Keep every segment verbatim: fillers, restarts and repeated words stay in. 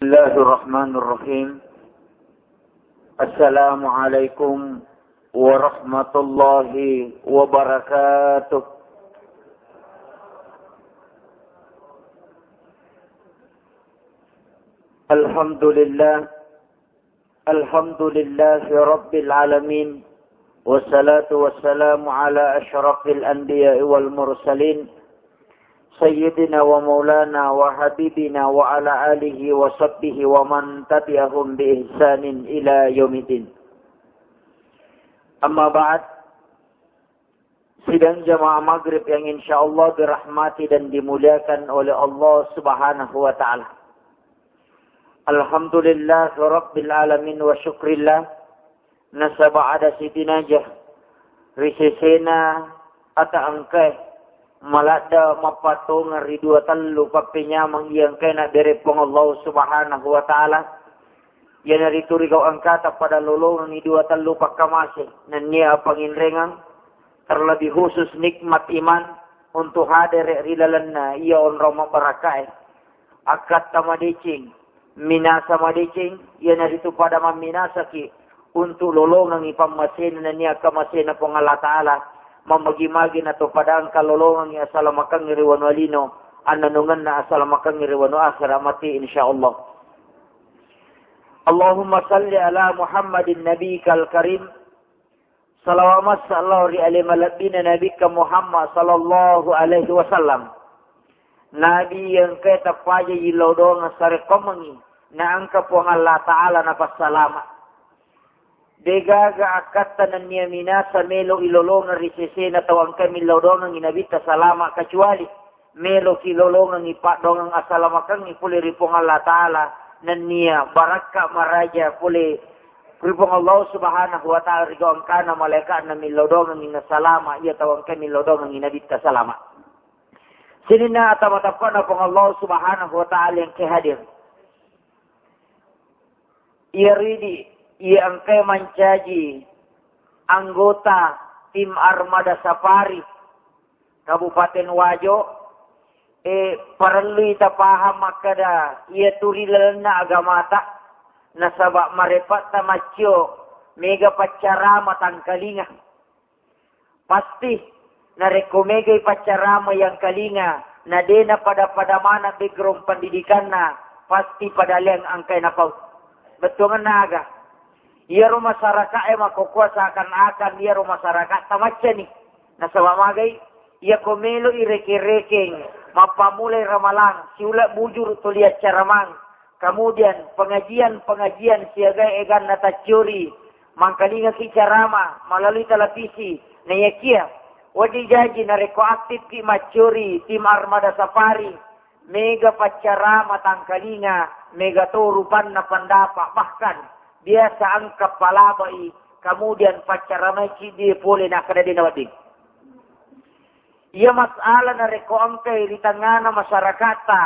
Bismillahirrahmanirrahim. Assalamualaikum warahmatullahi wabarakatuh. Alhamdulillah. Alhamdulillahi rabbil alamin. Wassalatu wassalamu ala asyrafil anbiya'i wal mursalin. Sayyidina wa maulana wa habibina wa ala alihi wa sahbihi wa man tabi'ahum bi ihsanin ila yaumiddin. Amma ba'd. Sidang jamaah maghrib yang insya Allah dirahmati dan dimuliakan oleh Allah Subhanahu wa Ta'ala. Alhamdulillah Rabbil Alamin wa syukrillah. Nasaba ada sitinajah ri sesena ata engkae maladda mappatongeng ri dua tellu pappenyameng iya engkae nabbere Puang Allah Subhanahu wa Ta'ala. Iyanaritu rigau engkata pada lolongengi dua tellu pakkamase nennia panginrengeng, terlebih khusus nikmat iman untuk hadere ri lalenna iya onrong mabbarakkae. Akkatta madeceng, minasa madeceng, iyanaritu pada mamminasaki untuk lolongengi pammasena nennia akkamasena Puang Allah Ta'ala, mammagi-magi nato pada engka lolongengi asalamakengngi ri wanua lino, annanungenna asalamakengngi ri wanua akhera mati insya Allah. Allahumma salli ala Muhammadin nabiyikal karim. Salawat massallahu ri ale malebbina Nabikka Muhammad sallallahu alaihi wasallam. Nabi engkae tappaja yillau doang sarekkomengi na engka Puang Allah Ta'ala napassalama. Degaga akkatta nennia minasa melo ilolongeng ri sesena tau engkae millau doangengi Nabitta salama kecuali meloki lolongengngi paddoangeng asalamakengngi pole ri Puang Allah Ta'ala, nennia barakka maraja pole ri Puang Allah Subhanahu wa Ta'ala ri gau engkana malaika'na millau doangengngi nasalama iya tau engkae millau doangengngi Nabitta salama. Sininna ata matappa'na Puang Allah Subhanahu wa Ta'ala yang ke hadir. Iya ridi, iya engkae mancaji anggota tim Armada Safari Kabupaten Wajo, e, parellui tapahang makkeda, iya tu ri lalenna agamata, nasaba marepatta maccio, mega paccarama tangkalinga. Pasti, narekko megai paccarama yang kalinga, na dena pada-pada mana background pendidikanna, pasti pada leang angkai napau. Bettuangenna aga? Iyaro masyarakae makkokkoe seakan-akan iyaro masyarakat tamaccani. Nasaba magai, iyako meloi reke-rekeng, mappamulai ramalang, siula bujuru tuli accaramang, kemudian pengajian-pengajian siaga eganna tacciori, mangkalingaki carama melalui televisi, naiyakia wedding jaji narekko aktifki macciori tim Armada Safari, mega paccarama tangkalinga, mega to rupanna pendapat, bahkan biasa engka palabai, kemudian paccaramai ciddi pole nakkeda de nawedding. Iya masalah narekko engkai ri tengngana masyarakatta,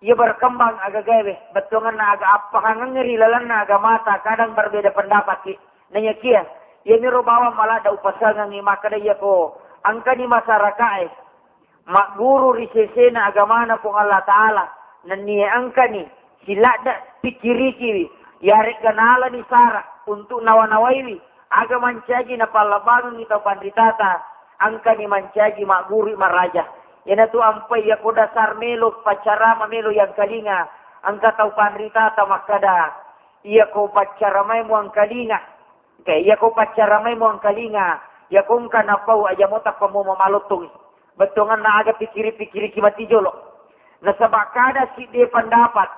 iya berkembang agagae, bettuangenna aga appahangengngi ri lalenna agamata, kadang berbeda pendapatki. Naiyakia, iyaniro bawang maladda upasangengngi makkeda iyako engkani masyarakae magguru ri sesena agamana Puang Allah Ta'ala, nennia engkani siladda pikkirikiwi, yaregga nalani sara untuk nawa-nawaiwi, aga mancaji napallabbangengngi tau panritata, engkani mancaji magguru maraja. Iyanatu ampai iyako dasar melo paccarama melo yang kalinga, engka tau panritata makkeda, iyako paccaramai muangkalinga, Oke, iyako paccaramai muangkalinga, iyako engka napau aja mo tappa mo mamalottongi. Bettuangenna aga pikkiri-pikkiriki mati jolo. Nasaba kada siddi pendapat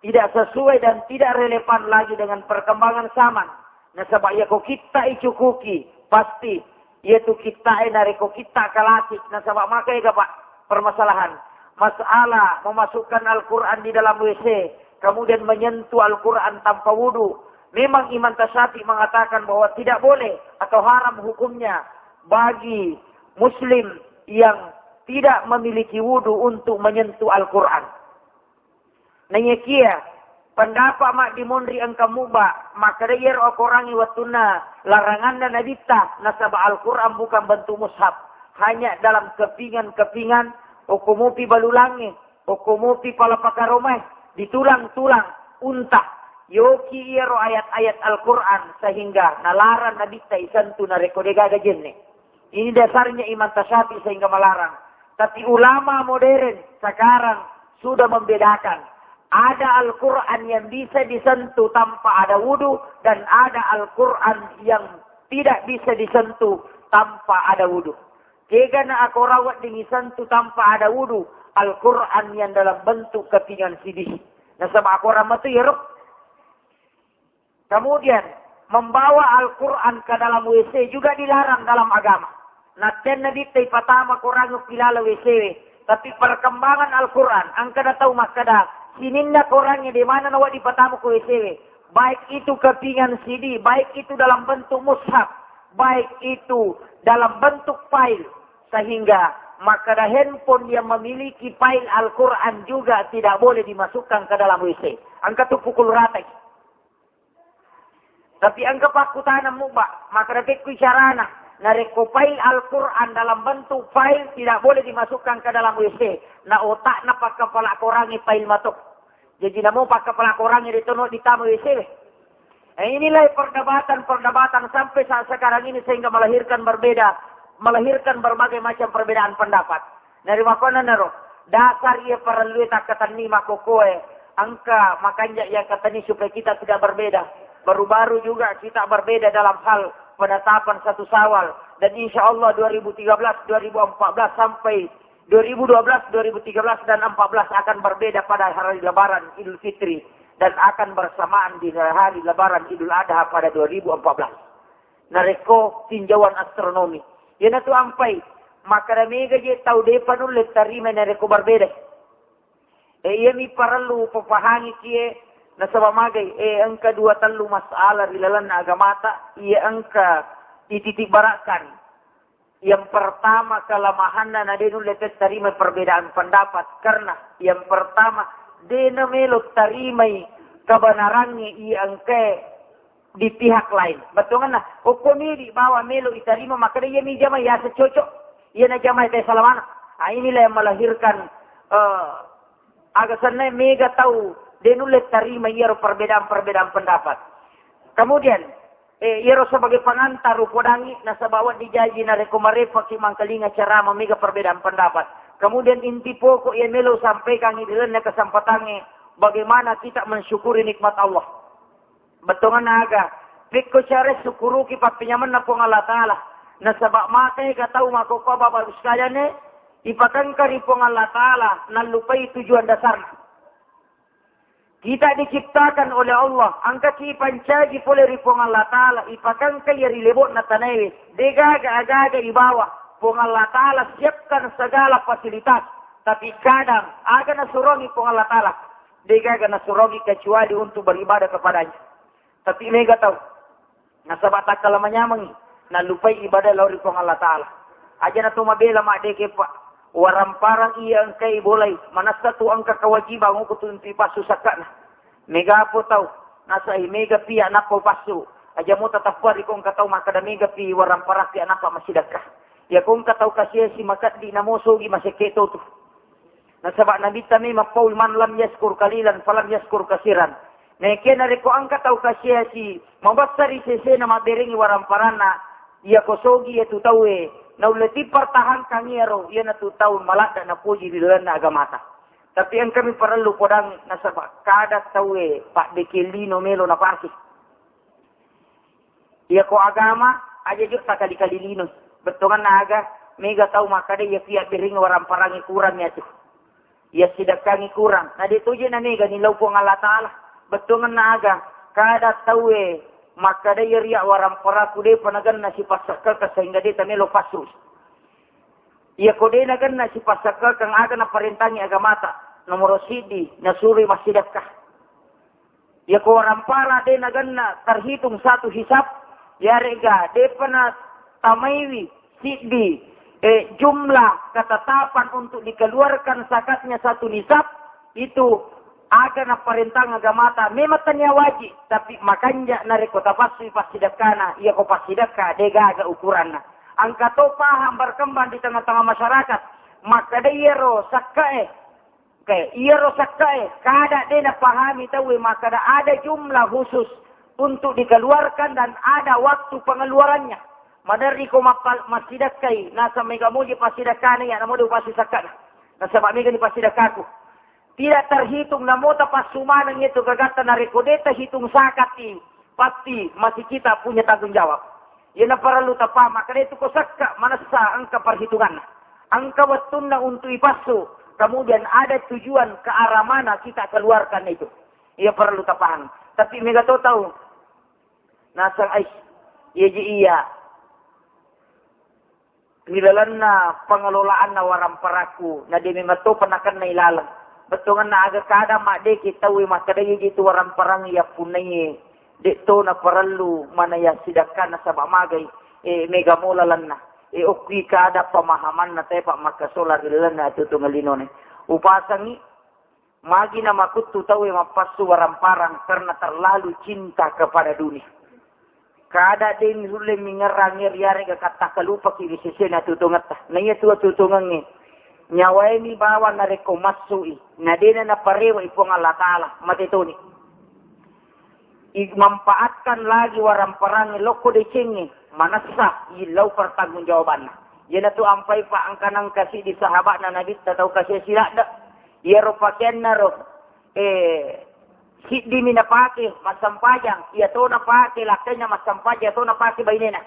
tidak sesuai dan tidak relevan lagi dengan perkembangan zaman. Nasaba iyako kitta icukuki, pasti iyatu kittae narekko kitta klasik. Nasaba maka ega, Pak, permasalahan. Masalah memasukkan Al-Quran di dalam W C, kemudian menyentuh Al-Quran tanpa wudu. Memang Imam Tasyafi mengatakan bahwa tidak boleh atau haram hukumnya bagi muslim yang tidak memiliki wudu untuk menyentuh Al-Quran. Naiyakia pendapat maddimonri engka muba, makkeda iyaro akorangi wettunna laranganna Nabitta, nasaba Al-Quran bukan bentuk mushaf, hanya dalam kepingan-kepingan, okko mupi balulangnge, okko mupi pala pakaromae, ditulang-tulang, unta. Yoki iyaro ayat-ayat Al-Quran sehingga nalarang Nabitta isentuh narekko degaga jenne. Ini dasarnya Imam Tasyafi sehingga melarang. Tapi ulama modern sekarang sudah membedakan. Ada Al-Quran yang bisa disentuh tanpa ada wudu dan ada Al-Quran yang tidak bisa disentuh tanpa ada wudu. Kega na akorang wedding isentuh tanpa ada wudu, Al-Quran yang dalam bentuk kepingan sidi. Nasaba akorang matu iyaro. Kemudian, membawa Al-Quran ke dalam W C juga dilarang dalam agama. Nattenna ditta ipatama korang pilala W C we. Tapi perkembangan Al-Quran, engka na tau makkeda, sininna korangnge de mana nawa dipatama ko W C we. Baik itu kepingan sidi, baik itu dalam bentuk mushaf, baik itu dalam bentuk file. Sehingga makkeda handphone yang memiliki file Al-Quran juga tidak boleh dimasukkan ke dalam W C. Engka tu pukul rata. Tapi engka pakkutanammu, Pak, makkeda pekkui carana. Narekko file Al-Quran dalam bentuk file tidak boleh dimasukkan ke dalam W C. Na otakna pakkapala korangnge file mato. Jadi namo pakkapala korangnge de tono ditama W C we. Eh, inilah perdebatan-perdebatan sampai saat sekarang ini sehingga melahirkan berbeda, melahirkan berbagai macam perbedaan pendapat. Narimakkuannanaro, dasar iya parellue takkatenni makkokoe, engka makanja iya katenni supaya kita tidak berbeda. Baru-baru juga kita berbeda dalam hal penetapan satu Syawal. Dan insya Allah dua ribu tiga belas, dua ribu empat belas sampai dua ribu dua belas, dua ribu tiga belas, dan empat belas akan berbeda pada hari Lebaran Idul Fitri dan akan bersamaan di hari Lebaran Idul Adha pada dua ribu empat belas. Narekko tinjauan astronomi. Iyanatu ampai, makkeda mega je tau depa nulle tarimai narekko berbeda. E, iyami parellu papahangi kie, nasaba magai, e, engka dua tellu masalah ri lalenna agamata, iya engka ititibarakkan. Yang pertama, kelemahanna na de nulle tarimai perbedaan pendapat. Karena yang pertama, de namelo tarimai kebenarannya iya engkae di pihak lain. Bettuanna, okko ni di bawah melo itarima, maka dia mi jama yasa cocok, iya na jama teh salamana. Ah, inilah yang melahirkan, eh, aga senna mega tau de nulle tarima iyaro perbedaan-perbedaan pendapat. Kemudian, eh, iyaro sebagai pengantar upodangi nasaba wedding jaji narekko marepaki mangkalinga ceramah mega perbedaan pendapat. Kemudian inti pokok yang melo sampaikan di dalamnya kesempatannya bagaimana kita mensyukuri nikmat Allah. Bettuanna aga? Pekko care sukkuruki pappenyamenna Puang Allah Ta'ala. Nasaba maka ega tau makkokkoe Bapak Ibu sekalian, eh, ipakengka ri Puang Allah Ta'ala, nallupai tujuan dasarna. Kita diciptakan oleh Allah, engkaki ipancaji pole ri Puang Allah Ta'ala, ipakengka iya ri lebo'na tanaewe, degaga aga-aga ibawa. Puang Allah Ta'ala siapkan segala fasilitas, tapi kadang aga nasurongi Puang Allah Ta'ala, degaga nasurongi kecuali untuk beribadah kepadanya. Tapi mega tau. Nasaba takkala manyamengngi, nallupai ibadah lao ri Puang Allah Ta'ala. Aja na to mabela maddeke, Pak. Waramparang iya engkai bolai, manassa tu engka kewajiban uku tu untu ipassu sakka'na. Mega po tau, nasai mega pia nappa upassu. Aja mo tatappa ri ko engka tau makkada mega pi waramparang pia nappa massidakka. Iya ko engka tau kasiasi makeddi namo sogi masekke to tu. Nasaba Nabitta memang paul, "Man lam yaskur qalilan falam yaskur kasiran." Naekia narekko engka tau kasiasi mabessa ri sesena mabberengi waramparanna, iyako sogi iyatu tauwe, naulle tipertahankan iyaro, iyanatu tau maladda napoji ri lalenna agamata. Tapi engkami parellu podang nasaba kada tauwe paddeke lino melo napake. Iyako agama, aja jo takali-kali lino. Bettuanna aga, mega tau makkada iya pia bering waramparangi kurang iyatu. Iya sidakkangi kurang. Na de toje na mega ni lau Puang Allah Ta'ala. Bettuanna aga, kada tauwe makkada iya ria waramparaku depa naganna sipassakkaka sehingga de tamelo passu. Iyako de naganna sipassakkakang aga naparentangi agamata, nomoro siddi, nasuroi massidakka. Iyako warampara de naganna terhitung satu hisab, yarega depa natamaiwi siddi, eh, jumlah ketetapan untuk dikeluarkan zakatnya satu nisab, itu aga naparentang agamata, memang tania wajib, tapi makanja narekko tapassui passidakkana, iyako passidakka degaga ukuranna. Engka to paham berkembang di tengah-tengah masyarakat, makkada iyaro sakkae Oke, iyaro sakkae, kada de napahami tauwe makkada ada jumlah khusus untuk dikeluarkan dan ada waktu pengeluarannya. Maderri ko mappa-, massidakkai, nasaba mega moji passidakkana iya, namo de upassu sakkana. Nasaba mega ni passidakkaku. Tidak terhitung, namo tapassu maneng itu gagatta narekko de tahitung sakati, pasti masih kita punya tanggung jawab. Iyana parellu tapaham, makkada itu ko sakka manessa engka perhitunganna. Engka wettunna untuk ipassu, kemudian ada tujuan ke arah mana kita keluarkan itu. Iya parellu tapaham. Tapi mega to tau nasang, ai, iya ji iya. Ri lalenna pengelolaanna waramparakku, na de memang topa nakenna ilaleng. Bettuangenna aga kada madde ki tauwe makkada iya ji tu waramparang iya punnaiye. De to naparellu manaya sidakka nasaba magai, e, mega mo lalenna. E, okkui kada pemahamanna tepa makkasola ri lalenna atutunga linone. Upasangi, magi namakuttu tauwe mappassu waramparang karena terlalu cinta kepada dunia. Kada de nulle mingerrangi riarega katta kalupaki ri sesena atutungetta. Na iya tu atutungengnge, nyawae mi bawang narekko massui, na dena naparewai Puang Allah Ta'ala, mate toni. I-, manfaatkan lagi waramparangnge lokko decengnge, manessa illau pertanggungjawabanna. Iyanatu ampai pa engka nengka siddi sahaba'na Nabitta tau kasi siladde. Iyaro pakeanna ro, eh, siddimi napake massempajang, iya to napake lakkainna massempajang, iya to napake bainena.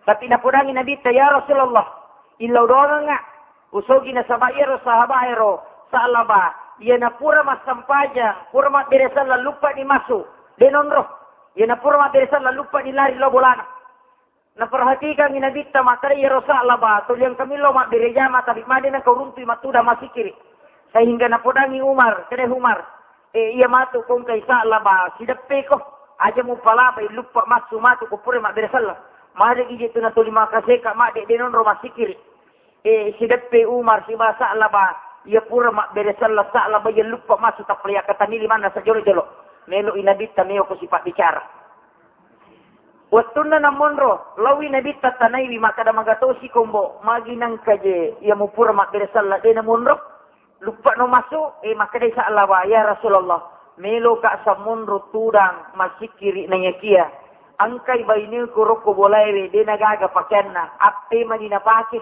Tapi napodangi Nabitta, "Ya Rasulullah, illau doangengnga usogi nasaba iyaro sahabae ro Sa'laba, iya napura massempajang, pura mabbere selleng, luppani massu, de nonro. Iya napura mabbere selleng, luppani lari lao bolana." Naperhatikangngi Nabitta makkeda, "Iyaro Sa'laba, tuli engka millau mabbere jama, tapi made nengka uruntui mattuda massikiri." Sehingga napodangi Umar, kede Umar, "E, iya matu kongkai Sa'laba, sideppeko. Aja mupalapai luppa massu matu ko pura mabbere selleng." Made ije tu natuli makaseka madde de nonro massikiri. E, sideppe Umar siba Sa'laba, iya pura mabbere selleng Sa'laba, iya luppa massu tappa yakkatanili manna sajolo-jolo. Melo i Nabitta meo ko sipabbicara. Wettunna namonro, laowi Nabitta tanaiwi makkeda, "Magatosi kombo, magi nengka je iya mupura mabbere selleng de namonro? Luppano massu?" E, makkedai Sa'laba, "Ya Rasulullah, meloka sammonro tudang massikiri naiyakia engkai baineku rokko bolaewe de nagaga pakeanna, appe mani napake?"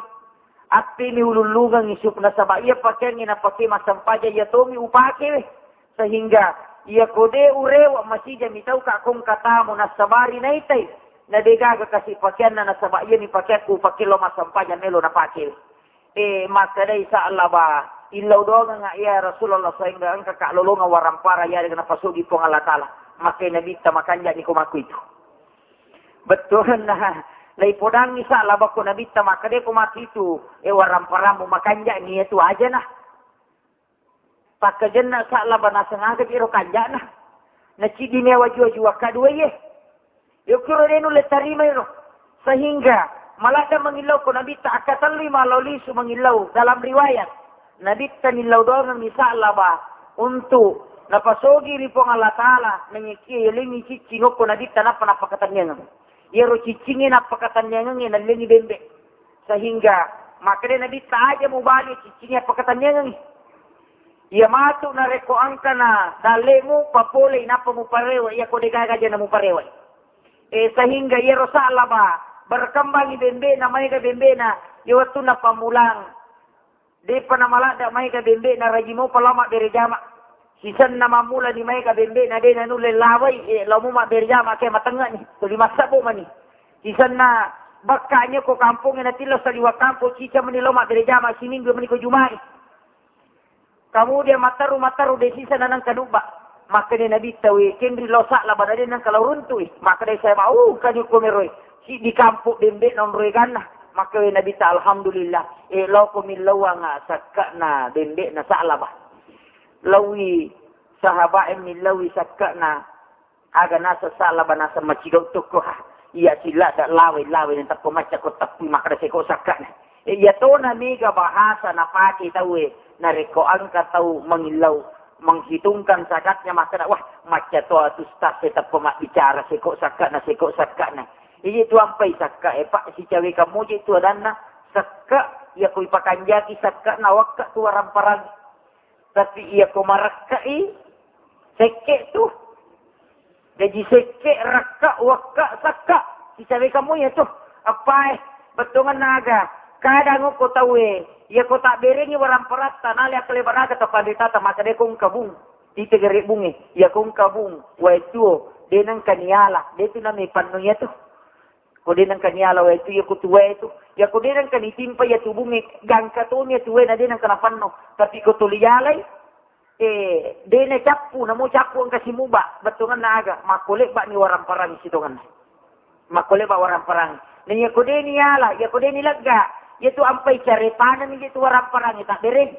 Appemi ulullungengngi sup-, nasaba iya pakeangnge napake massempajang iya tomi upakewe. Sehingga iya ko de urewe masija mitauka kong katamu nasabari naitai. Na de gaga kasi pakeanna nasaba iyami pakeakku upake lao massempajang melo napakewe. E, makkedai Sa'laba, "Illau doangengnga iya Rasulullah sehingga engka ka lolongang warampara iya dengan napasogi Puang Allah Ta'ala." Makkedai Nabitta, "Makanjani ko makku itu." Bettuanna, laipodangngi Sa'laba ko Nabitta makkeda, "Ko makitu, e, waramparammu makanja'ni iya tu ajana." Pakkajenna Sa'laba naseng aga jiro kanja'na. Naciddi mewa jua-jua kaduaye. Yokiro de nulle tarimai ro. Sehingga maladda mangillau ko Nabitta, akkatellui malao lisu mangillau. Dalam riwayat, Nabitta nillau doangengngi Sa'laba untuk napasogi ri Puang Allah Ta'ala, nanyakia yalengngi ciccing okko Nabitta nappa nappakatanniangeng. Iyaro ciccingnge nappakatanniangengnge nallengngi bembe. Sehingga makkeda Nabitta, "Aja mubali ciccingnge appakatanniangengnge. Iya matu narekko engkana dallemu papolei nappa muparewa, iya ko degaga aja namuparewai." E, sehingga iyaro Sa'laba berkembangi bembe'na, maega bembe'na, iya wettunna pammulang. De'pa namaladda maega bembe'na, rajing mopa lao mabbere jama. Sisenna mammulani maega bembe'na de nanulle lawai, e, lao mu mabbere jama ke matengnge'ni, tuli massabbo mani. Sisenna bakka nyo ko kampongnge natillo saliweng kampong, cica mani lao mabbere jama, siminggu mani ko Juma'i. Kemudian matteru-matteru de sisa nanengka dubba. Makkeda Nabitta, "We, kenri lao Sa'laba na de nengka lao runtu'i." Makkeda saya, "Mau kaju ko meroi. Siddi kampong bembe'na onroe ganna." Makkeda Nabitta, "Alhamdulillah. E, lao ko millauang sakka'na bembe'na Sa'laba." Laowi sahaba'e millaui sakka'na. Aga naseng Sa'laba naseng macidong tokko, ha. Iya siladda lawai-lawai na tappa macca ko teppui makkeda seko sakka'na. E, iya tona mega bahasa napake tauwe narekko engka tau mangillau, menghitungkan zakatnya makkeda, "Wah, macca to atu ustaz e tappa mabbicara seko sakka'na, seko sakka'na." Iya tu ampai sakka e, Pak, sicawekang moje tu adanna sakka, iya ko ipakanjaki sakka'na wakka tu waramparang. Tapi iya ko marakka'i, sekke tu. Jaji sekke, rakka, wakka, sakka. Sicawe kamu iya tu. Appae, bettuangenna aga. Kadang ko tauwe, iya ko tabberengi waramparatta, nale akkale baraga tapanritata, maka de ko engka bung. Tite gare bunge, iya ko engka bung, wae tuo, de nengka niala, de tu nami panno iya tu. Ko de nengka niala wae tu, iya ko tuwae tu. Iya ko de nengka nitimpa iya tu bunge, gangka toni iya tuwae na de nengka napanno. Tapi ko tuli yalai, eh, de na cappu, namo cappu engka simuba, bettuangenna aga, makko lebba ni waramparangi sitongenna. Makko lebba waramparangi. Na iya ko de niala, iya ko de nilegga, iya tu ampai carepana mi iya tu waramparangi, tabbereng.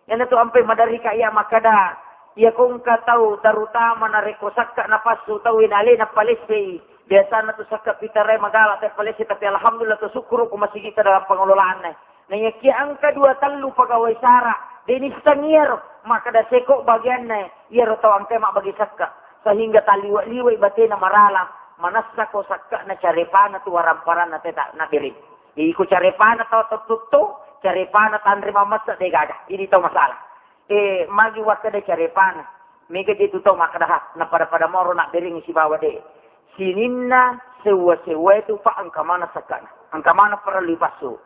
Iyana tu ampai maderri ka iya makkeda, iya ko engka tau, terutama narekko sakka napassu tau ina alena palessei. Biasana tu sakka pitarae magala te palesse, tapi alhamdulillah tu sukkuru ko masigitta dalam pengelolaanna. Na iyakia engka dua tellu pegawai sara, de nisseng iyaro, makkeda seko bagianna iyaro tau engkae mabbagi sakka. Sehingga taliwa-liwai batena marala, manessa ko sakka na carepana tu waramparanna teta nabere. Iko carepana tau tettutto, carepana tanre mamessa de gaga. Ini tau masalah. Eh, magi wakkeda carepana. Mega je tu tau makkeda ha, na pada-pada moro nabberengi sibawa de. Sininna sewwa-sewwa itu, Pak, engka mana sakkana. Engka mana parellu ipassu.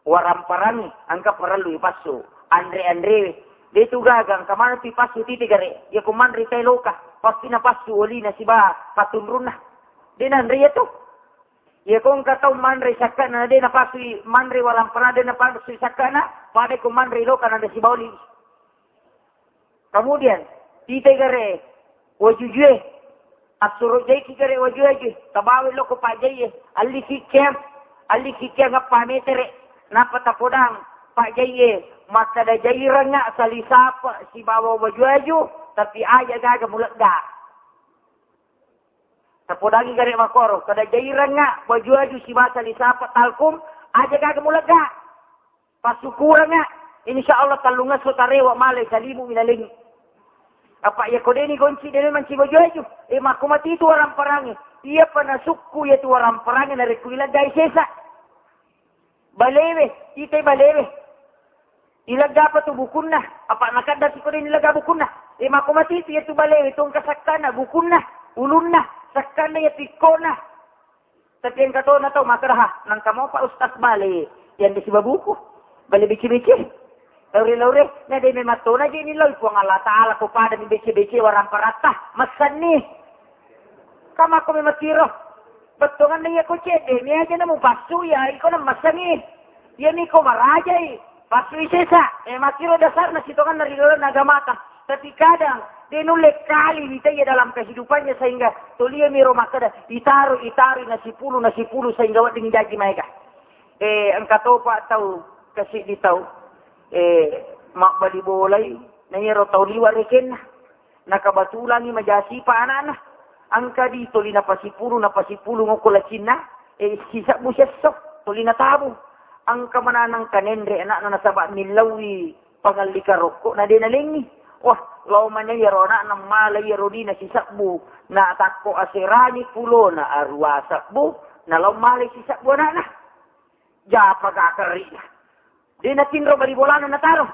Waramparangi, engka parellu ipassu. Anre-anrewe. De tu gaga, engka mana tu ipassu tite gare. Iya ko manre tai loka, pasti napassu olina siba patunrunna. De nanre iya tu. Iya ko engka tau manre sakkana, de napasui manre warampara, de napasui sakkana, pada ko manre loka na de sibawa oli. Kemudian, tite gare wajujue, assuro jaiki gare waju-waju, tabawa loko pajaiye, alli kikkeang, alli kikkeang eppa metere, nappa tapodang pajaiye, makkeda jairengnga salisape sibawa waju-waju, tapi aja gaga mulegga. Tapodangi gare makkoro, kada jairengnga waju-waju sibawa salisape talkum, aja gaga mulegga. Passukurengnga, insya Allah tellungesso tarewa malai salimu minalengi. Apa iya ko deni gonci de memang ci waju-waju. Eh, makko mati tu waramparangi. Iya pa nasukku iya tu waramparangi narekko ileggai sesa. Balewe, itai balewe. Ileggapa tu bukunna, apa nakadda siko deni lega bukunna. Eh, makko mati tu iya tu balewe, tu engka sakkana bukunna, ulunna, sakkana iya tikkona. Tapi engka tona tau makkeda, "Ha, nangka mopa Ustaz bale, yang di sibabuku, bale bece-bece." Laure-laure, na de memang tona je ni lao Puang Allah Ta'ala ko pada mi bece-bece waramparatta, messanni. Kama ko memang tiro. Bettonganna iya ko cedde, mi aja namu passu ya, iko na messangi. Iya mi ko marajai, passu isesa. Eh, makkiro dasarna sitonganna ri laleng agamata. Tapi kadang, de nulle kali witaiya dalam kehidupannya sehingga toliami ro makkeda, itaro, itaro, nasipulu, nasipulu, sehingga wedding jaji maega. Eh, engka topa tau, kasiddi tau, eh, mabbali bolai, na iyaro tau liwa rekenna. Nakabatulangi majasipa anakna. Engka di toli napasipulu, napasipulu ngokko lacinna, eh, sisebbu siesso, toli natabu. Engka mananang kanenre anakna nasaba millauwi pangallika rokko na de nalengngi. Wah, lao maneng iyaro anakna mala iyaro dina sisebbu, na takko aserani pulona arua sebbu, na lao mala sisebbu anakna. Japa ga kerrina. De natinro bali bolana nataro.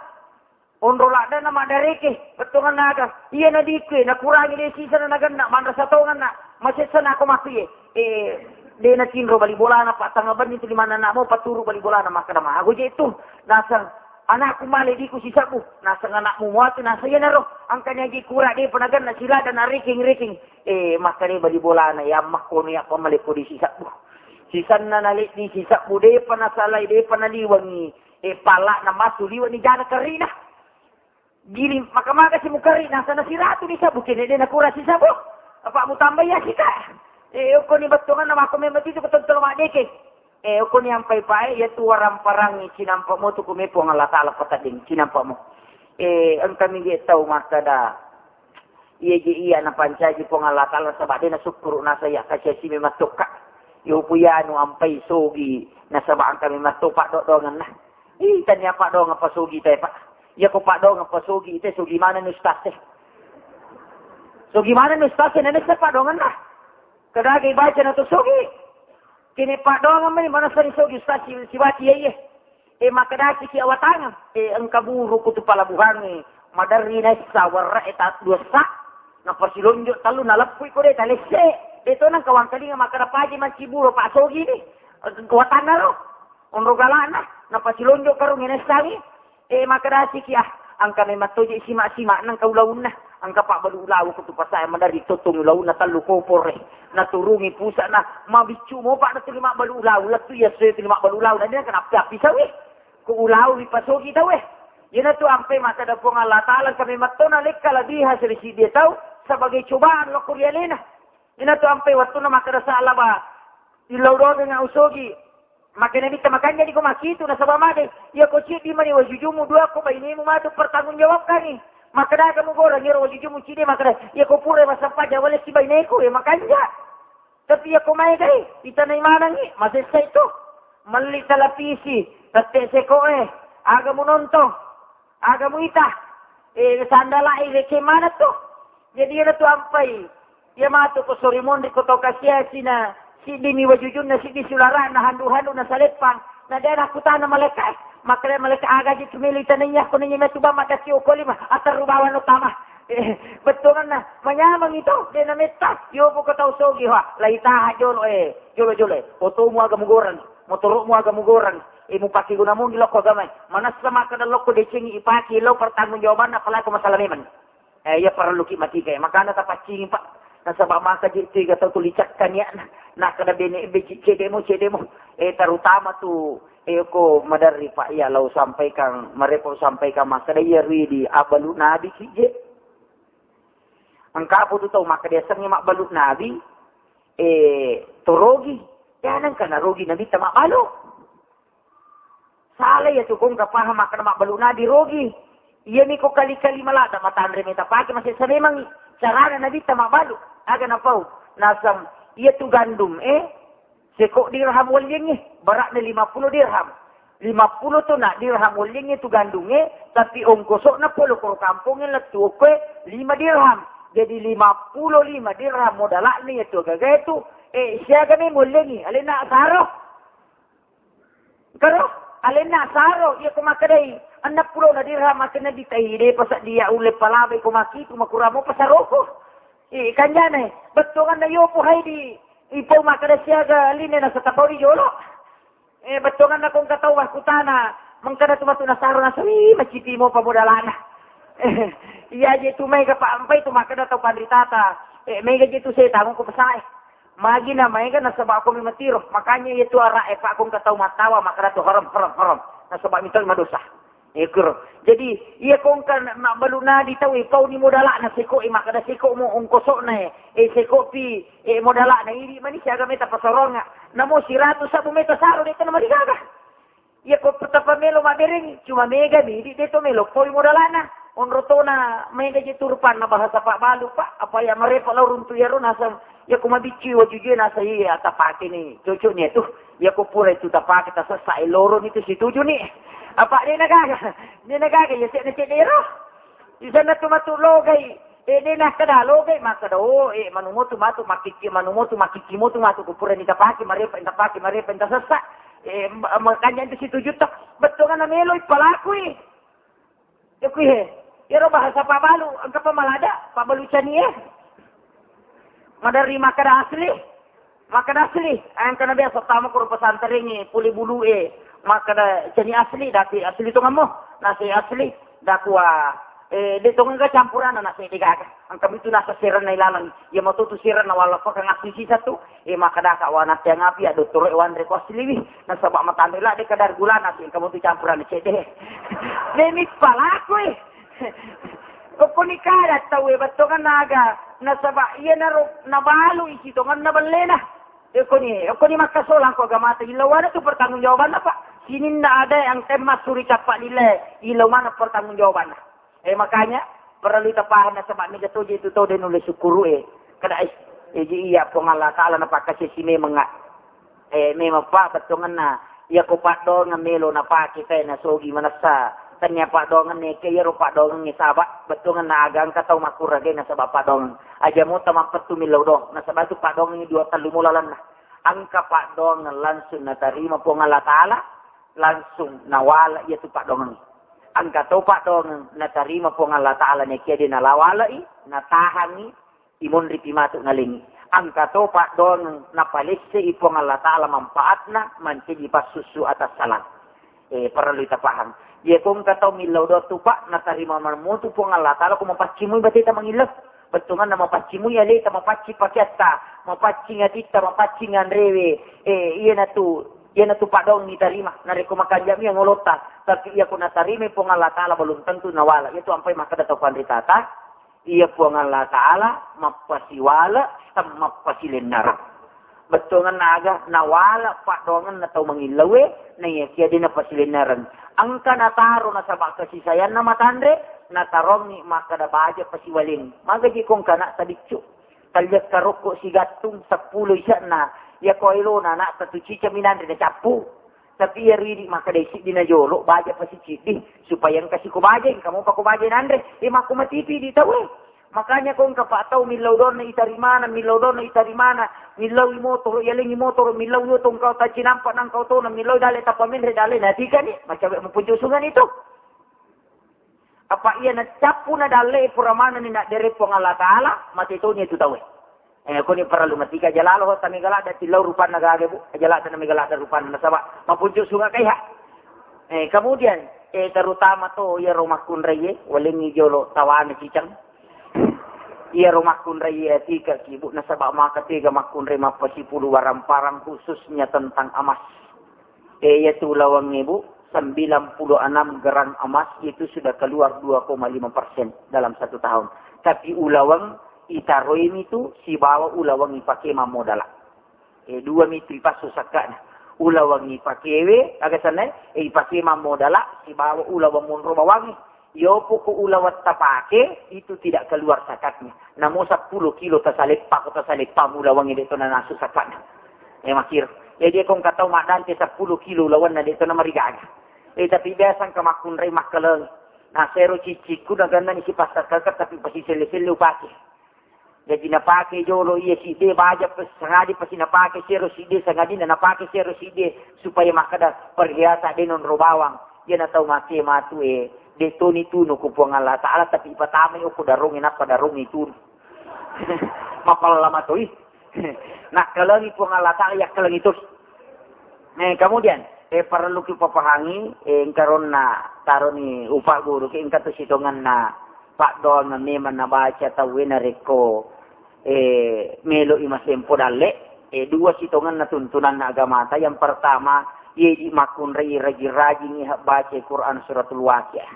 Onro laddana maddareke, bettonganna aga. Iya nadikue, nakurangi de sisana nagenna, manrasa tonganna, masessa nako makuye. Eh, de natinro bali bolana, pa tanga benni tu limanna anakmu, paturu bali bolana, makkeda mago je tu. Naseng anakku male diku sisebbu, naseng anakmu muatu, naseng iyanaro. Angkani agi kura de panagenna silada narekeng-rekeng. Eh, makkeda bali bolana, ya makkono ya pamale ko di sisebbu. Sisanna naleddi sisebbu, depa nasalai, depa naliwengi. Eh, palla'na massu liwe'ni jana kerrina. Gili maka-maka si mukarri, nasana siratu ni sabu, kene de nakura si sabu. Apa mutambai ya sika. Eh, okko ni bettonganna mako memang itu ketonton madeke. Eh, okko ni ampai pae, ya tu waramparangi cinampa mo tu kume Puang Allah Ta'ala patadding, cinampa mo. Eh, engka mi je tau makkada. Iya je iya napancaji Puang Allah Ta'ala nasaba de nasukkuru nasaya kacasi memang tokka. Yo puyanu ampai sogi nasaba engka memang to paddo-dongenna. Ih, tania paddoangeng pasogi te, Pak. Iya ko paddoangeng pasogi te, sogi mana ni ustaz te? Sogi mana ni ustaz te, nene se paddoangenna. Kedaga ibaca na to sogi. Kini paddoangeng mani mana sari sogi ustaz si, si bati iya, iya. Eh, makkedaki ki awatangeng, eh, engka buru ku tu palabuhangnge, Maderri naessa werre'e ta-, duessa, napasilonjo tellu, naleppui ko de' talesse. De' to nengka wangkalinga makkeda paji manciburo Pak Sogi ni. Watanna ro. Onro galana, napasilonjo karung naessangi. E, makkedasiki, ah, engka memang toje sima-sima nengka ulaunna. Engka pabbalu ulau ko tu pasae maderri tottong ulaunna tellu kopore. Naturungi pusa'na, mabiccu mopa na tuli mabbalu ulau, lettu iya se tuli mabbalu ulau, na de' nengka nappi-appi sawi. Ko ulau ri Pak Sogi tau e. Iyanatu ampe makkeda Puang Allah Taala, kami mattona lekka lebih hasil si dia tau sebagai cobaan lokko ri alena. Iyanatu ampe wettunna makkeda sala ba illau dogenga usogi. Makkeda bitta makanja di ko makitu nasaba made. Iya ko ciddi mani wajujumu dua ko bainemu matu pertanggungjawabkani. Makkeda kamu goreng iyaro wajujumu ciddi makkeda. Iya ko pura masappa jawale si baineku e makanja. Tapi iya ko maegai, itanai manengngi, masessai tu. Melli televisi, tette sekoe, aga mu nonton, aga mu ita, e, sandalai reke mana tu. Jadi iyanatu ampai, iya matu ko sori monri ko tau kasiasi na, siddi mi wajujunna, siddi sularana, handu-handu na saleppang, na de' nakutana maleka, e, makkeda maleka aga ji tu meli tanai iya, ko nanya metu bang makasi okoli ma, aterru bawang no tama. Eh, bettuanna, manyameng itu, de' nametta, yo buka tau sogi, ha, lai taha jolo, eh, jolo, jolo, eh. Otomu aga mugoreng, motoromu aga mugoreng, eh, mupake guna mongi lokko agamae. Manessa makkeda lokko decengi ipake lo pertanggungjawabanna, apalagi ko masalah memang. Eh, iya parellu ki matika, eh. Makana tapaccingi, Pak. Nasaba maka je tiga tau tuli cakka niatna. Nakkeda bene beji cedemo, cedemo. Eh, terutama tu, eh, ko maderri, Pak, iya, lau sampaikan, marepo sampaikan makkeda iya ridi abbalu nabi ki je. Engka apa tu tau makkeda yasengnge mabbalu nabi, eh, to rogi. Ya, nengka narogi nabitta mabbalu. Sala iya tu kongka paham makkeda mabbalu nabi rogi. Iyami ko kali-kali malada matanre meta pake masessa memangi. Carana nabitta mabbalu. Aga napau. Nasang iya tu gandum, eh, seko dirham welliengnge, beratna lima puluh dirham. Lima puluh tu na dirham welliengnge tu gandungnge, tapi ongkosokna polo koro kampongnge lettu okkoe lima dirham. Jadi lima puluh lima dirham modalakna iya tu agaga itu, eh, siaga me mollengi, alenna saro. Karo, alenna saro, iya ko makkedai, enneng pulona dirham akenna ditai, de' pasaddia ulle palabai ko makitu, makuramo pasaroko. Eh, kanjana, bettuanna yopo hai di, ipau makkeda siaga line na satapau di jolo. Eh, bettuanna ko engka tau wakkutana, mengkada tu matu nasaro nasawi, maciti mo pamodalana. Eh, iya je tu mega pa ampai tu makkeda tau panritata. Eh, mega je tu setang ko pesae. Magi na maega nasaba ko mi matiro. Makanya iya tu ara'e pa ko engka tau mattawa makkeda tu haram, haram, haram. Nasaba mitau madosa. Ekor. Jadi, iya ko engka na-, mabbalu nadi tau, e, pauni modala'na seko, e, makkeda seko mo ongkosokna, e, e, seko pi, e, modala'na, idi mani siaga meta pasaronga. Namo siratu sabbu meta saro de' tena marigaga. Iya ko tappa melo mabberengi, cuma mega mi, idi de' to melo poi modala'na. Onro tona mega je tu rupanna bahasa pabbalu, Pak. Apa iya marepa lao runtu iyaro naseng, iya ko mabiccu wajujue naseng iya tapake ni, cocok ni tu. Iya ko pura itu tapake tasessa, e, loro ni tu situju ni. Apa de' na gaga? De' na gaga, iya cedde-cedde ro. Di sana tu matu logai. E, de' na kada logai, makkeda, oh, e, manumo tu matu makiki, manumo tu makiki mo tu matu ko pura ni tapake, marepa, tapake, marepa, tasessa. E, ma-, makanya itu situju to. Bettuanna melo ipalakui. Yakui he, iyaro bahasa pabbalu, engka pa malada, pabbalu cani e. Maderri makkeda asli, makkeda asli. Engka na biasa tama ko pesantren e, puli bulu e, makkeda cani asli, dati asli tu ngammo, nasi asli, dakua, e, de' tongeng ga campurana nasi de' gaga. Engka mitu nasa serenna ilalang, iya matu tu serenna wala pakang asli sisa tu, E, makkedaka, wa, nateang api ya dottoro e wanre ko asliwi. Nasaba matanre la de' kadar gulana, si engka mutu campuran cedde. Demi palakui. Ko puni kada tau e bettuanna aga. Nasaba iyanaro nabalu isi tongenna bellena. E, koni, e, koni makkasolang ko agamata. Ilawana tu pertanggungjawabanna, Pak. Sininna ada yang temma suri cappa lile. Ilawana pertanggungjawabanna. Eh, makanya, perlu tapahang nasaba mega toje tu tau de' nulle sukkuru'e. Kada, eh, eh, ji iya Puang Allah Ta'ala napakkasesi memengnga. Eh, memang pa bettuanna, iya ko paddoangeng melo napake tae nasogi manessa. Tania paddoangeng neke iyaro paddoangeng saba bettuanna aga engka tau makkurage nasaba paddoangeng. Aja mota mappettu millau do, nasaba tu paddoangeng dua tellu mo lalenna. Engka paddoangeng langsung natarima Puang Allah Ta'ala, langsung nawala iya tu paddoangeng. Engka to paddoangeng natarima Puang Allah Ta'ala naekia de nalawalai, natahangi, imonripi matu nalengi. Engka to paddoangeng napalesse'i Puang Allah Ta'ala manfaatna mancaji passussu atas salang. Eh, parellu tapahang. Iya ko engka tau millau doang tu, Pak, natarima mamutu Puang Allah Ta'ala ko mapaccimui bateta mangillau. Bettuanganna mapaccimui aleta, mapaccing pakeatta, mapaccing atitta, mapaccing anrewe. Eh, iyanatu, iyanatu paddoangeng nitarima. Narekko makanja'mi angolotta, tapi iya ko natarimai Puang Allah Ta'ala belum tentu nawala. Iyatu ampai makkeda tau panritata, iya Puang Allah Ta'ala mappasiwala, tem mappasilennereng. Bettuanganna aga nawala paddoangenna tau mangillauwe, naiyakia de napasilennereng. Engka nataro nasaba kasisayanna matanre, natarongi makkeda baja pasiwaleng. Magaji ko engka ana'ta biccu. Talliakka rokko sigattung seppulo ise'na, iya ko elona ana'ta tu ciceng minanre nacappu. Tapi iyaro idi makkeda siddi najolo, baja pasi ciddi, supaya engka siko baja, engka mopa ko baja nanre, e makko matipi di tau e. Makanya ko engka pa tau millau donna itarimana, millau donna itarimana, millau i motoro, iyalengi motoro, millau io tongkau tacinampa nangkau tona, millau dalle tapamenre dalle natikani, macawe mupuncu sungan itu. Apa iya nacappu na dalle pura manenni naddere Puang Allah Ta'ala, mate toni itu tauwe. Eh, koni parallu matika aja lalo, tami galak da tillau rupanna gaga, Bu. Aja lak tami galak da rupanna, nasaba mapuncu sunga kaiha. Eh, kemudian, eh, terutama to, iya ro makkunraiye, walengi jolo tawana cicang. Iya ro makkunraiye, tika ki, Bu, nasaba maka tega makkunrai mappasipulu warang-parang khususnya tentang emas. Eh, iyatu ulawangnge, Bu, sembilan puluh enam gram emas itu sudah keluar dua koma lima persen dalam satu tahun. Tapi ulawang itaroimi tu sibawa ulawang ipake mammodala. Eh, dua mitu ipassu sakkana. Ulawang ipakewe, aga sanna, eh, ipake mammodala sibawa ulawang monro bawangnge. Yopo ko ulawang tapake, itu tidak keluar zakatnya. Namo seppulo kilo tasaleppa, ko tasaleppa mulawangnge de to nanasu zakatna. Eh, makir. Jadi ko engka tau maddante seppulo kilo ulawanna de to namarigaga. Eh, tapi biasa engka makkunrai makkaleng. Nah, sero cicikku nagannani sipassakkaka tapi pasiselle-selle upake. Jaji napake jolo iya sidde baja pe-, sangadi pasi napake sero sidde, sangadinna napake sero sidde supaya makkeda perhiasan de nonro bawang. Iya na tau make matu e, de toni tunu ku Puang Allah Ta'ala, tapi ipatamai okko darongnge nappa darongnge tunu. Mapalla matoi. Nakkalengi Puang Allah Ta'ala, yakkalengi terus. Eh, kemudian, eh, parellu kipapahangi, eh, engka ronna taroni upagguru ke, engka tu sitongenna paddoangeng memang nabaca tauwe narekko, eh, melo i masempo dalle, eh, dua sitongenna tuntunanna agamata. Yang pertama, iye di makkunrai rajing-rajingi habbaca Quran suratul Waqiah.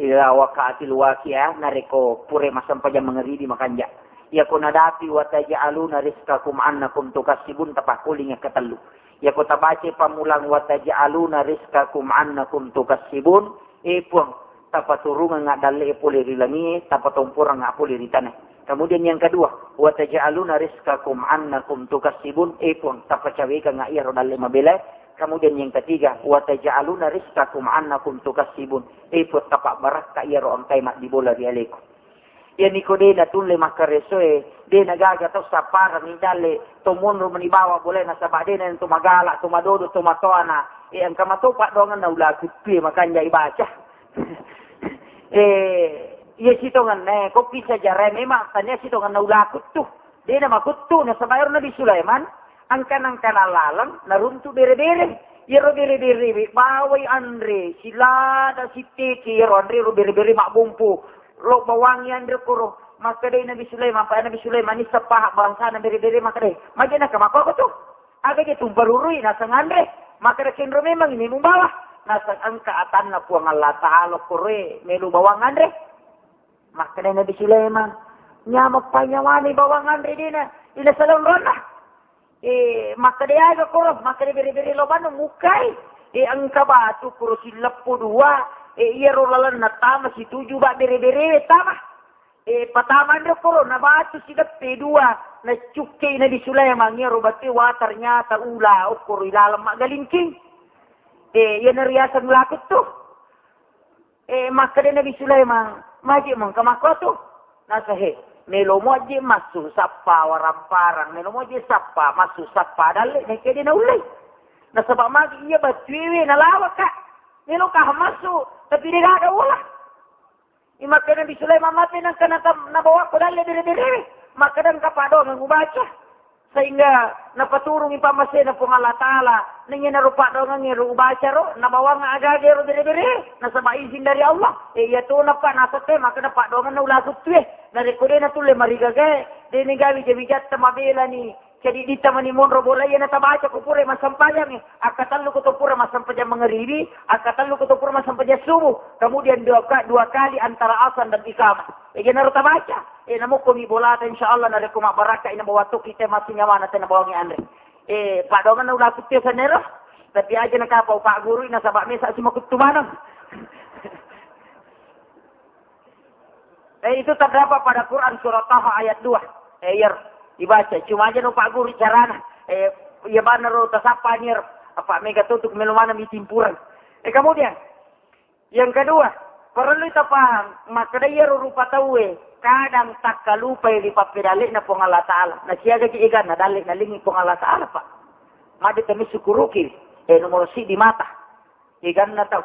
Idza waqa'atil waqi'ah, narekko pura massempajang mangaribi makanja. Iyako nadapi wa taj'aluna rizqakum annakum tukassibun, tapakkuling yang ketellu. Iyako tabaca pammulang wa taj'aluna rizqakum annakum tukassibun, eh Puang, tapaturungang dalle pole ri langie, tapatomporang pole ri tanae. Kemudian yang kedua, wa taj'aluna rizqakum annakum tukassibun, eh Puang, tapacawekang iyaro dalle mabelae. Kemudian yang ketiga, wa taj'aluna rizqakum annakum tukassibun. Eh, Puang, tapabbarakka iyaro engkae maddibola ri aleku. Iyani ko de natulle makkaresoe, de nagaga tau sapparang ni dalle, to monro mani bawa bolae nasaba de na to magala, to madodo, to matoana. Eh, engka mato paddoangenna ulaku tue makanja ibaca. Eh, iya sitongenna, eh, ko pisa jarae memang tania sitongenna ulaku tu. De na makuttu nasaba ero Nabi Sulaiman, angka-angkana laleng naruntu bere-bere. Iyaro bere-bere we bawai anre, silada siteke iyaro anre ro bere-bere mabbompo. Lo bawangi anre koro. Makkedai Nabi Sulaiman, pa Nabi Sulaiman ni sepahak bangsana bere-bere makkedai. Maje na kemako aku tu. Aga je tumparurui naseng anre. Makkeda kenro memang ini mubawa. Naseng engka atanna Puang Allah Ta'ala koroe melu bawang anre. Makkeda Nabi Sulaiman, nyameng panyawana bawang anre dena, ina salonronna. Eh, makkeda aga koro, makkeda bere-bere lo banu mukai. Eh, engka batu koro silleppo dua, eh, iyaro lalenna tama situju ba bere-bere tama. Eh, patama anre koro na batu sideppe dua, na cukke Nabi Sulaiman iyaro batu wa ternyata ula okkoro ilaleng maggalingking. Eh, iya nariaseng ulaku tu. Eh, makkeda Nabi Sulaiman, maje mengka makkotu? Nasa he, melo moje massu sappa warang-parang, melo moje sappa massu sappa dalle, nekke de naullei. Nasaba magi iya battuewe nalawaka. Melo kah massu, Tapi de' gaga uwala. Imakkeda Nabi Sulaiman mate nangka nata-, nabawa ko dalle bere-berewe. Makkeda engka paddoangeng ubaca. Sehingga napaturungi pammasena Puang Allah Ta'ala. Nengnge naro paddoangeng ero ubaca ro, nabawang aga-aga ero bere-bere. Nasaba izin dari Allah. E, iya tona pa nasette, makkeda paddoangeng na ula kuttue. Narekko de' natulle marigagae, de' nigawi jawi jatta mabelani. Jadi ditamani monro bola iya natabaca ko pura massampajangngi. Akkatellu ko to pura massampajang mangaribi, akkatellu ko to pura massampajang subuh. Kemudian dua ka-, dua kali antara azan dan iqamah. Ega naro tabaca. E, namukko mi bolata, insya Allah narekko mabbarakka ina bawa to kita masih nyawana tena bawangi anre. E, paddoangeng na ula kuttue sanero. Tapi aja nakapa upa guru ina sabab mesa simakuttu maneng. Eh, itu terdapat pada Quran surah Taha ayat dua. Eh, iya, dibaca. Cuma aja no Pak Guru carana. Eh, iya benar ro tasappa anyer. Apa mega tutuk melo mana mitimpurang. Eh, kemudian yang kedua, perlu kita paham, makkeda iya ro rupa tauwe kadang takkalupai ri pappedalle'na Puang Allah Ta'ala. Na siaga ji eganna dalle nalingi Puang Allah Ta'ala, Pak. Made kami syukuruki. Eh, nomor si di mata. Eganna tau.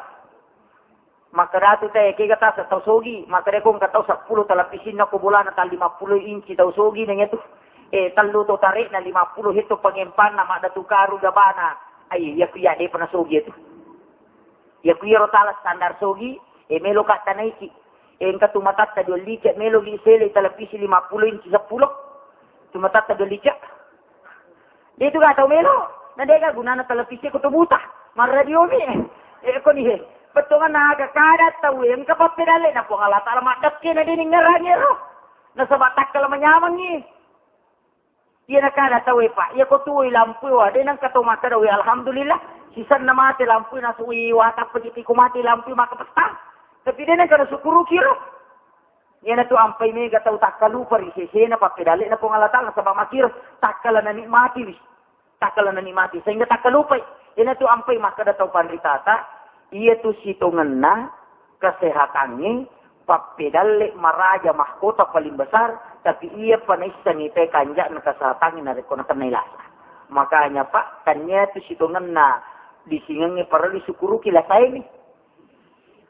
Makkeda tu te, kega tasa tau sogi, makkeda ko engka tau seppulo televisinna ko bolana tau lima puluh inci tau sogi neng itu. Eh, tellu to tarekna lima puluh itu pengempanna madda tu karu gabana. Ai, iya ku iya depa na sogi itu. Iya ku iya ro tala standar sogi, eh, melo ka tanaiki. Eh, engka tu matatta dua lice melo gi sele televisi lima puluh inci seppulo. Tu matatta dua lice. Dia itu gak tau melo. Na de' ga gunana televisi ko tu buta. Marradio mi. Eh, ko ni he. Bettuanna aga kada tau engka pappedalle na Puang Allah Ta'ala maddekke na de' ningerangi ro. Nasaba takkala manyamangi. Iya na kada tau e, Pak. Iya ko tuwoi lampu wa de' nangka tau makkeda we alhamdulillah. Sisanna mate lampu na suwi watappa jiti ko mate lampu maka petang. Tapi de' nangka na syukuruki ro. Iyanatu ampai mega tau takkalupa ri sesena pappedalle'na Puang Allah Ta'ala, nasaba makkiro takkala nanikmati wi. Takkala nanikmati, sehingga takkalupai. Iyanatu ampai makkeda tau panritata, iyatu sitongenna kesehatangnge pappedalle maraja mahkota paling besar, tapi iya pa naissengngi te kanja'na kesehatangnge narekko nakennai lasa. Makanya, Pak, tania tu sitongenna disingengnge parellu syukuruki lasaini.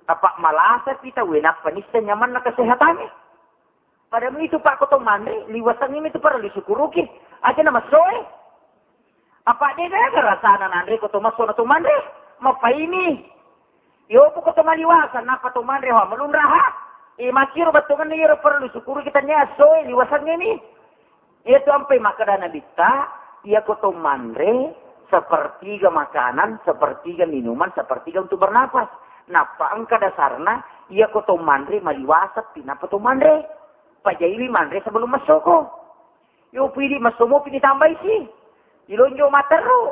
Apa malasa pi tauwe nappa nisseng nyamanna kesehatangnge. Pada itu Pak ko to manre, liwasangnge mi tu parellu syukuruki. Aja na massoe. Apa de' gaga rasana nanre ko to masso na to manre. Mapaini. Yo ko to maliwasa napa to manre wa malunraha. E makkiro bettuanna iyaro parellu syukuruki tania assoe liwasangnge mi. Iyatu ampai makkeda Nabitta, iyako to manre sepertiga makanan, sepertiga minuman, sepertiga untuk bernapas. Nappa engka dasarna, iyako to manre maliwasa pi nappa to manre. Pajaiwi manre sebelum messoko. Yo pidi messomo pi ditambai si. Dilonjo materru.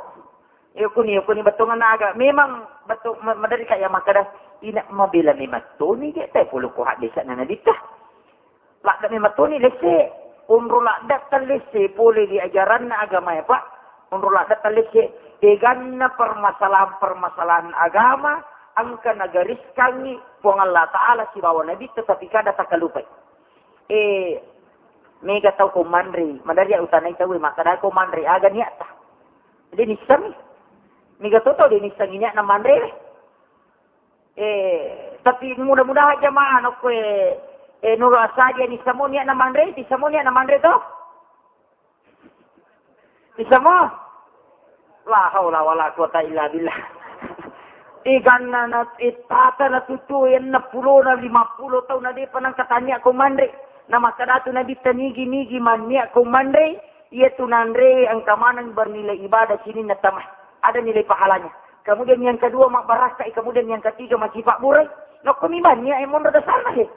Yo kuni, yo kuni bettuanna aga. Memang bettu-, ma-, maderri ka iya makkeda, ina mabela memettoni je, te polo ko haddesa na Nabitta. Ladde' memettoni lesse. Onro ladde' tallesse pole di ajaranna agamae, Pak. Onro ladde' tallesse. Eganna permasalahan-permasalahan agama engka nagariskangngi Puang Allah Ta'ala sibawa Nabi, tetapi kada takkalupai. Eh, mega tau ko manre, madari utanai tau makkeda ko manre aga niatta. Jadi nissengngi. Mega to tau de' nissengngi niatna manre. Eh, tapi mudah-mudahan jamaah nokko, eh, eh, nuru asaja ni semua niat na manre, di semua niat na manre to. Di semua. La haula wala quwata illa billah. Iganna na ittata na tutu enna pulo na lima pulo tau na depa nangka tania ko manre. Na makkadatu Nabi tanigi-nigi mannia ko manre, iya tu nanre engka maneng bernilai ibadah sininna tamah. Ada nilai pahalanya. Kemudian yang kedua, mabbarakkai. Kemudian yang ketiga, macipa burai. Nokko mi banni, eh, monro dasarna, he.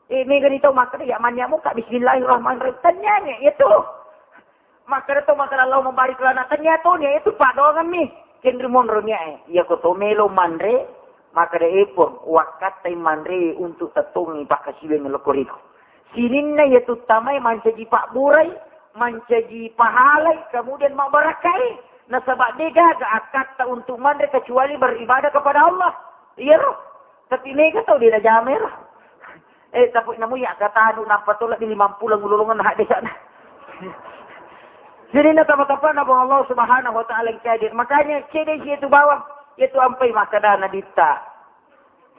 Eh, mega ni tau makkeda, ya, manni muka, bismillahirrahmanirrahim. Tanya ni, itu. Makkeda tau makkeda, Allahumma barik lana. Tanya tau ni, itu padongan mi. Kenri monro ni, eh. Ya, ko to melo manre, makkeda, eh, Puang, wakkattai manre untuk tettongi pakkasiweng lokoriku. Sininna iya tuttamai mancaji pabburai, mancaji pahalai, kemudian mabbarakkai. Nasaba de gaga akkatta untuk manre kecuali beribadah kepada Allah. Iyaro. Tapi mega tau de najama ero. Eh, tapi namu ya kata anu nappa tola di lima pulang ululungan hak desa na. Jadi na tapa-tapa na Allah Subhanahu wa Ta'ala yang kadir. Makanya cede si itu bawah, itu ampai makkada Nabitta.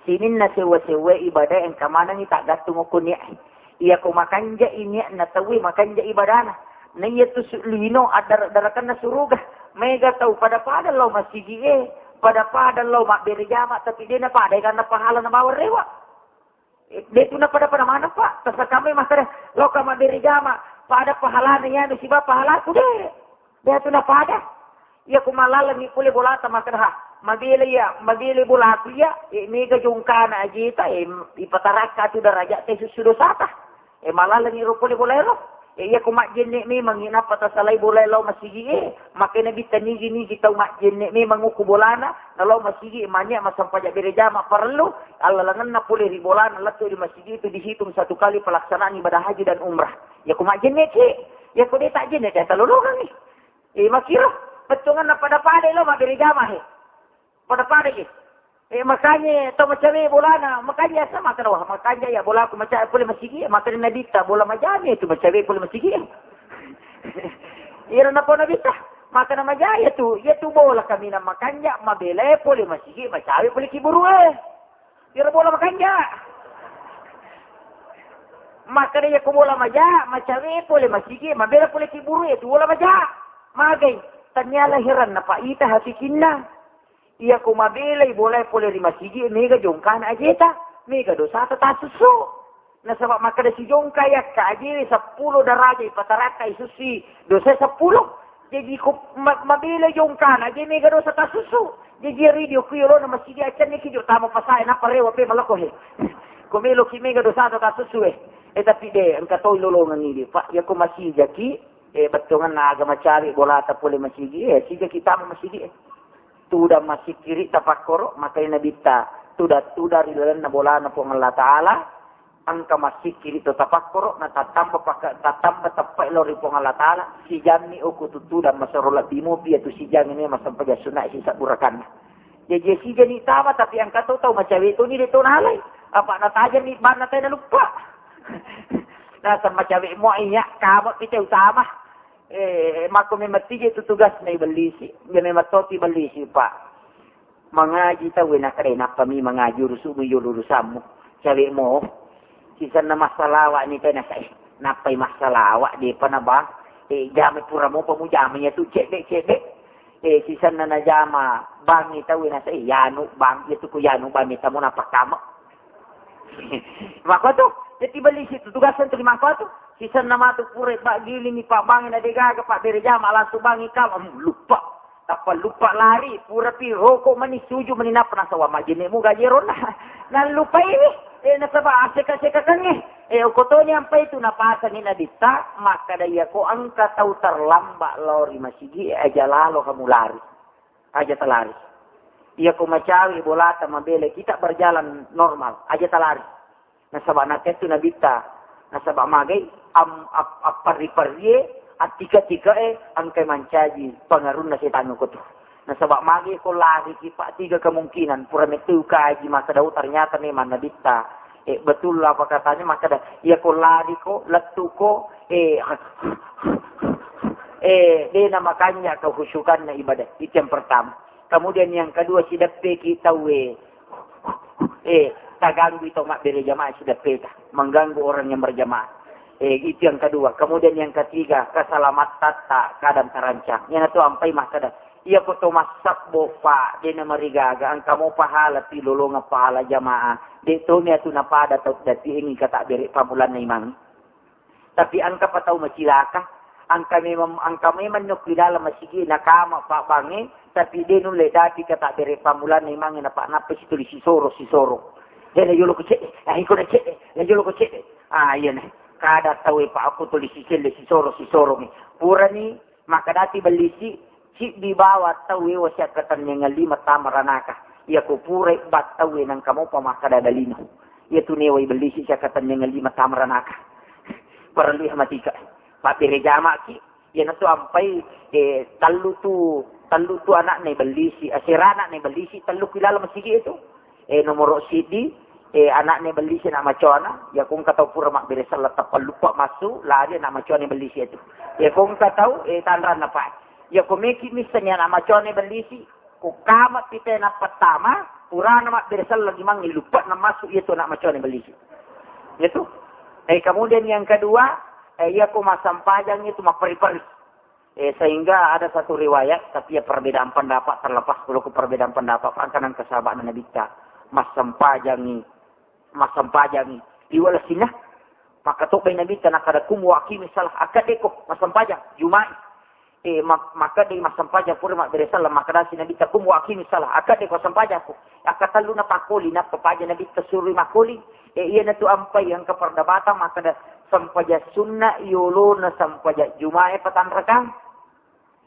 Sininna sewwa-sewwa ibadah engka manengngi taggattung okko niat. Iya ko makanja'i niatna tauwe, makanja ibadana. Na iya tu su-, lino addara-darakanna suruga. Mega tau pada-pada lao masigi e, pada-pada lao mabbere jama, tapi de napada ganna pahala na bawang rewa. Eh, de tu napada-pada maneng, Pak. Tasakamai makkeda, lao ka mabbere jama, pada pahalana yanu siba pahalaku de. De tu napada. Iya ko mallalengngi pole bolata makkeda, ha, mabela iya, mabela bolaku iya, eh, mega jongkana ajeta, eh, ipatarakka tu darajat te susu dosata. Eh, mallalengngi ro pole bola ero. Eh, iya ko majjenne memang i nappa tasalai bola lao masigi e, makanya bitta nigi-nigi tau majjenne memang uku bolana, na lao masigi e, mania masampaja bere jama parellu, allalengenna pole ri bolana lettu ri masigi itu dihitung satu kali pelaksanaan ibadah haji dan umrah. Iya ko majjenne ki, iya ko de tajjenne de talolongangngi. Eh, makiro, pettunganna pada-pada lo mabbere jama he. Pada-pada ki. Eh, makanya tau macawe bolana, makanya sama kan, wah, makanya ya bolaku macawe pole masigi, makanya nabitta bola majame itu macawe pole masigi. Ira napa nabitta, makanya majaya tu, ya tu bola kami na makanya mabela pole masigi, macawe pole kiburu eh. Ira bola makanja. Makkeda iya ko bola maja, macawe pole masigi, mabela pole kiburu e tu bola maja. Magai, tania lahiranna pa ita hatikinna. Iya ko mabelai bola pole ri masigi, mega jongkana ajeta, mega dosata tasusu. Nasaba makkeda sijongka yakka ajewe seppulo daraja ipatarakka isussi dosa seppulo. Jaji ko ma-, mabela jongkana, je mega dosa tasusu. Jaji ri dio ku yolona masigi accanni ki jo tama pasae nappa rewa pe malako he. Ko melo ki mega dosa tasusu eh. Eh, tapi de, engka to lolongan ini, Pak. Ya ko masigi ki, eh, bettongan na aga macawe bolata pole masigi, eh, sigi ki tama masigi eh. Tudang masikiri tapakkoro, makai nabitta, tuda-tuda ri lalenna bolana Puang Allah Ta'ala, engka massikkiri to tapakkoro, na tattamba paka-, tattamba teppai lao ri Puang Allah Ta'ala, sijammi uku tutudang masero lebbi mopi iyatu sijang ini massempajang sunna sisabbu rakanna. Jaji sijani tama, tapi engka to tau macawe toni de to nalai. Apa natajani banna tai naluppa. Naseng macawe mua iya, kama pite utama. Eh, makko memang tije tu tugas na ibellisi. Iya memang topi bellisi, Pak. Mangaji tau e, nakadai, nappami mangaji, urusu'mu iyo urusammu. Cawe mo. Sisenna massalawa ni tena sa, eh, nappai massalawa, depa na bang. Eh, jama pura mopa mujama iya tu cedde-cedde. Eh, sisenna najama bang ni tau e nasa, eh, yanu bang, iya tu ku yanu bang, mita mo napakkama. Makko tu, jadi bellisi tu tugasan tu di makko tu. Sisenna matu pura bak giling ni pak bang na degaga pak bere jama langsung bang ikam, em, lupa. Tappa lupa lari, pura pi rokok mani suju mani napa nasawa majene mu gajeronna. Nallupai ni, eh, nasaba aseka-seka kange. Eh, okotoni ampai tu napasani nabitta, makkada iya ko engka tau terlambat lao ri masigi, eh, aja lalo kamu lari. Aja talari. Iya ko macawe bolata mabela kita berjalan normal, aja talari. Nasaba nakke tu nabitta, nasaba magai am-, ap-, apparri-parrie, attika-tikae engkai mancaji pengaruhna setan ko tu. Nasaba magai ko lari ki, Pak, tiga kemungkinan, pura mettu kaji makkada, oh, ternyata memang nabitta. Eh, betul apa katanya, makkada, iya ko lari ko, lettu ko, eh, eh, dena makanya kehusukanna ibadah. Itu yang pertama. Kemudian yang kedua, sideppeki tauwe. Eh, taganggui tau mabbere jamaah sideppeta. Mengganggu orang yang berjamaah. Eh, itu yang kedua. Kemudian yang ketiga, keselamatan ta kadang terancam. Yang itu ampai makkada. Iya ko to massabbo, Pak, dena marigaga, engka mo pahala pi lolongang pahala jamaah. De tomi atu napada tau dati ini kata bere pamulanna imang. Tapi engka pa tau macilaka, engka memang, engka memang nokki dalam masigi nakama pak bange, tapi de nulle dapi kata bere pamulanna imange na pak nappa situli sisoro, sisoro. Dena yolo ko cedde, ah, iko na cedde, na yolo ko cedde. Ah, iya na. Kada tau e pak aku tuli siselle sisoro, sisoro mi. Purani makkadati bellisi, ciddi bawa tau e wasiakkatenniangang lima tama ranaka. Iya ko purai battau e nangka mopa makkada dalino. Iya tu newa ibellisi siakkatenniangang lima tama ranaka. Parellu iya matika. Pabbere jamaki, iyanatu ampai, eh, tellu tu, tellu tu anakna ibellisi, eh, sera anakna ibellisi, tellu ki laleng masigi itu. Eh, nomoro siddi, eh, anakna ibellisi anak macoana, iya ko engka tau pura mabbere sella tappa luppa massu, lari anak macoana ibellisi itu. Iya ko engka tau, eh, tanranna pa. Iya ko meki misseng anak macoana ibellisi, ko kama pite nappa tama, Purana mabbere selleng imangnge, luppe'na massu iyatu ana' macoa na bellisi. Iyatu. Eh, kemudian yang kedua, eh, iyako massempajang itu mapperi-peri. Eh, sehingga ada satu riwayat, tapi ya perbedaan pendapat, terlepas kalau ke perbedaan pendapat, angkanang ke sahabat Nabitta, massempajangi, massempajangi. Iwa lessinna, maka tobbai Nabitta, nakada kum wa aqimi salah, akadeko, massempajang, Jumai. Eh, mak-, makadai massempajang pura mabbere selleng, makadasi Nabitta kum wa aqimi salah, akadeko sempajangku. Akkatelluna pakkoli, nappa paja Nabitta surui makkoli. Eh, iyanatu ampai engka perdebatan, makkada sempajang sunna yolona sempajang Jumae patanrakang.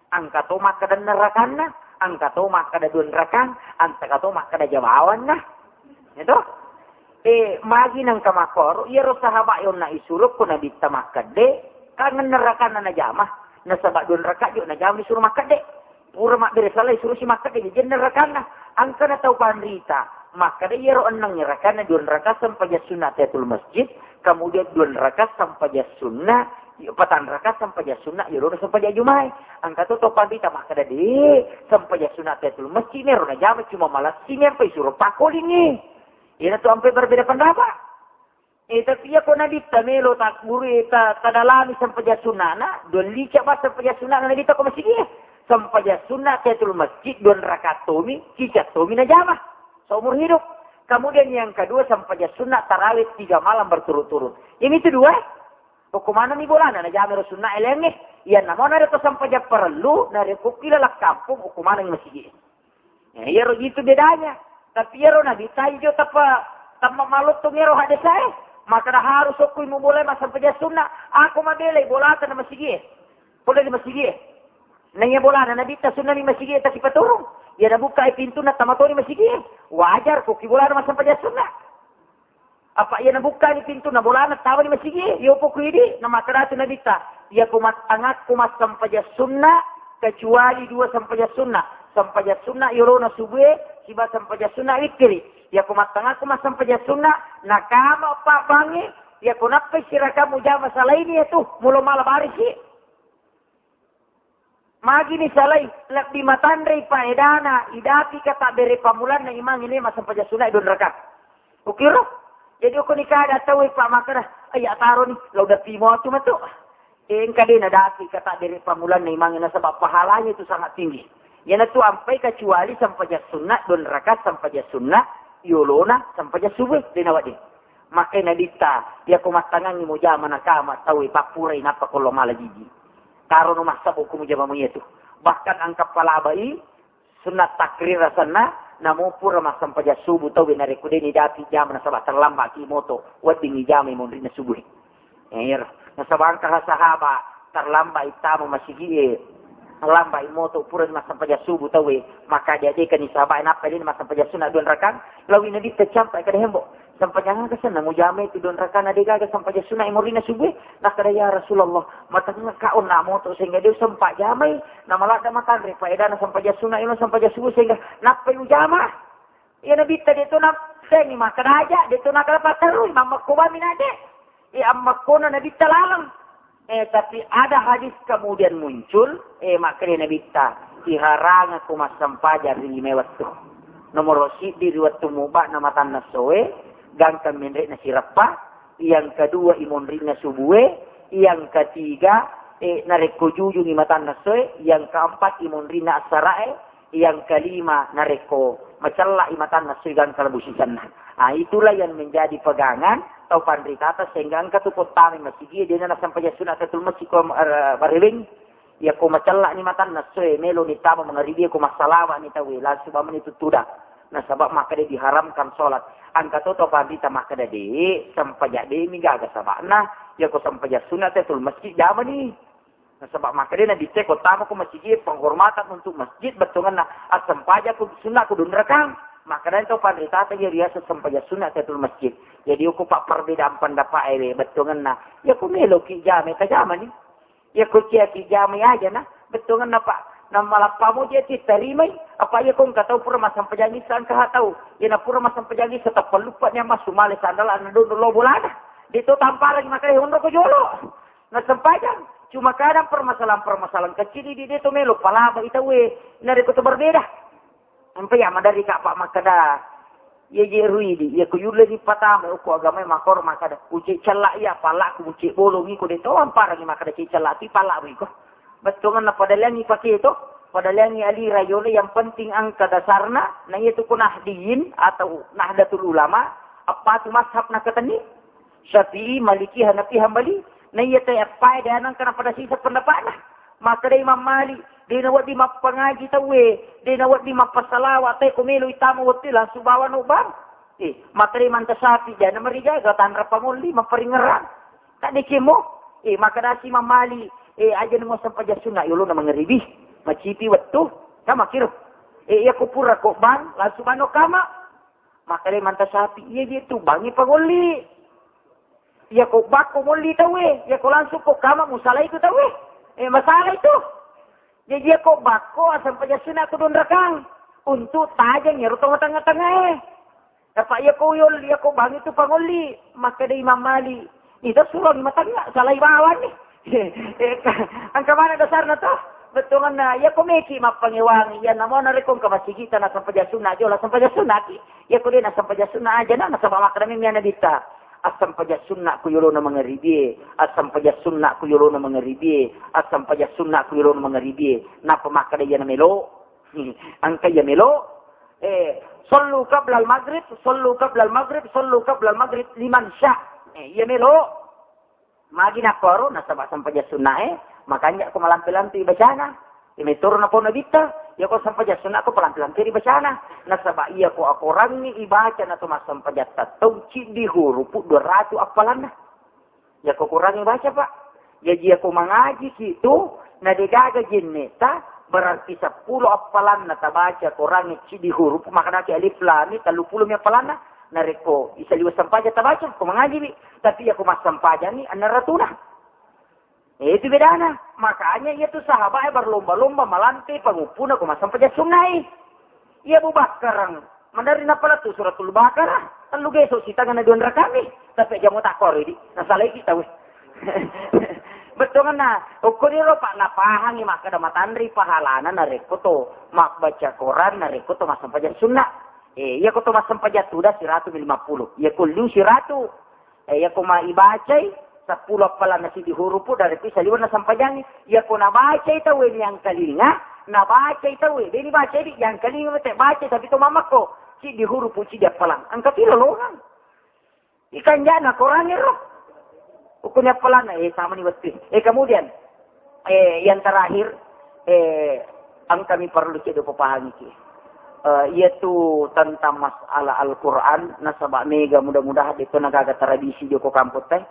Engka to makkada enneng rakanna, engka to makkada dua rakang, engka to makkada jawawanna. Itu. Eh, magi nengka makkoro, iyaro sahabat yonna isuro ko Nabitta makkade, kan enneng rakanna najama, nasaba dua raka jo najama disuruh makkade. Pura mabbere selleng isuruh si makkade, jadi enneng rakanna. Engkana tau panrita, makkada iyaro enneng rakanna dua raka sempajang sunna tahiyatul masjid, kemudian dua raka sempajang sunna, patanraka sempajang sunna, yolona sempajang Jumae. Engka to tau panrita makkada, de, sempajang sunna tahiyatul masjid mero najama, cuma malassi mempa isuro pakkolingngi. Iyanatu ampai berbeda pendapat. Eh, tapi iya ko Nabitta melo takburu, eh, ta-, tadalami sempajang sunnana, dua lica ba sempajang sunnana Nabitta ko masigi. Sempajang sunna tahiyatul masjid, dua rakaat tomi, cica tomi najama. Seumur hidup. Kemudian yang kedua, sempajang sunna tarawih tiga malam berturut-turut. Ini itu dua. Hukumanna mi bolana najama ro sunna elengnge. Iya namo narekko sempajang parellu, narekko ki laleng kampung, hukumanna mi masigi. Ya, iyaro itu bedanya. Tapi iyaro Nabitta ijo tappa, tappa malotto ngero hadesae. Makkada harus okko imu bolai massempajang sunna. Ako mabelai bolata na masigie. Pole di masigie. Naiya bolana Nabitta sunna mi masigie tasipaturung. Iya nabukkai pintunna tamatoni masigie. Wajar ko ki bolana massempajang sunna. Apa iya nabukkani pintunna bolana tawani masigi, yopo ku idi, na makkedatu Nabitta, iya ko mattangakku massempajang sunna, kecuali dua sempajang sunna, sempajang sunna yolona subue, siba sempajang sunna wittiri. Iya ko mattangakku massempajang sunna, nakama pabbangi, iya ko nappai sirakamu jama salaini itu, mulo mala barisi. Magi ni salai, lebbi matanrei paedana, idapi ka tabbere pamulanna imangnge ne massempajang sunna dua raka. Ukiro? Jadi uko ni kada tau pa makkeda, "Ai, ya taro ni, lau dapi mo tu matu." Eh, engka de nadapi ka tabbere pamulanna imangnge nasaba pahalanya itu sangat tinggi. Iyanatu ampai kecuali sempajang sunna dua raka sempajang sunna yolona sempajang subuh de nawedding. Makkai Nabitta, iya ko mattangangngi mujama nakama tau pappurai nappa kollo mala jiji. Karono massabbu ko mujama mu iyatu. Bahkan engka palabai sunna takrir asenna, namo pura massempajang subuh tau narekko de nidapi jama nasaba terlambat ki moto, wedding ijamai monrinna subuh. Ero. Nasaba engka sahaba terlambat ittama masigi e, terlambat moto pura massempajang subuh tau e, maka dia dekani sahaba nappa de massempajang sunna dua rakang, lawi Nabitta campa kada hembo. Sempajang aga senna mujama itu dua rakana de gaga sempajang sunna monrinna subuh. Nakkeda, "Ya Rasulullah, matengngaka onna moto sehingga de sempat jamai, na maladda matanre paedana sempajang sunna ino sempajang subuh sehingga nappai ujama." Iya Nabitta de to na tengi makkeda aja, de to na kala paterui, mammekko bami nade. Iya ammekkona Nabitta laleng. Eh, tapi ada hadis kemudian muncul, eh, makkeda Nabitta, "Iharangako massempajang ri lima wettu. Nomoro siddi ri wettu muba na matanna soe, gangka menre na sireppa, yang kedua imonrinna subue, yang ketiga, eh, narekko jujungi matanna soe, yang keempat imonrinna assarae, yang kelima narekko macella i matanna soe gangka lebu sisenna." Ah, itulah yang menjadi pegangan tau panritata sehingga engka tu pottame masigi dena nassempajang sunna tahiyatul masjid ko, eh, bareweng. Iya ko macella ni matanna soe melo ni tama mangaribi ko massalawa ni tawe langsung bamani tutudang. Nasaba makkeda diharamkan salat. Engka to tau panrita makkeda de, sempajang de mi gaga sabana. Iya ko sempajang sunna tahiyatul masjid jamani. Nasaba makkeda Nabitta ko tama ko masigi penghormatan untuk masjid bettuanna assempajakku sunnaku dua rakang. Makkeda tau panritata iya riaseng sempajang sunna tahiyatul masjid. Jadi uku pak perbedaan pendapat ewe bettuanna. Iya ko melo ki jama tajamani. Iya ko cia ki jama aja na. Bettuanna pak. Na malappa mo je ti tarimai. Apa iya ko engka tau pura massempajang isa engka ha tau. Iya na pura massempajang isa tappa luppa ni amma sumale sandala na dondo lo bolana. De to tamparang makkeda honro ko jolo. Nassempajang. Cuma kadang permasalahan-permasalahan kecil di de to melo palaba ita we. Narekko to berbeda. Empa ya madari ka pak makkeda. Iya je ruidi, iya ko yulle ni patama ko agama makor makada, uce cella iya pala ku uce bolong iko de to amparangi makada ce cella ti pala iko. Bettuanna padaleangi pake to, padaleangi alira yolo yang penting angka dasarna, na iya tu ku nahdiyin atau nahdlatul ulama, apa tu mazhab na keteni? Syafi'i, Maliki, Hanafi, Hambali. Na iya te appae de anang kana pada sisa pendapatna. Maka de Imam Malik, de na wedding mappangaji tauwe, de na wedding mappasalawa te ko melo itama wettu langsung bawa no bang. Eh, maka de Imam Syafi'i, jana marijaga tanra pangolli mapparingerang. Tak de kemo. Eh, maka dasi Imam Malik, eh, aja nemo sempajang sunna yolo na mangeribi. Macipi wettu, kama kiro. Eh, iya ko pura ko bang, langsung bano kama. Maka de Imam Syafi'i, iya je tu bangi pangolli. Iya ko bakko molli tauwe, iya ko langsung ko kama musalai tu tauwe. Eh, masalah itu. Jadi iya ko bakko asempajang sunna ko dua rakang. Untuk tajang ero tengah-tengah-tengah eh. Apa iya ko yol, iya ko bangi tu pangolli. Maka de Imam Malik. Ita suruh di matangga, salai bawang ni. Eh, ka-, angka mana dasarna to? Bettuanna, iya ko meki mappangewangi, iya namo narekko engka masigita na sempajang sunna, jola sempajang sunna ki. Iya ko de na sempajang sunna aja na, nasaba makkadami miana dita. Assempajang sunna ku yolona mangaribie, assempajang sunna ku yolona mangaribie, assempajang sunna ku yolona mangaribie. Napa makkada iya na melo? Engka iya melo. Eh, sallu qablal maghrib, sallu qablal maghrib, sallu qablal maghrib liman sya. Eh, iya melo. Magi nakkoro, nasaba sempajang sunnae, makanja ko malampe-lampe bacana. Iya metoro napau nabitta, iya ko sempajang sunna ko palampe-lampe ri bacana. Nasaba iya ko akorangngi ibaca na to massempajang tattau ciddi hurupu dua ratu appalanna. Iya ko korangngi baca, Pak. Jaji iya ko mangaji ki tu, na degaga jenneta, berarti seppulo appalanna tabaca korangngi ciddi hurupu, makadaki alif lam, telluppulo mi appalanna. Narekko isaliweng sempajang tabaca, ko mangaji mi. Tapi iya ko massempajangngi, annaratuna. Eh, itu bedana. Makanya iya tu sahabat berlomba-lomba malampe panguppuna ko massempajang sunnai. Iya Abu Bakar, mandarri napalettu suratul Baqarah, tellu geso sitangana dua rakami. Tapi jamo tak kori di, nasalai kita weh. Bettuanna, okko diro Pak napahangi makkada matanri pahalana narekko to mabbaca Quran, narekko to massempajang sunnah. Eh, iya ko to massempajang tuda siratu lima puluh. Iya ko liu siratu. Eh, iya ko ma ibacai seppulo appalanna siddi hurupu dari pi saliwenna sempajangi. Iya ko nabacai tauwe niangkalinga, nabacai tauwe, deni bacai di, yangkalinga mete bacai tapi to mamakko. Siddi hurupu siddi appalang. Engka pi lolongang. Ikanjana korangnge ro. Hukumnya appalanna, eh, sama ni wettu. Eh, kemudian, eh, yang terakhir, eh, engkami perlu ceddo papahangi ki. Eh, iya tu tentang masalah Al-Quran, nasaba mega mudah-mudahan de to nagaga tradisi joko kampung teh.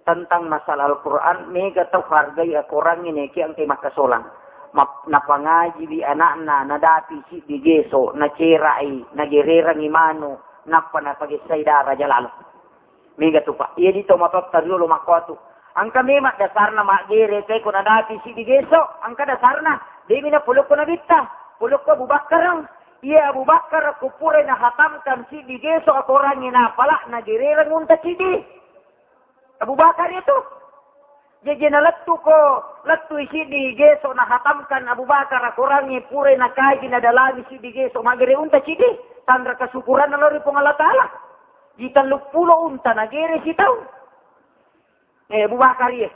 Tentang masalah Al-Quran, mega tau hargai Al-Quran ini ki engkai makkasolang. Map-, napangaji bi anakna, nadapi siddi geso, nacerai, nagererangi manu, nappa napagessai dara jalalo. Mega tu, Pak. Iya di to matotta riolo makkotu. Engka memang dasarna maggere teko nadapi siddi geso, engka dasarna. Demi na polokko nabitta, polokko Abu Bakar. Iya Abu Bakar ko pura nahatamkan siddi geso akorangnge napala nagerereng unta siddi. Abu Bakar itu. Jaji nalettu ko, lettu siddi geso nahatamkan Abu Bakar akorangnge pura nakaji nadalami siddi geso magere unta siddi. Tanra kasukuranna lao ri Puang Allah Taala. Di telluppulo unta nagere sitaung. Eh, Abu Bakar, iya.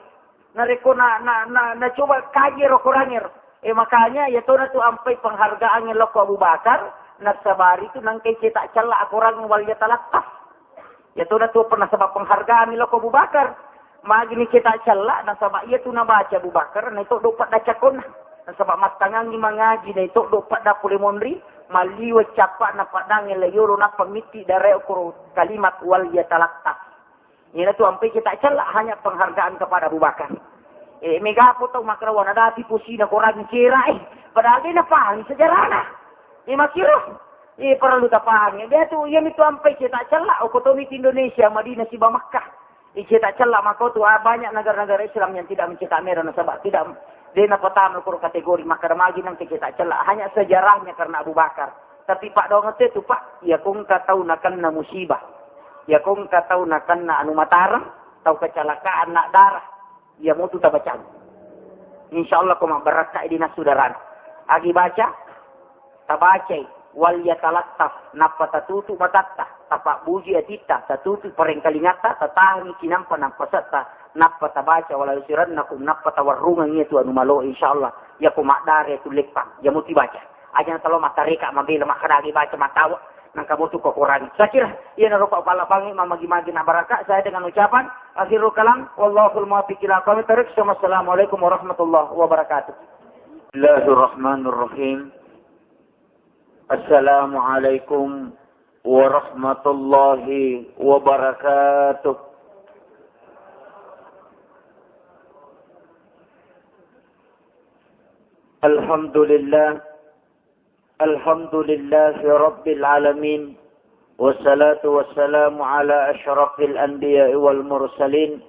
Narekko na, na, na, na coba kaji ero korangngero. Eh, makanya, iya tona tu ampai penghargaan lokko Abu Bakar, nasabari tu nangkai cetak cella akorang wal yatalattaf. Iya tona tu pernah sebab penghargaan lokko Abu Bakar. Magini cetak cella, nasaba iya tu nabaca Abu Bakar, na itu dopat dacakonna. Nasaba mattangangi mangaji, na itu dopat dapule monri, maliwa capa na padangi layolo na pamitti dare okoro kalimat wal yatalattaf. Iyana tu ampai cetak cella, hanya penghargaan kepada Abu Bakar. Eh, megapo tau makkeda nadapi posina korang cera, eh. Padahal de napahangi sejarahna. Eh, makkiro. Eh, perlu tapahangi. Dia tu, iya mitu ampai cetak cella, okotomi tu Indonesia, Madinah siba Makkah. Eh, cetak cella mako tu, ah, banyak negara-negara Islam yang tidak mencetak merah nasaba tidak, de napatama koro kategori makkeda magi nangke cetak cella. Hanya sejarahnya karena Abu Bakar. Tapi Pak Dongete tu, Pak, iya kongka tau nakenna musibah. Iya kongka tau nakenna anu matareng, tau kecelakaan nak darah. Iya mutu tabacang. Insya Allah ko mabbarakka di nasudarana. Agi baca, tabacai. Wal yatalattaf, nappa tatutu matatta, tapabbuji atitta, tatutu parengkalingatta, tatahangi cinampa nappasetta, nappa tabaca wala yusirannakum, nappa tawarrungang iya tu anu malo, insyaallah, yako maddare tu leppang, yamo tibaca. Aja natalo mattareka mabela makkadagi baca matawa, nangka motu ko Quran. Sakira, iya naropa palabangi mamagi-magi na baraka, saya dengan ucapan akhirul kalam, wallahul muwaffiq ila aqwamit thariq. Assalamualaikum warahmatullahi wabarakatuh. Bismillahirrahmanirrahim. Assalamualaikum warahmatullahi wabarakatuh. Alhamdulillah. Alhamdulillahi rabbil alamin. Wassalatu wassalamu ala asyrafil anbiya'i wal mursalin.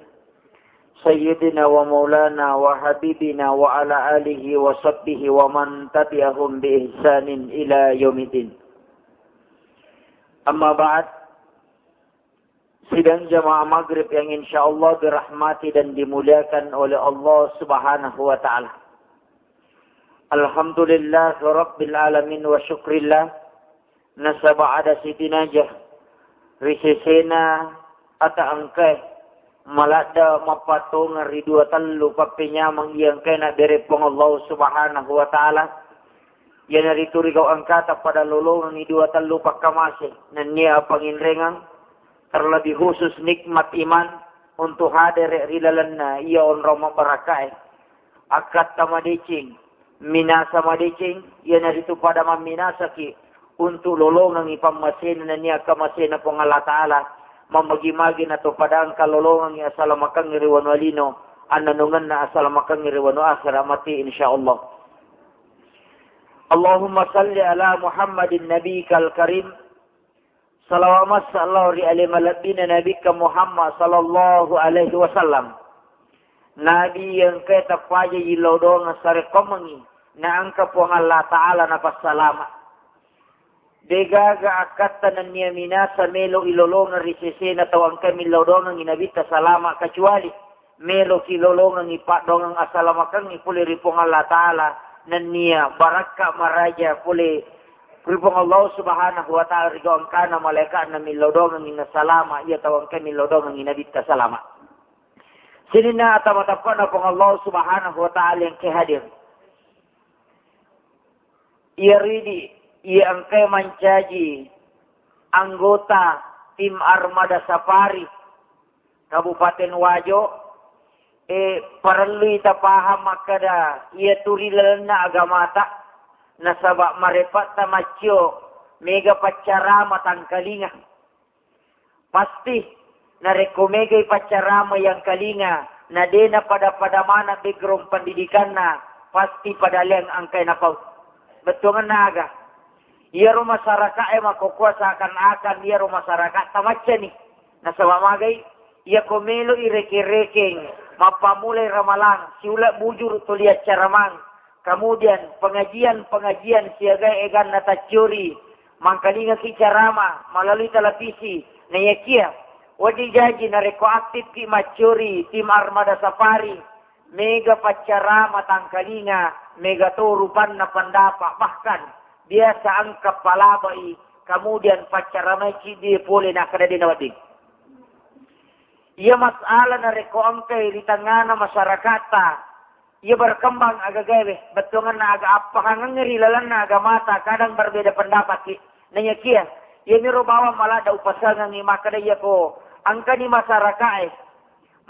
Sayyidina wa maulana wa habibina wa ala alihi wa sahbihi wa man tabi'ahum bi ihsanin ila yaumiddin. Amma ba'd, sidang jamaah maghrib yang insyaallah dirahmati dan dimuliakan oleh Allah Subhanahu wa Ta'ala. Alhamdulillah Rabbil Alamin wa syukrillah. Nasaba ada sitinaja ri sesena ata engkae maladda mappatongeng ri dua tellu pappenyameng iya engkae nabbere Puang Allah Subhanahu wa Ta'ala. Iyanaritu ri gau engkata pada lolongengngi dua tellu pakkamase nennia panginrengeng, terlebih khusus nikmat iman untuk hadere ri lalenna iya onrong mabbarakkae. Akkatta madeceng, minasa madeceng, iyanaritu pada mamminasaki untuk lolongengngi pammasena nennia kamasena Puang Allah Ta'ala, mammagi-magi nato pada engka lolongengngi asalamakengngi ri wanua lino, annanungenna asalamakengngi ri wanua akhera mati, insyaallah. Allahumma salli ala Muhammadin nabiyikal karim. Salawat massa Allah ri ale malebbina Nabikka Muhammad sallallahu alaihi wasallam. Nabi engkae tappaja illau doang sarekkomengngi, na engka Puang Allah Ta'ala napassalama. Degaga akkatta nennia minasa melo ilolongeng ri sesena tau engkae millau doangengngi Nabitta salama, kecuali meloki lolongengngi paddoangeng asalamakengngi pole ri Puang Allah Ta'ala, nennia barakka maraja pole ri Puang Allah Subhanahu wa Ta'ala ri gau engkana malaika'na millau doangengngi nasalama iya tau engkae millau doangengngi Nabitta salama. Sininna ata matappe'na Puang Allah Subhanahu wa Ta'ala yang ke hadir. Iya ridi, iya engkae mancaji anggota tim Armada Safari Kabupaten Wajo, e, parellui tapahang makkeda, iya tu ri lalenna agamata, nasaba marepatta maccio, mega paccarama tangkalinga. Pasti, narekko megai paccarama yang kalinga, na de napada-pada mana background pendidikanna, pasti pada leang angkai napau. Bettuangenna aga? Iyaro masyarakae makkokkoe seakan-akan iyaro masyarakatta maccani. Nasaba magai, iyako meloi reke-rekeng, mappammulai ramalang, siula bujuru tuli accaramang, kemudian pengajian-pengajian siaga eganna tacciori, mangkalingaki carama malalui televisi, naiyakia wedding jaji narekko aktifki maccori tim Armada Safari, mega paccarama tangkalinga, mega to rupanna pendapat, bahkan biasa engka palabai, kemudian paccaramai ciddi pole nakkeda de nawedding. Iya masalah narekko engkai ri tengngana masyarakatta, iya berkembang agagae, bettuangenna aga appahangengnge ri lalenna agamata, kadang berbeda pendapatki. Naiyakia, iyaniro bawang maladda upasengengngi makkeda iyako engkani masyarakae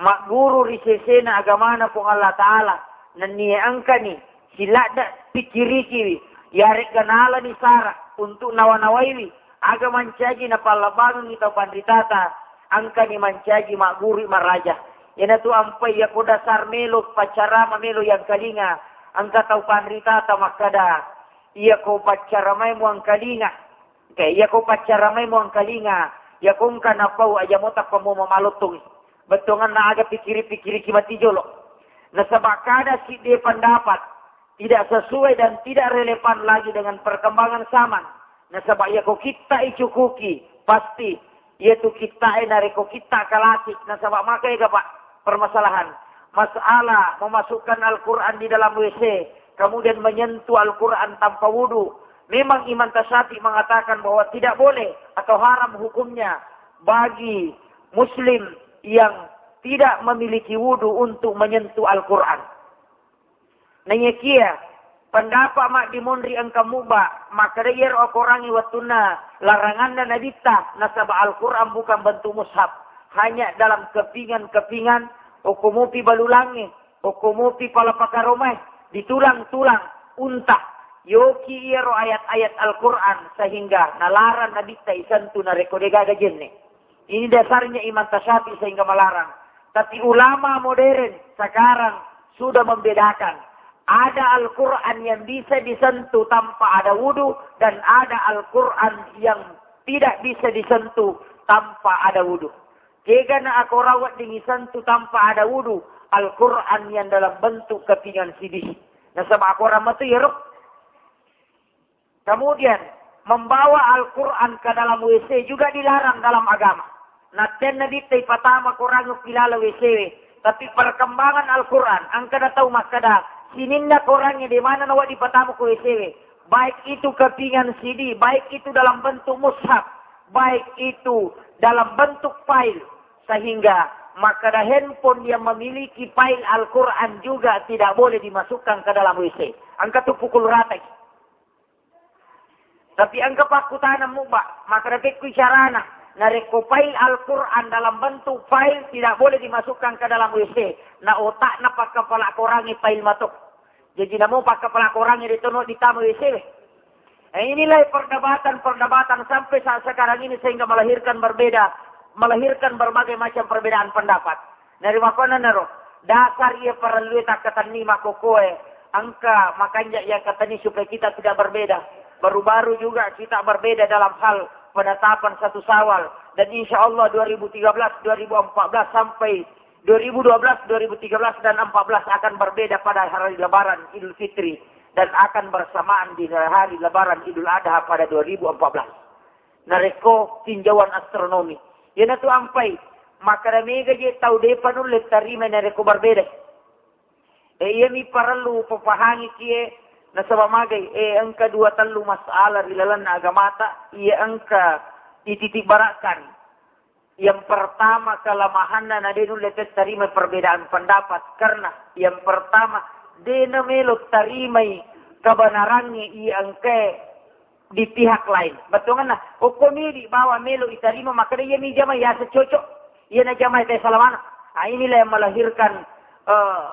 magguru ri sesena agamana Puang Allah Ta'ala, nennia engkani siladda pikkirikiwi, yaregga nalani sara untuk nawa-nawaiwi, aga mancaji napallabbangengngi tau panritata, engkani mancaji maggurui maraja. Iyanatu ampai iyako dasar melo paccarama melo yangkalinga, engka tau panritata makkeda, iyako paccaramai muangkalinga, engka iyako paccaramai muangkalinga, iyako engka napau aja mo tappa mo mamalottongi. Bettuangenna aga pikkiri-pikkiriki mati jolo. Nasaba kada sidde pendapat tidak sesuai dan tidak relevan lagi dengan perkembangan zaman. Nasaba iyako kitta icukuki, pasti iyatu kittae narekko kitta klasik, nasaba maka ega, Pak, permasalahan. Masalah memasukkan Al-Quran di dalam W C, kemudian menyentuh Al-Quran tanpa wudu, Memang Imam Tasyafi mengatakan bahwa tidak boleh atau haram hukumnya bagi muslim yang tidak memiliki wudu untuk menyentuh Al-Quran. Naiyakiya pendapat maddimonri engka mubba, makkeda iyaro akorangnge wettunna laranganna Nabitta, nasaba Al-Quran bukan bentuk mushaf, hanya dalam kepingan-kepingan, okko mupi balulangnge, okko mupi pala pakaromae, ditulang-tulang unta. Yoki iyaro ayat-ayat Al-Quran sehingga nalarang Nabitta isentuh narekko degaga jenne. Ini dasarnya Imam Tasyafi sehingga melarang. Tapi ulama modern sekarang sudah membedakan. Ada Al-Quran yang bisa disentuh tanpa ada wudu dan ada Al-Quran yang tidak bisa disentuh tanpa ada wudu. Kegana akorang wedding isentuh tanpa ada wudu, Al-Quran yang dalam bentuk kepingan siddi. Nasaba akorang metu iyaro. Kemudian, membawa Al-Quran ke dalam W C juga dilarang dalam agama. Nattenna ditta ipatama Quran pi laleng W C we. Tapi perkembangan Al-Quran, engka na tau makkeda, sininna Qurannya di mana nawa dipatama ke W C we. Baik itu kepingan siddi, baik itu dalam bentuk mushaf, baik itu dalam bentuk file. Sehingga makkeda handphone yang memiliki file Al-Quran juga tidak boleh dimasukkan ke dalam W C. Engka tu pukul rata. Tapi engka pakkutana mubba, makkeda pekkui carana. Narekko file Al-Quran dalam bentuk file tidak boleh dimasukkan ke dalam W C. Na otakna pakkapala Qurangnge file mato. Jadi namo pakkapala Qurangnge de tono ditama W C we. Eh, inilah perdebatan-perdebatan sampai saat sekarang ini sehingga melahirkan berbeda, melahirkan berbagai macam perbedaan pendapat. Narimakkuannanaro, dasar iya parellue takkatenni makkokkoe, engka makanja iya katenni supaya kita tidak berbeda. Baru-baru juga kita berbeda dalam hal penetapan satu Syawal. Dan insya Allah dua ribu tiga belas, dua ribu empat belas sampai dua ribu dua belas, dua ribu tiga belas, dan empat belas akan berbeda pada hari Lebaran Idul Fitri dan akan bersamaan di hari Lebaran Idul Adha pada dua ribu empat belas. Narekko tinjauan astronomi. Iyanatu ampai, makkeda mega je tau depa nulle tarimai narekko berbeda. E, iyami parellu papahangi kie, nasaba magai, e, engka dua tellu masalah ri lalenna agamata, iya engka ititibarakkan. Yang pertama, kelemahanna na de nulle tarimai perbedaan pendapat, karena yang pertama, de namelo tarimai kebenarannya iya engkae di pihak lain. Bettuanna, okko midi bawa melo itarima, makkeda iya mi jama yaseng cocok, iya na jama te salamana. Ah, inilah yang melahirkan, eh,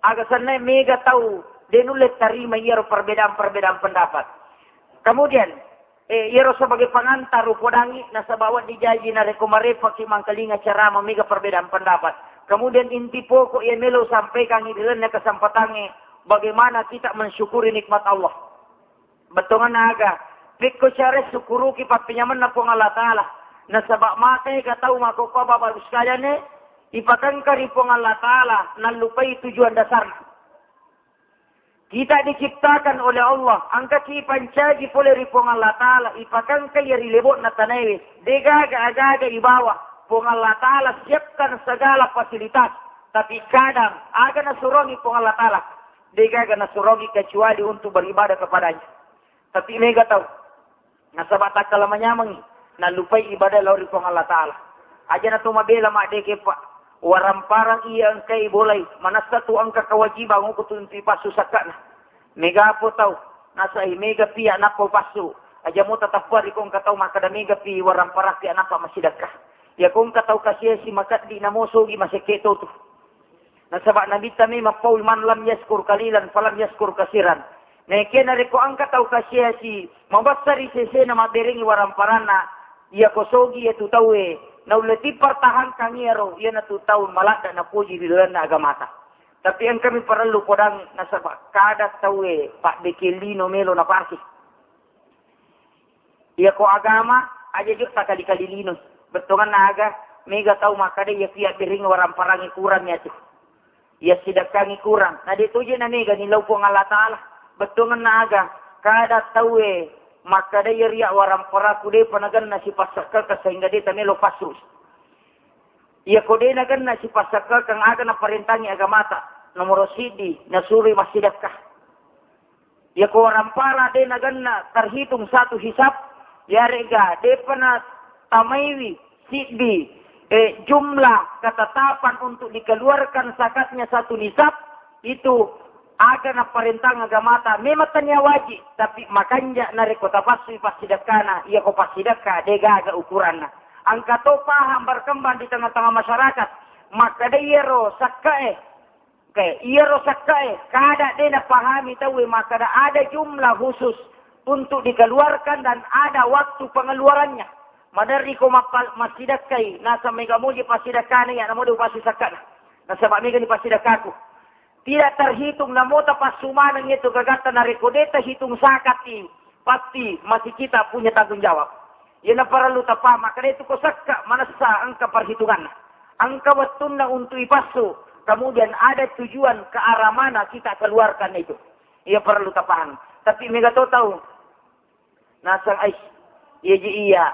aga senna mega tau de nulle tarima iyaro perbedaan-perbedaan pendapat. Kemudian, eh, iyaro sebagai pengantar upodangi nasaba wedding jaji narekko marepaki mangkalinga ceramah mega perbedaan pendapat. Kemudian inti pokok iya melo sampaikangi di lalenna kesempatangnge, bagaimana kita mensyukuri nikmat Allah. Bettuanna aga? Pekko care sukkuruki pappenyamenna Puang Allah Ta'ala. Nasaba maka ega tau makkokkoe Bapak Ibu sekalian, eh, ipakengka ri Puang Allah Ta'ala, nallupai tujuan dasarna. Kita diciptakan oleh Allah, engkaki ipancaji pole ri Puang Allah Ta'ala, ipakengka iya ri lebo'na tanaewe, degaga aga-aga ibawa. Puang Allah Ta'ala siapkan segala fasilitas, tapi kadang aga nasurongi Puang Allah Ta'ala, degaga nasurongi kecuali untuk beribadah kepadanya. Tapi mega tau, nasaba takkala manyamengngi, nallupai ibadah lao ri Puang Allah Ta'ala. Aja na to mabela maddeke, Pak. Waramparang iya engkai bolai, manessa tu engka kewajiban uku tu untu ipassu sakka'na. Mega po tau, nasai mega pia nappa upassu. Aja mo tatappa ri ko engka tau makkada mega pi waramparakki nappa massidakka. Iya ko engka tau kasiasi makeddi namo sogi masekke to tu. Nasaba Nabitta memang paul, "Man lam yaskur kalilan falam yaskur kasiran." Naekia narekko engka tau kasiasi mabessari sesena mabberengi waramparanna, iya ko sogi iya tu tauwe, naulle tipertahankan iyaro, iyanatu tau maladda napoji ri lalenna agamata. Tapi engkami parellu podang nasaba kada tauwe paddeke lino melo napake. Iya ko agama, aja jo takali-kali lino. Bettuanna aga, mega tau makkada iya pia bering waramparangi kurang iya tu. Iya sidakkangi kurang. Na de toje na mega ni lau Puang Allah Ta'ala. Bettuanna aga, kada tauwe makkada iya ria waramparaku de panaganna sipasakka sehingga de tamelo passus. Iya ko de naganna sipasakka aga naparentangi agamata. Nomoro siddi, nasuri massidakka. Iyako waramparang de nagenna terhitung satu hisab, yarega depa natamaiwi siddi, eh, jumlah ketetapan untuk dikeluarkan zakatnya satu nisab, itu aga naparentang agamata, memang tania wajib, tapi makanja narekko tapassui passidekkana, iyako passidekka degaga ukuranna. Engka to paham berkembang di tengah-tengah masyarakat, makkeda iyaro sakkae, Oke, iyaro sakkae, kada de napahami tauwe makkeda ada jumlah khusus untuk dikeluarkan dan ada waktu pengeluarannya. Maderri ko mappa-, massidekkai, naseng mega muji passidekkana iya, namo de upassu sakkana. Nasaba mega ni passidekkaku. Tidak terhitung, namo tapassu maneng itu gagatta narekko de tahitung sakati, pasti masih kita punya tanggung jawab. Iyana parellu tapaham, makkeda itu ko sakka manessa engka perhitunganna. Engka wettunna untuk ipassu, kemudian ada tujuan ke arah mana kita keluarkan itu. Iya parellu tapaham. Tapi mega to tau naseng, "Ais, iya ji iya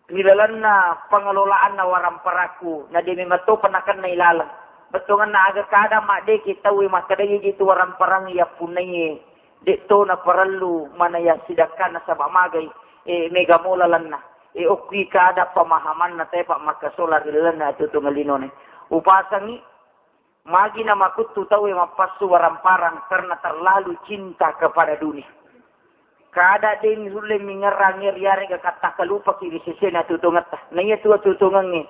ri lalenna pengelolaanna waramparakku, na de memang to penakennai laleng." Bettuanna aga kada madde ki tauwe makkeda, "Iya ji tu waramparang iya punnaie de to naparellu manaya sidakka nasaba magai, eh, mega mo lalenna." Eh, okkui kada pemahamanna tepa makkasola ri lalenna atutunga linone. Upasangi, magi namakuttu tauwe mappassu waramparang karena terlalu cinta kepada dunia. Kada de ni sulle mingerrangi riarega katta kalupaki ri sesena tutungetta. Na iya tu atutungengnge,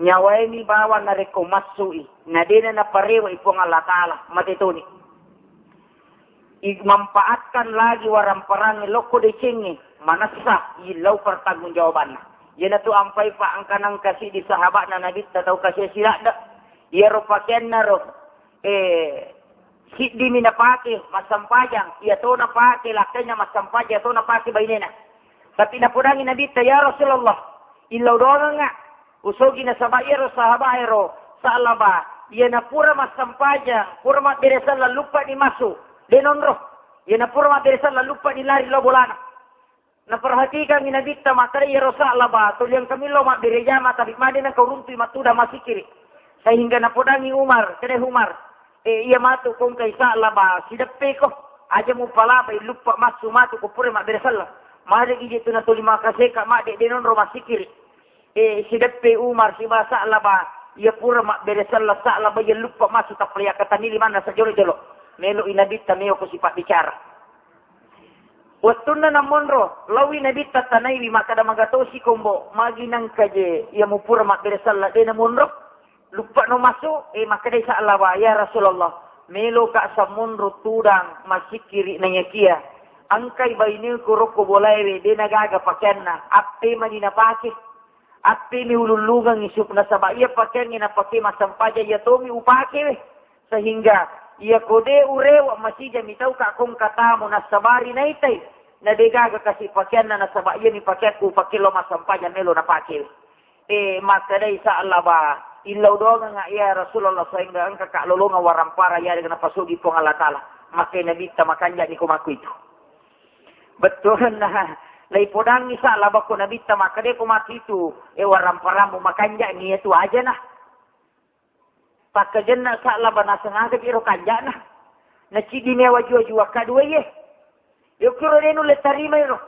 nyawae mi bawang narekko massui, na dena naparewai Puang Allah Taala, mate toni. I-, manfaatkan lagi waramparang lokko decengnge, manessa illau pertanggungjawabanna. Iyanatu ampai pa engka nangka siddi sahaba'na Nabitta tau kasi siladde. Iyaro pakeanna ro, eh, siddimi napake massampajang, iya to napake lakkainna massampajang, iya to napake bainena. Tapi napodangi Nabitta, "Ya Rasulullah, illau doangengnga usogi nasaba iyaro sahabae ro Sa'laba, iyana pura massampajang, pura mabbere selleng luppa ni masu, de nonro. Iyana pura mabbere selleng luppa ni lari lao bolana." Naperhatikangngi Nabitta makkeda, "Iyaro Sa'laba, tuli engka millau mabbere jama, tapi made nengka uruntui mattuda masikiri." Sehingga napodangi Umar, kede Umar, "Eh, iya matu kongkai Sa'laba, sideppeko. Aja mupalabai luppa massu matu ko pura mabbere selleng." Made ije tu natuli makaseka madde de nonro masikiri. Eh, sideppe Umar siba Sa'laba, iya pura mabbere selleng Sa'laba, iya luppa massu tappa yakkatanili manna sajolo-jolo. Melo i Nabitta meo ko sipabbicara. Wettunna namonro, laowi Nabitta tanaiwi makkeda, "Magatosi kombo, magi nangka je iya mupura mabbere selleng de namonro? Luppa no masu?" Eh, makkedai Sa'laba, "Ya Rasulullah, meloka sammonro tudang masikiri naiyakia engkai baineku rokko bolaewe de nagaga pakeanna, appe mani napake?" Appemi ulullungengngi sup-, nasaba iya pakeangnge napake massempajang iya tomi upake we. Sehingga iya ko de urewe masija mitauka kongka tamu nassabari naitai, na degaga kasi pakeanna nasaba iyami pakeakku upake lao massempajang melo napake we. Eh, makkedai Sa'laba, "Illau doangengnga iya Rasulullah sehingga engkaka lolongeng warampara iya dega napasogi Puang Allah Taala." Makkedai Nabitta, "Makanjani ko makku itu." Bettuanna, laipodangngi Sa'laba ko Nabitta makkeda, "Ko matu itu, eh, waramparammu makanjani iya tu ajana." Pakkajenna Sa'laba naseng aga pi ro kanjana. Naciddi mewa jua-jua kadua iye. Yokiro de nulle tarimai ro.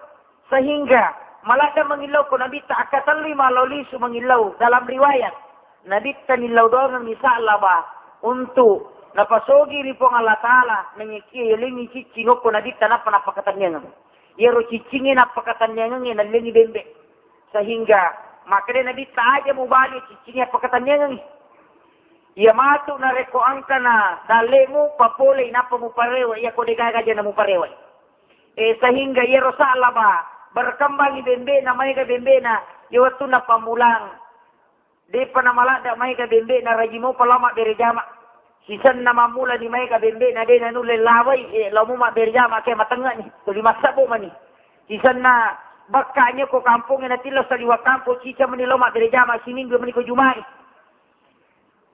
Sehingga maladde mangillau ko Nabitta, akkatellui malao lisu mangillau. Dalam riwayat, Nabitta nillau doangengngi Sa'laba untuk napasogi ri Puang Allah Taala, nanyakia yalengngi ciccing okko Nabitta nappa nappakatanniangeng. Iyaro ciccingnge nappakatanniangengnge nallengngi bembe. Sehingga makkeda Nabitta, "Aja mubali ciccingnge appakatanniangengngi. Iya matu narekko engkana dallemu papolei nappa muparewa, iya ko degaga aja namuparewa." Eh, sehingga iyaro Sa'laba berkembangi bembe'na, maega bembe'na, iya wettunna pammulang. De'pa namaladde maega bembe'na, rajing mopa lao mabbere jama. Sisenna mammulani maega bembe'na de nanulle lawai, eh, lao mu mabbere jama ke matengnge'ni, tuli massebbo mani. Sisenna bakka nyo ko kampongnge natillo saliweng kampong, ciceng mani lao mabbere jama, siminggu mani ko Juma'i.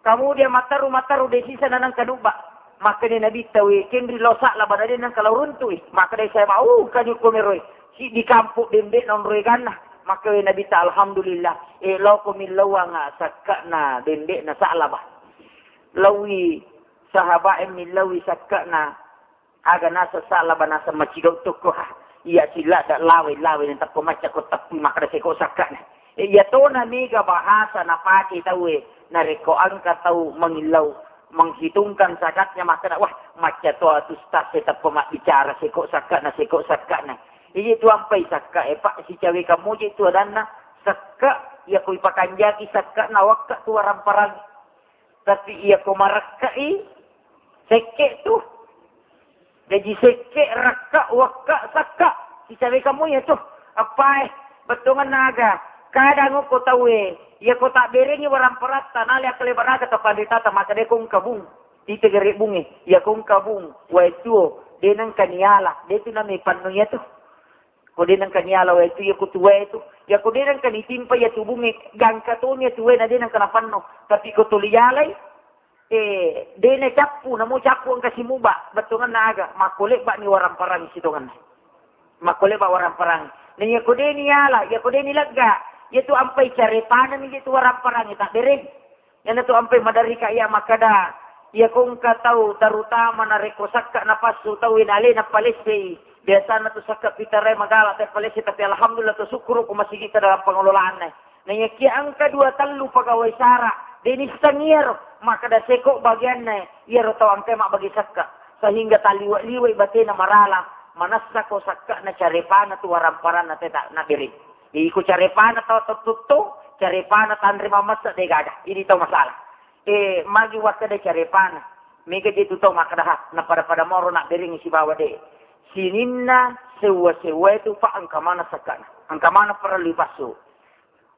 Kemudian matteru-matteru de siseng nanengka dubba. Makkeda Nabitta, "We, kenri lao Sa'laba na de nengka lao runtu'i." Makkeda Sa'laba, "Uh, kaju ko meroi. Siddi kampong bembe'na onroe ganna." Makkeda Nabitta, "Alhamdulillah. Eh, lao ko millauang sakke'na bembe'na Sa'laba." Laowi sahaba'e millauwi sakke'na Aga naseng sala ba naseng macidau tokko ha. Iya sila da lawe-lawe na tappa macca ko tappu makkada seko sakkana. E, iya tona mega bahasa napake tauwe narekko engka tau mangillau menghitungkan zakatnya makkada, wah, macca to atu ustaz e tappa mabbicara seko sakkana, seko sakkana. Iya tu ampai sakka e, Pak, sicawe kamoje tu adanna sakka, iya ko ipakanjaki sakka na wakka tu waramparang. Tapi iya ko marakkai sekke tu. Jaji sekke, rakka, wakka, sakka. Sicawe kamu iya tu. Appae, bettuanganna aga. Kadang ko tauwe, iya ko tabberengi waramparatta, nale akkale baraga tapanritata, maka de ko engka bung. Tite gare bunge, iya ko engka bung, wae tuo, de nengka niala, de tu nami panno iya tu. Ko de nengka niala wae tu, iya ko tuwae tu. Iya ko de nengka nitimpa iya tu bunge, gangka toni iya tuwae na de nengka napanno. Tapi ko tuli yalai, eh, de na cappu, namo cappu engka simuba, bettuanganna aga, makko lebba ni waramparang sitonganna. Makko lebba waramparang. Na iya ko de niala, iya ko de nilegga, iya tu ampai carepana mi iya tu waramparang, tak bereng. Iyanatu ampai maderri ka iya makkada, iya ko engka tau, terutama narekko sakka napassu tau, ina alena palessei. Biasana tu sakka pitarai magala te palesse, tapi alhamdulillah tu syukur ko masigi ka dalam pengelolaanna. Na iya kia engka dua tellu pegawai sara, de nisseng iyaro, makkada seko bagianna, iyaro tau engka mabbagi sakka. Sehingga taliwa-liwai batena marala, manessa ko sakka na carepana tu waramparanna teta nabere. Jadi iko carepana tau tettuttu, carepana tanre mamessa de gaga. Ini tau masalah. Eh, magi wakkada carepana. Mega je tu tau makkada ha, na pada-pada moro na berengi sibawa de. Sininna sewa-sewa itu, Pak, engka mana sakkana. Engka mana parellu ipassu.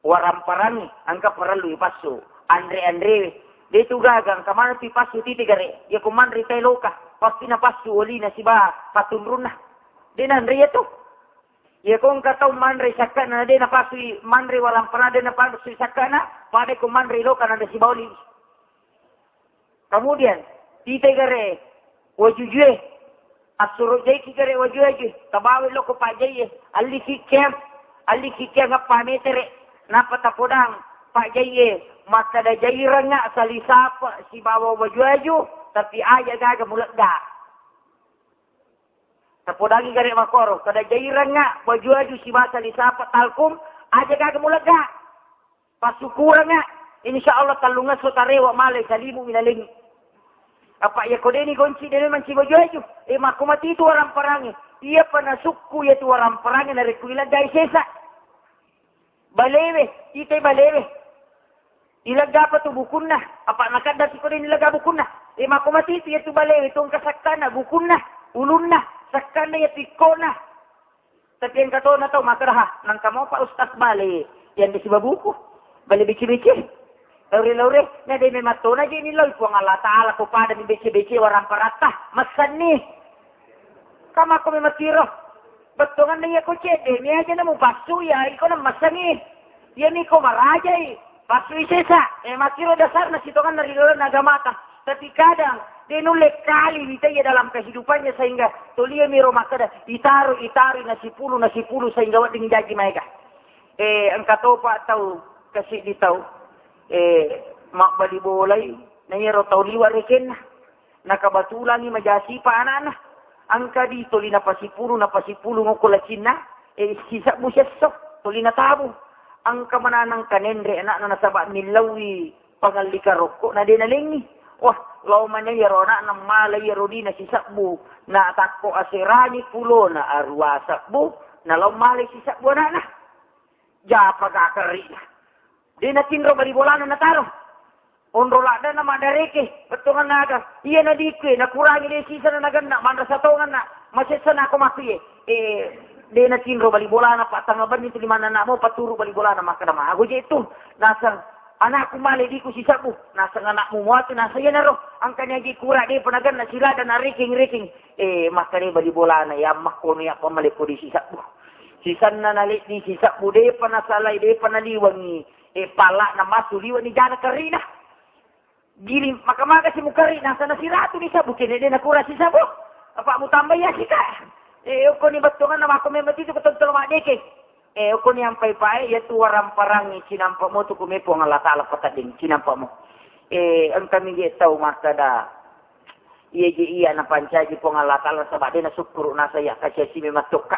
Waramparangi, engka parellu ipassu. Anre-anrewe. De tu gaga, engka mana tu ipassu tite gare. Ya ko manre tai loka, pasti na passu olina siba patunrunna. De nanre ya tu. Iya ko engka tau manre sakkana, de napasui manre walamparang, de napasui sakkana, pada ko manre loka na de sibawa oli. Kemudian, tite gare wajujue, assuro jaiki gare waju-waju, tabawa loko pajaiye, alliki kea, alliki kea ngappa metere, napa tapodang pajaiye, makkada jairangnga salisapa sibawa waju-waju, tapi aja gaga mulegga. Tapodangi gare makkoro, kada jairangnga, waju-waju sibasa lisapa talkum, aja gaga mulegga. Passukurangnga, insya Allah tallungesso tarewa male salimu minalengi. Apa iya ko deni gonci de memang ci waju-waju. E makko mati tu waramparangnge. Iya pa nasukku iya tu waramparangnge narekko ileggai sesa. Balewe, itai balewe. Ileggapa tu bukunna, apa nakadda siko de nilegga bukunna. E makko mati tu iya tu balewe, tu engka sakkana bukunna, ulunna, sakkana iya tikkona. Tapi engka tona tau makkada ha, nangka mopa ustaz bale, yang de siba buku. Bale bece-bece. Laure-laure, na de memang tona je ni lau Puang Allah Ta'ala ko pada mi bece-bece waramparatta. Massanni. Kamakko memang tiro. Bettuanganna iya ko cedde, mi aja na mupassu, iya iko na massangi. Iya mi ko marajai, passui sesa. E, makkiro dasarna sitonganna ri lalenna agamata. Tapi kadang, de nulle kali wita iya dalam kehidupannya sehingga tolia mi ro makkada, itaro, itaro, na sipulu, na sipulu, sehingga wedding jaji maega. E, engka topa tau, kasiddi tau, e, mabbali bolai, na iyaro tau liwa rekenna. Nakabatulangi majasipa ana'na. Engka di toli napasipulu, napasipulu ngokko lacinna, e, sisebbu siesso, toli natabu. Engka mananeng kanenre ana'na nasaba millauwi pangallika rokko na de nalengi. Wah, lao maneng iyaro ana'na mala iyaro dina sisebbu. Na takko aserani pulona arua sebbu, na lao male sisebbu ana'na. Japa gaka ri'na. De natinro bali bolana nataro. Onro laddana maddareke, bettuanganna aga. Iya nadikue, nakurangi de sisana nagenna, manrasa tonganna, masessa nako makuye. E, de natinro bali bolana, pa tanga benni tu limanna anakmu, paturu bali bolana, makkada mago je tu. Naseng anakku male diku sisebbu, naseng anakmu muatu, naseng iyanaro. Angkani agi kura de penagenna silada na reking-reking. E, makkada bali bolana, ya makkono ya pamale ko di sisebbu. Sisanna naleddi sisebbu, depa nasalai, depa naliwengi. E, palla'na matu liwe'ni jana karina. Giling maka-maka si mukari, nasana siratu ni sabu, kene de nakura si sabu. Apa mutambai ya sika. E, okko ni bettuanganna makko memang itu ketonton madeke. E, okko ni ampai pae, ya tu waramparangi, cinampa mo tu kume Puang Allah Ta'ala patadding, cinampa mo. E, engka mi je tau makkada. Iya je iya napancaji Puang Allah Ta'ala, nasaba de nasukkuru nasaya kacesi memang tokka.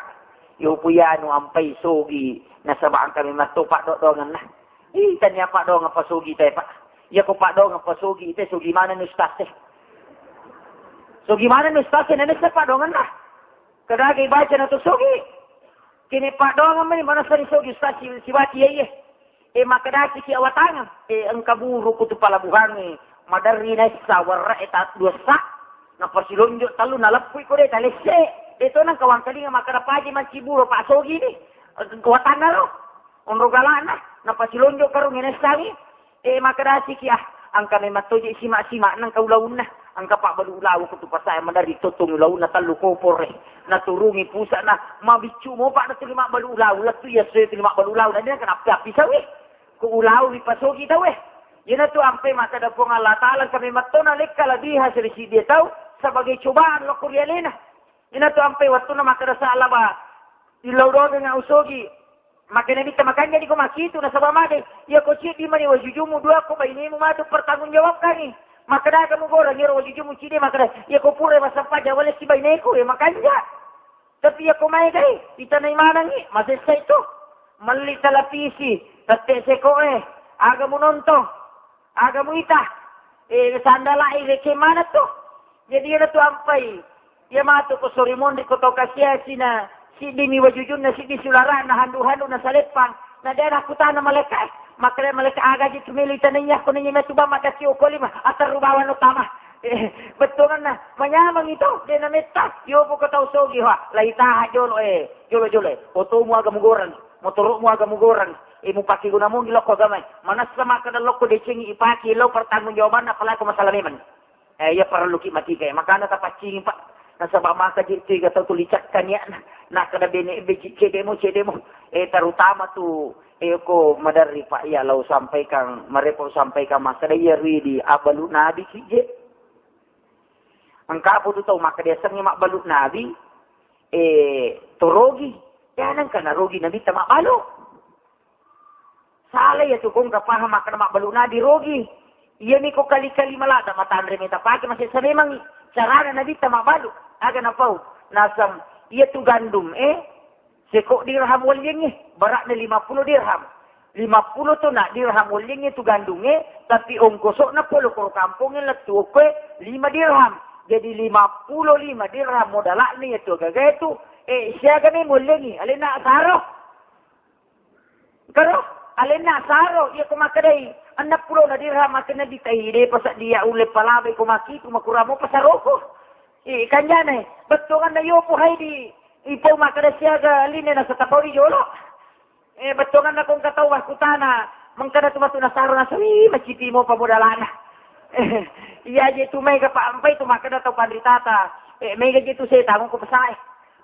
Yopu yanu ampai sogi nasaba engka memang to paddoangenna. Ih, tania paddoangeng pasogi te, Pak. Iya ko paddoangeng pasogi te, sogi mana ni ustaz te? Sogi mana ni ustaz te, nene se paddoangenna. Kedaga ibaca na to sogi. Kini paddoangeng mani manessa ni sogi ustaz si-, sibati iya iye. E, makkedasi ki awatangeng, e, engka buru ku tu palabuhangnge, maderri naessa werre e ta dua sa, napasilonjo tellu naleppui ko de talesse. De to nang kawangkalinga makkeda paji manci buru pa sogi ni. E, watanna ro. Onro galana, napasilonjo karung naessangi. E, makkedasi ki, ah, engka memang toje sima-sima nang kau launna. Engka pabbalu ulawu ko tu pasae maderri tottong ulaunna tellu kopore. Naturungi pusana, mabiccu mopa na tuli mabbalu ulawu, lettu iya soe tuli mabbalu ulawu, na dia kenapa api sawi? Ko ulawu ri pasogi tau e. Iyanatu ampe makkeda Puang Allah Ta'ala, engka memang to nalekka lebih hasil siddi tau sebagai cobaan lokko ri alena. Iyanatu ampe wettunna makkeda sa'laba, illau dogengnga usogi. Makanya Nabitta makanja di ko makitu nasaba made. Iya ko ciddi mani wajujumu dua ko bainemu matu pertanggungjawabkani. Makkeda kamu goreng iyaro wajujumu ciddi makkeda, iya ko pura massappa jawale si baineku, ya makanja. Tapi iya ko maegai, itanai manengi, masessai tu. Melli televisi, tette sekoe, aga mu nonton, aga mu ita. E, sandalai reke mana tu. Jadi iyanatu ampai. Iya matu ko sori monri ko tau kasiasi na siddi mi wajujunna, siddi sularana, handu-handu na saleppang. Na de nakkutana malaika, makkeda malaika, aga ji tu meli tanaiya ko nanya metu bang maddaki okoli ma aterru bawang no tama. Eh, bettuanna manyameng itu de na metta. Yopo ko tau sogi ha, lai taha jolo, eh, jolo-jolo, eh. Otomu aga mugoreng, motoromu aga mugoreng. Eh, mupake guna mongi lokko agamai. Manessa makkeda lokko decengi ipake lo pertanggungjawabanna apalagi ko masalah memang. Eh, iya parelluki matika, eh. Makana tapaccingi, Pak. Nasaba maka je tiga tau tuli cakka niatna. Nakkeda bene beji cedemo, cedemo. Eh, terutama tu, eh, ko maderri, Pak, iya lau sampaikan, marepo sampaikan makkeda iya ridi abbalu nabi ki je. Engka apa tu tau makkeda yasengnge mabbalu nabi, eh, torogi. Ya nengka narogi nabi ta mabbalu. Sala iya tu kongka paham makkeda mabbalu nabi rogi. Iyami ko kali-kali malada matanre meta pake masessa memangi. Carana nabitta mabbalu. Aga napau? Nasam iya tu gandum e seko dirham walliangnge, barakna lima puluh dirham. Lima puluh tu na dirham walliangnge tu gandungnge, tapi ongkosokna polo koro kampongnge lettu okkoe lima dirham. Jadi lima puluh lima dirham modalakna iya tu agaga tu. Eh, siaga me molliangi? Alena saro. Karo, alenna saro, iya ko makkedai, enneng pulona dirham, makkedai ditai, de pasaddi ya ulle palabai ko makitu, makuramo pasaroko. Eh, kanjana, bettuanna yopo hai di, ipau makkeda siaga line na satapau di jolo. Eh, bettuanna ko engka tau wakkutana, mengkada tu matu nasaro nasawi, maciti mo pamodalana. Iya je tu mai ka pa ampai tu makkeda tau panritata. Eh, mega je tu setang ko pasae.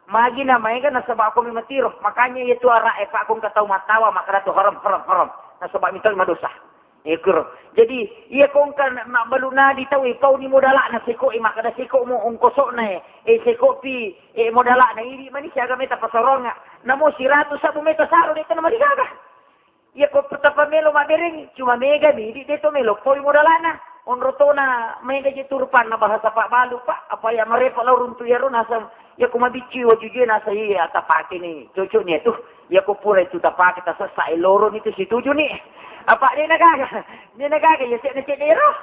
Magi na maega nasaba ko mi matiro. Makanya iya tu ara'e, Pak, ko engka tau mattawa makkeda tu haram, haram, haram. Nasaba mitau madosa. Ikuro. Jadi, iya ko engka na-, mabbalu nadi tau, ipauni modalakna seko, i makkeda seko mo ongkosokna, eh, eh, seko pi, eh, modalakna, idi mani siaga meta pasaronga. Namo siratu sabu meta saro de tena marigaga. Iya ko tappa melo mabberengi, cuma mega mi, di de to melo poi modalana. Onro tona mega je tu rupanna bahasa pabbalu, Pak. Apa ya marepa lao runtu yaro naseng, iya ko mabiccu wajujue naseng, iya tapake ni, cocok ni tu. Iya ko pura itu tapake tasessa e loro ni tu situju ni. Apa de na gaga? De na gaga ya cek na cek dero.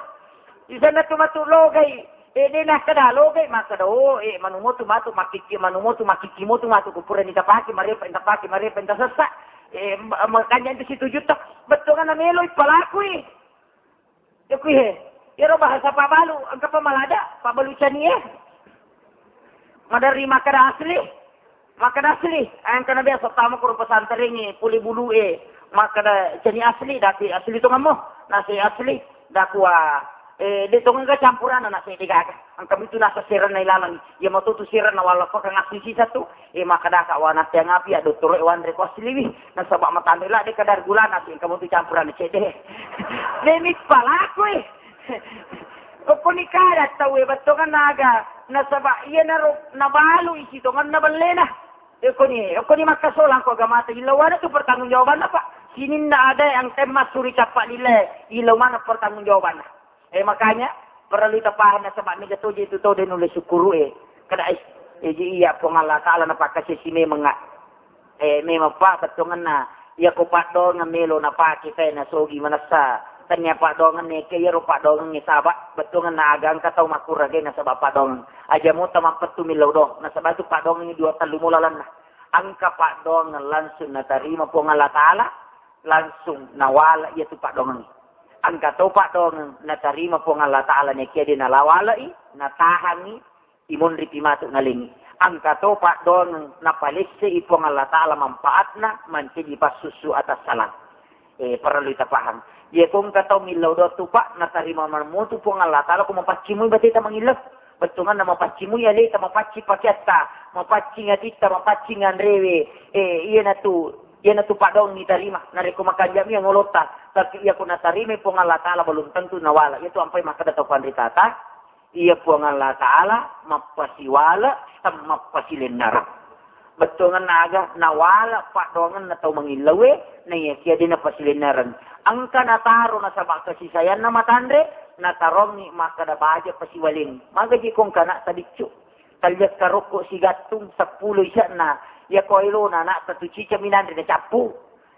Di sana tu matu logai. Eh, de nakkeda logai, makkeda, oh, eh, manumo tu matu makkikki, manumo tu makkikki mo tu matu, ko purani tapake marepa, tapake marepa, tasessa. Eh, ma-, makanya itu situju to. Bettuanna meloi palakui. Yakui he. Iyaro bahasa pabbalu, engka pa malada, pabbalu cani e. Maderri makkeda asli. Makkeda asli, engkana biasa tama ko ro pesantrengnge, pole bulu e, makkeda cani asli, dati asli tongammo, nasi asli, dakua, eh, de tongeng ga campuranna, nasi de gaga. Engka mitu nasa serenna ilalang, iya matu tu serenna wala pakang asli sisa tu, eh, makkeda ka wa nasi angapi ya dottoro e wanre ko asli wi, nasaba matanre la de kadar gula nasi, engka mitu campuranna cede. Demi palakui. Okkoni kada tau e bettuanna aga, nasaba iyanaro nabalu isi tongenna bellena. Okkoni, okkoni makkasolang ko agamata, illawana tu pertanggungjawabanna, Pak. Sininna ada yang temmas suri cappa lile, illau mana pertanggungjawabanna. Eh, makanya, Parellu tapahang nasaba mega toje tu tau de nulle sukkuru'e. Kada, eh, eh, ji iya Puang Allah Ta'ala napakkasesi memengnga. Eh, memang pa bettuangenna, iya ko paddoangeng melo napake tae nasogi manessa. Tania paddoangeng neke iyaro paddoangengnge saba, bettuangenna aga engka tau makkurage nasaba paddoangeng. Aja mota mappettu millau do, nasaba tu paddoangengnge dua tellu mo lalenna. Engka paddoangeng langsung natarima Puang Allah Ta'ala, langsung nawala iya tu paddoangeng. Engka to paddoangeng natarima Puang Allah Ta'ala nekia de nalawalai, natahangi, imonripi matu nalengi. Engka to paddoangeng napalesse'i Puang Allah Ta'ala manfaatna mancaji passussu atas salang. Eh, parellu tapahang. Iya ko engka tau millau doang tu, Pak, natarima maneng mutu Puang Allah Ta'ala ko mapaccimui bateta mangillau. Bettuangenna mapaccimui aleta, mapacci pakeatta, mapaccing atitta, mapaccing anrewe. Eh, iyanatu, iyanatu paddoangeng itarima. Narekko makanja'mi angolotta, tapi iya ko natarimai Puang Allah Ta'ala belum tentu nawala. Iyatu ampai makkeda tau panritata, iya Puang Allah Ta'ala mappasiwala, mappasilennereng. Bettuangenna aga nawala paddoangenna tau mangillauwe, naiyakia de napasilennereng. Engka nataro nasaba kasi sayanna matanre, natarongi makkeda baja pasiwaleng. Magaji ko engka ana'ta biccu. Talliakka rokko sigattung seppulo isya'na, iya ko elona ana'ta tu cicami nanre nacappu.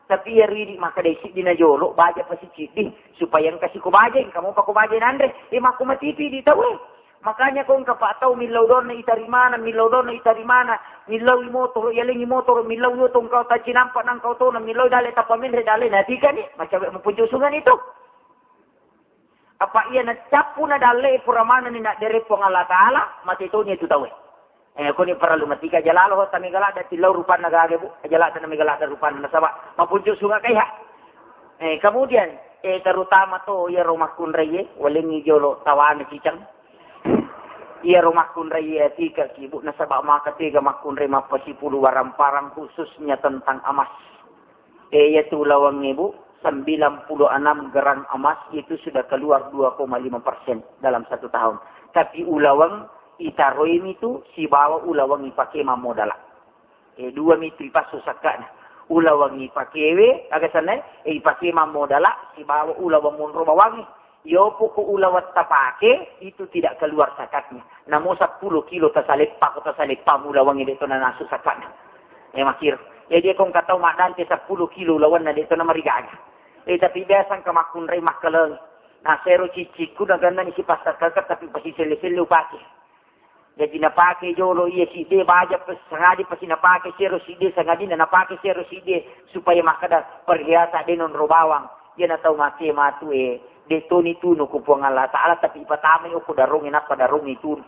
Tapi iyaro idi makkeda siddi najolo, baja pasi ciddi, supaya engka siko baja, engka mopa ko baja nanre. E, makko matipi di tau e. Makanya ko engka pa tau millau donna itarimana, millau donna itarimana, millau i motoro, iyalengi motoro, millau i oto engkau tacinampa nangkau tona, millau dalle tapamenre dalle natikani, macawe mupuncu sungan itu. Apa iya nacappu na dalle pura manenni naddere Puang Allah Ta'ala, mate toni tu tauwe. Eh, koni parellu matika aja lalo ho tamega ladda tillau rupanna gaga, Bu. Aja ladda namega ladda rupanna nasaba mapuncu sunga kaiha. Eh, kemudian, eh, terutama to iyaro makkunraie, walengngi jolo tawana cicang. Iyaro makkunraie atika ki, Bu, nasaba maka tega makkunrai mappasipulu waramparang khususnya tentang emas. Eh, iyatu ulawengnge, Bu, sembilan puluh enam gram emas itu sudah keluar dua koma lima persen dalam satu tahun. Tapi ulaweng itaroimi tu sibawa ulaweng ipake mammodala. Eh, dua mitu ipassu sakkana. Ulaweng ipakewe, aga sanna, eh, ipake mammodala sibawa ulaweng monro bawangnge. Yopo ko ulaweng tapake, itu tidak keluar zakatnya. Namo seppulo kilo tasaleppa, ko tasaleppa ulaweng de to nanasu zakatna. Eh, makir. Jadi ko engka tau maddante seppulo kilo ulawenna de to namarigaga. Eh, tapi biasa engka makkunrai makkaleng. Nah, sero cicikku nagannani sipassakkaka tapi pasiselle-selle upake. Jaji napake jolo iya sidde baja pe-, sangadi pasi napake sero sidde sangadinna napake sero sidde supaya makkeda perhiasan de nonro bawang. Iyana tau make matu e, de toni tunu ku Puang Allah Ta'ala tapi ipatamai okko darongnge nappa darongnge tunu.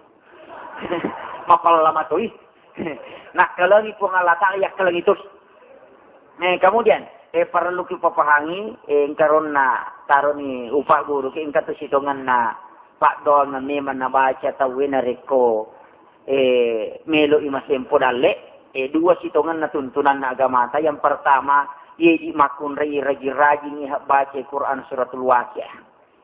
Mapalla matoi. Nakkalengi Puang Allah Ta'ala yakkalengi toni. Eh, kemudian, eh, parellu kipapahangi, eh, engka ronna taroni upagguru ki engka tu sitongenna paddoangeng memang nabaca tauwe narekko, eh, melo i masempo dalle, eh, dua sitongenna tuntunanna agamata. Yang pertama, ye di makkunrai rajing-rajingi habbaca Quran suratul Waqiah.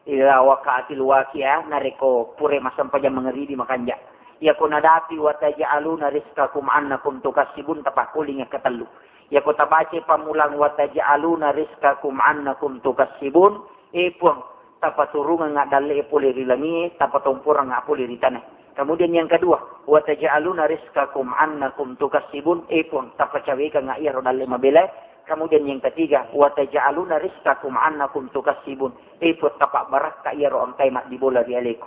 Idza waqa'atil waqi'ah, narekko pura massempajang mangaribi makanja. Iyako nadapi wa taj'aluna rizqakum annakum tukassibun, tapakkuling yang ketellu. Iyako tabaca pammulang wa taj'aluna rizqakum annakum tukassibun, eh Puang, tapaturungengnga dalle pole ri langie, tapatomporengnga pole ri tanae. Kemudian yang kedua, wa taj'aluna rizqakum annakum tukassibun, eh Puang, tapacawekengnga iyaro dalle mabelae. Kemudian yang ketiga, wa taj'aluna rizqakum annakum tukassibun. Eh, Puang, tapabbarakka iyaro engkae maddibola ri aleku.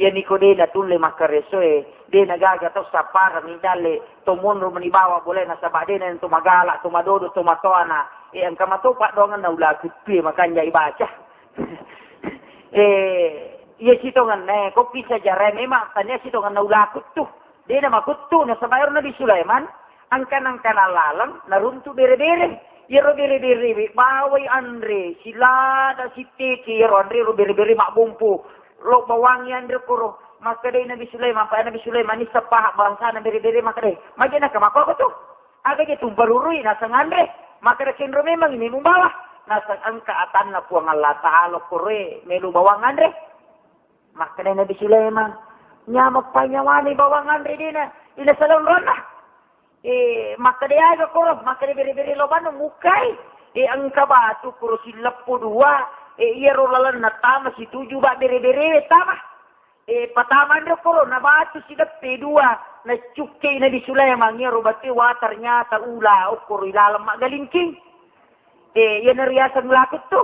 Iyani ko de natulle makkaresoe, de nagaga tau sapparang ni dalle, to monro meni bawa bolae nasaba de na to magala, to madodo, to matoana. Eh, engka mato paddoangenna ulaku tue makanja ibaca. Eh, iya sitongenna, eh, ko pisa jarae memang tania sitongenna ulaku tu. De na makuttu nasaba ero Nabi Sulaiman, angka-angkana laleng naruntu bere-bere. Iyaro bere-bere we bawai anre, silada siteke iyaro anre ro bere-bere mabbompo. Lo bawangi anre koro. Makkedai Nabi Sulaiman, pa Nabi Sulaiman isseng paha bangsana bere-bere makkedai, "Maja naka mako aku tu? Aga je tumparurui naseng anre." Makkeda, "Kenro memang ini mubawa." Naseng engka atanna Puang Allah Ta'ala koroe melu bawang anre. Makkeda Nabi Sulaiman, "Nyameng panyawane bawang anre dena ila salonronna." Eh, makkeda aga koro, makkeda bere-bere lo banu mukai. Eh, engka batu koro silleppo dua. Eh, iyaro lalenna tama situju ba bere-bere tama. E, patama anre okkoro, nabatu sideppe dua, naccukkei Nabi Sulaiman, iyaro batue, wa, ternyata ula okkoro ilaleng maggalingking. E, iyana riaseng ula kuttu.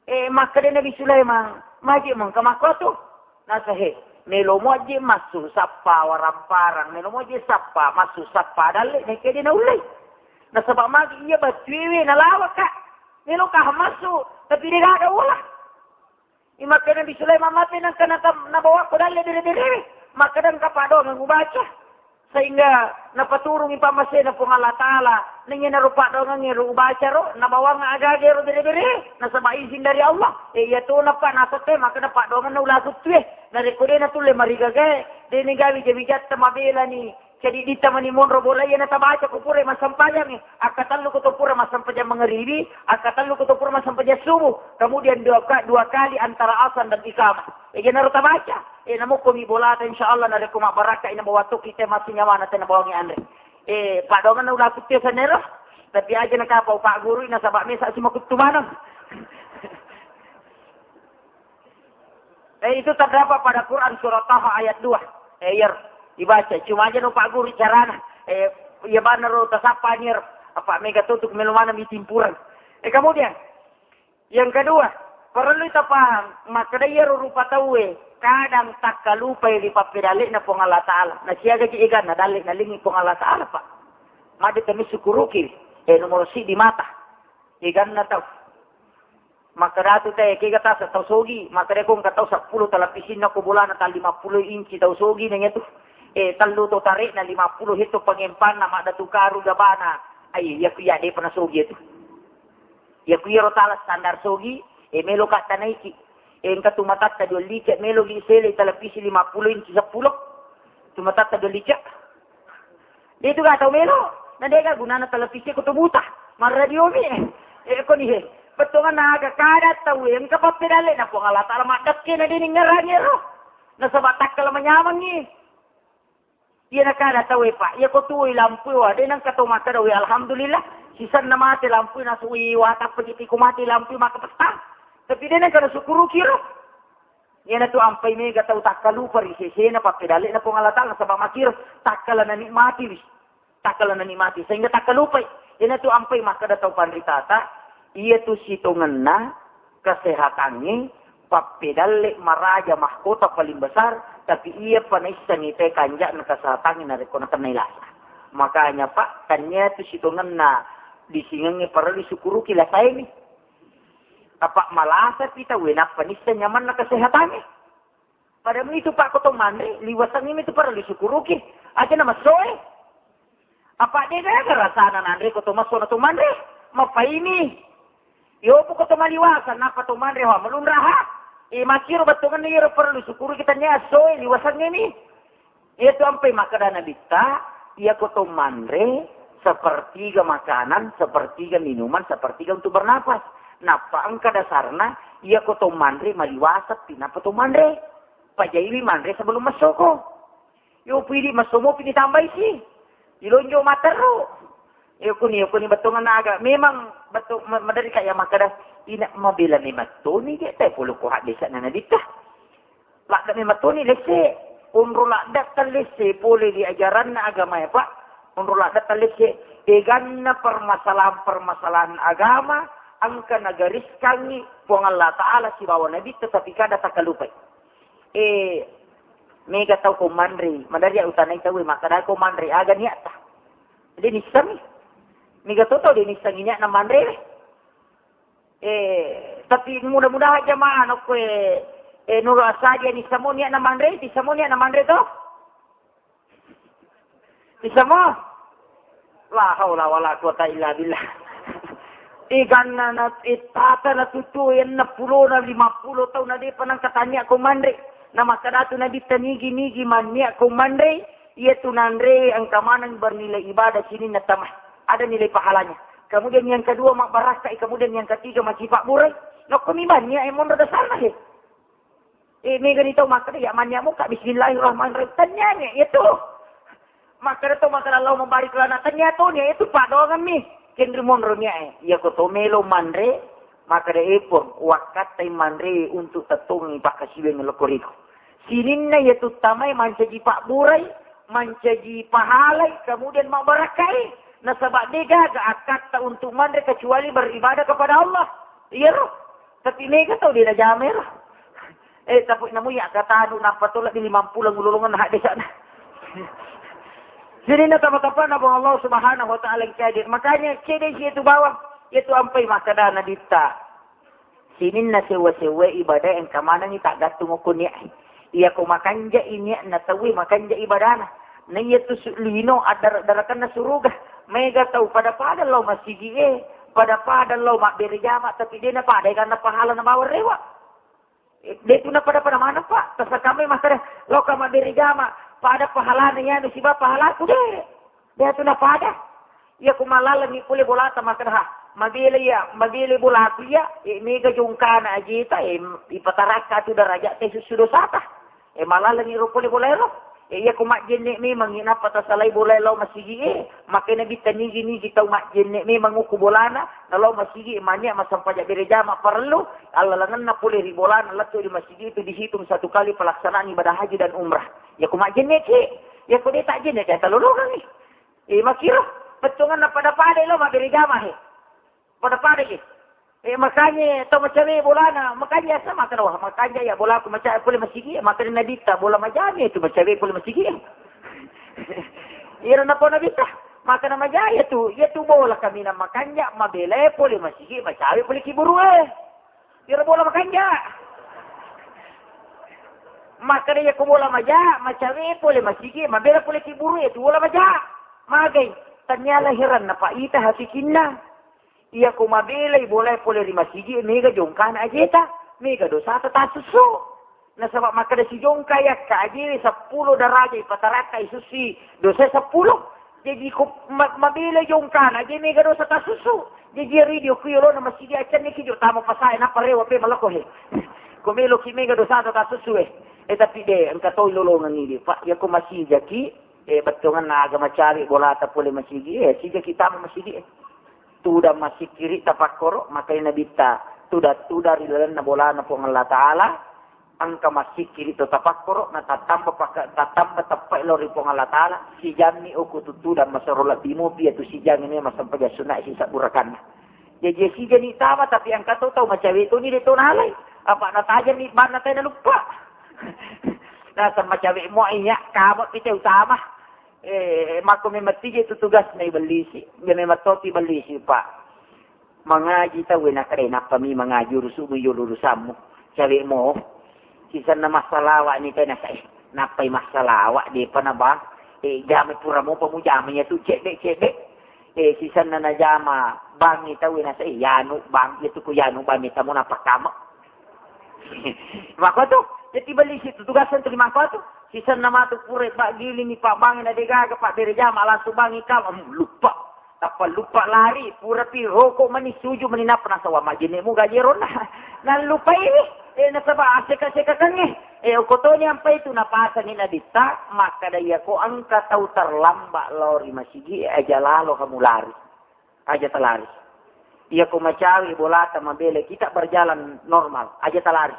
E, makkeda Nabi Sulaiman, maje mengka makkotu? Nasa, he, melomo aje massu sappa warang-parang, melomo aje sappa, massu sappa dalle, nekke de naullei. Nasaba magi iya battuewe nalawaka. Meloka massu, tapi de gaga ula. Imakkeda Nabi Sulaiman, mate nengka nata-, nabawakko dalle bere-berewe. Makkeda engka paddoangeng ubaca. Sehingga napaturungi pammasena Puang Allah Ta'ala. Nengnge naro paddoangeng ero ubacaro, nabawang agaga ero bere-bere. Nasaba izin dari Allah. E, iya tona pa nasette, makkeda paddoangenna ula kuttue. Narekko de natulle marigagae, de nigawi jawi jatta mabelani. Jadi ditamani monro bola iya natabaca ko pura massempajangngi, akkatellu ko to pura massempajang mangaribi, akkatellu ko to pura massempajang subuh, kemudian dua, ka-, dua kali antara azan dan iqamah. Ega naro tabaca, e, namukko mi bolata, insyaallah narekko mabbarakka ina bawa to kita masih nyawana tena bawangi anre. E, paddoangenna ula kuttue sanero, tapi aja nakapa upagguru nasaba mesa simakuttu maneng. Eh, itu terdapat pada Quran surah Taha ayat dua. Eh, iya, dibaca. Cuma aja no Pak Guru carana. Eh, iya benar ro tasappa anyer. Apa mega tutuk melu mana mi timpuran. Eh, kemudian, yang kedua, perlu kita paham, makkeda iyaro rupa tauwe, kadang takkalupai ri pappedallena Puang Allah Ta'ala. Nasiaga ji eganna dalle nalingi Puang Allah Ta'ala, Pak. Made temi sukuruki, eh, nomor si di mata. Eganna tau. Makkedatu te, kega tasa tau sogi, makkeda ko engka tau seppulo televisinna ko bolana ta lima puluh inci tau sogi neng itu. Eh, tellu to tarekna lima puluh itu pangempanna madda tu karu gabana. Ai, iya ku iya depa na sogi itu. Iya ku iyaro tala standar sogi, eh, melo ka tanaiki. Eh, engka tu matatta dua lice, melo gi sele televisi lima puluh inci seppulo. Tu matatta dua lice. De tu ga tau melo, na de ga gunana televisi ko to buta. Marradio mi. Eh, ko ni he. Bettuanna aga kada tau engka pappedalle na Puang Allah Ta'ala maddekke na de ningerangi ro. Nasaba takkala manyamengi. Iya na kada tau e, Pak. Iya ko tuwoi lampu wa, de nengka to makkeda, "Wi, alhamdulillah, sisenna mate lampu na suwi wa tappa jiti ko mate lampu maka pesta." Tapi de nengka na sukuruki ro. Iyanatu ampai mega tau takkalupa ri sesena pappedallena Puang Allah Ta'ala, nasaba makkiro takkala nanikmati wi. Takkala nanikmati, sehingga takkalupai. Iyanatu ampai makkeda tau panritata, iyatu sitongenna kesehatangnge pappedalle maraja mahkota paling besar, tapi iyapa naissengngi te kanja'na kesehatangnge narekko nakennai lasa. Makanya, Pak, tania tu sitongenna disingengnge parellu disukuruki lasae mi. Apa malasapi tauwe nappa nisseng nyamanna kesehatangnge. Pada itu, Pak, ko to manre, liwasengnge mi tu parellu disukuruki. Aja na massoe. Apa de gaga rasana nanre ko to masso na to manre? Mapaini. Yo, ko to maliwasa, napa to manre, wa, malunraha. E, makkiro bettuanna iyaro parellu disukuruki, tania assoe, liwasengnge mi. Iyatu ampai makkeda Nabitta, iya ko to manre, sepertiga makanan, sepertiga minuman, sepertiga untuk bernapas. Nappa engka dasarna, iya ko to manre, maliwasappi, nappa to manre. Pajaiwi manre sebelum messoko. Yo pidi messomopi ditambaisi. Ilonjo materru. Yo kuni, yo kuni bettuanna aga. Memang bettu-, ma-, maderri ka iya makkeda, ina mabela memettoni je, te polo ko haddesa na Nabitta. Ladde memettoni lesse. Onro ladde tallesse pole di ajaranna agamae, Pak. Onro ladde tallesse. Eganna permasalahan-permasalahan agama, engka nagariskangi Puang Allah Ta'ala sibawa Nabitta, tapi kada takalupai. Eh, mega tau ko manre, madari utanai tau, makkeda ko manre, aga niatta. De nissengngi. Mega to tau de nissengngi niatna manre. Eh, tapi mudah-mudahan jamaah nokko, eh, eh, nuru asaja nissamo niatna manre, nissamo niatna manre to. Bisa mo? La haula wala quwata illa billah. Iganna na ittata na tutu enna pulo na lima pulo tau na depa nangka tania ko manre. Na makkadatu Nabitta nigi-nigi mannia ko manre, iya tu nanre engka maneng bernilai ibadah sininna tama. Ada nilai pahalanya. Kemudian yang kedua mabbarakkai, kemudian yang ketiga macipa burai. Nokko mi mannia e monro dasarna he. Eh, mega ni tau makkeda, ya, mannia muka, bismillahirrahmanirrahim. Taniani, iya tu. Makkeda tau makkeda, Allahumma barik lana. Tania tu ni, iya tu padongan mi. Kenri monro ni, eh. Iya ko to melo manre, makkeda, eh, Puang, wakkattai manre untuk tettongi pakkasiwiang lokoriku. Sininna iyatu tamae mancaji pabburai, mancaji pahalai, kemudian mabbarakkai. Nasaba de gaga akkatta untuk manre kecuali beribadah kepada Allah. Iyaro. Tapi mega tau de najama ero. Eh, tapi namu ya kata anu, nappa tola di limampulo ulolongan hadde sana. Jadi na tama-tama na Allah Subhanahu wa Ta'ala yang hadir. Makanya cede si itu bawah, itu ampai makada Nabitta. Sininna sewwa-sewwa ibadah engka manengngi taggattung okko niat. Iya ko makanja i niatna tauwe, makanja ibadahna. Na iya tu su-, lino addara-darakanna suruga. Mega tau pada-pada lao masigi e, pada-pada lao mabbere jama, tapi de na pada karena pahala na bawang rewa. Eh, de tu na pada-pada mana, Pak? Tasakamai makkada, lao ka mabbere jama, pada pahalana yanu siba pahalaku de. De tu na pada. Iya ko mallalengngi pole bolata makkada, ha, mabela iya, mabela bolaku iya, eh, mega jongkana ajeta, eh, ipatarakka tu daraja te susu dosata. Eh, mallalengngi ro pole bola ero. Eh, iya ko majjenne memang nappa tasalai bola lao masigi e, makanya bitta nigi-nigi tau majjenne memang uku bolana, na lao masigi e, mania masampaja bere jama parellu, allalengenna pole ri bolana lettu di masigi itu dihitung satu kali pelaksanaan ibadah haji dan umrah. Iya ko majjenne ki, iya ko de tajjenne ki talolongangngi. Eh, makiro, pettonganna pada-pada lo mabbere jama he. Pada-pada ki. Eh, makanya tau macawe bolana, makanya sama kan, wah, makanya ya bolaku macawe pole masigi, makanya Nabitta bola majami itu macawe pole masigi. Ira napa Nabitta, makanya majaya tu, iya tu bola kami na makanya mabela pole masigi, macawe pole kiburu eh. Ira bola makanja. Makanya iya ko bola maja, macawe pole masigi, mabela pole kiburu, iya tu bola maja. Magai, tania lahiran na paita hatikinna. Iya ko mabelai bola pole ri masigi, mega jongkana ajeta, mega dosata tasussu. Nasaba makkada sijongka yakka ajewe seppulo daraja ipatarakka isussi dosa seppulo. Jaji ko ma-, mabela jongkana, je mega dosa tasussu. Jaji ri dio ku yolona masigi accanne ki jo tama pasae nappa rewa pe malako he. Ko melo ki mega dosa ta tasussu eh. Eh, tapi de, engka to lolongang ini, Pak. Ya ko masigi ki, eh, bettonganna aga macawe bolata pole masigi, eh, sija ki tama masigi eh. Tudang massikkiri tapakkoro, makai Nabitta, tuda-tuda ri lalenna bolana Puang Allah Ta'ala, engka massikkiri to tapakkoro, na tattamba paka-, tattamba teppai lao ri Puang Allah Ta'ala, sijammi uku tutudang masero lebbi mupi, iyatu sijangnge memang sempajang sunnae sisebbu rakanna. Jaji sijani tama, tapi engka to tau macawe toni de to nalai. Apa natajami banna tai naluppa. Naseng macawe mua iya, kama pite utama. Eh, makko memang tije tu tugas na ibellisi. Iya memang topi bellisi, Pak. Mangaji tau e nakare, nappa mi mangaji urusumu iyo urusammu. Cawe mo. Sisenna massalawa ni tena sai. Nappai massalawa depa na bang. Eh, jama pura mopa mujama iya tu cedde-cedde. Eh, sisenna najama bang ni tau e nasai, yanu bang, iya tu ku yanu bang, mita mo napakama. Makkotu, jadi beli situ tugasan tu di makkotu. Sisenna matu pura, Pak, giling ni, Pak, bangi na degaga, Pak, bere jama, langsung bangi kama, hmm, lupa. Tappa lupa lari, pura pi roko mani, suju mani, nappa nasawa majene mu gajerona. Nallupai ni, eh, nasaba aseka-seka kange. Eh, okotoni ampai tu napasani Nabitta, makkada iya ko engka tau terlambat lao ri masigi, eh, aja lalo kamu lari. Aja talari. Iya ko macawe bolata mabela kita berjalan normal, aja talari.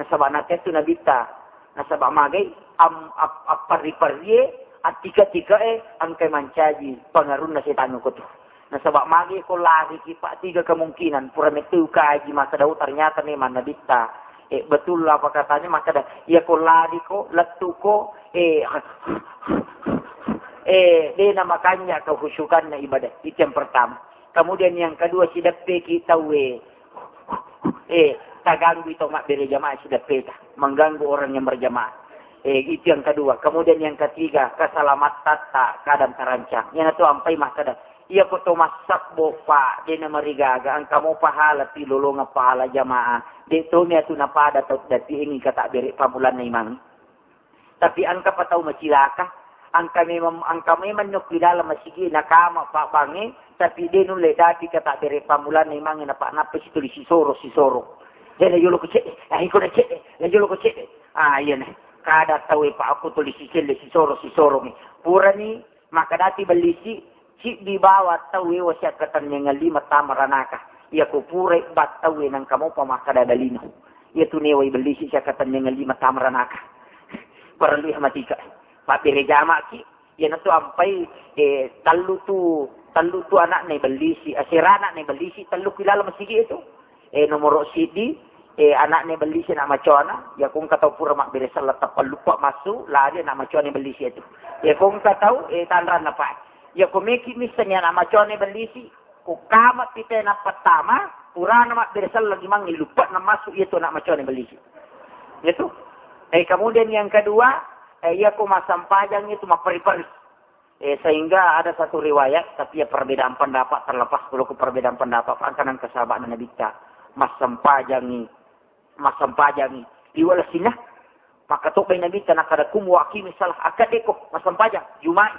Nasaba nakke tu Nabitta, nasaba magai am-, ap-, apparri-parrie, attika-tikae engkai mancaji pengaruhna setan ko tu. Nasaba magai ko lari ki, Pak, tiga kemungkinan, pura mettu kaji makkada, oh, ternyata memang Nabitta. Eh, betul apa katanya, makkada, iya ko lari ko, lettu ko, eh, eh, dena makanja kehusukanna ibadah. Itu yang pertama. Kemudian yang kedua, sideppeki tauwe. Eh, taganggui tau mabbere jamaah sideppeta. Mengganggu orang yang berjamaah. Eh, itu yang kedua. Kemudian yang ketiga, keselamatan tak kadang terancam. Yang itu ampai makkada. Iya ko to massebbo, Pak, dena marigaga, engka mo pahala pi lolonga pahala jamaah. De to mi atu napada tau dati ini kata bere pamulanna imang. Tapi engka pa tau macilaka, engka memang, engka memang nyokki dalam masigi nakama pabbange, tapi de nulle dapi kata bere pamulanna imangnge na pa nappa situli sisoro, sisoro. Jadi yolo ko cedde, ah, iko na cedde, la yolo ko cedde. Ah, iya na. Kada tau e pa aku tuli sicelle sisoro, sisoro mi. Purani makkadati bellisi, cibbi bawa tau e wa siakkatenningang lima tama ranaka. Iya ko purai battau e nangka mopa makkada dalino. Iya tu newa ibellisi siakkatenningang lima tama ranaka. Parellu ihamatika. Mabbere jamaki, iyanatu ampai, eh, tellu tu, tellu tu anakna ibellisi, asera anakna ibellisi, tellu ki laleng masigi itu. Eh, nomoro siddi, eh, anakna ibellisi anak macoana, iyako engka tau pura mabbere selleng tappa luppa massu, lari anak macoana ibellisi itu. Iyako engka tau, eh, tanranna pa. Iyako meki missenni anak macoana ibellisi, ko kama pite nappa tama, purana mabbere selleng imangngi luppa na massu iyatu anak macoana ibellisi. Itu. Eh, kemudian yang kedua, eh, iyako massampajang itu mapperi-peri. Eh, sehingga ada satu riwayat, tapi ya perbedaan pendapat, terlepas kalau ke perbedaan pendapat, angkanang ke sahabat Nabi ta, massampajangi, massampajangi. Iwa lesina, maka to bai Nabi ta nakada kum wa aqimi salah, akadeko massampajang, Jumai.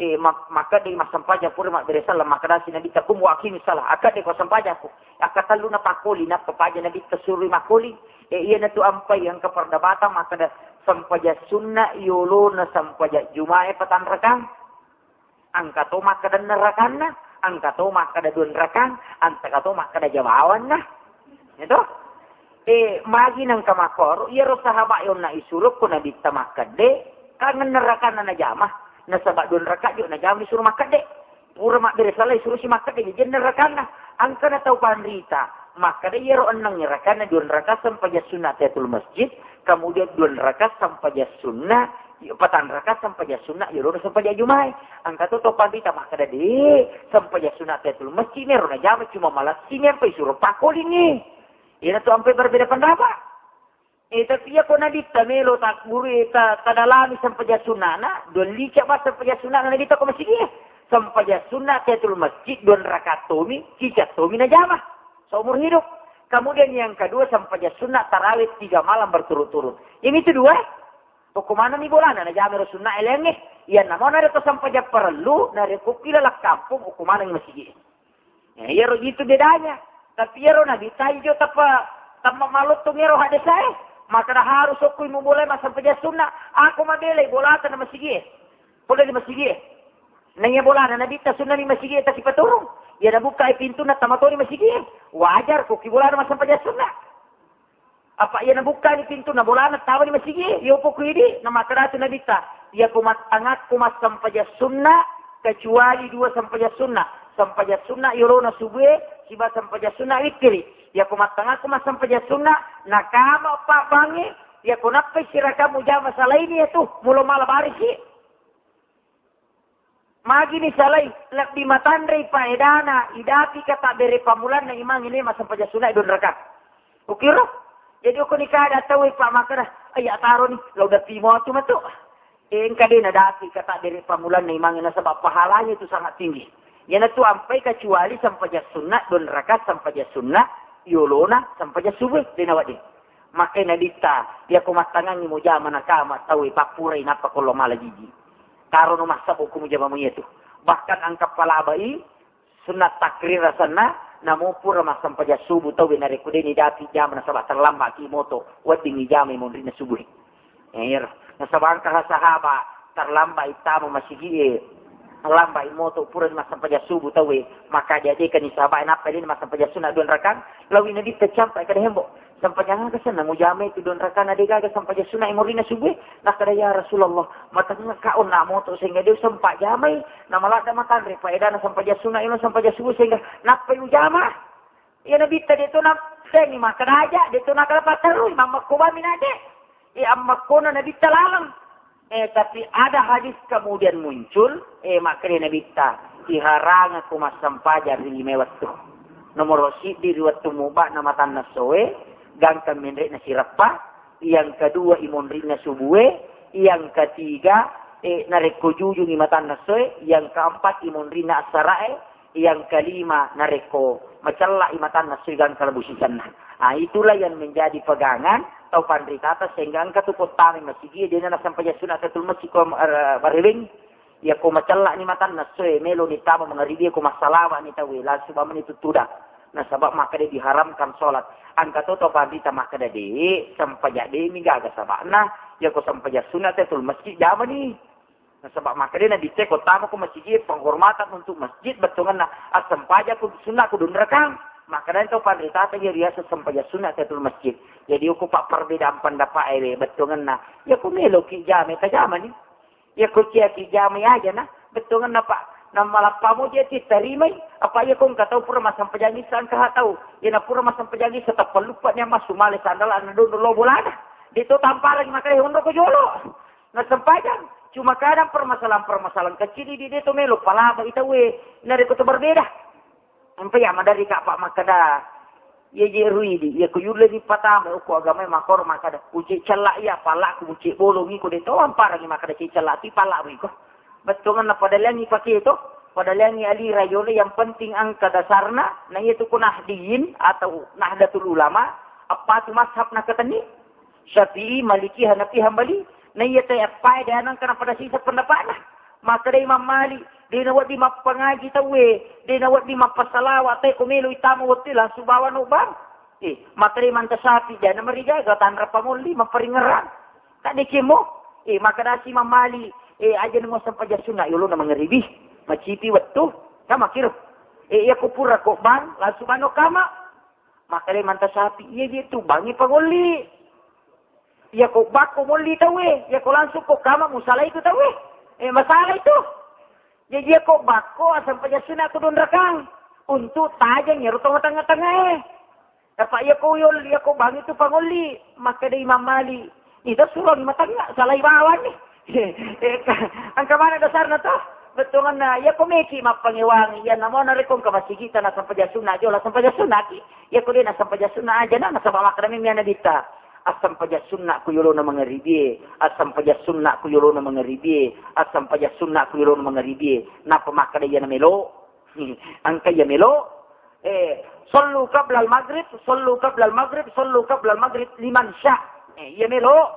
Eh, mak-, maka di massampajang pura mabbere selleng, maka dasi Nabi ta kum wa aqimi salah, akadeko massampajang ko. Akatellu na pakoli, nappa paja Nabi ta surui makoli. Eh, iyanatu ampai engka perdebatan, maka da sampajang sunna, yolona sampajang Jumai patanrakang. Engka to makkeda enneng rakanna, engka to makkeda dua rakang, engka to makkeda jawawanna. Itu. Eh, magi nengka makkoro, iyaro sahabat yonna isuro ko Nabitta makkedde, kan enneng rakanna najama, nasaba dua raka jo najama disuruh makkedde. Pura mabbere selleng isuro si makkedde, jadi enneng rakanna. Engka na tau panrita, makkeda iyaro enneng rakanna dua raka sempajang sunna tahiyatul masjid, kemudian dua raka sempajang sunna, patang raka sempajang sunna, yolona sempajang Jumae. Engka to to panrita makkeda, de, sempajang sunna tahiyatul masjid mero najama cuma malassi, apa isuro pakkolingngi. Iyana tu ampai berbeda pendapat. Eh, tapi iya ko Nabitta melo takburu, eh, ta-, tadalami sempajang sunnana, dua lica ba sempajang sunnana Nabitta ko masigi. Sempajang sunna tahiyatul masjid, dua rakaat tomi, cica tomi najama. Seumur hidup. Kemudian yang kedua, sempajang sunna tarawih tiga malam berturut-turut. Yang itu dua, hukumana mi bolana, najama ro sunna elengnge. Iya namo narekko sempajang parellu, narekko ki laleng kampung, hukumana mi masigi. Eh, iyaro itu bedanya. Tapi iyaro Nabitta ijo tappa, tappa malottung iyaro hadesae. Makkeda harus okkui mubolai massempajang sunna. Ako mabelai bolata na masigie. Pole di masigie. Naiya bolana Nabitta sunna ni masigie tasipaturung. Iya nabukkai pintunna tamatoni masigie. Wajar ko ki bolana massempajang sunna. Apa iya nabukkani pintunna bolana tawani masigi, yopo ku idi, na makkedatu Nabitta, iya ko mattangakku massempajang sunna, kecuali dua sempajang sunna, sempajang sunna yolona subue, siba sempajang sunna wittiri. Iya ko mattangakku massempajang sunna, nakama pabbangnge, iya ko nappai sirakang mujama salaini iyatu, mulo mala barisi. Magi nisalai, lebbi matanrei paedana, idapi ka tabbere pammulanna imang ini massempajang sunna dua raka. Ukiro? Jadi uko nikada tau pa makkeda, "Ai, ya taro ni, lau dapi mo tu matu." Eh, engka de nadapi ka tabbere pammulanna imang nasaba pahalanya itu sangat tinggi. Yana tu ampai kecuali sempajang sunna dua raka, sempajang sunna yolona sempajang subuh de nawadde. Makkai Nabitta, iya ko mattangangi mujama nakama tau pappurai nappa ko lo mala jiji. Tarono massabbu ko mujama mu iyatu. Bahkan engka palabai sunnat takrir asenna, namo pura massempajang subuh tauwe narekko de nidapi jama nasaba terlambat ki moto, wedding ijamai monrinna subuh. Eh, iyaro. Nasaba engka sahaba terlambat ittama masigie, terlambat moto pura massempajang subuh tauwe, maka diadekani sahaba nappa de massempajang sunna dua rakang, lawi Nabitta campa kada hembo. Sempajang aga senna mujamai tu dua rakana de gaga sempajang sunna morina subuh? Nakkeda, "Ya Rasulullah, matengngaka onna moto sehingga de sempat jamai, na maladda matanre paedana sempajang sunna ino sempajang subuh sehingga nappai ujama." Iya Nabitta de to na sengi makkeda aja, de to na kala paterui, mammekko bami nade. Iya ammekkona Nabitta laleng. Eh, tapi ada hadis kemudian muncul, eh, makkeda Nabitta, "Iharangako massempajang ri lima wettu. Nomoro siddi ri wettu mubana matanna soe, gangka menrekna sireppa, yang kedua imonrinna subue, yang ketiga, eh, narekko jujungi matanna soe, yang keempat imonrinna assarae, yang kelima narekko macella'i matanna soe gangka lebu sisenna." Ah, itulah yang menjadi pegangan tau panritata sehingga engka tu pottame masigi dena nasampajang sunat tahiyatul masjid ko, eh, bareweng. Iya ko macella'ni matanna soe, melo ni tama mangaribi ko massalawa'ni tauwe, langsung bamani tuttuda. Nasaba makkeda diharamkan sholat. Engka to tau panrita makkeda de, sempajang de mi gaga saba'na, iya ko sempajang sunat tahiyatul masjid jamani. Nasaba makkeda Nabitta ko tama ko masigi penghormatan untuk masjid, bettuanna assempajang ko sunat ko dua rakang. Makkedai to panritata, iya riaseng sempajang sunna tahiyatul masjid. Jadi, okko pa perbedaan pendapat e bettuangenna. Iya ko meloki jama, tajamani. Iya ko ciaki jama aja na. Bettuangenna, Pak. Namalappa mo je titarimai. Apa iya ko engka tau pura massempajang issa, engka ha tau. Iya na pura massempajang issa, tappa luppa ni massu male sandala na dondo lo bolana. De to tamparang maka honro ko jolo. Na sempajang. Cuma kadang permasalahan-permasalahan kecil di de to melo palaba ita we. Narekko to berbeda. Empa iya maderri ka, Pak, makkeda, iya je ruidi, iya ko yulle ni patama, okko agamae makkoro makkeda, ucek cella iya, palaku ucek bolong iko de to amparangi makkeda cek cella ti pala iko. Bettuangenna padaleangi pake to, padaleangi alira yolo, yang penting engka dasarna, na iya tu ko Nahdiyin atau Nahdlatul Ulama, apa tu mazhab na keteni? Syafi'i, Maliki, Hanafi, Hambali. Na iya te appae de nengka na pada sisa pendapatna. Makkeda Imam Malik, de na wedding mappangaji tauwe, de na wedding mappasalawa te ko melo itama wettu langsung bawa no bang. Eh, makkeda Imam Syafi'i, de na marigaga tanra pangolli mapparingerang. Tak de kemo. Eh, makkedasi Imam Malik, eh, aja namo sempajang sunna yolo na mangeribi. Macipi wettu. Kan makkiro. Eh, iya ko pura ko bang, langsung bano kama. Makkeda Imam Syafi'i, iya je tu bangi pangolli. Iya ko bakko molli tauwe, iya ko langsung ko kama musalai tu tauwe. Eh, masalah itu. Jadi iya ko bakko asempajang sunna ko dua rakang. Untuk tajang ero tengah-tengah eh. Apa iya ko yol, iya ko bangi tu pangolli. Makkeda Imam Malik, ida surang matangga, salai bawang ni. Eh, ka-, engka mana dasarna to? Bettuanna, iya ko meki mappangewangi, iya namo narekko engka masigita na sempajang sunna, jola sempajang sunna ki. Iya ko de na sempajang sunna aja na, nasaba makkeda mi Nabitta. Assempajang sunna ku yolona mangaribie, assempajang sunna ku yolona mangaribie, assempajang sunna ku yolona mangaribie. Napa makkeda iya na melo? Engka iya melo. Eh, sallu qablal maghrib, sallu qablal maghrib, sallu qablal maghrib liman sya. Eh, iya melo.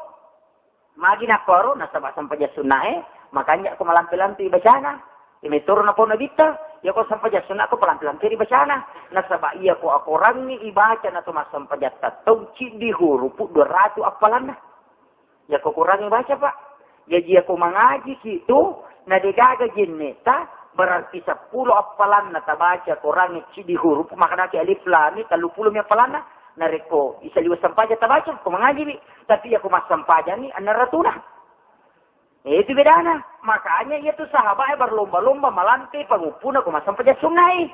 Magi nakkoro, nasaba sempajang sunnae, makanja ko malampe-lampe bacana. Iya metoro napau Nabitta, iya ko sempajang sunna ko palampe-lampe ri bacana. Nasaba iya ko akorangngi ibaca na to massempajang tattau ciddi hurupu dua ratu appalanna. Iya ko korangngi baca, Pak. Jaji iya ko mangaji ki tu, na degaga jenneta, berarti seppulo appalanna tabaca korangngi ciddi hurupu, makkedaki alif lam mim, telluppulo mi appalanna. Narekko isaliweng sempajang tabaca, ko mangaji mi. Tapi iya ko massempajangngi, enneng ratuna. Eh, itu bedana. Makanya iya tu sahabat e berlomba-lomba malampe panguppuna ko massempajang sunnai.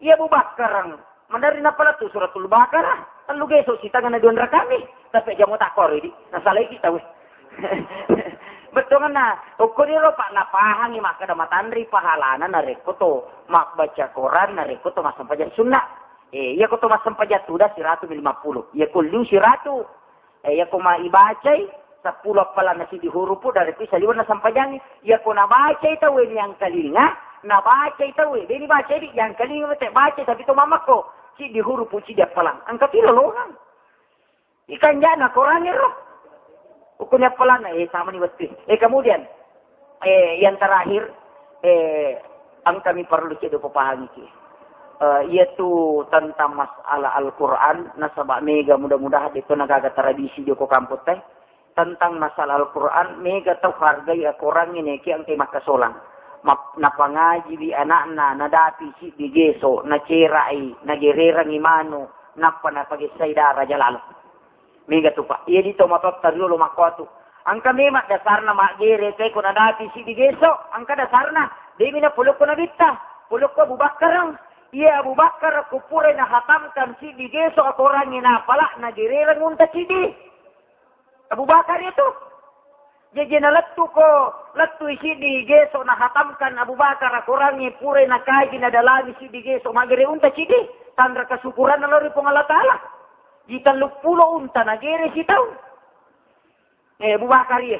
Iya Abu Bakar, maderri nappa lettu Suratul Baqarah, tellu geso sitengana dua rakami. Tapi jamo takkoro di, nasalai kita weh. Bettuanna, okko diro Pak napahangi makkeda matanri pahalana narekko to mabbaca Quran, narekko to massempajang sunna. Eh, iya ko to massempajang tuda siratu lima puluh. Iya ko liu siratu. Eh, iya ko ma ibacai seppulo appalanna siddi hurupu dari pi saliwenna sempajangngi. Iya ko nabacai tauwe ni angkalinga, nabacai tauwe, deni bacai di angkalinga mete bacai tapi to mamakko siddi hurupu siddi appalang. Engka pi lolongang. Ikanjana korangnge ro. Hukumnya appalanna, eh, sama ni wettu. Eh, kemudian, eh, yang terakhir, eh, engkami perlu ceddo papahangi ki. Eh, iyatu tentang masalah Al-Quran, nasaba mega mudah-mudahan itu nagaga tradisi joko kampung teh. Tentang masalah Al-Quran, mega tau hargai Al-Quran ini ki engkai makkasolang. Map-, napangaji di anakna, nadapi siddi geso, nacerai, nagererangi manu, nappa napagessai dara jalalo. Mega tu, Pak. Iya di to matotta riolo makkotu. Engka memang dasarna maggere teko nadapi siddi geso, engka dasarna. Demi na polokko Nabitta, polokko Abu Bakar. Iya Abu Bakar ku pura nahatamkan siddi geso akorangnge napala nagerereng unta siddi. Abu Bakar itu. Jaji nalettu ko, lettu siddi geso nahatamkan Abu Bakar akorangnge pura nakaji nadalami siddi geso maggere unta siddi. Tanra kasukuranna lao ri Puang Allah Taala. Di telluppulo unta nagere sitaung. Eh, Abu Bakar iya.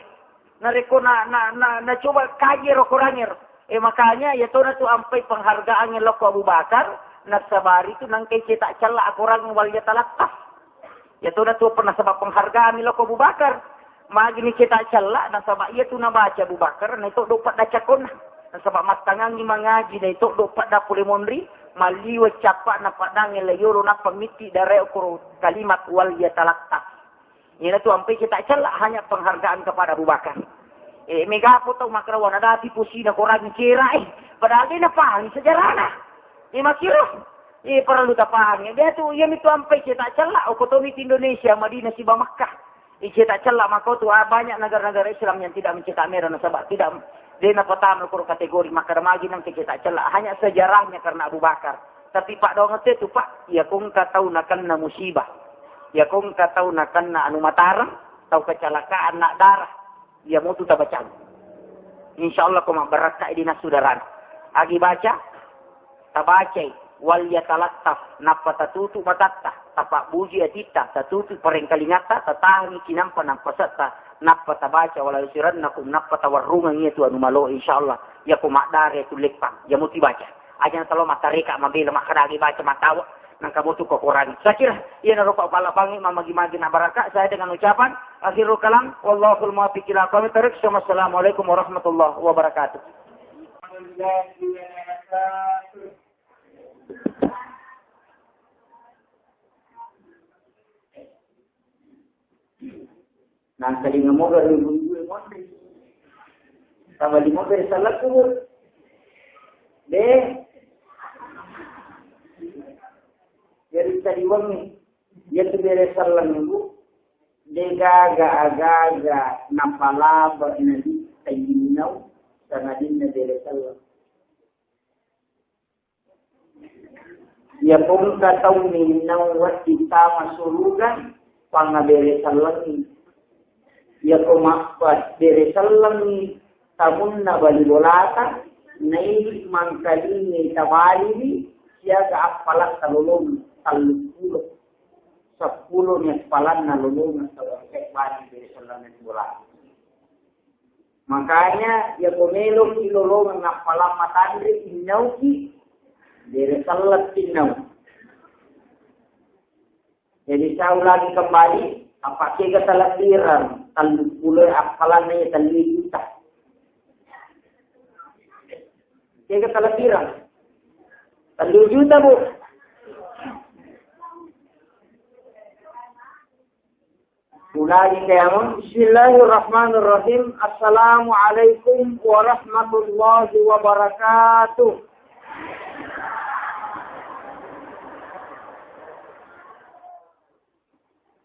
Narekko na, na, na, na coba kaji ero Quran ero. Eh, makanya iya tona tu ampai penghargaan lokko Abu Bakar, nasabari tu nangkai cetak cella Quran wal yatalattaf. Iya tona tu pernah sebab penghargaan lokko Abu Bakar. Magini cetak cella, nasaba iya tu nabaca Abu Bakar, na itu dopat da cakonna. Nasaba mattangangi mangaji, na itu dopat da pole monri, maliwa capa na padangi layoro na pemitti dare okoro kalimat wal yatalattaf. Iyana tu ampai cetak cella hanya penghargaan kepada Abu Bakar. Eh, megapo tau makkeda nadapi posina korangnge cera, eh. Padahal de napahang sejarahna. Eh, makkiro. Iya, perlu tapahangngi. Dia tu, iya mitu ampai cetak cella, okko tomi tu Indonesia, Madinah siba Makkah. Iya, cetak cella, maka tu, ah, banyak negara-negara Islam yang tidak mencetak merah, nasaba tidak, de' napatama koro kategori, maka magi nang cetak cella. Hanya sejarahnya karena Abu Bakar. Tapi Pak Dongete tu, Pak, iya ko engka tau nakenna musibah. Iya ko engka tau nakenna anu mataram, tau kecelakaan, nak darah. Iya mutu tabacang. Insya Allah ko mabbarakka di nasudara. Agi baca, tabacai, wal yatalattaf, nappa tatutu matatta, tapabbuji atitta, tatutu parengkalingatta, tatahangi cinampa nampasetta, nappa tabaca wala yusirannakum, nappa tawarrungang iya tu anu malo, insya Allah. Iya ko maddare tu leppang, iya mutu baca. Aja' talo mattareka mabela makkadagi baca matawa, nangka mutu ko Quran. Saya kira iya narupa pala bangi mamagi-magi na baraka. Saya dengan ucapan akhirul kalam, wallahul muwaffiq ila aqwamit thariq. Assalamualaikum warahmatullahi wabarakatuh. Nangka di ngamo gare ibu-ibu yang mondre. Tambah lima bere salakku, Bu. Deh. Jadi tadi wangi. Iya tu bere sallang, Bu. Degaga-agaga napalaba nadi tayinau sangadinna bere sallang. Iya ko engka tau minnau wedding tama suruga, pangabere sellengngi. Iya ko mabbere sellengngi tamunna bali bolata, naili mangkalingi tabaliwi, siaga appalatta lolong telluppulo. Seppulo ni appalanna lolong tau bali bere sellengngi bolata. Makanya, iya ko meloki lolongeng appalang matanre, innauki, bere selleng tinnau. Jadi, saya ulangi kembali, apa kega talebirang, telluppulo appalanna iya tellu juta. Kega talebirang. Tellu juta, Bu. Ulangi kamu. Bismillahirrahmanirrahim. Assalamualaikum warahmatullahi wabarakatuh.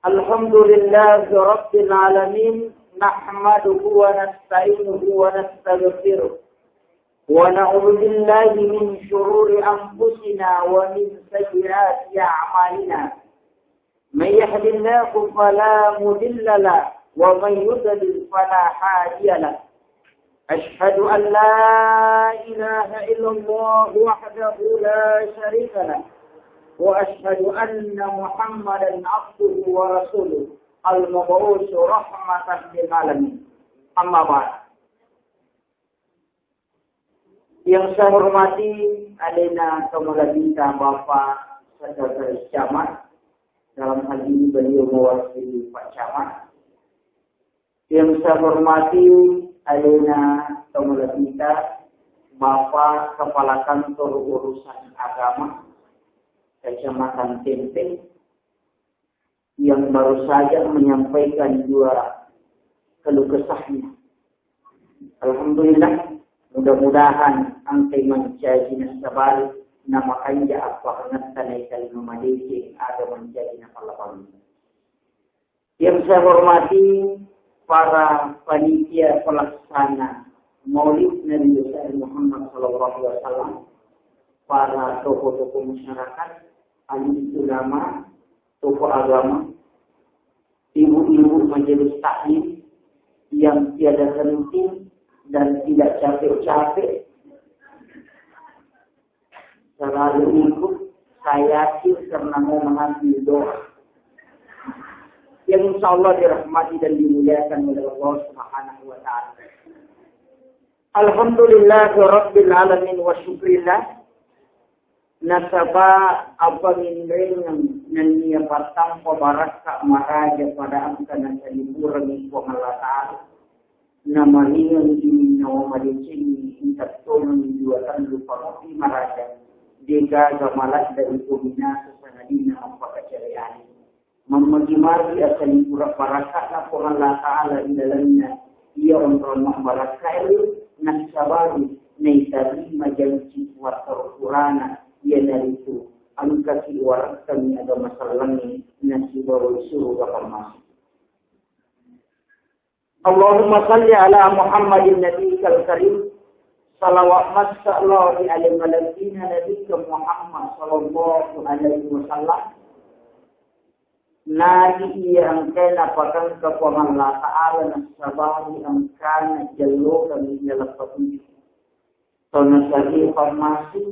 Alhamdulillahi rabbil alamin. Nahmaduhu wa nasta'inuhu wa nastaghfiruh. Wa na'udzu billahi min syururi anfusina wa min sayyiati a'malina. من يهد الله فلا مضل له ومن يضلل فلا هادي له. أشهد أن لا إله إلا الله وحده لا شريك له، وأشهد أن محمدا عبده ورسوله المبعوث رحمة للعالمين. أما بعد. Yang saya hormati alena tomalabbita Bapak Sekretaris Camat, dalam hal ini beliau mewakili Pak Camat. Yang saya hormati alena tomalabbita Bapak Kepala Kantor Urusan Agama Kecamatan Tempe, yang baru saja menyampaikan dua keluh kesahnya. Alhamdulillah, mudah-mudahan engkai mancaji nasabari, namakanja appakangetta naita lima madeceng aga mancaji napallapang. Yang saya hormati para panitia pelaksana Maulid Nabi besar Muhammad sallallahu alaihi wasallam, para tokoh-tokoh masyarakat, alim ulama, tokoh agama, ibu-ibu majelis taklim yang tiada henti dan tidak capek-capek selalu ikut, saya yakin karena mau mengambil doa yang insya Allah dirahmati dan dimuliakan oleh Allah Subhanahu wa Ta'ala. Alhamdulillah Rabbil Alamin wa syukrillah. Nasaba apa minrengeng nennia pattampa barakka maraja pada engka nasalipurengi Puang Allah Ta'ala. Namaringeng ininnawa madecengi intattongengi dua tellu pangoppi maraja, degaga maladda iko minasa sangadinna mappakacareani. Mammagi-magi asalimpura barakka'na Puang Allah Ta'ala ri lalenna iya onrong mabbarakkae, nassabari naitarima janci Puatta Purana, iyanaritu engkaki warakkangi agama sellengnge nasibawa suruga pammase. Allahumma salli ala Muhammadin nabiyikal karim. Salawat massa Allah ri ale malebbi'na Nabikka Muhammad sallallahu alaihi wasallam. Nabi iya engkae napakengka Puang Allah Ta'ala nassabari engkana jallokeng ri laleng patuju. Tona sariu pammase,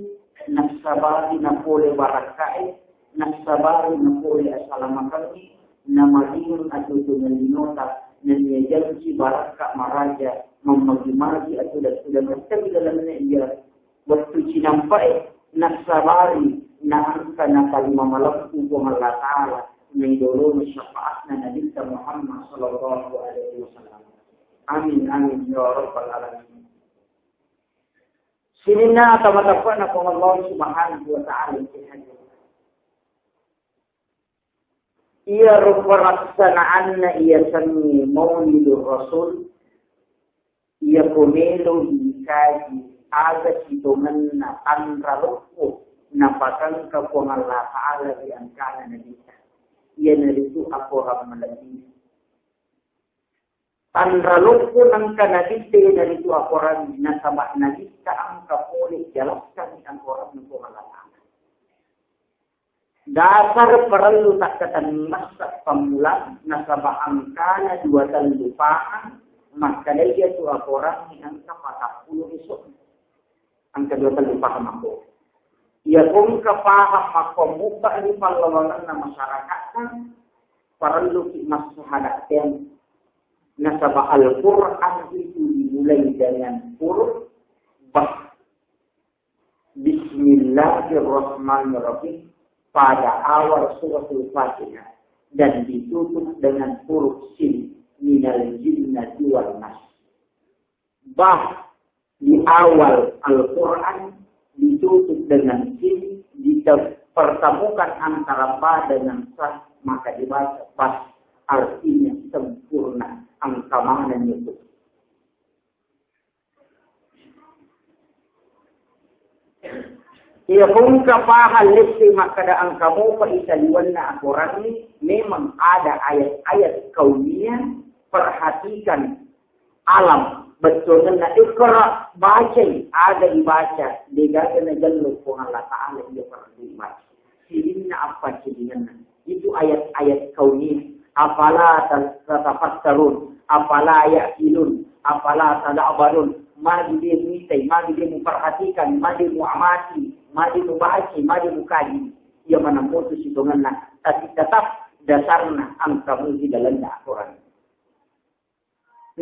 nassabari napole barakka'e, nassabari napole asalamakengnge, namadingeng atuo-tuongeng linota, nennia janci barakka maraja, mammagi-magi atuda-tuda mettami lalenna iya wettu cinampa'e, nassabari naengka natarima malempu Puang Allah Ta'ala, naidolona syafaatna Nabitta Muhammad sallallahu alaihi wasallam. Amin, amin, ya rabbal alamin. Sininna tama-tapana Puang Allah Subhanahu wa Ta'ala ri hajat. Iyaro peraksanaanna iyasengnge Maulidur Rasul, iyako melo ikaji aga sitongenna tanra loppo napakengka Puang Allah Ta'ala ri engkana Nabitta. Iyanaritu akorang malebbi. Tanra loppo nengka Nabitta iyanaritu akorang, nasaba Nabitta engka pole jalakkangi akorang Puang Allah Ta'ala. Dasar parellu takkatenni massa pammula, nasaba engkana dua tellu pahang, makkeda iyatu akorang engka patappulo esok. Engka dua tellu pahang makko. Iya ko engka pahang makko mubba ri pallawangenna masyarakatta, parelluki massahada teng. Nasaba Al-Quran itu dimulai dengan huruf ba. Bismillahirrahmanirrahim pada awal suratul Fatihah dan ditutup dengan huruf sin minal jinnati wan nas. Ba di awal Al-Quran ditutup dengan sin, dipertemukan antara ba dengan sa, maka dibaca bas, artinya sempurna, engka manenna itu. Iya ko engka pahang lesse makkeda engka mopa isaliwenna akorangnge, memang ada ayat-ayat kauniyah, perhatikan alam, bettuanna iqra, bacai, aga ibaca, degaga najello Puang Allah Ta'ala iya parellu ibaca. Sininna appaccinningenna. Itu ayat-ayat kauniyah. Afala ta-, tatafakkarun, afala ya'qilun, afala tadabbarun. Magi de muitai, magi de muperhatikan, magi de muamati, magi de mubaca, magi de mukaji. Iya maneng motu sitongenna, tapi tetap dasarna engka muji lalenna akoran.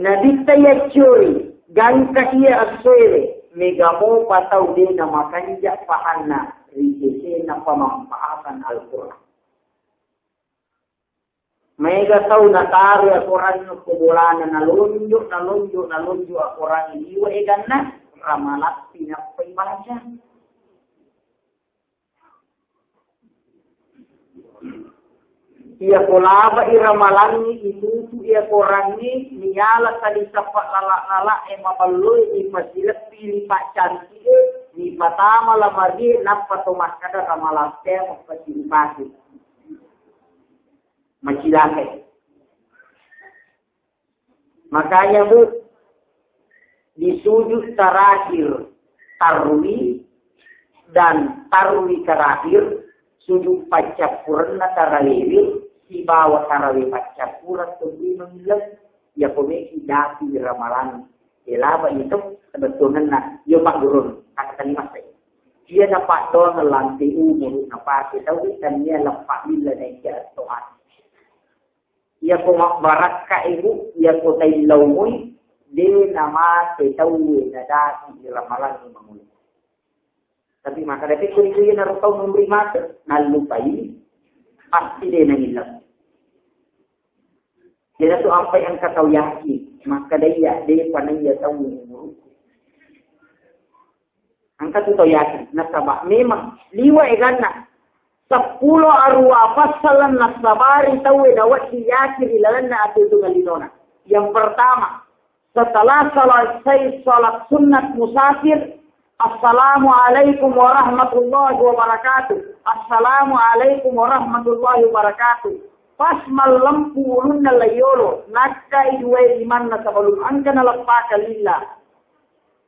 Nabitta yaccuri, gangka iya essoewe, mega mopa tau de namakanja pahanna ri sesena pamampaatan Al-Quran. Maega tau nataroi akorangnge ko bolana, nalonjo, nalonjo, nalonjo akorangnge liwe eganna, ramalappi nappa ibaca. Iya ko labai ramalangnge, itutu iya korangnge, niyala tali sappa lala-lala e maballoi, nipasileppi lipaccantik e, nipatama lamarie, nappa to makkada ramalang tea mappacilipasi. Macilakai. Makanya, Bu, di sujud terakhir tarwi dan tarwi terakhir, sujud paccappurenna tarawewe sibawa tarawe paccappuren tuli mangileng, iya ko meki dati ramalang. Elaba itu sebetulnya, iyo Pak Gurun, kata tadi Mas. Iya na Pak doang lantai umur na pakai tahu kan, iya lepah bila naik ke toa. Iya ko mabbarakka ibu, iya ko taillau mui, de namate tauwe nadati ramalang mangulu. Tapi maka dati ko itu iya narukau memberi mata, nallupai, pasti de nangileng. Jadi tu apa yang kau yakin, maka dia de panaya tahu umurku. Engka tu tau yakin. Nasaba memang liwa eganna. Seppulo aruwa passalang nassabari tauwe nawedding yakin ri lalenna atuo-tuongeng linona. Yang pertama, setelah selesai salat sunnat musafir, Assalamualaikum warahmatullahi wabarakatuh. Assalamualaikum warahmatullahi wabarakatuh. Pas mallempu ulunna laiyolo, nakkai duwae limanna sebelum engka naleppaka lilla.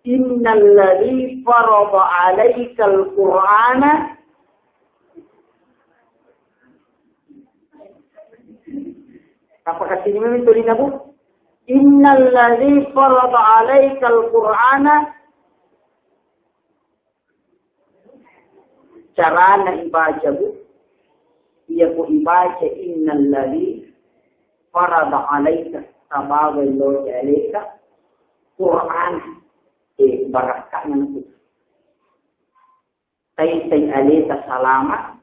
Innalladzi farada alaikal Qur'ana. Apa katini memang tolina, Bu? Innalladzi farada alaikal Qur'ana. Carana ibaca, Bu. Iya ko ibaca innalladzi farada alaika, tabawai lo alaika Qur'an. Eh, barakka'na tu. Taitai aleta salama.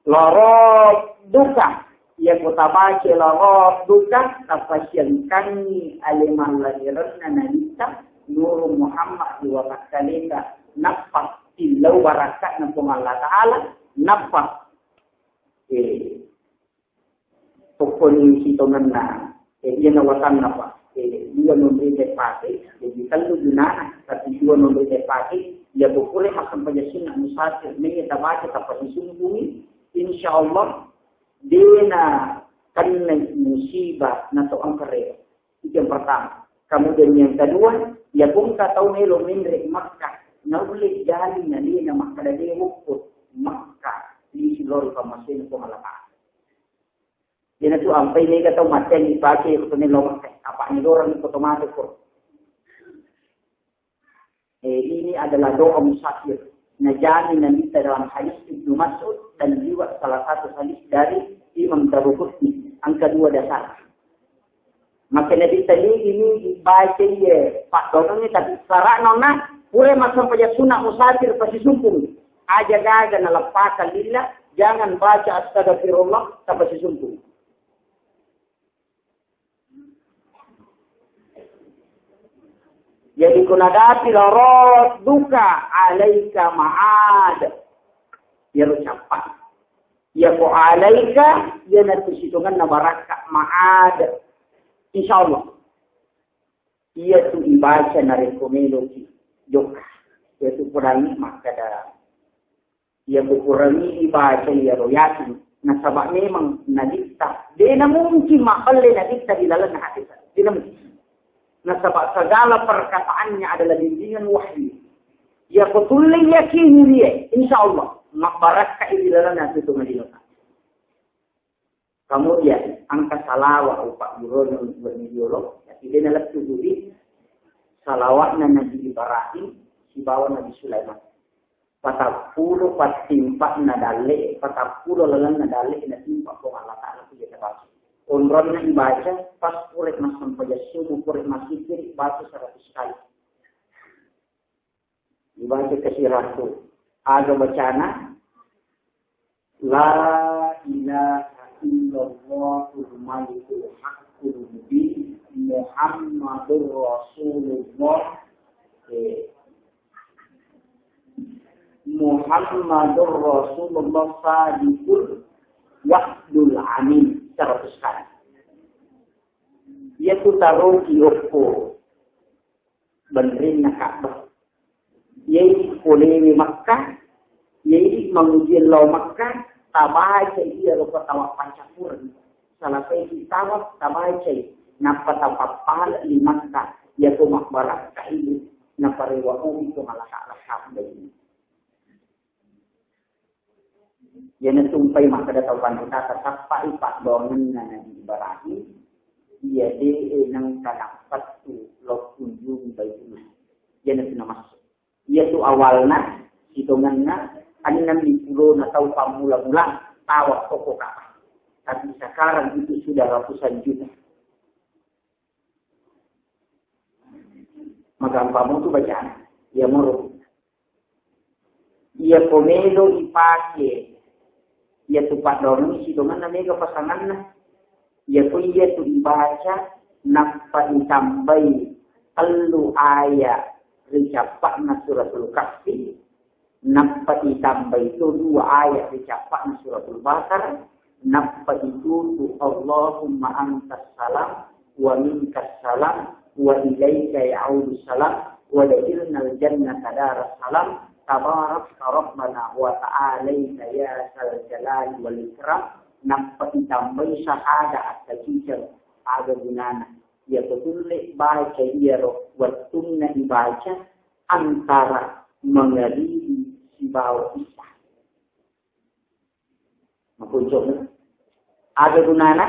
Laradduka. Iya ko tabaca laradduka, tapasiangkangi ale mallahirenna Nabitta Nurul Muhammad di watakkaleta. Nappa tillau barakka'na Puang Allah Ta'ala. Nappa, eh, tokkoni sitongenna, eh, iyana watanna, Pak. Eh, dua nonrita pake, jadi tellu gunana, tapi dua nonrita pake, iya ko pura massempajang sunna musafir, mega tabaca tapasisumpungi, insya Allah, dena kennai musibah na to engka reo. Itu yang pertama. Kemudian yang kedua, iya ko engka tau melo menre Makkah, naulle jali nalena makkada de wokko Makkah, di silori pammasena Puang Allah Ta'ala. Iyanatu ampai mega tau matteni pake ko tone lo Makkah, apa ni dorang ko tomato ko. Eh, ini adalah doa musafir. Najamin Nabitta dalam hadis Ibnu Mas'ud dan juga salah satu hadis dari Imam Daruqutni. Angka dua dasar. Maka Nabitta ini, ini baca iya, Pak Dono ini, tapi sarak nona, pura massempajang sunna musafir pasti sumpung. Aja gaga naleppaka lilla, jangan baca astagfirullah, tapasisumpung. Jadi, kunadapi laradduka alaika ma'ad. Iyaro cappa. Iya ko alaika, iyanatu sitongenna barakka ma'ad. Insya Allah. Iyatu ibaca narekko meloki jokka. Iyatu kurangi makkada. Iya kukurangi ibaca iyaro Yasin. Nasaba memang Nabitta, de na mungkin mabballe Nabitta di lalenna hadis. De na mungkin. Nasaba segala perkataannya adalah bimbingan wahyu. Iya ko tulle yakini dia, insya Allah mabbarakka di lalenna situ Madinah. Kemudian, angka salawa upa burona untuk bernidiolo, tapi dia nalettu budi salawatna Nabi Ibrahim sibawa Nabi Sulaiman. Patappulo pattimpa'na dalle, patappulo lalenna dalle natimpa Puang Allah Ta'ala ku jata baca. Onronna ibaca, pas pure massempajang subuh, pure massikiri, baca seratus kali. Dibaca ke siratu. Aga bacana? La ilaha illallahul malikul haqqul mubin Muhammadur Rasulullah. Eh, Muhammadur Rasulullah sadiqul wa'dul amin. Seratus kali. Iya tu taruh di okko benrinna Ka'bah. Iyaidi polewe Makkah, iyaidi mangujiang lao Makkah, tabaca iyaro ko tawaf pancappuren. Salappaiki tawaf, tabacai, nappa tapappala limatta, iyako mabbarakkai, naparewa omi ko malaka-laka. Iyanatu umpai makkeda tau panritata, sappai paddoangenna Nabi Ibrahim, iya de'e nengka nappettu lao kunjungi Baitullah. Iyanatu namassu. Iyatu awalna, sitongenna, enneng pulona tau pammula-mula tawaf toko Ka'bah. Tapi sekarang itu sudah ratusan juta. Magampang mutu bacana. Iya moro. Iya ko melo ipake. Iya tu paddoangenna sitongenna mega pasanganna. Iya ko iya tu ibaca nappa itambai tellu ayat ri cappa'na Suratul Kahfi. Nappa itambai to dua ayat ri cappa'na Suratul Baqarah, nappa itutu Allahumma antas salam wa minkas salam wa ilaika ya'udus salam, Wa dakhilnal jannata daras salam, tabarakta rabbana wa ta'alaita ya zal jalali wal ikram. Nappa itambai sahada attaciceng. Aga gunana? Iya ko tulle baca iyaro wettunna ibaca antara mangaribi sibawa isya. Makunjung. Aga gunana?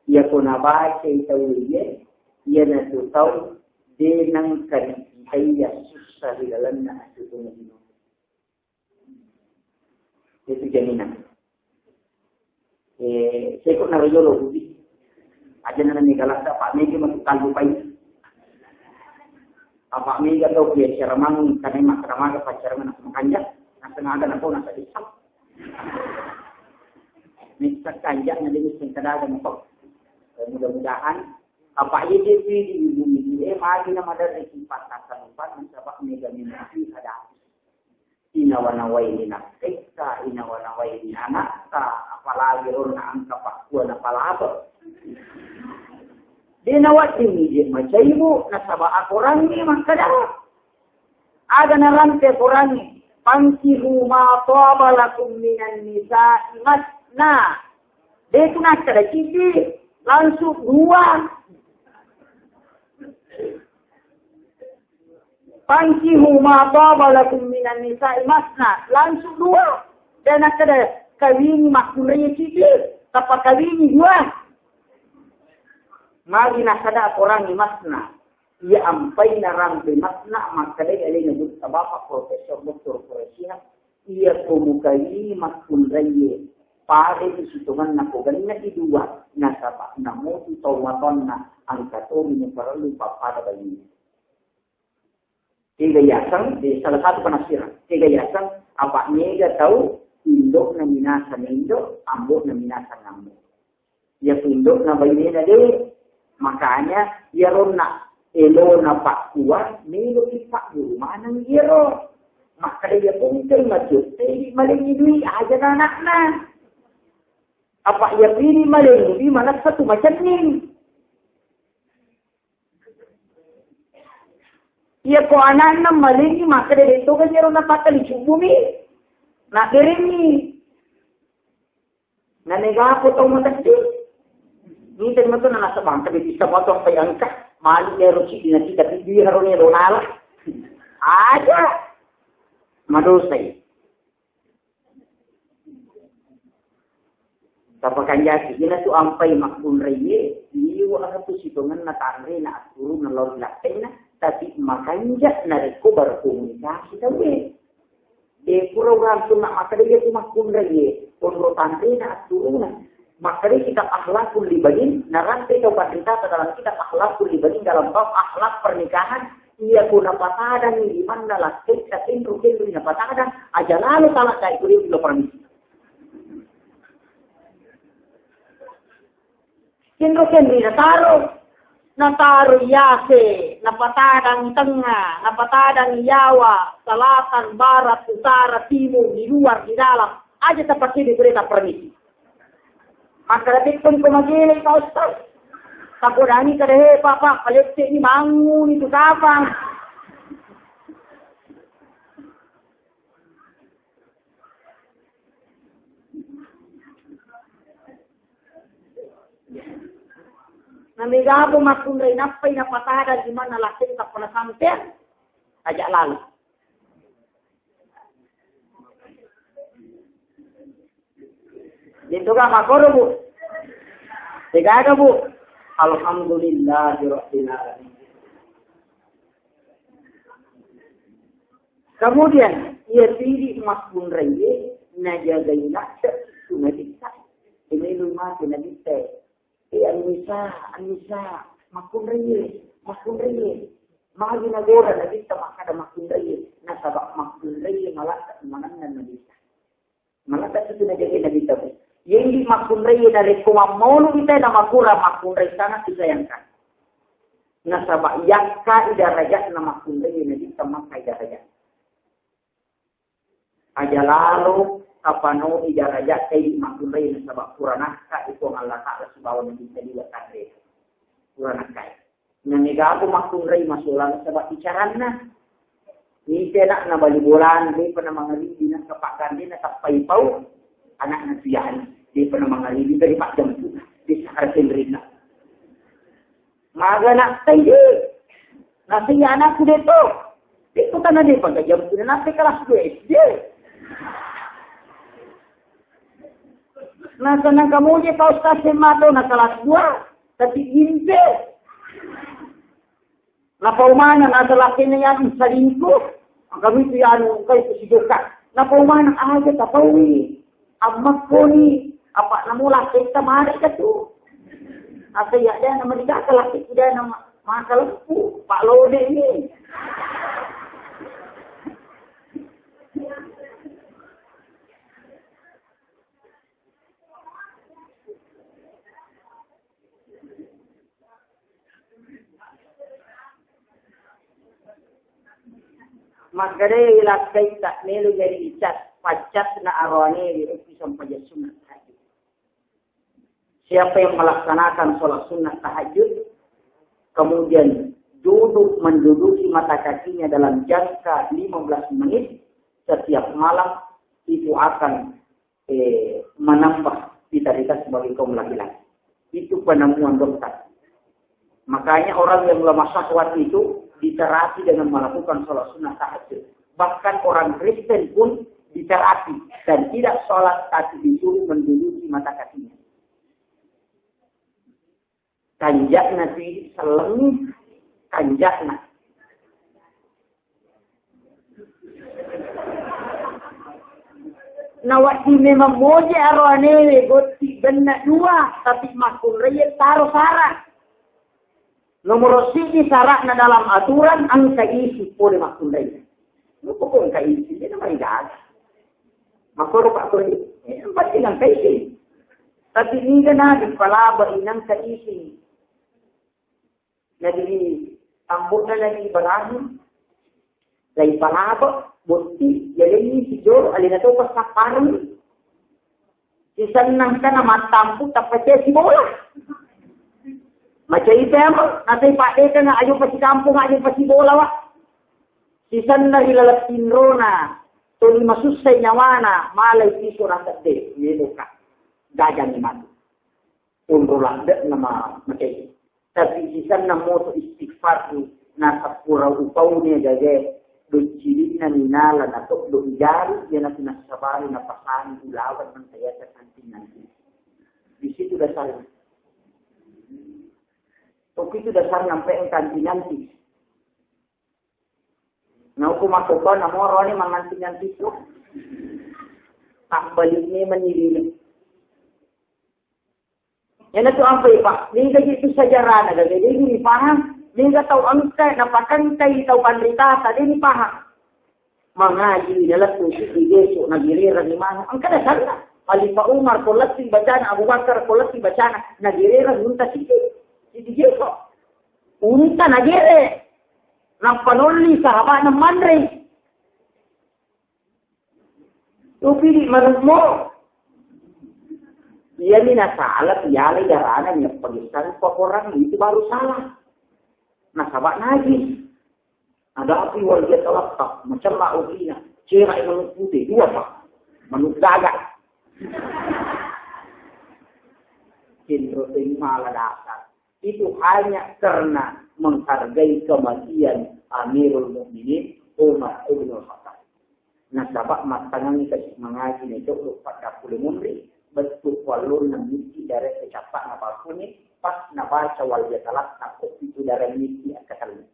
Iya ko nabacai tau iya, iyanatu tau de nengka dipitaiya sussa ri lalenna assitunu lino. Itu jaminan. Eh, seko na rojolo budi. Aja na mega lasa, Pak Mega masuk kalbu pai. Apa mega tau dia ceramang, karena mak ceramang apa ceramang nak makanja, nak sengaja nak kau nak sadisang. Misa kanja na demi sengkada ada mukok. Eh, mudah-mudahan apa ini di ibu ini, eh, mari nama dari sifat kata lupa, mencoba mega mimpi ada. Inawa-nawai ni nakkekka, inawa-nawai ni anakka, apalagi ronna engka pakkua napalabek. De nawedding ije macaibu, nasaba akorangnge makkeda. Aga narampe akorangnge, "Fankihu ma taba lakum minan nisa'i masna." De tu nakkeda cidi, langsung dua. "Fankihu ma taba lakum minan nisa'i masna." Langsung dua. De nakkeda kawini makkunrai cidi, tappa kawini dua. Magi nakkeda akorangnge masna. Iya ampai narampe masna makkedai alena guru bapak Profesor Doktor Quraisyah, iya ko mukawini makkunraie, pare sitongenna ko genne'i dua, nasaba namotu tau matonna engka tori muparellu pappada baine. Kega yaseng, eh, salah satu penafsiran. Kega yaseng, apa mega tau, indokna minasang indo, ambokna minasang ambo. Iya indokna bainena de, makanya iya ronna elona pakkua, melo ipagguru maneng iyaro. Makkeda iya pungkai majotte, idi malengi dui aja anakna. Apa iya pidi malengi dui manessa tu macenning. Iya ko anakna malengi, makkeda de toga iyaro napakkali cubbumi. Naberengi. Nanegapo tau mateddi. Nita mato na nasabangka de bisa mato apa yang engka. Mali ero cidi na kita pidi harone ro nala. Aja. Madosai. Tapakanjaki, ina tu ampai makkunraie, liwa aga tu sitongenna tanrena atturunna lao ri lappenna, tapi makanja narekko berkomunikasi tauwe. E, pura urang sunna makkeda iya tu makkunraie, onro tanrena atturunna. Makkeda kitab Akhlakul Libadin, narampe tau panritata dalam kitab Akhlakul Libadin dalam bab akhlak pernikahan, iya ku napatadangi limanna lakketta tenro-tenro napatadang, aja lalo talakkai kuliah lo permisi. Tenro-tenro nataro, nataro yase, napatadang tengnga, napatadang yawa, selatan, barat, utara, timur, di luar, di dalam. Aja tapakede berita permisi. Makkeda teppeng ko magele ka ustaz. Takodani kada he papa, palette ni mangu ni tu kapang. Namigapo makkunrai nappai napatada limanna lakketta pona sampean. Aja lalo. Itu kan makoro, Bu. Tiga ada, Bu. Alhamdulillahirabbil alamin. Kemudian, iya tidi makkunraie najagai nakke tu nabitta. Ini lu mati nabitta. Eh, Anisa, Anisa, makkunraie, makkunraie. Magi nagora nabitta makkada makkunraie. Nasaba makkunraie malakka manenna nabitta. Malakka tu najagai nabitta. Yenggi makkunraie narekko mammolu ita na makura makkunrai sangat disayangkan. Nasaba yakka idarajat na makkunraie nabitta makka idarajat. Aja lalo tapanoi darajatta idi makkunrai nasaba pura nakkai Puang Allah Ta'ala sibawa Nabitta liwa tanre. Pura nakkai. Namigapo makkunrai masolang nasaba bicaranna. Ini anakna bali bolana, depa na mangaribi, na kapagandena tappai pau, anakna tu yani, depa na mangaribi, dari Pak Jampu, di Sahara Sendrina. Maga nak tai de. Nasi anakku de to. Itu tanah de Pak Jampu, nanti kelas dua S D. Nah, senang kamu je Pak Ustaz S M A to, na kelas dua, tapi impe. Napau maneng, asa lakena yati salingkuh. Kami tu anu, kai tu sijoka. Napau maneng, aja tapaui. Ammakkoni, apa namu laketta mari ka tu. Asa iya de nama dikata laki tu de nama maka lempu, Pak Lode ni. Makkedai lakkaitta melo jadi icat, paccatna aroanewe okki sempajang sunnah tahajud. Siapa yang melaksanakan sholat sunnah tahajud, kemudian duduk menduduki mata kakinya dalam jangka lima belas menit setiap malam, itu akan eh, menambah vitalitas bagi kaum laki-laki. Itu penemuan dokter. Makanya orang yang lemah syahwat itu diterapi dengan melakukan sholat sunnah tahajud. Bahkan orang Kristen pun diterapi dan tidak sholat tapi disuruh menduduki mata kakinya. Kanjakna tu idi sellengngi, kanjakna. Nawedding memang moje aroanewe gotti benna dua, tapi makkunraie taro sara. Nomoro siji sara'na dalam aturan engka isi pole makkunraie. Lu pokok engka isi, dia namanya gaga. Makoro Pak Kori, eh, pasti nang kaisi. Tapi niga na dipalaba inang kaisi. Nabi Tambukna Nabi Ibrahim, lai palaba, botti, yalengi sijoro, alena to pas sappareng. Sisennang kana mattampu, tappa cai sibola. Macai pemo, nasai paddeka na ayo pasi kampung, ayo pasi bola, wa. Sisenna ri laleng tinrona, toli masussai nyawana, malai piso nassedde, meloka. Gajangi matu. Onro ladde'na ma-, makei. Tapi sisenna moto istighfar tu, nasappura upauni gaga, doccilinna minala natoddo ijari, iyanatu nassabari napasani ulaweng nang kayata kanti nanti. Di situ dasarnya. Tapi itu dasarnya sampai kanti nanti. Nah, uku makkokko namo roni manganti-nganti tu. Tabbalik ni menilini. Yana tu ampai, Pak. Niga ji tu sejarah na gaga, de ni paham. Niga tau engka, napakengkai tau panrita, tadi ni paham. Mangaji, dalam kunci di besok, nagirira ni mana. Engka dasarna. Khalifah Umar, kolektif bacana, Abu Bakar, kolektif bacana, nagirira, nunta siki. Siki besok. Unta nagere. Nappa nolli sahaba'na manre. Tupidi manummo. Iyani nasala, iyalai darana, minappagisang pakorang, itu baru salah. Nasaba najis. Ada api wal dia talattaf, macam lau ina. Cerai manuk putih, dua, Pak. Manuk gagak. Kendro teni mala dasar. Itu hanya karena menghargai kematian Amirul Mukminin Umar ibn Khattab. Nasaba mattangangi kasi mangaji na coklo pada pule munri, bettu kuallonna miki dare kecappa na bakuni, pas nabaca wal yatalatta ko itu dare miki akkatalli.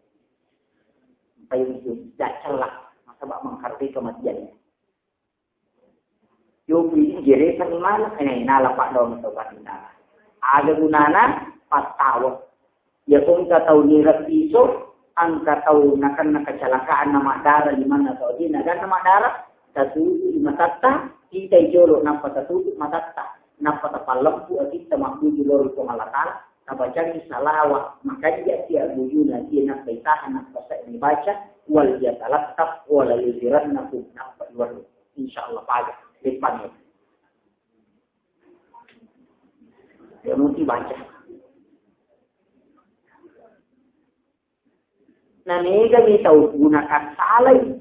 Payu itu tidak celak, nasaba menghargai kematiannya. Yopi jereka ni maneng, eh, nala paddoang tau parinna. Aga gunana pattawa. Ya ko engka tau nireng piso, engka tau nakenna kecelakaan na maddara limanna tau de naganna maddara, tatutu'i matatta, kitai jolo nappa tatutu matatta, nappa tapallempu atitta mabbuju lao ri Puang Allah Taala, tabacangi salawa, makanja tia bujuna tia nappa itaha nappa seddi baca, wal yatalattaf wala yuzirannakum nappa iwarru. Insyaallah paga. Leppangngi. Ya, mungkin baca. Na mega mi tau guna kassalai.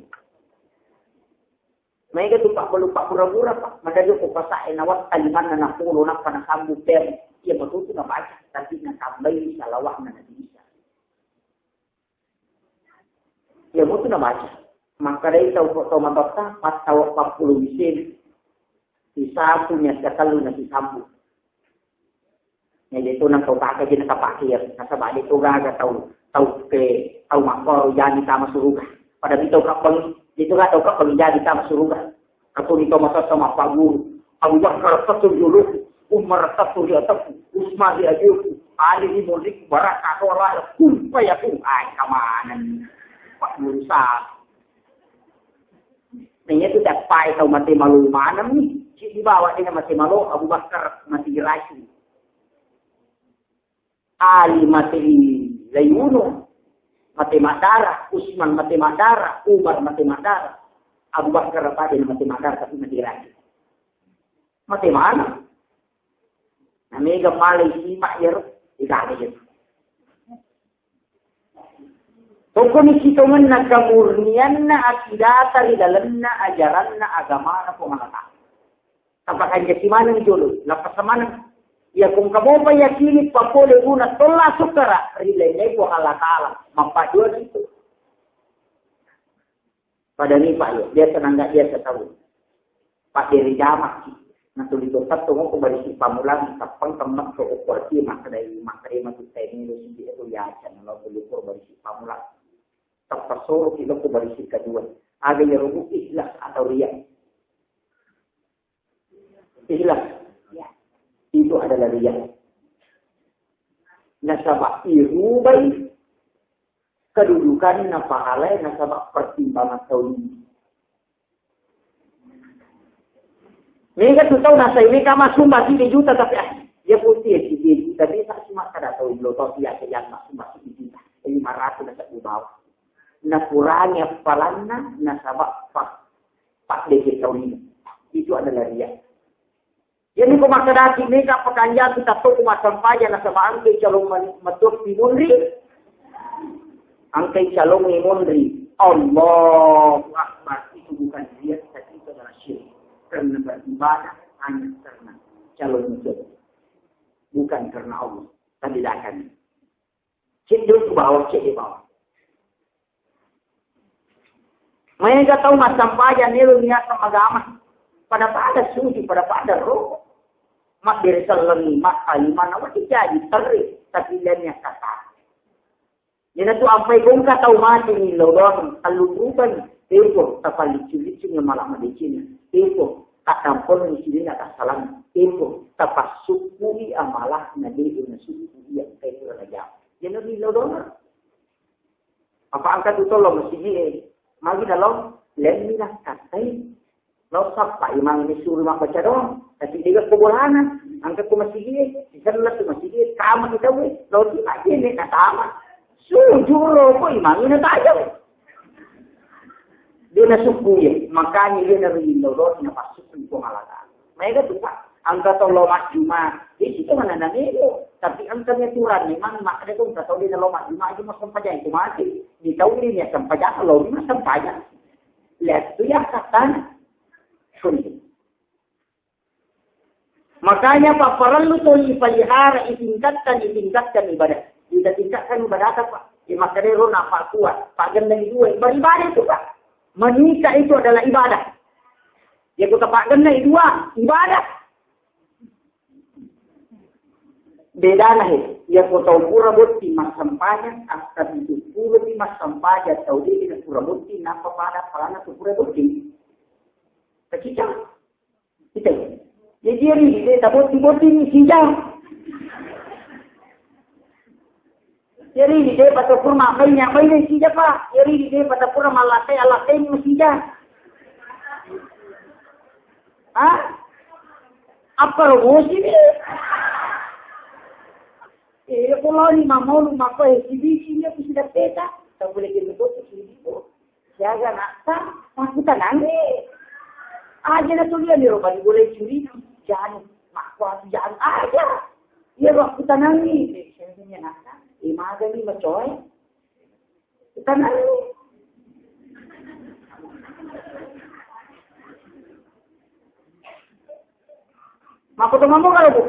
Mega tu pabbelu pabbura-bura, Pak. Madari ko pasa e nawatta limanna napolo nappa nasambung per. Iya betul tu nabaca, tapi natambai salawatna Nabi Isa. Iya betul nabaca. Makkedai tau, tau matotta, pattawa pappulu wisel. Sisapu nya satellu nasisambung. Jadi tu nang tau pake je nakapake ya. Nasaba de tu gaga tau, tau ke, tau makkoro jadi tama suruga. Pada mi tau kappang, itu ga tau kappang jadi tama suruga. Katoni tau matotta mappaguru. Abu Bakar tettu juluku, Umar tettu ri ateku, Usman ri ajuku, Ali ri muriku, Baraka to ala kun fayakun. Ai kamanan. Pak Guru sa. Nanya tu dapai tau mate malu maneng ni. Si dibawa dia mate malu, Abu Bakar mate racun. Ali mate layunu, mate madara, Usman mate madara, Umar mate madara, Abu Bakar apa dia mate madara tapi mate racun. Mate mana? Na mega malai sipa iyaro, ikade je. Pokokni sitongenna kemurnianna akidata ri lalenna ajaranna agamana Puang Allah Ta'ala. Tapakanja simaneng jolo, lapasa maneng. Iya kong kamopa yakini papole guna tolla sukkara ri lainna Puang Allah Ta'ala. Mappajua itu. Pada ni Pak ya, biasa nangga biasa tahu. Pak dari jamak ki. Nah, tuli dopat tu ko barisi pamulang, tapang temek tu ukuran ki, makkedai, makkedai matu teni lu sidi aku ya, jangan lo beli kur barisi pamulang. Tapasoro ki lo ko barisi kedua. Ada yang rubuh ikhlas atau riya. Ikhlas. Itu adalah riya. Nasaba irubai kedudukanna pahalai nasaba pertimbangan tau ini. Mega tu tau nasai mega masumba tiga juta tapi ah, ya putih ya tiga juta bisa cuma kada tau lo tau ya yang masumba tiga juta lima ratus nasaba di bawah. Nakurangi appalanna nasaba pak pak deke tau ini. Itu adalah riya. Jadi ko makkedaki mega pakanjaki tatto ko massampajang nasaba engkai calon ma-, matuang timunri. Engkai calon imunri. Allahu Akbar. Itu bukan riya, tapi itu adalah syirik. Karena beribadah hanya karena calon matuang. Bukan karena Allah. Tapi tidak akan. Cedde tu bawang, cedde bawang. Maega tau massampajang nelo niat magama. Pada-pada suju, pada-pada ro. Mabbere sellengi, mak kalimana, wati jadi terri, tapi lainnya kata. Jadi tu ampai gongka tau mati ni lo doang, tellu ruban, tempo, tapallicu-licu ni malah madecina, tempo, tak tampon ni sini nak salam, tempo, tapasukui amalah na de na sukui yang kayak kurang ajar. Jadi ni lo doang. Apa angkat tu tolong masigi e. Magi na lo, lemmi na katai. Lo sappa imang ni suru mapbaca doang. Tapi dia ko bolana. Angkat ko masigi e. Sisella tu masigi e. Kama kita we. Lo ti aja ni katama. Sujur lo ko imang ni tajam. Dia na suku ya. Makanya dia na rindu lo na pasuku ko malaka. Maega tu, Pak. Engka tau lao majjuma, de' situ manana melo. Tapi engka ni aturan, memang makkeda tu engka tau de' nalao majjuma, aja massempajang itu mati. Di tau de' ni sempajang, lao ni massempajang. Lihat tu ya katana. Kunci. Makanya, Pak, parellu tuli ipelihara, itingkatkan, itingkatkan ibadah. Kita tingkatkan ibadah apa? Di makkeda ro napa kuat, Pak, gennai dua, beribadah itu, Pak. Menikah itu adalah ibadah. Iya ko tapaggennai dua, ibadah. Bedana he, iya ko tau pura botting massempajang, akka pitu pulo pi massempajang tau de' na pura botting, nappa pada palana tu pura botting. Kacicang. Kita. Jadi ri de' tabotting-botting sija. Jadi, di de' patopur mabbaine, abbaine sija, Pak. Jadi, di de' patopur mallatte, allatteni masija. Hah? Apa lo musim ini? Eh, kalau ni mamolu mapa, eh, sibisi ni aku sudah peta. Tak boleh kena betul sibisi. Siaga nakka, makkutanangngi. Aja na tulian di roba di boleh curi, janu, makkuatu janu aja. Iya, makkutanangngi. Eh, siaga ni nakka, eh, magani macoy. Tananni. Makkuto mamo kalau, Bu?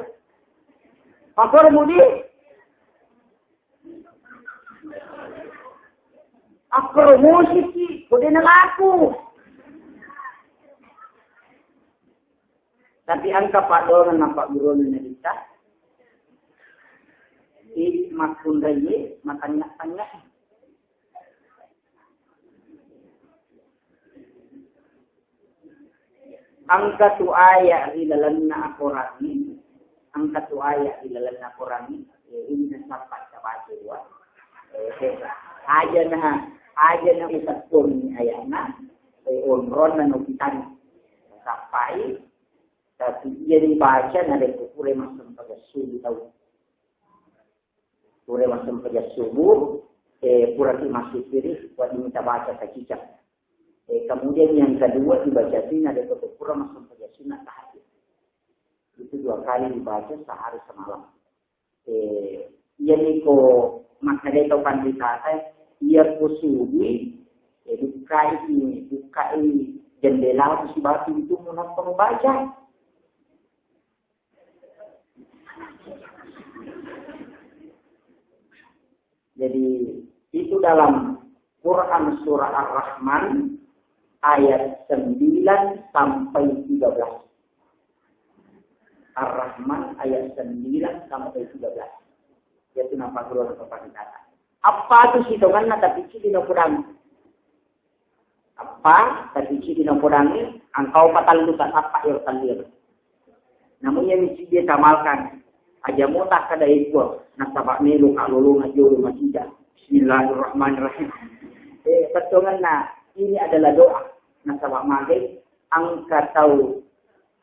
Makkuto, Bu, di? Akromosi ki, kode na laku. Tapi engka paddoangeng napagguruni Nabitta. Idi makkunraie matengngak-tengngak. Engka tu aya ri lalenna akorangnge, engka tu aya ri lalenna akorangnge, eh, ini nasappa tabaca dua. Eh, eh, aja na, aja na utepponi ayana, eh, onronna no kitani. Sappai, tapi iya dibaca narekko pura massempajang subuh tau. Pura massempajang subuh, eh, puraki massisiri, wedding tabaca tacicak. Eh, kemudian yang kedua dibaca sunna, ada pura massempajang sunna tahajud. Itu dua kali dibaca sehari semalam. Eh, iya niko makkeda tau pandita, eh, iya ko subuh, eh, bukai ini, bukai jendela, sibatu itu munapa membaca. Jadi, itu dalam Quran surah Ar-Rahman ayat sembilan sampai tiga belas. Ar-Rahman ayat sembilan sampai tiga belas. Itu nampak keluar kepada kata. Apa tu sitonganna tapi cili no kurang. Apa? Tapi cili napodangi, engkau patallu tasappa ero talliero. Namun yang mesti dia tamalkan, aja mo takkada ikua, nasaba melo ka lolonga jolo masija. Bismillahirrahmanirrahim. Eh, pettonganna, ini adalah doa. Nasaba magai, engka tau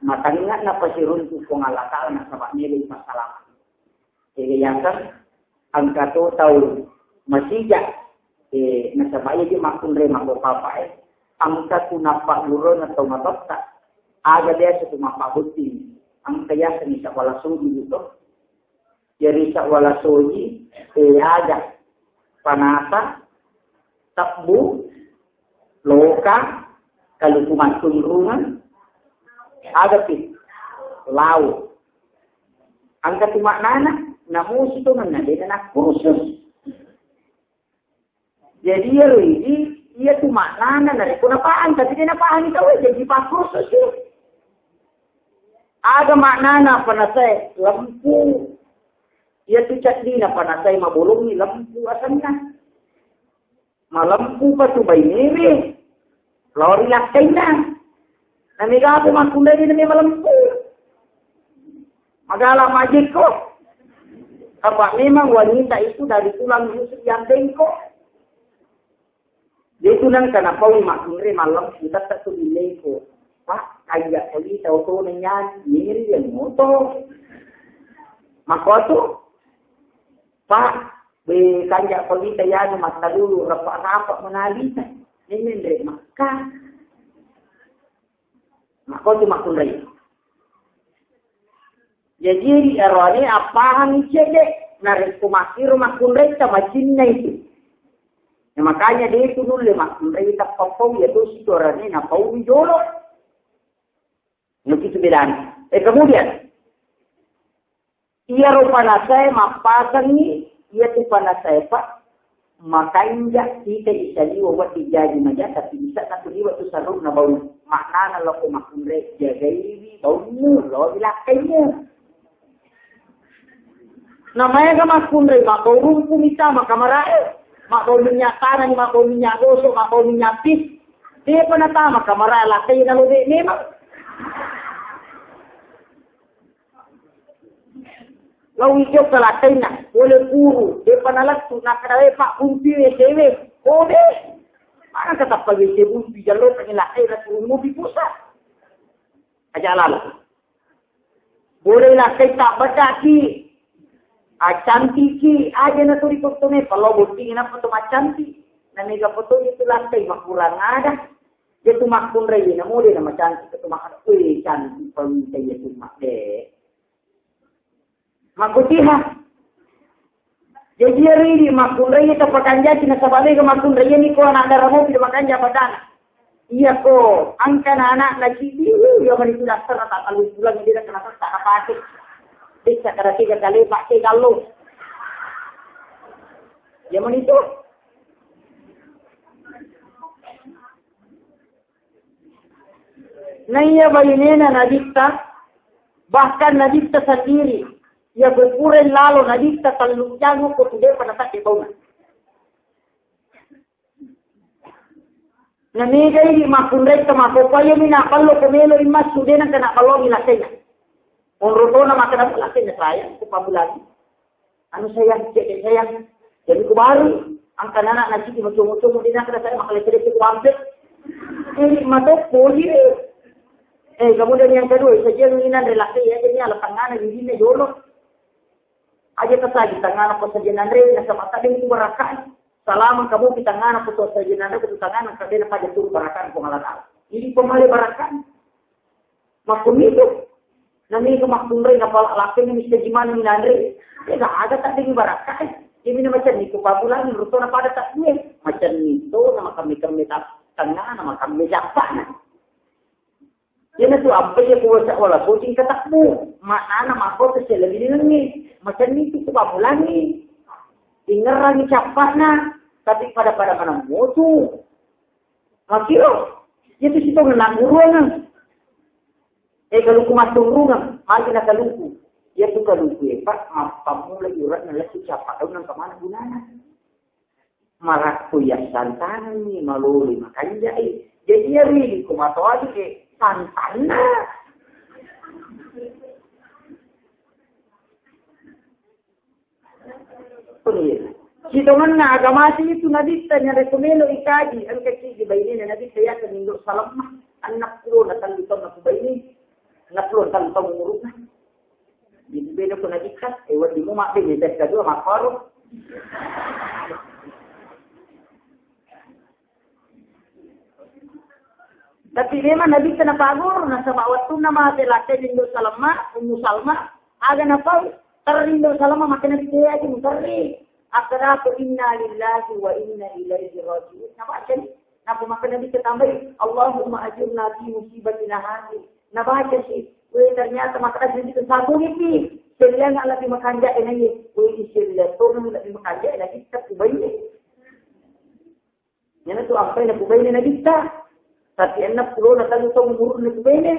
matangnga napasiruntu Puang Allah Ta'ala, nasaba melo masalama. Ega yaseng engka to tau masija, eh, nasaba iya je makkunrai mabbawa papa, eh. Engka tu nappaggurona tau matotta, aga biasa tu mappabotting. Engka yaseng isa wala soji tu to. Jari isa wala soji, eh, aga panasa, tebbu, loka, kaluku mattunrungan, aga pi? Lau. Engka tu maknana, namusi tu menna de na kursus. Jadi iyaro idi, iya tu maknana narekko napahang, tapi de napahang tau, jadi pakkursus tu. Aga maknana panasai lempu? Iya tu caddina panasai mabolongi lempu asenna. Malempu pa tu bainewe lao ri lakkainna. Namigapo makkunrai nami malempu. Magala majekko. Apa memang wanita itu dari tulang rusuk yang bengkok. Dia tu nang kana paui makkunrai malempu, tetap tu bileko. Pak, kaya polita oto nanya, miri yang moto. Makoto. Pak, be kanja polita yanu mattalulu rapa-rapa menalita. Ini ndre makka. Makko tu makkunrai. Jadi ri arone appahang cede narekko makkiro makkunrai tamacinna itu. Nah, makanya dia itu nulle makkunrai tappa pau ya tu sitorane na pau jolo. Begitu bedana. Eh, kemudian, iyaro panasae mappasengngi, iya tu panasae, Pak, makanja kita isaliwa wedding jaji maja, tapi bisa satu liwa tu sarung na bau. Maknana loko makkunrai, jagaiwi baummu, lo bilakkainmu. Namaega makkunrai, mabbau rumpu mitama kamarae, mabbau minyak tanah, mabbau minyak gosok, mabbau minyak pis. Depa natama kamarae, lakkai nalobe memang. Lao ijo kalakkainna, pole puru, depa nalettu, nakkadae pabbumpi we sewe, kobe. Mana katappa we se bumpi, jallo kani lakkai na turun mupi pusa. Aja lalo. Boleh lakkai tabbedaki, acantiki, aja na turi kottone, palao botting nappa to macantik. Na mega foto itu lakkai makurang ada. Dia tu makkunrai, na mode na macantik, tu makan, weh, cantik pamita ya tu mak de. Makkutiha. Jaji iyaro idi makkunrai tapakanjaki nasaba mega makkunrai ni ko anak dara mopi makanja padana. Iya ko angka anak na cidi, iya mani tu dasar tak talu pulang dia kena tak pakai. Bisa kada tiga kali pakai kalau. Iya mani tu. Naiya bainena Nabitta, bahkan Nabitta sendiri, iya ko pura lalo Nabitta tellu jang ko tu depa natakki bauna. Na mega idi makkunrai ta makkokkoe, iya mi napallo ko melo immassu de nangka napallo mi lakkena. Onrotona makkeda lakkena sayang ko pabulangi. Anu sayang, cek sayang. Jadi ku baru angka anak na ciki moco-moco mo dina kada saya makkeda cedde ku bampe. Ini matokko ye. Eh, kemudian yang kedua, sajian ina relakai ya, jadi ala tangana didinna jolo. Aja tasagi tangana ko sajian anre, nasaba tadi ku barakai. Salama kamu di tangana ko sajian anre, ko tangana kadena pada turu barakai ko Allah Taala. Jadi pemale barakai. Makkunnitu, nami ke makkunrai napala lakkainna mista jimanu minanre. Ega aga taddengi barakkai. Iyami na macenni tu pabulangi, rutona pada taddue. Macenni to na makemme-kemme ta-, tengngana, makemme jappana. Iyana tu abba iya kuwasa wala kucing katabbu. Maknana makko tu selebbi linengngi. Macenni tu pabulangi. Ingerrangi cappana. Tapi pada-pada mana motu. Makkiro, iya tu sitongenna guruangeng. Eh, kaluku matturungeng, magi na kaluku. Iya tu kaluku e, Pak, mappammula iuranna lettu cappa taung nangka mana gunana. Marakko iya santangenni, malolo makanjai. Jadi iya rili ko matoa tu ke santanna. Sitongenna agamasi itu Nabitta narekko melo ikaji, engka ciji bainena Nabitta yaseng Indo Salamma, enneng pulo na tellu taung napubaine, enneng pulo na tellu taung umuruna. Jadi beda ko Nabitta, eh, wedding mu mabbe, beda kedua makkoro. Tapi memang Nabitta napaguru, nasaba wettunna mate lakkainna Indo Salamma, Ummu Salma, aga napau, terri Indo Salamma, maka Nabitta yaji muterri. Akkadako, "Inna lillahi wa inna ilaihi raji'un." Nabacani. Napa maka Nabitta tambai, "Allahumma ajurna fi musibatina hadhihi." Nabacasi, we ternyata maka Nabitta sabugi pi. Sellengnga lebbi makanja enai, we sellengnga lebbi makanja enai, kita kubai. Iyana tu ampai napubaine Nabitta. Tapi enneng pulo na tellu taung umuruna napubaine.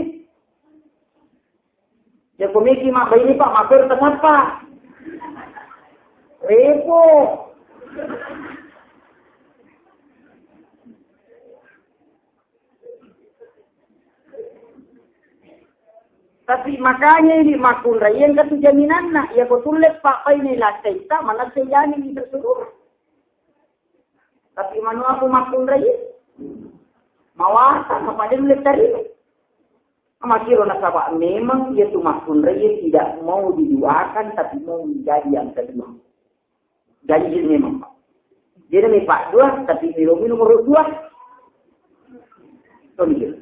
Iya ko meki mabbaine, Pak, makkoro tasappa. Repo. Tapi makanya ini makkunrai engka tu jaminanna. Iya ko tulle pabbaine lakkaitta, manessai jamin di seluruh. Tapi manu aku makkunrai, mawasa, mapadeng letari. Makiro nasaba memang iya tu makkunrai tidak mau diduakan, tapi mau menjadi yang kedua. Ganjil memang, Pak. Dia namanya Pak dua, tapi melo nomor dua. Tonjil.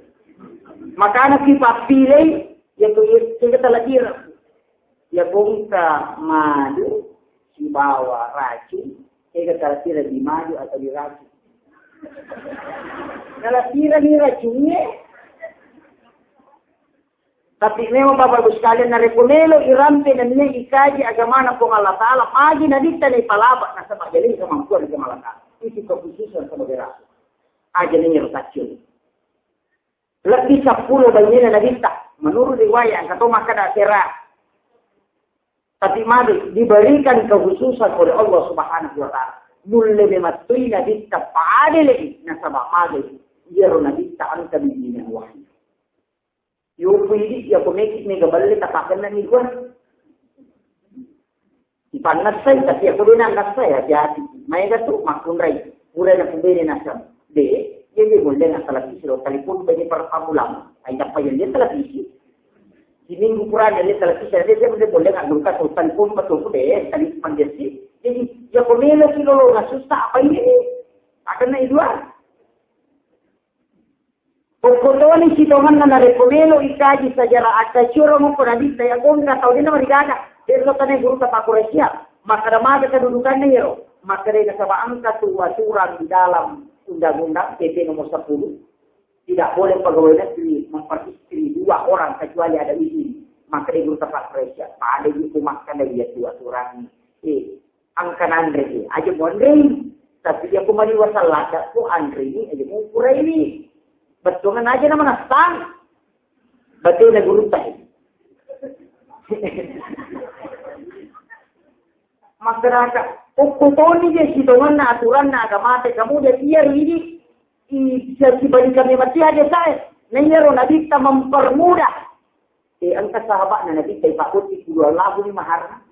Makana ki pappilei, iya tu iya, kita lagi. Iya bongka madu, sibawa racun, Ega tala pira di maju atau di racun? Tala pira ni racunnya? Tapi memang Bapak Ibu sekalian, narekko melo irampe nennia ikaji agamana Puang Allah Ta'ala, magi Nabitta ni palaba nasaba jaling kemampuan Puang Allah Ta'ala. Itu kekhususan sebagai rasul. Aja ni rotacil. Lebih seppulo bainena Nabitta. Menurut riwayat, engka to makkeda tera. Tapi magi diberikan kekhususan oleh Allah Subhanahu wa Ta'ala. Nulle memettui Nabitta padele'i nasaba magi iyaro Nabitta engka bimbingan wahyu. Yopu idi, iya ko meki mega balle tapakennani dua. Ipannessai, tapi iya ko de nannessai, hati-hati. Maega tu makkunrai. Pura na pubene naseng. De, iya de bolle na televisi lo, telepon bene para pamulang. Ai tappa iya de televisi. Di minggu pura de televisi, de, de, de bolle na gurka to telepon betul de, tadi panjesi. Jadi, iya ko melo ki lolo na susah apa ini? Akan na dua. Pokkotoni sitongenna narekko melo ikaji sejarah akkaciorang okko Nabitta, iya gongka tau dena marigaga. Dero tane gurutta pakurasia. Makkeda maka kedudukanna iyaro, makkeda nasaba engka tu aturan di dalam undang-undang P P nomor sepuluh, tidak boleh pegawai negeri memperistri dua orang kecuali ada izin. Makkeda guru tepat Malaysia, pada itu makkeda iya tu aturan. Eh, engka nanre ki, aja monrei. Tapi dia ku maliwa salada ku anrei, aja mau kurai. Betul aja nama nastang. Betul na guru tadi. Masyarakat, ukkutoni je sitongenna aturanna agamata, kemudian iya ridi, i-, bisa sibalikannya mati aja saya. Nah, iya ro Nabi ta mempermudah. Eh, engka sahabatna Nabi ta ipakuti puluh labu ni maharna.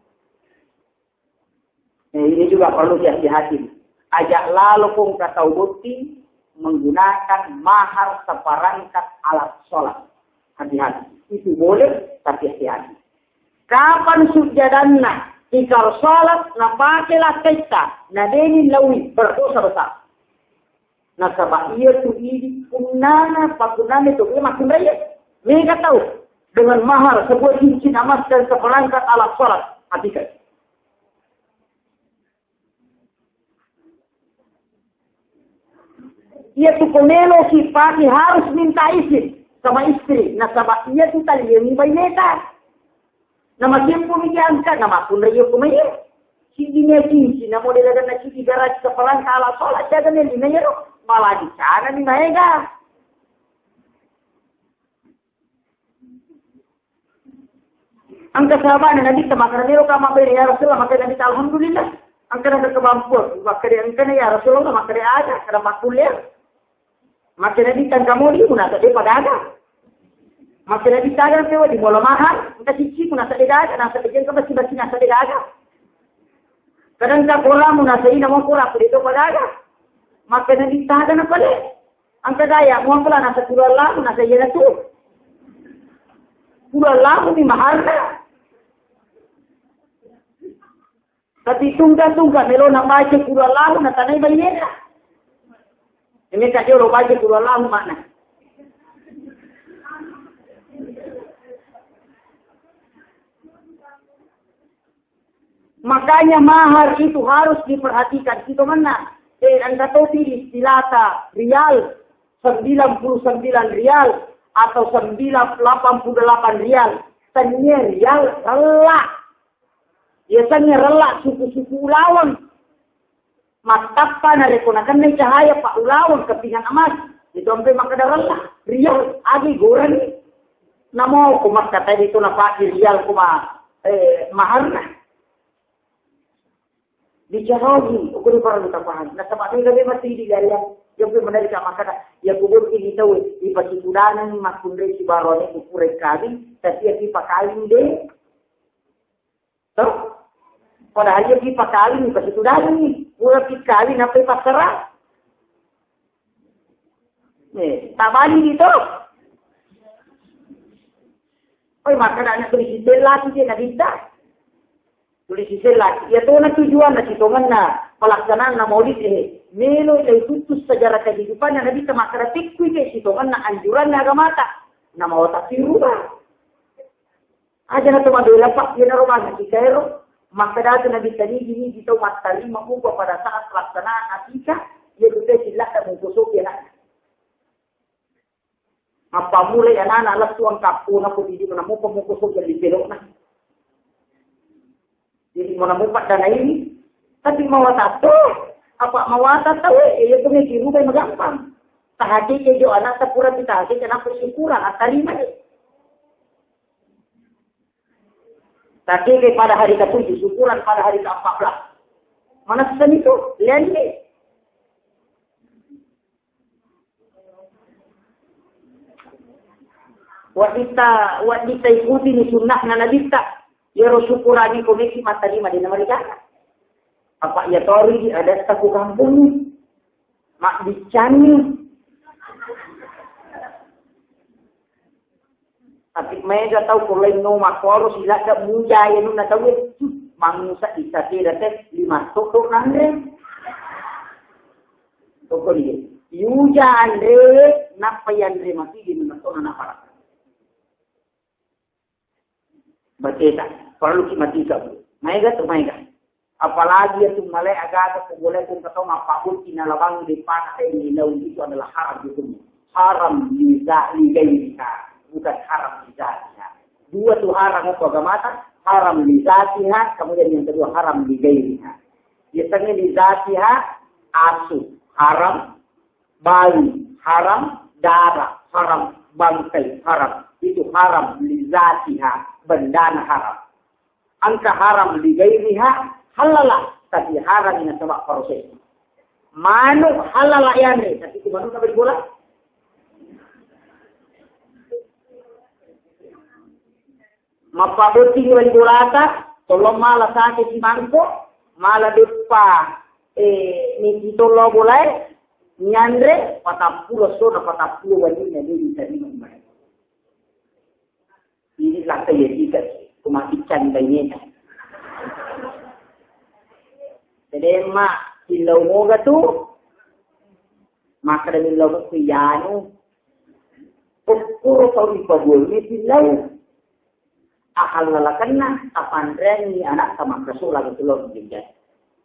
Nah, ini juga perlu dihati-hati. Ajak lalo kong katau bukti menggunakan mahar seperangkat alat sholat. Hati-hati. Itu boleh, tapi hati-hati. Kapan sujjadanna ikar salat napake lakkaitta, nadeni laui, berdosa besar. Nasaba iya tu idi punnana, pakunana tu iya makkunraiye. Mega tau dengan mahar sebuah cincin emas dan seperangkat alat sholat. Hatikan. Iya tu ko melo ki pati harus minta izin sama istri. Nasaba iya tu taliangi baineta. Nama kempo mi diangkat, nama pun rayo ko mai. Sidi ne cinci, namo de laga na sidi garasi kepala kala sholat jaga ne lima yero. Malah di sana ni maega. Engka sahabatna Nabi ta makkeda, "Melo ka mabbaine, ya Rasulullah?" Makkeda Nabi ta, "Alhamdulillah." Engka na kemampuan, makkeda engka na, "Ya Rasulullah," makkeda, "Ada, kada makkuliah." Makkeda Nabi ta, "Engka modi?" Nasa de pagaga. Makkeda Nabi ta, "Ada, pewa di mola mahar, engka cici." Nasa de gaga, nasa de jengka basi-basi, nasa de gaga. Kadang ka koramu nasa ina mau kora, aku de to pagaga. Makkeda Nabi ta, "Ada na pale." Engka daya, muapalah nasa puluh labu, nasa iya tu. Puluh labu ni maharna. Tapi tungka-tungka melo na baca puluh labu, na tanai bainena. Ini ka jolo baca puluh labu mana. Makanya mahar itu harus diperhatikan. Itu mana? Eh, engka topi di istilata rial, sembilan puluh sembilan rial atau sembilan, delapan puluh delapan rial. Tania rial rella. Biasanya rella suku-suku ulaweng. Mattappa narekko nakennai cahaya pa ulaweng kepingan emas, itu ampe makkeda rella, rial, agi goreng. Namo ko makkatai itu napake rial kuma, eh, maharna. Dicarogi, ukur parellu tapaham. Nasaba mega memang tidi garian, yang pe menarik makkeda, ya kubur ini tahu, ipasikudanang makkunrei sibarone ukurai kawin, tapi yang dipakawin deh. Toh? Padahal iya ki pakawing, pasitudangi. Pura ki kawing, apa passara? Eh, tabani di to. Oi, makkeda anak tulis sisellaki je Nabitta. Tulis sisellaki. Iya tona tujuanna, sitongenna pelaksanaan na maulid ini. Melo itu khusus sejarah kehidupannya Nabitta, makkeda tikkui ke sitongenna anjuranna agamata. Nama otak dirubah. Aja na to mabela, Pak, iyanaro magi kita ero, makkeda tu Nabi tadi gini, kita mattarima upah pada saat pelaksanaan akikah, iya tu teh sila tak mengkosok ya nak. Apa mulai anak-anak lesu angkapku, nak kau didik, nak mau pemukosok jadi belok nah. Jadi mau namu pada ini, tapi mau tato, apa mau tato, eh, iya tu mesti rubah magampang. Tahati kejo anak tapura kita hati kenapa syukuran, attarima deh. Tapi pada hari ketujuh, syukuran pada hari keempat belas. Mana season itu? Lende. Waddita, waddita ikuti ni sunnahna Nabitta. Yero syukurani komeki mata lima di nama negara. Apa iya tori di ada taku kampung ni? Mak bicanni. Tapi mega tau ko lain no makkoro siladda muja ya nuna tau e. Mangusa isatira te lima toko nanre. Toko dia. Yuja anre, nappa yanre mati di nuna tona napara. Bateta, perlu ki mati ka. Maega tu maega. Apalagi ya tu malai agaga ko boleh pun ketau mappabutti na lawangi di panah ini laung itu adalah haram hukumnya. Haram li za-, li ghairiha, bukan haram li zatiha. Dua tu haram ko agamata, haram li zatiha, kemudian yang kedua haram li ghairiha. Biasanya li zatiha asu haram, bawi haram, darah haram, bangkai haram. Itu haram li zatiha, bendana haram. Engka haram li ghairiha, halala, tapi haram nasaba proses. Manuk halala yanre, tapi itu manuk apa bola? Mappabotting wali bolata, tolong mala sake si mangko, mala deppa, eh, niki tollo bolae, nyanre, patappulo sona, patappulo wali na dei tarima mai. Ini lakka ya tiga, kumatikan baineta. Jadi, mak, silau moga tu, maka dari lau ku yanu, ukur tau di pabul ni silau. Ahallalakenna, tapanreangngi anakta makkasola betul lo jenjang.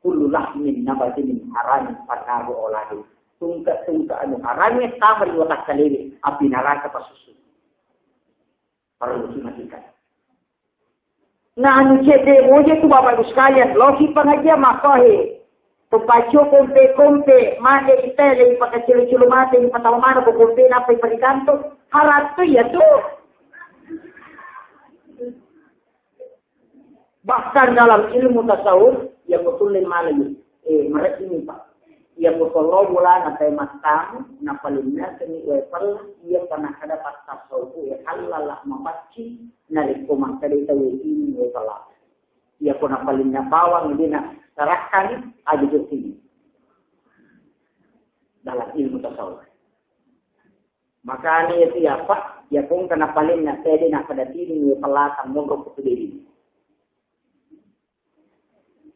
Kullu lahmin nabata min haramin fannaru aula bihi. Tungke-tungke anu harame tama ri watakkalewe, api naraka pasusu. Perlu simatikan. Nah, anu cedde moje tu Bapak Ibu sekalian, loki pengajian makohe. Pepaco kompe-kompe, mate ita lagi pakai culu-culu mate, patama mana ko kompe napa iparikanto. Haratto ya tu. Bahkan dalam ilmu tasawuf, ya betul lagi malam, eh, mereka ini, Pak. Ya betul lo bulan atau matamu, na paling nasa ni wepel, ya pernah ada pas tasawuf, ya halal lah mapacci, naliko makkeda tau ini wepel. Ya ko na paling napawang, dia nak serahkan aja tu ini. Dalam ilmu tasawuf. Makanya itu ya, Pak, ya kong kena paling nak tede nak pada tini ni pelata mogok ke diri.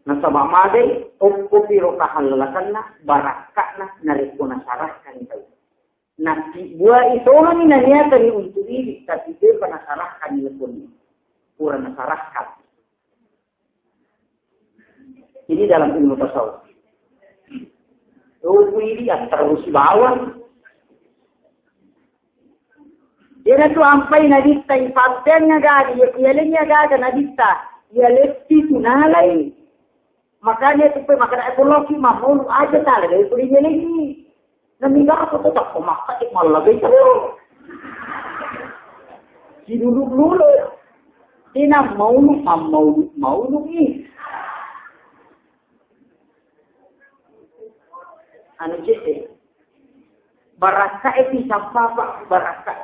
Nasaba magai, okko piro kahallalakanna, barakka'na, narekko nasarahkan tau. Nasibuai tongenni naniatani untuk idi, tapi depa nasarahkan ni lepponi. Pura nasarahkan. Ini dalam ilmu tasawuf. Ruku ini ya terus bawang. Iyanatu ampai nabitta ipatteang agaga, iya, iyalengngi agaga nabitta, iyaleppi tu nalai. Makanya tu pe makana epoloki mamulu aja tala dari puri iyalengngi. Namiga aku tetap pemakai mallagai tu. Sidulu-dulu. Ina maulu, mammaulu, maulu ni. Anu cedde. Barakka e pisappa, Pak, barakka.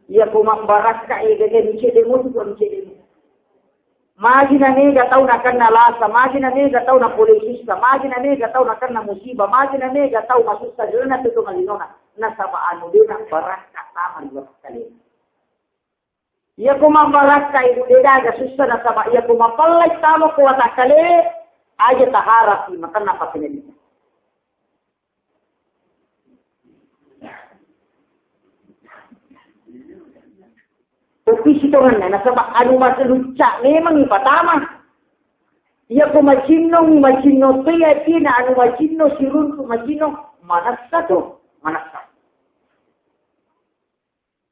Iya ko mabbarakka e gaga ni cedde mo tu, ni cedde mo. Magi na mega tau nakenna lasa, magi na mega tau napole sussa, magi na mega tau nakenna musibah, magi na mega tau masussa ri lalenna tu malinona. Nasaba anu de na barakka tama ri watakkalena. Iya ko mabbarakka ibu de gaga sussa nasaba iya ko mapallai tama ko watakkale aja taharapi makanna pakenedita. Kopi sitonganna nasaba anu maselucca memang ipatama. Iya ko macinnong, macinno to iya tina anu macinno siruntu macinno manassa to, manassa.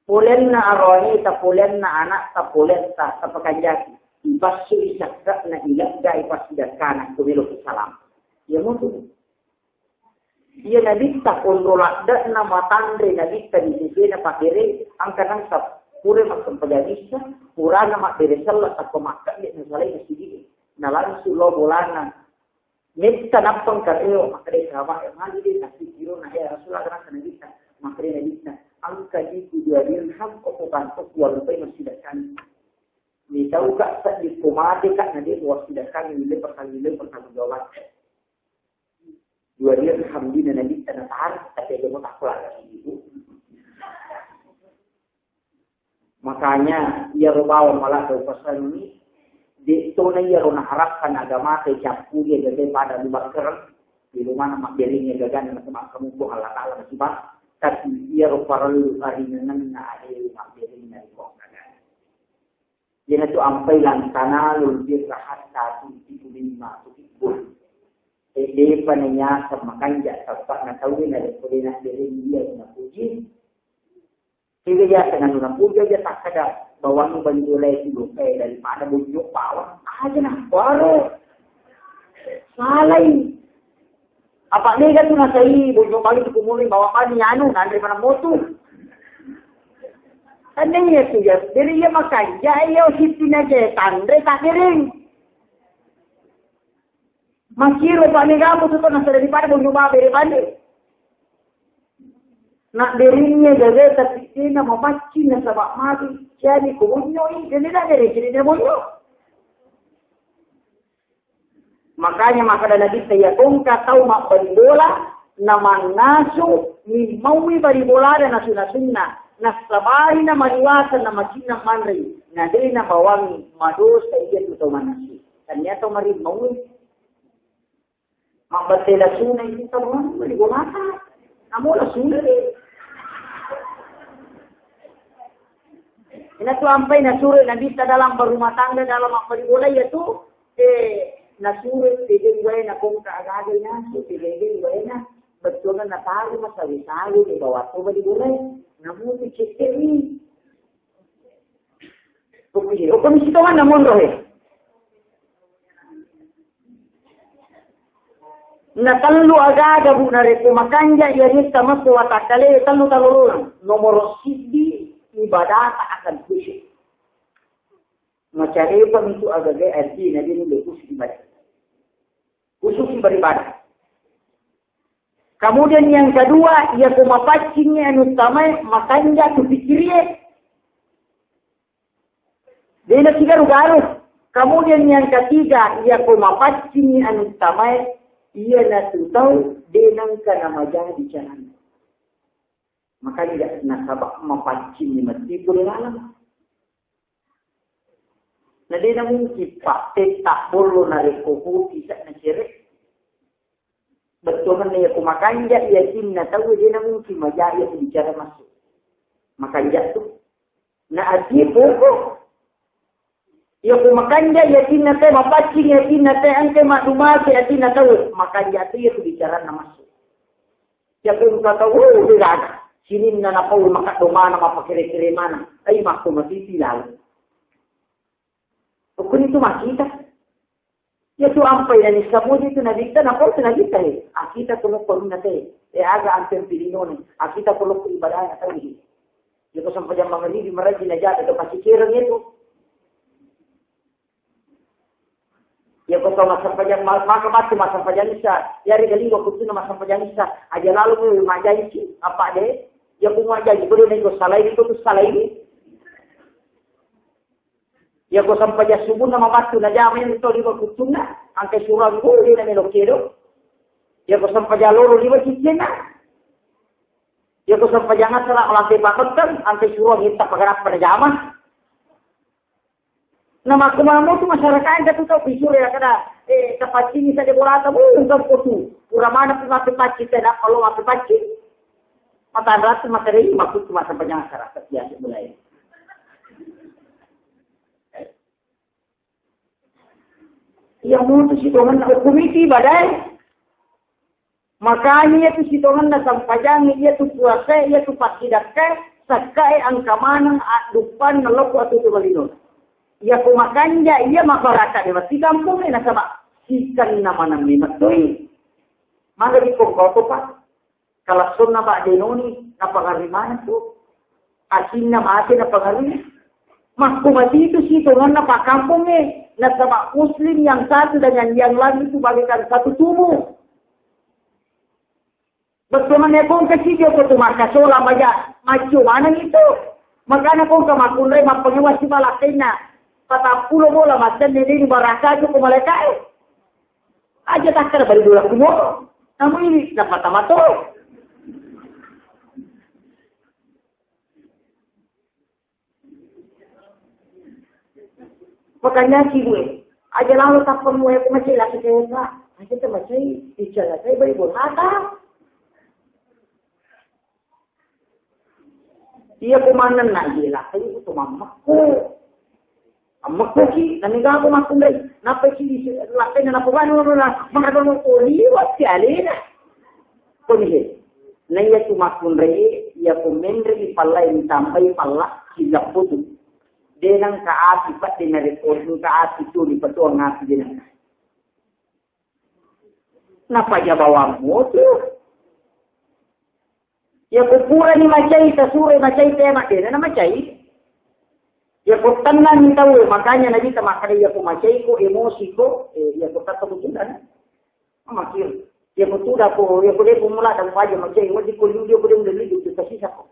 Polenna aroaneta, polenna anakta, poletta, tapakanjaki. Ipassui sakka'na, ileggai passidakkana, ko meloki salama. Iya mutu. Iya nabitta konro ladde'na matanre nabitta di sesena pabbere, angka nangka pura makkempajabissa, purana mabbere selle tappa makkelle nasalai nasigi. Na langsung lo bolana. Metta nappang kareo makkeda sahabat, "Magi de nasikirona, ya Rasulullah, kenapa Nabitta?" Makkeda Nabitta, "Engka diku dua dirham, okko kantokku walupai massidakkani." Mitauka seddi ko mateka, na de wassidakkani, wille pertanggung, wille pertanggung jawab. Dua dirham dina Nabitta natarik, tapi ada mau takut lagi ibu. Makanya, iyaro bawang maladde upasenni, de tona iyaro naharapkan agamata cappuri gaga pada Abu Bakar, di rumahna mabberengngi gagana, maka makkamuku Allah Ta'ala nasibah, tapi iyaro parellu aringengenna adewe mabberengngi ri Puang gagana. Iyanatu ampai lan tanalul birra hatta tunfiqu lima tujuh puluh. Depa nanyaseng makanja, sabba'na tauwe narekko de' naddering dia napuji. Tiga jasa nanu napuji aja takkada bawang bali bola itu lokai daripada bonyo bawang. Aja na, waro. Salai. Apa mega tu nasai bonyo bali tu kumuli bawang bali anu nanre mana motu. Kan iya tu ya. Jadi iya makanja iya siti naje tanre tak dering. Makkiro pa megamu tu tona daripada bonyo bawang bere bande. Nak deringnge gaga tapi dena mamaccing nasaba mati. Jadi ko bonyoi, dena da dere jadi dena bonyo. Makanya makkada Nabitta, iya kongka tau mabbali bola, namannasu, mimmaui bali bola dan nasu-nasunna, nassabari namariwasa namacinna manrei, na dena bawangi madosa iya tu tau mannasu. Tania tau marimmaui. Mabbatte lasuna itu tau manrei bali bola. Namu lasuna. Ina tu ampai nasuro Nabitta dalam berumah tangga dalam mabbali bola iya tu. Eh, nasuro tege waena kongka agaga nasu, tege waena bettuanna nataru masawi-sawi di bawah tu bali bola. Namu tu cekke ni. Oke, oke, misi tongan namun rohe. Na tellu agaga bu narekko makanja iya rietta masso watakkale tellu talorona. Nomoro siddi ibadata akan khusyuk. Macarepa mitu agaga arti na dini le khusyuk ibadah. Khusyuk beribadah. Kemudian yang kedua, iya ko mapaccingi anu tamae makanja tu pikirie. Dena tiga rugaru. Kemudian yang ketiga, iya ko mapaccingi anu tamae, iya na tu tau denangka na majadi carana. Makanya nasaba mapaccingi mati pole laleng. Na dena mungkin pattetta bollo narekko kopi sa na cere. Bettuanna iya ko makanja yakinna tau dena mungkin maja iya bicara masuk. Makanja tu. Na ati poko. Iya ko makanja yakinna tau, mapaccing yakinna tau, engka maddumaki yakinna tau, makanja tu iya tu bicaranna masuk. Iya ko engka tau, oh, de gaga. Sininna napau makaddo mana, mapakere-kere mana. Ai makko matiti lalu. Ukkuni tu makkita. Iya tu ampai nani samuji tu nabitta, napau tu nabitta he. Akita tu lokko runna te. E aga ampe pilinoni. Akita tu lokko ibadah na tadi. Iya ko sampajang mangaribi maraji na jada tu pasti kereng itu. Iya ko tau massampajang ma-, maka matu massampajang isa. Iya ri gali waktu tu massampajang isa. Aja lalu mu majanji apa de? Iya ko majanji boleh nego salai itu tu salai ini. Iya ko sampajang subuh nama batu na jama yang to lima kutunna, angkai surang ko dia na melo kedo. Iya ko sampajang loro lima cicina. Iya ko sampajang asara lantai papetan, angkai surang kita pagarap pada jama. Nama aku mau tu masyarakat yang tu tau pisur ya kada, eh, kapacing saja bola tamu, engkau kotu. Pura mana pun mati pacci, tidak kalau mati pacci. Mata ratu mata rei, maksud tu masa banyak masyarakat biasa mulai. Iya mutu sitongenna hukum iti badai. Makanya iya tu sitongenna sampajangi, iya tu puasa, iya tu pakkidakka, sakkae angka maneng adduppanna loko atutu balino. Iya ku makanja, iya mabaraka de wati kampung e nasaba sikenna maneng memettoi. Maka di kongko to, Pak. Kalassonna Pak Denoni, napangarri maneng tu. Asinna mate napangarri. Makku mati itu sitongenna Pak kampung e. Nasaba muslim yang satu dengan yang lain itu bagaikan satu tubuh. Bettuanna kongka sijoko tu makkasola maja, maccu maneng itu. Makana kongka makkunrai mappangewa simalakkainna. Patappulo bola maccenne deni baraka joko malaikae. Aja takkada bali bola kumoro. Namu ini dapat tamato. Makanya ki gue, aja lalu tak penuh ya macam lagi kayaknya. Aja tuh macam bicara saya bali bola mata. Iya, komanenna jela, itu mammakku. Ammekkoki, naniga ko makkunrai. Nappa ki di lakkena napoganu na, maka dono ko liwat si alena. Koni he. Na iya tu makkunrai, iya ko menre di pallai, tambai palla, silapputu. Denang ka api, pat denare ko ka api tu di patuang api denang. Napaja bawang motor. Ya ko purani macai, tasuro macai tema dena na macai. Ya ko tenang tahu, makanya Nabi ta makkada ya ko macai ko emosi ko, eh, ya ko tatto ko tudan. Makir. Ya ko tuda ko, ya ko de ko mula dan paja macai, wajib ko liu dia ko de mula liu tu tasisa ko.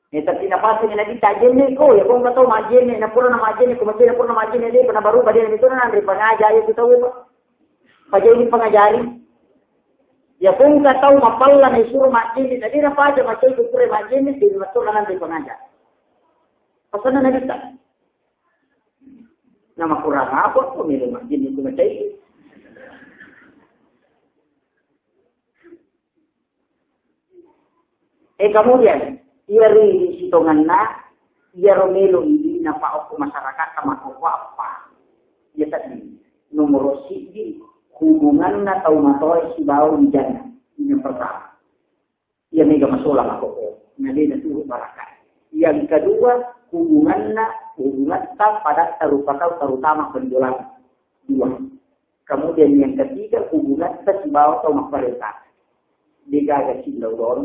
Eh, tapi napasang Nabi ta jenne ko, ya ko engka tau majenne, na pura na majenne, ko majenne, pura na majenne, de, pernah baru, pada itu na nanre pangaja, ya, kita tahu, Pak. Paja ini pengajari. Ya ko engka tau mapalla na suruh majenne, tadi na paja macai ko pura majenne, de, na pura nanre pangaja. Pasana Nabi ta. Nama kurang apa, ko mele majenne, ko macai. Eh, kemudian, iya ri sitonganna, iya ro melo idi na pa okko masyarakat ta makko apa? Iya tadi, nomor siji, hubunganna tau matoa sibawa wijana. Ini yang pertama. Iya mega masola makko. Nadena tuh barakat. Yang kedua, hubunganna, hubungatta padatta rupa tau, terutama penjualan. Dua. Kemudian yang ketiga, hubungatta sibawa tau mapparenta. Degaga cillau don.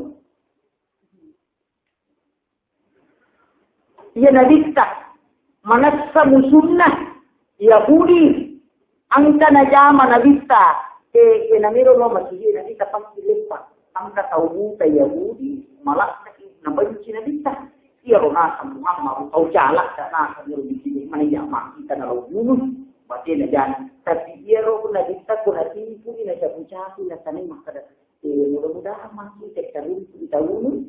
Iya Nabitta manessa musunna Yahudi, engka najama Nabitta, eh, eh, namiro lo masigi Nabitta pasti leppa. Engka tau buta Yahudi, malakkaki, nabenci Nabitta. Iya ro nasang Muhammad, tau jalak, tak nasang iro bisigi, mana iya mati, tanah lo bunuh, mati na jana. Tapi iya ro Nabitta, ko natimpu, na capu-capu, na tanai makkada, eh, mudah-mudahan mati, tak tarimpu, taunu.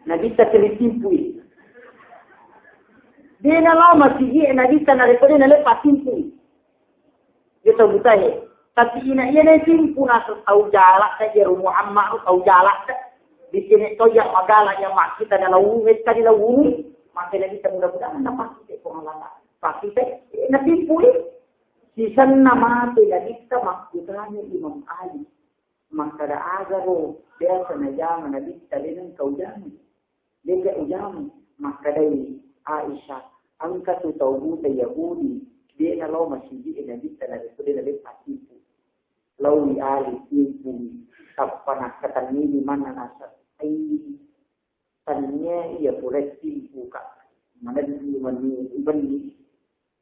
Nabitta tuli timpui. Dena lao masigi Nabitta narekko de nale patimpui. Dia tau buta he. Tapi ina iya na timpu na tau jalak ka jeru Muhammad tau jalak ka. Di sini to ya magala ya makita na lau hetta di lau. Maka Nabitta mudah-mudahan na pasti ko ngalala. Pasti te na timpui. Sisenna mate Nabitta makkutanya Imam Ali. Makkada aga ro biasa najama Nabitta de nengka ujama. De'ga ujama. Makkadai Aisyah, engka tu tau buta Yahudi, de nalo masigi e Nabitta narekko de nale patipu. Laui Ali timpui, tappa nakkatannini manna naseng, ai, tania iya pura tipuka, manelli mani ubenni.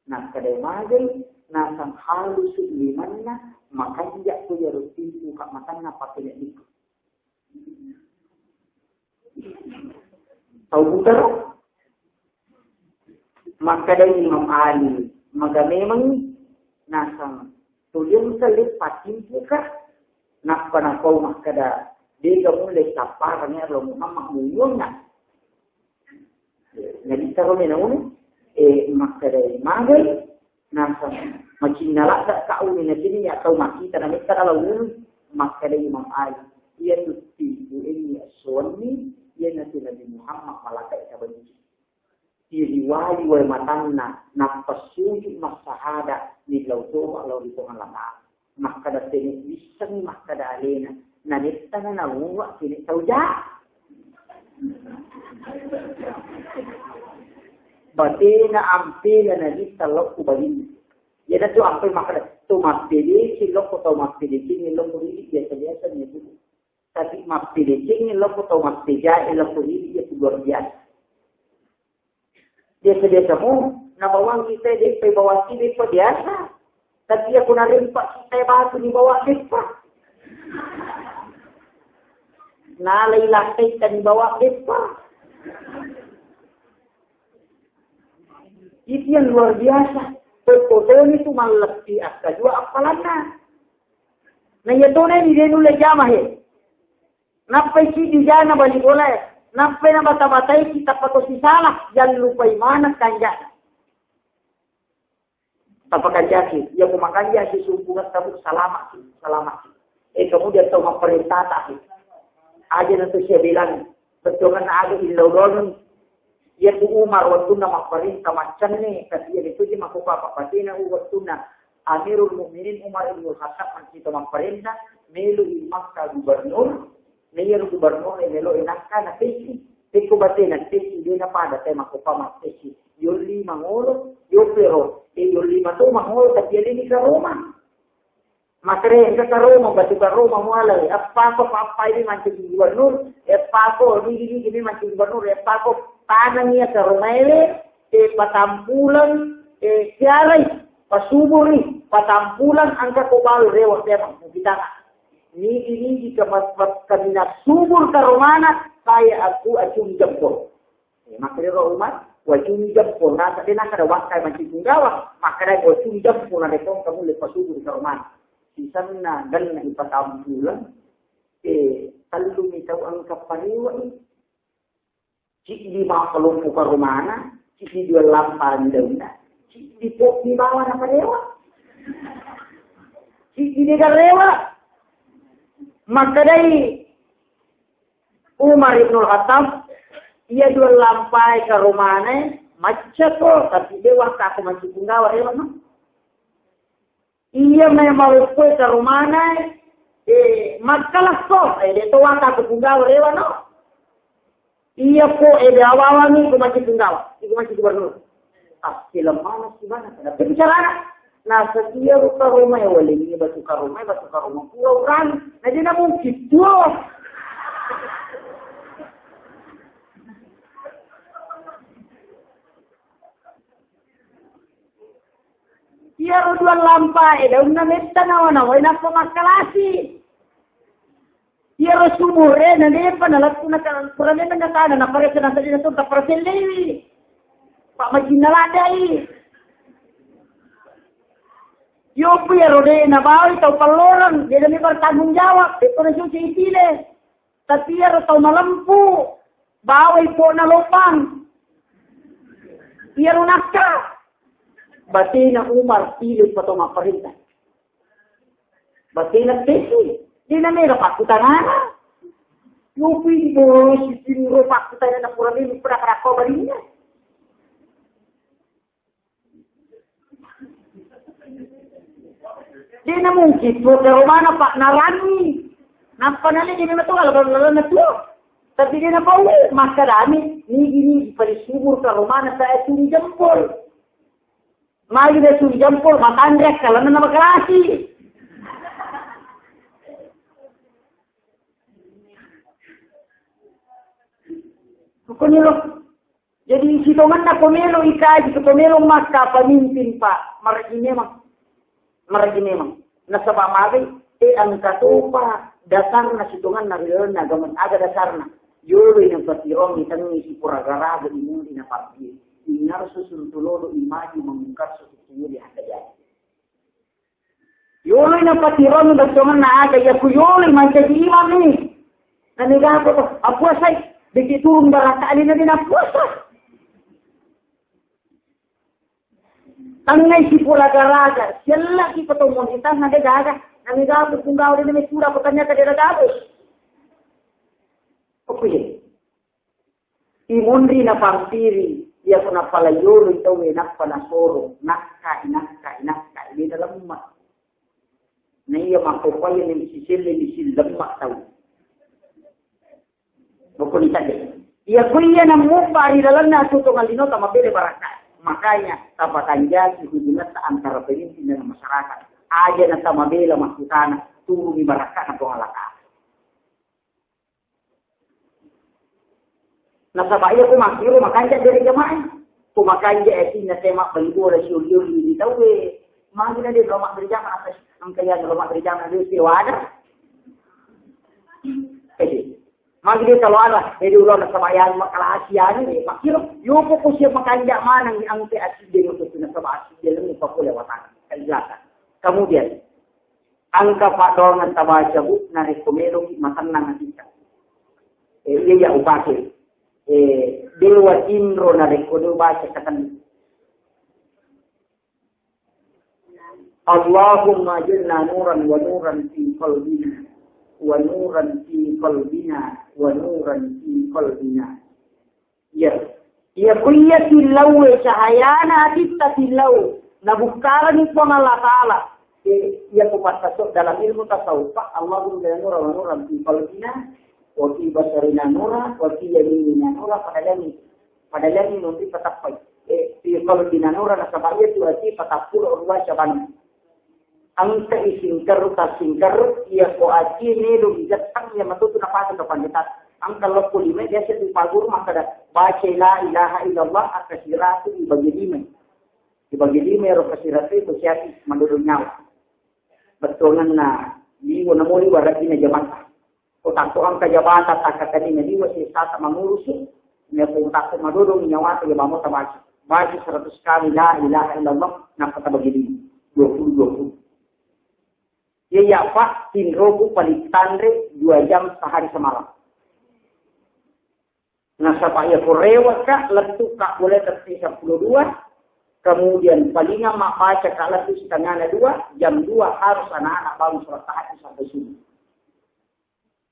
Nakkadai magai, nasang halusu limanna, makanja ko iyaro tipuka matanna pakene'niku. Tau butaro, makkadai Imam Ali, maga memang nasang tuliang kale patimpuka, nappa napau makkada, dega mulle sapparang ero Muhammad muyonna. Nabitta ro menauni, eh, makkadai magai, nasang macinna ladda kauni, nasini ya tau makkita, nametta kalau unu, makkadai Imam Ali, iya tu tipu ini suami, iya natu Nabi Muhammad malaka ita benci. Iriwali wae matanna, nappa sujud massahada, millau toba lao ri Puang Allah Ta'ala. Makkada tene wissengngi makkada alena, nanettana nauwa tene tau ja. Batena ampela nabitta lokku balinna. Iyanatu ampe makkada to mappedeceng lokko tau mappedeceng lokko ridi biasa-biasa ni tu. Tapi mappedeceng lokko tau mappejae lokko ridi itu luar biasa. Biasa-biasa mu, nabawang kita, de pa bawang kita, pa biasa. Tapi aku narempa kita batu di bawah depa. Nalai lantai ka di bawah depa. Itu yang luar biasa. Pokoknya itu mallepi akka jua appalanna. Nah, iya tona ini dia nulle jama he. Nappai ki dijana bali bolae. Nappai na bata-batai kita patosi salah, jallupai maneng kanjana. Tapakanjaki, iya ko makanjaki sumpungetta, Bu, salamaki, salamaki. Eh, kemudian tau mapparentata, aja na tu sia bilang, bettuanna aga illau doang. Iyatu Umar wettunna mapparenta maccanne, tapi iya itu je makkokapa batena u wettunna Amirul Mukminin Umar ibn Khattab mancito mapparenta, melu i Makkah gubernur, na iyaro gubernur e melo e nakka na pesi, pekko batena pesi, de na pada te makkopa mappesi, yolli mangolo, yopero, e yolli mato mangolo, tapi aleni ka Roma. Makere engka karoma, batu karoma mualai. Appako pappai ni mancaji gubernur, appako nigi-nigi ni mancaji gubernur, appako tanang iya karomaewe, e, patampuleng, e, kiarai, pasuburi, patampuleng angka ko balu rewa memang mubitana. Nigi-nigi ke mas-, mas-, kamina subur karomana, saya aku acung jempol. Eh, makkedaro Umar, wacungi jempol, nasaba de nakkeda wakkai mancing punggawa, makkedai wacungi jempol, narekko engka mulle pasubu ri karomana. Sisenna genna ipatampuleng, eh, tellumi tau engka parewa i. Ciddi mapalompo karomana, ciddi dua lampa andauna, ciddi pobbi bawa naparewa. Ciddi de garewa. Makkedai Umar ibnul Khattab, iya dua lampai karomanae, macca ko, tapi de wakka ko mancing punggawa rewa no. Iya mai maloppoe karomanae, eh, makkalas ko, eh, de to wakka ko punggawa rewa no. Iya ko, eh, de awawangi ko mancing punggawa, ko mancing gubernur. Ah, film mana sih, mana? Ada bicarana. Nah, setia rupa rumah ya, walengi batu karomai, batu karomai, pura urang. Nah, jadi mungkin tuh. Iyaro dua lampa, eh, daunna metta nawa-nawa, nappa makkalasi. Iyaro sumure, na depa, na lattu, na ka-, pura memang na tana, na parese, na tadi, na tunta, parese lewi. Pak Majinna ladai. Yopu iyaro de, na bawai tau pallorang, de, de, bertanggung jawab, de, pura suci itile. Tapi iyaro tau malempu, bawai pona lopang. Iyaro nakka. Batena Umar tilu pato mapparenta. Batena tesi, dena mega pakkutangana. Yopi bosi tinro pakkutangana pura melu pura karakko balinna. Dena mungkin, tuo karomana, Pak, narangi. Nappa nale dena natuo, lalang-lalang natuo. Tapi dena pau, makkadami, nigi-nigi paling subur karomana, saya curi jempol. Magi dia curi jempol, matanre, kalana nama kalasi. Pokoknya lo, jadi sitonganna ko melo ikaji, ko melo makka pemimpin, Pak, maraji memang. Maraji memang. Nasaba magai, e, engka topa dasarna sitonganna ri lalenna agama, aga dasarna. Yoloi napatirongi tengngi sipura garaga imunri napabbie. Inarsu suntulodo imaju mangungkarsu sutuyuri hadda jadi. Yoloi napatirongi bettuanna aga, iya ku yoloi mancaji imammi. Nanigaga to, apuasai, beki turun barakka alena de napuasa. Tangngai sipola garaga, siallaki ko to monri tangnga de gaga, nanigaga punggawa de name suda ko tanya ka de gaga. Oke. Imunri napampiri, iya ko napala yoloi tauwe nappa nasoro, nakkai, nakkai, nakkai, de nalemma. Na iya makkokkoe ni siselle ni sillemma tau. Bokko ni tade. Iya ko iya namubba ri lalenna atutongan linota mabele barakka. Makanya tapatanjaki hubungatta antara pemimpin dengan masyarakat. Aja na tamabela makkutana, turungi barakka na Puang Allah Ta'ala. Nasaba iya ko makkiro makanja jari jamaah. Ko makanja asinna te mabbali bola siulli-ulli di tauwe. Magi na de lo mabbali jamaah, apa engka iya lo mabbali jamaah de siwada. Eh, magi de talo ada, eh, de ulo nasaba iya makkala asiane, eh, makkiro. Yo poko sia makanja maneng ni angke aside lo tu nasaba aside lo ni pakule watang. Kejelaskan. Kemudian, Engka paddoangeng tabaca, Bu, narekko meloki matennang atikka. Eh, iya, iya, upake. Eh, dewa tinro narekko de ubaca katenna. Allahumma ja'alna nuran wa nuran fi qalbina, wa nuran fi qalbina, wa nuran fi qalbina. Iya. Iya ku iya tillaue cahayana atitta tillau nabukkalani Puang Allah Ta'ala. Eh, iya ku pattaso dalam ilmu tasawuf, Pak, Allahu la nura wa nuran fi qalbina, wa fi basarina nura, wa fi yaminina nura, pada lani, pada lani nanti patappai. Eh, fi qalbina nura nasaba iya tu ati patappulo rua cabang. Engka isingkerru tassingkerru, iya ko aci melo igettang iya matotu napake to pandita. Engka lokko lima biasa tu paguru makkada, baca la ilaha illallah akkasiratu ibagi lima. Ibagi lima ero kasiratu itu siati madodong nyawa. Bettuanganna liwo namoli warajina jamata. Ko takko engka jabata takkatani naliwa sesata mangurusi, nako takko madodong nyawata ya bamo tabaca. Baca seratus kali la ilaha illallah, nappa tabagi lima. Dua puluh, dua puluh. Ya, ya, Pak, tinroku paling tanre dua jam sehari semalam. Nasaba ya ko rewaka lettu ka boleh tetti sepuluh dua, kemudian palinga mabbaca ka lettu setengah dua, jam dua harus anak-anak bangun sholat tahajud sampai subuh.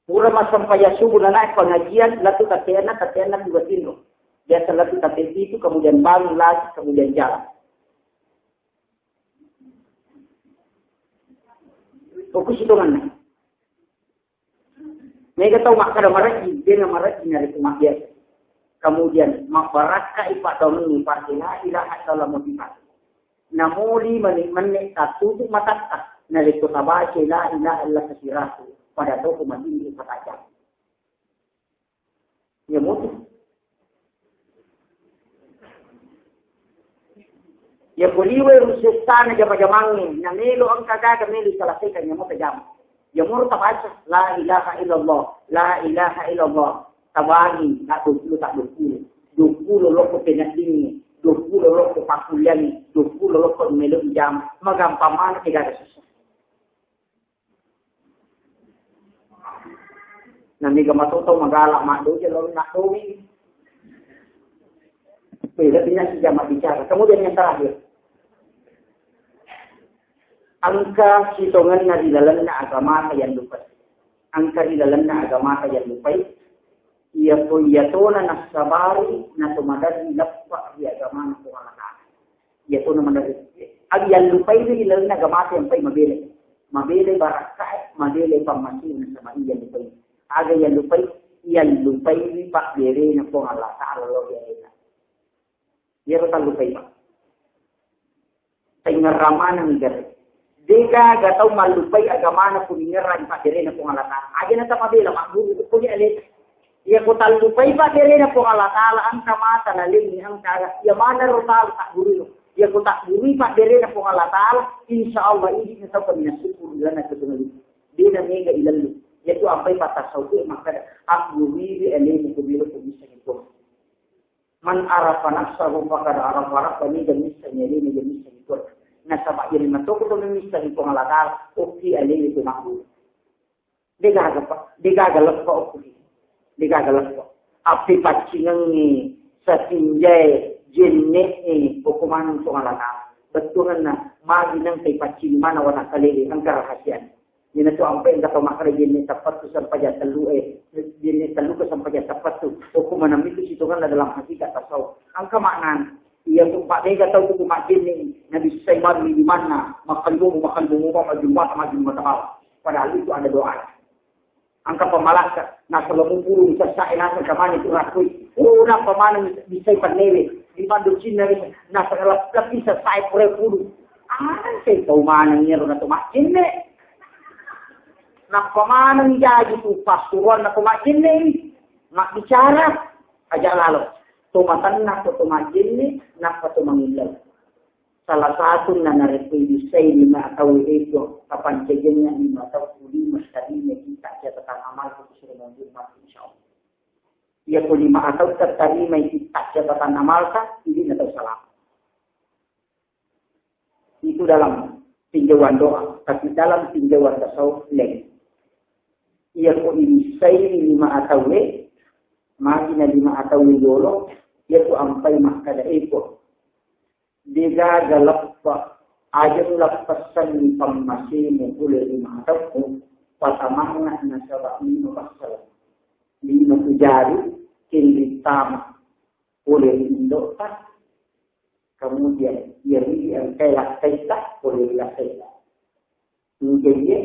Pura massempajang subuh na naik pengajian, lettu tateanna, tateanna dua tinro. Biasa lettu tatepi itu, kemudian bangun lagi, kemudian jalan. Fokus itu mana? Mega tau makkada marejji, dena marejji na ritu mabbiasa. Kemudian mabbarakka ipa daungi, pakai la ilaha illallah motivasi. Namoli mani menne tatutu matatta, narekko tabaca la ilaha illa kasiratu, pada toko matinri patajang. Ya mutu. Ya kuliwe rusessana jama-jamangnge, namelo engka gaga melo selesaikan ya mutu jama. Ya muru tabaca la ilaha illallah, la ilaha illallah. Tabangi, tak dua puluh, tak dua puluh. Dua puluh loko peneddingnge, dua puluh loko pakkuliangnge, dua puluh loko melo jama. Magampang mana tidak ada susah. Na mega matoto magala maddoja lalu nak domi. Beda dengan si jama bicara. Kemudian yang terakhir. Engka sitongenna ri lalenna agama yang lupa. Engka ri lalenna agama yang lupa. Iya ko iya tona nassabari na to maderri leppa ri agama na Puang Allah Ta'ala. Iya tona maderri. Agi yallupai ri lalenna agama yang pai mabele. Mabele barakkae, mabele pammasina sama iya lupai. Aga yallupai, yallupai ri pabberena Puang Allah Ta'ala lo berena. Iyaro tallupai, Pak. Tengngerang maneng gare. Degaga tau mallupai agamana ku ningerang pabberena Puang Allah Ta'ala. Aja na tamabela magguru ko ni ale. Iya ko tallupai pabberena Puang Allah Ta'ala, engka mata na lengi, engka aga. Iya mana ro tau tak guru. Iya ko tak guru pabberena Puang Allah Ta'ala, insya Allah ini na tau kami nasyukur dan aku tunggu. Dia na mega ilallu. Iya tu ampai patah sauke maka aku guru ini ale ko bilo ko bisa gitu. Man arafa nafsahu faqad arafa rabbah, ni jamissa nyeri, ni jamissa itu. Nasaba iyana matoko to missa ri Puang Allah Ta'ala, okki aleni tu makhluk. Degaga pa, degaga leppa okki. Degaga leppa. Api paccingengi satinjai jenne e hukuman Puang Allah Ta'ala. Bettuanna magi nang kai paccing mana watakkale engka rahasian. Iyana tu ampe engka to makkeda jenne teppettu sempajang tellu, eh, jenne tellu ke sempajang teppettu. Hukuman itu sitonganna dalam hakikat tasawuf. Engka maknana. Iya tu pak dega tau ku majjenne, nabi sai baru di mana, makan bobo, makan bobo, makan jumata, makan jumata bawah. Padahal itu ada doa. Engka pamalakka, nasaba mupurung sessae naseng kamane tu rakkoi. Oh, nappa maneng bisai pannewe, di pandu cinna ri, nasaba lap-, lapisa sae pure pulu. Ante tau maneng iyaro na to majjenne. Nappa maneng jaji tu passuruan na to majjenne. Mabbicara, aja lalo. To matanna ko to majjenne, nappa to mangillau. Salah satu na narekko ibissai lima atau itu kapancajenna lima atau lima tadina kita catatan amal ku suruh manjur mati insyaallah. Iya ko lima atau tertarima itu catatan amal ta, ini na tau salah. Itu dalam tinjauan doa, tapi dalam tinjauan tasawuf lain. Iya ko ibissai lima atau e, magi na lima atau e dolo, iya ko ampai makkada eko. Degaga leppa, aja mulappessanni pammasemu pole ri mateppu, patamangnga nasaba lima passala. Lima tu jaru, kenrittama pole ri Kemudian, iya ridi engkae lakkaita, pole ri lakkaita. Engka iya,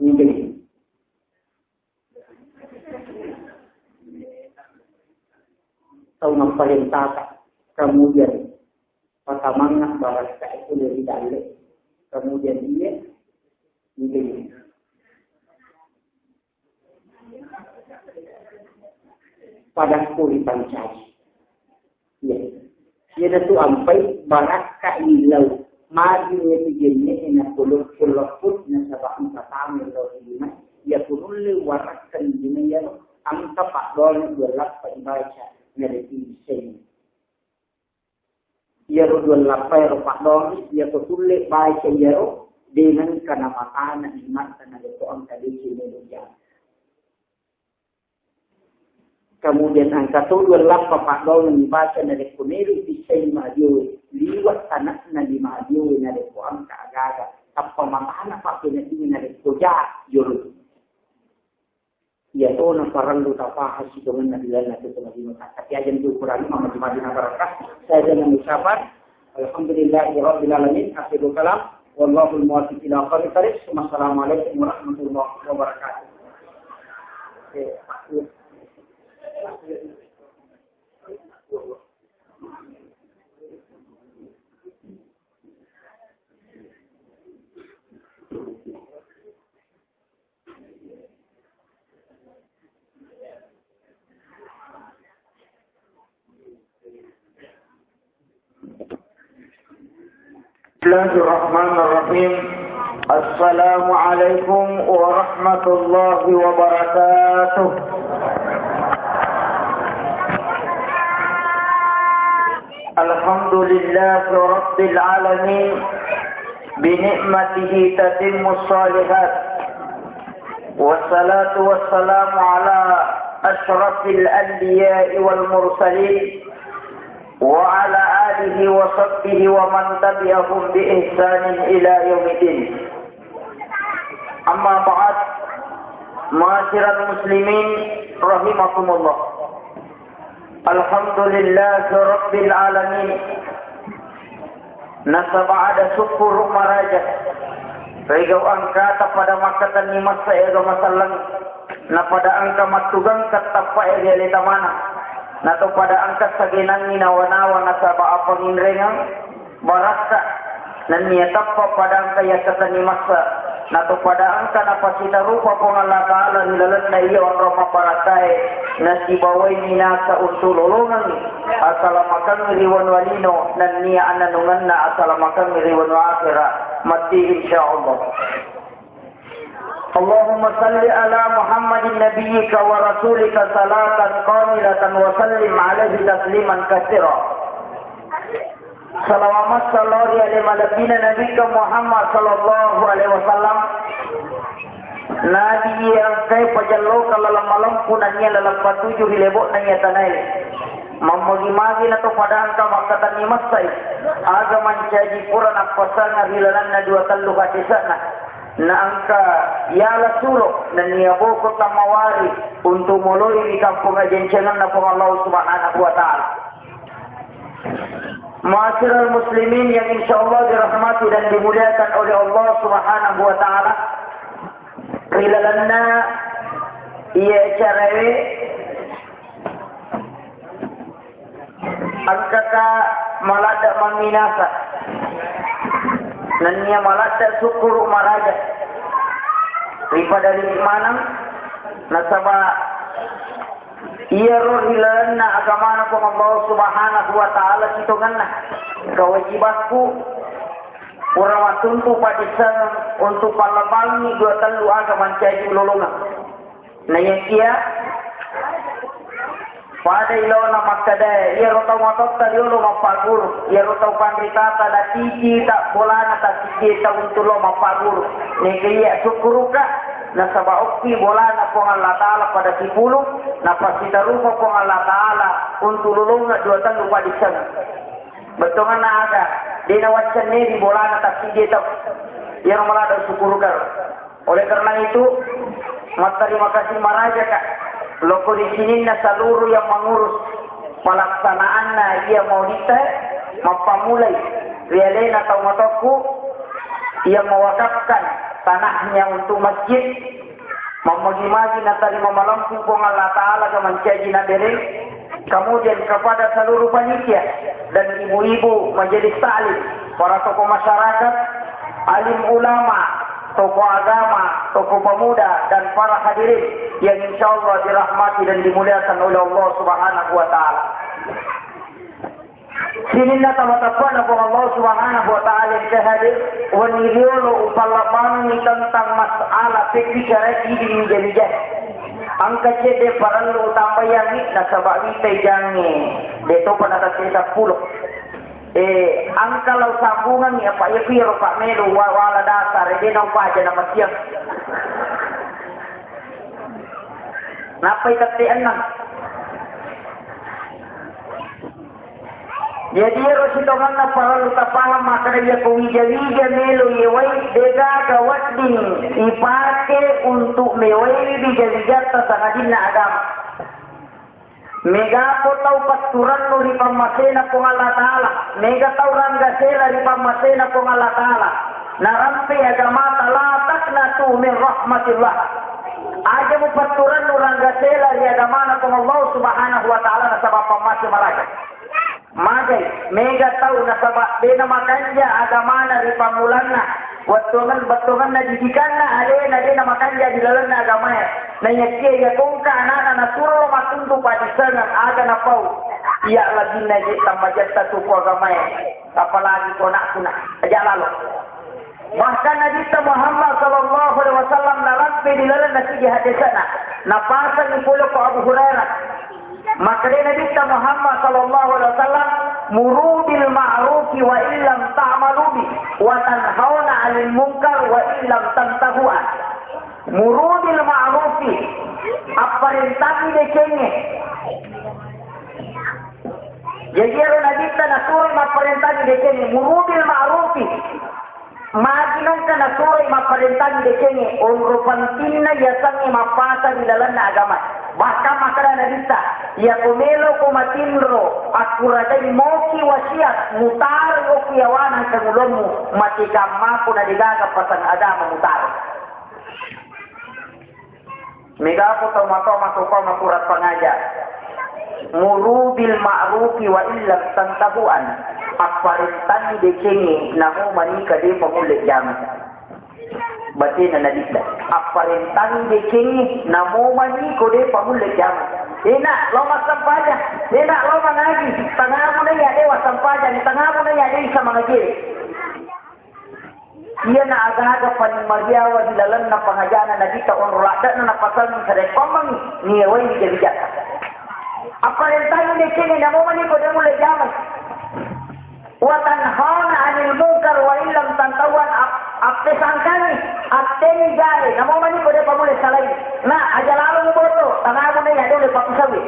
engka iya. Tau mapparentata. Kemudian, patamanga barakka itu dari dalle. Kemudian iya, engka iya. Pada kuri pancaji. Iya. Iyanatu ampai barakka ilau. Magi iya tu jenne ena kuluk kuluk nasaba engka tame lo lima. Iya kunulle warakka lima iya lo. Engka paddoang dua lappa ibaca. Nade tinseng. Iyaro dua lappa ero paddoangi, iyako tulle baca iyaro, de nengka namatana imatta narekko engka deceng melo jaga. Kemudian engka to dua lappa paddoangi baca narekko melo pissengi madiowe, liwa tanakna di madiowe narekko engka agaga, tappa matana pappeneddingi narekko ja jolo. Iya tona parellu tapahang sitongenna ri lalenna tu madino. Tapi aja tu ukuran mama di madina barakah. Saya dengan ucapan alhamdulillahirabbil alamin. Akhirul kalam. Wallahul muwaffiq ila aqwamit thariq. Wassalamualaikum warahmatullahi wabarakatuh. Oke. Bismillahirrahmanirrahim. Assalamualaikum warahmatullahi wabarakatuh. Alhamdulillahi rabbil alamin. Bi ni'matihi tatimmus shalihat. Wassalatu wassalamu ala asyrafil anbiya'i wal mursalin. Wa ala alihi wa sahbihi wa man tabi'ahum bi ihsanin ila yaumiddin. Amma ba'd, ma'asyiral muslimin rahimakumullah. Alhamdulillahi rabbil alamin. Nasaba ada syukur maraja. Rigau engkata pada makkatenni massa ega masalleng. Na pada engka mattugengka tappa ri ale tamana. Na to pada engka sagenangngi nawa-nawa nasaba apanginrengeng barakka. Nennia tappa pada engka yakkatenni massa. Na to pada engka napasitarupa Puang Allah Ta'ala ri lalenna iya onrong mabbarakkae, nasibawai minasa untu lolongengngi asalamakeng ri wanua lino, nennia annanungenna asalamakeng ri wanua akhera. Matti insyaallah. Allahumma salli ala Muhammadin nabiyyika wa rasulika salatan kamilatan wa sallim alaihi tasliman katsira. Salawat massalo ri ale malebbina Nabikka Muhammad sallallahu alaihi wasallam. Nabi iya engkae pajalloka laleng malempu nennia laleng patuju ri lebo'na iya tanae. Mammagi-magi na to pada engka makkatenni massai. Aga mancaji pura nappasanga ri lalenna dua tellu hadisa'na. Na engka yala suro nennia boko tammawari untu moloi ri kampung ajencengenna Puang Allah Subhanahu wa Ta'ala. Ma'asyiral muslimin yang insyaallah dirahmati dan dimuliakan oleh Allah Subhanahu wa Ta'ala, ri lalenna iya acarae engkaka maladde mamminasa, nennia maladde sukkuru maraja ri pada ri maneng, nasaba iyaro ri lalenna agamana Puang Allah Subhanahu wa Ta'ala sitongenna kewajibakku pura mattuntu paddissengeng untu pallabangngi dua tellu aga mancaji ulolongeng. Naiyakiya pada ilona makkadae, iyaro tau matotta riolo mappagguru, iyaro tau panritata natiti ta bolana tasiddieta untu lo mappagguru. Naiyakiya sukkuruka, nasaba okki bolana Puang Allah Ta'ala pada sipulung, napasitarupa Puang Allah Ta'ala untu lolonga dua tellu paddissengeng. Bettuanna aga, de nawaccenneri bolana tasiddieta. Iyaro maladde sukkuruka. Oleh karena itu, matterima kasih marajaka loko di sininna seluruh yang mengurus Pelaksanaanna iya maulitta mappammulai ri alena tau matokku iya mewakafkan tanahnya untuk masjid, mammagi-magi natarima malampu Puang Allah Ta'ala ga mancaji nabereng, kemudian kepada seluruh panitia dan ibu-ibu majelis taklim, para tokoh masyarakat, alim ulama, tokoh agama, tokoh pemuda, dan para hadirin yang insya Allah dirahmati dan dimuliakan oleh Allah Subhanahu wa Ta'ala. Sininna tama-tapana Puang Allah Subhanahu wa Ta'ala yang hadir, wenni riolo upallabbangi tentang masalah pekkicara idi wija-wija. Engka cedde parellu utambayangi nasaba witai jangi, de topa natatte seppulo. Eh, engka lau sambungangi apa iya piro Pak Melo wa-, wala dasar, de naupaja na matiang. Nappai tette enneng. Jadi ero sitongenna parellu tapaham makkeda iya ko wija-wija melo yewai degaga wedding ipake untuk mewai wija-wijatta sangadinna agama. Megapo tau patturennu ri pammasena Puang Allah Ta'ala, mega tau ranggasela ri pammasena Puang Allah Ta'ala, narampe agamata, la taqnatu min rahmatillah. Aja mupatturennu ranggasela ri agamana Puang Allah Subhanahu wa Ta'ala nasaba pammase maraga. Magai, mega tau nasaba dena makanja agamana ri pammulanna, wettuangen-, bettuangenna didikanna alena dena makanja di lalenna agamae. Naiyakia iya kongka anana nasuro matuntu padisengeng aga napau. Iya laginna je tambajatta tuku agamae, apalagi ko anakku na aja lalo. Bahkan Nabitta Muhammad sallallahu alaihi wasallam narampe di lalenna sigi hadisana, napasangi pole ko Abu Hurairah. Makkeda Nabitta Muhammad sallallahu alaihi wasallam, "Muru bil ma'rufi wa illam ta'malu bi, wa tanhauna 'anil munkar wa illam tantahu an." Muru bil ma'rufi, apparentangi decengnge. Jadi ero Nabitta nasuro mapparentangi decengnge, muru bil ma'rufi. Magi nengka nasuroi mapparentangi decengnge, onro pentinna yasengnge mappasa ri lalenna agama. Bahkan makkeda Nabitta, iyako meloko matinro, akkuragai moki wasiat, mutaroi okko yawana engka mulommu, mati kammako na degaga pasang agama mutaro. Megapo tau matoa matoa makurang pangaja. Muru bil ma'rufi wa illam tantahu an. Apparentangi decengnge namo manika de pamulle jama. Batena Nabitta. Apparentangi decengnge namo maniko de pamulle jama. Enak lo massempajang. Enak lo mangaji. Tangamu na iya dewa sempajang. Tangamu na iya de isa mangaji. Iyana aga-aga paling mariawa di lalenna pangajana Nabitta onro ladde'na napasangi sarekkoammengngi niewai wija-wijatta. Apparentangi decengnge namo maniko de mulle jamai. Wa tanhauna 'anil munkar wa illam tantahu an ap-, appesangkangi, atteni jae, namo maniko de pamulle salai. Na, aja lalo muboto, tangamu na iya dole papisawi.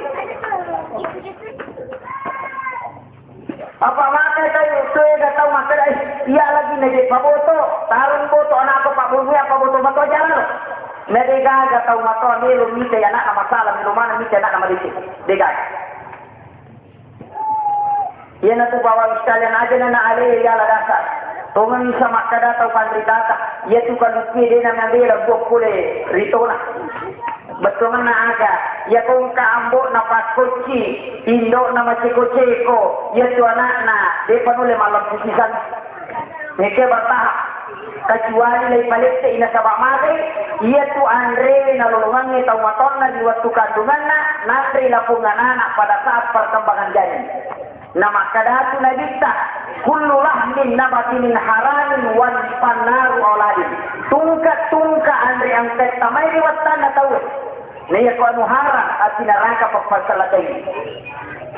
Apa maka tau itu ega tau makkeda, "Eh, iya lagi na je paboto, tarung boto anakku Pak Bumi apa boto mato jalan." Na degaga tau matoa melo mita ya anak masalah, melo mana mita anak madeceng. Degaga. Iya na tu bawa sekalian aja na ale ya la dasar. Tongang isa makkeda tau panritata, iya tu kalupi dena mabela buah pole ritona. Bettuanna aga, iya kongka ambo'na pakkocci, indo'na maceko-ceko, iya tu anakna, depa nulle mallempu sisan. Meke bertahap. Kecuali lai palette ina saba magai, iya tu anre nalolongangnge tau matonna di wattu kandunganna, nanre lapung anana pada saat perkembangan janin. Namakkadatu Nabitta, "Kullu lahmin nabati min haramin wan fannaru auladin." Tungka-tungka anre angketta mai ri wattanna tauwe. Naiya ko anu harang, api naraka pappassalakai.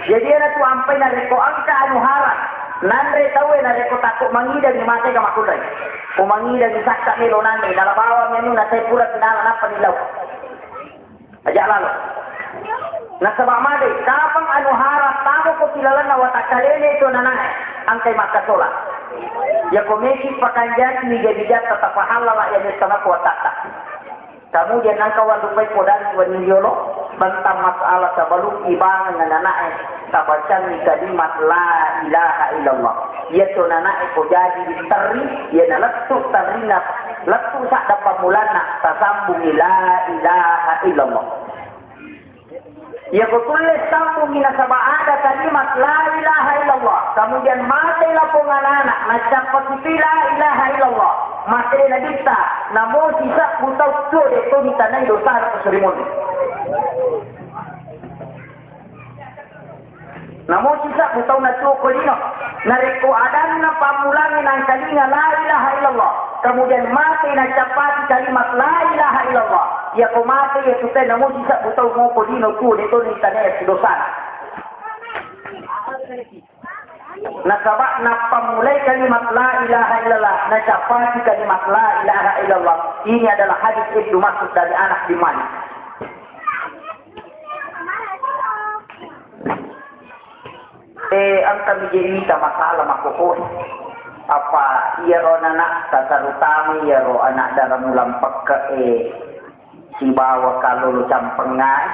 Jadi ana tu ampai narekko angka anu harang, nanre tauwe narekko takko mangidangi mate ka makullai. Ko mangidangi sakka melo nanre, nala bawang anu na sai pura tinala nappa dilau. Aja lalo. Nasaba made, kapang anu harap tamo ko tilalanna watakkalene to nanae, angkai makkasola. Yako meki pakanjaki wija-wijatta tapahallala ya mesta mako watatta. Kemudian nangka wallupai podang wani yolo. Tentang masalah sebelum ibangeng anana'e, tabacangi kalimat la ilaha illallah. Iya to nana'e ko jaji diterri, iya nalettu terrina, lettu sadda pammulanna, tasambungi la ilaha illallah. Iya ko tulle sambungi nasaba ada kalimat la ilaha illallah, kemudian mate lapong anana, nacappaki la ilaha illallah, mate nabitta, namo sisabbu tau tuo de to ditanai dosana ko surimunni. Namo sisabbu tau natuo ko lino. Narekko adanna pammulangnge nangkalinga la ilaha illallah, kemudian mate nacappaki kalimat la ilaha illallah, iyako mate iya tutai namo sisabbu tau moko lino tuo de to nitanai dosana. Nasaba nappammulai kalimat la ilaha illallah, nacappaki kalimat la ilaha illallah. Ini adalah hadis Ibnu Mas'ud dari Anas bin Malik. Eh, engka mi je mita masalah makkokkoe. Apa iyaro anana'ta, terutama iyaro anak dara mulampekke, eh, sibawa kalolo campengngae.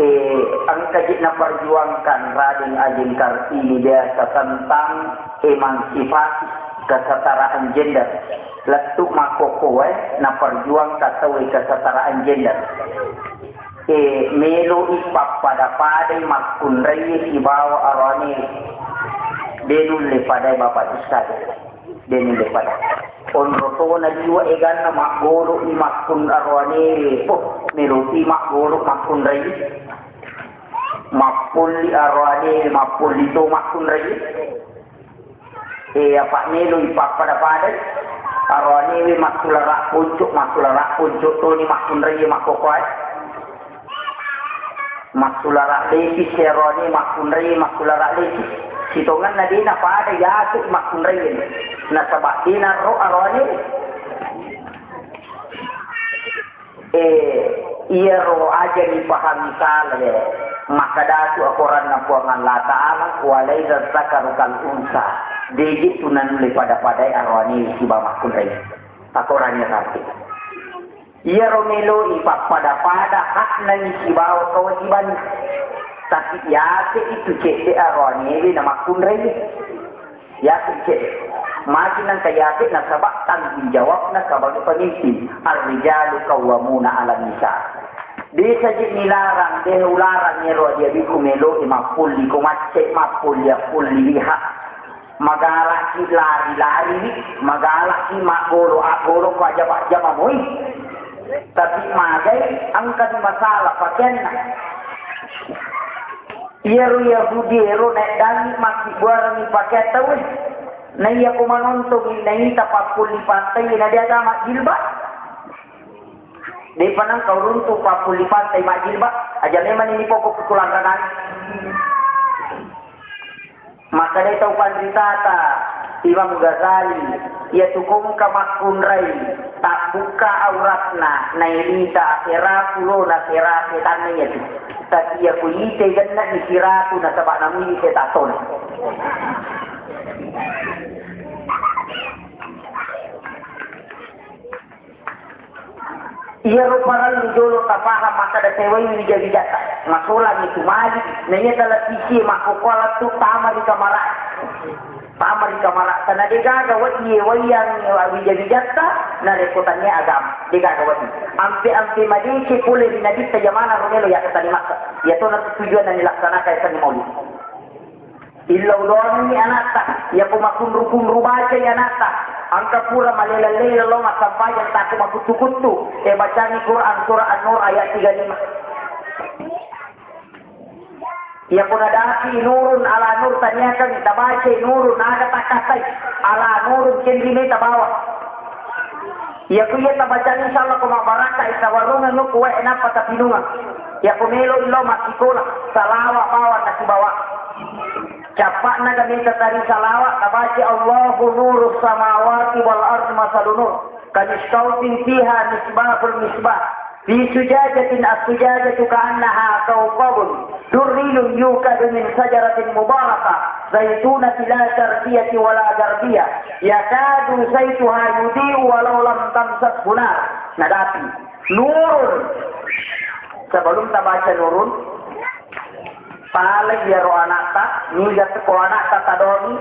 Eh, engka je naperjuangkan Raden Ajeng Kartini biasa tentang emansipasi, kesetaraan gender. Lettu makkokkoe naperjuangkan tauwe kesetaraan gender. E, melo'i pappada-padai makkunraie sibawa aroane. De nulle padai Bapak Ustaz. De nulle pada. Onro tona liwa eganna maggolo'i makkun aroane. Oh, melo'i maggolo makkunraie. Mappulli aroane, mappulli to makkunraie. E, apa melo ipappada-padai? Aroanewe massulara ponco, massulara ponco toni makkunraie makkokkoe. Massulara lepi si aroane makkunraie massulara lepi. Sitongenna de napada yatu makkunraie. Nasaba de narro aroanewe. Eh, iyaro aja dipahami salah, eh. Makkadatu akoranna Puang Allah Ta'ala, "Wa laisa dzakaru kal unsa." Deje tu nanulle pada-padai aroane siba makkunrai. Akorannya rapi. Iyaro meloi pappada-pada hakna sibawa kewajiban. Tapi yate itu cedde aroane na makkunrai. Yaseng cedde. Magi nengka yaseng nasaba tanggung jawabna sebagai pemimpin. Ar-rijalu qawwamuna 'alan nisa. Desa je nilarang, de ularang ero adik-adikku meloi mappulli ko macce, mappulli appulli liha. Magalaki lari-lari, magalaki maggolo-aggolo ko ajama-ajama moi. Tapi magai engka masalah pakenna. Iyaro Yahudi ero naeddangngi makkibbuarengngi pakeang tauwe. Naiya ko manontongngi naita pappulli pantai na de agama jilbab. Depa nengka uruntu pappulli pantai majjilbab, aja memang ini pokok kulantangan. Makkedai tau panritata Imam Ghazali, iya tukungka makkunrai tabbukka auratna nairita sera pulona sera setanna iyatu. Tapi iya ku ite genna ni siratu nasaba namui setatona. Iyaro parellu jolo tapahang makkeda sewai wija-wijatta. Masolangi tu mali, na iya televisi makkokkoe lettu tama ri kamara. Tama ri kamara. Karena degaga wedding wayang wija-wijatta, narekko tannia agama. Degaga wedding. Ampe-ampe madeceng pole ri nabitta jamana romelo yakka tani makka. Iyatona tujuanna nilaksanakan yasenni maulid. Illau doangengngi anatta, iyako makunru-kunru bacai anatta, engka pura malela-lela lao massampajang takko makuttu-kuttu, e bacangi Quran surah An-Nur ayat tiga lima. Iyako nadapi nurun ala nur taniakan tabacai nurun aga takkatai ala nurun kendini tabawa. Iya ku iya tabacang insyaallah ko mabbarakka, tawarrungeng ku wae nappa tapinungeng. Iya ko melo illo massikola, salawa bawang nasibawa. Cappa'na ga mita tari salawa, tabaca Allahu nurus samawati wal ardi masalu nur. Kamishkatin fiha misbahul misbah. Fi sujajatin as-sujajatu ka'annaha kawkabun. Durriyun yukadu min sajaratin mubarakah, zaitunati la syarqiyati wa la gharbiyah, yakadu zaituha yudhi'u walau lam tamsashu nar. Nadapi. Nurun. Sebelum tabaca Nurun, tala iyaro anakta, niga ko anakta tadongi,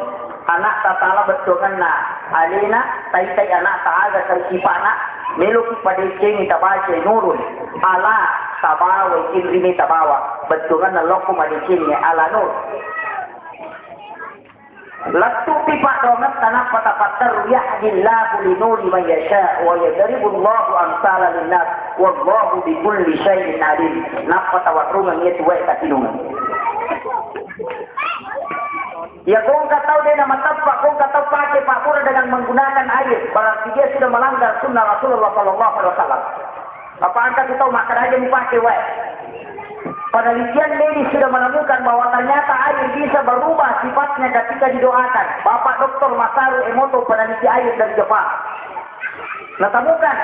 anakta tala bettuangenna alena, taitai anakta aga sipa'na, meloki padecengi tabaca Nurun. Ala tabawai, inrimi tabawa, bettuangenna lokku madecengi ala Nur. Lettu'pi paddoangetta nappa tapatteru, "Yahdillahu li nuri man yasha wa yadribullahu amsala linnas wallahu bikulli syai'in alim." Nappa tawarrungeng iya tuwae tatinungeng. Iya, ko engka tau de' namateppa, ko engka tau pake pabbura dengan menggunakan air, berarti dia sudah melanggar sunnah Rasulullah sallallahu alaihi wasallam. Apa engka tu tau makkeda aja mupake wae. Penelitian medis sudah menemukan bahwa ternyata air bisa berubah sifatnya ketika didoakan. Bapak Doktor Masaru Emoto, peneliti air dari Jepang. Nah, temukan,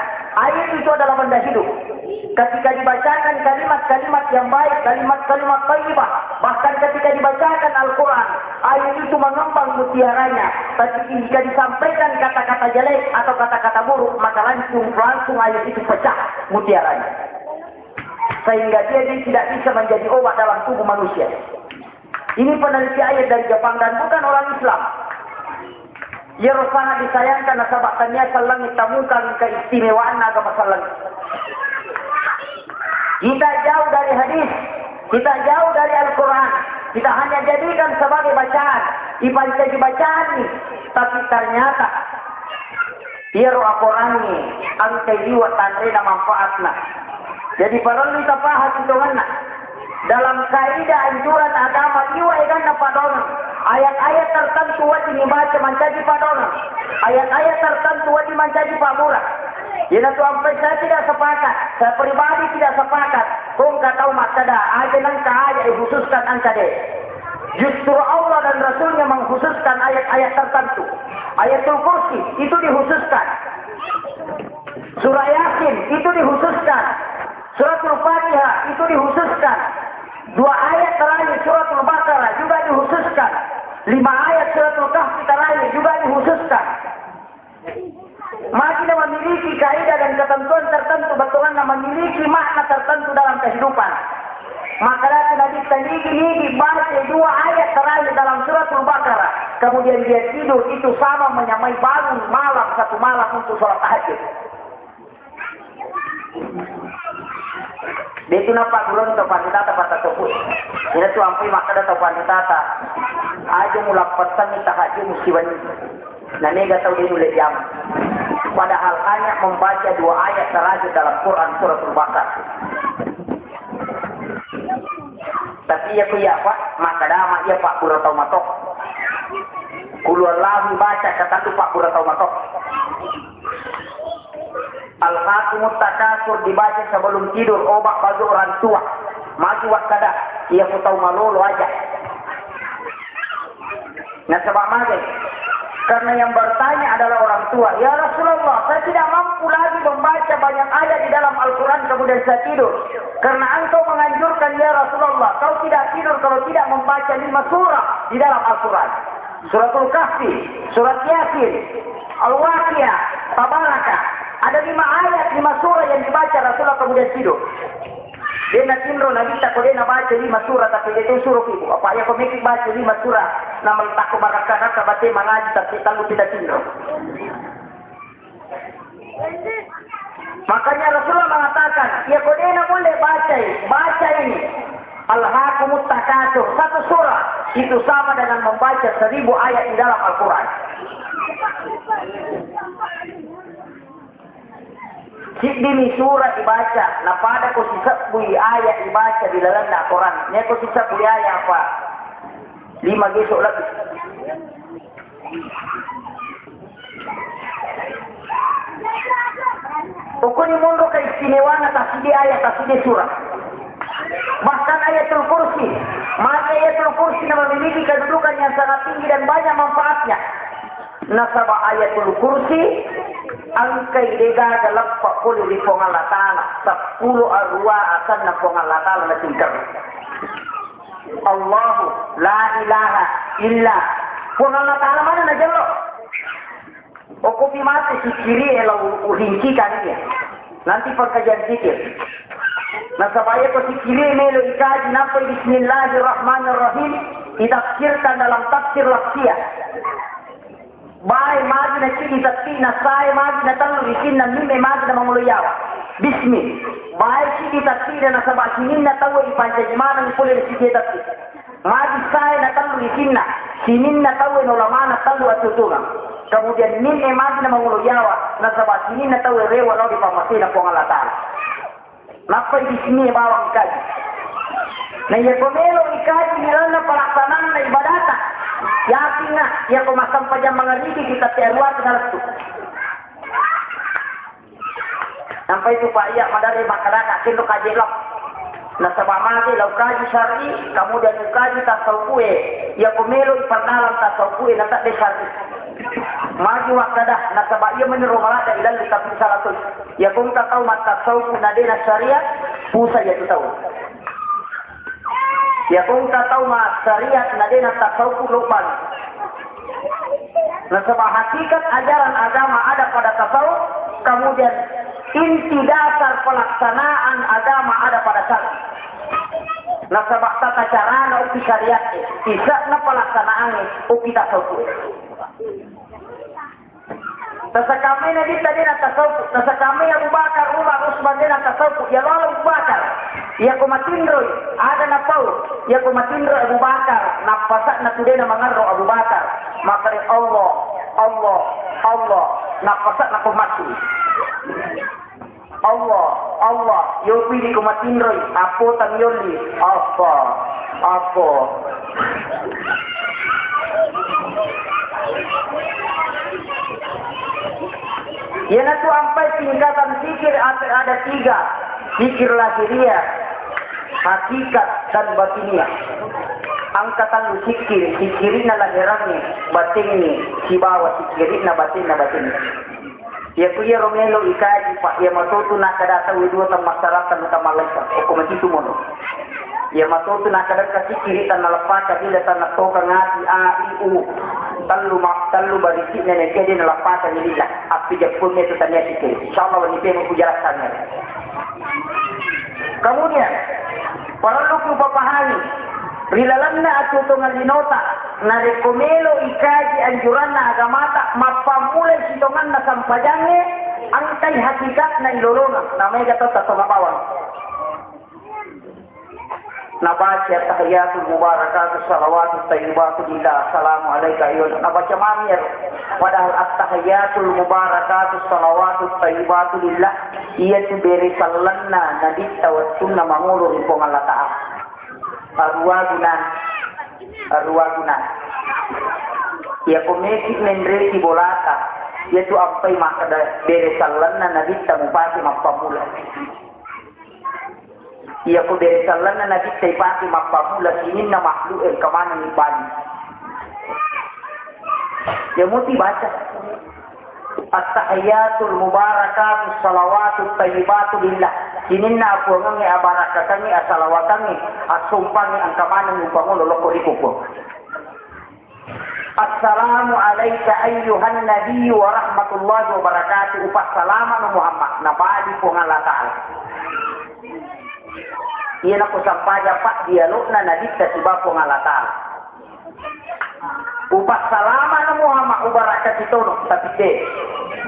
air itu adalah benda hidup. Ketika dibacakan kalimat-kalimat yang baik, kalimat-kalimat thayyibah, bahkan ketika dibacakan Al-Quran, air itu mengembang mutiaranya. Tapi jika disampaikan kata-kata jelek atau kata-kata buruk, maka langsung, langsung air itu pecah mutiaranya. Sehingga dia tidak bisa menjadi obat dalam tubuh manusia. Ini peneliti air dari Jepang dan bukan orang Islam. Iyaro sangat disayangkan nasaba tania sallangi tamukang keistimewaan agama sallangi. Kita jauh dari hadis, kita jauh dari Al-Quran, kita hanya jadikan sebagai bacaan, dipancaji bacaan nih. Tapi ternyata iyaro akorangnge engka liwa tanrena manfaatna. Jadi parellu tapahang sitongenna. Dalam kaidah anjuran agama liwa eganna padongang. Ayat-ayat tertentu wajib dibaca mancaji padongang. Ayat-ayat tertentu wajib mancaji pabbura. Iyanatu ampai saya tidak sepakat, saya pribadi tidak sepakat. Ko engka tau makkeda aja nengka ayat dikhususkan engka de'. Justru Allah dan Rasulnya mengkhususkan ayat-ayat tertentu. Ayatul Kursi itu dikhususkan. Surah Yasin itu dikhususkan. Suratul Fatihah itu dikhususkan. Dua ayat terakhir Suratul Baqarah juga dikhususkan. Lima ayat Suratul Kahfi terakhir juga dikhususkan. Magi na memiliki kaidah dan ketentuan tertentu, bettuanna memiliki makna tertentu dalam kehidupan. Maka dari Nabi, nigi-nigi baca dua ayat terakhir dalam Suratul Baqarah, kemudian dia tidur, itu sama menyamai bangun malam, satu malam untuk sholat tahajud. De' tu napaggurung tau panritata patatoppu. Iyatu ampai makkeda tau panritata, aja mulappessanni tahajud musti wenni. Na mega tau de' nulle jama. Padahal hanya membaca dua ayat terakhir dalam Quran, Suratul Baqarah. Tapi iya ku iya, Pak, makkeda ma iya pabbura tau mato. Qul huwallahu baca katellu pabbura tau mato. Alhaakumut takatsur dibaca sebelum tidur, obat bagi orang tua. Magi wakkeda, iya ku tau malolo aja. Nasaba magai? Karena yang bertanya adalah orang tua. "Ya Rasulullah, saya tidak mampu lagi membaca banyak ayat di dalam Al-Quran, kemudian saya tidur. Karena engkau menganjurkan, ya Rasulullah, kau tidak tidur kalau tidak membaca lima surah di dalam Al-Quran. Suratul Kahfi, surat Yasin, Al-Waqiah, Tabaraka. Ada lima ayat, lima surah yang dibaca Rasulullah kemudian tidur." De' natinro Nabitta ko de' nabaca lima surah, tapi de' tu suruh ibu. Apa iya ko meki baca lima surah, namun takut bakakka rasa baca mengaji, tapi tahu tidak tinro. Makanya Rasulullah mengatakan, "Iya ko de' na mulle bacai, baca ini. Alhaakumut takatsur, satu surah, itu sama dengan membaca seribu ayat di dalam Al-Quran." Siddimi surah ibaca, napada ko sisebbui ayat ibaca di lalenna Al-Quran. Nia ko sisebbui ayat apa? Lima gesok lebih. Pokoknya monro keistimewaanna tasidi ayat, tasidi surah. Bahkan Ayatul Kursi, maka Ayatul Kursi na memiliki kedudukan yang sangat tinggi dan banyak manfaatnya. Nasaba Ayatul Kursi engkai degaga leppa pole ri Puang Allah Ta'ala, seppulo arua asenna Puang Allah Ta'ala na singker. Allahu la ilaha illa. Puang Allah Ta'ala mana na jello? Okkopi mate sikkiri e lao urincikan iya. Nanti pengkajian zikir. Nasaba iyako sikkiri melo ikaji nappai bismillahirrahmanirrahim, ditafsirkan dalam tafsir Lafsiyah. Bae magi na cidi tetti, na sae magi na tellu isinna, mim e magi na mangolo yawa. Bismi. Bae cidi tetti na nasaba sininna tau ipancaji maneng pole ri sidi tetti. Magi sae na tellu isinna, sininna tau e naolamana tellu atutungang. Kemudian mim e magi na mangolo yawa, nasaba sininna tau e rewa lao ri pammasena Puang Allah Ta'ala. Nappai bismie bawang ikaji. Na iyako melo ikaji ilalenna palaksananna ibadata, yakinga iyako massempajang mangaribi kita te aruwatu nalettu. Nampai tu Pak Iya maderri makkedaka kello kaji lao. Nasaba magi lao kaji syar'i, kemudian ukaji tasawufu e. Iyako melo iperdalam tasawufu e na tedde syar'i. Magi wakkeda, nasaba iya meniro maladda ilaleng tapi salah tu. Iyako engka tau mattasawuf na de na syariat, pusa iya tu tau. Iyako engka tau ma syariat na de na tasawuf, lobang. Nasaba hakikat ajaran agama ada pada tasawuf, kemudian inti dasar pelaksanaan agama ada pada syar'i. Nasaba tata carana uki syariat, isa'na pelaksanaan uki tasawuf. Tasakamai Nabitta de na tasawuf, tasakamai Abu Bakar, Umar, Usman de na tasawuf, ya lolo Abu Bakar. Iyako matinroi, aga napau, iyako matinroi Abu Bakar, nappasa'na tu de na mangerro Abu Bakar. Makkeda Allah, Allah, Allah, nappasa'na ko mati. Allah, Allah, yopi di ko matinroi, apotang yolli. Apa? Apa? Iyanatu ampai tingkatan zikir ada, ada tiga. Zikir lahiriah, hakikat, dan batiniah. Angkatan zikir, zikirina lahirangnge, batingnge, sibawa zikirina batinna batinna. Iyaku iyaro melo ikaji, Pak, iya matotu nakkeda tau dua tammassarata nu tammallaita, okko matitu mono. Iya matotu nakkeda ka sikkiri tanna leppaka lila tanna toka ngati a i u. Tellu ma-, tellu barisi nenek kede naleppaka lila. Appi jeppunne tu tania sikkiri. Insyaallah wani pemo kujelaskan. Kemudian, parellu kupapahami, ri lalenna atuo-tuongeng linota, narekko melo ikaji anjuranna agamata, mappammulai sitongenna sampajangnge, engkai hakikatna ilolongeng, na maega tau tatonga bawang. Nabaca tahiyatul mubarakatuh salawatut thayyibatu lillah, assalamu alaika ayyuhan, nabaca mami ero. Padahal at-tahiyatul mubarakatuh salawatut thayyibatu lillah, iyatu bere sallenna Nabitta wettunna mangolo ri Puang Allah Ta'ala. Aruwaguna, aruwaguna. Iyako meki menreki bolata, iyatu ampai makkeda bere sallenna Nabitta mupake mappammula. Iyako bere sallenna Nabitta ipake mappammula sininna makhluk engka maneng ibali. Iya muti baca. At-tahiyatul mubarakatuh salawatut thayyibatu lillah. Sininna apuangengnge, abarakakangnge, asalawakangnge, assompangnge engka maneng upangolo lokko ri kukuang. Assalamu alaika ayyuhan nabiyyu wa rahmatullahi wa barakatuh. Upassalama no Muhammad, nabali Puang Allah Ta'ala. Iya nako sampaja, Pak, dialogna Nabitta siba Puang Allah Ta'ala. Upassalama no Muhammad, ubarakati tono, tapi de.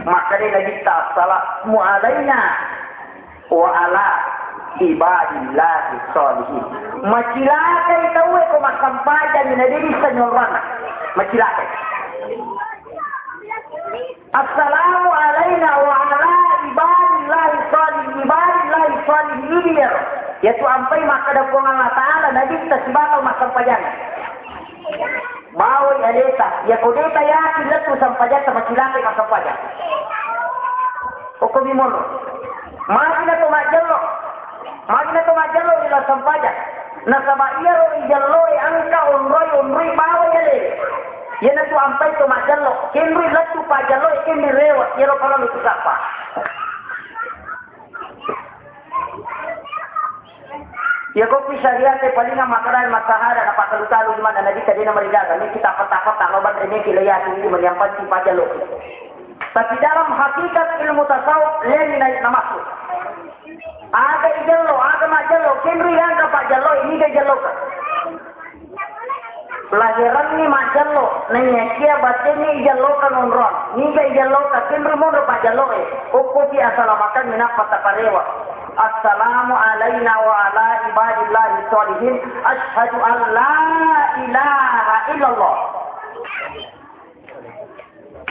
Makkeda Nabitta, assalamu alaina wa ala ibadillahi sholihin. Macilakai tauwe ko massampajang na de bisa nyorana. Macilakai. Assalamu alaina wa ala ibadillahi sholihin. Ibadillahi sholihin idi iyaro. Yatu ampai makkeda Puang Allah Ta'ala Nabitta siba tau massampajang. Bawai aleta, yako deta yakin lettu sampajatta macilakai massampajang. Okkomi monro. Magi na to majjello. Magi na to majjello ri lau sampajang. Nasaba iyaro ijelloe engka onroi-onroi bawai ale. Iyanatu ampai to majjello. Kenroi lettu pajelloe, kenroi rewe, iyaro palalu tu sappa. Iya kopi syariat e palinga makkeda massahada na patalu-talu di mana Nabitta de na marigaga, ni kita peta-peta lo ban remeki lo yakin di mani yang penting paja lo. Tapi dalam hakikat ilmu tasawuf, leni naik namasuk. Aga ijello, aga majjello, kenrui gangka pajjello, ini ga jelloka. Lahiranni majjello, naiyakia batenni ijelloka nonrong. Niga ijelloka, kenrui monro pajjelloe. Okkopi asalamakang minappa taparewa. Assalamu alaina wa ala ibadillahi sholihin. Asyhadu an la ilaha illallah.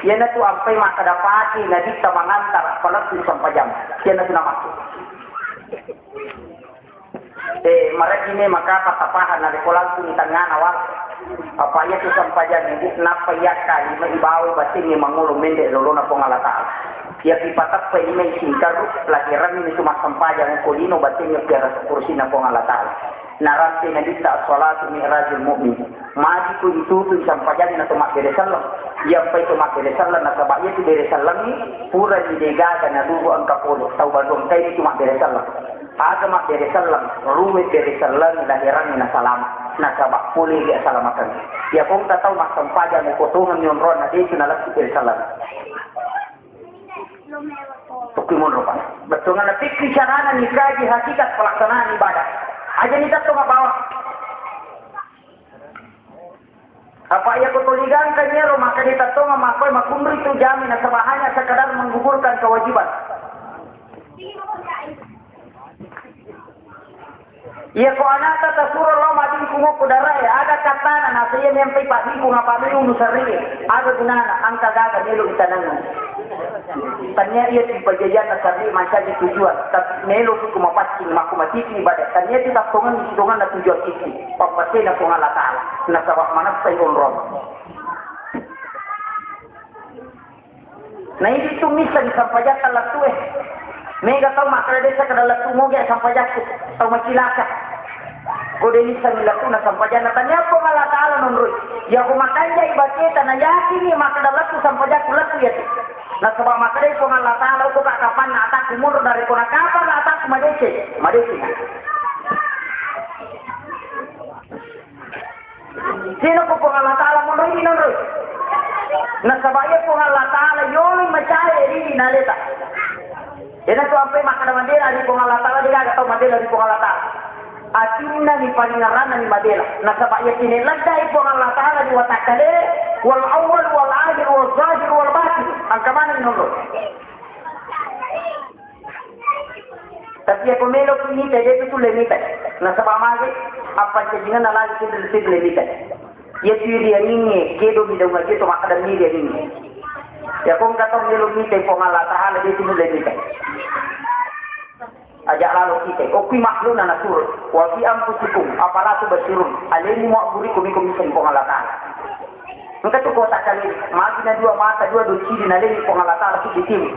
Iyanatu ampai makkeda pake nabitta mangantara palettu sampajang. Iyanatu namaksud. Eh, marejjini maka patapahang narekko langsung di tengngana waktu. Apa iyatu sampajang ini nappa iyakka lima ibawai batingngi mangolo mende lolona Puang Allah Ta'ala. Iya ipateppai lima isingkaru lahiranni itu massampajang ko lino batingngi piara kursina Puang Allah Ta'ala. Narampe nabitta as-salatu mi'rajul mu'min. Magi tu itutu sampajanna to mabbere selleng. Iyampai to mabbere selleng nasaba iya tu bere sellengngi purani degaga naluhu engka pole. Tau baru engkai tu mabbere selleng. Aga mabbere selleng, ruwe bere selleng lahirangngi nasalama. Nasaba pole dia salamakan. Iya kongka tau massempajang ko tongenni onronna detu nalettu bere selleng. Tukui monro, Pak. Bettuanna pikir carana nikaji hakikat pelaksanaan ibadah. Aja ni tetto mabawa. Apa iya ko toligangka nyero maka ditettonga makkoi makunri tu jami nasaba hanya sekadar menggugurkan kewajiban. Iya ko anata tasuro lao maddingkung okko darae, aga katana nasa iya mempai paddingkung apa melu nusarrie, aga gunana angka gaga melo itananna. Tania iya tu pajajianna sarri mancaji tujuan, tapi melo tu mapaccing makku matiti ibadah. Tania tu tattongan sitonganna tujuan itu, pammasena Puang Allah Ta'ala, nasaba manessai onrong. Na idi tu misseng sampajatta lettu e. Mega tau makkeda desa kada lettu moge sampajakku, tau macilaka. Ko de misseng lettu na sampajanna tania Puang Allah Ta'ala nonroi. Ya ko makanjai bateta na yakini makkeda lettu sampajakku lettu ya tu. Nasaba makkeda Puang Allah Ta'ala uko ka kapanna atakku munro dari ko na kapan atakku madece, madece. Sino ko Puang Allah Ta'ala monroi nonroi. Nasaba iya Puang Allah Ta'ala yoloi macawe ri naleta. Ena tu ampai makkeda madela ri Puang Allah Ta'ala, de gaga tau madela ri Puang Allah Ta'ala. Atinna ni palingaranna ni madela. Nasaba iya kine ledda i Puang Allah Ta'ala di watakkale, wal awwal wal akhir wal zahir wal batin. Angka mana nonroi. Tapi iya ko melo ki mita, de tu tulle mita. Nasaba mage, appancajinganna lagi tu tulle mita. Iya tu ri angingnge, kedo mi daung aje to makkeda mi ri angingnge. Ya ko engka tau melo mita Puang Allah Ta'ala, de tu tulle mita. Aja lalo kita, okui makhlukna nasuro. Wa fi anfusikum, afala tubsirun. Alemu mabburi kumi kumi Puang Allah Ta'ala. Engka tu kota kali, magi na dua mata, dua docili na leni Puang Allah Ta'ala tu ditimu.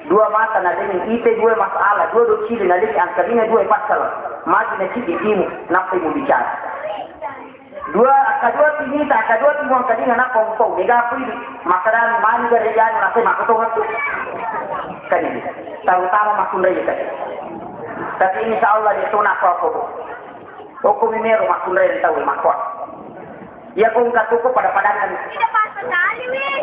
Dua mata na leni ite dua masalah, dua docili na leni angkalinga dua pasal. Magi na cidi timu, nappai mu bicara. Dua, akkadua timita, akkadua timu angkalinga nappa umpau. Mega aku ini, makkadani mani gare jani, nappai makkotong aku. Kan ini, terutama makkunrai kan. Tapi insya Allah dia tuna apa-apa. Okko mi mero makkunrai tau makko. Iya ko engka tuko pada-padangan. Tidak pas sekali, weh.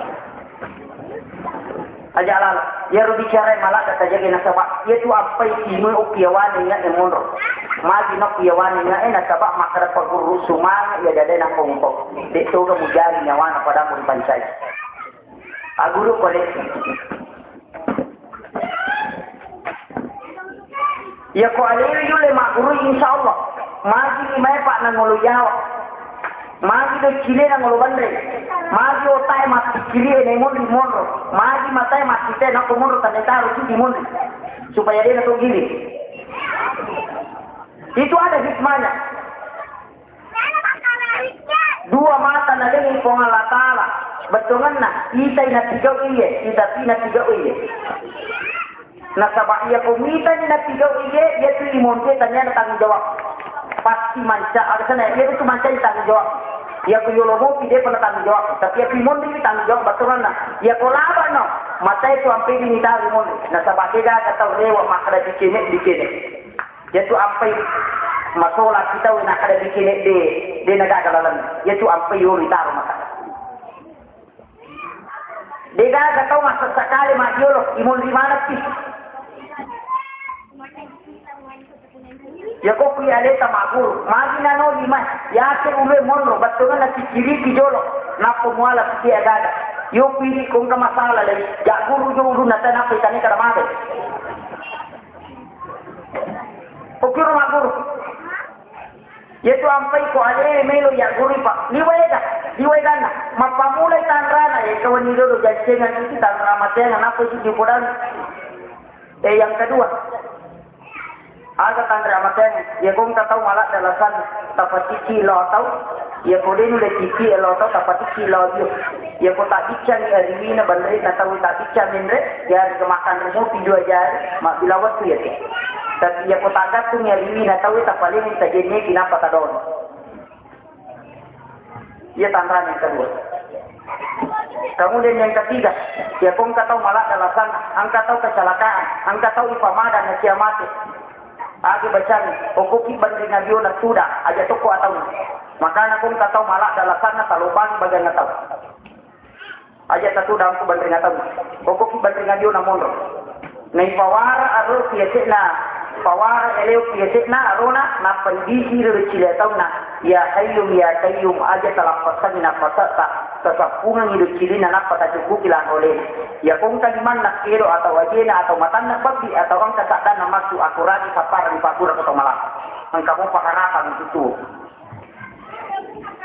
Aja lalo. Iyaro bicara maladda tajage nasaba iya tu appai timue okkiyawane nga e monro. Magi nokkiyawane nga e nasaba makkada pagurru sumanga iya dadae nappa umpau. De toga mujari nyawana padamu ripancai. Aguru kole. Iya ko alewi yulle maggurui, insya Allah. Magi limae pa nangolo Jawa. Magi doccile nangolo banre. Magi otae mappikiri e monri monro. Magi matae makkite nako monro tanne taro cudi monri. Supaya dena to gili. Itu ada hikmahnya. Dua mata nalengi Puang Allah Ta'ala. Bettuanna, itai natigau iye, itapi natigau iye. Nasaba iya ko mitani natigau iye, iya tu imonte tania tanggung jawab. Pasti manca, ada sana iya tu manca tanggung jawab. Iya ko yolo mopi de pernah tanggung jawab, tapi iya ko imonte tanggung jawab bettuanna. Iya ko laba no, mata itu ampe ini tahu imonte. Nasaba de gaga tau rewa makkada dikene, dikene. Iyatu ampai masola kita wena kada bikin de, de na gaga lalang. Iyatu ampai yolo itaro maka. De gaga tau masa sekali ma yolo, imun di mana pi? Yako kui aleta magguru, magi nano lima, yake ulue monro, bettuanna sikiriki jolo, nappa muala siki agaga. Yo pidi kongka masalah lagi, jagguru jo ulunna teh nappa itani kada mabe. Okiro magguru. Yetu ampai ko ale melo yagguru pa. Liwa ega, liwa eganna. Mappamulai tanrana, eka wani dolo jancengan itu tanra mateangan apa itu dipodang. Eh, yang kedua, aga tanra mateangan, ya kong katau maladda lasan, tapatiki lo tau, ya kodenu le tiki lo tau, tapatiki lo dio. Yako tabbiccangngi ariwina banrena tau tabbicca menre, yarega makkanre mopi dua jari, mabbila wettu yatu. Tapi yako taggattungngi ariwina tau tapalengngi tajenneki nappa tadono. Iya tanrana yang kedua. Kemudian yang ketiga, yako engka tau maladda lasan, engka tau kecelakaan, engka tau ipamadang na sia mate. Agi bacang, okoki banri nabiona tuda, aja toko atau. Makana kong katau maladda lasanna talobangi baganna tau. Aja tatu dampu banringa tau. Pokokki banringa dio na monro. Naipawara aro piase'na, pawara eleo piase'na arona, nappa nibisi ri cile taunna. Ya Hayyum, ya Qayyum, aja talappassangi nappasetta, tasappungengi ri cilina nappa tacukkuki lano olena. Ya kongka limanna kero atau ajena atau matanna babbi atau engka saddanna massu akurani sapparani pakura ko to malasa. Engka mopa harapan itu tuo.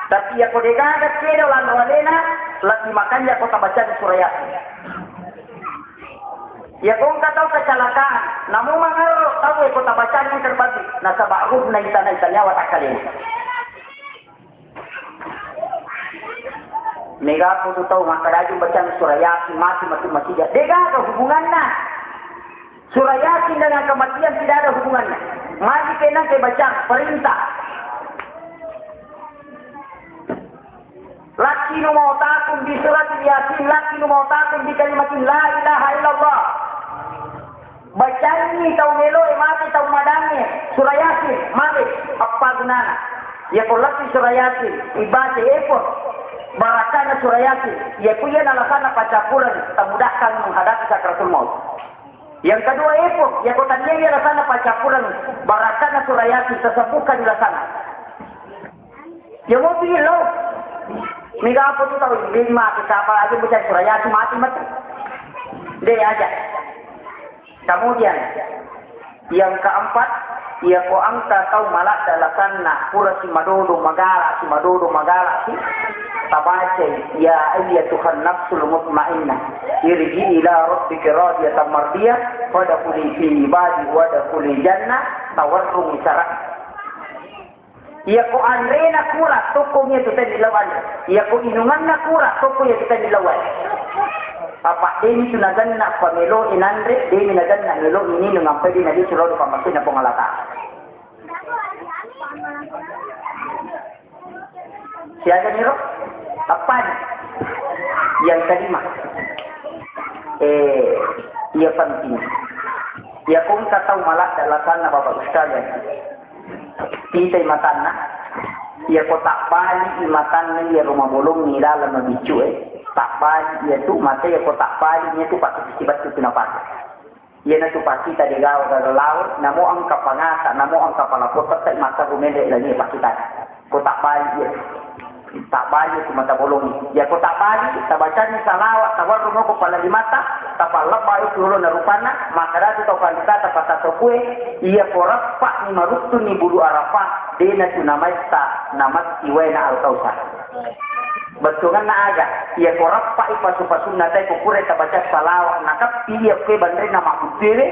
Tapi yako degaga kedo lanro alena, lebbi makanja ko tabacani surah Yasin. Yako engka tau kecelakaan, namo mangarro tau ko tabacani yang terbagi, nasaba ruhna itana ita nyawa takkalena. Mega ko tu tau makkadaju bacani surah Yasin, mati mati mati. Degaga hubunganna. Surah Yasin dengan kematian tidak ada hubungannya. Magi kenang ke baca perintah. Lakkinu mautakum bi suratil Yasin, lakkinu mautakum bi kalimatin la ilaha illallah. Bacanni tau meloe mate tau madangnge surah Yasin, mate, apa gunana? Ya ko lakki surah Yasin, ibaca epon. Barakana surah Yasin, ya kuya nalasanna pacapuran, tamudahkan menghadapi sakratul maut. Yang kedua, epok, ya kota dia ya rasana pacapuran, barakana surah Yasin, tersebutkan di sana. Ya mau pilih lo. Mega apa tu tahu, ini mati kapal aja bisa surah Yasin mati mati. Dia aja. Kemudian, yang keempat, ya ko angka tau maladda lasanna, pura si madodo magala, si madodo magala si. Tabacai, "Ya ayyatuhan nafsul mutmainnah, irji'i ila rabbiki radiyatan mardiyah, fadkhuli fi ibadi wadkhuli jannah," tawarrung isara. Iya ko anrena kura, tokko iya tu tadi lawan. Iya ko inunganna kura, tokko iya tu tadi lawan. Apa demi tu naganna pamelo inanre, demi naganna melo ini ngampai di nabi suro di pamasin na pengalataan. Siaga niro? Apa ni? Yang kelima. Eh, iya penting. Iya kongka tau maladda lasanna Bapak Ibu sekalian. Pitai matanna. Iya ko tabbali matanna iya rumah bolong ni dalam mabiccu eh. Tabbali iya tu mata iya ko tabbali iya tu pakai sisi batu tu napake. Iyanatu pakkita degaga lao, namo engka pangata, namo engka palapotta, makkaro mele lagi pakkita. Ko tabbali iya. Tabbali itu mata bolong. Ya ko tabbali, tabacani salawat, tawarru moko pala limata, tapallebba itu ulona rupanna, makkadatu tau kandidata pata tokue, iya ko rappa ni maruttu ni bulu Arafah, dena tu namaitta, namatti waena Al-Kausar. Bettuanna aga, iya ko rappai pasu-pasunna tai ko pura tabaca salawat nakappi iya koe banrenna mabbuttuewe,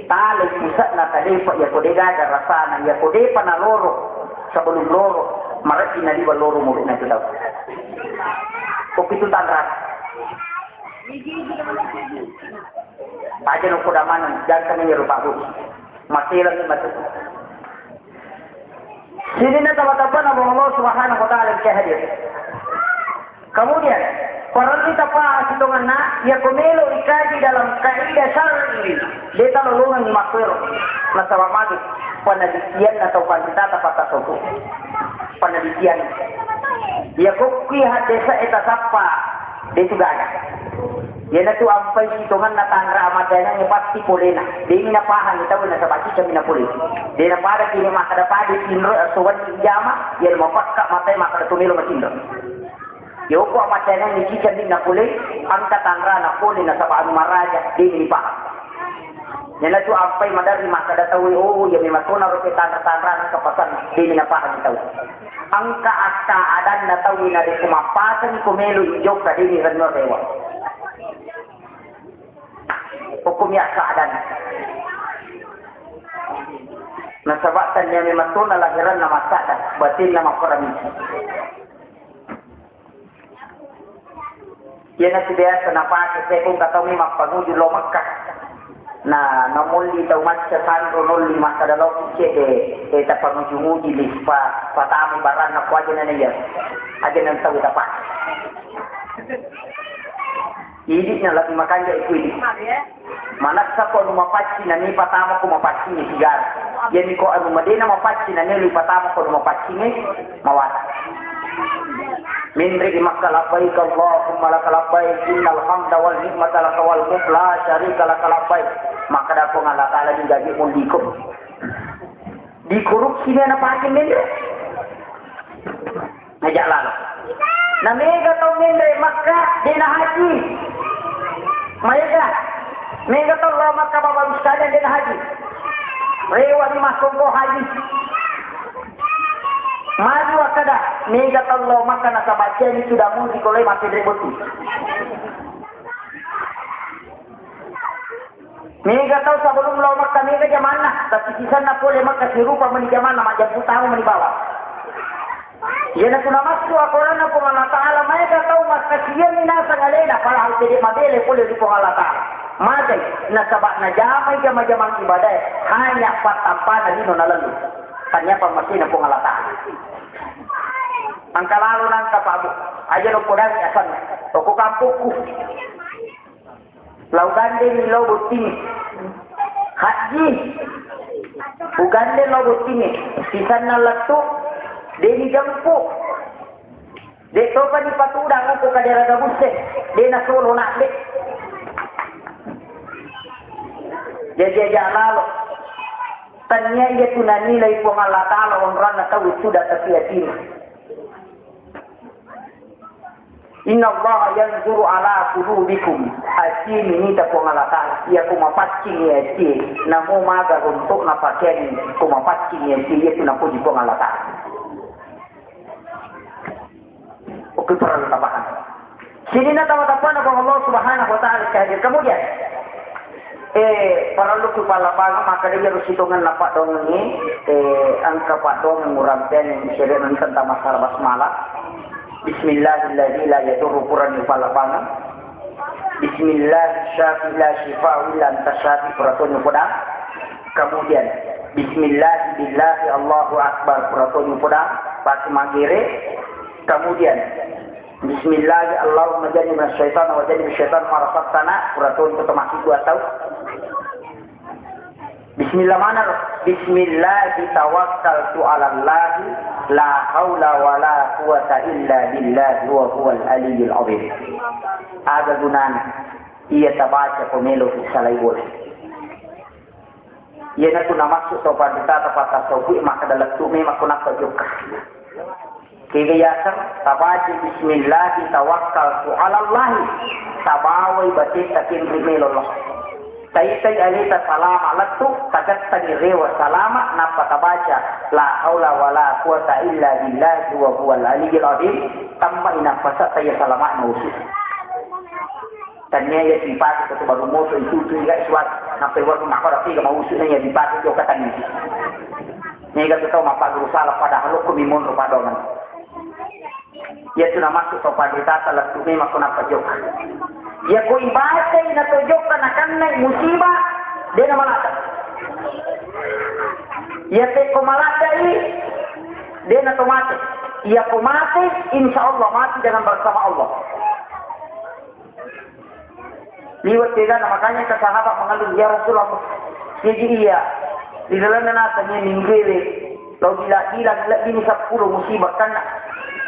talai pusa'na talepa iya ko degaga rasana, iya ko depa naloro sebelum loro, marepi naliwa loro murukna itu tau. Ko pitu tanra. Aja no kodamaneng, jangan iya rupa. Mateleng matu. Sininna taba-taba na Allah Subhanahu wa Ta'ala ke hadir. Kemudian, parellu tapa sitonganna, iya ko melo ikaji dalam kaidah syar'i, de talolongan makkero, nasaba magi penelitian atau kuantitas apa tasawuf. Penelitian. Iya ko kui hadesa eta sappa, de tu gaga. Iyanatu ampai sitongenna tanra amateangengnge pasti polena. De'ni napahangi tau nasaba cicammi napole. De' napada kini makkada pada tinro asobanni jama, iya mapakka matai makkada tumelo matinro. Yoko amateangengnge cicammi napole, engka tanrana pole nasaba anu maraja, de'ni pahang. Iyanatu ampai maderri makkada tau, oh, iya memang tona roke tanra-tanra engka pasan, de'ni napahang tau. Engka akka adanna tau narekko mappasangi ko melo ijokka de'ni renno rewa. Hukumi akka adanna. Nasaba tania memang tona lahiranna massada, batinna mapparamisi. Iyanatu biasa napake, sai ko engka tau mappanguju lao Mekkah. Na, namolli tau macca sanro nolli makkada lao cede, eh, tapanguju-nguji li pa, patama baranna ko aja nana iya. Aja nana tau tapake. Idi'na lebbi makanja iku idi. Manessa ko anu mapaccing nani patama ko mapaccing sigara. Jadi ko anu madena mapaccing nani patama ko anu mapaccing mawata. Minri makka labbaik Allahumma laka labbaik innal hamda wal ni'mata laka wal mulk la syarika laka labbaik. Maka dapong Allah Ta'ala digaji mundiko. Dikorupsi dia napake minri. Ngajak lalo. Na mega tau menre Makkah, dena haji. Maega. Mega tau lao Makkah, Bapak Ibu sekalian, dena haji. Rewa di massongko haji. Maju akkada, mega tau lao Makkah nasaba ceni sudah mudik oleh masih ribut. Mega tau sebelum lao Makkah mega jamanna, tapi sisanna pole Makkah sirupa meni jamanna, majjempu tamu meni bawang. Iyanatu namassu akoranna Puang Allah Ta'ala, maega tau makkasiwianni naseng alena, padahal tede mabele pole ri Puang Allah Ta'ala. Magai, nasaba najamai jama-jamang ibadae, hanya pattampana lino nalallu. Tania pammasena Puang Allah Ta'ala. Engka lalo nangka Pak Bu, aja lo podangi asanna, toko kampokku. Lao gandeng lao botting. Haji. Ugandeng lao botting. Sisanna lettu. Deni jampu. De topa ni patudang ko kadera gabusse. Dena solo nak de. Jadi aja lalo. Tania iya tunanilai Puang Allah Ta'ala onranna tau sudah tapi atina. Innallaha yanzuru ala qulubikum. Atie minita Puang Allah Ta'ala. Iya ko mapaccingi atie. Namo maga untuk napakeanni ko mapaccingi atie. Iya tu napuji Puang Allah Ta'ala. Oke, perlu tambahan. Sininna tawa-tawana Puang Allah Subhanahu wa Ta'ala hadir. Kemudian, Eh, parellu ku pallapangeng, makkeda iyaro sitongenna paddoangengnge, eh, engka paddoangeng urampeang sere tentang masalah basmalah. Bismillahilladzi la yadurru, purani pallapangeng. Bismillah syafi la syifa illa anta syafi, pura toni upodang. Kemudian, Bismillah billahi Allahu Akbar, pura toni upodang. Pas magere. Kemudian, Bismillah, Allahumma jannibna syaitana wa jannib syaitana ma razaqtana, pura toni to maki dua tau. Bismillah mana ro? Bismillah tawakkaltu ala Allah, la haula wa la quwwata illa billah, wa huwal aliyyul azim. Aga gunana iya tabaca ko melo salai bola. Iyanatu namassu to panritata pattasaubui makkeda lettu memang ko nappa jokka. Kega yaseng tabaca bismillah tawakkaltu ala Allah, tabawai batetta kenri melo Allah. Taitai aleta salama lettu, tagattangi rewa salama, nappa tabaca la haula wala quwata illa billahi wa huwal aliyyil azim, tammai nappasa taya salama mausu. Tania iya dipake ko baru moto itu tu iya suat, nappa iwar makkora tiga mausu na iya dipake jokka tania. Mega tu tau mappaguru sala padahal ko mi monro padongan. Iya tu namassu to panritata lettu memang ko nappa jokka. Iya ko ibacai na to jokka nakennai musibah, de na malata. Iya te ko malatai, de na to mate. Iya ko mate, insya Allah mati dengan bersama Allah. Liwat tegana, makanya ke sahabat mengeluh, "Ya Rasulullah, jadi iya, di dalamnya nasa nia minggu ini, lo gila-gila, gila bini sepuluh musibah kena."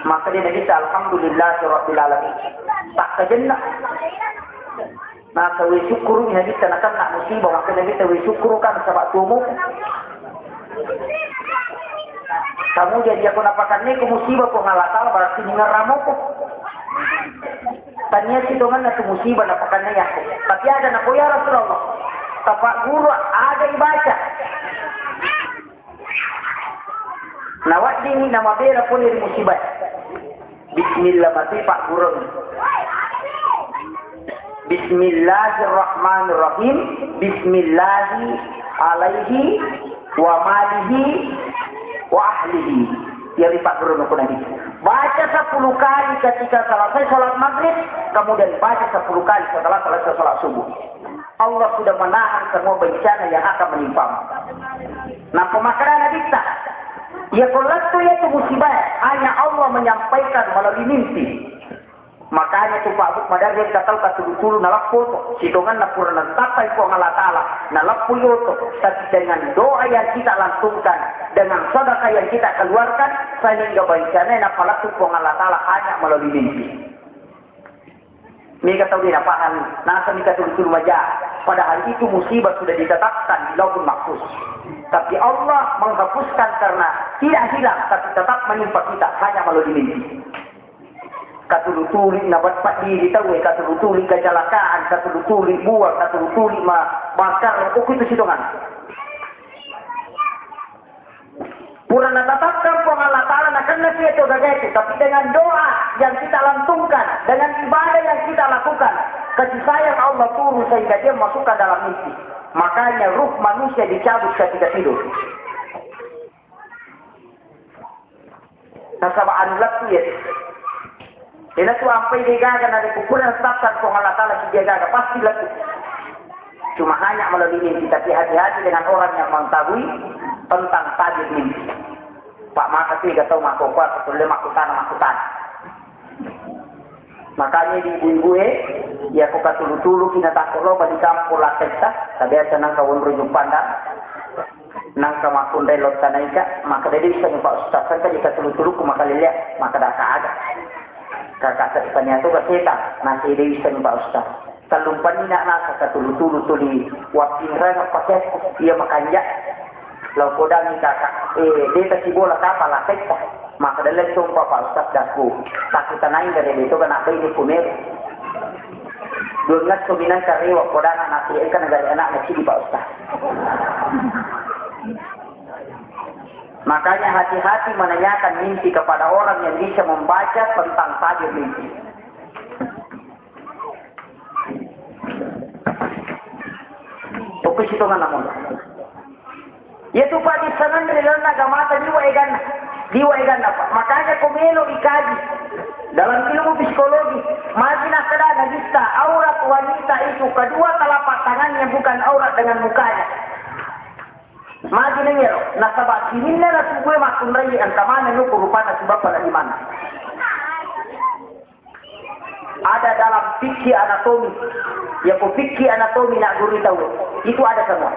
Maka dia bisa, "Alhamdulillah, Rabbil Alamin." Tak kejenak. Nasaba we syukkuru, Nabitta nakenna musibah, maka Nabitta we syukkuru kan saba tuomu. Kamu jadi aku napakanne ku musibah Puang Allah Ta'ala berarti ningerramuku. Tania sitonganna tu musibah napakanne aku. Tapi ada nako ya Rasulullah. Tapak guru ada dibaca. Naweddingngi namabela pole ri musibah. Bismillah mati Pak Gurung. Bismillahirrahmanirrahim. Bismillahi alaihi wa malihi wa ahlihi. Ya ri Pak Gurung aku nanti. Baca sepuluh kali ketika selesai sholat maghrib, kemudian baca sepuluh kali setelah selesai sholat subuh. Allah sudah menahan semua bencana yang akan menimpamu. Nah, pemakarana kita, ya kalau itu musibah, hanya Allah menyampaikan melalui mimpi. Makanya tu Pak Bu, madari kata katulu-tulu naleppo tu. Sitongan na pura natappai Puang Allah Ta'ala, naleppo yoto. Tapi dengan doa yang kita langsungkan, dengan sedekah yang kita keluarkan, sehingga bencana yang apalagi Puang Allah Ta'ala hanya melalui mimpi. Mega tau de napahami, nasami katulu-tulu maja. Padahal itu musibah sudah ditetapkan di Lauhul Mahfuz. Tapi Allah menghapuskan karena tidak hilang, tapi tetap menimpa kita hanya melalui mimpi. Katulu-tulu na bat-, pat diri tau, katulu-tulu kecelakaan, katulu-tulu buang, katulu-tulu ma-, bakar, itu sitongan. Pura natetapkan Puang Allah Ta'ala, nakenna sia tu gaga itu, tapi dengan doa yang kita langsungkan, dengan ibadah yang kita lakukan, kasih sayang Allah turun sehingga dia masukkan dalam mimpi. Makanya ruh manusia dicabut ketika tidur. Nasaba anu lettu ya. Ina tu ampai de gaga na dikubur, tetapkan Puang Allah Ta'ala ki dia gaga, pasti lettu. Cuma hanya melalui mimpi, tapi hati-hati dengan orang yang mengetahui tentang tabir mimpi. Pak maka tiga tahu mako kuasa, kulle makutana, makutana. Makanya di ibu-ibu e, ya ko katulu-tulu kina takko lo bali kampung laketta, tabiasa nang kawon rujung pandang. Nangka makkunrai lottanaika, maka de wissengngi Pak Ustaz, engka ji katulu-tuluku makalelea, maka daka aga. Kakak tania tu ka setan, nasi de wissengngi Pak Ustaz. Tallumpanni na nasa katulu-tulu tuli wappinrang pakeku, iya makanja. Lau kodangi kakak, eh, de tasibola kapa laketta. Maka dalle sompa Pak Ustaz daku. Taku tanai gare de to kana bai ni kumero. Dua ngesso minang karewa kodana nasi engka negara anak nasi di Pak Ustaz. Makanya hati-hati menanyakan mimpi kepada orang yang bisa membaca tentang tabir mimpi. Pokok situ ngana mo. Iya tu Pak, di sana di dalam agama ta di waegan, di waegan apa? Makanya ko melo ikaji dalam ilmu psikologi, magi nakkeda Nabitta, aurat wanita itu kedua telapak tangannya bukan aurat dengan mukanya. Magi nengero, nasaba sininna nasubue makkunrai engka maneng nuku rupanna sibappa na limanna. Ada dalam fikih anatomi. Ya ko fikih anatomi na guru tau. Itu ada semua.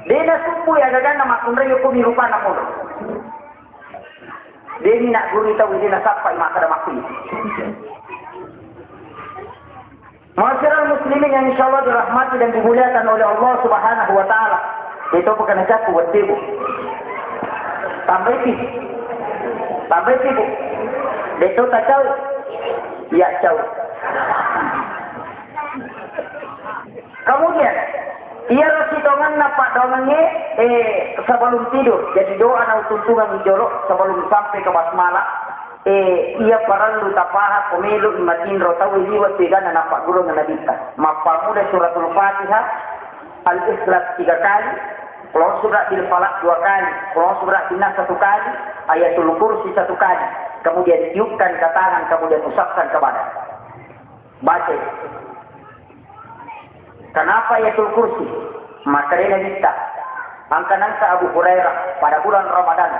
De nasubue agaganna makkunrai ko mi rupanna mono. De ni na guru tau de nasappai makkeda makkui. Ma'asyiral muslimin yang insyaallah dirahmati dan dimuliakan oleh Allah Subhanahu wa Ta'ala. Itu bukan capu wettibu. Tambaiki. Tambaiki, Bu. Betul tak tahu? Ya, tahu. Kemudian, iya rasitonganna paddoangengnge, eh, sebelum tidur. Jadi doa na utuntungan jolo sebelum sampai ke basmalah. Eh, iya parellu tapaha ko melo i matinro tau liwa tegana napaggurung Nabitta. Mappamuda suratul Fatihah, Al-Ikhlas tiga kali, Qul a'udzu birabbil falaq dua kali, Qul a'udzu birabbin nas satu kali, Ayatul Kursi satu kali. Kemudian tiupkan ke tangan, kemudian usapkan ke badan. Baca. Kenapa Ayatul Kursi? Makkedai Nabitta, engka nangka Abu Hurairah pada bulan Ramadan,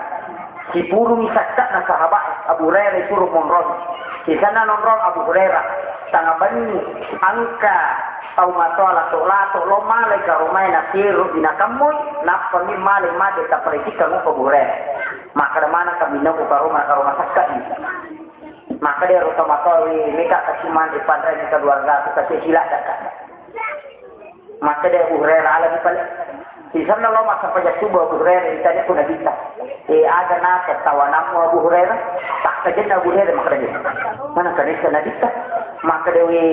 sipulumi sakka'na sahabat Abu Hurairah isuro monrong. Sisenna nonrong Abu Hurairah, tanga benni engka tau matoa lato-lato lo malai karomae nasero binakemmui, nappami malai mate taparitikkang Abu Hurairah. Makkeda maneng kaminna ku karoma, karoma sakka'i. Maka dia rupa makawi mika kasiman di panrai keluarga tu kasi sila daka. Makkeda Abu Hurairah, ala ni pale. Sisenna lao massempajang subuh Abu Hurairah, ditanya ku Nabitta, "E, aga naseng tawanammu Abu Hurairah?" Takkajenna Abu Hurairah makkeda, "Mana kanessa Nabitta?" Makkeda, "We,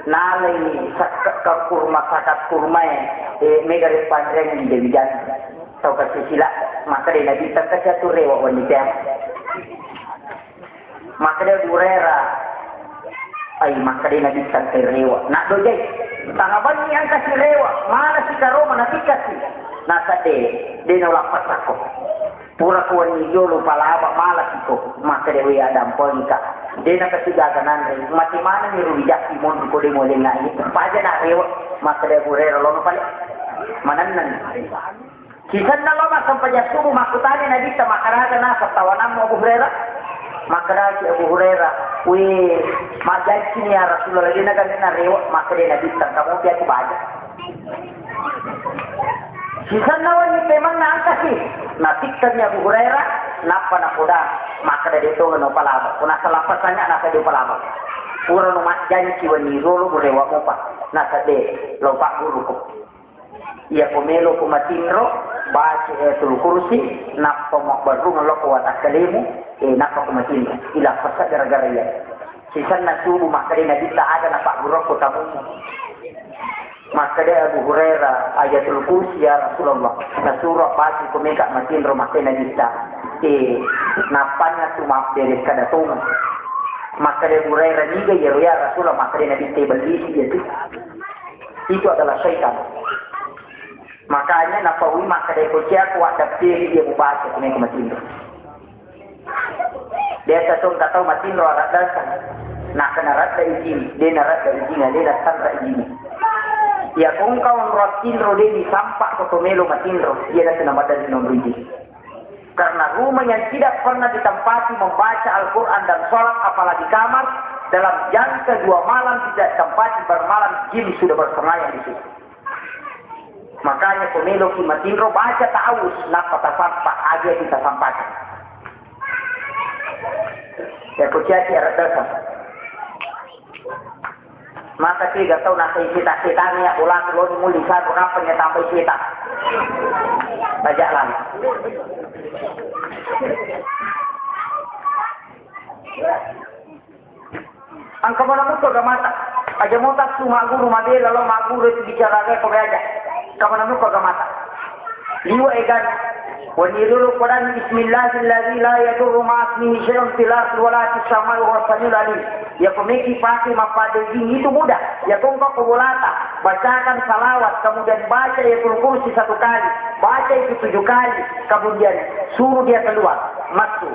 nalai sekke kurma, sakat kurmae, e, mega ri panreng di Dewi Jati. Tau kasisila." Makkeda Nabitta, "Engka siatu rewa wenni tea." Makkeda Abu Hurairah, ai, makkeda Nabitta engka rewa. Nak dojai. Tanga banni engka si rewa, mala si karoma natikka si. Nasadde, de naulappasakko. Pura ko wenni jolo palaba mala siko. Makkeda we adampoingka. De nakasigaga nanre. Mati manenni ruwi jakki monri ko de molengngai. Paja nak rewa. Makkeda Abu Hurairah lono pale. Manenneng. Sisenna lao massempajang subuh, makkutana Nabitta, "Makkeda aga naseng tawanammu Abu Hurairah?" Makkedaki Abu Hurairah, "We, majjancini ya Rasulullah, de naga narewa." Makkeda Nabitta, "Engka mopi atu baja." Sisenna wenni temenna engka si, natikkani Abu Hurairah, nappa napoda, makkeda, "De tongeng upalaba." Punna salappasangnga nasa de upalaba. Purano majjanci wenni riolo murewa mopa. Nasa de, lao pagguruko. Iyako meloko matinro, baca Ayatul Kursi, nappa mabbarrung loko watakkalemu, e, nappa ko matinro. Ilappasa gara-gara iya. Sisenna subuh makkeda Nabitta, "Aga napaggurukko tamummu?" Makkeda Abu Hurairah, "Ayatul Kursi ya Rasulullah." Nasuro baca ko meka matinro, makkeda Nabitta, e, nappanna tu mabbere kada tongeng. Makkeda Abu Hurairah, "Niga iyaro ya Rasulullah?" Makkeda Nabitta, "Iblis iyatu." Itu adalah syaitan. Makanya napaui makkeda, "Ko cia kuaddappiri dia mubaca, kumeko matinro." Biasa tong katau matinro aradasa. Nah, kena radda izin, dia naradda izin, dia natanra izin. Ya kong kau nro tinro dia disampak ko to melo matinro, dia nasi namadda non izin. Karena rumah yang tidak pernah ditempati membaca Al-Quran dan sholat, apalagi kamar, dalam jangka dua malam tidak tempati bermalam, jin sudah bersemayam di situ. Makanya ko meloki matinro, baca ta'awuz, nappa tasampa, aja kita sampaikan. Ya, ko caci aradasa. Maka tiga tahun nasai seta-setang ya, bola tu loni muli satu, kapan ya tambai seta. Bajalan. Engka mana mutu agamata. Aja mo tassu magguru, mabela lo magguru itu bicara aga ko aja. Engka mana mutu agamata. Liwa egana. Wani dulu Quran, "Bismillahilladzi la yadurru ma'asmihi syai'un fil ardi wa la fis samai wa huwas samiul alim." Ya ko meki pake mapade jin itu mudah. Ya ko engka ko bolata, bacakan salawat, kemudian baca Ayatul Kursi satu kali, baca itu tujuh kali, kemudian suruh dia keluar, masuk.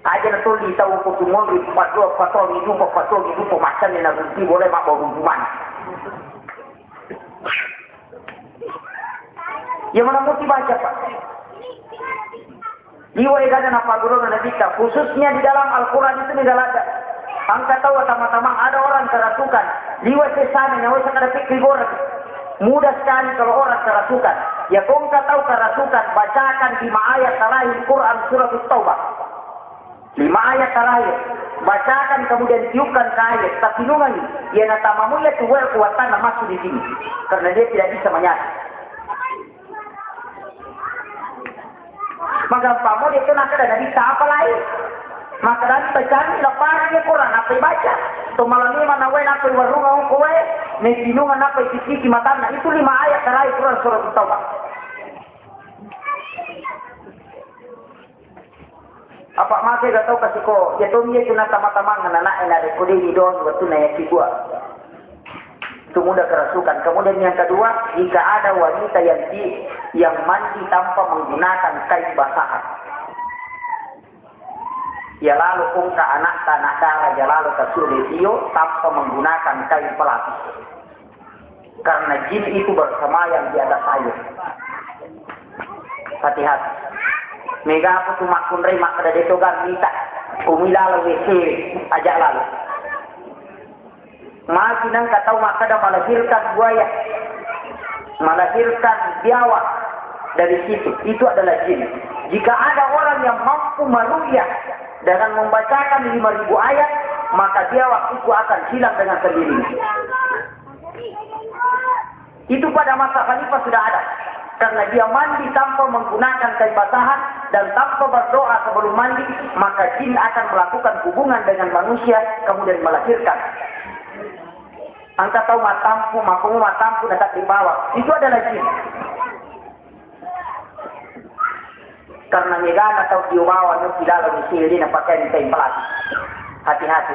Aja na tuli tau ko tumonri, patua, patua, ngidupa, patua, ngidupa, macam ni na runti boleh mak bau rumpuman. Ya mana muti baca, Pak. Liwa egana na paguruna Nabitta, khususnya di dalam Al-Quran itu ni galada. Engka tau tama-tamang ada orang kerasukan. Liwa sesana nyawa sakada pikir goreng. Mudah sekali kalau orang kerasukan. Ya ko engka tau kerasukan, bacakan lima ayat terakhir Quran surat Taubah. Lima ayat terakhir, bacakan kemudian tiupkan ke air, tapi nungangi, ia natamamu ia tuwer kuatana masuk di sini, karena dia tidak bisa menyatu. Magampang mo dia tu nak ada Nabitta apa lain. Maka dari bacaan ini lepas dia Quran apa dibaca. Tu malam ini mana wae nak warung aku wae, metinungan apa titiki matana. Itu lima ayat terakhir Quran surat Taubah. Apa mate ga tau kasiko, ya tommi itu na tama-tamang anak-anak, eh, na rekode ni don waktu na ya kibua. Itu mudah kerasukan. Kemudian yang kedua, jika ada wanita yang di, yang mandi tanpa menggunakan kain basahan. Ya lalu ungka anak tanah darah, ya lalu kasih dia tanpa menggunakan kain pelapis. Karena jin itu bersemayam di atas air. Hati-hati. Mega aku tu makkunrai makkeda de toga mita. Kumilala W C aja lalu. Mati nang katau makkeda melahirkan buaya. Melahirkan biawak dari situ. Itu adalah jin. Jika ada orang yang mampu meruqyah dengan membacakan lima ribu ayat, maka biawak itu akan hilang dengan sendirinya. Itu pada masa khalifah sudah ada. Karena dia mandi tanpa menggunakan kain basahan dan tanpa berdoa sebelum mandi, maka jin akan melakukan hubungan dengan manusia, kemudian melahirkan. Engka tau matampu, makomu matampu, datang di bawah. Itu adalah jin. Karena megana tau dio bawang no ki dalam isi, dia na pakai kain pelati. Hati-hati.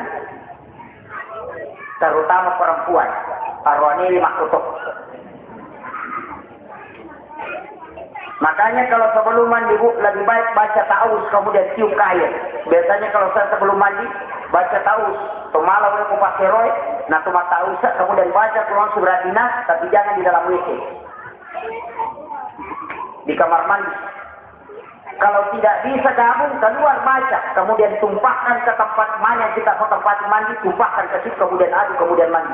Terutama perempuan. Aroanili makkutuk. Makanya kalau sebelum mandi, Bu, lebih baik baca ta'awuz, kemudian tiup ke air. Biasanya kalau saya sebelum mandi, baca ta'awuz. Pemala weko paseroe, nah, cuma ta'awuz, kemudian baca Quran surat Nas, tapi jangan di dalam W C. Di kamar mandi. Kalau tidak bisa gabung, keluar baca, kemudian tumpahkan ke tempat mana yang kita mau tempat mandi, tumpahkan ke situ, kemudian aduk, kemudian mandi.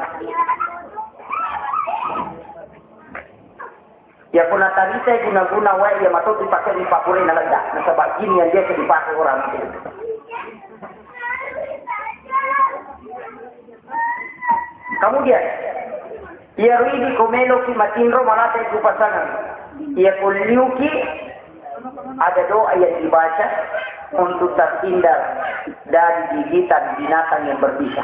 Ya, puna tadi saya guna-guna wae, ya, matoki pakai di papure na ledda, nasaba gini yang biasa dipakai orang itu. Kemudian, iyaro idi ko meloki matinro malata iku pasangan. Iya ko liuki, ada doa yang dibaca untuk terhindar dari gigitan binatang yang berbisa.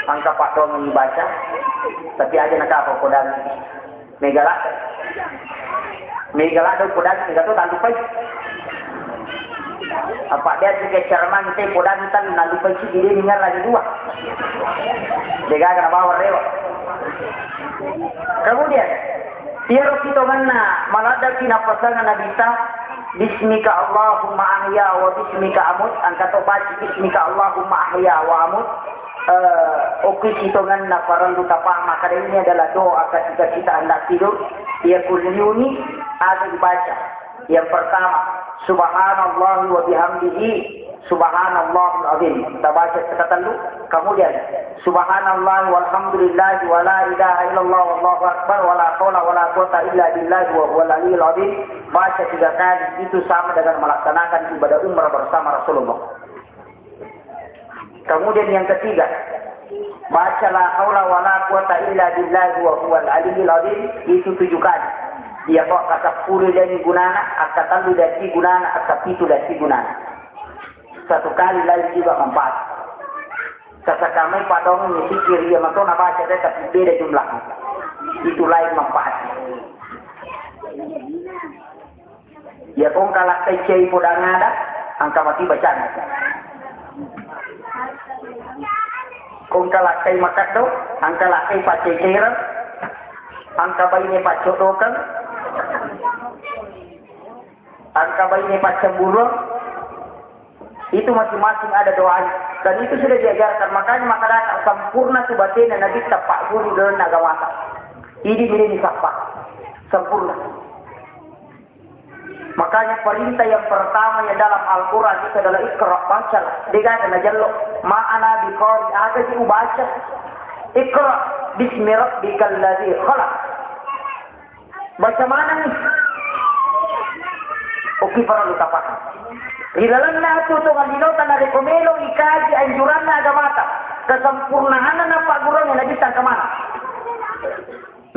Engka paddoangeng ibaca, tapi aja nakapa kodang mega ladde. Mega ladde kodang mega to tallupai. Apa dia juga cerman te kodang tan nallupai si diri ningal lagi dua. Degaga nabawa rewa. Kemudian, iyaro sitongenna maladdaki napasang Nabitta, "Bismika Allahumma ahya wa bismika amut." Engka to baca, "Bismika Allahumma ahya wa amut." Eh, okki sitongenna parellu tapaham, makkeda ini adalah doa ketika kita hendak tidur. Iya kulliuni, ada dibaca. Yang pertama, subhanallahi wa bihamdihi, subhanallahul azim. Kita baca sekatellu. Kemudian, subhanallah walhamdulillah wa la ilaha illallah wallahu akbar wa la haula wa la quwata illa billah wa huwal aliyyil azim. Baca tiga kali, itu sama dengan melaksanakan ibadah umrah bersama Rasulullah. Kemudian yang ketiga, baca la haula wa la quwata illa billah wa huwal aliyyil azim, itu tujuh kali. Iya kok, kaseppulo lagi gunana, akka tellu lagi gunana, akka pitu lagi gunana. Satu kali lain juga manfaat. Kasakamai padong ni pikir iya matona baca, tapi beda jumlah. Itu lain manfaat. Iya, kong kalakkai cai podang ada, engka mati bacana. Kong kalakkai makaddo, engka lakkai paceceran, engka baine paccodokeng, engka baine paccemburuang. Itu masing-masing ada doanya. Dan itu sudah diajarkan. Makanya makkadaka sempurna tu batena Nabitta, pagguru dalam agamata. Idi bini sappa. Sempurna. Makanya perintah yang pertama yang dalam Al-Quran itu adalah iqra, bacalah. Degaga najello, ma ana biqari, aga ji ubaca. Iqra bismi rabbikal ladzi khalaq. Baca maneng ni. Oke, parellu tapaham. Ri lalenna atu to mallinota narekko melo ikaji anjuranna agamata, kesempurnaanna nappagguruanna Nabitta engka maneng.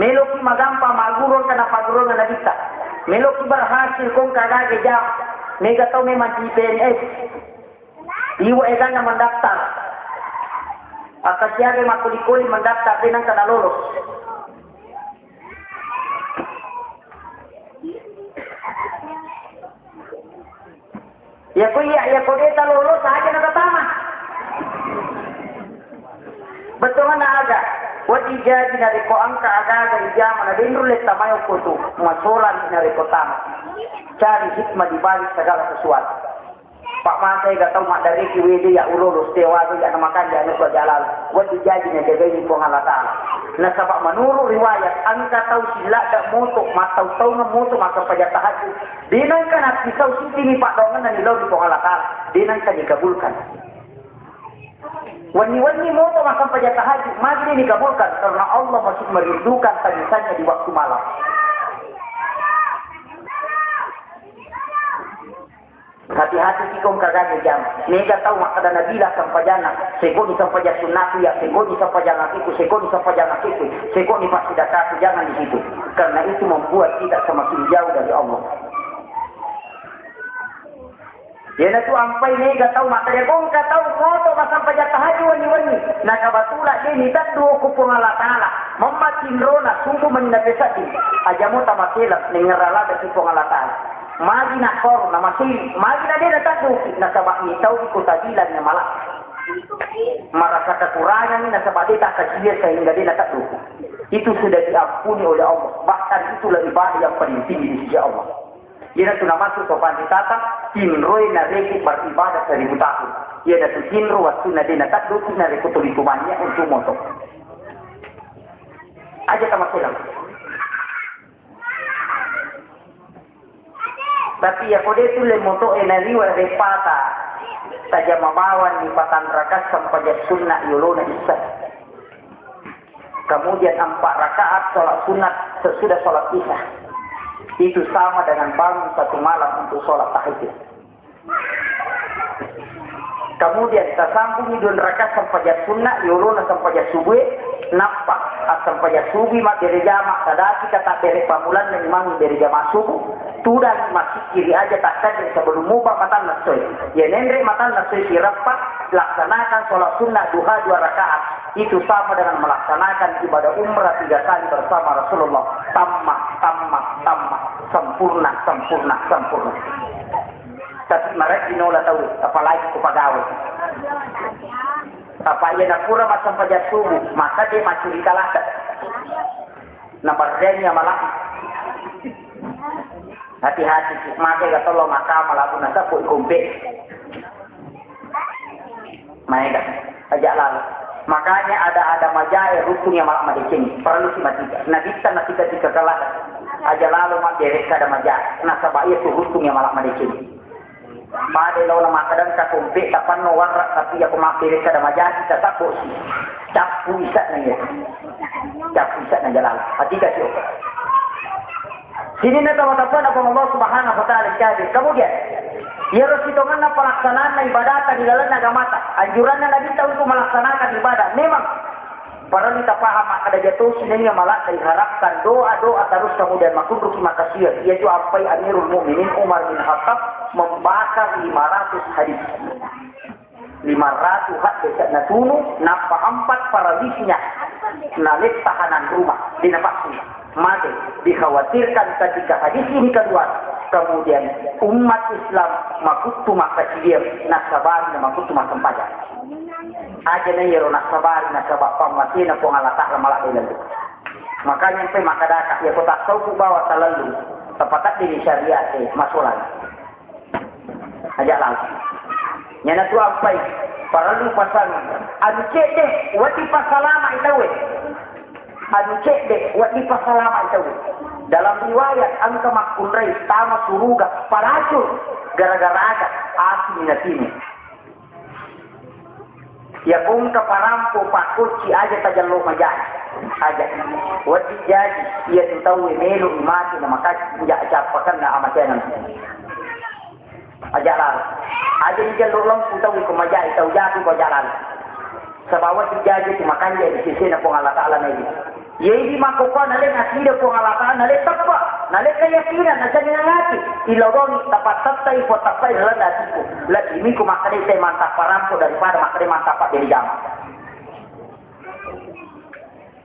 Meloki magampa magguru engka nappagguruanna Nabitta. Meloki berhasil ko engka gaga jama. Mega tau memang di P N S. Iwa egana mendaftar. Akka siaga makkuli-kuli mendaftar, de nengka nalolos. Iya ko iya, iya ko de talolos aja natatama. Bettuanna aga? Wedding jaji narekko engka aga-aga ijama na denru letta mai okko tu. Masolani narekko tama. Cari hikmah di balik segala sesuatu. Pak masa ega tau maddareki wede ya ulolos, tewa tu ya namakan ya nusa jalal. Wedding jaji najagaini Puang Allah Ta'ala. Nasaba menurut riwayat, engka tau silladda moto, mattau-taungeng moto, massempajang tahajud. Denengka nappisau sitini paddoangenna ni lao ri Puang Allah Ta'ala. Denengka dikabulkan. Wenni-wenni moto massempajang tahajud, magi de dikabulkan? Karena Allah masih merindukan tangisannya di waktu malam. Hati-hati kiko engka gaga jama. Mega tau makkeda Nabi la sempajanna, sekoni sempajang sunnaku ya, sekoni sempajang akiku, sekoni sempajang akiku, sekoni passidakaku, jangan di situ. Karena itu membuat kita semakin jauh dari Allah. Iyanatu ampai mega tau makkeda, ko engka tau moto massempajang tahajud wenni-wenni. Na kebetulan de niteddu ku Puang Allah Taala. Memma tinrona subuh mani napesaddi. Aja mo tamakeleng nengngerra ladde ki Puang Allah Taala. Magi nakkoro namasiri, magi na de natedduki, nasaba mitau ko tabilang na mala. Merasa kekurangan nasaba de takkajiya sehingga de natedduki. Itu sudah diampuni oleh Allah. Bahkan itulah ibadah yang paling tinggi di sisi Allah. Iyanatu namasuk to panritata, tinroe narekko beribadah seribu tahun. Iyanatu tinro wattunna de natedduki narekko tuli tumannya untuk moto. Aja tamakeleng. Tapi ya kode tu le moto e naliwa repata. Tajama bawang ni patanraka sempajang sunna yolona issa. Kemudian empat rakaat sholat sunat sesudah sholat isya. Itu sama dengan bangun satu malam untuk sholat tahajud. Kemudian tasambungi dua rakaat sempajang sunat, yolona sempajang subuh, nappa assempajang subuh mabbere jama, tadaki kata bere pamulanna imang bere jama subuh, tudang masikiri aja takkaje sebelum muba matanna soe. Ya nenre matanna soe sirappa, laksanakan sholat sunnah duha dua rakaat. Itu sama dengan melaksanakan ibadah umrah tiga kali bersama Rasulullah. Tamma, tamma, tamma. Sempurna, sempurna, sempurna. Tapi marajin nola tau, apalagi ku pegawai. Apa iya napura massempajang subuh, maka dia macuri kalaka. Nabarreni amalak. Hati-hati, maka gak tolong maka malabu nasapu ikompe. Maega, aja lalo. Makanya ada-ada majae rukun yang malah madeceng. Perlu si mati. Nabitta na tiga-tiga kala. Aja lalo mabbere kada majae. Nasaba iya tu rukun yang malah madeceng. Pada launa makkadang ka kompe tapanno warra, tapi iya ko mabbere kada majae kita tapo si. Cappu isa na iya. Cappu isa na jalal. Hati kasi. Sininna tau-tauanna Puang Allah Subhanahu wa Ta'ala icaji. Kemudian, iyaro sitongenna pelaksanaan ibadah di dalam agamata. Anjuranna Nabi ta untuk melaksanakan ibadah. Memang, parellu tapaham makkeda jatosi naiya malak diharapkan doa-doa terus kemudian makunruki makasih. Ia juga ampai Amirul Mukminin Umar bin Khattab membakar lima ratus hadis. Lima ratu hadde natunu, nappa empat para bisinya naletta hanang rumah, dinapassu. Mate, dikhawatirkan ketika hadis ini keluar, kemudian umat Islam makuttu makkacidiang, nasabari na makuttu massempajang. Aja na iyaro nasabari nasaba pammatena Puang Allah Ta'ala malak dalam. Makanya sampai makadaka, ya kota sauku bawa talallu, tepat di syariat, eh, masulan. Aja langsung. Nyana tu ampai, parellu pasang. Anu cedde, wati pasalama itawe. Anu cedde, wati pasalama itawe. Dalam riwayat, engka makkunrai tama suruga, paracur, gara-gara aga, asu minatini. Iya kongka parampo pakkocci aja tajallo majaji. Aja. Wati jaji, iya tu tau melo mati na makacci, ja cappakanna amatenan. Aja lalo. Aja ni jallo lempu tau ko majai, tau jatu ko aja lalo. Sabawa tu jaji tu makanja di sisina Puang Allah Ta'ala na idi. Ye idi makkokkoe nale nasida Puang Allah Ta'ala, nale teppa, nale keyakinan, nasengngang ati. Ilodoni tapattettai, potappai laleng atiku. Lebbi miko makkeda te mantappa rampo daripada makkeda mantappa jadi jama.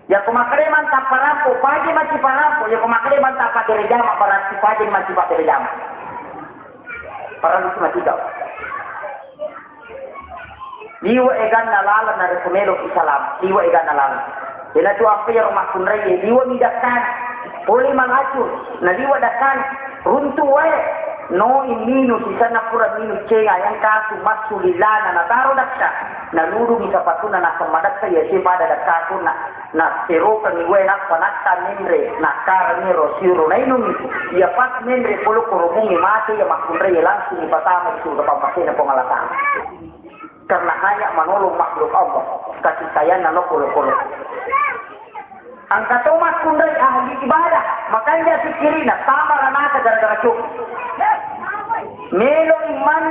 Yako makkeda mantappa rampo, paje mati parampo, yako makkeda mantappa jadi jama, berarti paje mati pak jadi jama. Parellu mati kau. Liwe eganna laleng narekko meloki salam, liwe eganna laleng. Ina tu apa iyaro makkunrai, liwe mi dakkana. Pole mangacur, na liwe dakkana. Runtu wae. No iminu sisanna pura minu cenga yang kasu massu lilana nataro dakka. Naludumi sapatuna nasemma dakka iya si pada dakkakunna. Nasserokengngi wae nappa natta menre, nakkarengngi ro siuro nainungngi. Iya pas menre polo korobungnge mate iya makkunrai langsung ipatama di surga pammasena Puang Allah Ta'ala. Karena hanya menolong makhluk Allah, kasih sayangna lo polo-polo. Engka to makkunrai ahli ibadah, makanja sikkirina tama ranaka gara-gara cuk. Melo iman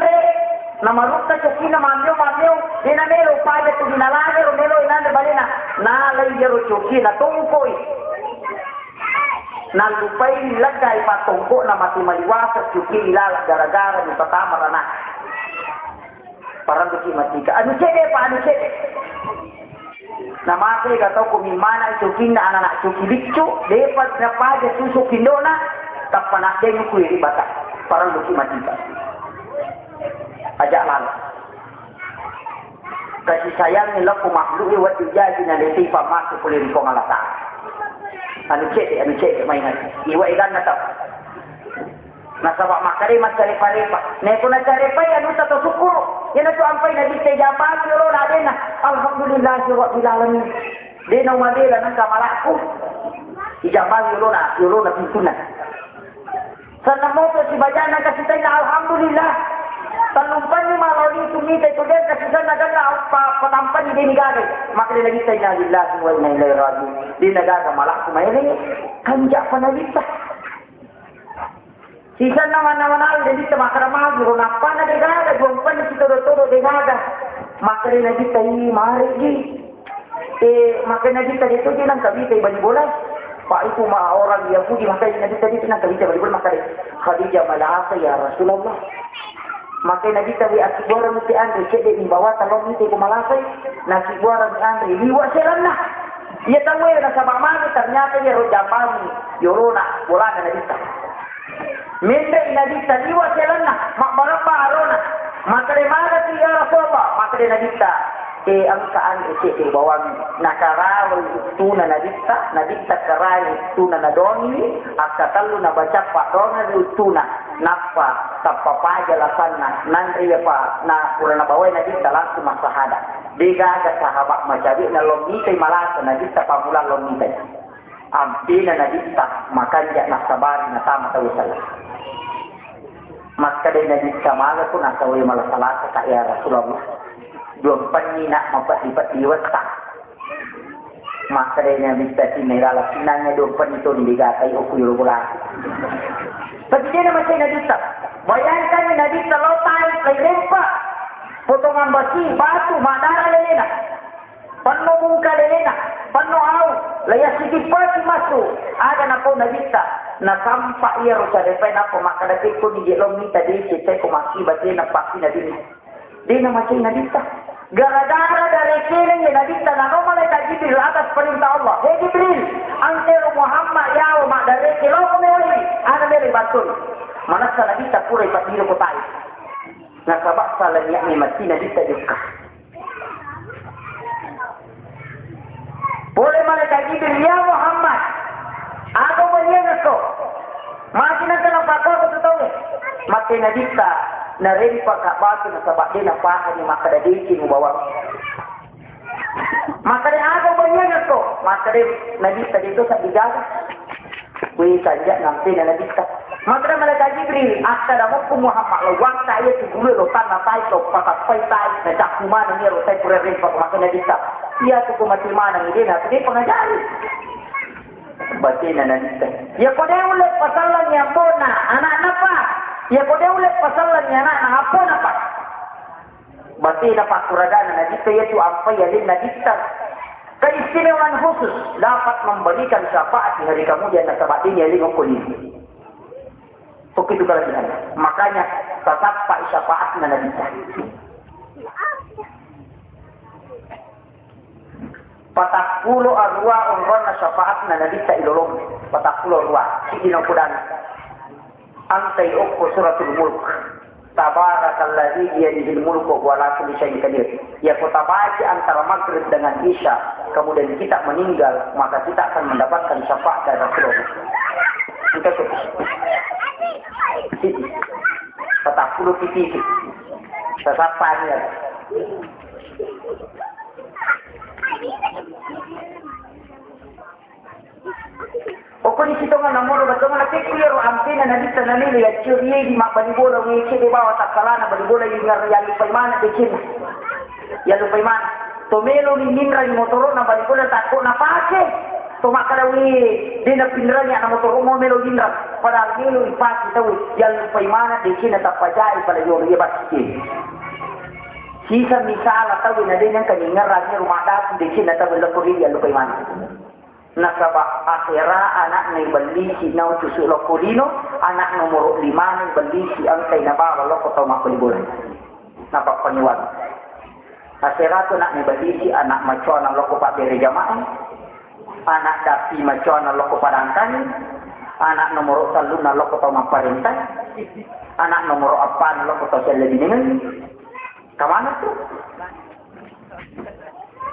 Namarutta cokinna mammeo-mammeo, de namelo paja tu dinalagero melo inanre balena. Nalai iyaro coki natongkoi. Nallupai leggai pattongkona mati maliwasa coki ilalang gara-gara ni patama rana. Parelluki matika. Anu cedde pa, anu cedde. Namate ga tau ko mimmana cokinna anak-anak coki biccu, depa napaja susu pindona, tappa naddengi ku iri bata. Parelluki matika. Aja lalo. Kasih sayang ni lako makhluk e wati jaji na lete pamake pole ri Puang Allah Ta'ala. Anu cedde, anu cedde maingat. Iwa eganna tau. Nasaba makkeda maccarepa-repa. Neko nacarepai anutta to sukkuru. Iyanatu ampai nabitta jambangi yolona adenna. Alhamdulillahi rabbil alamin. De naumabela nengka malakku. Ijambangi yolona, yolona pintunna. Sanna moto sibajanna kasitaina alhamdulillah. Tallumpanni maloni sumita itu de kasisanna ganna apa patampani de nigaga. Makkeda nabitta inna lillahi wa inna ilaihi rajiun. De nagaga malakku maele. Kanja pa nabitta. Sisenna manna-mannawi Nabitta makkeda magi ro, nappana degaga, juampanna sitodo-todo degaga. Makkeda Nabitta, "Ih, marigi." Eh, makkeda Nabitta, "Deto je nang kawita bali bola." Pak itu ma orang Yahudi, makkeda Nabitta, "Deto nang kawita bali bola." Makkeda Khadijah, "Malasa ya Rasulullah." Makkeda Nabitta, "Wi, akkibuareng muti anre, cedde ni bawa talong mite ko malasai." Nakkibuareng anre, liwa seranna. Iya tauwe nasaba magi ternyata iya ro jambangi yolona bolana Nabitta. Menre Nabitta liwa selanna, mabbarabba arona. Makkeda, "Magatu ya Rasulullah?" Makkeda Nabitta, "Eh, engka anu cedde bawang." Nakarawai uttuna Nabitta, Nabitta karawai uttuna nadongi, akkatellu nabacappa donga ri uttuna. Nappa tappa paja lasanna, nanre iya pa na pura nabawai Nabitta langsung massahada. Degaga sahabat macawe na lo mitai malasa Nabitta pammula lo mitai. Ampena Nabitta makanja nasabari natama tau sala. Makkeda Nabitta, "Maga tu nasawai malasa-lasa ka ya Rasulullah? Duampenni nak mapeddi-peddi wetta." Makkeda Nabitta, "Sinnai lala sinnanya duampenni toni digatai okku yolo bolana." Tapi de namacai Nabitta. Bayangkan Nabitta lo tai, tai lempa. Potongan besi, batu, madara lelena. Penno bungka lelena, penno au, laya sikipati masu, aga napau Nabitta, nasampa iya ro carepai nappa makkeda, "Pekko ni jelo mita dece, pekko maki batena pasti Nabi." De namacai Nabitta. Gara-gara darekena iya Nabitta, nano malaikat Jibril atas perintah Allah, "He Jibril, antero Muhammad yawo maddareke loko mewai, ana mele batun." Manassa Nabitta pura ipaddiro kotai. Nasaba salania'mi matti Nabitta jokka. Pole malaikat Jibril, "Ya Muhammad, aga ubaliangekko? Magi nengka napakkoko tu tauwe?" Makkeda Nabitta, "Narempa ka batu nasaba de napahani makkeda deceng ubawang." Makkeda, "Aga ubaliangekko?" Makkeda Nabitta, "De to saddi gaga." Kuwi kanja nampena Nabitta. Makkeda malaikat Jibril, "Akkeda mukku Muhammad, lo watta iya tu guru lo tanna tai, lo patappai tai, na cakku maneng iya ro tai pura rempa." Makkeda Nabitta, "Iya tu ko mati maneng ide na tu de pangajari." Batena Nabitta, "Iya ko de ulle pasallang ya bona, anakna pa. Iya ko de ulle pasallang ya anakna, apona pa." Batena pakkuragana Nabitta iya tu ampai alenna Nabitta. Keistimewaan khusus dapat memberikan syafaat di hari kemudian nasaba deni aleng okko lino. Begitu kelebihannya. Makanya tatappa syafaatna Nabitta. Patakkulo arua onronna syafaatna Nabitta ilolong. Patakkulo arua. Siddi naukudana. Antai okko Suratul Mulk. Tabarakalladzi biyadihil mulku wa huwa ala kulli syai'in qadir. Ya, ko tabaca antara Maghrib dengan Isya, kemudian kita meninggal, maka kita akan mendapatkan syafaat dari Rasulullah. Kita tuh. Patappulo titik. Sasappa ni ya. Okko di sitonga namoro batonga na pekku iyaro ampena Nabitta nanelo yaccio iye di mabbali bola, wece de bawa takkalana bali bola, yallupai mana deceng. Yallupai mana. To melo ni minrang motoro na bali bola takko na pake. Makkadawi, de' napinrangi anak motoro mo melo dinra, padahal melo ipake tau, yallupai mana decenna tapajai pada jolo iya basike. Sisa misala tau na de' nengka ningerang rumah datu decenna tau lokko ri yallupai mana. Nasaba akhera anakna ibellisi nau tusuk lokko lino, anak nomoro lima na ibellisi engkai nabawa lokko tau mappalibola. Napappangiwang. Akhera tu anak ibellisi anak macoana lokko pabbere jamaah. Anak dappi macoana lokko padangkani, anak nomoro tellunna lokko tau mapparenta, anak nomoro eppana lokko tau selle binengenni. Kamana tu?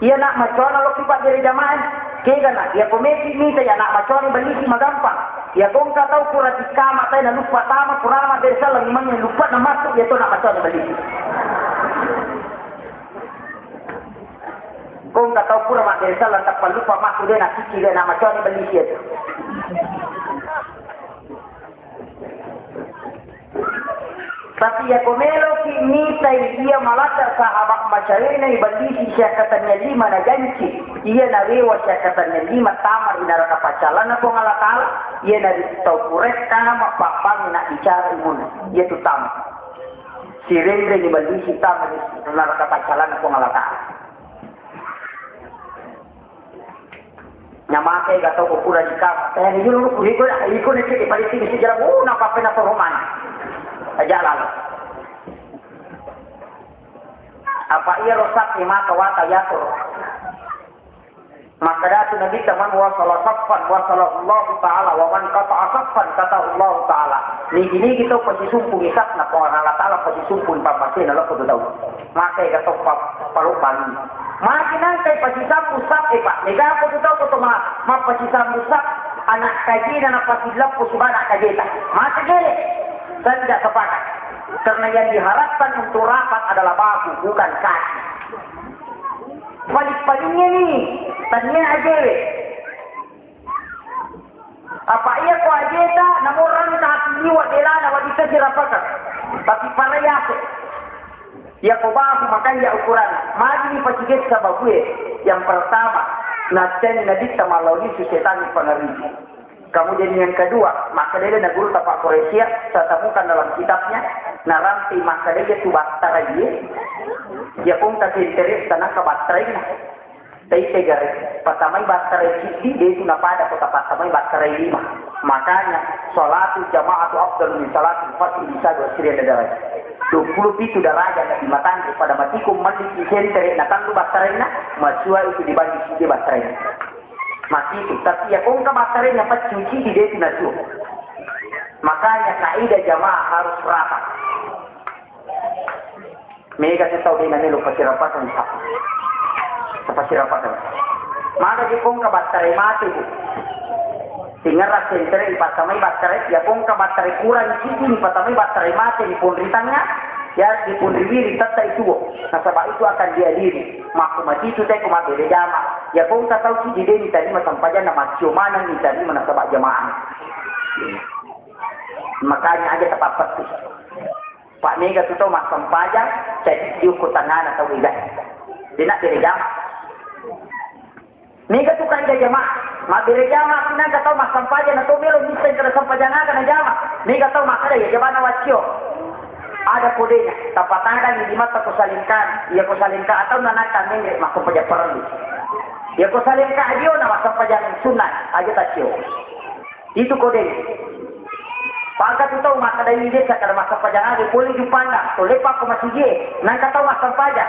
Iya anak macoana lokko pabbere jamaah. Kegana, iya ko meki mita iya anak macoana bellisi magampang. Iya ko engka tau pura tikkama tai naluppa tama pura mabbere sallang imangnge luppa na masuk iya to anak macoana bellisi. Ko engka tau pura mabbere sallang tappa luppa masuk de' nakiki de' na macoani bellisi itu. Tapi iya ko meloki mitai iya malata sahabat macawena ibellisi siakkatannya lima na janci, iya nawewa siakkatannya lima tama ri neraka paccallanna Puang Allah Ta'ala, iya na tau purekka mappabbangi na bicara imunna, iya tu tama. Sirenreng ibellisi tama ri neraka paccallanna Puang Allah Ta'ala. Nyamate ga tau ko pura di kama. Eh, ni dulu ku iko, iko ni cek paling tinggi sejarah. Oh, napa pena to romana. Aja lalu. Apa iya rosak ni mata wata yatur. Makkadatu Nabitta, "Man wasala saffan wasalahu Allahu Ta'ala, wa man qata'a saffan qata'ahu Allahu Ta'ala." Nigi-nigi tau pasisumpungi safna, Puang Allah Ta'ala pasisumpungi pammasena lokko tu tau. Makai ga tau pa-, palobbangi. Magi nangkai pasisambu saffe, Pak. Mega ko tu tau ko to ma-, mappasisambu saf, anak kajina napasileppu subana kajeta. Mate gele. Saya tidak sepakat. Karena yang diharapkan untuk rapat adalah bahu, bukan kaki. Paling-palingnya ni, tania ajewe. Apa iya ko ajeta, namorang kaki liwa belana, wadita sirapaka. Tapi para yase. Iya ko bahu makanya ukuran. Magi ni pacigessa bahue. Yang pertama, naten Nabitta mallau lisu setan pengeruh. Kemudian yang kedua, makkeda na guru tapa Quraisy, saya temukan dalam kitabnya, narampi makkeda tu battarai. Iya pun kasih terik tanah ke battarai. Taitegare, patamai battarai siddi, de tu napada ko tapattamai battarai lima. Makanya, salatu jama'atu afdalu min salatil fardhi bisa dua siri ada darajat. Dua puluh pitu darajat lebih matang daripada matiku mandi di sentere na tallu battaraina, masua itu dibanding siddi battaraina. Mati itu, tapi ya kongka battaraina paccuci di de tu nasu. Makanya kaidah jamaah harus rapat. Mega tu tau de namelo pasirapakeng, Pak. Pasirapakeng. Maga je kongka battarai mate, Bu. Tingerra sentere ipattamai battarai, ya kongka battarai kurang siji ni pattamai battarai mate ni pun ri tangnga, ya di pun ri wiri tetta ituwo. Nasaba itu akan diadili. Makku mati itu teko mabbere jama. Ya kongka tau siji de ni tarima sampajanna, macio maneng ni tarima nasaba jamaah. Makanya aja tapappetti. Pak, mega tu tau massempajang, jadi diukku tangana tau ega. Dena bere jama. Mega tu kaida jama. Mabbere jama, pinangka tau massempajang, na tau melo misseng kada sempajang aga na jama. Mega tau makkada, iya jamana waccio. Ada kodenya, tapatadang di mata ko salingka, iya ko salingka atau nanaka menge massempajang parellu. Iya ko salingka adio na massempajang sunnah, aja taccio. Itu kodeng. Pangka tu tau makkada ini desa kada massempajang aga, pole jupanda, tole pakko masigi, nangka tau massempajang.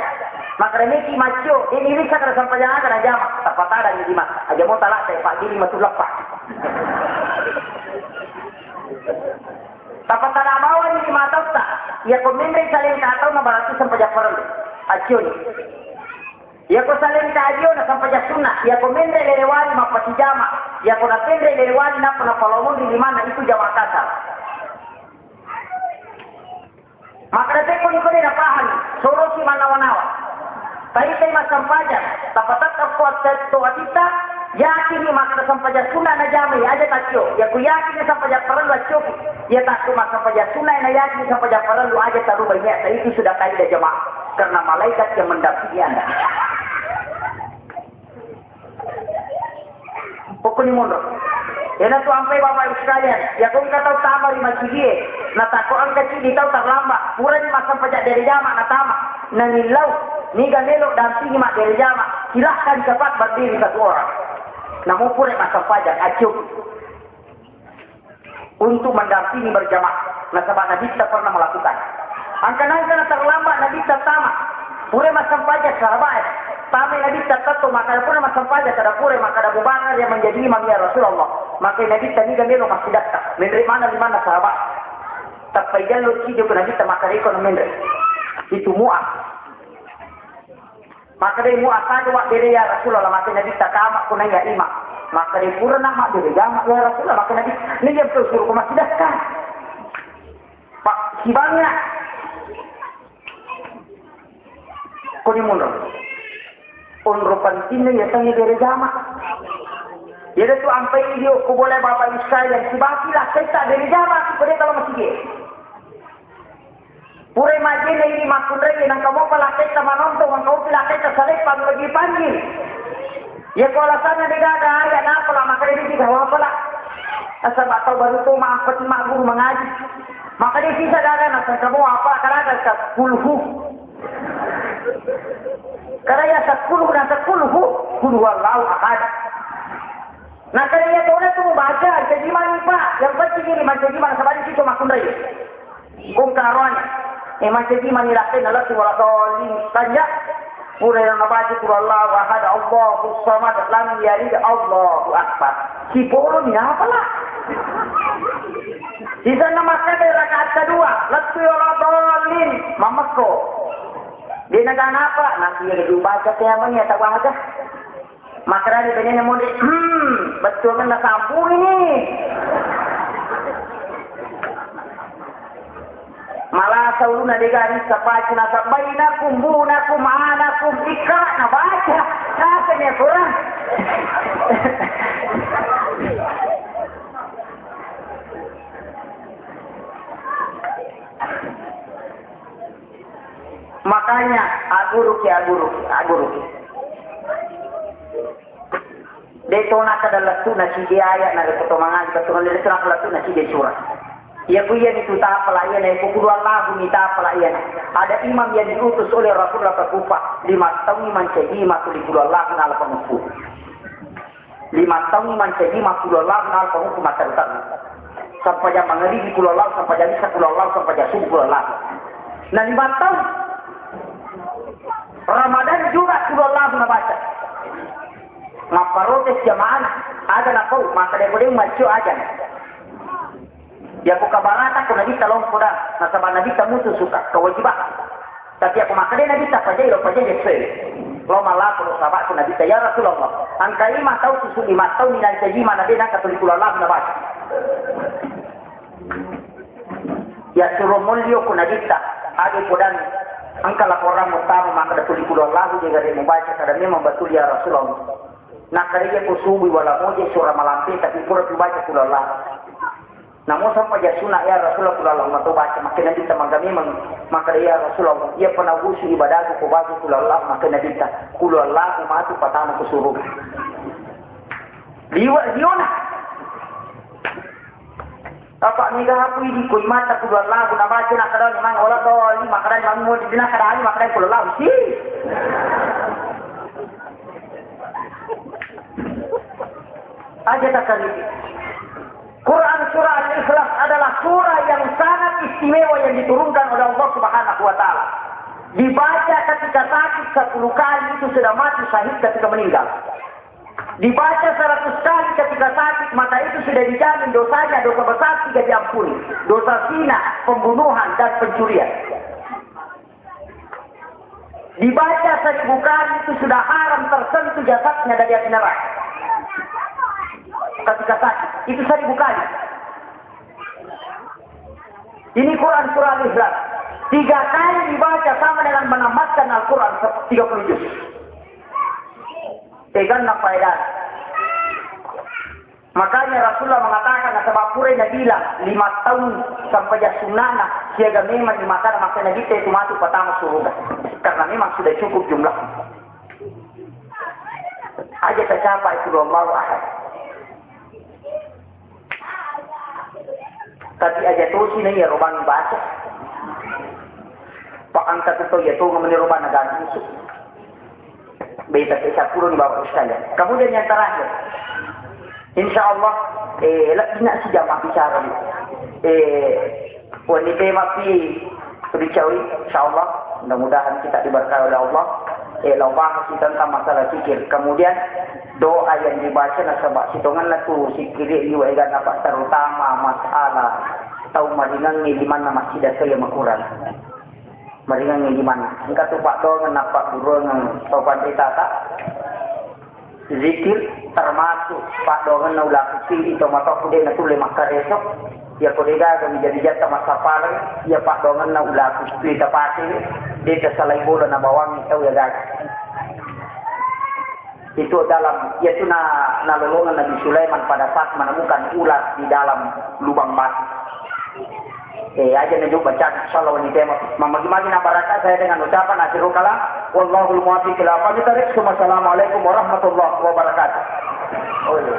Makkada meki maccio, ini risa kada sempajang aga na jama, tapatadang di mata. Aja mo talak saya pak diri matu lepak. Tapatada bawang di mata ta. Iya ko menre saleng ka tau na berarti sempajang parellu. Accio ni. Iya ko saleng ka adio na sempajang sunnah, iya ko menre lelewani mappasijama, iya ko napenre lelewani nappa napalomong ri limanna itu jama kasar. Makkada tekko ni kode napahang, sorosi mannawa-nawa. Taitai massempajang, tapatakka ko attetto atitta, yakini makkada sempajang sunnah najamai, aja taccio, iya ko yakini sempajang parellu accioki, iya takko massempajang sunnah na yakini sempajang parellu aja tarubai niat, itu sudah kaidah jamaah. Karena malaikat yang mendampingi Anda. Ko Kuni mundur. Ena tu ampai Bapak Ibu sekalian, ya kau engka tau tama ri masjidie, na tako engka cidi tau terlambat, pura ni massempajang dere jama na tama, na nillau, niga melo dampingi mak dere jama, silahkan cepat berdiri satu orang. Namun pura massempajang, acuh. Untuk mendampingi berjamaah. Nasaba Nabitta pernah melakukan. Angka-angka na terlambat Nabitta tama. Pura massempajang sahabat, eh. Tama Nabitta tetto, maka pura massempajang, kada pura, maka Abu Bakar yang menjadi imam, "Ya Rasulullah." Maka Nabitta niga melo massidakka. Menre mana lima na sahabat. Tappa ijallo cijo ke Nabitta, maka reko menre. Itu Mu'az. Makkeda Mu'az, "Aja mabbere ya Rasulullah, makkeda Nabitta tama ko naiya imam." Makkeda, "Pura na mabbere jama ya Rasulullah," makkeda Nabitta. Ini dia betul suruh ko massidakka. Pak, sibanga. Ko ni mundur. Onro pentingna ya tangi bere jama. Ya tu ampai video ko boleh Bapak Ibu sekalian, sibaki lah kita bere jama, ko de kalau masih dia. Pura majjena idi makkunrai, nangka mopa lakketta manontong, nangka mopi lakketta saleppa, lagi panggil. Ya ko alasanna de gaga aya napala, maka de gaga wapala. Nasaba tau baru to mampeti magguru mangaji. Maka de sisa gaga nasangka mo apa karaga ka kulhu. Karena ya sepuluh na sepuluh, kulhu Allahu ahad. Nah, karena ya tona tu baca, jadi mani Pak. Yang penting ini, mancaji mana sabari situ makkunrai. Kung karoan, eh, mancaji mani latte na latu wala dolin. Tanya, pura yang nabaca kul Allahu ahad, Allahu samad, lam yalid, Allahu akbar. Si polo ni apa lah? Di sana makan dari rakaat kedua, latu wala dolin, mamekko. Dia nak apa? Nanti dia baca kiamatnya tak baca. Makkeda benena monri, "Hmm, bettuangenna sampuni ni." Malasa uluna dega rissa pacu nasaba bainakum bunakum anakum ikra nabaca. Nasanya kurang. Makanya, aguruki, aguruki, aguruki. De to nakkeda lettu'na sidi ayat, narekko to mangaji, bettuanna de to nakkeda lettu'na sidi surah. Iya ku iya ni tu tapala iya na, ku kudu Allahu ni tapala iya na. Ada imam yang diutus oleh Rasulullah ke Kufah, lima tahun mancaji ma tuli kudu Allahu na alfa mukku. Lima taung mancaji makkulu Allah, nalpa hukum mattarutanna. Sampajang mangaribi kulu Allah, sampajang lisa kulu Allah, sampajang subuh kulu Allah. Nah, lima taung Ramadan juga kulu Allah nabaca. Mapparotes jamaah, ada napau, maka dia boleh macu aja. Yako kabarata ko Nabitta lompo da, nasaba Nabitta mutu suka kewajiban. Tapi ako makkeda Nabitta pajai lo pajai sesuai. Lo malapo lo sahabat ko Nabitta, "Ya Rasulullah, angka lima tau susu lima tau ni nancaji mana de nangka tuli kulu Allah nabaca." Ya suro molio ko Nabitta, ade podang angka laporan mutama makkeda tuli kulu Allah de gare mubaca, kada memang betul ya Rasulullah. Nakkeda iya ko subui wala moje sura malampe tapi pura tu baca kulu Allah. Namo sampaja sunna, "Ya Rasulullah, kula Allah mato baca." Makkeda Nabitta, "Maka memang." Makkeda, "Ya Rasulullah, iya panagusu ibadaku ko baca kula Allah." Makkeda Nabitta, "Kula Allah matu patama ku suruga." Liwa liona. Apa niga aku ini ko imata kula Allah nabaca, nakkeda memang ola to, ini makkeda memang mau dina kada, makkeda kula Allah. Si. Aja tak kali. Quran Surah Al-Ikhlas adalah surah yang sangat istimewa yang diturunkan oleh Allah Subhanahu wa Ta'ala. Dibaca ketika sakit sepuluh kali, itu sudah mati syahid ketika meninggal. Dibaca seratus kali ketika sakit, maka itu sudah dijamin dosanya, dosa besar tidak diampuni. Dosa zina, pembunuhan, dan pencurian. Dibaca seribu kali itu sudah haram tersentuh jasadnya dari api neraka. Ketika sakit, itu seribu kali. Ini Quran surah Al-Ikhlas. Tiga kali dibaca sama dengan menamatkan Al-Quran tiga puluh juz. Teganna faedah. Makanya Rasulullah mengatakan, nasaba purai nabilang lima taung sampaja sunnana, siaga memang di mata masa Nabi itu masuk pertama surga. Karena memang sudah cukup jumlah. Aja tercapai itu Allahu Ahad. Tapi aja tosi na iya robangi baca. Pak angka tu to iya to ngamani robana ganti su. Beta ke sapuluh ni Bapak sekalian. Kemudian yang terakhir, insya Allah, eh, lebih nak sejam bicara ni. Eh, wanita mapi Ricawi, insya Allah, mudah-mudahan kita diberkahi oleh Allah. Eh, lau bahas tentang masalah zikir. Kemudian doa yang dibaca nasaba sitongenna tu zikir liwa egan apa terutama masalah tau maringangngi limanna masjid saya makurang. Maringangngi limanna. Engka tu paddoangeng nappa buruangeng tau panritata. Zikir termasuk paddoangenna ulaku pi ito matoku de natulle makkareso. Iya ko de gaga mija-mijatta massapareng, iya paddoangenna ulaku pi tapake, de tasalai bola nabawangi tau iya gaga. Itu dalam, yaitu na, nalolongeng Nabi Sulaiman pada saat menemukan ular di dalam lubang batu. Eh, aja na juga baca, insyaallah wanita ma-, mamagi-magi na baraka saya dengan ucapan akhirul kalam. Wallahul muwaffiq ila aqwamit thariq. Assalamualaikum warahmatullahi wabarakatuh. Oh, iya.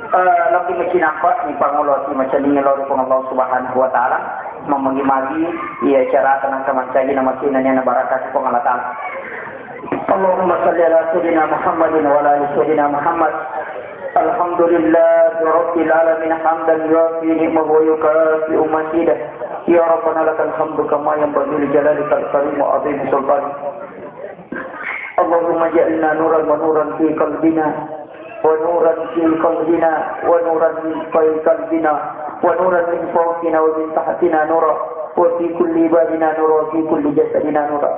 Eh, lebih macinampa ni pangolo ati macalingi lori Puang Allah Subhanahu wa Ta'ala. Mamagi-magi iya cara tenang kamancaji nama sina ni na baraka Puang Allah Ta'ala. اللهم صل على سيدنا محمد وعلى آل سيدنا محمد. الحمد لله رب العالمين، حمدا يوافي نعمه ويكافئ مزيده. يا ربنا لك الحمد كما ينبغي لجلالك الكريم وعظيم سلطانك. اللهم اجعلنا نورا ونورا في قلبنا، ونورا في قلبنا، ونورا في قلبنا، ونورا من فوقنا ومن تحتنا نورا، وفي كل عبادنا نورا، وفي كل جسدنا نورا.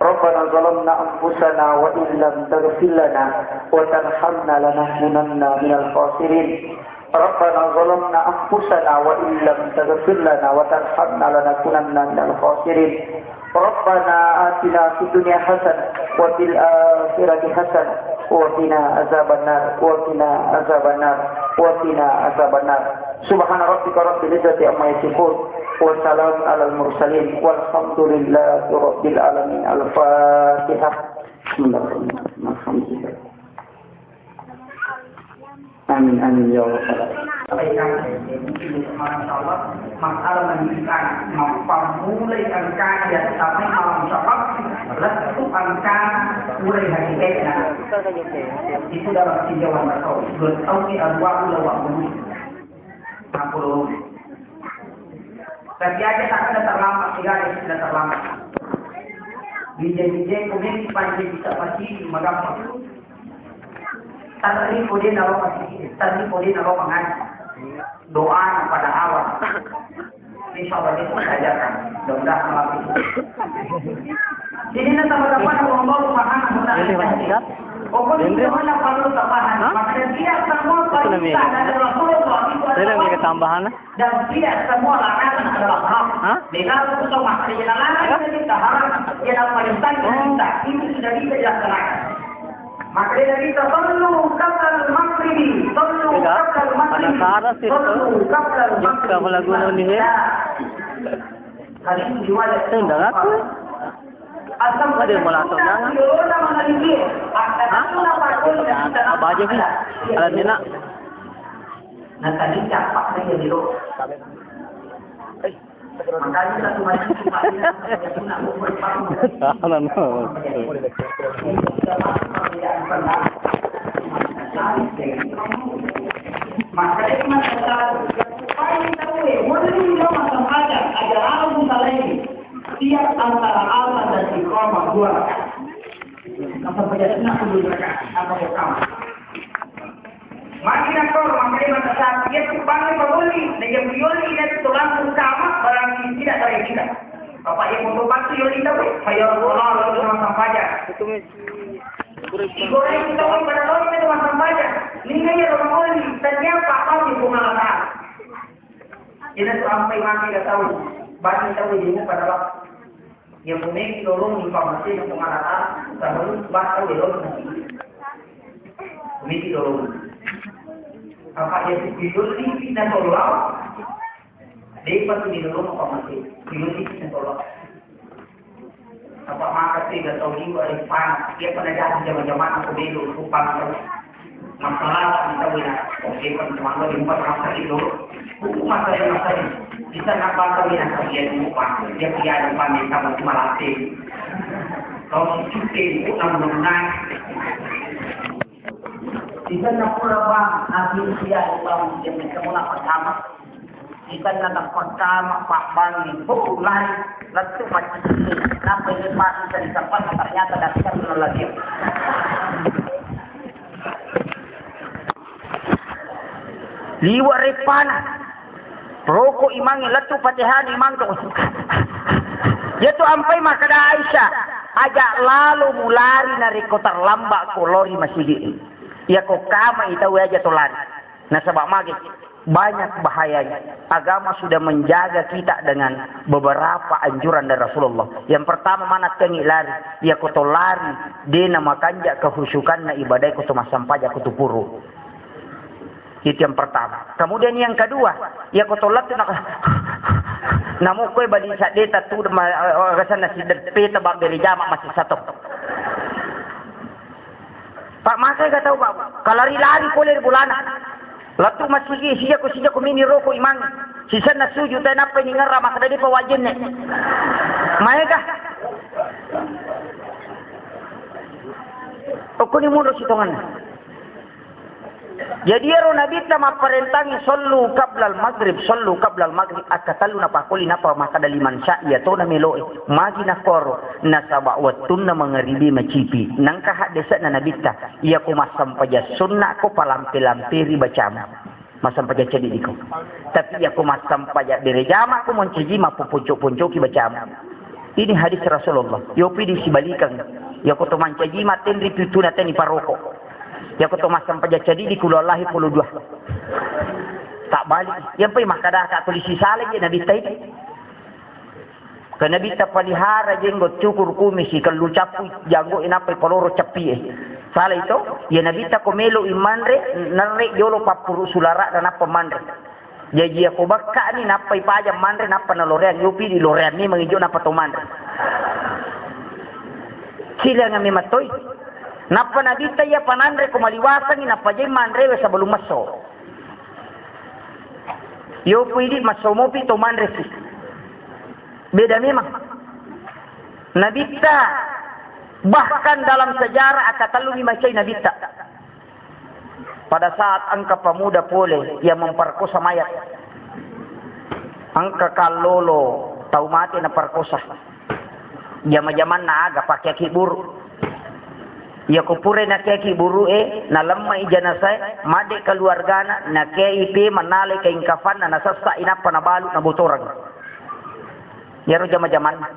ربنا ظلمنا أنفسنا وإن لم تغفر لنا وترحمنا لنكونن من الخاسرين. ربنا ظلمنا أنفسنا وإن لم تغفر لنا وترحمنا لنكونن من الخاسرين. ربنا آتنا في الدنيا حسنة وفي الآخرة حسنة وقنا عذاب النار، وقنا عذاب النار، وقنا عذاب النار. سبحان ربك رب العزة عما يصفون، وسلام على المرسلين، والحمد لله رب العالمين. الفاتحة. بسم الله الرحمن الرحيم. الحمد لله. Amin, amin, ya Allah. Sampaikan, mungkin untuk malam, insya Allah, masalah pendidikan, mappamulai engka iya, tapi malam sabab, lettu engka, urai hakikatna. Itu dalam tinjauan bertau, bertau di dua puluh waktu. Enam puluh. Tapi aja tak ada terlambat, tidak ada istilah terlambat. Bija-bija kemudian dipanggil bisa masih magampang. Terri ko de naro masih, terri ko de naro mangaji. Doa pada awal. Insya Allah itu saya ajarkan. Mudah-mudahan malam itu. Jadi, na teman-teman, Allah Subhanahu wa Ta'ala. Ini masih siap? Pokoknya ini mana perlu tambahan. Hah? Maka tidak semua perintah dari Rasulullah itu adalah wajib. Saya udah tambahan. Dan tidak semua larangan adalah haram. Hah? Dengan Rasulullah, maka dia larang, dia minta haram, dia dalam perintah, dia minta. Itu tidak bisa dilaksanakan. Maka dia minta, "Sallu qablal maghribi, sallu qablal maghribi, sallu qablal maghribi." Kamu lagu ini ya? Hadis riwayat Muslim. Ada yang mau langsung jangan? Hah? Apa aja sih? Alat enak. Nah, tadi siapa sih yang dulu? Makanya satu macam sifatnya, aku nak berpaham. Anak. Makanya kita supaya tahu, eh, wali lima masampaja, aja lalu misalnya ini. Tiap antara azan dan iqamah dua rakaat. Masampaja sunat dua rakaat, apa iqamah. Magi nakko, makanya mata sapi, iya tu bangun pagoli, na iya piyoli, iya tu langsung kama, barang tidak dari kita. Bapak iya foto batu, yoli tahu, saya Allah, lalu sama sampaja. Digoreng kita, pada lalu kita sama sampaja. Ninga iya rumah oli, ternyata apa di bunga lata. Ina tu ampai mati ka tau, bani tau di muka dalam. Iya pumeki lolong di pamati na pengalaman, sebelum bah tau di lolong. Pumeki lolong. Apa iya tu pidul di pina tolong? Depa tu di lolong pamati, pidul di pina tolong. Apa maka tega tau liwa ri pana, iya pada jadi jama-jamana ko belo rupana tau. Masalah kita punya, oke, kan, teman-teman, empat rasa itu. Hukum masa yang masa ini. Kita nak baca ini, nak kerja di rumah. Dia kerja di rumah, minta mau cuma latih. Kalau cuti, itu enam bulan. Kita nak pula, Bang, nanti dia, Bang, dia minta mau nak pertama. Itanna tappakkama pabbangi, oh, lari, lettu maccinni, nappa ini pasti dari tempat, ternyata daftar lagi. Liwa repana, roko imangi, lettu patehani imangko. Yatu ampai makkeda Aisyah, aja lalo mulari narekko terlambat ko lori masigi. Yako kama itau aja to lari. Nasaba magi? Banyak bahayanya. Agama sudah menjaga kita dengan beberapa anjuran dari Rasulullah. Yang pertama, mana tengi lari. Iya ko to lari, dena makanja kehusukanna ibadai ko to massampaja ko to puru. Itu yang pertama. Kemudian yang kedua, iya ko to lettu nak, namu koe bali sadeta tu ma-, eh, eh, sana si peta babbere jama masih satu. Pak, makai ga tau, Pak? Kalari-lari pole ri bolana. Lettu masigi, sijako, sijako mini roko imang. Sisenna sujud, tae nappa ini ngerra, makkeda depa wajenne. Maega. Okkoni munro sitonganna. Jadi ero Nabitta mapparentangi, "Sallu qablal maghrib, sallu qablal maghrib." Akkatellu napakkoli, nappa makkeda, "Liman sya'," iya tona meloe. Magi nakkoro? Nasaba wettunna mangaribi macipi. Nangka haddese'na Nabitta, "Iya ko massampaja sunna ko palampe-lamperi bacamu. Massampaja ceddi diko. Tapi iya ko massampaja berejama ko moncaji mappoponco-poncoki bacamu." Ini hadis Rasulullah. Yopi disibalikang. Iya ko to mancaji matenri pitu na teni paroko. Iya ko to massampaja ceddi di kulo Allahi polo dua. Tak balik. Yang pai makkada ka tulisi saleh je Nabitta itu. Ke Nabitta palihara jenggot cukur kumisi, kellu cappu janggo, inappa paloro cappie. Salah itu, ya Nabitta ko melo imanre, nerre jolo pappuru sulara dan apa manre. Jaji iya ko bakka ni, nappai paja manre, nappa naloreang, yopi di loreang ni mangijo nappa to manre. Silang ami mattoi. Nappa Nabitta iya pananre ko maliwasangi, nappa jeng manre we sebelum messo. Yopi di messo mopi to manre si. Beda memang. Nabitta, bahkan dalam sejarah akkatellumi macai Nabitta. Pada saat engka pemuda pole yang memperkosa mayat. Engka kallolo tau mate naperkosa. Jama-jamanna aga, pakeaki buru. Iya ko purai nakeaki buru'e, nalemmai janasae, madde keluargana, nakei pe, mannalai kain kafanna, nasessa inappa nabalu, nabotoreng. Iyaro jama-jamanna.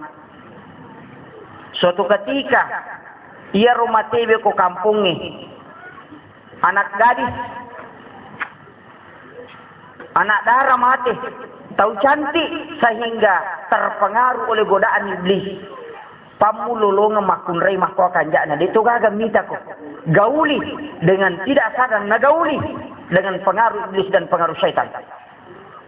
Suatu ketika, iyaro matewe ko kampongnge, anak gadis, anak dara mate, tau cantik, sehingga terpengaruh oleh godaan iblis. Pammulolongeng makkunrai makkoa kanja'na, de' to gaga mitako. Gauli dengan tidak sadar, nagauli dengan pengaruh iblis dan pengaruh syaitan.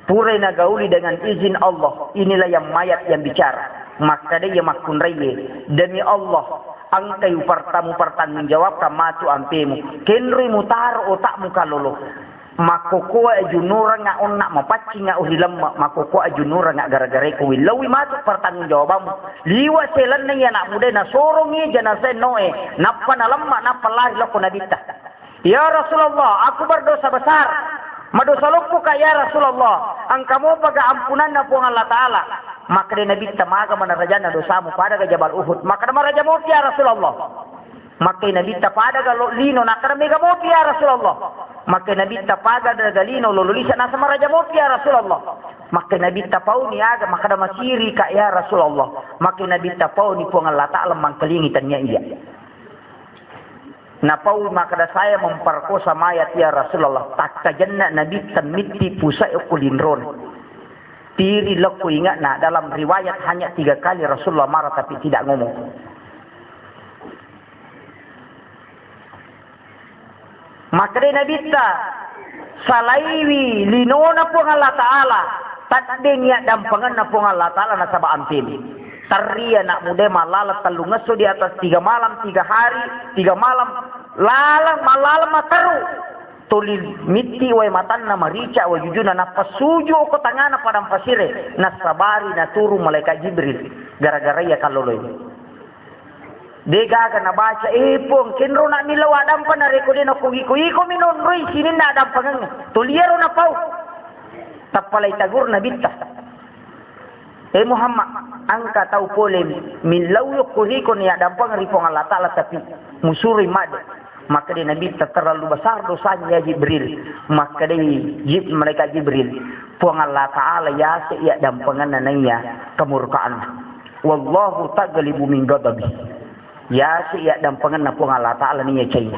Purai nagauli dengan izin Allah, inilah yang mayat yang bicara. Makkeda iya makkunraie, "Demi Allah, engkai uperta-, mupertanggungjawabkan matu ampemu. Kenroi mutaro otakmu kalolo. Makkokkoe ajunnurengnga onna, mapaccingnga uri lemme, makkokkoe ajunnurengnga gara-garae ko willauwi matu pertanggungjawabanmu." Liwa selenna iya anak mudae, nasorongi janasae noe, nappa nalemma, nappa lari lokko Nabitta. "Ya Rasulullah, aku berdosa besar. Madosa loppoka ya Rasulullah. Engka mopaga ampunanna Puang Allah Ta'ala?" Makkeda Nabitta, "Maga manarajanna dosamu, padaga Jabal Uhud?" Makkeda, "Maraja mopi ya Rasulullah." Makkeda Nabitta, "Padaga lo-, lino?" Nakkeda, "Mega mopi ya Rasulullah." Makkeda Nabitta, "Padaga lino, lolo lisa?" Naseng, "Maraja mopi ya Rasulullah." Makkeda Nabitta, "Pauni aga?" Makkeda, "Masirika ya Rasulullah." Makkeda Nabitta, "Pauni Puang Allah Ta'ala mangkalingi tania iya." Napau makkeda, "Saya memperkosa mayat ya Rasulullah." Takkajenna Nabitta mitti pusai okko linrona. Tiri lokko ingatna, dalam riwayat hanya tiga kali Rasulullah marah tapi tidak ngomong. Makkeda Nabitta, "Salaiwi linona Puang Allah Ta'ala, taddeng iya dampengenna Puang Allah Ta'ala nasaba ampemi." Terri anak muda malala tellungesso di atas tiga malam, tiga hari, tiga malam, Laleng, malaleng materu. Tuli mitti wae matanna, marica wae jujuna, nappa suju ko tangana padang pasire, nassabari naturu malaikat Jibril, gara-gara iya kalloloi. De gaga nabaca, "Eh, Puang, kenro na millau addampeng narekko de nakko iko, iko mi nonroi sininna addampengeng." Tuli ero napau. Tappa lai tagur Nabitta. "Eh Muhammad, engka tau pole millau yokko riko ni addampeng ri Puang Allah Ta'ala, tapi musuroi madde." Makkeda Nabitta, "Terlalu besar dosanya ya Jibril." Makkeda Jib-, malaikat Jibril, "Puang Allah Ta'ala yase iya dampengenna naiya kemurkaanna. Wallahu taghlibu min ghadabi." Yase iya dampengenna Puang Allah Ta'ala naiya caina.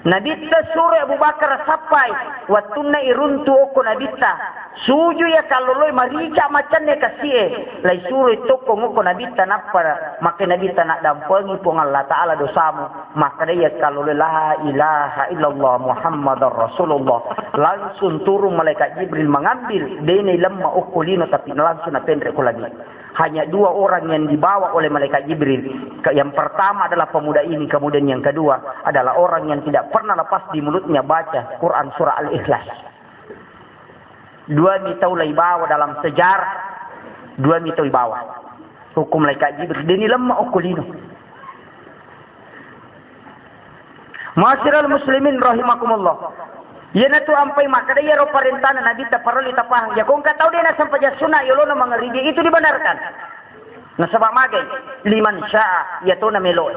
Nabitta suroi Abu Bakar sappai. Wettunna iruntu okko Nabitta, suju iya kalloloi, marica macanne kasie, lai suroi tokko ngokko Nabitta, nappa makke Nabitta, "Naddampengi Puang Allah Ta'ala dosamu." Makkeda iya kalloloi, "La ilaha illallah Muhammadar Rasulullah." Langsung turun malaikat Jibril mengambil, dena ilemma okko lino, tapi langsung napenre ko langit. Hanya dua orang yang dibawa oleh malaikat Jibril. Ke-, yang pertama adalah pemuda ini, kemudian yang kedua adalah orang yang tidak pernah lepas di mulutnya baca Quran surah Al-Ikhlas. Dua mi tau lai bawa dalam sejarah, dua mi tau ibawa. Hukum malaikat Jibril, deni lemma okko lino. Ma'asyiral muslimin rahimakumullah. Iyanatu ampai makkeda iyaro parentana Nabitta parellu tapahang. Iya ko engka tau de nasampajang sunna yolona mangaribi, itu dibenarkan. Nasaba magai, liman syaa, iya tona meloe.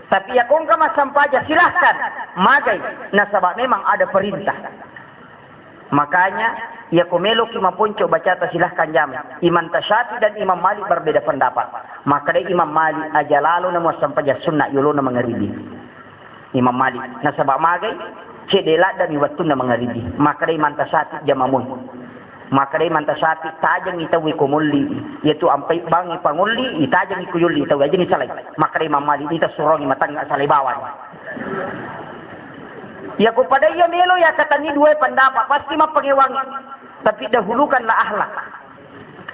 Tapi iya ko engka massampajang, silahkan. Magai, nasaba memang ada perintah. Makanya, iya ko meloki maponco bacata, silahkan jamai. Imam Tasyafi dan Imam Malik berbeda pendapat. Makkeda Imam Malik, aja lalo namuassampajang sunna yolona mangaribi. Imam Malik. Nasaba magai, cedde laddami wettunna mangaribi. Makkeda Imam Tasyafi, jamamoi. Makkeda Imam Tasyafi, tajengi tauwe ko molli. Iyatu ampai bangi pangolli, itajengi ko yolli tauwe, ajani salai. Makkeda Imam Malik, ita surongi matangnga salai bawang. Iya ko pada iya melo iya katani dua pendapat, pasti mappangewangi. Tapi dahulukanlah akhlak.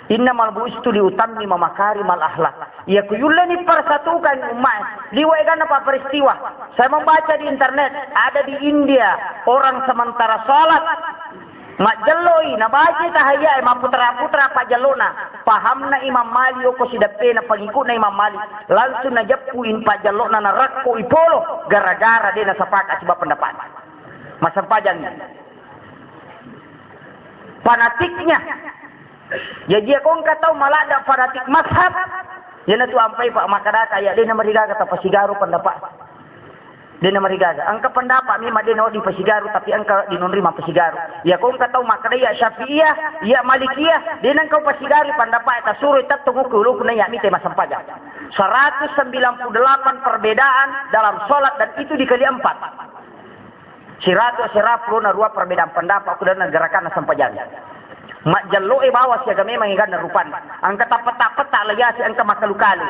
Innamal bu'istu liutammima makarimal akhlak. Iya ko yulleni persatukan ummae. Liwa eganna pak peristiwa. Saya membaca di internet, ada di India orang sementara salat majjelloi, nabaca tahiyyae, mapputra-putra pajjellona. Pahamna Imam Malik, oko sideppena pengikutna Imam Malik, langsung najeppu in pajjellona, narakko ipolo gara-gara de nasepakat siba pendapat. Massempajang. Fanatiknya. Jaji, iya ko engka tau maladda fanatik mazhab, iyanatu ampai pak makkadaka, iya de namarigaga tapasigaru pendapat. De namarigaga. Engka pendapat memang de nawedding pasigaru, tapi engka dinonri mappasigaru. Iya ko engka tau makkada iya Syafi'iyah, iya Malikiyah, de nengka upasigaru pendapat, tasuroi tettong okko ulukku na iya mite massempajang. Seratus sembilan puluh delapan perbedaan dalam sholat dan itu dikali empat. Siratu sirapulona rua perbedaan pendapat ku dalam gerakan sempajang. Majjalloe bawa siaga memang iganna rupanna. Engka tappeta-peta layasi engka makkalu-kalu.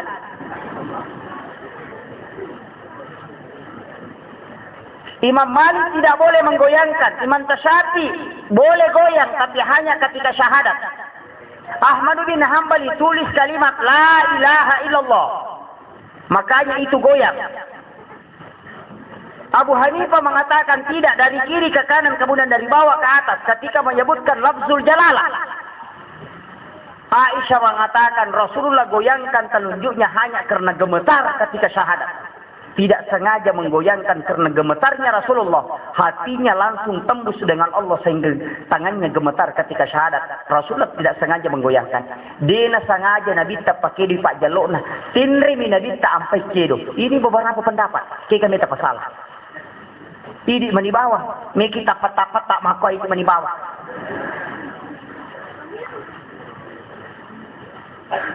Imam Malik tidak boleh menggoyangkan. Imam Tasyafi boleh goyang, tapi hanya ketika syahadat. Ahmad bin Hambali tulis kalimat la ilaha illallah. Makanya itu goyang. Abu Hanifah mengatakan tidak, dari kiri ke kanan, kemudian dari bawah ke atas ketika menyebutkan lafzul jalalah. Aisyah mengatakan Rasulullah goyangkan telunjuknya hanya karena gemetar ketika syahadat. Tidak sengaja menggoyangkan karena gemetarnya Rasulullah, hatinya langsung tembus dengan Allah sehingga tangannya gemetar ketika syahadat. Rasulullah tidak sengaja menggoyangkan. De nasengaja Nabitta pakkedoi pajjallona. Tinremi Nabitta ampai kedo. Ini beberapa pendapat. Kega meta pasala. Idi mani bawang. Meki tappeta-peta makko idi mani bawang.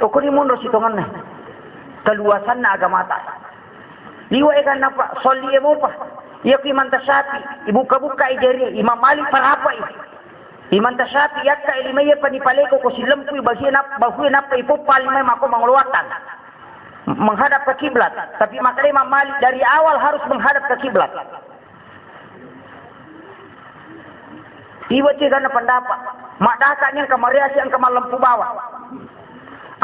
Okoni monro sitongenna. Keluasanna agamata. Liwa eganna pa, solli e mopa. Iya ku Imam Tasyafi, ibuka-buka i jari, Imam Malik parapai. Imam Tasyafi yakka e lima iya pani paleko ko silempui bahue nap-, bahue nappa ipoppa lima mako mangoloatang. Menghadap ke kiblat. Tapi makanya Imam Malik dari awal harus menghadap ke kiblat. Iwa tiga na pendapat. Madaka ni engka mariasi engka malempu bawang.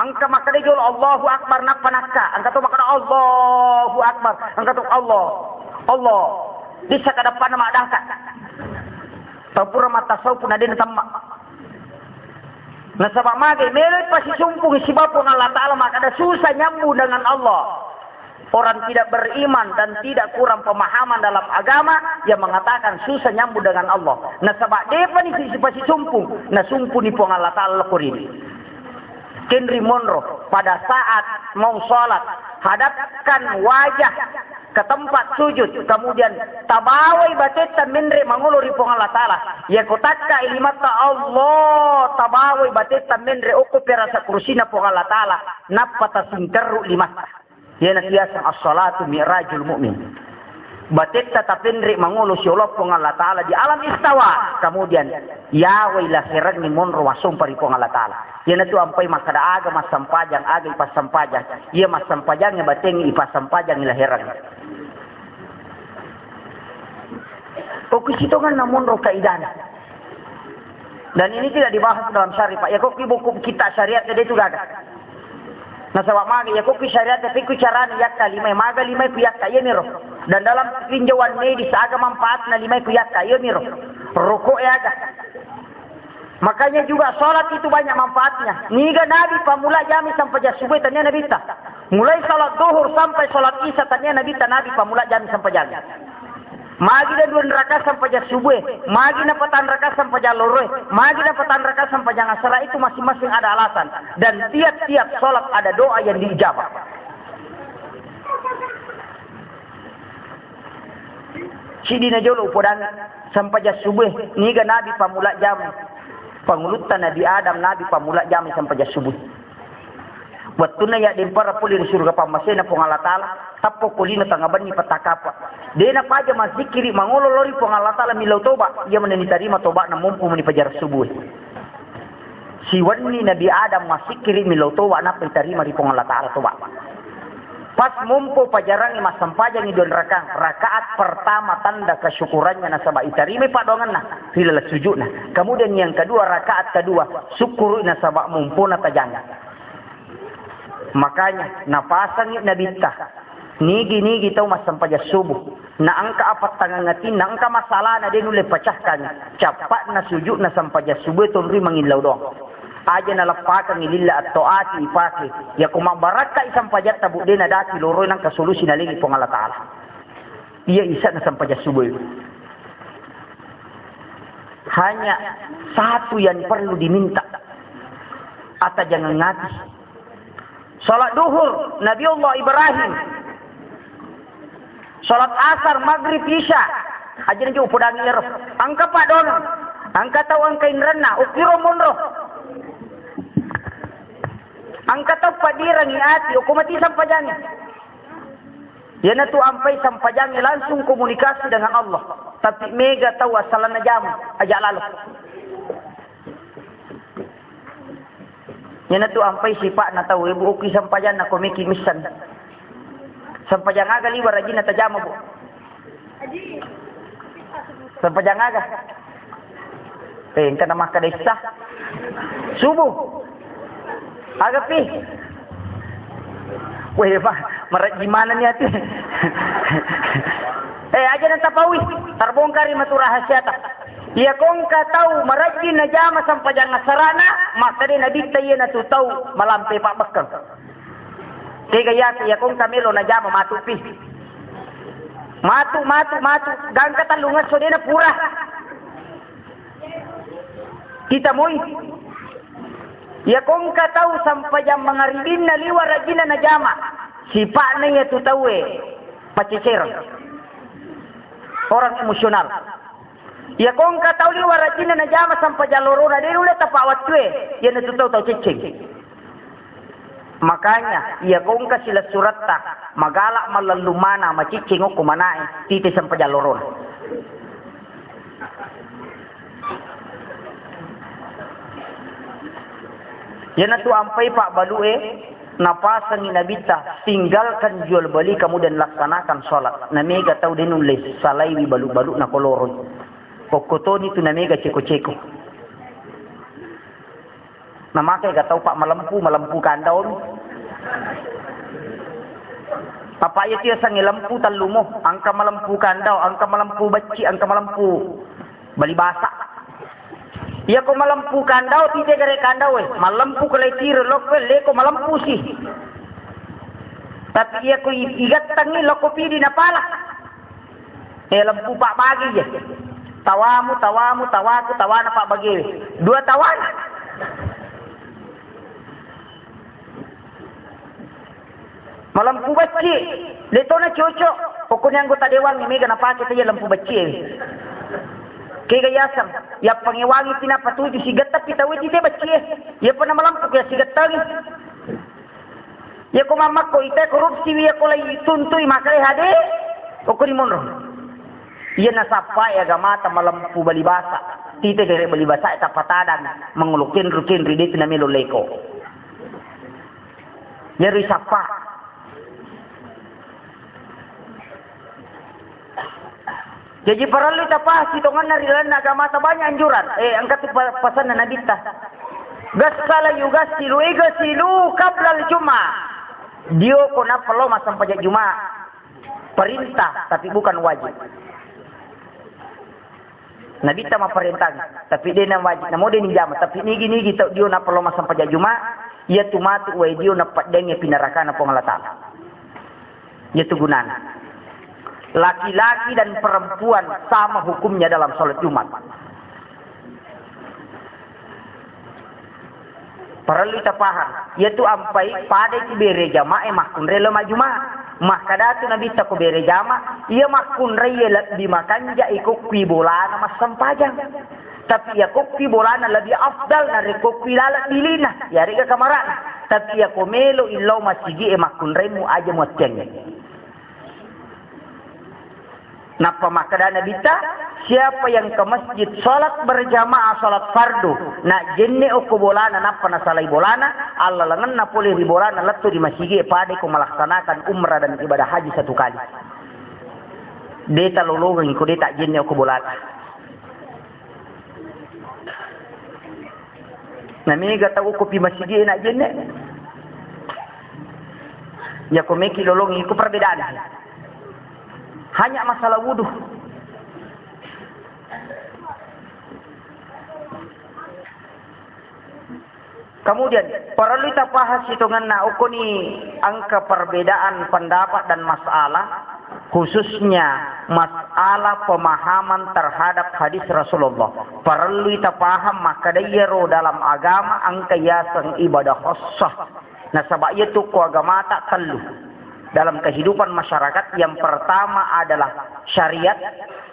Engka makkeda jolo Allahu Akbar, nappa nakka. Engka to makkeda Allahu Akbar, engka to Allah. Allah. Dissa kadappanna maddangka. Tau pura mattasawuf na dena tamma. Nasaba magai meloi pasisumpungi sibawa Puang Allah Ta'ala makkeda susah nyambung dengan Allah. Orang tidak beriman dan tidak kurang pemahaman dalam agama yang mengatakan susah nyambung dengan Allah. Nasaba depani sisi pasisumpung, nasumpuni Puang Allah Ta'ala ko rini. Kenri monro, pada saat mau sholat, hadapkan wajah ke tempat sujud, kemudian tabawai batetta menre mangolo ri Puang Allah Ta'ala. Yako takka limatta Allah, tabawai batetta menre okko perasa kursina Puang Allah Ta'ala, nappa tasingkerru limatta. Iyana tiaseng as-salatu mi'rajul mu'min. Batetta tapenre mangolo siolo Puang Allah Ta'ala di alam istawa. Kemudian yawai laherengngi monro wasompa ri Puang Allah Ta'ala. Iyanatu ampai makkeda aga massampajang, aga ipassampajang. Iya massampajangnge batengngi ipassampajangngi lahereng. Okko sitonganna monro kaidana. Dan ini tidak dibahas dalam syariat, Pak. Ya kok buku kita syariat tadi itu gagal. Nasaba maga ya kok syariat tapi ku carani yakka limai, maga limai ku yakka iya miro. Dan dalam tinjauan medis aga manfaatna limai ku yakka iya miro. Rokok ya aga. Makanya juga sholat itu banyak manfaatnya. Niga Nabi pamula jami sampai jas subuh tania Nabi ta. Mulai sholat duhur sampai sholat isya tania Nabi ta Nabi pamula jami sampai jami. Magi na dua rakaat sampajang subuh, magi na patang rakaat sampajang loro, magi na patang rakaat sampajang asar, itu masing-masing ada alasan. Dan tiap-tiap sholat ada doa yang diijabah. Sidina jolo upodang sampajang subuh, niga Nabi pamula jam, pangulutta Nabi Adam, Nabi pamula jam sampajang subuh. Wettunna yaddempara pole ri suruga pammasena Puang Allah Ta'ala, tappo ko lino tangnga benni pettakapa. De napaja mazzikiri mangolo lao ri Puang Allah Ta'ala millau toba, iya maneng ditarima tobana mompo meni pajarang subuh. Siwenni Nabi Adam mazzikiri millau toba nappa ditarima ri Puang Allah Ta'ala toba. Pas mompo pajarangngi massampajangngi dua rakaat, rakaat pertama tanda kesyukurannya nasaba itarimai paddoangenna ri laleng sujudna. Kemudian yang kedua, rakaat kedua, syukuru nasaba mompona tajang. Makanya napasangi Nabitta, nigi-nigi tau massampajang subuh, na engka apattangang atinna, engka masalahna de nulle pecahkan, cappa'na sujudna sampajang subuh tonroi mangillau doang. Aja naleppakangi lilla atto ati ipake, yako mabbarakkai sampajatta budde nadaki loroi nangka solusi nalengi Puang Allah Ta'ala. Iya isa'na sampajang subuh. Hanya satu yang perlu diminta. Atajangeng ati. Salat duhur, Nabi Allah Ibrahim. Salat asar, maghrib, isya. Ajana jo upodangi ero. Engka paddoangeng. Engka tau engka inrenna. Ukkiro monro. Engka tau paddirangi ati. Uku mati sampajangi. Iyanatu ampai sampajangnge langsung komunikasi dengan Allah. Tapi mega tau assalanna jamu, aja lalo. Iyanatu ampai sipa'na tau, ibu uki sampajanna ko meki missan. Sampajang aga liwa rajinna tajama, Bu? Sampajang aga? Eh, engka na makkeda issa. Subuh. Aga pi? Weh, Pak, marajji manenni ati. Eh, aja na tapaui. Tarbongkari matu rahasiata. Iya ko engka tau marajji najama sampajang asarana, makkeda Nabitta iyanatu tau malampe pabbekkeng. Tega yatu, iya ko engka melo najama matu pi. Matu, matu, matu. Gangka tellungesso dena pura. Kita moi. Iya ko engka tau sampajang mangaribinna liwa rajinna najama. Sipa'na iyatu tauwe pacecereng. Orang emosional. Iya ko engka tau liwa rajinna najama sampajang lorona, de nulle tapa wattue, iyanatu tau, tau cecceng. Makanya, iya ko engka silessuretta, magala mallellung mana, macicceng okko manae, tite sampajang lorona. Iyanatu ampai pabbalu'e, napasangi Nabitta, tinggalkan jual beli, kemudian laksanakan sholat. Namega tau de nulle salaiwi balu-balu'na ko loroi. Okkotoni tu namega ceko-ceko. Namake ga tau, Pak, malempu, malempu kandau. Apa iya tu yasengnge lempu tellumo, engka malempu kandau, engka malempu becci, engka malempu bali basa. Iya ko malempu kandau, tite gare kandau, eh. Malempu ke letire lokko, leko malempu si. Tapi iya ko i-, igattangi lokko pidi napala. Eh, lempu Pak bagi je. Tawamu, tawamu, tawaku, tawana Pak bagi. Dua tawana. Malempu becci, de tona cocok. Pokoknya anggota dewan ni mega napake saja lempu becci. Kega yaseng, ya pengewangi pina patuju sigetta pita wiji te becci. Ya pernah malempu ya sigetta ni. Ya ko mamakko ite korupsi wi ya ko lai tuntui makai hade. Pokoknya monro. Iya nasappa ya agamata malempu bali basa. Tite gare bali basa tapatadang mengulu kenru-kenru de tu namelo leko. Iyaro isappa. Jaji parellu tapahasi tongenna ri lalenna agamata banyak anjuran. Eh, engka tu pa-, pasanna Nabitta. Gassala yugassilu, igasilu qablal Jumat. Dio ko nappa lo massempajang Jumat. Perintah, tapi bukan wajib. Nabitta mapparentang, tapi de na wajib, namo de nijama, tapi nigi-nigi tau dio nappa lo massempajang Juma, iya tu matu wae dio napaddengnge pinarakana Puang Allah Taala. Iya tu gunana. Laki-laki dan perempuan sama hukumnya dalam sholat Jumat. Parellu tapahang, iyatu ampai padai tu bere jamae makkunrai lo majjuma. Makkadatu Nabitta ko bere jama, iya makkunrai iya lebbi makanja ikokkui bolana massempajang. Tapi iya kokkui bolana lebbi afdal narekko kui laleng dilina, iyarega kamarana. Tapi iya ko melo illau masigi e makkunraimu aja muacceng. Nappa makkeda Nabitta, siapa yang ke masjid salat berjamaah salat fardu, na jenne okko bolana nappa nasalai bolana, allalengenna pole ri bolana lettu ri masigi e padai ko melaksanakan umrah dan ibadah haji satu kali. De talolongengi ko de ta jenne okko bolana. Na mega tau ko pi masigi e na jenne. Iya ko meki lolongi ko perbedaan. Hanya masalah wudu. Kemudian, parellu tapahang sitongenna okkoni engka perbedaan pendapat dan masalah, khususnya masalah pemahaman terhadap hadis Rasulullah. Parellu tapahang makkeda iyaro dalam agama engka yaseng ibadah khassah. Nasaba iyatu ko agamata tellu. Dalam kehidupan masyarakat, yang pertama adalah syariat,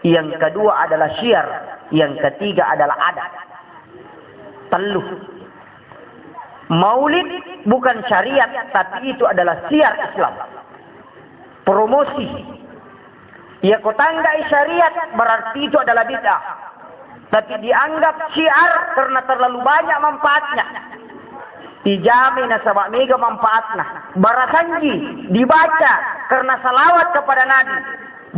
yang kedua adalah syiar, yang ketiga adalah adat. Tellu. Maulid bukan syariat, tapi itu adalah syiar Islam. Promosi. Iya ko tanggai syariat, berarti itu adalah bid'ah. Tapi dianggap syiar karena terlalu banyak manfaatnya. Ijami nasaba mega manfaatna. Barasanji dibaca karena salawat kepada Nabi.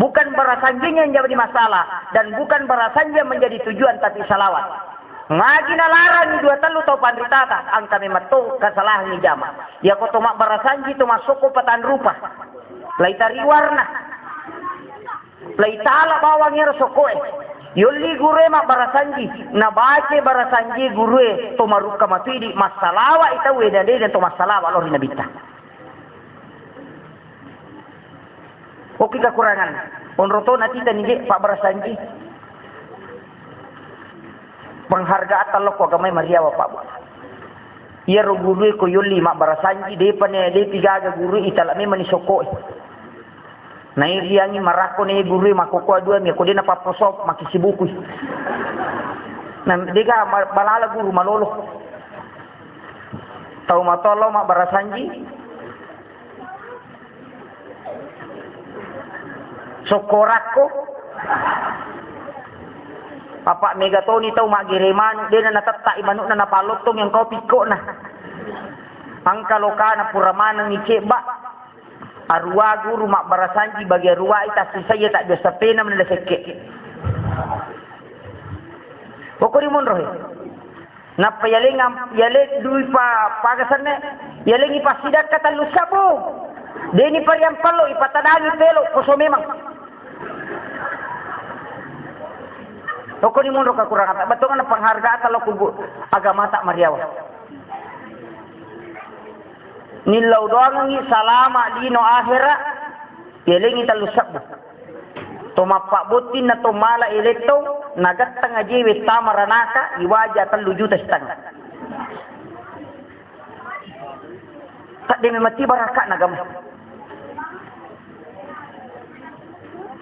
Bukan barasanjinya yang jadi masalah dan bukan barasanji yang menjadi tujuan, tapi salawat. Magi nalarangi dua tellu tau panritata, engka memang to kesalahan jama. Iya ko to mabbarasanji to massokko patanrupa. Laitari warna. Laitala bawang ero sokkoe. Yolli gurue mabbarasanji, nabace barasanji gurue to marukka mapidi, massalawa i tau e dan de to massalawa lo ri Nabitta. Oki kekurangan. Onro to natita nije pabbarasanji. Penghargaan tallo ko agamai mariawa, Pak, Bu. Iyaro gurue ko yolli mabbarasanji, depa ne, depi gaga gurue itala memang ni sokkoe. Nairiangi marakko ne gurue makkokkoe dua mi ko de napapposo makisibukui. Na dega ma-, balala guru malolo. Tau matollo mabbarasanji. Sokkorakko. Apa mega toni tau maggere manu, dena natettai manukna napalottongi engkau pikkona. Engka lokana pura manengi cebba. Arua guru mabbarasanji bagi arua i tassusaiya tak biasa pena menela sekke. Pokoknya monrohe. Nappa yaleng am-, yaleng dui pa-, pagasanna, yalengi passidakka tellu sabbu. Deni pariampallo, ipatadangi pelo, koso memang. Tokkoni monro kakurangata, bettuanna penghargaata lao kubbu agamata mariawa. Nillau doangengngi salama lino ahera, yalengi tellu sabbu. To mappabbotting na to mala elettong, nagattang ajewe tama ranaka, iwaja tellu juta setengah. Tadde memang tiba raka'na agama.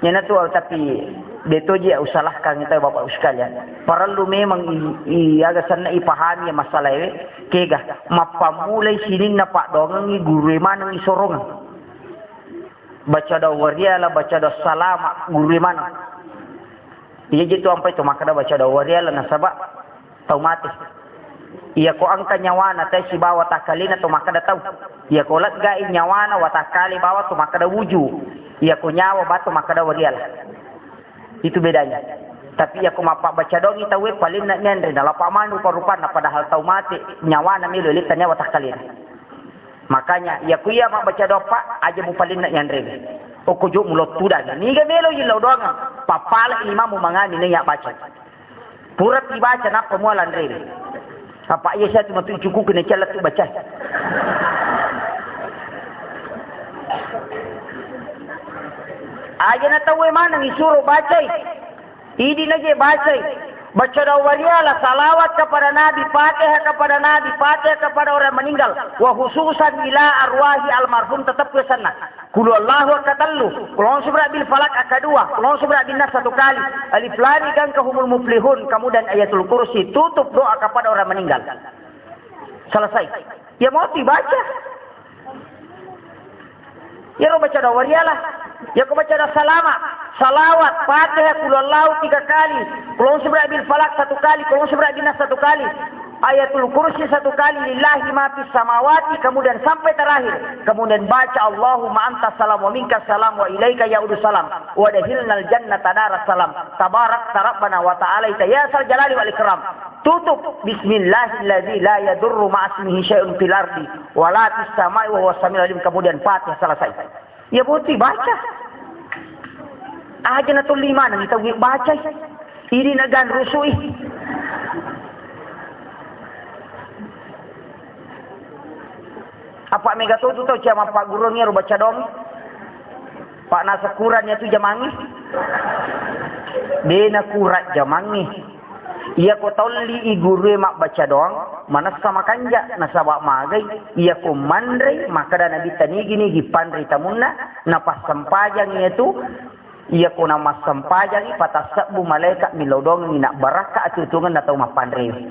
Iyanatu, tapi de toji usalahkan kita Bapak Ibu sekalian. Parellu memang i, i aga senna ipahami masalah ewe, kega mappammulai sininna paddoangengngi gurue maneng isorongeng. Baca doa wariala, baca doa salama, gurue maneng. Iya je tu ampai tu makkeda baca doa wariala nasaba tau mate. Iyako engka nyawana tae sibawa takkalena to makkeda tau. Iyako leggai nyawana watakkale bawa to makkeda wuju. Iyako nyawa batu makkeda wariala. Itu bedanya. Tapi iyako mappabbaca doangngi tauwe palenna nyanre nalapa manu rupa-rupanna padahal tau mate nyawana melo eletta nyawa takkalena. Makanya, iyaku iya mabbaca doa, Pak, aja mupalenna yanrewe. Okko jo mulottudangi. Niga melo yillau doangeng, pappala imammu mangani naiya baca. Pura tibaca nappa mua lanrewe. Apa iya satu matu cukuku na cella tu baca. Aja na tauwe maneng isuro bacai. Idi naje bacai, baca doa wariala, salawat kepada Nabi, Fatihah kepada Nabi, Fatihah kepada orang meninggal, wa khususan ila arwahi almarhum tetap pesanna. Qul huwallahu angka tellu, Qul a'udzu birabbil falaq angka dua, Qul a'udzu birabbin nas satu kali, Alif Lam Mim gangka humul muflihun, kemudian Ayatul Kursi, tutup doa kepada orang meninggal. Selesai. Ya mau dibaca. Iyaro baca doa wariala. Iyako baca doa salama, salawat, Fatihah, Qul huwallahu tiga kali, Qul a'udzu birabbil falaq satu kali, Qul a'udzu birabbin nas satu kali, Ayatul Kursi satu kali, lillahi ma fis samawati, kemudian sampai terakhir. Kemudian baca Allahumma anta salam wa minka salam wa ilaika ya'udu salam. Wa adkhilnal jannata daras salam. Tabarakta rabbana wa ta'alaita ya sal jalali wal ikram. Tutup, "Bismillahilladzi la yadurru ma'asmihi syai'un fil ardi wa la fis sama'i wa huwas samiul alim." Kemudian Fatihah selesai. Ya, boti baca. Aja na tuli mana ni tau baca. Ini nagan rusui. Apa mega tu tu tau cia mappaggurungngi ro baca doang. Pak nasa kurang ya tu jamangi. Dena kurang jamangi. Iyako tolli i gurue mabbaca doang, manessa makanja, nasaba magai, iyako manrei, makkeda Nabitta nigi-nigi panrei tamunna, napassempajang iyatu, iyako namassempajangi, patassebbu malaeka millau doangengngi nabbarakka atutungenna tau mappanrewe.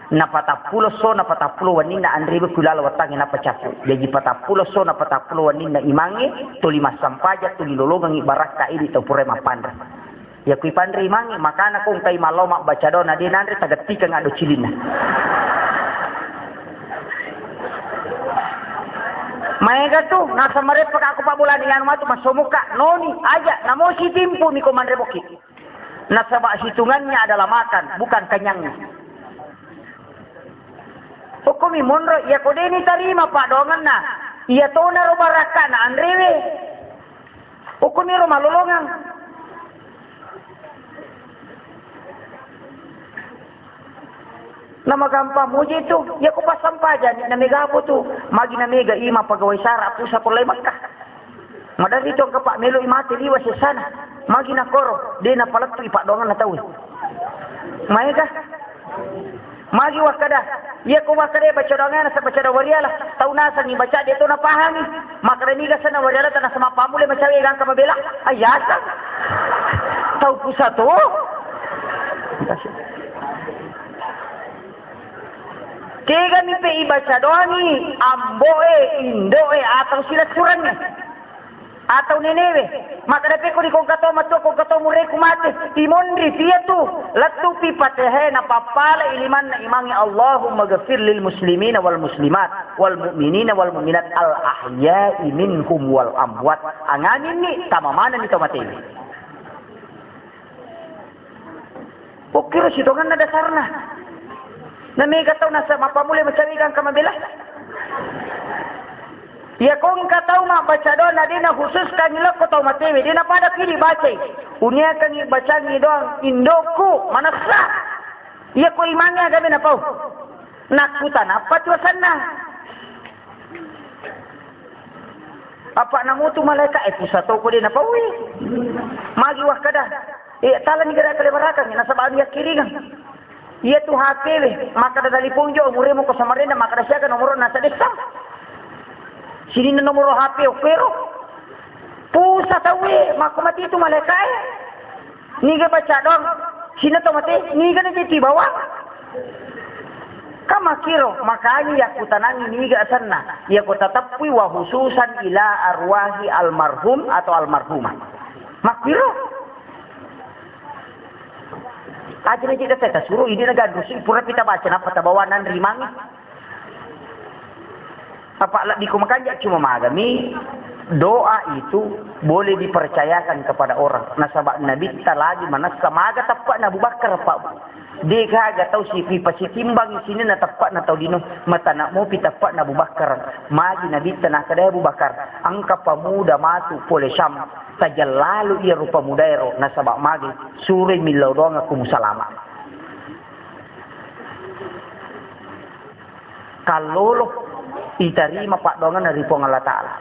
Napatappulo so, napatappulo wenninna anrewe ku laleng wettangnge nappa cappu. Jaji patappulo so, napatappulo wenninna imangnge, tuli massempajang, tuli lolongengngi barakka idi tau pura mappanre. Iya, kui panre imangnge, makana ko engkai mallau mabbaca doa, na de nanre, tagettikeng ado cilinna. Maega tu, nasa mareppaka aku pabbolani, anu matu massomokka, noni, aja, namo sitimpu miko manre bokki. Nasaba hitungannya adalah makan, bukan kenyangnya. Hukumi monro, iya ko deni tarima paddoangenna, iya tona ro barakkana anrewe. Okkoniro malolongeng. Namagampang muji tu, iya ko passampajang, namega apa tu? Magi namega ima pegawai sara pusat pole Mekah. Maderri tu engka pa melo i mate liwa sessana. Magi nakoro, de napalettu i paddoangenna tau. Maega. Magi wakkada, iya ko wakkada baca doangana, sa baca doa wariala, tau nasengngi baca de to napahangi. Makkada niga senna wariala tanah sama pamule macawe gangka mabela. Ayasa. Tau pusato. Kegami pe ibaca doangi amboe, indoe atau silessurengnge. Atau nenewe, makkeda pekko di kongkato matua, kongkato mureku mate, imonri piatu, lettupi patehe napappala ilimanna imangi, Allahumma ghafir lil muslimina wal muslimat, wal mu'minina wal mu'minat, al ahya'i minhum wal amwat. Anganinni, tama manenni tau matewe. Pokkiro sitongenna dasarna. Na mega tau nasa mappamula macawe gangka mabela. Iya ko engka tau mabbaca doa na de' na khususkan ilokko tau matewe, de' na pada pidi bacai. Uniakan ibacangi doang indokku manessa. Iya ko imangnge agame napau. Nakkutanappa tu asenna. Apa namutu malaika, eh, pusa toko de' napaui. Magi wakkada, eh, talani gada kalebarakang, nasaba anu yakkiringang. Iya tu H P we, makkada talipong jo, umuremu ko samarenda, makkada siaga nomoro nasa desa. Sininna nomoro H P okkero. Pusa tauwe, makko mati tu malaika e. Niga baca doang, sina to mate, niga na jeti bawang. Kamakkiro, makanya yakkutanangi niga asenna, yako tateppui wa khususan ila arwahi almarhum atau almarhumah. Makkiro. Aja na jeda teta suru, ini na ganrusi, pura pita baca, napa tabawa nanrimangi. Apa' lebbi ko makanja' cuma magami, doa itu boleh dipercayakan kepada orang. Nasaba' Nabitta lagi manessa maga teppa'na Abu Bakar, Pak. De' gaga tau sipi pasitimbang sininna teppa'na tau lino, matana mopi teppa'na Abu Bakar. Magi Nabitta nakada Abu Bakar, engka pemuda matu pole Syam, tajallalu iya rupa mudaero, nasaba' magi suroi millau doang aku musalama. Kallolo itarima paddoangenna ri Puang Allah Ta'ala.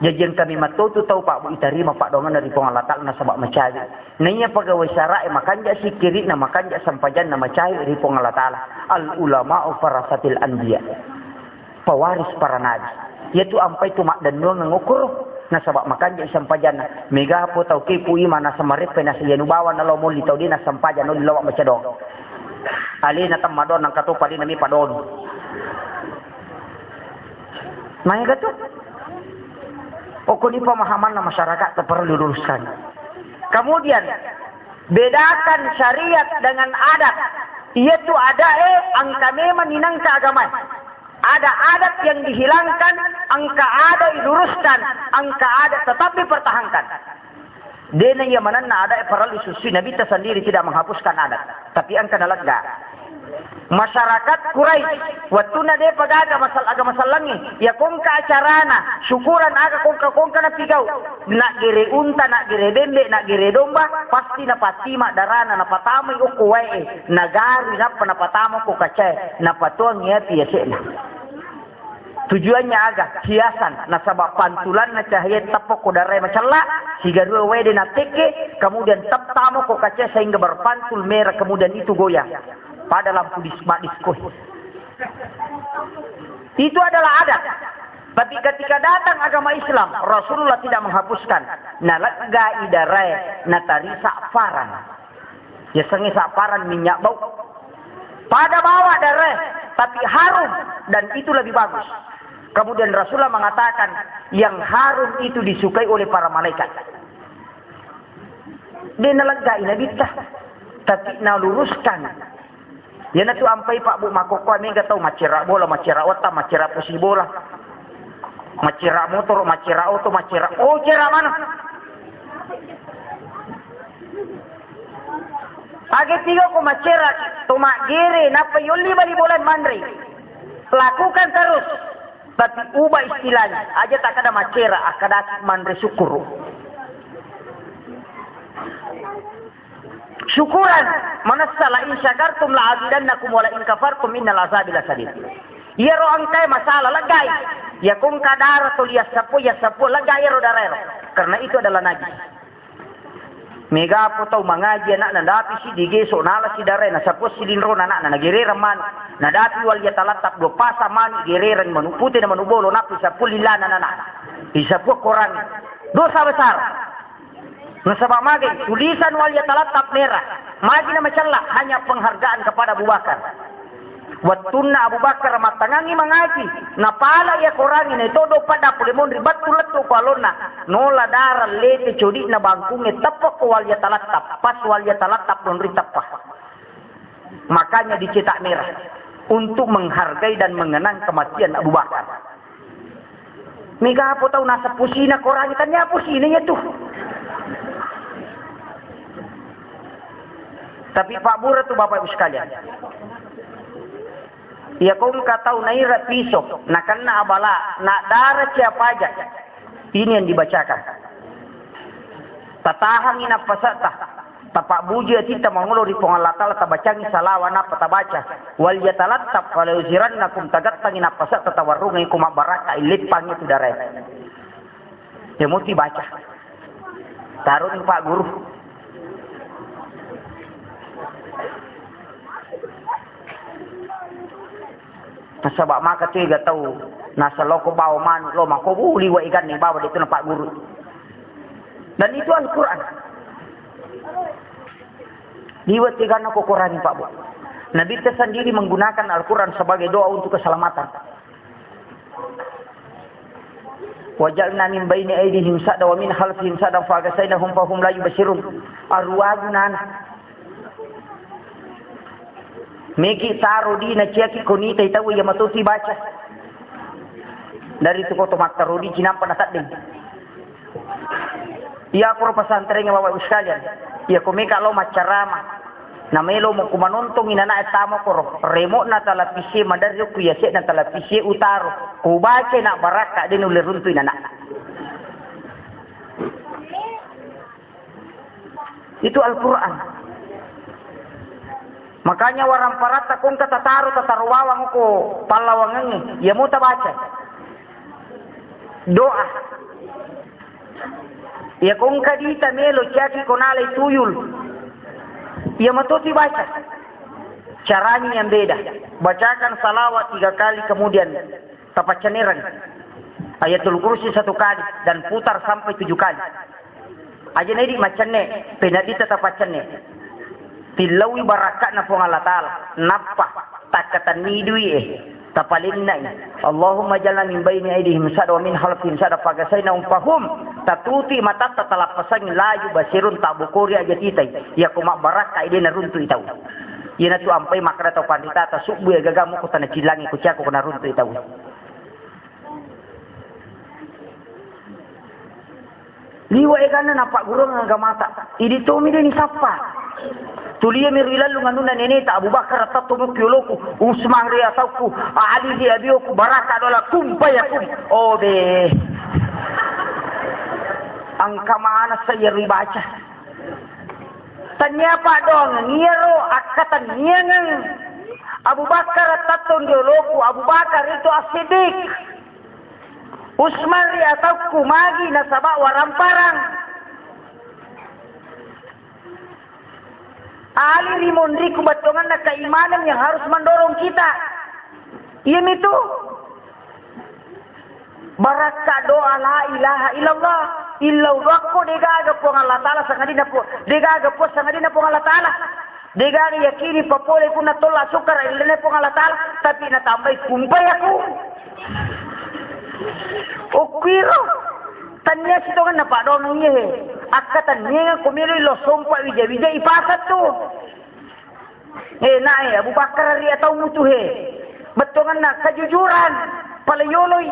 Jaji engkami mattotu tau, Pak, Bu, itarima paddoangenna ri Puang Allah Ta'ala nasaba' macawe. Naiya pegawai syara'e makanja' sikkiri'na, makanja' sempajanna, macawe ri Puang Allah Ta'ala. Al ulama'u farasatil anbiya. Pewaris para nabi. Iyatu ampai tu maddennuangeng okkoro. Nasaba' makanja' sempajanna. Megapo tau kepu ima nasamareppai nasa iyanu bawang nalao molli tau de' nasampajang nolli lawang baca doang. Alena temma doang, nangka to palena mi padonu. Maega tu. Okkoni pemahamanna masyarakat perlu diluruskan. Kemudian, bedakan syariat dengan adat. Iyatu adat e engka memang ninangka agama. Ada adat yang dihilangkan, engka adat diluruskan, engka adat tetap dipertahankan. Dena iya manenna adat parallu susui, Nabitta sendiri tidak menghapuskan adat, tapi engka nalegga. Masyarakat Quraisy, wattunna depa gaga masal-, aga masallangi, iya kongka acarana, syukuran aga kongka-kongka napigau, naggere unta, naggere bembe, naggere domba, pasti napattima darana, napatamai okko wae, nagarui nappa napatama okko kacae, napatuang iya pi yase'na. Tujuannya aga? Hiasan, nasaba' pantulanna cahaya teppa ko darae macella, sigarua wae de' nattekke, kemudian tep-, tamo ko kaca sehingga berpantul merah, kemudian itu goyang pada lampu dis-, maddisko. Itu adalah adat. Tapi ketika datang agama Islam, Rasulullah tidak menghapuskan. Naleggai darae, natari sa'farang. Yasengnge sa'farang minyak bau. Pada bawa darae, tapi harum, dan itu lebih bagus. Kemudian Rasulullah mengatakan, yang harum itu disukai oleh para malaikat. De' naleggai Nabitta, tapi naluruskan. Iyanatu ampai, Pak, Bu, makkokkoe mega tau maccera bola, maccera otta, maccera pusi bola. Maccera motoro, maccera oto, maccera, oh, cera mana? Age tiga ko maccera, to maggere, nappa yolli bali bola manre. Lakukan terus. Tapi ubah istilahnya, aja takkada maccera, akkadaki manre syukur. Syukuran, manessa la in syakartum la azidannakum wa la in kafartum innal azabi lasadid. Iyaro engkae masalah, leggai. Iya ko engka dara toli yassappo, yassappo, leggai iyaro daraero. Karena itu adalah najis. Megapo tau mangaji ana'na, dapi siddi geso, nala si darae, nasappo si linrona ana'na, nagerereng manu. Nadapi wal yatalattaf, dua pasa manu, gerereng manu pute na manu bolo, nappi sappo lilana ana'na. Isappo korang. Dosa besar. Nasaba' magi tulisan wal yatalattaf merah. Magi na macella, hanya penghargaan kepada Abu Bakar. Wettunna Abu Bakar mattangangngi mangaji, napala iya korangnge, naito doppa dapu lemonri battu lettu ko alonna, nola dara lete codi'na bangkungnge teppa ko wal yatalattaf, pas wal yatalattaf nonri teppa. Makanya dicetak merah untuk menghargai dan mengenang kematian Abu Bakar. Mega apa tau naseng pusina korangnge, tania pusina iya tu. Tapi pabbura tu Bapak Ibu sekalian. Iya ko engka tau naira piso, nakenna abala, nadara cia paja. Ini yang dibacakan. Tatahangi nappasetta, tapabbuji atitta mangolo ri Puang Allah Taala, tabacangi salawa nappa tabaca. Wal yatalattab fala yuzirannakum, tagattangi nappasetta, tawarrungi ko mabbarakka, ileppangi tu darae. Ya musti baca. Taruh ni Pak Guru. Nasaba maka tega tau nasaloko bawa manu lo mako buli wa ikan ni bawa itu na Pak Guru. Dan itu Al-Quran. Liwat tegana ko Quran Pak Bu. Nabi kita sendiri menggunakan Al-Quran sebagai doa untuk keselamatan. Wajalna min baini aidihim sada wa min khalfihim sada fa agasainahum fahum la yubasirun. Aruwagu nana. Meki taro di na ciaki konita itau iya matoti baca. Dari tu koto mattaro di cinampa na tadding. Iya ko pesantren Bapak Ibu sekalian. Iya ko meka lo maccarama. Na melo mo ku manontongi nana e tama koro. Remokna talapisi madarri ku yasekna talapisi utaro. Ku baca na barakka de nulle runtu nana. Itu Al-Quran. Makanya waramparatta kongka tataro, tataro bawang ko pallawangengngi. Iya muta baca. Doa. Iya kongka dita melo ciaki konalai tuyul. Iya matoti baca. Caranya yang beda. Bacakan salawat tiga kali kemudian tapaccanereng. Ayatul Kursi satu kali dan putar sampai tujuh kali. Aja na idi maccenne, penadita tapaccenne. Tillaui barakka'na Puang Allah Taala. Nappa takkatenni dui e. Tapalennai. Allahumma jalna min baini aidihim sada wa min khalfihim sada fagasainahum fahum. Tatuti matatta talappasangi laju basirun tabukuri aja titai. Iya ko mabbarakka ide naruntu itau. Iyanatu ampai makkada tau panritata, subbu iya gagamu ko tana cillangi ko ciako ko naruntu itau. Liwa eganna napaggurung agamata. Idi tomi de nisappa. Tulia mi ri lallung anunna neneta Abu Bakar tatto mukki oloku, Usman ri atauku, Ali ri abioku, baraka dola kumpa yakum. Obe. Angka mana saya ribaca. Tania padong, niaro akka taniangang. Abu Bakar tatto ri oloku, Abu Bakar itu As-Siddiq. Usman ri atakku magi nasaba waramparang. Ali ri monriku bettuanganna keimanan yang harus mendorong kita. Iyamitu barakka doa la ilaha illallah. Illa uduakko degaga Puang Allah Taala sangadinna Puang, degaga Puang sangadinna Puang Allah Taala. Degaga yakini papole punna tolla sukkara illene Puang Allah Taala, tapi natambai kumpai aku. Okkuiro, tania sitongenna padongang iye he. Akka taniangang ko meloi lo sompa wija-wija ipasattu. Eh, nae Abu Bakar ri atau mutu he. Bettonganna kejujuran, pala yoloi.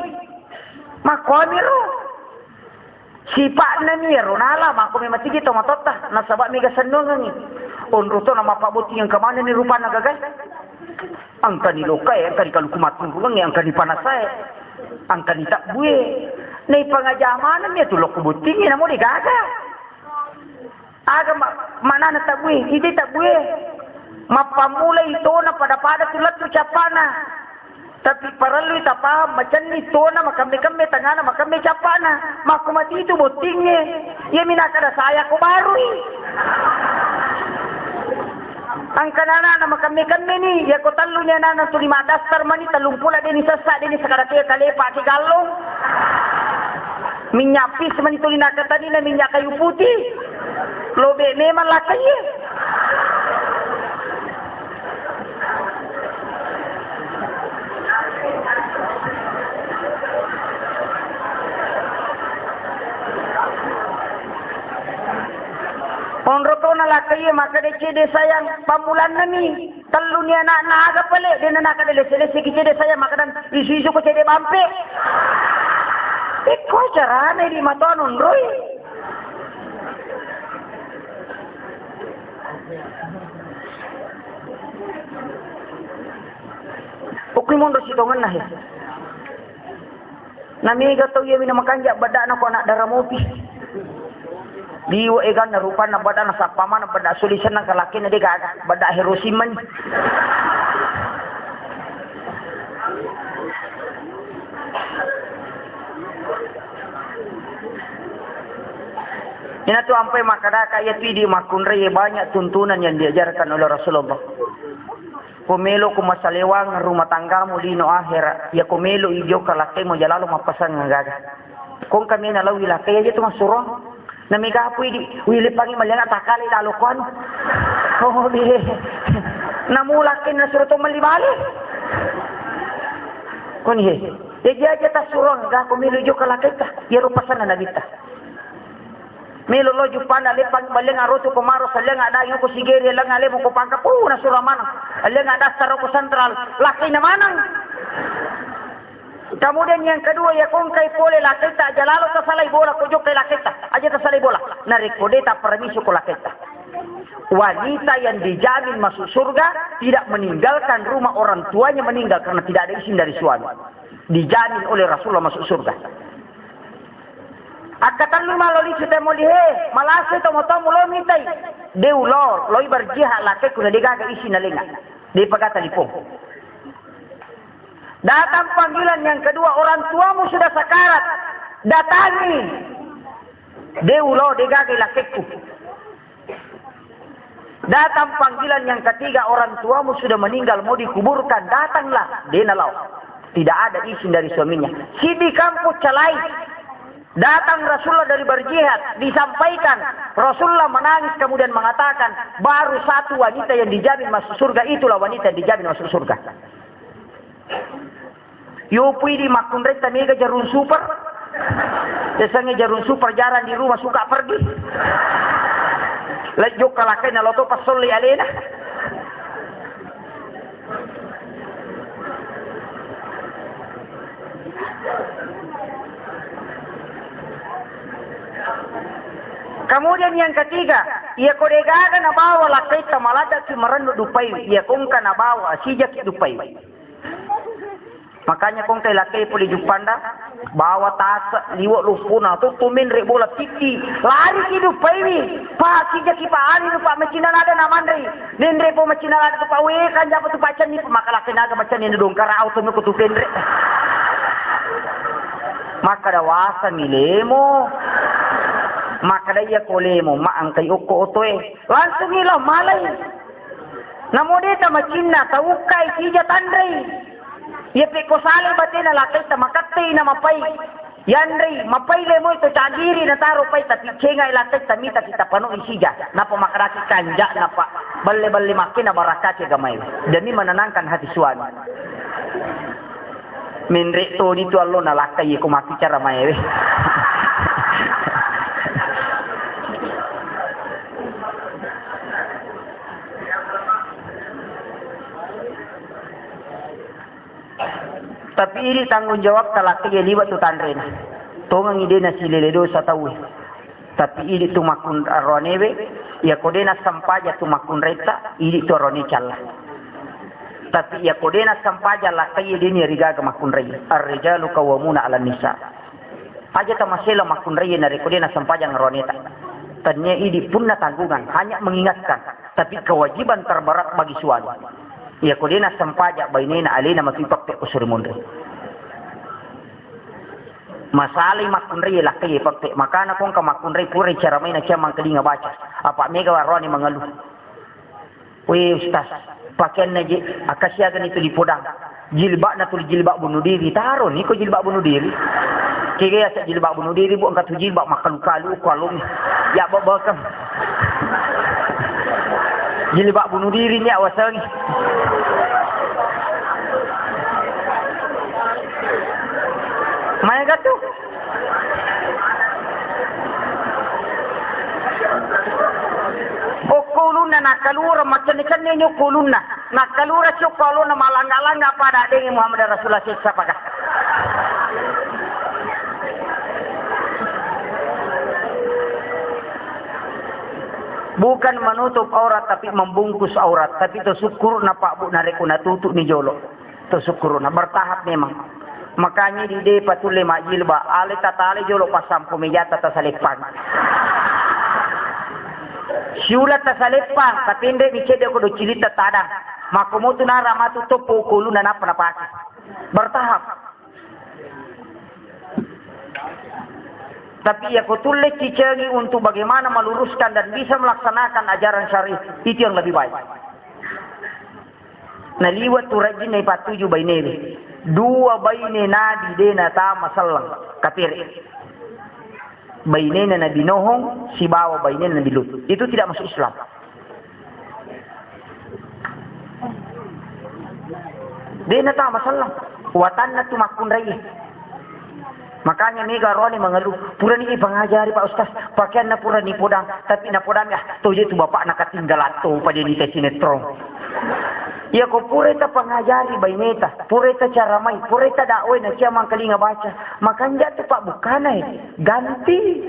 Makkuamiro. Sipa'na mi ero nala, makko memang tigi tomatotta, nasaba mega sennongengi. Onro to nama pabotting engka manenni rupanna gagai. Engkani lokae, engkani kaluku matturungengi, engkani panasae, engkani tabbue. Nei pangaja manenni tu lokko bottingi, namo degaga. Aga ma-, manana tabbue, ide tabbue. Mappammulai tona pada-pada tu lettu cappana. Tapi parellui tapahang, macenni tona makamme-kamme tangana makamme cappana. Makko mati itu bottingnge. Iya minakada saya ko barui. Angkana anana makamme-kamme ni, iya ko telluni anana tuli maddaftar mani tellumpula deni sessa deni sakada ke kalepa ke gallong. Minyak pis mani tuli nakatanina minyak kayu putih. Lobe memang lakaiye. Onro tona lakaiye makkeda cede sayang pammulanna mi. Telluni anakna aga pale, dena nakada lesse-lesse ki cede sayang makkeda isu-isu ko cede bampe. Ikko carana di matoa nonroi. Monro sitongenna he. Na mega tau iya mina makanja' badda'na ko ana' dara mopi. Liwe' eganna rupanna badda'na sappa maneng badda' suli sennang kalakkena de' gaga. Badda' hero simeng. Ina tu ampai makkadaka iya tu idi makkunrai banyak tuntunan yang diajarkan oleh Rasulullah. Ko melo ko masalewang rumah tanggamu lino akhera, iya ko melo i jokka lakkaimo jalalo mappasang gaga. Kong kami na lawi lakkai aja tu masuro. Na mega pui di, wili pangi maliang takale lalo kuan. Oh, bihe. Namu lakkai na suro to mali bale. Koni he. Jadi aja ta suro gaga ko melo i jokka lakkaita. Iya rupasanna nabitta. Melo lo juppanna lepang, balenga rotu ko maro, salenga ada ko sigeri, lenga lemo ko pangka, puna sura maneng. Lenga dasar ko sentral, lakkaina maneng. Kemudian yang kedua, iya ko engkai pole lakkaita, aja lalo tasalai bola, ko jokkai lakkaita, aja tasalai bola. Narekko de' tapparemisu ko lakkaita. Wanita yang dijamin masuk surga tidak meninggalkan rumah orang tuanya meninggal karena tidak ada izin dari suami. Dijamin oleh Rasulullah masuk surga. Akkatellu malo lisu te moli he, malase to moto mulo mitai. De' ulo, loi berjihad lakkai kuna de' gaga isi nalenga. De' pagata lipong. Datang panggilan yang kedua, orang tuamu sudah sakarat. Datangi. De' ulo, de' gaga lakkaiku. Datang panggilan yang ketiga, orang tuamu sudah meninggal, mau dikuburkan, datanglah. De' nalao. Tidak ada izin dari suaminya. Siddi kampung calai. Datang Rasulullah dari berjihad, disampaikan. Rasulullah menangis kemudian mengatakan, baru satu wanita yang dijamin masuk surga, itulah wanita yang dijamin masuk surga. Yo pui di makkunrai ta mega jarum super. Biasanya jarum super jarang di rumah, suka pergi. Lejjo kalakai na loto pasolli alena. Kemudian yang ketiga, iya ko de' gaga nabawa lakkaita maladaki marennu dupai, iya ko engka nabawa sijaki dupai. Makanya ko engkai lakkai pole juppanda, bawa tasa, liwe' luppuna, tuttu menre' bola titi, lari ki dupaiwi, Pak, sijaki Pak, anu Pak, macinna nada namanrei, nenre' po macinna nada tu Pak, we, kan japa tu Pak cenni, maka lakkai naga macenni dongkara auto meko tu penre'. Maka da wasami lemo, maka da iya ko lemo, ma engkai okko otoe, langsung ilo malai. Namo de' tamacinna, taukkai sija tanrei. Iya pekko sale batena lakkaita makattei na mapai. Yanrei, mapai lemoi to cagiri nataro pai, tapi cengai lakkaita mita kita panoi sija. Napa makaraki kanja, napa balle-balle makkena barakati agamai. Demi menenangkan hati suami. Menre' toni tu allo nalakkai ko mabbicara maewe. Tapi idi tanggung jawab talakkai liwe' tu tanrena. Tongengi de' nasilele dosa tauwe. Tapi idi tu makkun-, aroanewe, iya ko de' nassampaja tu makkunraita, idi tu aroane calla. Tapi iya ko de' nassampaja lakkai, de' ni rigaga makkunrai. Ar-rijalu qawwamuna 'alan nisa. Aja tamasela makkunrai narekko de' nassampajang aroaneta. Tania idi punna tanggungan, hanya mengingatkan. Tapi kewajiban terberat bagi suami. Iya ko de' nassampaja bainena, alena matu ipappe usuri monri. Masalai makkunrai lakkai pappe. Makana kongka makkunrai purai cara maina cia mangkalinga baca. Apa mega waroni mangalu. We Ustaz, pakeanna je, akasiagani tuli podang. Jilbabna tuli jilbab bunuh diri. Taro ni ko jilbab bunuh diri. Kega ya jilbab bunuh diri, bu, angkat tu jilbab makalu-kalu ko alung. Ya babakam. Jilbab bunuh diri ni awasangi. Maega tu. Okko ulunna nakkalura, macenne-cenne ni okko ulunna. Nakkalura si okko alonna malangga-langga pada adengi Muhammad Rasulullah siksa paga. Bukan menutup aurat, tapi membungkus aurat. Tapi to syukur na Pak Bu narekko natutup ni jolo. To sukkuruna bertahap memang. Makanya di depa tulle majilba, ale tatale jolo passampo mejata tasaleppang. Siula tasaleppang, tapi ndek mi cedde ko do cilita tadang. Mako motu nara matu toppo kuluna napa napake. Bertahap. Tapi iya ko tulle cicengi untuk bagaimana meluruskan dan bisa melaksanakan ajaran syar'i, itu yang lebih baik. Naliwat tu rajinna ipattuju bainewe. Dua baine Nabi de natama selleng, kapere. Bainena Nabi Nuh sibawa bainena Nabi Lut. Itu tidak masuk Islam. De natama selleng. Watanna tu makkunrai. Makanya mega rone mengeluh, purani ipangajari Pak Ustaz, pakaianna purani podang, tapi napodang ah, toje tu bapakna ketinggalan to pada ni sinetron. Iya ko pura ta pangajari baineta, pura ta caramai, pura ta dakwai na cia mangkalinga baca, makanja tu Pak bukana eh, ganti.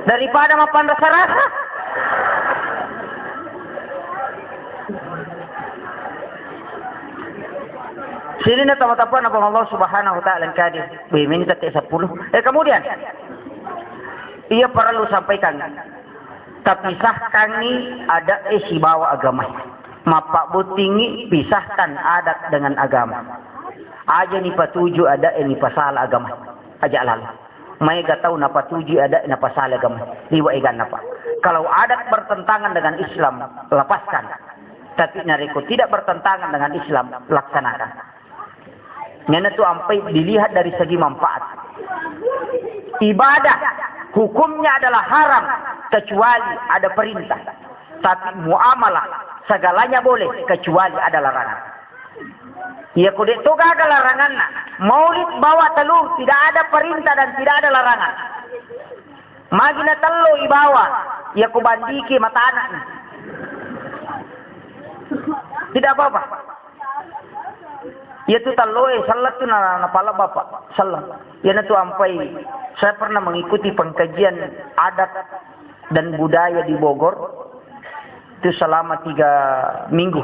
Daripada mapanrasa-rasa. Sini na tama-tama na Allah Subhanahu wa Ta'ala yang kadir. Wih, ini tadi sepuluh. Eh, kemudian, iya perlu sampaikan. Tapisahkangngi adat e sibawa agama. Mappabottingngi pisahkan adat dengan agama. Aja ni patuju adat e ni pasala agama. Aja lalu. Maega tau napatuju adat e napasala agama. Liwa eganna, Pak. Kalau adat bertentangan dengan Islam, lepaskan. Tapi narekko tidak bertentangan dengan Islam, laksanakan. Nena tu ampai dilihat dari segi manfaat. Ibadah hukumnya adalah haram kecuali ada perintah. Tapi muamalah segalanya boleh kecuali ada larangan. Iya ko de to gaga laranganna. Maulid bawa telur, tidak ada perintah dan tidak ada larangan. Magi na tello ibawa, iya ko bandiki matana. Tidak apa-apa. Iya tu tello e, selleng tu na, napala bapak, selleng. Iya na tu ampai, saya pernah mengikuti pengkajian adat dan budaya di Bogor. Itu selama tiga minggu.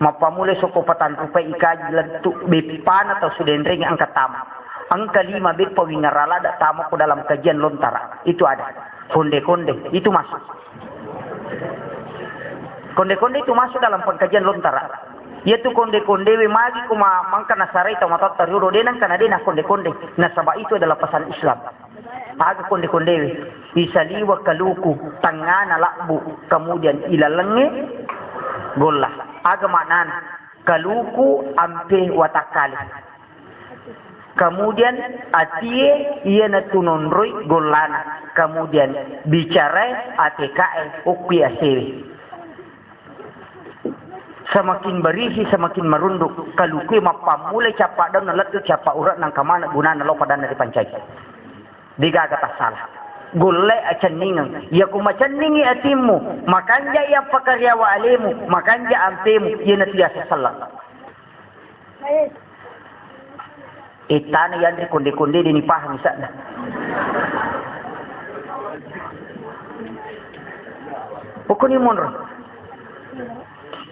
Mappammula sokko patanrupai ikaji lettu beppana tau sudenreng engka tama. Engka lima beppa wingarala ada tama ko dalam kajian lontara. Itu ada. Konde-konde, itu masuk. Konde-konde itu masuk dalam pengkajian lontara. Iya tu konde-konde we magi ko ma-, mangka nasarai tau matotta riolo de nengka na de na konde-konde. Nasaba itu adalah pesan Islam. Aga konde-kondewe, isaliwa kaluku tangngana labbu, kemudian ilalengnge golla. Aga maknana? Kaluku ampe watakkale. Kemudian atie iyanatu nonroi gollana. Kemudian bicarae atekae okki asewe. Semakin berisi, semakin merunduk. Kalukue mappammulai cappa daunna lettu cappa ura'na engka maneng gunana lao padanna ripancaji. Degaga tassala. Gollai acenningeng. Iya ku macenningi atimmu, makanja iya pakariawa alemu, makanja ampemu, iyanatu yaseng selleng. Ettana yanre konde-konde de nipahang isa'na. Pokoni monro.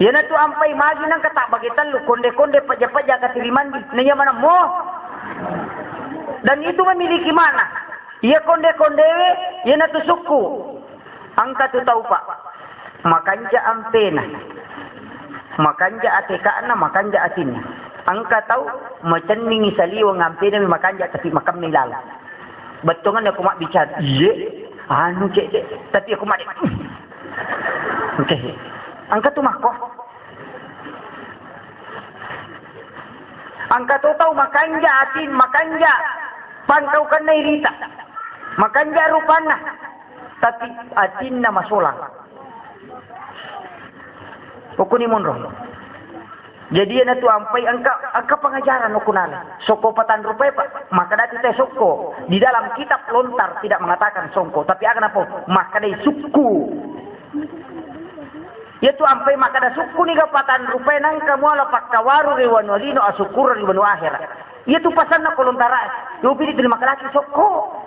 Iyanatu ampai magi nangka tabbage tellu, konde-konde, peja-peja, katili mandi. Na iya maneng mo. Dan itu memiliki makna. Iya konde-kondewe, iyanatu sukku. Engka tu tau, Pak, makanja ampena, makanja ateka'na, makanja atinna. Engka tau macenningi saliweng ampenami makanja tapi makemme lalo. Bettuanganna ko mabbicara, iye, anu cedde, tapi ko madde, oke. Engka tu makko. Engka to tau makanja atin, makanja pangkaukenna irita, makanja rupanna, tapi atinna masolang. Okuni monro. Jadi iyanatu ampai engka, engka pengajaran okunala. Sokko patanrupai, Pak, makkedati te sokko. Di dalam kitab lontar tidak mengatakan songko, tapi aga napo? Makkedai sukku. Iyatu ampai makkeda sukku niga patanrupai nangka muala pakkawaru ri wanua lino, asukkureng ri wanua ahera. Iya tu pasanna ko lontara, yopi di terima kasih sokko.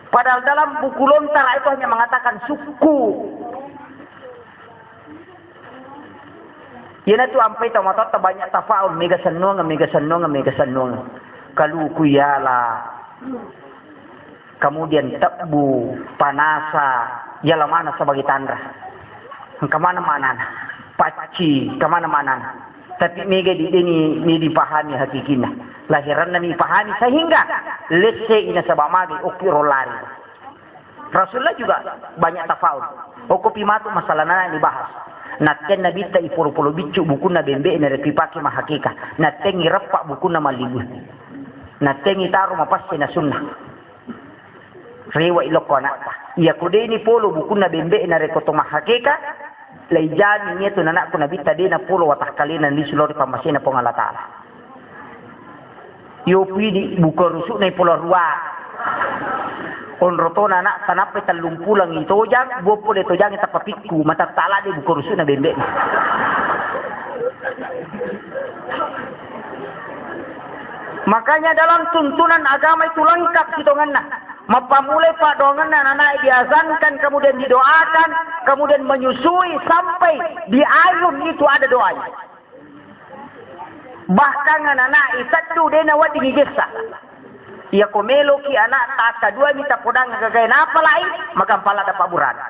Padahal dalam buku lontara itu hanya mengatakan suku. Iyanatu ampai tomatoatta banyak tafaul, mega sennuang, mega sennuang, mega sennuang. Kaluku yala. Kemudian tebbu, panasa, yala mana sebagai tanra. Engka mana manana? Pacci, engka mana manana? Tapi mega di ini, ini dipahami hakikinna. Lahiranna mi pahami sehingga lesse ina sabamage okki rolari. Rasulullah juga banyak tafaul. Okko pi matu masalah nana dibahas. Natten nabitta ipolo-polo biccu bukunna bembe na reki pake mahakeka. Nattengi reppa bukunna malibu. Nattengi taro mapasse na sunnah. Rewa ilokko anakta. Iya ko deni polo bukunna bembe na reko to mahakeka. Lai jamin iya tu nanakku nabitta dena polo watakkalena lisu lori pammasena Puang Allah Ta'ala. Yo pidi buka rusuk na ipola rua. Onro tona anak tanappa tellung pulang i tojang, dua pole tojang tappa pikku, matattala de buka rusuk na bembe. Makanya dalam tuntunan agama itu lengkap sitonganna. Mappamulai paddoangenna anak diazankan, kemudian didoakan, kemudian menyusui sampai di ayun itu ada doanya. Bahkan anak-anak iteddu dena wedding igessa. Iya ko meloki anak ta kaduami tapodang gagae napalai, magampala dapat burana.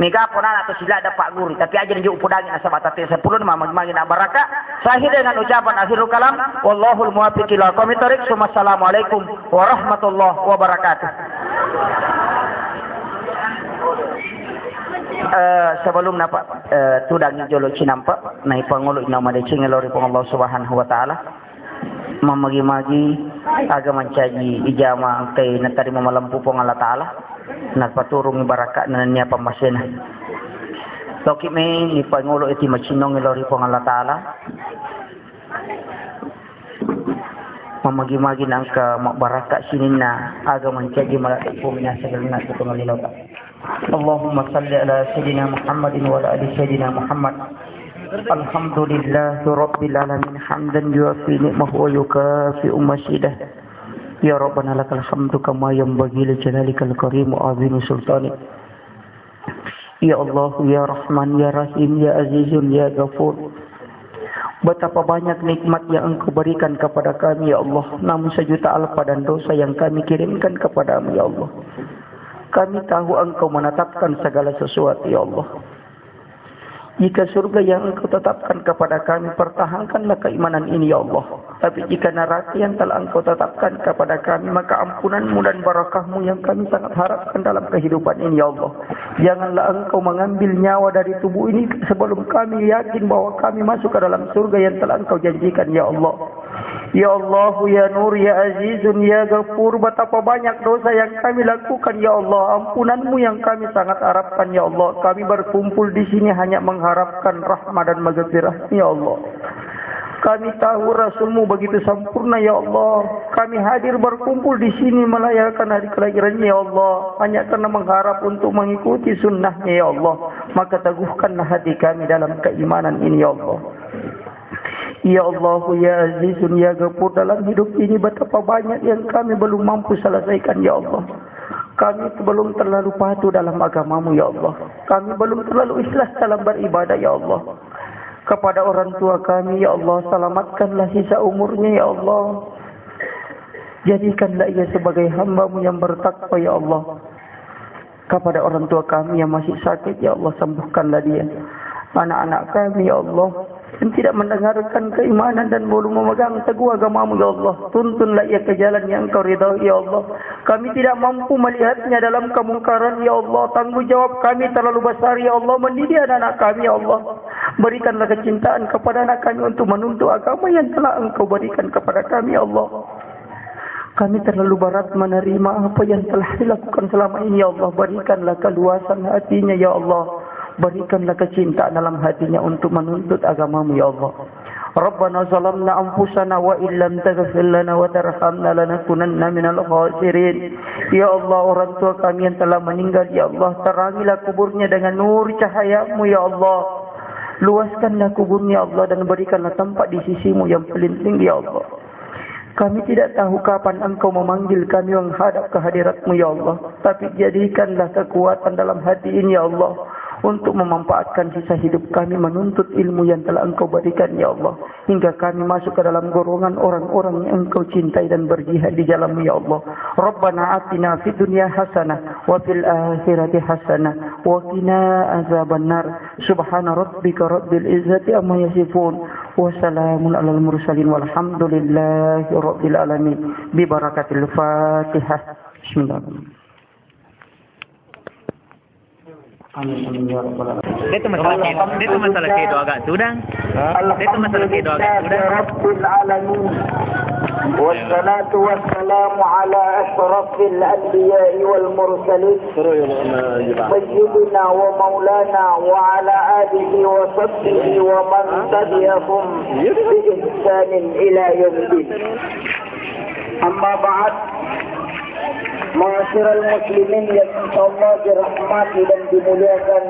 Mega ponana to sila dapat guru, tapi aja njuk podangi nasaba tate sepuluh magi-magi na baraka. Saya akhiri dengan ucapan akhirul kalam, wallahul muwaffiq ila aqwamit thariq. Assalamualaikum warahmatullahi wabarakatuh. Eh, sebelum napa, eh, tudangi jolo cinampa, nai pangolo ina madeceng lori Puang Allah Subhanahu wa Ta'ala. Mamagi-magi aga mancaji ijama engkai natarima malempu Puang Allah Ta'ala, napaturungi baraka'na nennia pammasena. Loki me nipangolo eti macinnong lori Puang Allah Ta'ala. Mamagi-magi nangka mabbaraka sininna aga mancaji malakku minasa gelna ketungalinota. اللهم صل على سيدنا محمد وعلى آل سيدنا محمد. الحمد لله رب العالمين، حمدا يوافي نعمه ويكافئ مزيده. يا ربنا لك الحمد كما ينبغي لجلالك الكريم وعظيم سلطانك. Ya Allah, ya Rahman, ya Rahim, ya Azizun, ya Ghafur. Betapa banyak nikmat yang Engkau berikan kepada kami, ya Allah. Namun sejuta alpa dan dosa yang kami kirimkan kepadamu, ya Allah. Kami tahu Engkau menetapkan segala sesuatu, ya Allah. Jika surga yang Engkau tetapkan kepada kami, pertahankanlah keimanan ini, ya Allah. Tapi jika neraka yang telah Engkau tetapkan kepada kami, maka ampunanmu dan barakahmu yang kami sangat harapkan dalam kehidupan ini, ya Allah. Janganlah Engkau mengambil nyawa dari tubuh ini sebelum kami yakin bahwa kami masuk ke dalam surga yang telah Engkau janjikan, ya Allah. Ya Allah, ya Nur, ya Azizun, ya Ghafur, betapa banyak dosa yang kami lakukan, ya Allah. Ampunanmu yang kami sangat harapkan, ya Allah. Kami berkumpul di sini hanya mengharapkan rahmat dan maghfirah, ya Allah. Kami tahu Rasulmu begitu sempurna, ya Allah. Kami hadir berkumpul di sini merayakan hari kelahirannya, ya Allah. Hanya karena mengharap untuk mengikuti sunnahnya, ya Allah. Maka teguhkanlah hati kami dalam keimanan ini, ya Allah. Ya Allah, ya Azizun, ya Ghafur, dalam hidup ini betapa banyak yang kami belum mampu selesaikan, ya Allah. Kami belum terlalu patuh dalam agamamu, ya Allah. Kami belum terlalu ikhlas dalam beribadah, ya Allah. Kepada orang tua kami, ya Allah, selamatkanlah sisa umurnya, ya Allah. Jadikanlah ia sebagai hambamu yang bertakwa, ya Allah. Kepada orang tua kami yang masih sakit, ya Allah, sembuhkanlah dia. Anak-anak kami, ya Allah, yang tidak mendengarkan keimanan dan belum memegang teguh agamamu, ya Allah. Tuntunlah ia ke jalan yang Engkau ridhoi, ya Allah. Kami tidak mampu melihatnya dalam kemungkaran, ya Allah. Tanggung jawab kami terlalu besar, ya Allah, mendidik anak-anak kami, ya Allah. Berikanlah kecintaan kepada anak kami untuk menuntut agama yang telah Engkau berikan kepada kami, ya Allah. Kami terlalu berat menerima apa yang telah dilakukan selama ini, ya Allah. Berikanlah keluasan hatinya, ya Allah. Berikanlah kecintaan dalam hatinya untuk menuntut agamamu, ya Allah. Rabbana zalamna anfusana wa illam taghfir lana wa tarhamna lanakunanna minal khasirin. Ya Allah, orang tua kami yang telah meninggal, ya Allah, terangilah kuburnya dengan nur cahayamu, ya Allah. Luaskanlah kuburnya, ya Allah, dan berikanlah tempat di sisimu yang paling tinggi, ya Allah. Kami tidak tahu kapan Engkau memanggil kami menghadap ke hadirat-Mu, ya Allah. Tapi jadikanlah kekuatan dalam hati ini, ya Allah, untuk memanfaatkan sisa hidup kami menuntut ilmu yang telah Engkau berikan, ya Allah, hingga kami masuk ke dalam golongan orang-orang yang Engkau cintai dan berjihad di jalan-Mu, ya Allah. Rabbana atina fid dunya hasanah wa fil akhirati hasanah wa qina azabannar. Subhana rabbika rabbil izzati amma yasifun. Wa salamun alal mursalin walhamdulillahi rabbil alamin. Bi barakatil Fatihah. Bismillahirrahmanirrahim. Amin, amin, ya rabbal alamin. Dia tu masalah kedo, dia tu masalah kedo agak tudang. Dia tu masalah kedo agak tudang. Rabbil alamin. Wassalatu wassalamu ala asyrafil anbiya'i wal mursalin. Sayyidina wa maulana wa ala alihi wa sahbihi wa man tabi'ahum bi ihsanin ila yaumiddin. Amma ba'd, ma'asyiral muslimin yang insyaallah dirahmati dan dimuliakan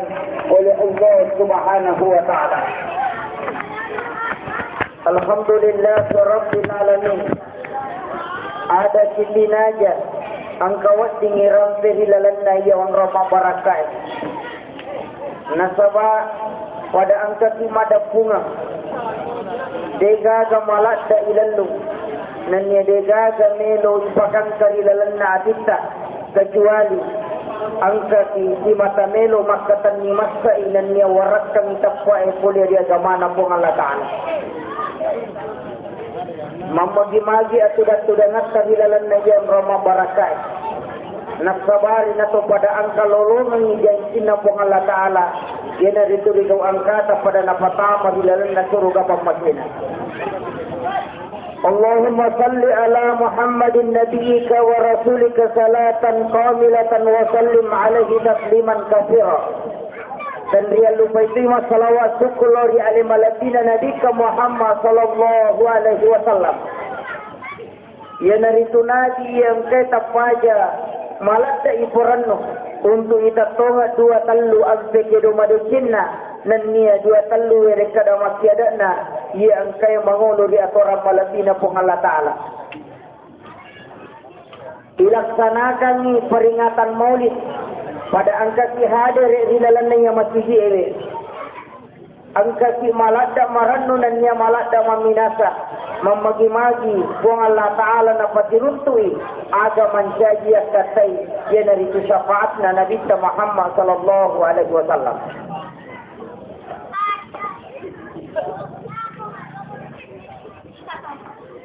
oleh Allah Subhanahu wa Ta'ala. Alhamdulillah Rabbil Alamin. Ada sindinaja engka wedding irampe ri lalenna iya onrong mabbarakkae. Nasaba pada engkaki maddeppungeng, degaga maladde ilellung, nennia degaga melo ipakangka ri lalenna atitta, kecuali engkaki simata melo makkatenni massai nennia warakkangi teppae pole ri agamana Puang Allah Ta'ala. Mammagi-magi atuda-tudangetta ri lalenna iya onrong mabbarakkae. Nassabari nato pada engka lolongengngi jancinna Puang Allah Ta'ala, iyanaritu ri gau engkata pada napatama ri lalenna suruga pammasena. Allahumma salli ala Muhammadin nabiyyika wa rasulika salatan kamilatan wa sallim alaihi tasliman katsira. Dan riallupai tu massalawat sukku lao ri ale malebbina Nabikka Muhammad sallallahu alaihi wasallam. Iyanaritu nabi iya engkae tappaja maladde iporannu untuk itattongeng dua tellu ampe kedo madocinna, nennia dua tellu werekkada makkiade'na iya engkae mangolo ri atorang malebbina Puang Allah Ta'ala. Ilaksanakangngi peringatan Maulid pada engkaki hadere ri lalenna iya masigi'ewe. Engkaki maladde marennu nennia maladde mamminasa, mammagi-magi Puang Allah Ta'ala napasiruntu'i aga mancaji akkattai, iyanaritu syafaatna Nabitta Muhammad sallallahu alaihi wasallam.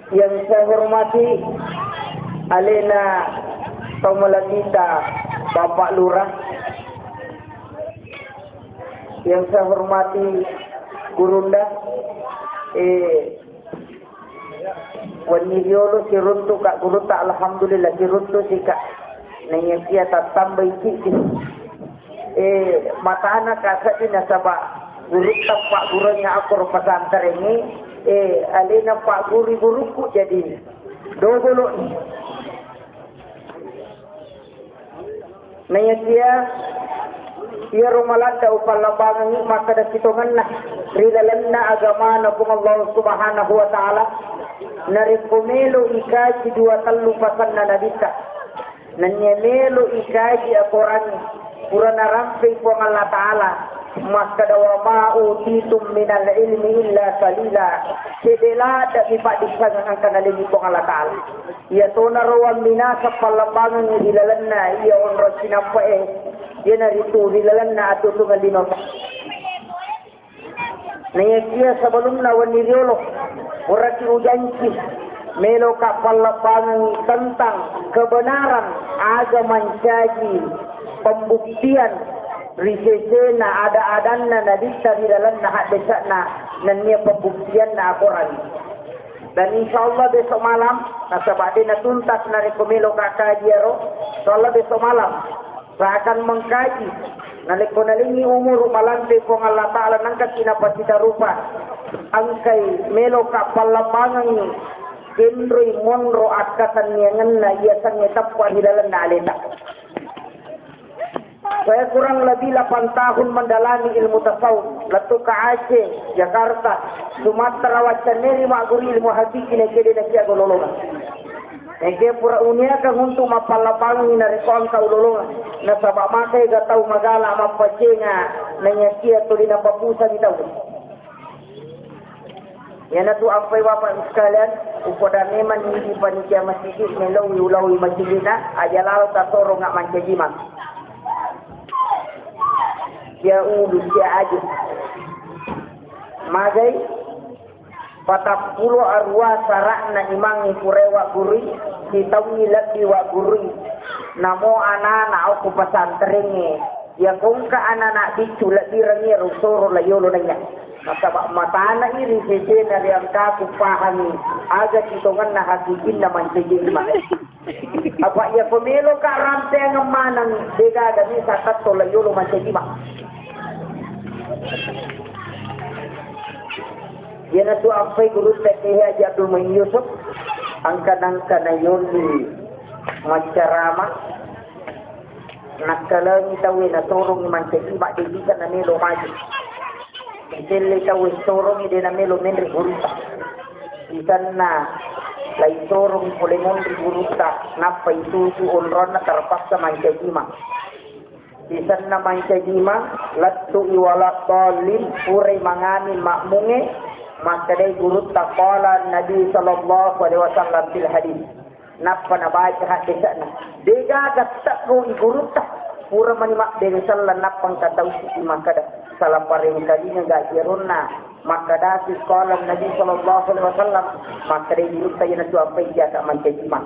Yang saya hormati alena tau malebita Bapak Lurah, yang saya hormati Gurunda, eh, wenni riolo siruntu Kak Gurutta, alhamdulillah siruntu si Kak. Naiyakia tattambai cicci. Eh, matana kasedding nasaba gurutta pagguruangngi akkoro pesantrengngi, eh, alena pagguru gurukku jadi dobolo'ni. Naiyakia iyaro maladde upallabbangengngi makkeda sitongenna ri lalenna agamana Puang Allah Subhanahu wa Ta'ala, narekko melo ikaji dua tellu pasanna Nabitta, nennia melo ikaji akorangnge, pura narampei Puang Allah Ta'ala makkeda, "Wa ma utitum minal ilmi illa qalila." Cedde ladde'mi paddissengeng engka nalengngi Puang Allah Ta'ala. Iyatonaro wamminasa pallabbangengngi ri lalenna iya onrong cinappe'e, iyanaritu ri lalenna atutungeng linoe. Naiyakia sebelumna wenni riolo, puraki ujanci, meloka pallabbangengngi tentang kebenaran aga mancaji pembuktian ri sesena ada-adanna Nabitta ri lalenna haddesa'na nennia pembuktianna akorangngi. Dan insyaallah besok malam, nasaba de natuntas narekko meloka kaji iyaro, insyaallah besok malam seakan mengkaji, nalekko nalengngi umuru malampe Puang Allah Ta'ala nangkaki napasitarupa, engkai meloka pallabbangengngi kenroi monro akkatenniangenna iya sengnge teppa ri lalenna aleta. Saya kurang lebih delapan tahun mendalami ilmu tasawuf. Lettu ke Aceh, Jakarta, Sumatera, waccanne ri magguru ilmu hakiki na cede na sia gololongan. Ege pura uniakan untuk mapallapangi narekko engka ulolongan. Nasaba makai ga tau magala mappacenga nanya sia tuli napapusa di tau. Iyanatu ampai Bapak sekalian, upoda memang di panitia masjid meloi ulawi masjidna, aja lao tasorong nggak mancaji mang. Dia ulu, dia aja. Magai, patappulo arua sara'na imangngi purae waggurui, sitaungngi lebbi waggurui. Namo anana okko pesantrengnge, iya kongka anana biccu lebbirengngi ero soro la yolo nanya. Nasaba matana iri sesena riangkaku pahangi aga sitongenna hakikinna mancaji imang. Apa iya ko melo ka rampeang maneng, degaga bisa katto la yolo mancaji imang. Iyanatu ampai gurutta Kiai Haji Abdul Muin Yusuf, angka-angka na yolli maccarama, nakkalengi tauwe nasorongi mancaji imang, de bisa namelo maju. Itelle tauwe sorongi de namelo menre gurutta. Isanna lai sorongi pole monri gurutta, nappa itutu onronna terpaksa mancaji imang. Sisenna mancaji imang, lettu'i wala dhallin, purai mangamin makmungnge, makkedai gurutta, qala Nabi sallallahu alaihi wasallam fil hadis. Nappa nabaca haddese'na. Degaga te'roi gurutta, pura mani mabbere selleng nappa engka tausi makkeda, sala parengkalinga ga iyaronna makkedasi qala Nabi sallallahu alaihi wasallam, makkedai gurutta iyanatu ampai jaka mancaji imang.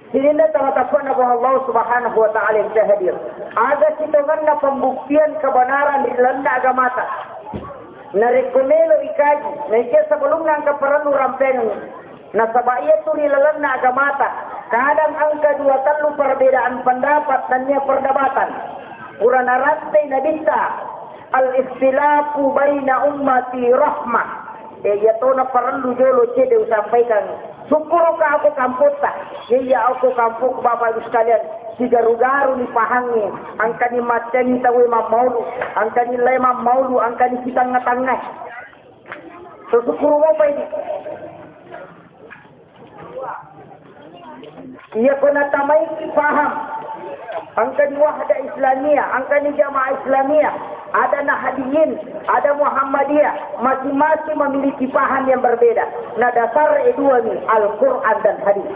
Sininna tama tappana Puang Allah Subhanahu wa Ta'ala yang hadir. Aga sitongenna pembuktian kebenaran ri lalenna agamata. Narekko melo ikaji, naikia sebelumna engka parellu rampengeng. Nasaba iya tu ri lalenna agamata, kadang engka dua tellu perbedaan pendapat nennia perdebatan. Pura narantai Nabitta, al-ikhtilafu baina ummati rahmah. E, iya tona parellu jolo cede usampaikan. Sukkuruka okko kampotta. Iya, iya okko kampokku Bapak Ibu sekalian. Sigaru-garu ni pahangnge. Angkani mattengi tauwe mammaulu. Angkani lae mammaulu. Angkani sitangnga-tangnga. Sukkuru mopa ini. Iya ko natamaiki paham, engka di Wahda Islamiyah, engka di Jamaah Islamiyah, ada Nahdliyin, ada Muhammadiyah, masing-masing memiliki paham yang berbeda. Nah, dasar e dua nih, Al-Quran dan hadis.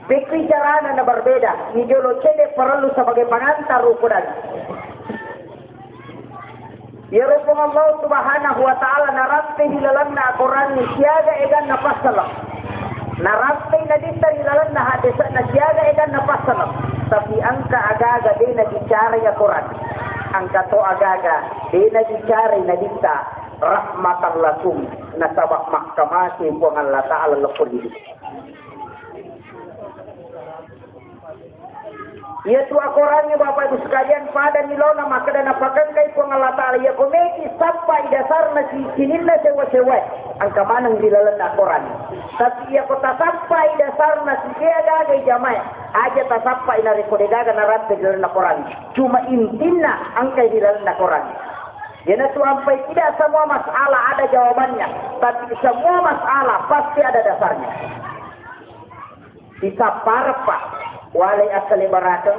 Pekki carana na berbeda, ni jolo cede parellu sebagai pengantar ukuran. Iyaro Puang Allah Subhanahu wa Ta'ala narampe ri lalenna Akorangnge siaga eganna passaleng. Narampe Nabitta ri lalenna haddese'na siaga eganna passaleng. Tapi engka aga-aga de nabicarai Akorangnge. Engka to aga-aga de nabicarai Nabitta rahmatan lakum, nasaba makkamase Puang Allah Ta'ala leppong ri. Iyatu akorangnge, Bapak Ibu sekalian, pada milona makkeda napakengkai Puang Allah Ta'ala, iya ko meki sappai dasarna si-, sininna sewwa-sewwae, engka maneng ri lalenna akorangnge. Tapi iya ko tasappai dasarna si de gaga ijamae, aja tasappai narekko de gaga naratte ri lalenna akorangnge. Cuma intinna engkai ri lalenna akorangnge. Iyanatu ampai tidak semua masalah ada jawabannya, tapi semua masalah pasti ada dasarnya. Isappareppa, walai akkalebarakeng,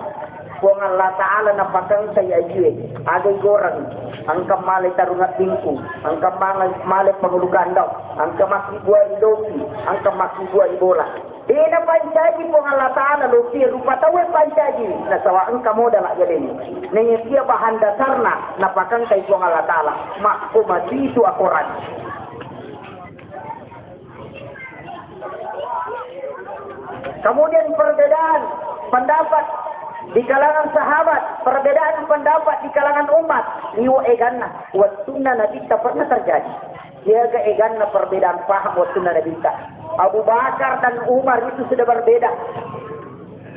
Puang Allah Ta'ala napakengkai ajiwe, agai goreng, engka malai tarunga bingku, engka malai, malai pangulu kandau, engka makkibua iloki, engka makkibua ibola. Dena pancaji Puang Allah Ta'ala loki rupa tauwe pancaji, nasaba engka modal aggaleni. Nengekia bahan dasarna napakengkai Puang Allah Ta'ala, makko matitu akoran. Kemudian perbedaan pendapat di kalangan sahabat, perbedaan pendapat di kalangan umat, liwa eganna, wattunna Nabitta pernah terjadi. Jaga eganna perbedaan paham wattunna Nabitta. Abu Bakar dan Umar itu sudah berbeda.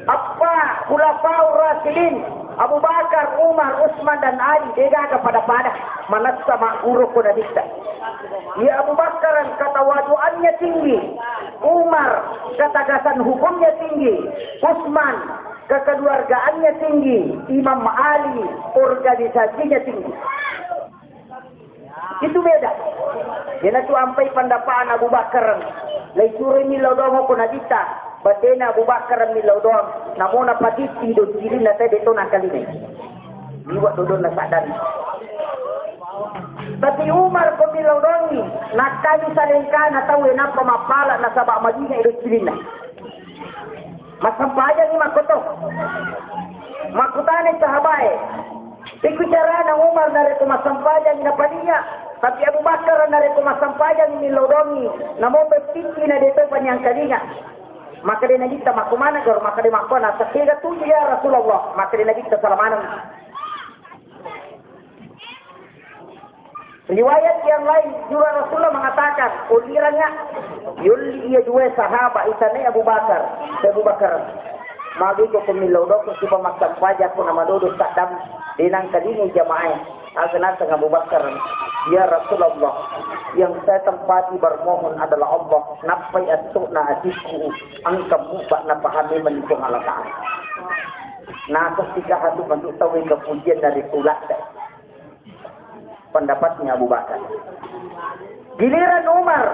Apa Khulafaur Rasyidin, Abu Bakar, Umar, Utsman, dan Ali, de gaga pada-pada. Manessa magguru ko Nabitta. Iya Abu Bakar katawaduannya tinggi, Umar ketagasan hukumnya tinggi, Utsman kekeluargaannya tinggi, Imam Ali organisasinya tinggi. Itu beda. Iyanatu ampai pendapaan Abu Bakar. Laisuroi millau doang ko Nabitta. Batena Abu Bakar millau doang. Namona patitti do cilinna tede to nangkalingai. Liwa dodonna saddan. Tapi Umar ko millau doangi. Nakkani salengkana tau e nappa mappala nasaba Madinah do cilinna. Massempajangi makkoto. Makkutanai sahabae, "Iko carana Umar narekko massempajangi napalia, tapi Abu Bakar narekko massempajangi millau doangi, namompe pitti na deto panyangkalinga." Makkeda Nabitta, "Makko maneng garo?" Makkeda, "Makko na sekkega tuju ya Rasulullah." Makkeda Nabitta, "Sala maneng." Riwayat yang lain juga Rasulullah mengatakan, "Uliranga, yulli iya dua sahabat itanai Abu Bakar, Abu Bakar. Magi ko kumillau doko sipa massempajang ko namadodo saddam denang kalingi jamaah." Aga naseng Abu Bakar, "Ya Rasulullah, yang saya tempati bermohon adalah Allah. Nappai atto'na atikku, engka mubba napahami mani Puang Allah Ta'ala." Naseng tiga hatu bentuk tawi kepujian dari kulat. Pendapatnya Abu Bakar. Giliran Umar,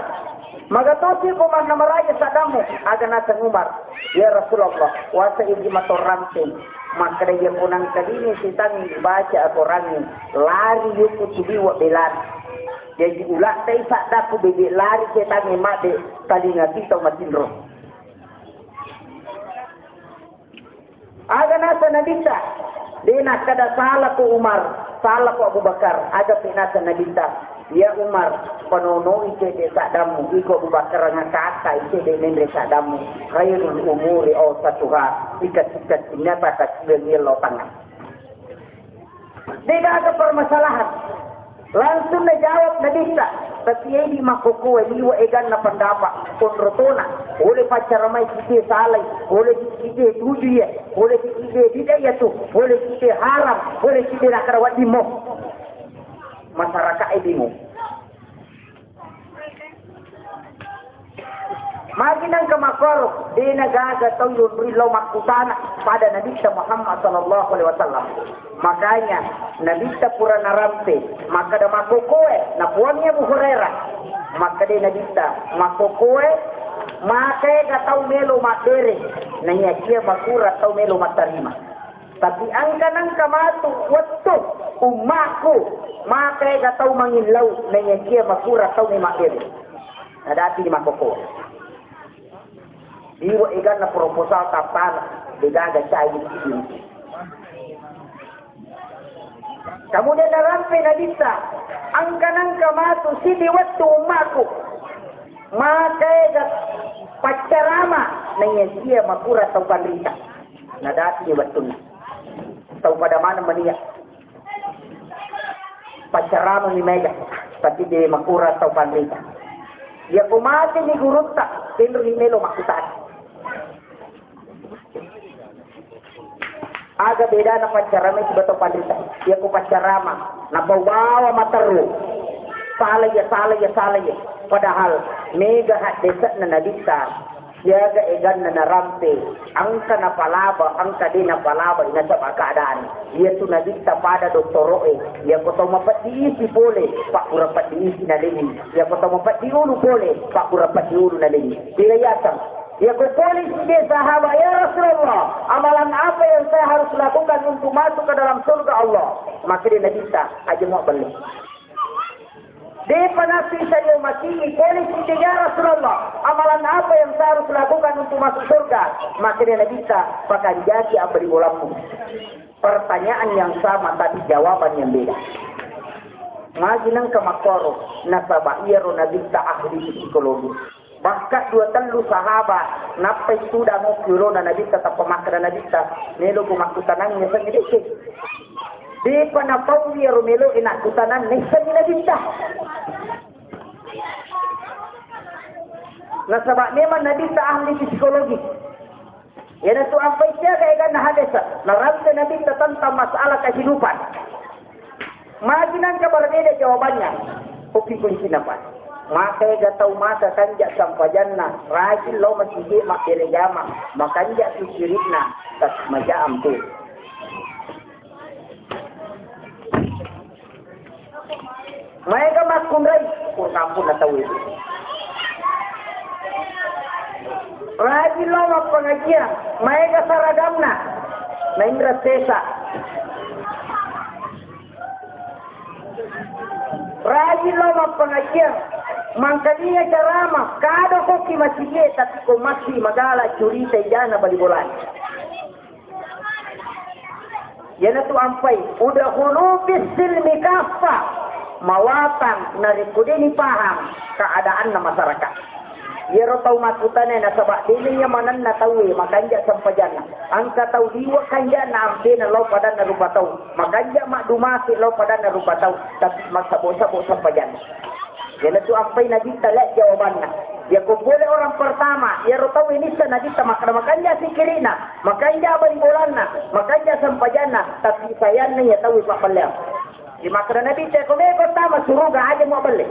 "Magatosi ko manna maraja saddamu?" Aga naseng Umar, "Ya Rasulullah, wasa idi matorrante." Makkeda, "Iya punang kadini setangi baca akorangi, lari yuku tuliwa belani. Jadi ulatai saddaku bebe lari setangi made talinga titau matinro." Aga naseng Nabitta, de nakkeda sala ko Umar, sala ko Abu Bakar, aga pe naseng Nabitta, "Ya Umar, panonoi cedde saddammu, iko Abu Bakar ngakaka cedde menre saddammu, khairul umuri awsatuha, ikassi-kassinna takasiweng yello tangan." Degaga permasalahan. Langsung najawab Nabitta, tapi edi makkokkoe liwa eganna pendapat, konrotona, pole paccara mai kite salai, pole kite tuju iya, pole kite bidai iya tu, pole kite haram, pole kite nakara waddimmo. Masyarakat e bingung. Magi nengka makkoro, de nagaga tau yonroi lao makkutana pada Nabitta Muhammad sallallahu alaihi wasallam. Makanya Nabitta pura narampe, makkeda makkokkoe, napuangi Abu Hurairah. Makkeda Nabitta, makkokkoe, makaega tau melo mabbere, naiyakia makura tau melo mattarima. Tapi engka nengka matu wettu ummaku, makaega tau mangillau, naiyakia makura tau memabbere. Nadati di makkokkoe. Liwa eganna proposal tappana, degaga cai di sini. Kemudian narampe Nabitta, engka nengka matu sidi wettu ummaku, makaega paccarama, naiyakia makura tau panrita. Nadati di wettunna. Tau pada maneng mania. Paccarama mi maega, tapi de makura tau panrita. Iya ko mate ni gurutta, tenro ni melo makkutana. Aga bedana paccarama siba tau panrita? Iya ko paccarama, napau bawa materru. Sala iya, sala iya, sala iya. Padahal mega haddese'na Nabitta. Siaga eganna narampe, engka napalaba, engka de napalaba, nasaba keadaan. Iyatu Nabitta pada dottoro'e, iyako tau mapeddi isi pole, pabbura peddi isi nalengi. Iyako tau mapeddi ulu pole, pabbura peddi ulu nalengi. Pila yaseng? Iyako pole side sahabat, "Ya Rasulullah, amalan apa yang saya harus lakukan untuk masuk ke dalam surga Allah?" Makkeda Nabitta, "Aja muabbelle." Depa napi sayo matingi pole side, "Ya Rasulullah, amalan apa yang saya harus lakukan untuk masuk surga?" Makkeda Nabitta, "Pakanjaki abbali bolammu." Pertanyaan yang sama tapi jawaban yang beda. Magi nengka makkoro, nasaba iyaro Nabitta ahli psikologi. Bahkan dua tellu sahabat nappai tudang okki olona Nabitta, tappa makkeda Nabitta, "Melo ko makkutanang," yasengnge dekke. Depa napaui iyaro meloe nakkutanang, naissengngi Nabitta. Nasaba memang Nabitta ahli psikologi. Iyanatu ampai siaga eganna hadese, narampe Nabitta tentang masalah kehidupan. Magi nangka berbeda jawabannya? Kopi kunci napa? Maka ega tau maka kanja sampajanna, rajin lao masigi mabbere jama, makanja sisiritna, tas maja ampe. Maega makkunrai, kurkampuna tau itu. Rajin lao mappangajian, maega saragamna, nainra sesa. Rajin lao mappangajian, mangkalinga carama, kado koki masigi, tapi ko massi magala curita ijana bali bolana. Iyanatu ampai, udkhulu fis silmi kaffah, mawatang narekko deni paham keadaanna masyarakat. Iyaro tau makkutana nasaba dena iya manenna tauwe makanja sampajanna. Engka tau liwe kanjana ampena lao padanna rupa tau. Makanja maddumasi lao padanna rupa tau, tapi massabo-sabo sampajanna. Iyanatu ampai nabitta lihat jawabanna. Iyako pole orang pertama, iyaro tau inissa nabitta makkada makanja sikirina, makanja bali bolanna, makanja sampajanna, tapi sayanna iya tau ipabballeang. Di makkada nabitta ko me pertama suruga aja mau belle.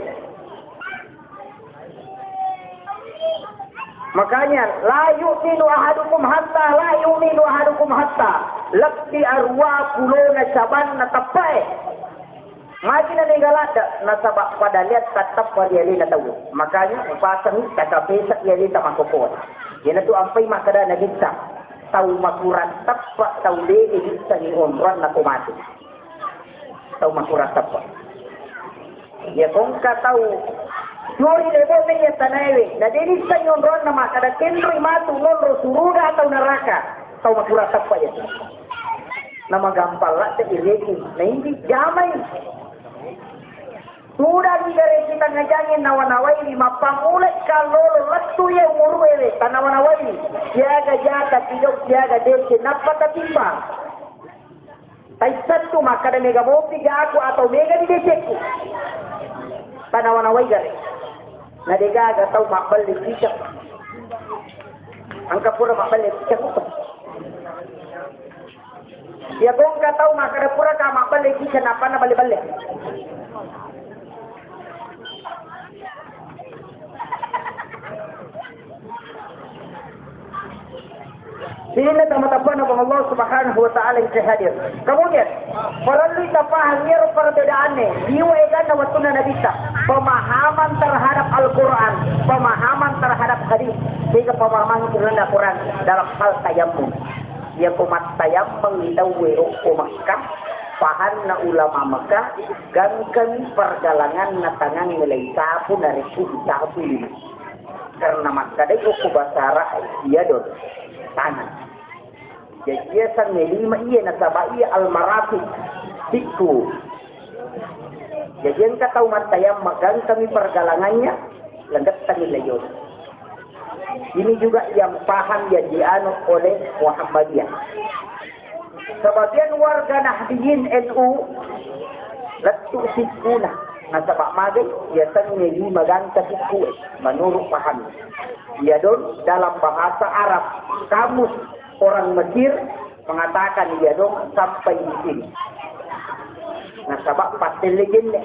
Makanya, la yu'minu ahadukum hatta, la yu'minu ahadukum hatta. Lebbi aruwa pulona cabanna teppae. Magi na mega ladde, nasaba pada lihat tatteppa ri alena tau. Makanya, upasang takapesa ri aleta makokoa. Iyanatu ampai makkada nabitta, tau makurang teppa, tau de' dissengi onroanna ko mate. Tau makurang teppa. Iya kongka tau curi lebo iya tanaewe, na deni sai onroanna makkada kenroi matu monro suruga atau neraka. Tau makurang teppa iya. Nama gampang ladde ireki, na indi jamai. Tudang gare kita ngajangi nawa-nawai mappamulai kallolo lettu iya umuru ewe tanawa-nawai. Siaga jaka pidok siaga dese nappa tatimbang. Taissattu makkada mega mopi gaku atau mega ni decekku. Tanawa-nawai gare. Na degaga tau mabballe cicak. Engka pura mabballe cicak. Iya kongka tau makkada pura ka mabballe cicak nappa na balle-balle. Sininna tama-tamana Puang Allah Subhanahu wa Ta'ala yang hadir. Kemudian, parellu tapahang iyaro perbedaanna liwa eganna wettunna Nabitta. Pemahaman terhadap Al-Quran, pemahaman terhadap hadis, sehingga pemahaman terhadap Quran dalam hal tayammum. Iya ko mattayammum tauwe okko Mekah, pahanna ulama Mekah, gangkang pergalanganna tangang nilai sapu narekko disapu lima. Karena makkadai okko basara iya don tangan. Jadi iya sangnge lima iya nasaba iya almarafiq sikku. Jadi engka tau mattayammum gangkami pergalangannya, lendettami leyo. Ini juga yang paham yang dianut oleh Muhammadiyah. Sebagian warga Nahdiyin N U lettu sikkuna nasaba magai iya sangnge lima gangka sikku menurut paham. Iya don dalam bahasa Arab kamus orang Mesir mengatakan iya dong sampai di sini. Nasaba pattelle jenne.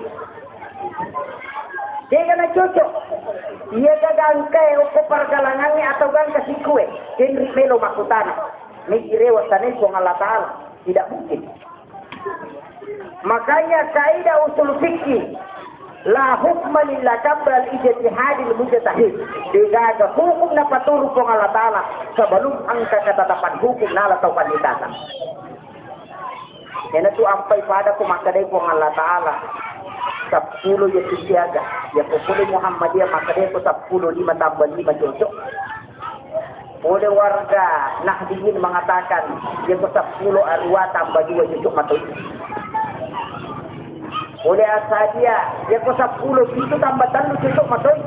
Dega na cocok. Iya ga gangka e okko pergalangannya atau gangka sikku e. Kenri melo makkutana. Meki rewa tanai Puang Allah Ta'ala. Tidak mungkin. Makanya kaidah usul fikih, la hukma illa qabla ijtihadil mujtahid. Degaga hukum napaturu Puang Allah Ta'ala sebelum engka ketetapan hukum nala tau panitata. Iyanatu ampai pada ku makkadai Puang Allah Ta'ala seppulo iya tu siaga. Iya ko pole Muhammadiyah makkadai ko seppulo lima tambah lima cocok. Pole warga Nahdiyin mengatakan, iya ko seppulo arua tambah dua cocok matoi. Pole Asadia, iya ko seppulo pitu tambah tellu cocok matoi.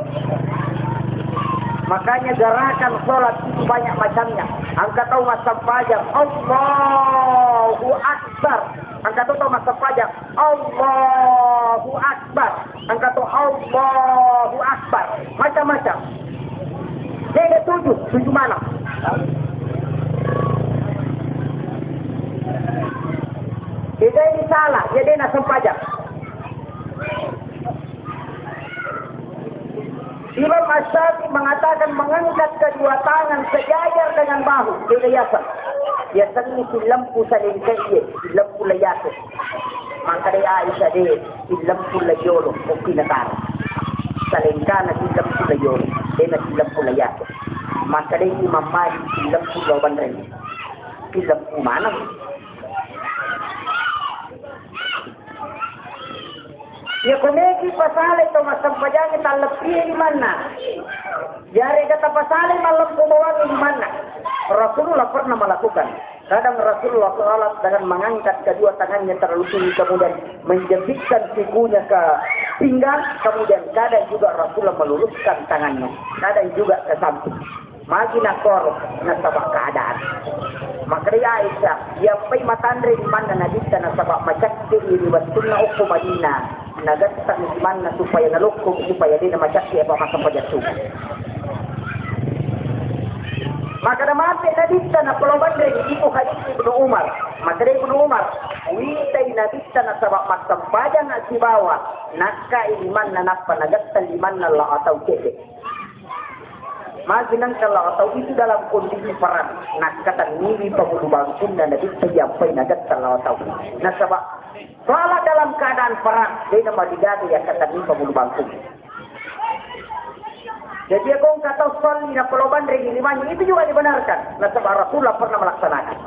Makanya gerakan sholat itu banyak macamnya. Engka tau massempajang, Allahu Akbar. Engka to tau massempajang, Allahu Akbar. Engka to Allahu Akbar. Macam-macam. De'ga tuju, tuju maneng. De'ga ini salah, iya de'na sempajang. Imam Asy-Syafi'i mengatakan mengangkat kedua tangan sejajar dengan bahu, beda yaseng. Yasengngi sillempu salengkai, sillempu layake. Maka dé Aisyah dé, sillempu layolo, okki nataro. Salengkana sillempu layolo, dé na sillempu layake. Maka dé Imam Malik sillempu lao banreng. Sillempu maneng. Iya, ko meki pasale to massempajang talleppie limanna. Yarega tapasale malleppu bawang limanna. Rasulullah pernah melakukan. Kadang Rasulullah sholat dengan mengangkat kedua tangannya terlalu tinggi, kemudian menjepitkan sikunya ke pinggang, kemudian kadang juga Rasulullah meluruskan tangannya, kadang juga ke samping. Magi nakkoro, nasaba keadaan. Makkedai Aisyah, iyappai matanre limanna Nabitta nasaba macakke'i ri wettunna okko Madinah. Nagattang limanna supaya nalokko, supaya dé namacakke apa massempajang subuh. Makkeda mape Nabitta napolo banreng, iko hadis Ibnu Umar. Makkeda Ibnu Umar, uwitai Nabitta nasaba massempajang sibawa nakkai limanna nappa nagattang limanna lao atau cedde. Magi nengka lao tau itu dalam kondisi perang, nakkatenniwi pamulu bangkunna Nabitta iyappai nagattang lao tau. Nasaba sholat dalam keadaan perang, dé namarigaga yakkatenni pamulu bangkunna. Jadi, iya ko engka tau sholli napolo banreng limanna, itu juga dibenarkan. Nasaba Rasulullah pernah melaksanakan.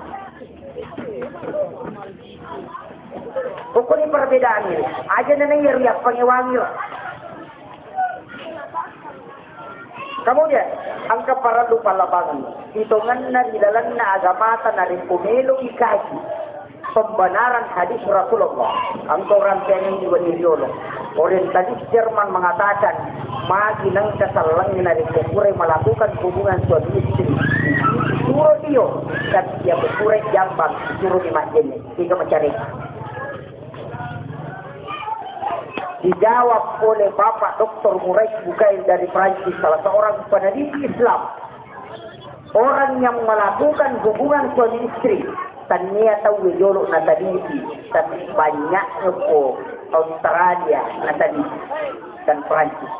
Pokoknya perbedaan ini. Aja neneng ya riappangewangi. Kemudian, engka parellu pallabangengngi. Itongenna ri lalenna agamata narekko melo ikaji pembenaran hadis Rasulullah. Engka orang Chinese wenni riolo. Orientalis Jerman mengatakan, magi nengka sellengngi narekko purai melakukan hubungan suami istri. Suro dio, dan dia purai jambang, suro di majjenne. Tiga mencari. Dijawab oleh Bapak Doktor Muraid Bukail dari Prancis, salah seorang peneliti Islam. Orang yang melakukan hubungan suami istri, tania tau jolo nataliti, tapi banyak ko Australia nataliti dan Prancis.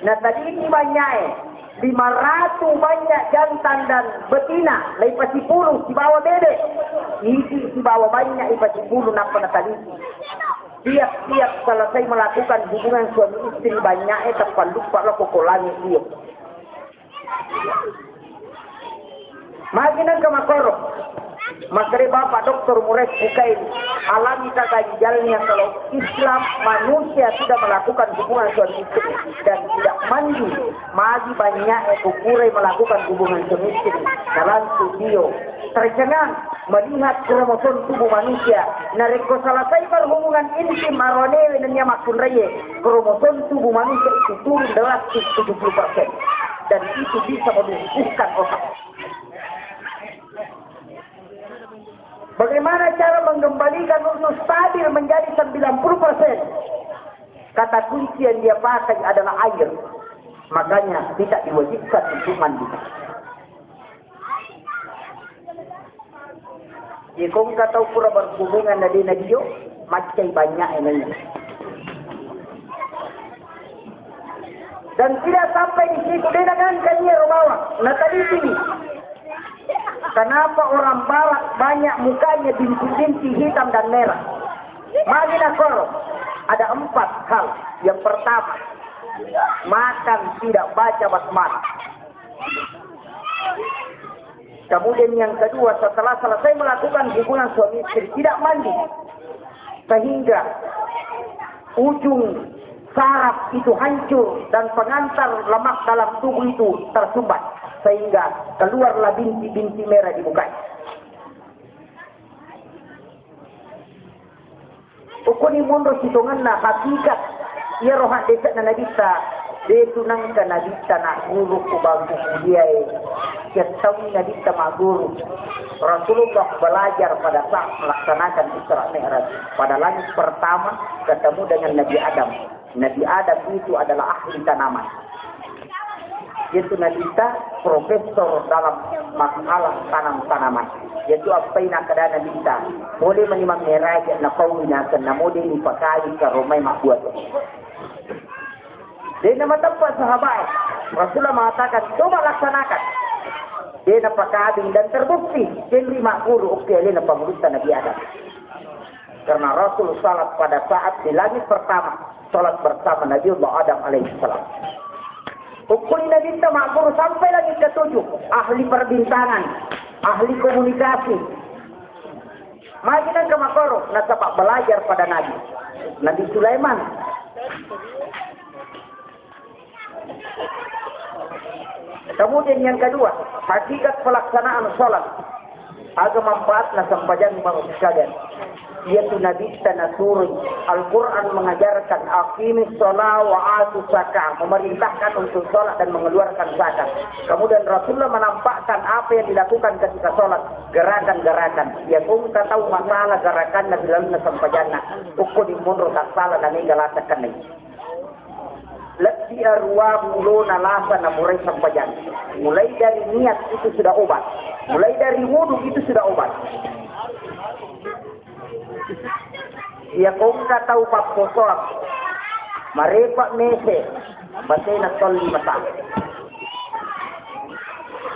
Nataliti banyak, eh. Lima ratu banyak jantan dan betina, leipasipulu sibawa bebe. Idi sibawa banyak ipasipulu nappa nataliti. Tiap-tiap selesai melakukan hubungan suami istri, banyak, eh, teppalluppa lo ko langit dio. Magi nengka makkoro. Makkeda Bapak Doktor Muraid Bukail, alangkah ganjalnya kalau Islam manusia sudah melakukan hubungan suami istri dan tidak mandi, magi banyak, eh, kukurai melakukan hubungan suami istri. Nalantu dio tercengang melihat kromosom tubuh manusia. Narekko selesai berhubungan intim aroanewe nennia makkunraie, kromosom tubuh manusia itu turun drastis tujuh puluh persen. Dan itu bisa melumpuhkan otak. Bagaimana cara mengembalikan untuk stabil menjadi sembilan puluh persen? Kata kunci yang dia pakai adalah air. Makanya tidak diwajibkan untuk mandi. Iko engka tau pura berhubungan na de' nadio, maccai banyak ini. Dan tidak sampai di situ, de' nagangka iyaro bawang, natalitini. Kenapa orang barat banyak mukanya bintik-bintik hitam dan merah? Magi nakoro, ada empat hal. Yang pertama, makan tidak baca basmalah. Kemudian yang kedua, setelah selesai melakukan hubungan suami istri, tidak mandi. Sehingga ujung saraf itu hancur dan pengantar lemak dalam tubuh itu tersumbat. Sehingga keluarlah bintik-bintik merah di mukanya. Ukkuni monro sitongenna hakikat iyaro haddese'na Nabitta, de' tu nengka Nabitta nagguru ku bangku kuliae. Siattaunni Nabitta magguru. Rasulullah belajar pada saat melaksanakan Isra Mi'raj. Pada langit pertama ketemu dengan Nabi Adam. Nabi Adam itu adalah ahli tanaman. Yaitu Nabitta profesor dalam masalah tanam-tanaman. Yaitu apa yang ada Nabitta. Boleh menimang meraja na kau binasan, namun dia dipakali ke rumah mak buat. De' namateppe' sahaba'e, Rasulullah mengatakan, "Coba laksanakan." Dia napakabing dan terbukti, Henry Makguru, oke, alena pangulutta Nabi Adam. Karena Rasul salat pada saat di langit pertama, salat bersama Nabiullah Adam alaihissalam. Ukuni Nabitta Makguru sampai langit ketujuh, ahli perbintangan, ahli komunikasi. Magi nengka makkoro, nasaba belajar pada Nabi. Nabi Sulaiman. Kemudian yang kedua, hakikat pelaksanaan sholat. Aga manfaatna sempajang, Bapak sekalian? Iyatu Nabitta naturun. Al-Quran mengajarkan, "Aqimis sholat wa atu zakah", memerintahkan untuk sholat dan mengeluarkan zakat. Kemudian Rasulullah menampakkan apa yang dilakukan ketika sholat, gerakan-gerakan. Iya, kong engka tau masalah gerakanna di dalamna sempajanna. Ukko di munro tak salah dan ini galatakan nih. Lebbi aruwa pulona lasa namurai sempajang. Mulai dari niat itu sudah obat. Mulai dari wudu itu sudah obat. Iya, kong engka tau papposoang. Marepa mese. Batena tolli mata.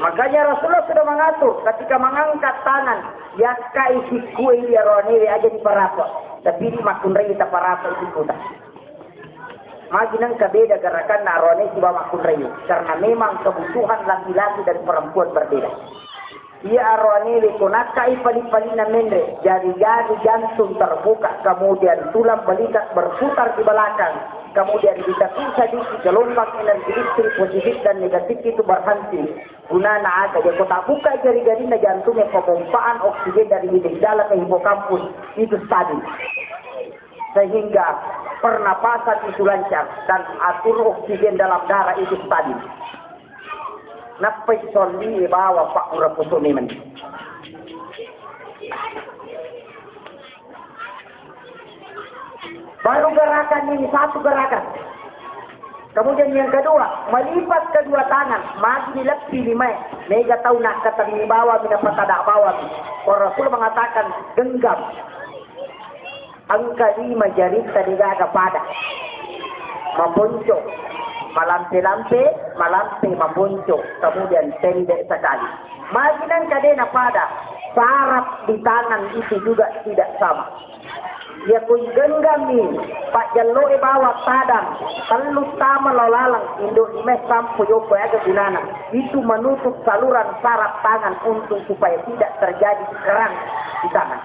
Makanya Rasulullah sudah mengatur ketika mengangkat tangan, yakkai sikkue iya roanewe aja diparapa. Tapi di makkunrai taparapa itu kuta. Magi nengka beda gerakanna aroane sibawa makkunraie, karena memang kebutuhan laki-laki dan perempuan berbeda. Iya aroanewe ko nakkai pali-palina menre, jari-jari jantung terbuka, kemudian tulang belikat berputar di belakang, kemudian ditekuk sedikit gelombang energi listrik positif dan negatif itu berhenti. Gunana aga? Jari ko tabbuka jari-jarinna jantungnya, pemompaan oksigen dari hidung dalam ke hipokampus itu stabil. Sehingga pernapasan itu lancar dan atur oksigen dalam darah itu stabil. Nappai solli bawa pak ura kusuk memang. Baru gerakan ini, satu gerakan. Kemudian yang kedua, melipat kedua tangan, magi dileppi limae, mega tau nakkatenni bawami, napatada bawami. Rasul mengatakan, genggam. Engka lima jaritta degaga pada. Maponco, malampe-lampe, malampe, maponco, kemudian pendek sekali. Magi nengka dena pada, saraf di tangan itu juga tidak sama. Iya kui genggammi, pajjalloe bawang tadang, tellu tama lao laleng, indo lima sampo yoppo aga gunana. Itu menutup saluran saraf tangan untuk supaya tidak terjadi keram di tangan.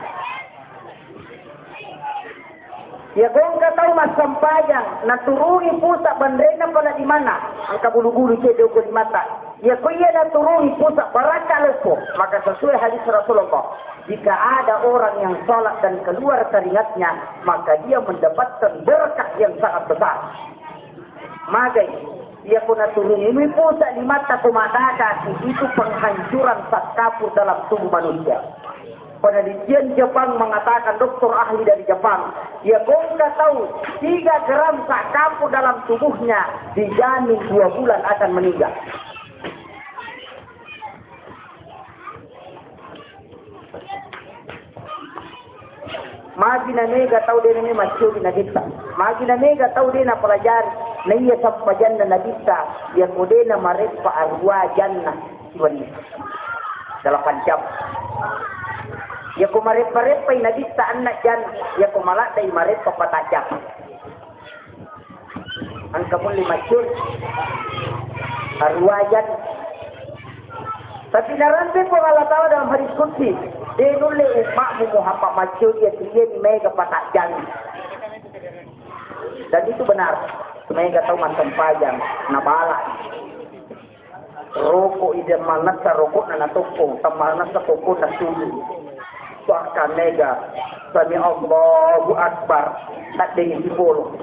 Iya gongka tau massempajang, naturungi pusat banrena pala di mana, engka bulu-bulu cedde ko di mata. Iya ko iya naturungi pusat barakka loppo, maka sesuai hadis Rasulullah. Jika ada orang yang sholat dan keluar keringatnya, maka dia mendapatkan berkah yang sangat besar. Magai, iya ko naturungi pusat di mata ko madakaki, itu penghancuran zat kapur dalam tubuh manusia. Penelitian Jepang mengatakan, dokter ahli dari Jepang, iya ko engka tau tiga gram zat kapur dalam tubuhnya, dijamin dua bulan akan meninggal. Magi na mega tau dena memang ciobi Nabitta. Magi na mega tau dena pelajari. Na iya sampajanna Nabitta, iya ko dena mareppa arua janna siwenni. Delapan jam. Iya ko mareppa-reppai Nabitta anna janna, iya ko maladdai mareppa pata jam. Engka pun lima juz. Arua juz. Tapi narampe Puang Allah Ta'ala dalam hadis qudsi, de nulle umma'mu Muhammad maccuri iya ni mega patajjang. Dan itu benar. Mega tau massempajang, nabala. Rokok ida manessa rokokna natokkong, tamanessa tokkonna sujud. Suakka mega, sami Allahu Akbar, taddengi sipolo.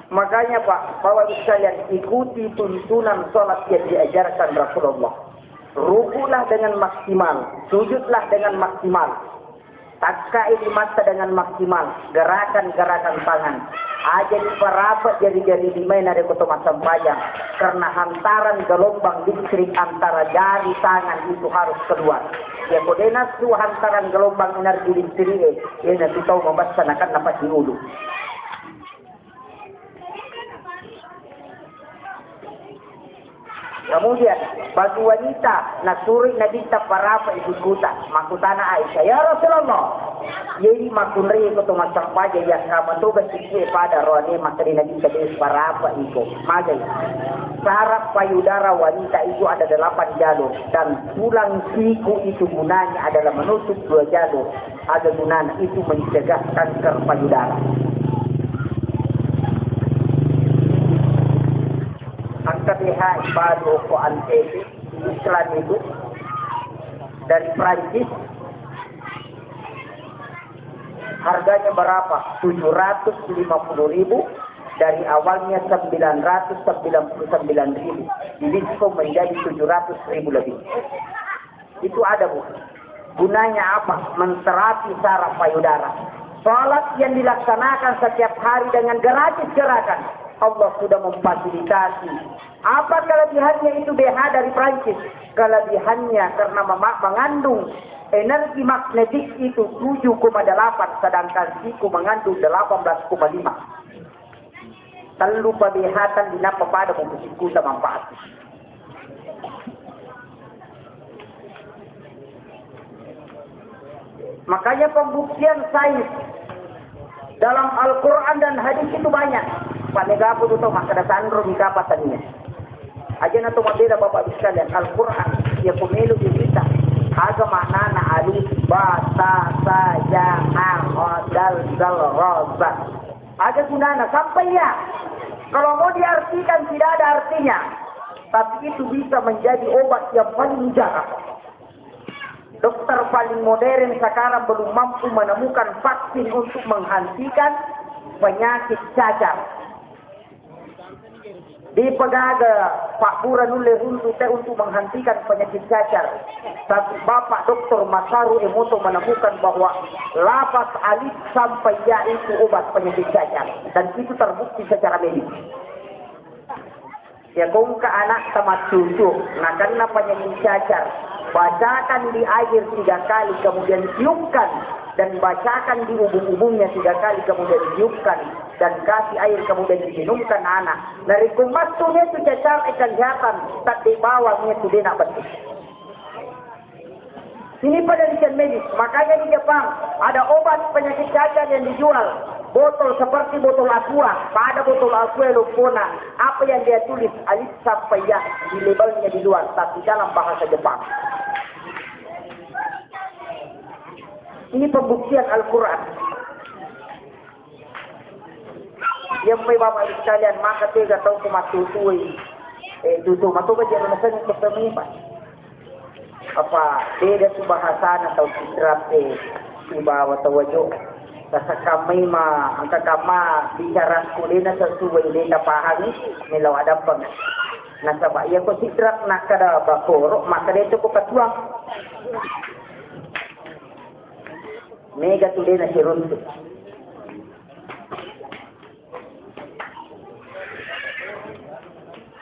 Makanya Pak, Bapak Ibu sekalian, ikuti tuntunan sholat yang diajarkan Rasulullah. Rukuklah dengan maksimal, sujudlah dengan maksimal. Takkai limatta dengan maksimal, gerakan-gerakan tangan. Aja diparapek jari-jari limae narekko to massempajang, karena hantaran gelombang listrik antara jari tangan itu harus keluar. Iya ko de nassu hantarang gelombang energi listrik e, iya natu tau mabassa nakenna pasi ulu. Kemudian, bagi wanita, nasuroi Nabitta parapai sikkuta. Makkutana Aisyah, "Ya Rasulullah, jadi makkunrai ko to massampaja iya kama toga sikku e pada roane?" Makkeda Nabitta, "De parapai ko." Magai. Saraf payudara wanita itu ada delapan jalur dan tulang siku itu gunanya adalah menutup dua jalur. Ada gunana itu mencegah kanker payudara. Angka B H baru ko Antv iklan itu dari Prancis, harganya berapa? Tujuh ratus lima puluh ribu, dari awalnya sembilan ratus sembilan puluh sembilan ribu, didiskon menjadi tujuh ratus ribu lebih. Itu ada, Bu. Gunanya apa? Menterapi saraf payudara. Salat yang dilaksanakan setiap hari dengan gratis gerakan, Allah sudah memfasilitasi. Apa kelebihannya itu B H dari Prancis? Kelebihannya karena mema-, mengandung energi magnetik itu tujuh koma delapan, sedangkan siku mengandung delapan belas koma lima. Tellu pa B H tellu nappa pada musikkuta manfaat. Makanya pembuktian sains dalam Al-Quran dan hadis itu banyak. Pak Megapu itu tahu makkeda sanro di kapal tadinya. Aja na to mabela Bapak Ibu sekalian, Al-Quran ya pemilu di kita. Aga maknana alif, ba, ta, sa, ja, ha, ha, dal, zal, ra, za. Ada gunana sampai ya. Kalau mau diartikan tidak ada artinya. Tapi itu bisa menjadi obat yang paling mujarab. Dokter paling modern sekarang belum mampu menemukan vaksin untuk menghentikan penyakit cacar. Di pegaga Pak Pura nulle runtu te untuk menghentikan penyakit cacar. Tapi Bapak Doktor Masaru Emoto menemukan bahwa lapas alif sampai ya itu obat penyakit cacar. Dan itu terbukti secara medis. Ya, kongka anak tamat cucu, nakanna penyakit cacar. Bacakan di air tiga kali, kemudian tiupkan. Dan bacakan di ubung-ubungnya tiga kali, kemudian tiupkan. Dan kasih air, kemudian diminumkan anak. Narekko mattu itu cacar, eh, kelihatan, tadde bawang itu dia nak betul. Ini penelitian medis. Makanya di Jepang ada obat penyakit cacar yang dijual. Botol seperti botol aqua. Pada botol aqua lompona. Apa yang dia tulis? Alif sampai ya. Di labelnya di luar. Tapi dalam bahasa Jepang. Ini pembuktian Al-Quran. Iya, Bapak Ibu sekalian, maka tega tau ku mattutui. Eh, tutu matoga jero naseng ko temi, Pak. Apa beda tu bahasana tau Sidrap, eh, sibawa tau Wajo. Tasakamai ma, angka kama bicara ku dena sesuai dena pahami, melo adampeng. Nasaba iya ko Sidrap nakkada bakoro, maka de tu ko katuang. Mega tu dena siruntu.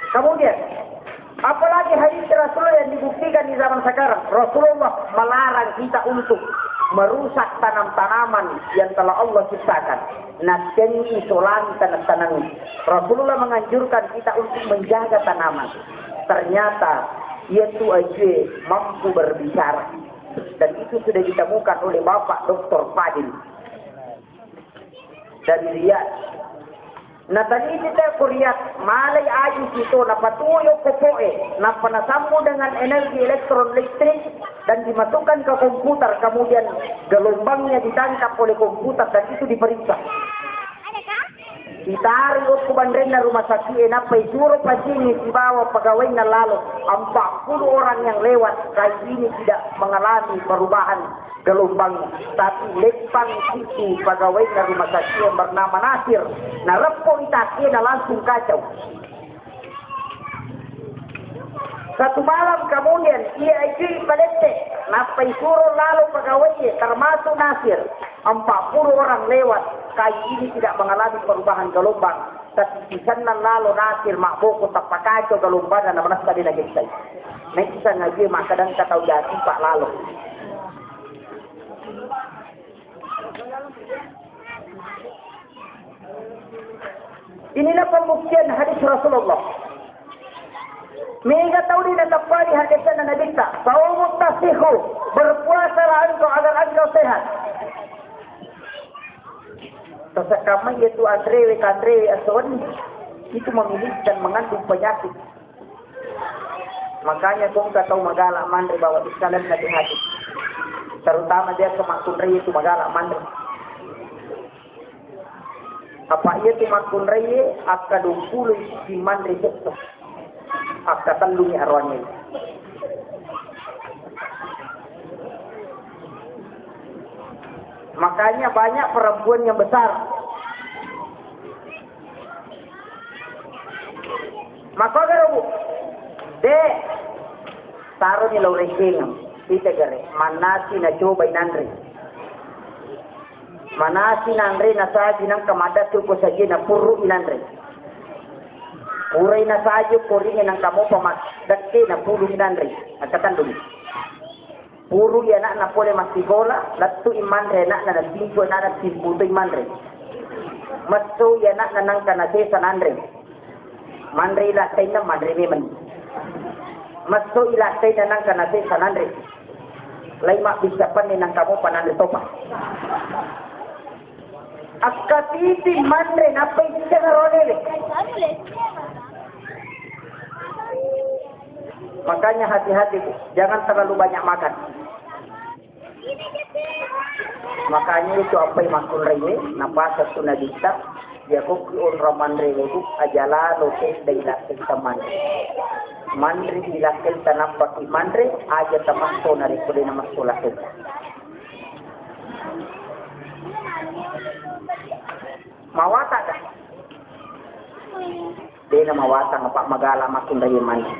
Kemudian, apalagi hadis Rasulullah yang dibuktikan di zaman sekarang. Rasulullah melarang kita untuk merusak tanam-tanaman yang telah Allah ciptakan. Nattengi isolani tanah-tanah. Rasulullah menganjurkan kita untuk menjaga tanaman. Ternyata, ia tu aja mampu berbicara. Dan itu sudah ditemukan oleh Bapak Doktor Fadil. Dari Riyadh. Nateliti te ko Riyadh, malai aju sito, napatuo yokko poe, nappa nasambung dengan energi elektron listrik dan dimasukkan ke komputer, kemudian gelombangnya ditangkap oleh komputer dan itu diperiksa. Ditarik okko banrenna rumah sakit, nappa isuro pasiengnge sibawa pegawainya lalo, empat puluh orang yang lewat, kali ini tidak mengalami perubahan gelombang, tapi leppang situ pegawai rumah sakit yang bernama Nasir. Nareppo itakkena langsung kacau. Satu malam kemudian, ia ajui palette, nappa isuro lalo pegawai, termasuk Nasir. Empat puluh orang lewat, kali ini tidak mengalami perubahan gelombang. Tapi sisenna lalo Nasir mabboko tappa kacau gelombangna, namanessa de nagessai. Naisseng aje makkadangka tau jati pa lalo. Inilah pembuktian hadis Rasulullah. Mega tau di nateppani hadisna Nabitta, "Saumu tasihu, berpuasalah engkau agar engkau sehat." Tasekkamai itu anrewe kanrewe aswan itu memiliki dan mengandung penyakit. Makanya kongka tau magala manre bawa iskalan hati-hati. Terutama dia ke makkunrai itu magala manre. Apa iya tu makkunrai akka dua puluh manre setto. Akka telluni aroane. Makanya banyak perempuan yang besar. Makogaro, Bu? De, taroni lao rekkengeng. Ita gare, manasi na coba inanre. Manasi nanre nasaji nangka madakku ko saji na purru inanre. Purai nasaji ko ringe nangka mopa mak-, dakke na pulu inanre. Angka tandung. Purui ana'na pole massikola, lettu'i manre ana'na, natimpu ana'na, timpu toi manre. Messoi ana'na nangka nasesa nanre. Manrei lakkainna, manre memeng. Messoi lakkainna nangka nasesa nanre. Lai mabbissa penne nangka mopa nanre topa. Akkatiti manre nappa iceng ronele. Makanya hati-hati, Bu. Jangan terlalu banyak makan. Makanya itu apa yang makkunrai, napasa tu Nabitta, ya kok onrong manre, Bu, aja lalo tedda ilakkaitta manre. Manre ilakkaitta nappa ki manre, aja tamatto narekko de namatto lakkaitta. Mawatang ga? De namawatang, apa magala makkunrai manre.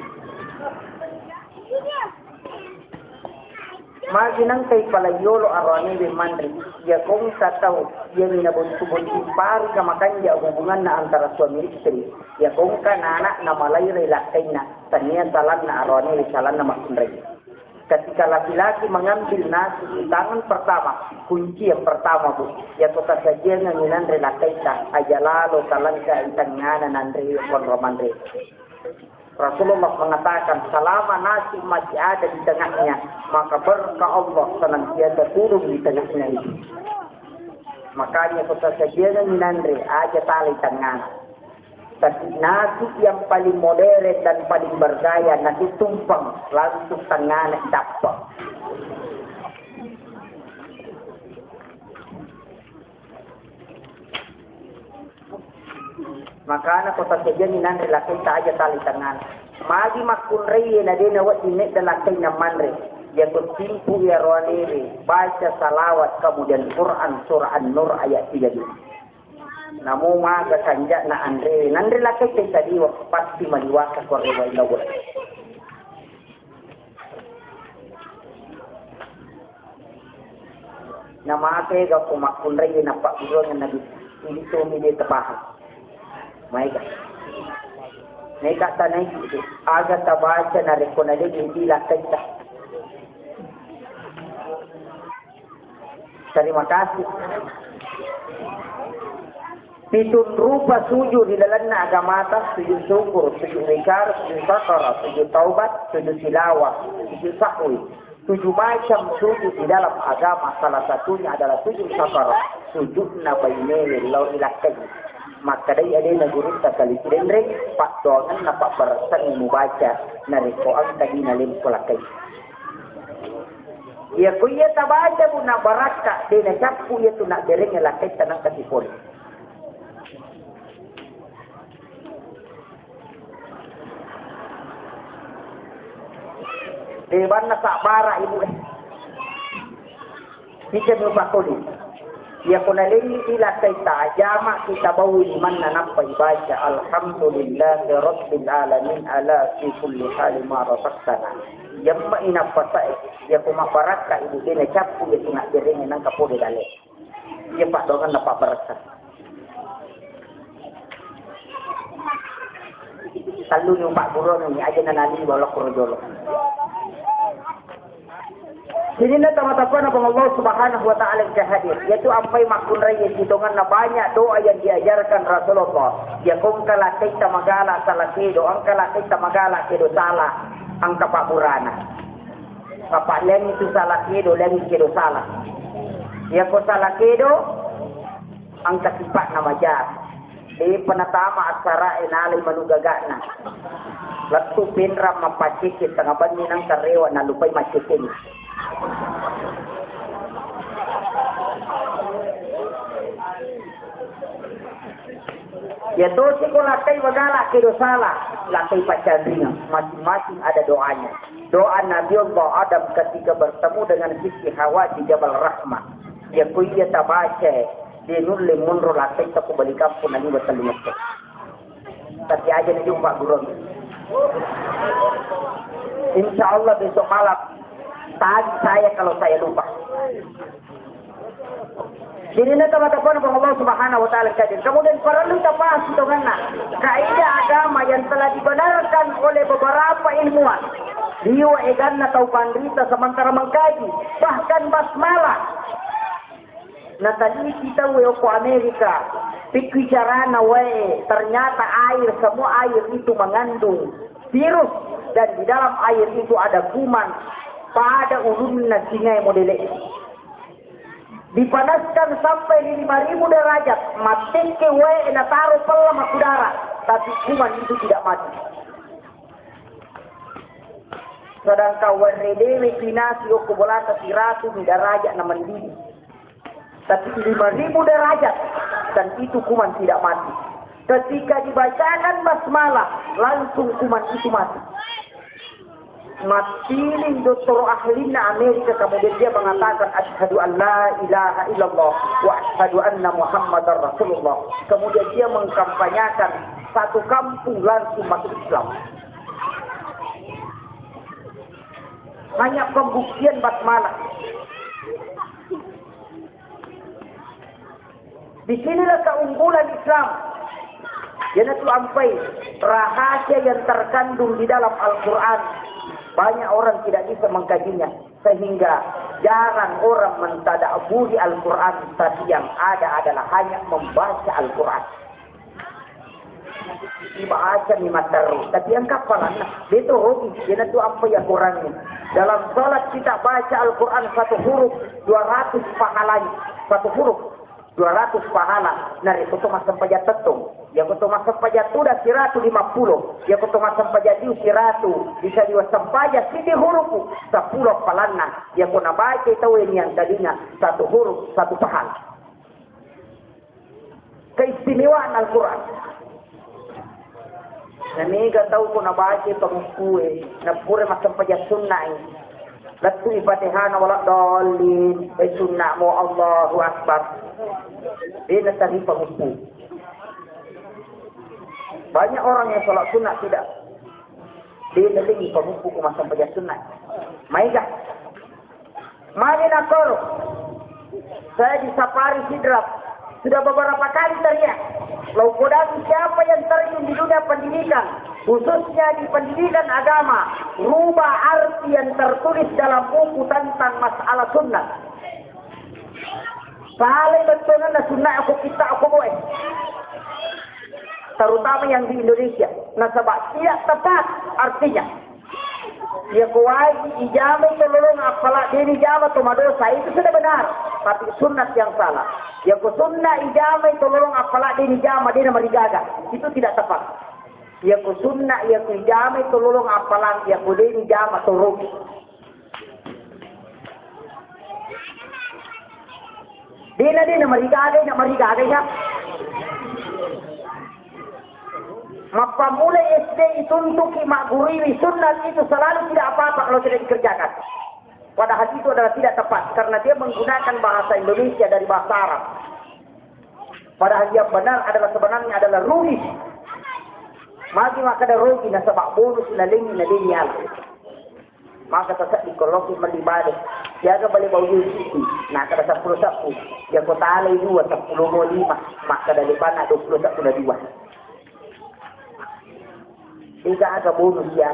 Magi nangkai palaiyolo aroanewe manre, iya kongka tau, iya mina bontu-bontu parika makanja hubunganna antara suami istri, iya kongka nana namalairai lakkainna, tania salanna aroanewe, salanna makkunrai. Ketika laki-laki mengambil nasi di tangan pertama, kunci yang pertama, Bu, iya kota sajianna minanre lakkaita, aja lalo talangka itangngana nanre konro manre. Rasulullah mengatakan, selama nasi masih ada di tengahnya, maka berkah Allah senantiasa turun di tengahnya itu. Makanya kota sajianna minanre, aja tali tangngana. Tapi nasi yang paling modern dan paling bergaya, nasi tumpeng, langsung tangngana idappa. Makana ko tassajani nanre lakkaita aja tali tangngana. Magi makkunrai na de nawedding nedda lakkainna manre. Yako timpu iya roanewe, baca salawat, kemudian Quran, surah An-Nur ayat tiga dua. Namo maga kanja'na anrewe, nanre lakkaita tadiwa, pasti maliwasa ko rewa ilawa. Namake gappo makkunrai napagguruang Nabi, idi tomi de tapahang. Maega. Naika tanaiki tu, aga tabaca narekko nade'ni lakkaita. Terima kasih. Pitung rupa sujud di lalenna agamata, sujud syukur, sujud iqrar, sujud syakara, sujud taubat, sujud tilawah, sujud sahwi. Tujuh macam sujud di dalam agama, salah satunya adalah sujud syakara, sujudna bainewe lao ilakkai. Makkedai alena gurutta Kali Cirenreng, paddoangenna pabbaressangngi mubaca narekko engka dina lempo lakkai. Iya ko iya tabaca, Bu, na barakka, de nacappu iya tu nabbereng lakkaita nangka sipole. De banna sabbara, Ibu, eh. Kita mupakkoni. Iya ko nalengi lakkaita, ajama kita bawi limanna nappa ibaca, "Alhamdulillahi rabbil alamin ala fi kulli hali ma razaqtana." Yamma inappasae, iya ko mabbarakka, Ibu, de nacappu iya tu nabbereng nangka pole dale. Iya paddoangenna pabbarakka. Telluni upagguruangengngi aja nanaliwa lao koro jolo. Sininna tomatoa-toana Puang Allah Subhanahu wa Ta'ala engka hadir, yaitu ampai makkunrai sitongenna banyak doa yang diajarkan Rasulullah. Iya ko engka lakkaita magala sala kedo, engka lakkaita magala kedo sala, engka pabburana. Bapak, leng itu sala kedo, leng kedo sala. Iya ko sala kedo, engka sipa'na maja. De'pa natama assara'e, nalai manu gaga'na. Lettu Pinrang mappaccicci tengnga benni, nengka rewe' nalupai macciccinna. Iya tosi ko lakkai magala kedo sala, lakkai paccanringeng, masing-masing ada doanya. Doa Nabi Allah Adam ketika bertemu dengan Siti Hawa di Jabal Rahmah. Iya ko iya tabaca, de' nulle monro lakkaita ko bali kampung naliwa tellingette. Tapi aja na jumpa gurun. Insya Allah besok malam tagih saya kalau saya lupa. Jadi nanti mata pun Allah Subhanahu wa Ta'ala kadir. Kemudian perlu tapaham sitongenna kaidah agama yang telah dibenarkan oleh beberapa ilmuwan. Liwa eganna tau panrita sementara mengkaji, bahkan basmalah. Nateliti tauwe okko Amerika, pikku carana wae, ternyata air, semua air itu mengandung virus, dan di dalam air itu ada kuman pada ulunna singae modele. Dipanaskan sampai di lima ribu derajat, mattekke wae, nataro pella makkudara, tapi kuman itu tidak mati. Sedangkan wae dewe pinasi okko bolata siratu mi derajat na mendidih. Tapi lima ribu derajat, dan itu kuman tidak mati. Ketika dibacakan basmalah, langsung kuman itu mati. Mattiling dokter ahlinna Amerika, kemudian dia mengatakan, "Asyhadu an la ilaha illallah wa asyhadu anna Muhammadar Rasulullah." Kemudian dia mengkampanyakan, satu kampung langsung masuk Islam. Hanya pembuktian basmalah. Di sinilah keunggulan Islam. Iyanatu ampai rahasia yang terkandung di dalam Al-Quran. Banyak orang tidak bisa mengkajinya, sehingga jarang orang mentadabburi Al-Quran, tapi yang ada adalah hanya membaca Al-Quran. Ibaca mi matteru, tapi engka pahalanna. Beto rogi, iyanatu ampai akorangnge. Dalam salat kita baca Al-Quran satu huruf, dua ratus pahalanya. Satu huruf, dua ratus pahala. Narekko to massempajang tettong, iyako to massempajang tuda siratu lima puluh, iyako to massempajang liu siratu, bisa liwa sempajang siddi hurufu, seppulo pahalanna. Iyako nabaca tauwe yang tadinga satu huruf, satu pahala. Keistimewaan Al-Quran. Naniga tau ko nabaca pangukkue, napura massempajang sunnae. Lettu'i Fatihana wala dhalin, eh, sunna mo, Allahu Akbar. De' natari pangukku. Banyak orang yang sholat sunnah tidak. De' nalengi pangukku ko massempajang sunna. Maega. Magi nakoro. Saya di Safari Sidrap. Sudah beberapa kali teriak. Lau kodang siapa yang terjun di dunia pendidikan, khususnya di pendidikan agama, rubah arti yang tertulis dalam buku tentang masalah sunnah. Salai bettuanna sunnah ko kita ko boe. Terutama yang di Indonesia. Nasaba tidak tepat artinya. Iya ko wae ijamai tololong appala de' nijama to madosa, itu sudah benar. Tapi sunnah yang salah. Iya ko sunnah ijamai tololong appala de' nijama, de' namarigaga. Itu tidak tepat. Iya ko sunnah, iya ko ijamai tololong appala, iya ko de' nijama to rogi. Dena, dena marigaga, na marigaga ya. Mappammula S D ituntuki maggurui sunnah itu selalu tidak apa-apa kalau tidak dikerjakan. Padahal itu adalah tidak tepat karena dia menggunakan bahasa Indonesia dari bahasa Arab. Padahal yang benar adalah sebenarnya adalah rugi. Magi makkeda rugi nasaba bonus nalengi na de' niala. Maka taseddi koloki melli bale. Siaga bale bau jusi. Nakkeda seppulo seppulo. Iya ko talai dua, seppulo mo lima. Makkeda de' bana dua puluh seppulo dua. Ega aga bonus ya.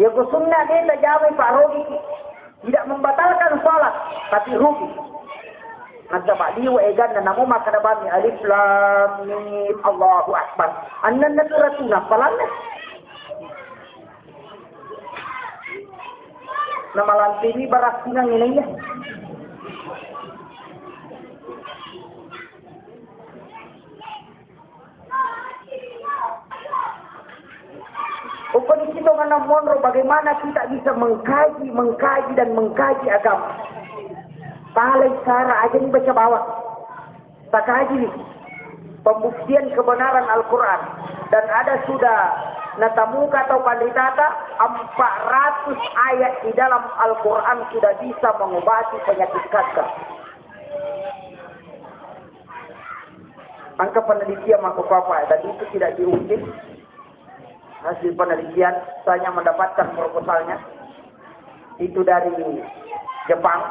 Yako sunna de tajamai, Pak, rugi. Tidak membatalkan salat, tapi rugi. Nasaba liwa eganna namo makkeda bami alif lam mim Allahu akbar. Annanna tu ratuna palanna. Namalantini barakkunang ini ya. Upaniki tongeng monro, bagaimana kita bisa mengkaji, mengkaji, dan mengkaji agama. Palai sara aja ni baca bawah. Takaji ni pembuktian kebenaran Al-Quran. Dan ada sudah natamuka atau panditata, empat ratus ayat di dalam Al-Quran sudah bisa mengobati penyakit kanker. Angka penelitian mako apa, dan itu tidak diungkit hasil penelitian, saya mendapatkan proposalnya itu dari Jepang.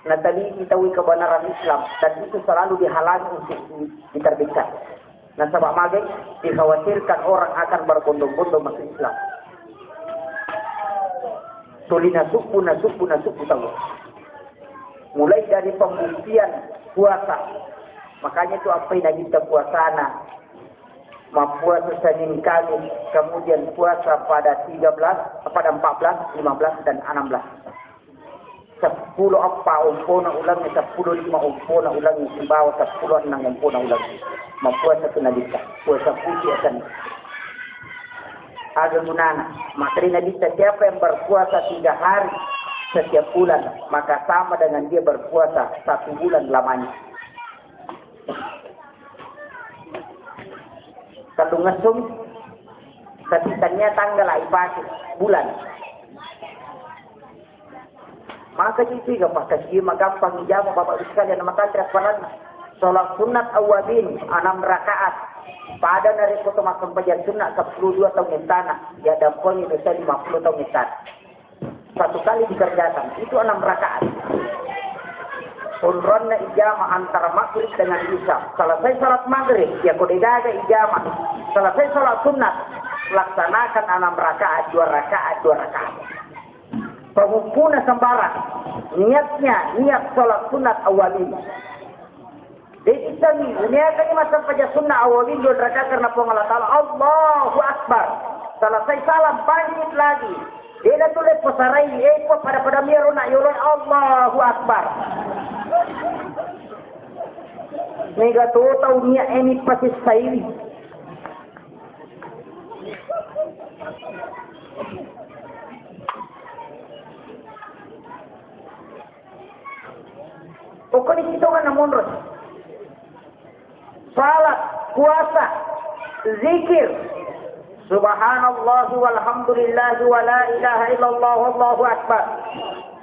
Nah, tadi kita kebenaran Islam, dan itu selalu dihalangi untuk di- diterbitkan. Nasaba magai, dikhawatirkan orang akan berbondong-bondong masuk Islam. Tuli nasubbu, nasubbu, nasubbu tahu. Mulai dari pembuktian puasa. Makanya itu apa yang kita puasana. Mappuasa Senin Kamis, kemudian puasa pada tiga belas, pada empat belas, lima belas, dan enam belas. Seppulo eppa ompona ulengnge, seppulo lima ompona ulengnge, sibawa seppulo enneng ompona ulengnge. Mappuasa tu Nabitta, puasa puci akan. Aga gunana? Makkeda Nabitta, siapa yang berpuasa tiga hari setiap bulan, maka sama dengan dia berpuasa satu bulan lamanya. Tellung essung, tapi tania tanggal ipake bulan. Maka itu tiga pakai dia magampang jama Bapak Ibu sekalian, maka tidak paranna. Sholat sunat awabin enam rakaat. Pada narekko to massempajang sunat seppulo dua taung istana, ya dampengi dosa lima puluh taung istana. Satu kali dikerjakan, itu enam rakaat. Onronna ijama antara maghrib dengan isya. Selesai salat maghrib, ya ko degaga ijama. Selesai salat sunat, laksanakan enam rakaat, dua rakaat, dua rakaat. Pengumpulnya sembarang. Niatnya, niat salat sunat awalin. Jadi sami, niatnya masa paja sunat awalin dua rakaat karena Puang Allah Ta'ala. Allahu Akbar. Selesai salam, bangkit lagi. Dia tulis pesarai, eh, kok pada-pada miro nak yolon. Allahu Akbar. Mega to tau niat ini pasti sairi. Pokoknya kita kan namun. Salat, puasa, zikir. Subhanallah walhamdulillah wa la ilaha illallah wallahu akbar.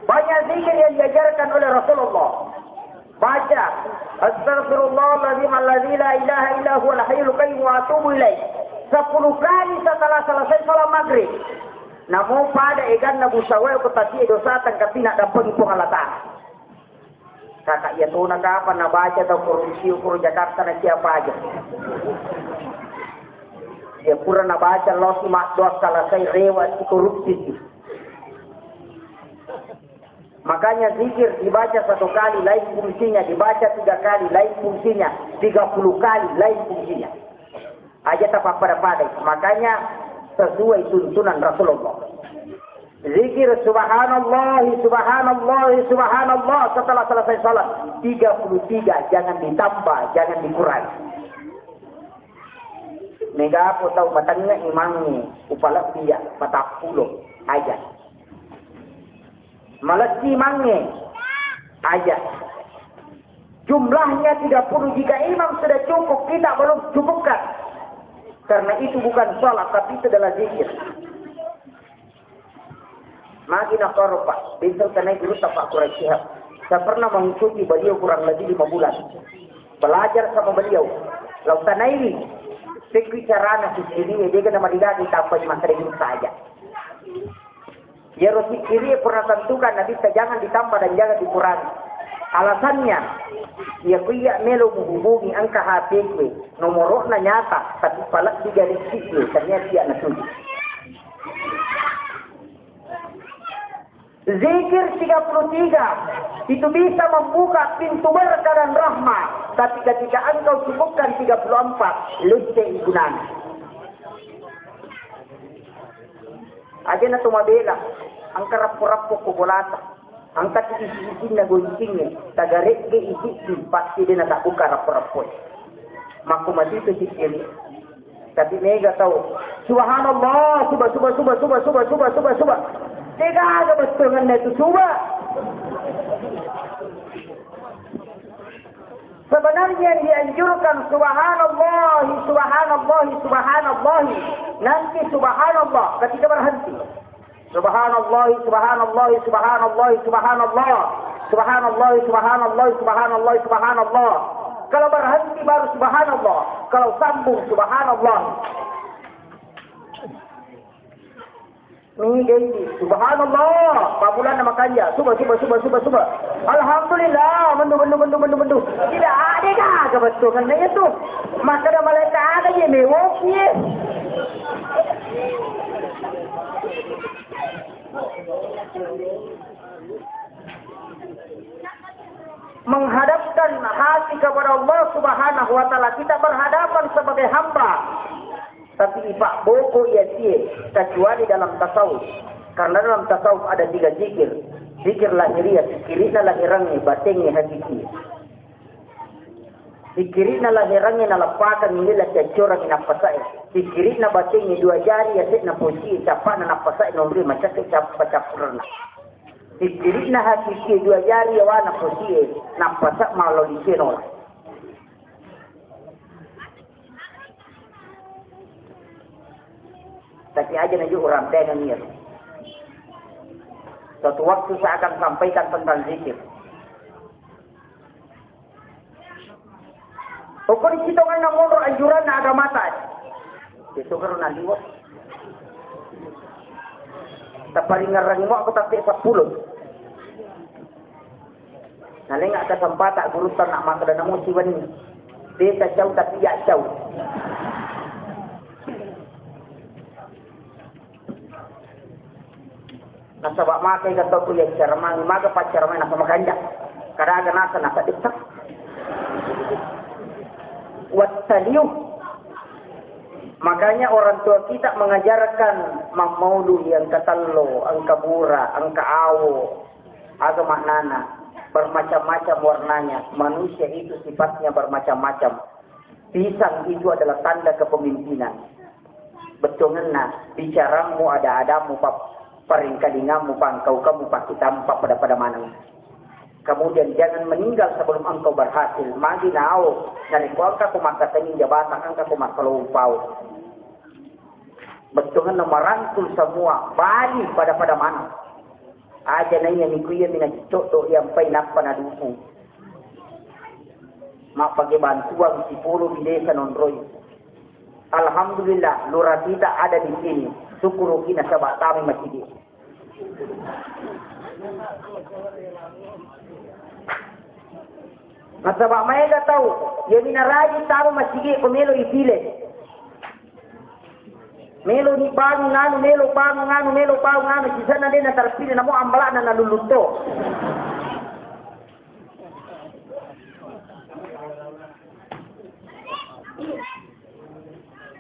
Banyak zikir yang diajarkan oleh Rasulullah. Baca, "Astaghfirullahaladzim alladzi la ilaha illa huwal hayyul qayyum wa atubu ilaih." Sepuluh kali setelah selesai salat maghrib. Namo pada eganna busawai ko tati dosa tangkapina dampeng Puang Allah Ta'ala. Kakak iya tona kapan nabaca tau korupsi ukur Jakarta na siapa aja. Ya pura nabaca lo si mak doa salah saya rewa si korupsi si. Makanya zikir dibaca satu kali lain fungsinya, dibaca tiga kali lain fungsinya, tiga puluh kali lain fungsinya. Aja tapappada-padai. Makanya sesuai tuntunan Rasulullah. Zikir subhanallah, subhanallah, subhanallah setelah selesai salat. Tiga puluh tiga, jangan ditambah, jangan dikurangi. Mega apa tau matengnga imangnge, upalebbi ya, patappulo aja. Malessi imangnge aja. Jumlahnya tiga puluh. Jika imam sudah cukup, kita belum cukupkan. Karena itu bukan salat, tapi itu adalah zikir. Magi na koro, Pak, besok tanai guru Pak Quraish Shihab. Saya pernah mengikuti beliau kurang lebih lima bulan. Belajar sama beliau. Lau tanai, sekui carana sisili, dia kena maligati tanpa di materi saja. Iyaro sikkirié pura tentukan Nabitta jangan ditambah dan jangan dikurangi. Alasannya, iya ku iya melo muhubungi engka H P ku, nomoro'na nyata, tapi palebbi gari sikku, ternyata iya natuju. Zikir tiga puluh tiga itu bisa membuka pintu berkah dan rahmat, tapi ketika engkau cukupkan tiga puluh empat, lecce gunanya. Aja na to mabela, engka rappo-rappo ko bolata, engka tu isi-isinna goncingnge, tagaregge isitti, pasti de natabbuka rappo-rappo. Makku mati tu sikiri. Tapi mega tau, "Subhanallah, suba, suba, suba." Degaga bettuanna itu suba. Sebenarnya yang dianjurkan subhanallah, subhanallah, subhanallah. Nanti subhanallah ketika berhenti. Subhanallah, subhanallah, subhanallah, subhanallah. Subhanallah, subhanallah, subhanallah, subhanallah. Kalau berhenti baru subhanallah. Kalau sambung subhanallah. Niga idi, subhanallah, pamulana makanja, suba, suba, suba, suba, suba. Alhamdulillah, mendu, mendu, mendu, mendu, mendu. Tidak ada gaga bettuanna itu. Makkeda malaika aga je mewoki. Menghadapkan hati kepada Allah Subhanahu wa Ta'ala, kita berhadapan sebagai hamba. Tapi ipabboko iya sie, kecuali dalam tasawuf. Karena dalam tasawuf ada tiga zikir. Zikir lahiriah, sikiri'na lahirangnge, batengnge, hakiki. Sikiri'na lahirangnge naleppakang ile la caccorangi nappasae. Sikiri'na batengnge dua jari, yase'na posie, cappa'na nappasae nonroi macakke cappa cappurerna. Sikiri'na hakiki dua jari, yawana posie, nappasa maloli nola. Tapi aja naju urang tengen iya. Suatu waktu saya akan sampaikan tentang zikir. Pokoknya kita nganna monro anjuran agamata. Itu kan nanti wah. Taparingerang mo aku tapi sepuluh. Nalenga kesempatan gurutta na makkeda namo siwenni. Desa cau tapi ya cau. Nasaba makai kata ku ya ceramah, maka pacceramah nasa makanja. Kada aga nasa nasa desa. Wattaliu. Makanya orang tua kita mengajarkan mammaulu yang ketello, engka bura, engka awo. Aga maknana? Bermacam-macam warnanya. Manusia itu sifatnya bermacam-macam. Pisang itu adalah tanda kepemimpinan. Bettuangenna, bicaramu, ada-adamu, pa-, paringkalingamu, pangkaukamu, pakkitamu, pappada-pada maneng. Kemudian jangan meninggal sebelum engkau berhasil. Magi nao, narekko engka ko makkatengi jabatan, engka ko makkalopau. Bettuangenna merangkul semua, bali pada-pada maneng. Aja naiya ni kuya mina coddo yang pai nappa nadukung. Mappake bantuan sipolo di desa nonroi. Alhamdulillah, lurah kita ada di sini. Syukuruki nasaba tami masigi. Nasaba maega tau, iya mina rajin tama masigi ko melo ipile. Melo ni bangun anu, melo bangun anu, melo bangun anu, sisanna de natarpile namo ambalana nalulutto.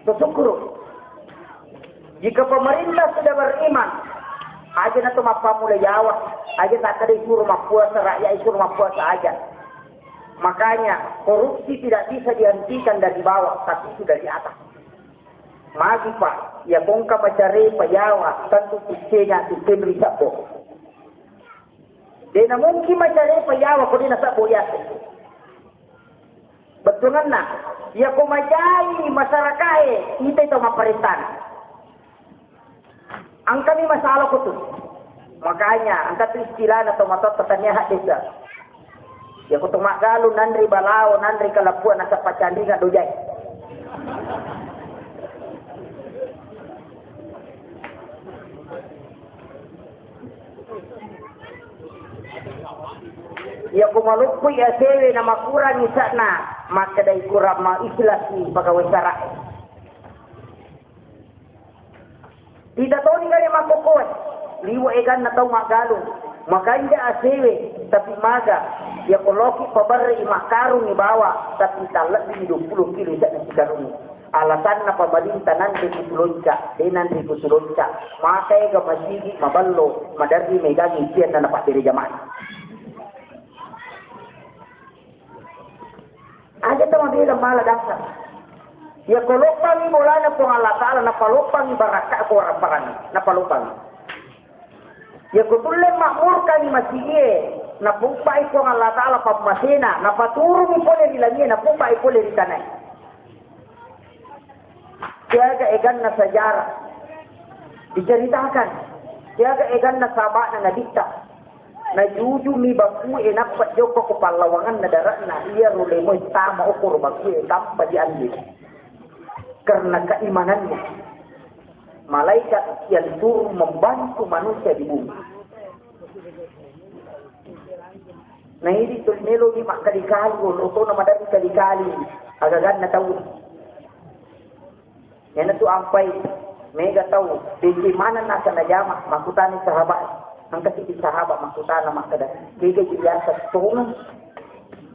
Bersyukur. Jika pemerintah sudah beriman, aja na to mappamula yawa, aja tak ada disuruh mappuasa, rakyat disuruh mappuasa aja. Makanya korupsi tidak bisa dihentikan dari bawah, tapi itu dari atas. Magi pa, ya kongka macare payawa, tentu kucenya tu pemri sabbo. Dena mungkin macare payawa ko dena sabbo ya. Bettuanna, iya ko majai masyarakae, ita itu maparentana. Angkami masalah ko tu. Makanya, angka tu istilahna to matotta tania hak desa. Iya ko tu maggalu nanri balao, nanri kalapua nasappa canringa dojai. Iya ko maluppui asewe na makurangi sa'na, makkedai kurang ma ikhlas ni pegawai sara. Tidak toni gare makkokkoe. Liwe' eganna tau maggalung, makanja asewe, tapi maga. Iya ko loki paberre' makkarungngi bawa, tapi tallebbini dua puluh kilo ise'na sikarungngi. Alasanna pamarenta nanre kutu lonca, de' nanre kutu lonca. Maka ega masigi maballo, maderri megangngi sianna napabbere jamaah. Aja tau mabela mala dasar. Iya ko loppangngi bolana Puang Allah Ta'ala, napaloppangngi barakka ko warapparanna, napaloppangngi. Iya ko tulle makmurkangngi masigie, napubbai Puang Allah Ta'ala pammasena, napaturungngi pole ri langie, napubbai pole ri tanae. Siaga eganna sejarah diceritakan, siaga eganna saba'na nabitta. Najujumi bakue nappa jokka ko pallawanganna dare'na, iyaro lemoe tama okoro bakue tanpa diambil. Karena keimanannya, malaikat yang turun membantu manusia di bumi. Na idi tu meloki makkali-kali, lo tona maderri kali-kali agaganna tau. Iyanatu ampai mega tau, deki maneng naseng najama, makkutana sahabat. Engka siddi sahabat makkutana makkeda, "Kega ji biasa tongeng?"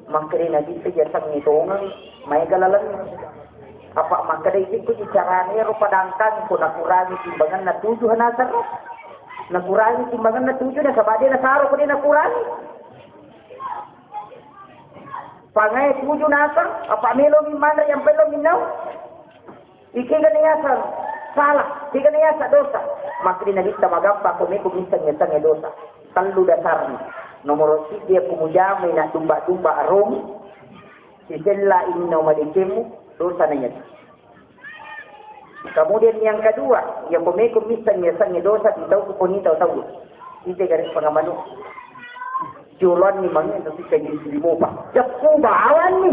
Makkeda Nabi, "Biasa tongeng, maega laleng." Apa makkeda, "Iko ji carana ero padangkang ko nakurangi timbanganna tujuh naseng. Nakurangi timbanganna tujuh nasaba de nasaro ko de nakurangi." Pangae tuju naseng, apa melomi manre yang perlu minau. Ikega nayaseng salah, ikega nayaseng dosa. Makkeda Nabitta, "Magappa ko meko misseng yasengnge dosa. Tellu dasarna. Nomoro siddi, ko mujamai na dumba-dumba arung, sisella inno madecemmu, dosa nayaseng." Kemudian yang kedua, iya ko meko misseng yasengnge dosa, ditau ko ni tau-tau. Ite gare pangamanu. Joloanni mangeng tapi kaji di mopa. Jeppu bawanni.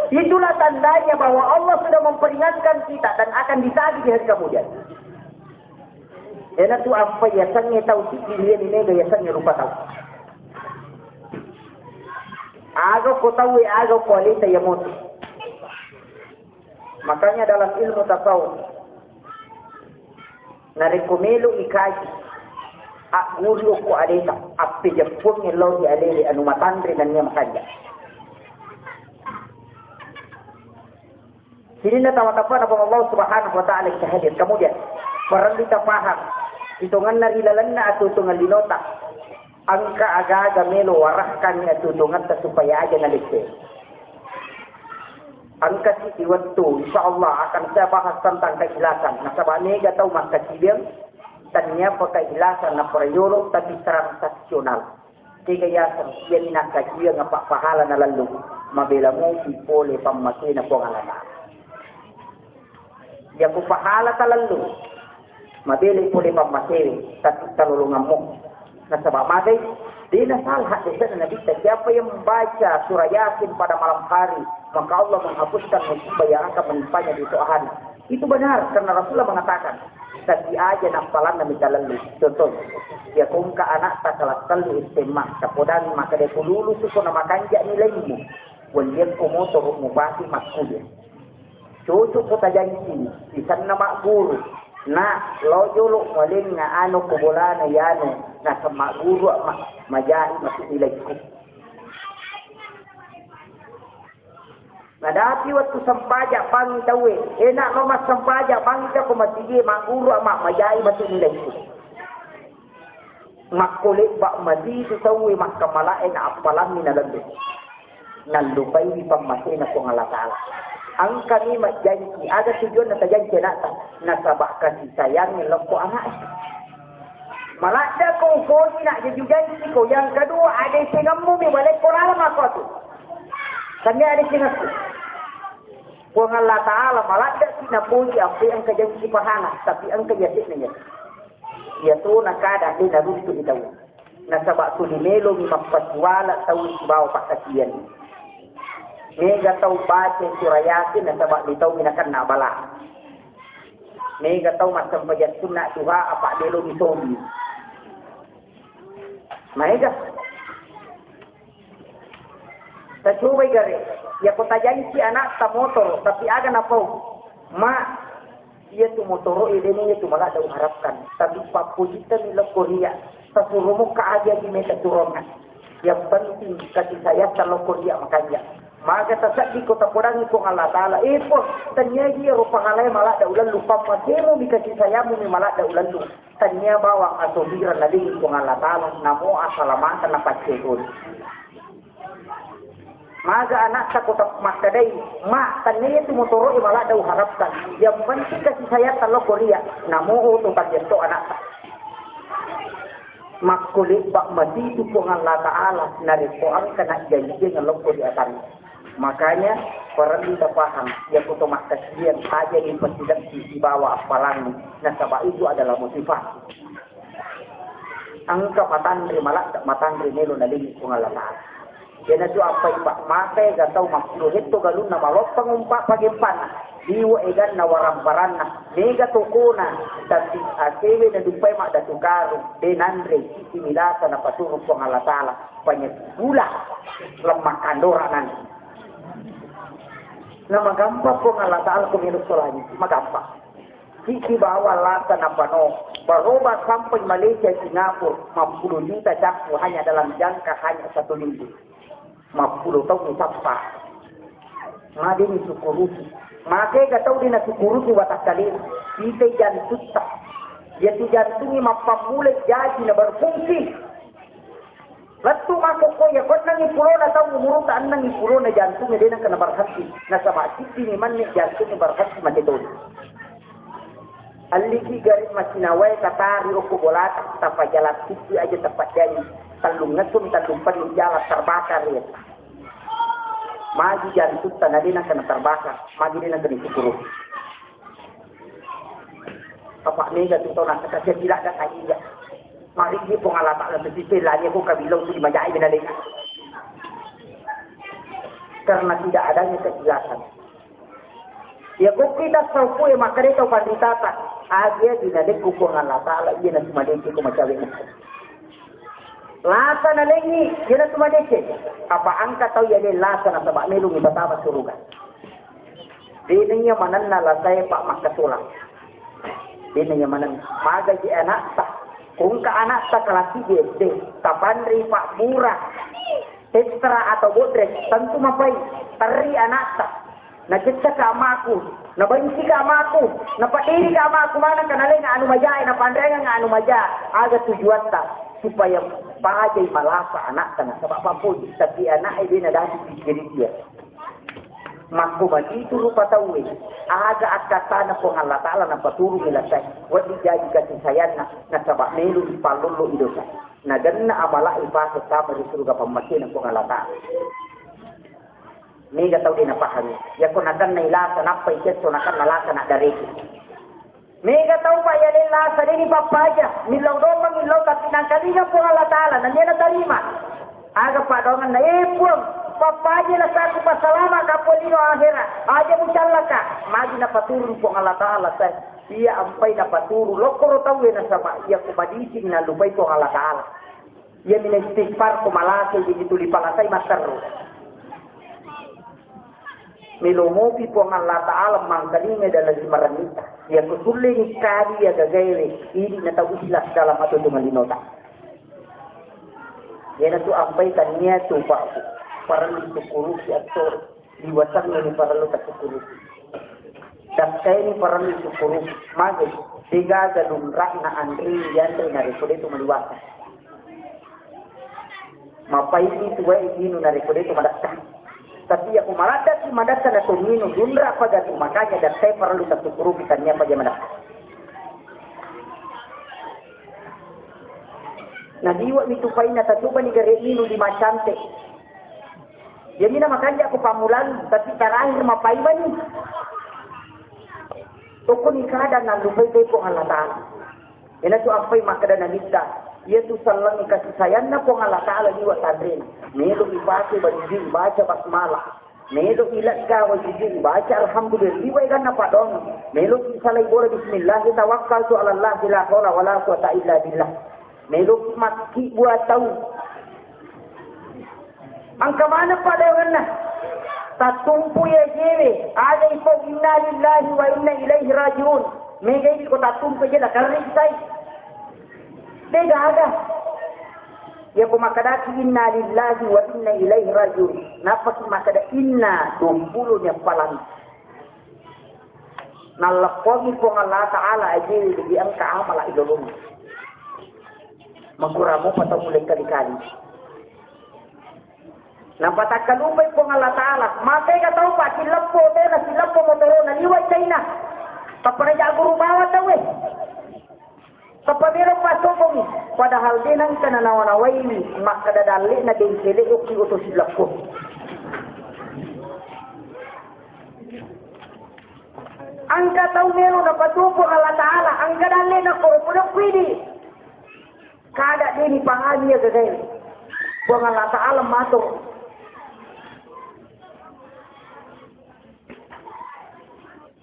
Itulah tandanya bahwa Allah sudah memperingatkan kita dan akan ditagih di hari kemudian. Iyanatu apa yasengnge tau siddi, iya ni mega yasengnge rupa tau. Aga ko tau, aga ko aleta, iya moto. Makanya dalam ilmu tasawuf, narekko melo ikaji, agguru ko aleta, appejeppungngi lao ri alele anu matanre nennia makanja. Sininna tama-tamana Puang Allah Subhanahu wa Ta'ala kita hadir. Kemudian, perlu kita paham, hitunganna ri lalenna atutungan linota. Engka aga-aga melo warakkangngi atuo-tuongetta supaya aja nalette. Engka siddi wettu, insya Allah akan saya bahas tentang keikhlasan. Nasaba mega tau makkaciweng, tania pa keikhlasan naparajolo, tapi transaksional. Tega yaseng, iyani nakkaciweng apa pahala nalallu, mabela mupi pole pammasena Puang Allah Ta'ala. Yako pahala talallu, mabelai pole pammasewe, tapi talolongammu. Nasaba magai, de nasalah hadisna Nabitta, siapa yang membaca surah Yasin pada malam hari, maka Allah menghapuskan musibah yang akan menimpanya di esok hari. Itu benar, karena Rasulullah mengatakan, tapi aja nappalanna mitalallu. Contoh, ya kongka anakta kelas tellu S M A, tapodangi maka de lulus ko na makanja nilaimu, walliakko motoro mupake makkuliah. Cocok ko tajanci, isenna magguru. Na, lao jolo mualengnga anu ko bolana yanu, naseng magguru ma-, majai masuk nilaiku. Nadapi wettu sempajang bangi tauwe, enak lo massempajang bangi ko masigi magguru ma-, majai masuk nilaiku. Makko lebba matitu tauwe makkamalae na appalammi nalembe. Nallupaiwi pammasena Puang Allah Ta'ala. Engkami majjanci, aga tujuanna tajanci anakta? Nasaba kasih sayang lokko anaknya. Maladda ko upoji nak jaju janci ko. Yang kedua, ada isengemmu mi balekko laleng mako tu. Kami ada isengekku. Puang Allah Ta'ala maladda ki napoji ampe engka janci pahana, tapi engka yasekna ya. Iyatona kada de naruntu'i tau. Nasaba tuli melomi mappasiwala tau sibawa pakkasiwianna. Mega tau baca surah Yasin nasaba mitaumi nakenna bala. Mega tau massempajang sunna duha apa melomi sobi. Maega. Tacobai gare, yako tajanci anakta motoro, tapi aga napau? Ma, Iyatu motoro'e dena iyatu maladda uharapkan, tapi pappojittami lokko ria, tasuromo ka aja di meta turonna. Yang penting kasih sayang lokko ria makanja. Maga tasaddi ko tapodangi Puang Allah Ta'ala, eh Puang, tania ji ro pahalai maladda ulallu, pappasemu mi kasih sayangmu mi maladda ulallu. Tania bawang asohira nalingi Puang Allah Ta'ala, namo asalamatan na paccegoni. Maga anakta ko ta-, makkadai, "Ma, tania tu motoro'e maladda uharapkan. Yang penting kasih sayang lokko ria." Namo oto tabiatto anakta. Makko lebba matitu Puang Allah Ta'ala, narekko engka najjanjiang lokko ri atanna. Makanya, parellu tapahang, iya ko to makkasiang, aja dipasileppi sibawa appalangngi, nasaba itu adalah motivasi. Engka matanre maladda, matanre melo nalingi Puang Allah Ta'ala. Iyanatu appai pa-, maka ega tau mappulo hetto galunna maloppang umpa pagempanna. Liwe eganna warang-baranna. Mega tokona, tapi asewe naduppai maddatu karung, de nanre, sisi milasa napaturu Puang Allah Ta'ala. Panyakit gula, lemma kandora nanre. Na magampang Puang Allah Ta'ala ko melo solani, magampang. Siki bawa lasa napano, baroba sampai Malaysia, Singapura, mappulo juta cappu hanya dalam jangka hanya satu minggu. Mappulo taung sappa. Madeni sukuruki. Make ga tau dena sukuruki watakkalena. Kita jantutta. Yatu jantungi mappammula jaji na berfungsi. Lettu makkokko, iya ko ennengngi pulona tau umurutta, ennengngi pulona jantungnge de nengka nabarhenti. Nasaba siddimi manne jantungnge barhenti mate toni. Alliki gari masinawai katari okko bolata, tapajalan sippi aja tapaddai. Tellung ngesum, tellung penni jalan terbakar ya. Magi jantutta na de nengka na terbakar, magi de nengka ni sukuru. Apa mega tu tau nasaka sia tidak ada kaya. Mari di Puang Allah Ta'ala tu sipelani aku kabilau tu di majai bina deka. Karena tidak adanya kejelasan. Ya, ko kita sauku ya, maka dia tau panritata. Aja dina deku Puang Allah Ta'ala, iya na cuma deke ko macawe. Lasa nalengi, iya na cuma deke. Apa engka tau iya le lasa nasaba melungi patama suruga. Dena iya manenna lasae pa makkasolang. Dena iya manenna. Magaji anakta. Kungka anakta kelas tiga S D. Tapanrei pa mura. Tetra atau bodrek. Tentu mapai. Terri anakta. Naceccaka amaku. Nabencika amaku. Napaddirika amaku. Manengka nalenga anu majae. Napanreanganga anu maja. Aga tujuatta. Supaya pajai malasa anakta nasaba pappoji. Tapi anakta dena dadi pikkiri dia. Makko matitu rupa tauwe, aga akkattana Puang Allah Ta'ala napaturungi lasae, wedding jaji kasih sayangna, nasaba melo ipallollo i dosa. Nagenna amala ipake tama ri suruga pammasena Puang Allah Ta'ala. Mega tau de napahangi. Yako nakenna ilasa, nappa ikesso nakenna lasa na dareki. Mega tau pa iya lella sadeni pappaja, millau dopa millau, tapi nangkalinga Puang Allah Ta'ala, nennia natarima. Aga padonganna, eh Puang, pappaja lasaku, pasalama ka Puang lino akhera, aja mucallaka. Magi napaturun Puang Allah Ta'ala, sai. Iya ampai napaturun, lokkoro tauwe nasaba, iya ku madising nalupai Puang Allah Ta'ala. Iya mina istighfar ko malasa, jadi tuli palasai matteru. Melo mopi Puang Allah Ta'ala mangkalinga dalam lima rannita. Iya kusulle ni kadi iya gagaewe, idi na tau ikhlas dalam atutungan linota. Iyanatu ampai tania tu Pak, parellu tukuruki atau diwasanna ni parellu takukuruki. Dakkai ni parellu tukuruki. Magai, degaga lunrakna anri yanre na rekode tu maliwasa. Mapaini tuwae inu narekko de'to madakka. Tapi iya ko maraddaki madakka na tongino dunra pagatu, makanya dattai parellu tasukkuruki tania paja madakka. Nadiwa mitu paina tatubani gare inu di macante. Yamina makanja ko pamulang, tapi terakhir mapaimani. Tokoni kada nallupai teko Allah Ta'ala. Iyanatu ampai makkeda Nabitta, iyatu sellengngi kasih sayangna Puang Allah Ta'ala liwa tanrena. Melo ipake bajujui baca basmalah. Melo ilegga wajujui baca alhamdulillah. Liwa eganna padong. Melo isalai bola bismillah, tawakkaltu ala Allah, la haula wala quwata illa billah. Melo makki buat tau. Engka maneng padongenna. Tattumpu iya jewe, aja ipau inna lillahi wa inna ilaihi rajiun. Mega idi ko tattumpu je la karri sai. Degaga. Iya ko makkadaki inna lillahi wa inna ilaihi rajiun. Nappa ki makkada inna dumpulu ni appalang. Nalleppongi Puang Allah Ta'ala ajewe di engka amala ilolongi. Makuramo patau mulai kali-kali. Napatakkalupai Puang Allah Ta'ala. Matega tau pa sileppo, tena sileppo motoro na liwa China. Tappa naja guru bawa tau eh. Tappa belo pasokong. Padahal de nangka nanawa-nawai makkada dalle na dengkele okki oto sileppo. Angka tau melo napatuo Puang Allah Ta'ala, angka dalle na koro podo kuidi. Kada deni pahami ya gagai. Puang Allah Ta'ala matur.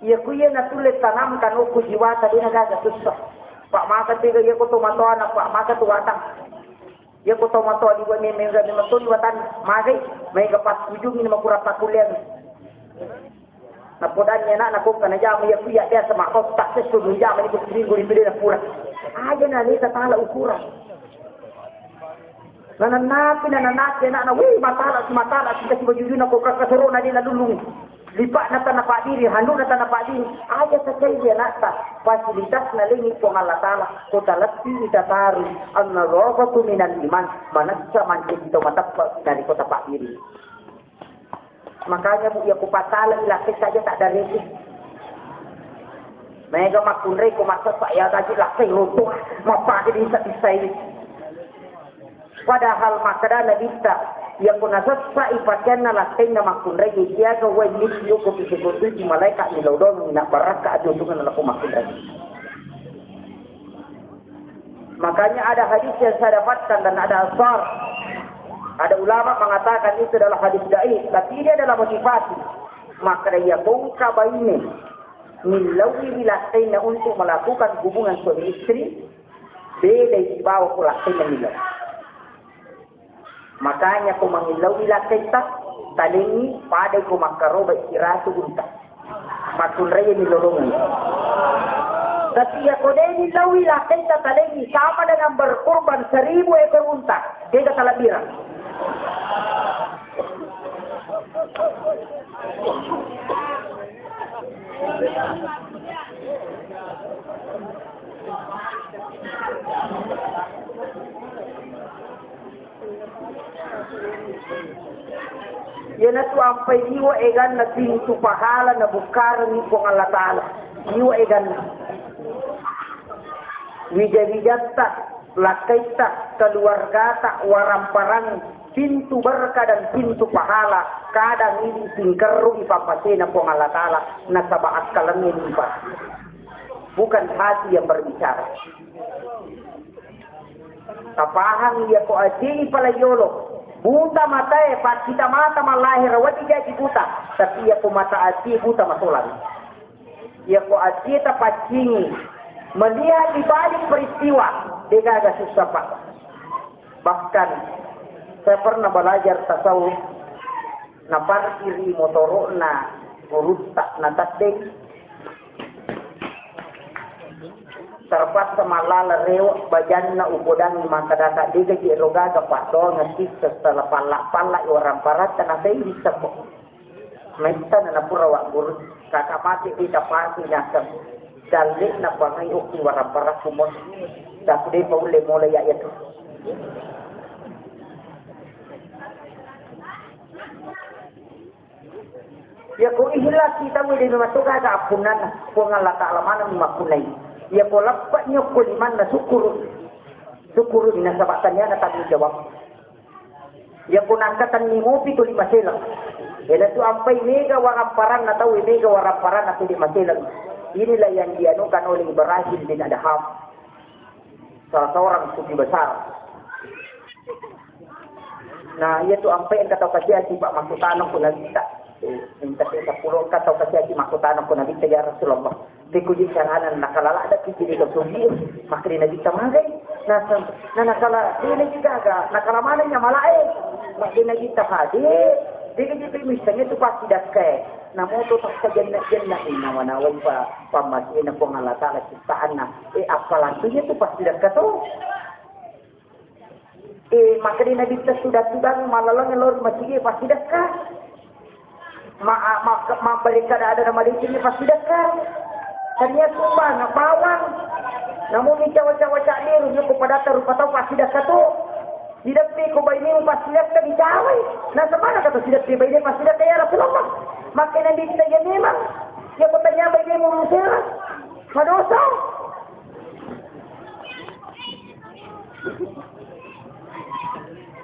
Iya ku iya natulle tanamkan okko jiwata dena gaga sussa. Pak maka tega iya ko tomatoana, pak maka tu watang. Iya ko tomatoa di wane mega ni matoli watan, magai, mega pas ujung ini makura pakulian. Napodanni ana'na ko kana jama iya kuya biasa makotta sesso dui jama ni ko seminggu di pidena pura. Aja na leta tala ukuran. Nanannapi, nanannapi ana'na, wih, matala si, matala si, kasi bajujuna ko kakka sorona de nalulung. Lipa'na tanna paddiri, handukna tanna paddiri. Aja sacai ana'ta. Fasilitas nalengi Puang Allah Ta'ala. Ko taleppi ita taru. An-nadhafatu minal iman. Manessa mancaji tau mateppa dari kota paddiri. Makanya, Bu, iya ku patala ilakke saja tak dari itu. Mega makkunrai ku massessa ya gaji lakke runtuh. Mappake bisa-bisa ini. Padahal makkeda Nabitta, iya ku nasessa ipakenna lakkenna makkunrai siaga wai misi yoko pise kotuji malaika ni laudong na barakka atusungan laku makkunrai. Makanya ada hadis yang saya dapatkan dan ada asar. Ada ulama mengatakan itu adalah hadis dhaif, tapi ini adalah motivasi. Maka iya bongka baine millauwi lakkainna untuk melakukan hubungan suami istri, beda sibawa ku lakkainna millau. Makanya ko mangillauwi lakkaitta, talengngi padai ko makkaroba siratu unta. Makkunrai milolongi. Tapi iya ko de millauwi lakkaitta, talengngi sama dengan berkurban seribu ekor unta. Kega talabirang. Iyanatu ampai liwa eganna pintu pahala nabukkarengngi Puang Allah Ta'ala. Liwa eganna. Wija-wijatta, lakkaitta, keluargata, waramparang, pintu berkah dan pintu pahala, kadang ini singkerru ipapasena Puang Allah Ta'ala, nasaba akkalengngi lipa. Bukan hati yang berbicara. Tapahang iya ko aji pala yolo. Buta matae, pakkita mata malahera, wati jaji buta. Tapi iya ko mata aji buta masolang. Iya ko aji tapaccingi. Melihat di balik peristiwa, degaga susah, Pak. Bahkan, saya pernah belajar tasawuf, naparkiri motoro'na gurutta, nataddeng. Terpaksa mallala rewe' bajanna upodangngi makkadaka, degaji ero gaga paddoangeng sissa sala palla-palla i waramparatta, nasai lissako. Maitta na napura wagguru, kaka mate de tapasi naseng. Dalle'na pangai okki waramparakku mo. Taku de paulle mola iya iyatu. Iya ko ikhlas kita, wede memang to gaga appunnanna. Puang Allah Ta'ala maneng makkunai. Iya ko leppe'ni okko limanna, syukuru. Syukuru nasaba taniana tanggung jawab. Iya ko nakkatenni mopi tuli maseleng. Iyanatu ampai mega waramparanna tau, mega waramparanna tuli maseleng. Inilah yang dianukan oleh Ibrahim bin Adham. Salah seorang sufi besar. Nah, iya tu ampai engka tau kasiasi, Pak, makkutana ko Nabitta. Eh, minta saya sepuluh engka tau kasiasi makkutana ko Nabitta, "Ya Rasulullah, pekko je carana nakala ladde ki jadi tau sufi?" Makkeda Nabitta, "Magai?" Nah, sam-, nah, nakala, ini juga agak, nakala mana nya malae? Makkeda Nabitta, "Hadir." Jadi, jadi misalnya tu pasti dakka, eh. Namoto takka jenna-jenna, eh, nawa-nawai pa, pammasena Puang Allah Ta'ala ciptaanna. Eh, apalagi tu pasti dakka tu. Eh, makanya Nabi ta sudah-sudah malalong lo masjid pasti dakka. Ma, ma, ma, balik kada ada nama di sini pasti dakka. Tania sumpah, nggak bawang. Namun ni cawa-cawa cak liru, dia kepada rupa tau pasti dakka tu. Tidak ni ko bayi ni pasti dakka di cawa. Nah, semana kata tidak ni bayi ni pasti dakka ya Rasulullah. Makanya Nabi ta ya memang. Ya, ko tanya bayi ni murusera. Madosa.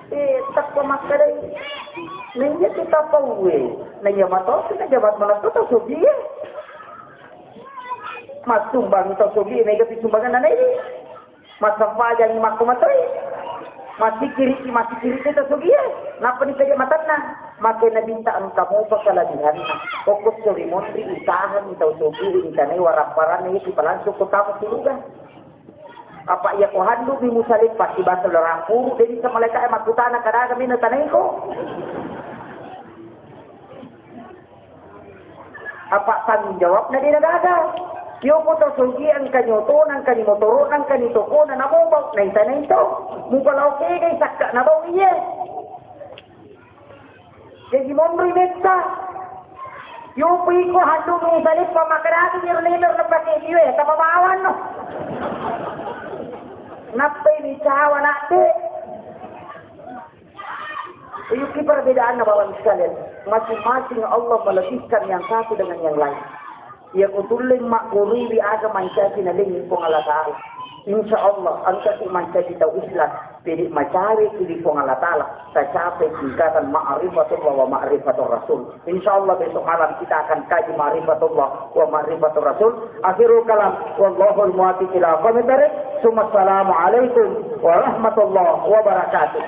Eh, tappa makkedai. Naiya tu tappa uwe. Naiya matoki na jabat malakko tau sogie. Massumbang tau sogie, mega pi sumbangan nanai. Massempajang makko matoi. Massikiriki, massikiriki tau sogie. Nappa ni kaja matanna. Maka Nabi ta engka mopa kelebihanna. Pokok sori monri usaha ni tau sogie, ni tanai warapparanna, iya ki palangsung ko tamu suruga. Apa iya ko handuk di musalib pasti bahasa lorang puru, jadi sama malaikat makkutana kadaga mena tanaiko. Apa tanggung jawabna de nagaga. Yo ko to sogi engka nyoto, engka ni motoro, engka ni toko, na namo bau, na ita na ito. Muka lao kegai sakka na bau iye. Jaji monroi metta. Yopi ko handungngi salippa makkedaki iro leader na pake iwe, tapa bawanno. Nappai dicawa nakde. Iyuki perbedaanna bawang sekalian. Masing-masing Allah melebihkan yang satu dengan yang lain. Iya ko tulleng maggurui aga mancaji nalengi Puang Allah Ta'ala. Insya Allah, engkaki mancaji tau Islam. Pede macawe ki di Puang Allah Ta'ala, tacapai tingkatan ma'rifatullah wa ma'rifatur rasul. Insya Allah besok malam kita akan kaji ma'rifatullah wa ma'rifatur rasul. Akhirul kalam, wallahul muwaffiq ila aqwamit thariq. Tsumma assalamu alaikum warahmatullahi wabarakatuh.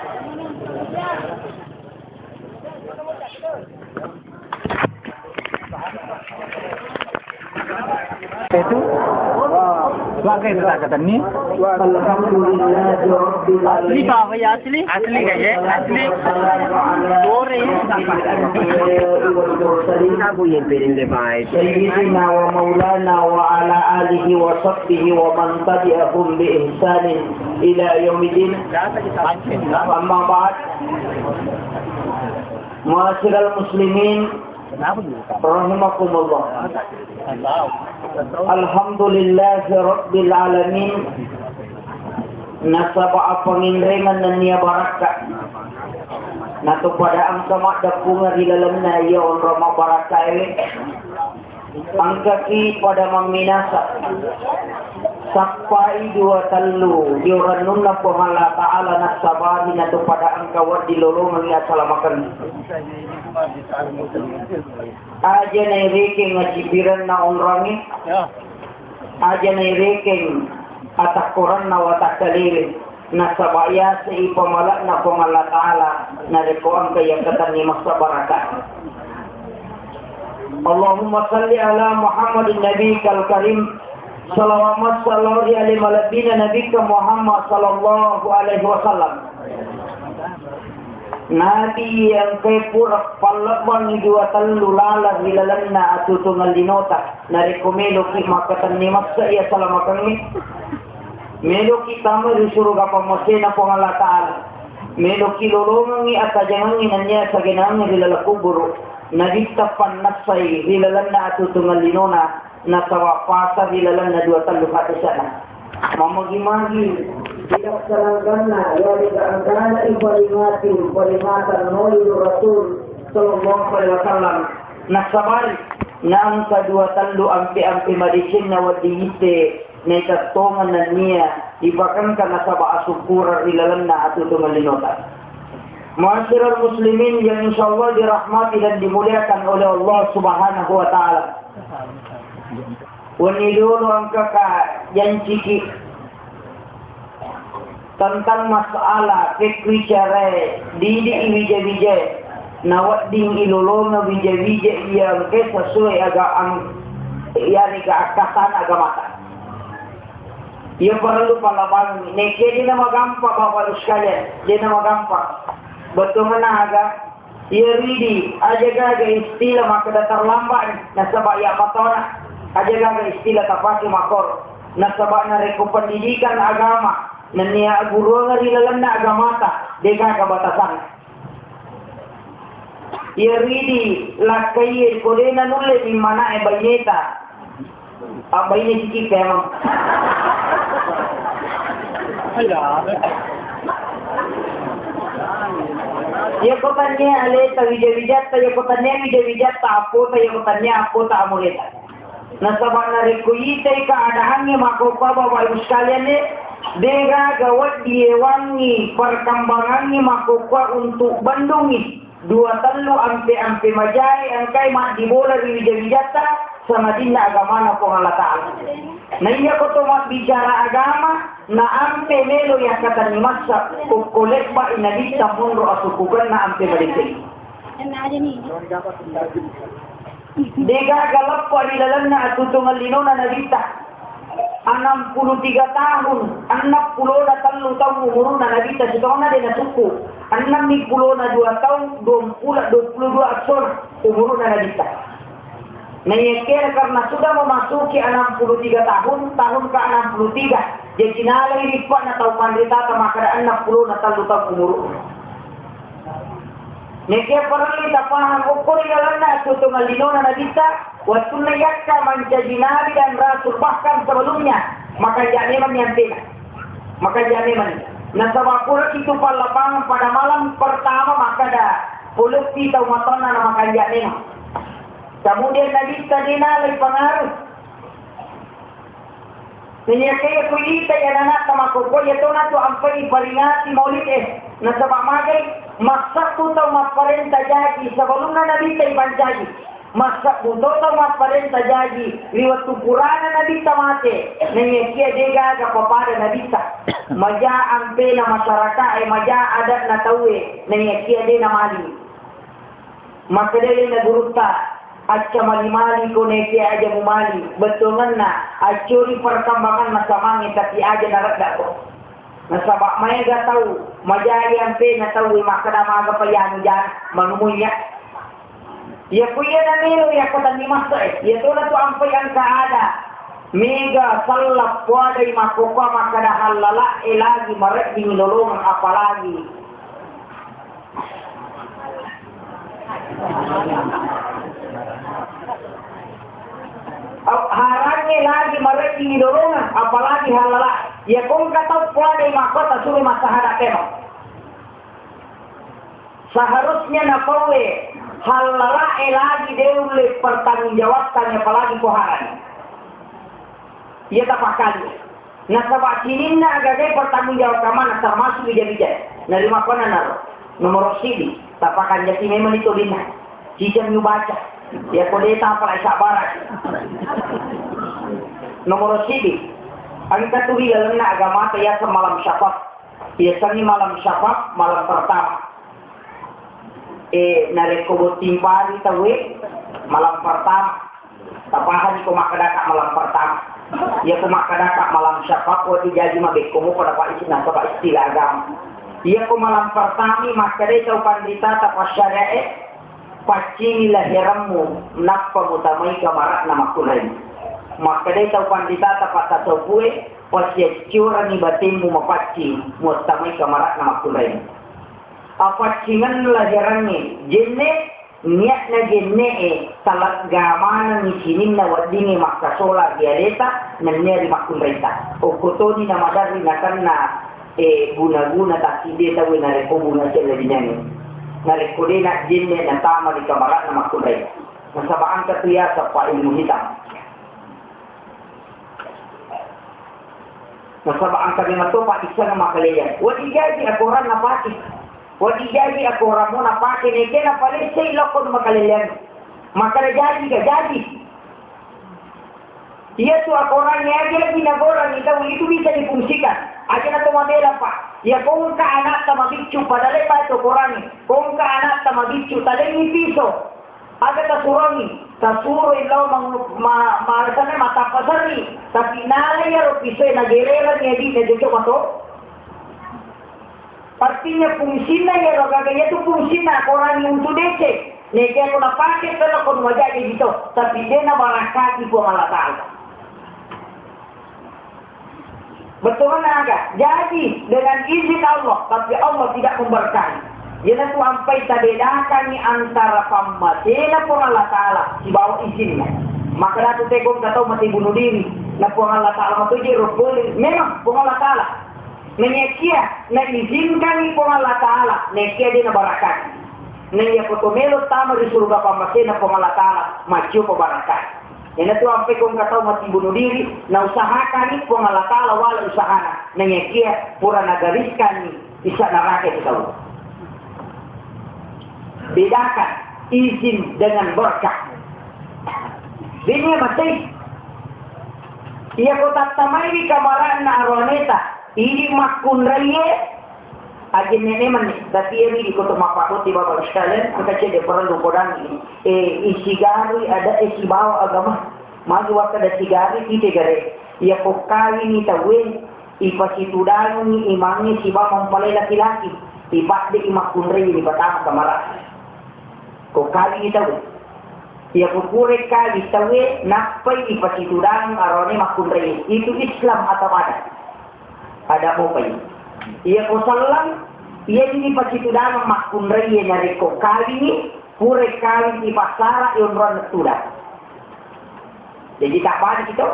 Itu. Wa-, wa-, kayak itu tak kata ni. Alhamdulillahirabbil alamin. Asli apa ya, asli? Asli kayak, asli. Goreng. Aku yang piring deh, Mai. Sayyidina wa maulana wa ala alihi wa sahbihi wa man tabi'ahum bi ihsanin ila yaumiddin. Amma ba'd. Ma'asyiral muslimin, rahimakumullah. Alhamdulillahi rabbil alamin. Nasaba apanginrengan nennia barakka. Natu pada engka maddeppungeng ri lalenna iya onrong mabbarakkae. Engkaki pada mamminasa. Sappai dua tellu diorannunna Puang Allah Ta'ala nassabari natu pada engka wedding lolongengngi asalamakeng. Aja nairekeng acipirenna onrongnge. Aja nairekeng atakkoranna watakkalewe. Nasaba yaseng ipamala'na Puang Allah Ta'ala narekko engka yakkatenni massa barakka. Allahumma salli ala Muhammadin nabiyikal karim. Salawat massa lao ri ale malebbina Nabikka Muhammad sallallahu alaihi wasallam. Nabi engkae pura pallebbangi dua tellu laleng ri lalenna atuotuongeng linota, narekko meloki makkatenni massa iya salamakengnge. Meloki tama ri suruga pammasena Puang Allah Ta'ala. Meloki lolongengngi attajangengngi nennia sagenangnge ri laleng kuburu. Nabitta pannassai ri lalenna atuotuongeng linona, nasaba pasa ri lalenna dua tellu hadisana. Mamagi-magi, tidak senangkanna, ya, tidak engkana iparingati, peringatan Maulid Rasul sallallahu alaihi wasallam. Nasabari, naengka dua tellu ampe-ampe madecenna wedding itte. Naita tongeng nennia ipakengka nasaba asukkureng ri lalenna atuotuongeng linota. Ma'asyiral muslimin yang insyaallah dirahmati dan dimuliakan oleh Allah Subhanahu wa Ta'ala. Wenni dolo engkaka janciki tentang masalah pekkuicarae didi wija-wijae nawedding ilolongeng wija-wija iya engkae sesuai aga ang-, iyarega akkatana agamata. Iya parellu pallabangengngi. Nekke dena magampang, Bapak Ibu sekalian, dena magampang. Bettuanna aga? Iya ridi, aja gaga istilah makkeda terlambat, nasaba iya matona. Aja gaga istilah tapake makkoro. Nasaba narekko pendidikan agama, nennia aguruang ri lalenna agamata, de gaga batasanna. Iya ridi, lakkaiye ko de nanulle mimmana'e baineta. Abbaine cicik memang. Iya. Iya ko tania aleta wija-wijatta, iya ko tania wija-wijatta appota, iya ko tania appota amureta. Nasaba narekko itai keadaannya makkokkoe Bapak Ibu sekalian de, degaga wedding ewangi perkembangannya makkokkoe untuk bendungi. Dua tellu ampe-ampe majae engkae maddibola ri wija-wijatta, sangadinna agamana Puang Allah Ta'ala. Na iya ko to mabbicara agama, na ampe melo yakkatenni massa, okko lebba i nabitta monro asukkukenna ampe madeceng. Degaga leppa ri lalenna atutungan linona nabitta. Enam puluh tiga tahun, enneng pulona tellu taung umuruna nabitta sitaunna de nasukku. Ennem mi pulona dua taung, dua puluh, dua puluh dua assona umuruna nabitta. Naiyakiya karena sudah memasuki enam puluh tiga tahun, tahun ke enam puluh tiga, jadi nalai rippa'na tau panritata makkeda ennem pulona tellu taung umuruna. Nekia parellu tapahang okko ri lalenna atutungan linona nabitta, wettunna yakka mancaji nabi dan rasul, bahkan sebelumnya, makanja memang niantena. Makanja memang. Nasaba pura kitu pallapangan pada malam pertama makkeda poloppi tau matonna na makanja memang. Kemudian nabitta de nalai pengaruh. Naiyakiya kuita iya anakta makkokkoe, iya tona tu ampai iparingati maulid e. Nasaba magai, massakku tau mapparenta jaji sebelumna nabitta ipancaji. Massakku to tau mapparenta jaji ri wettu purana nabitta mate. Naiyakiya degaga papada nabitta. Maja ampena masyarakae, maja adatna tauwe. Naiyakiya de namali. Makkedai na gurutta, "Acca mali-mali ko nekia aja mumali, bettuangenna accuri perkembanganna samangnge tapi aja nareddako." Nasaba maega tau, majai ampena tau makkeda maga payanu jana, manumunya. Iya kuya na melo yakkatenni massa e, iya tona tu ampai engka ada. Mega sella poadai makkokkoe makkeda hallala e lagi maredding lolongeng apalagi Au, harangnge lagi mareddingi dolongang, apalagi hallala. Iya ko engka tau poadai makkota suro massahada kemo. Seharusnya napaue hallala e lagi de ulle pertanggungjawabkan, apalagi ko harang. Iya tapakkali. Nasaba sininna agaga pertanggung jawab kamana, termasuk wija-wija. Narimakkuannanaro nomoro sidi, tapakanjaki memang itu linna. Cijang ubaca. Iya ko de tapalai sabbaraki. Nomoro sidi, engka tu ri lalenna agamata yaseng malam syafaq. Yasengngi malam syafaq, malam pertama. Eh, narekko botting pari tauwe, malam pertama. Tapahani ko makkedaka malam pertama. Iya ko makkedaka malam syafaq, wati jaji mabekko mo pada Pak Isi, nasaba istilah agama. Iya ko malam pertama, makkedai tau panritata passyariae, paccingi laheremmu, nappa mutamai kamara'na makkunraimmu. Makkedai tau panritata passasoppue, passiaccorangi batemmu mapaccing, muattamai kamara'na makkunraimmu. Apaccingenna laherangnge, jenne, niatna jenne'e, talegga manengngi sininna weddingnge makkasola ri aleta, nennia ri makkunraita. Okko toni namaderri nakenna, eh, guna-guna tassidde tauwe narekko guna cella dinyange. Narekko de na jenne natama ri kamara'na makkunraita. Nasaba engka tu yaseng pa ilmu hitam. Nasaba engka memang to pa isseng makaleleang. Wedding jaji akorang napake. Wedding jaji akorang mo napake, neke napalessai lokko makaleleang. Makkeda jaji ga jaji. Iya tu akorang aja-aja nagorang tau itu bisa difungsikan. Aja na to mabela, Pak. Iya ko engka anakta mabiccu, padahal pa to korangi. Ko engka anakta mabiccu, talengi piso. Aga tasurongi, tasuroi lao mang-, ma-, ma-, sana matappa serri, tapi nala iyaro pisoe nagereranni adi'na cocok mato. Artinya fungsinna iyaro gaga iyatu fungsinna akorani untuk deceng. Neke ko napake telo ko majaji to, tapi de' nabarakati Puang Allah Ta'ala. Bettuanna aga? Jadi, dengan izin Allah, tapi Allah tidak memberkahi. Iyanatu ampai tabedakangngi antara pammatena Puang Allah Ta'ala sibawa izinna. Maka datu teko engka tau mati bunuh diri, na Puang Allah Ta'ala matoje ro pole. Memang Puang Allah Ta'ala. Nenniya kia naizinkangngi Puang Allah Ta'ala, nenniya kia de' nabarakati. Nenniya ko to melo tama ri suruga pammatena Puang Allah Ta'ala, maccio pabarakat. Iyanatu ampai ko engka tau mati bunuh diri, nausahakangngi Puang Allah Ta'ala wala usahana, nenniya kia pura nagariskangngi isa neraka itu tau. Bedakan izin dengan berkah. Bini mati. Iya ko tattamai di kamarana aroaneta, idi makkunraie, Aja nene mani, tapi iri di koto mappakotti Bapak sekalian, engka cedde perlu kodangi. Eh, isigarui ada eh sibawa agama. Magi wakkada sigari kita gare. Iya ko kawini tauwe, ipasitudangi imangi sibawa mempelai laki-laki. Ipadde imakkunrai ni pertama kamara. Ko kawini tauwe. Iya ko pura kawini tauwe, nappai ipasitudang arone makkunrai. Itu Islam atau adat? Ada mopai. Iya ko sallang, iya ni pacitudang makkunrai iya narekko kawini, pura kawini passara ionroan tudang. Jadi tak balik itu.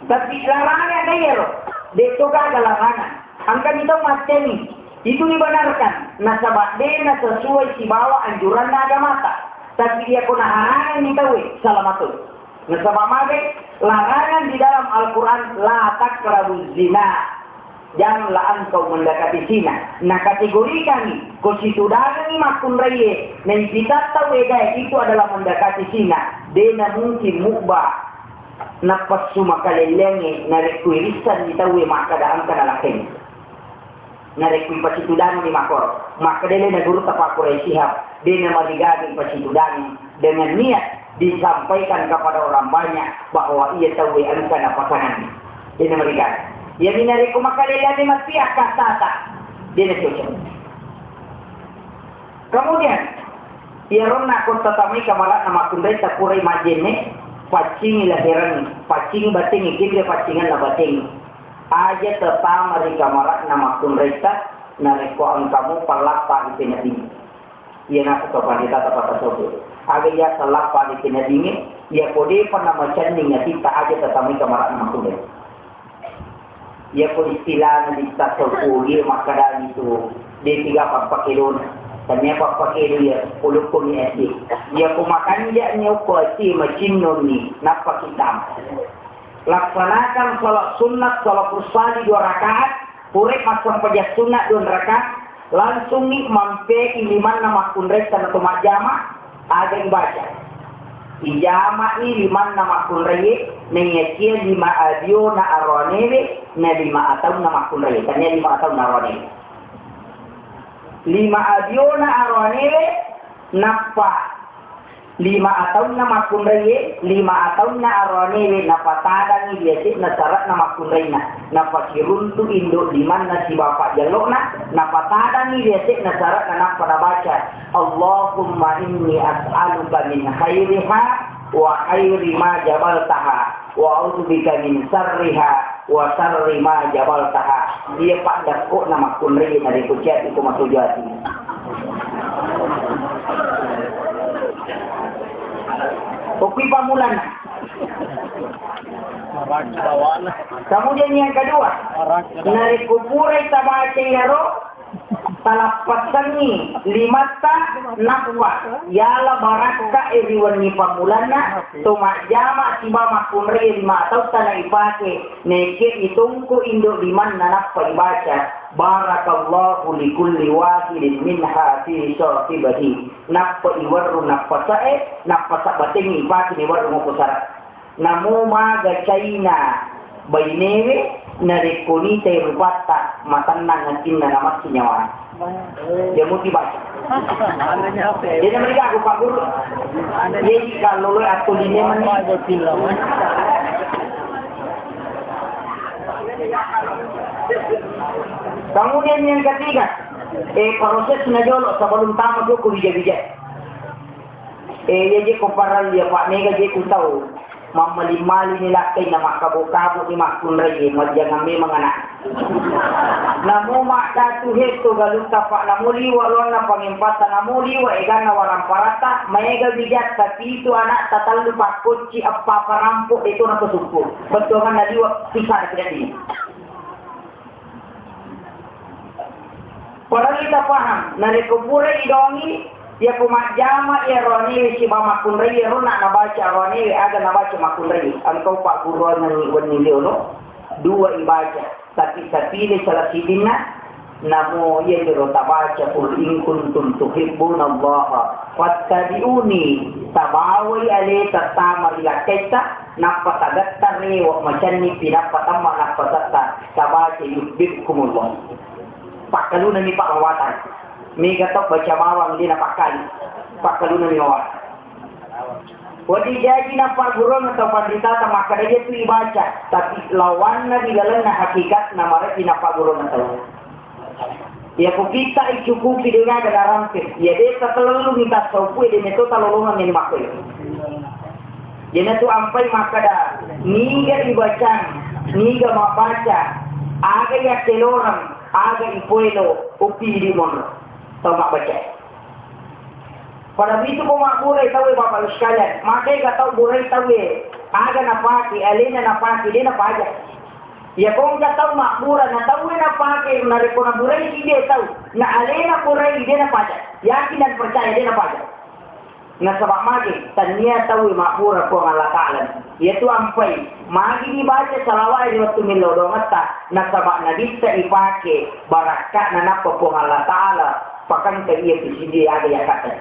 Tapi larangan ada iya ro. Deto gaga larangan. Angka kita mateni. Itu dibenarkan. Nasaba de' na sesuai sibawa anjuran agamata. Tapi iya ko naharangan ni tauwe, salah matu. Nasaba magai larangan di dalam Al-Quran, "La taqrabuz zina." Janganlah engkau mendekati zina. Nah, kategori kami, ko situdangi makkunraie, naipita tau egae itu adalah mendekati zina. De' na mungkin mubah. Napassu makalelleangnge, narekko irissan di tauwe makkada engka nalakkai. Narekko ipasitudangni makkoro, makkedai na gurutta Pak Quraish Shihab, de' namarigaga ipasitudang dengan niat disampaikan kepada orang banyak bahwa iya tauwe engka napasanganni. De' namarigaga. Iyami narekko makalelleanni matti akkasata, de' nacocok. Kemudian, iyaronna ko tatamai kamarana makkunrai tapurai majjenne, paccingi lahiranni, paccingi batengngi, kenre paccinganna batengngi. Aja tetama ri kamara'na makkunraitta, narekko engkamu pallappa ri peneddingnge. Iyanatu to panritata patasobu. Aga iya sellappa ri peneddingnge, iya ko depa namacenning atitta aja tetamai kamara'na makkunrai. Iya ko istilahna ditta tau Puri makkedani tu, de tiga pappakedona. Tania pappakedo iya, ulukku ni ati. Iya ko makanja'ni okko ati macinnonni, nappa kita. Laksanakan salat sunnat, salafus salih dua rakaat, pura massempajang sunnat dua rakaat, langsungngi mampei limanna makkunrai tana to majjama, aga ibaca. Ijama'i limanna makkunrai, naiyakia lima adiona aroanewe, na lima ataunna makkunrai, tania lima ataunna aroanewe. Lima adiona aroanewe, nappa lima ataunna makkunraie, lima ataunna aroanewe napatadangi ri yase'na sara'na makkunrainna. Napasiruntu indo limanna sibawa pajjallo'na, napatadangi ri yase'na sara'na nappa nabaca, "Allahumma inni as'aluka min khairiha wa khairi ma jabaltaha." Wa a'udzubika min syarriha wa syarri ma jabaltaha. Iya paddakko'na makkunrai narekko ciati ko matuju ati. Okui pammulanna. Kemudian yang kedua, narekko purai tabaca iyaro, talappassangngi limatta, nappa yala barakka e ri wenni pammulanna, to majjama siba makkunrai lima atautta na ipake, nekke itongko indo limanna nappa ibaca, "Barakallahu li kulli wahidin minha fi sahibihi." Nappa iwerru nappasae, nappa sabbatengngi ipake niwerru moko sara. Namo maga caina bainewe, narekko nitai rupatta, matennang atinna namassu nyawana. Jamuti baca. Jadi mereka aku Pak Guru. Jadi kalau lo aku di mana? Kemudian yang ketiga, eh, proses na jolo sebelum tama tu ku bija-bija. Eh, iya je ko parellu iya, Pak, mega je ku tau. Mammali-mali ni lakkai na makkabu-kabu ni makkunrai, majjangang memang anak. Namo maddatu hetto galutta, Pak, namo liwa loanna pangempatta, namo liwa eganna waramparatta, maega bijatta, pitu anakta, tallu pakkocci, eppa parampo, itu na kesukku. Bettuanganna liwa, sisana tidak ini. Parellu tapahang, narekko pura idongi, iyako majjama iya roanewe sibawa makkunrai, iyaro na nabaca roanewe, aga nabaca makkunrai. Engkau pagguruangengngi wenni liono, dua ibaca, tapi tapile salah sidinna, namo iya jero tabaca, "Qul in kuntum tuhibbunallaha fattabi'uni," tabawai aleta tama ri lakkaitta, nappa tagetta rewa macenni pi, nappa tamma, nappa setta, tabaca yuhibbukumullah. Pakkalunami, Pak, mawatang. Mega tau baca bawang de napakkali. Pakkalunami mawatang. Wedding jaji nappagguruang tau panritata makkeda iya tu ibaca, tapi lawanna di lalenna hakikatna marebbi nappagguruang tau. Iya ko kita icukupi dengan ada rampe. Iya de tatellungi tasawufu de metto talolongang yang makkoe. Iyanatu ampai makkeda, niga ibacang, niga mabbaca, aga yakkeloreng, aga ipoelo, uppi idi monro. Tau mabbaca. Pada mitu ko mabburai tauwe, Bapak Ibu sekalian, maka ega tau burai tauwe, aga napake, alena napake, de napaja. Iya ko engka tau mabbura, na tauwe napake, narekko naburai si de tau, na alena burai, de napaja. Yakin dan percaya, de napaja. Nasaba magi, tania tauwe mabbura Puang Allah Ta'ala. Iyatu ampai, magi dibaca salawat ri wettu millau doangetta, nasaba nabitta ipake barakka'na nappa Puang Allah Ta'ala pakengka iya tu siddi aga yakkatta.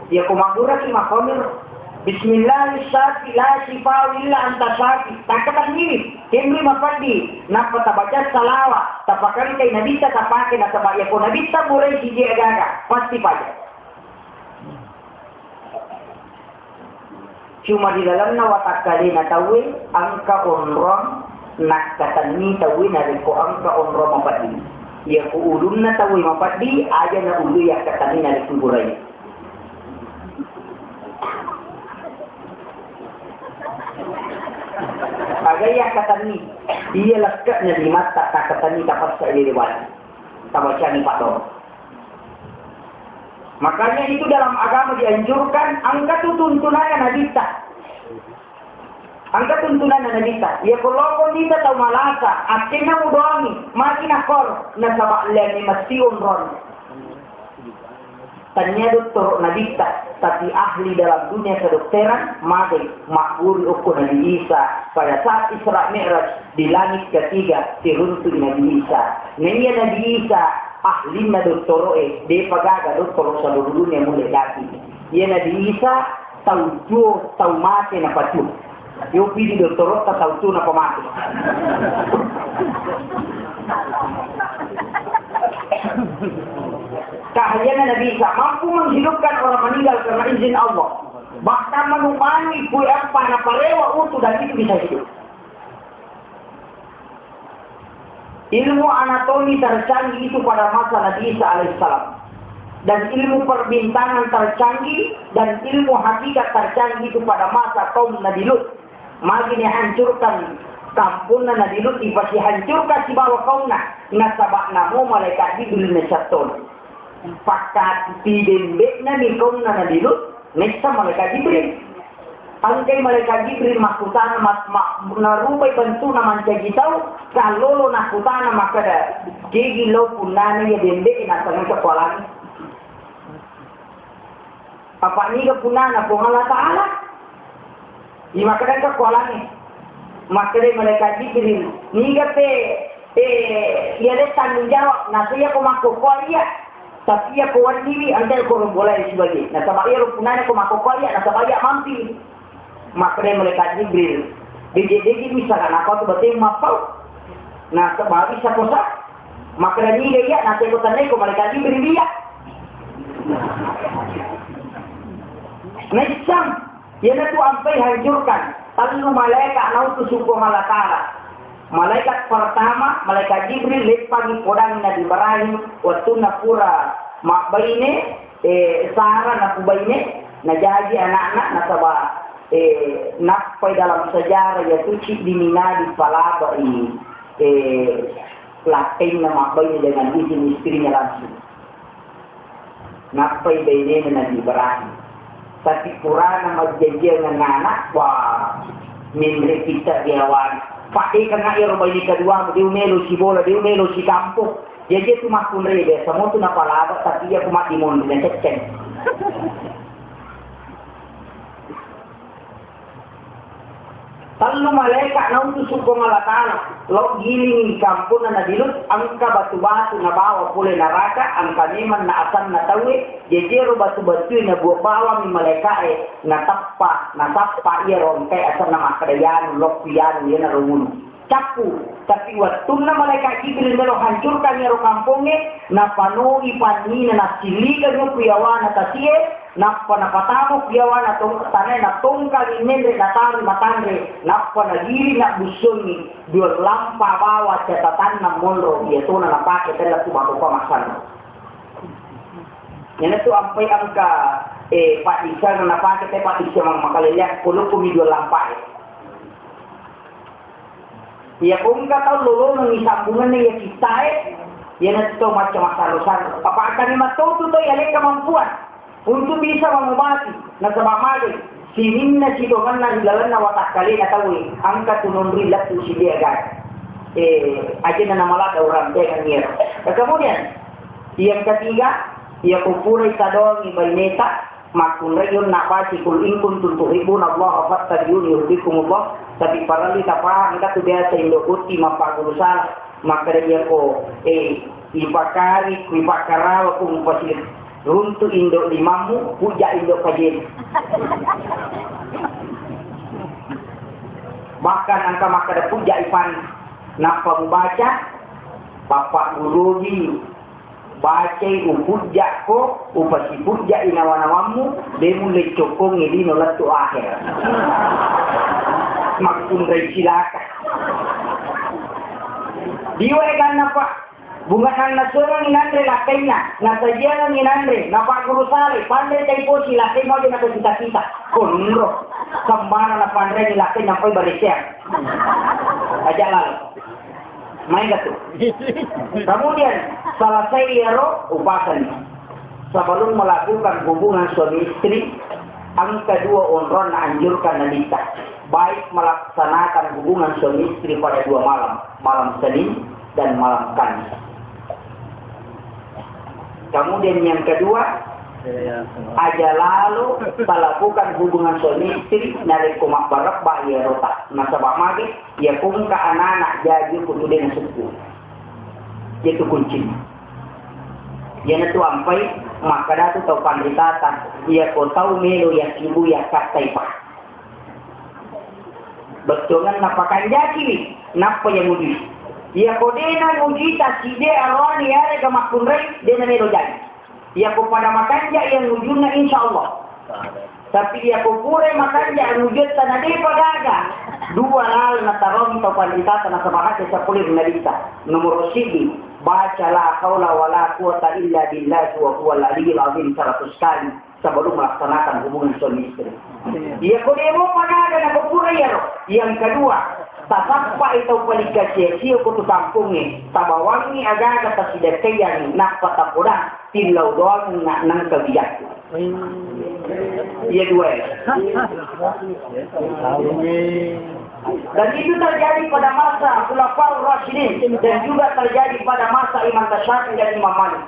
Iya ko mabburaki makomiro. Bismillah syafi la syifa'u illa anta syafi. Takkatanniwi, kenri mapeddi, nappa tabaca salawat, tapakengkai nabitta tapake nasaba iya ko nabitta burai siddi aga-aga, pasti paja. Cuma di lalenna watakkalena tauwe, engka onrong nakkatenni tauwe narekko engka onrong mapeddi. Iya ku ulunna tauwe mapeddi, aja na ulu yakkatenni narekko burai. Aga yakkatenni, iya lekke'na limatta takkatenni tapassa lewat. Tabacani paddo. Makanya itu dalam agama dianjurkan, engka tu tuntunanna nabitta. Engka tuntunanna nabitta. Iya ko loko nita tau malasa, attenna mudoangi, mati nakor, nasaba lemi mesti onron. Tania dottoro nabitta, tapi ahli dalam dunia kedokteran, mate, mabburi okko Nabi Isa pada saat Isra Mi'raj. Di langit ketiga, tiruntu Nabi Isa. Naiya Nabi Isa, ahlinna dottoro'e, depa gaga dottoro seluruh dunia mulai dati. Iya Nabi Isa, tau tuo, tau mate na patuo. Yo pidi dottoro ta tau tuo na pamate. Keahliannya Nabi Isa mampu menghidupkan orang meninggal karena izin Allah. Bahkan manu-manu ipui apa na parewa utu dan itu bisa hidup. Ilmu anatomi tercanggih itu pada masa Nabi Isa alaihissalam. Dan ilmu perbintangan tercanggih dan ilmu hakikat tercanggih itu pada masa kaum Nabi Lut. Magi ni hancurkan kampungna Nabi Lut, ipasihancurkan sibawa kaumna. Nasaba namo malaikat Jibril na sattona. Pakkati dembe'na ni kaumna Nabi Lut, messa malaikat Jibril. Engkai malaikat Jibril makkutana, ma-, ma-, narupai bentukna mancaji tau, kallolo nakkutana makkeda, "Kegi lao punnana iya dembe'e nasengngka kualangi?" Apa niga punnana Puang Allah Ta'ala? Imakkedaka kualangi. Makkeda malaikat Jibril, "Niga pe, eh, iya de tanggung jawab, nasaba iya ko makkokkoa iya. Tapi iya ko wenniwi, engka ko rombolai sibagi. Nasaba iya ro punnana ko makkokkoa iya, nasaba iya mampi." Makkeda malaikat Jibril, "Beje-beje bisa kan apa tu bateng mappau? Nasaba bisa kosa." Makkeda niga iya, nasaba ko tannai ko malaikat Jibril iya. Naissang. Iyanatu ampai hancurkan, tellu malaeka nautus Puang Allah Ta'ala. Malaikat pertama, malaikat Jibril, leppangi podangi Nabi Ibrahim, wettunna pura mabbaine, eh, Sara napubaine, najaji anakna, nasaba, eh, nappai dalam sejarah, yatu ciddimi Nabi palabai, eh, lakkainna mabbaine dengan izin istrinya langsung. Nappai bainena Nabi Ibrahim. Tapi purana majjajiang anak, wah, menre kita biawana. Pak, eh, kan iyaro baine kedua, de' melo sibola, de' melo sikampong. Jaji tu makkunrai biasa mo tu napalaba, tapi iya ku maddimonri na cecceng. Tellu malaeka nautusu Puang Allah Ta'ala, lao gilingi kamponna Nabi Lut, engka batu-batu nabawa pole naraka, engka memang na asanna tauwe, jaji ero batu-batue nabuang bawammi malaekae, natappa, nasappa iyaro engkae asanna makkeda, "Yanu, lokku Yanu, iyanaro unu." Cappu, tapi wettunna malaeka Jibril melo hancurkan iyaro kampongnge, napanoi pannina, nasilliga ku yawana tasie, Nappa napatamo ku yawana tong-, tanae natongkangi menre nataroi matanre, nappa nagiling nabbussuangngi dua lampa bawa catatanna monro, iyatona napake tella ku matopa massanro. Iyanatu ampai engka, eh, paddisseng napake te paddisseng makalelleang, ko lokkomi dua lampae. Iya ko engka tau lolongengngi sambungenna iya kittae, iyanatu tau macca massaro-saro. Apa akkani mattotu to iya le kamampuan untuk bisa mengobati, nasaba magi sininna sitongenna ri lalenna watakkalena tauwe, engka tu nonri lettu siddi aga. Eh, ajenna namala tau rampeang iyaro. Kemudian, yang ketiga, iya ko purai tadoangi baineta, Makkunrai onna baca, "Qul in kuntum tuhibbuna Allah fattabi'uni yuhibbukumullah." Tapi parellu tapahang engka tu biasa indo botting mappaguru salah. Makkeda iyako, eh, ipakari, ipakkarawa ku mupasiruntu indo limammu, pujja indo pajemu. Bahkan engka makkeda pujja ipanna. Nappa mubaca, Bapak Guruji, Bacai upujjakko, upasipujjai nawa-nawammu, de mulle cokkongi lino lettu akhera. Makkunrai cilaka. Diwa eganna, Pak. Bunga nanna suangengi nanre lakkainna, nasajiangengi nanre, napagguru sale, panre cai posi lakkai moja nata cita-cita. Konro. Sembana napanreni lakkai nampai bareseang. Aja lalo. Maega tu. Kemudian, selesai iyaro, upasani. Sebelum melakukan hubungan suami istri, engka dua onronna anjurkan Nabitta. Baik melaksanakan hubungan suami istri pada dua malam, malam Senin dan malam Kamis. Kemudian yang kedua, aja lalo talakukan hubungan suami istri narekko mabbarebba iyarota. Nasaba mage, iya ko engka anak-anak jaji ko tu de nasukku. Itu kuncinya. Iyanatu ampai makkadatu tau panritata, iya ko tau melo yakkibui yakkattai pa. Bettuangenna pakanjakiwi, nappa iya mujui. Iya ko de namujui tassidde aroani yarega makkunrai, de namelo jaji. Iya ko pada makanja iya mujunna, insya Allah. Tapi iya ko pura makanja mujutta na depa gaga. Dua lal natarongi tau panritata nasaba hadde sapuleng Nabitta. Nomor siddi, baca la haula wala quwwata illa billah wa huwal aliyyil azim seratus kali. Sebelum melaksanakan hubungan suami istri. Iya ko demo panaga na ko pura iyaro. Yang kedua, tasappai tau paling kasia-sia ko tu kampongnge, tabawangngi agaga tasidakkaiyangngi, nappa tapodang, tillau doang na nengka bijakku. Iya dua ya. Dan itu terjadi pada masa Khulafaur Rasyidin dan juga terjadi pada masa Imam Syafi'i dan Imam Malik.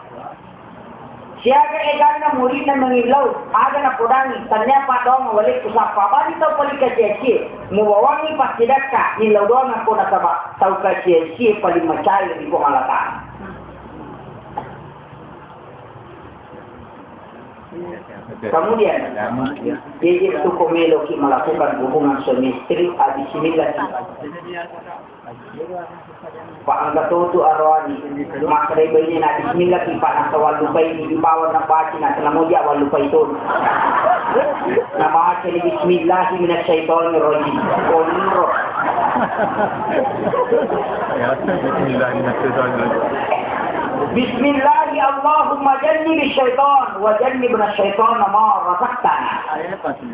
Siaga eganna muridna mangillau, aga napodangi, tannia paddoang walekku sappa bani tau paling kacie-cie, mubawangngi passidakka, nillau doang ko nasaba tau kacie-cie paling macai ri Puang Allah Ta'ala. Kemudian, jadi tu ko meloki melakukan hubungan suami istri, ah, bismillah. Pak, engka totu aroani. Makkedai bainena, "Bismillah ki, Pak, nasawallupai di bawang nabaca, na tena moja wallupai tonu." Nabaca ni, "Bismillahi minasyaitonirrajim." Onro. Ya, bismillah, minasy syaithanir rajim. Bismillah, Allahumma jannibis syaitan wa jannibnas syaitana ma razaqtana.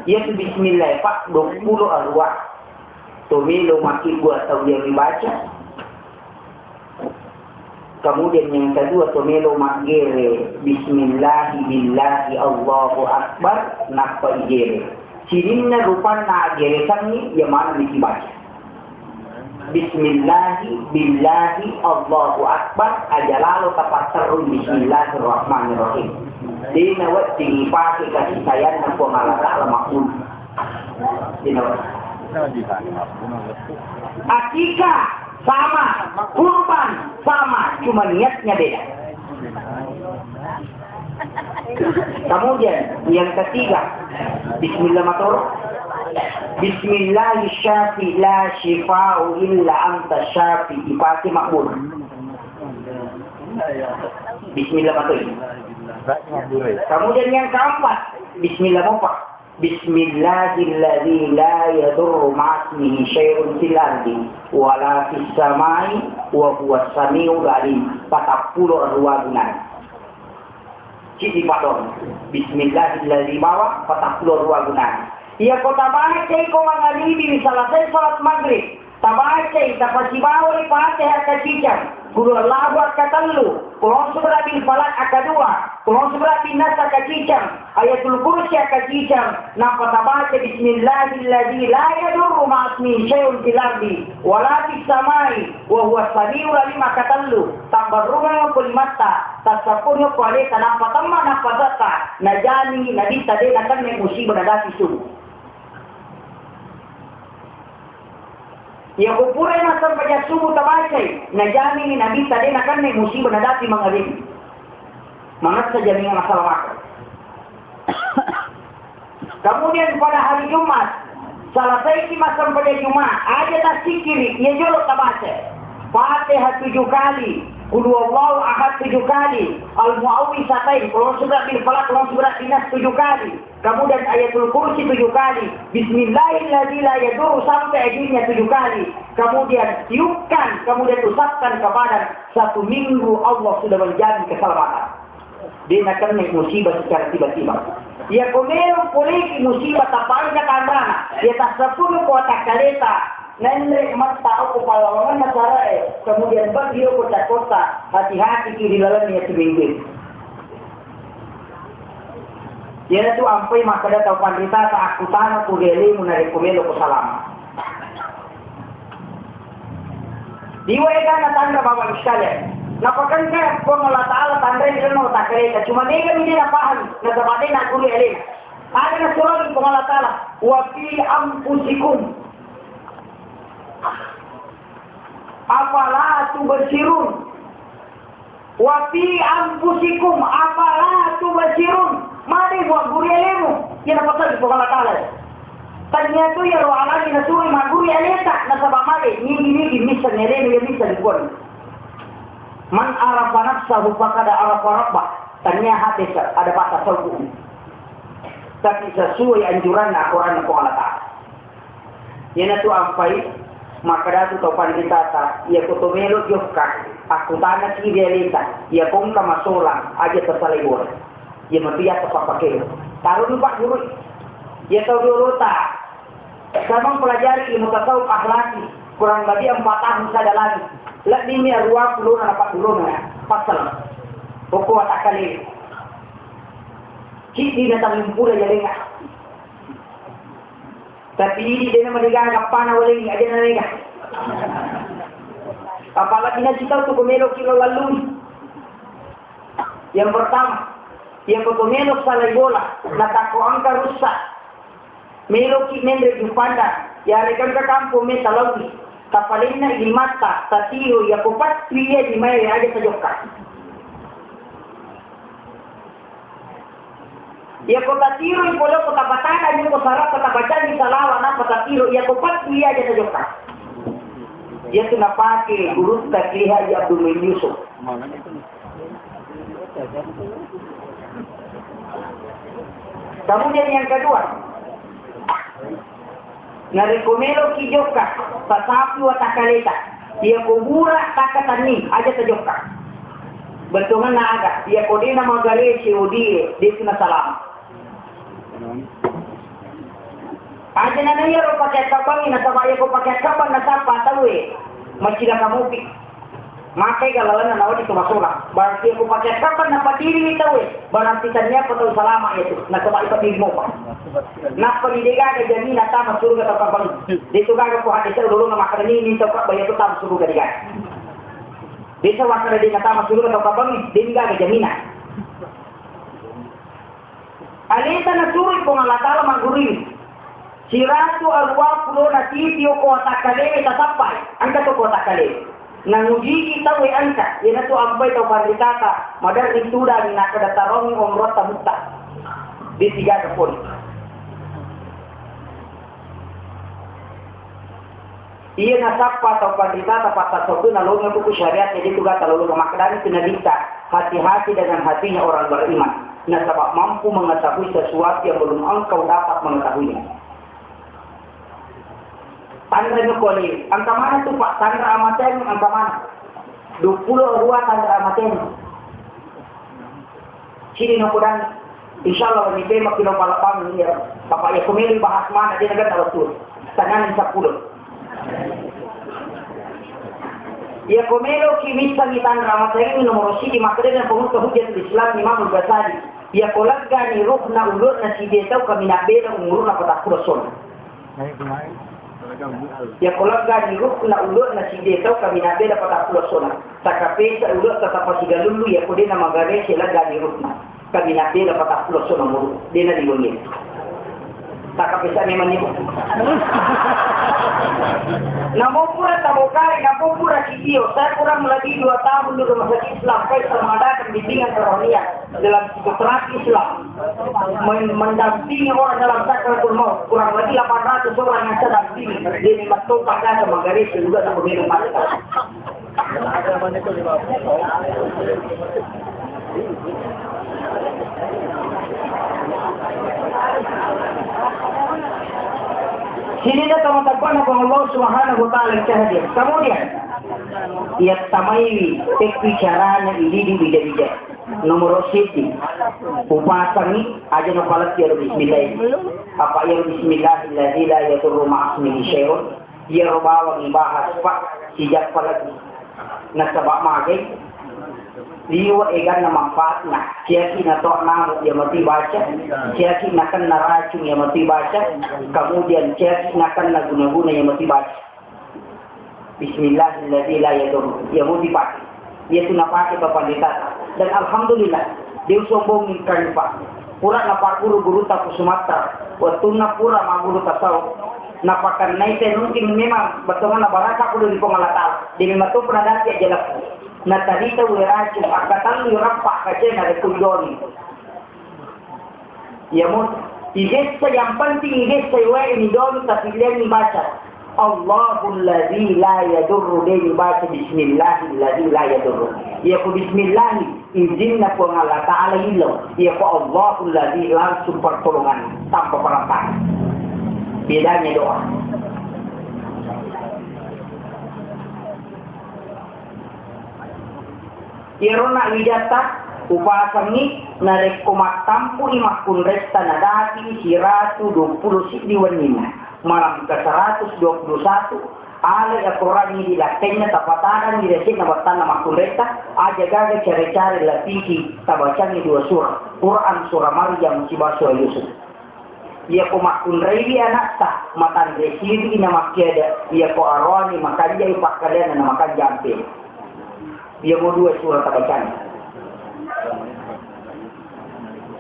Yaitu bismillah, Pak, dua puluh arwah. Tomelo makkibbu atau dia dibaca. Kemudian yang kedua, tomelo maggere, bismillahi billahi Allahu Akbar, nappa igere. Sininna rupanna aggeresangngi, iya maneng dibaca. Bismillahi billahi Allahu Akbar, aja lalo tapatterru bismillahirrahmanirrahim. Dena wedding ipake kasih sayangna Puang Allah Ta'ala makkunnai. Dena wedding. Akikah sama, kurban sama, cuma niatnya beda. Kemudian yang ketiga, bismillah matoro. Bismillah syafi la syifa'u illa anta syafi, ipake makbul. Bismillah matoro. Kemudian yang keempat, bismillah mopa. Bismillahilladzi la yadurru ma'asmihi syai'un fil ardi wala fis samai wa huwas samiul alim. Patappulo arua gunana. Cidi padong. Bismillahilladzi bawa patappulo arua gunana. Iya ko tabacai ko mangaribi, misalna salat maghrib. Tabacai, tapasibawai Fatihah akkacicang, Qul huwallahu akkatellu, Qul a'udzu birabbil falaq akkadua, Qul a'udzu birabbin nas akkacicang, Ayatul Kursi akkacicang, nappa tabaca Bismillahilladzi la yadurru ma'asmihi syai'un fil ardi wala fis samai wa huwas samiul alim akkatellu, tabbarrungeng ko limatta, tassappuno ko aleta, nappa temma, nappa setta, najani nabitta de nakenna musibah nadati subuh. Iya ko purai massempajang subuh tabacai, najamini nabitta de nakenna musibah nadapi mangaribi. Mangessa jaminan masalah makan. Kemudian pada hari Jumat, selesaiki massempajang Jumat, aja tasikiri, iya jolo tabaca. Fatihah tujuh kali, Qul huwallahu ahad tujuh kali, Al-Muawwizatain, Qul a'udzu birabbil falaq, Qul a'udzu birabbin nas tujuh kali. Kemudian Ayatul Kursi tujuh kali, Bismillahilladzi la yadurru sampai akhirnya tujuh kali. Kemudian tiupkan, kemudian usapkan ke badan. Satu minggu Allah sudah menjamin keselamatan. De nakenna musibah secara tiba-tiba. Iya ko melo poleki musibah tapangka tanrana. Iya tassappuno ko watakkaleta. Nenre matta ko pallawangenna sarae. Kemudian bagi ko cakkotta. Hati-hati ki di dalamnya seminggu. Iyanatu ampai makkeda tau panritata, akkutana ku ri alemu narekko meloko salama. Liwa egana tanra Bapak Ibu sekalian. Napakengka Puang Allah Ta'ala tanrai ri lalenna watakkaleta. Cuma mega mi de napahang, nasaba de nagguru alena. Aga nasuroi Puang Allah Ta'ala, wa fi anfusikum. Afala tubsirun. Wa fi anfusikum afala tubsirun. Made muagguru alemu. Iya napasal Puang Allah Ta'ala. Tania tu iyaro alani nasuro magguru aleta, nasaba made nigi-nigi misseng alemu, iya misseng Puang. Man arafa nafsahu faqad arafa rabbah. Tania hadis ada bahasa sauku. Tapi sesuai anjuran Al-Quran Puang Allah Ta'ala. Iyanatu ampai, makkadatu tau panritata, iya ko to melo jokka, akkutanaki ri aleta, iya ko engka masolang, aja tasalai bola. Iya matu iya tapapakero. Taroni Pak Guru, iya tau riolota, sama pelajari ilmu tasawuf akhlaki, kurang lebih empat tahun saya dalami. Lebbi mi arua pulona na paddurona, pasal. Pokok watakkaleta. Ciddi na tallimpula jalenga. Tapi idi dena mega gappana walengi, aja na mega. Apalagi na sitau tu ko meloki lo lallui. Yang pertama, iya ko to melo salai bola, na takko engka rusak. Meloki menre jupanda, yaregangka kampong me talaui. Tapalenna limatta, tatiro, iya ko pattu iya di mai aja tajokka. Iya ko tatiro, iya ko loko tapatana, iya ko sarata tabacangi salawa, nappa tatiro, iya ko pattu iya aja tajokka. Iya tu napake gurutta Kiai Haji Abdul Muin Yusuf. Kemudian yang kedua, Narekko meloki jokka, tasapi watakkaleta. Iyako bura takkatanni, aja tajokka. Bettuanna aga, iyako de' namagare seodie, de' tu nasalama. Aja nana iyaro pake akkabangngi, nasaba iyako pake akkabangngi nasappa tauwe, maccilaka mopi. Makai ga lalenna nawedding to masolang. Berarti ko pake akkabangngi napatiringi tauwe, berarti tania ko tau salama iyatu. Nasaba ipaddiri mopa. Nappa de' gaga jamina tama suruga tau akkabangngi. De' tu gaga ko hadde' tau dolo makkeda ni, ni tau akkabangngi iyatu tama suruga de' gaga. De' tu makkeda de' natama suruga tau akkabangngi, de' gaga jamina. Aleta naturui Puang Allah Ta'ala magguruiwi. Siratu aruwa pulona titio ko watakkalewe tasappai, engka to ko watakkalewe. Nangujiki tauwe engka, iyanatu ampai tau panritata, maderri tudangi nakkeda tarongi onrotta mutta. De' tigaga pole. Iya nasappa tau panritata pattasobbuna lolongngi ku syariat, jadi tu gata lolongngi makkedani tu nabitta, hati-hati dengan hatinya orang beriman. Nasaba mampu mengetahui sesuatu yang belum engkau dapat mengetahuinya. Tanra ni koli, engka mana tu Pak, tanra amaten, engka mana? Dua puluh dua tanra amaten. Sini no kudan, insyaallah wenni pemaki lo palapang iya. Bapak iya kumeli bahas mana dia negara waktu. Tangan sepuluh. Iya kumelo ki missang itan ramatengi nomor sidi makkedana pemuka hujat Islam Imam Ghazali. Iya ko laggani ruhna ulurna sidi tau kami nabela umurna patappulo sona. Iya ko laggani ruhna ulurna sidi tau kami nabela patappulo sona. Takapesa ulurta tapasigalullu iya ko dena magare si laggani ruhna. Kami nabela patappulo sona mulu. Dena diwengi. Takapesa memang ni. Namo pura tabokari, namo pura kidio. Saya kurang lebih dua tahun di rumah sakit Islam. Saya mengadakan bimbingan rohaniah dalam psikoterapi Islam. Men-, mendampingi orang dalam sakaratul maut. Kurang lebih delapan ratus orang yang saya dampingi. Jadi, mattopa kata magare si ulurta pemilu mata. Sininna tama tabbana Puang Allah Subhanahu wa Ta'ala yang hadir. Kemudian, iya tamaiwi tekki carana ididi bija-bija. Nomor siti, upasangi aja napalaki ero bismillah. Apa ero bismillahilladzi la yadurru ma'asmihi syai'un. Iyaro bawang ibahas, Pak, sijappa lagi. Nasaba magai, liwa eganna manfaatna. Ciaki natoa namu iya matu ibaca, ciaki nakenna racung iya matu ibaca, kemudian ciaki nakenna guna-guna iya matu ibaca. Bismillahilladzi la yadurru. Iya matu ipakai. Iya tu napake bapak pendeta. Dan alhamdulillah, de' usombongi kami, Pak. Pura napagguru gurutta ku Sumatera, wettunna pura magguru tasawuf. Napakennai te mungkin memang bettuanna baraka ku dari Puang Allah Ta'ala. Demi matu pernah dati jelas. Natarita weracu, akkatellu rappa kacena rekujoni. Iya mo, igessa yang penting igessa wae ni dong tapi dia ni baca. Allahul ladzi la yadurru, de' baca bismillahil ladzi la yadurru. Iya ko bismillah, izinna Puang Allah Ta'ala illau. Iya ko Allahul ladzi langsung pertolongan tanpa perantara. Bedanya doa. Iyarona wijatta upasangi narekko mattampu'i makkunretta nadati siratu duappulo siddi wenninna, malam ke seratus dua puluh satu, alai Al-Quran idi lakkainna tapatadangi rese'na battanna makkunretta, aja gaga care-care lapiki tabacangi dua surah, Quran surah Maryam sibawa surah Yusuf. Iyako makkunraiwi ana'ta, matanre siwi namakkiada, iyako aroani makanjai pakkaleanna namakanja ampe. Iyamo dua sura tabacana.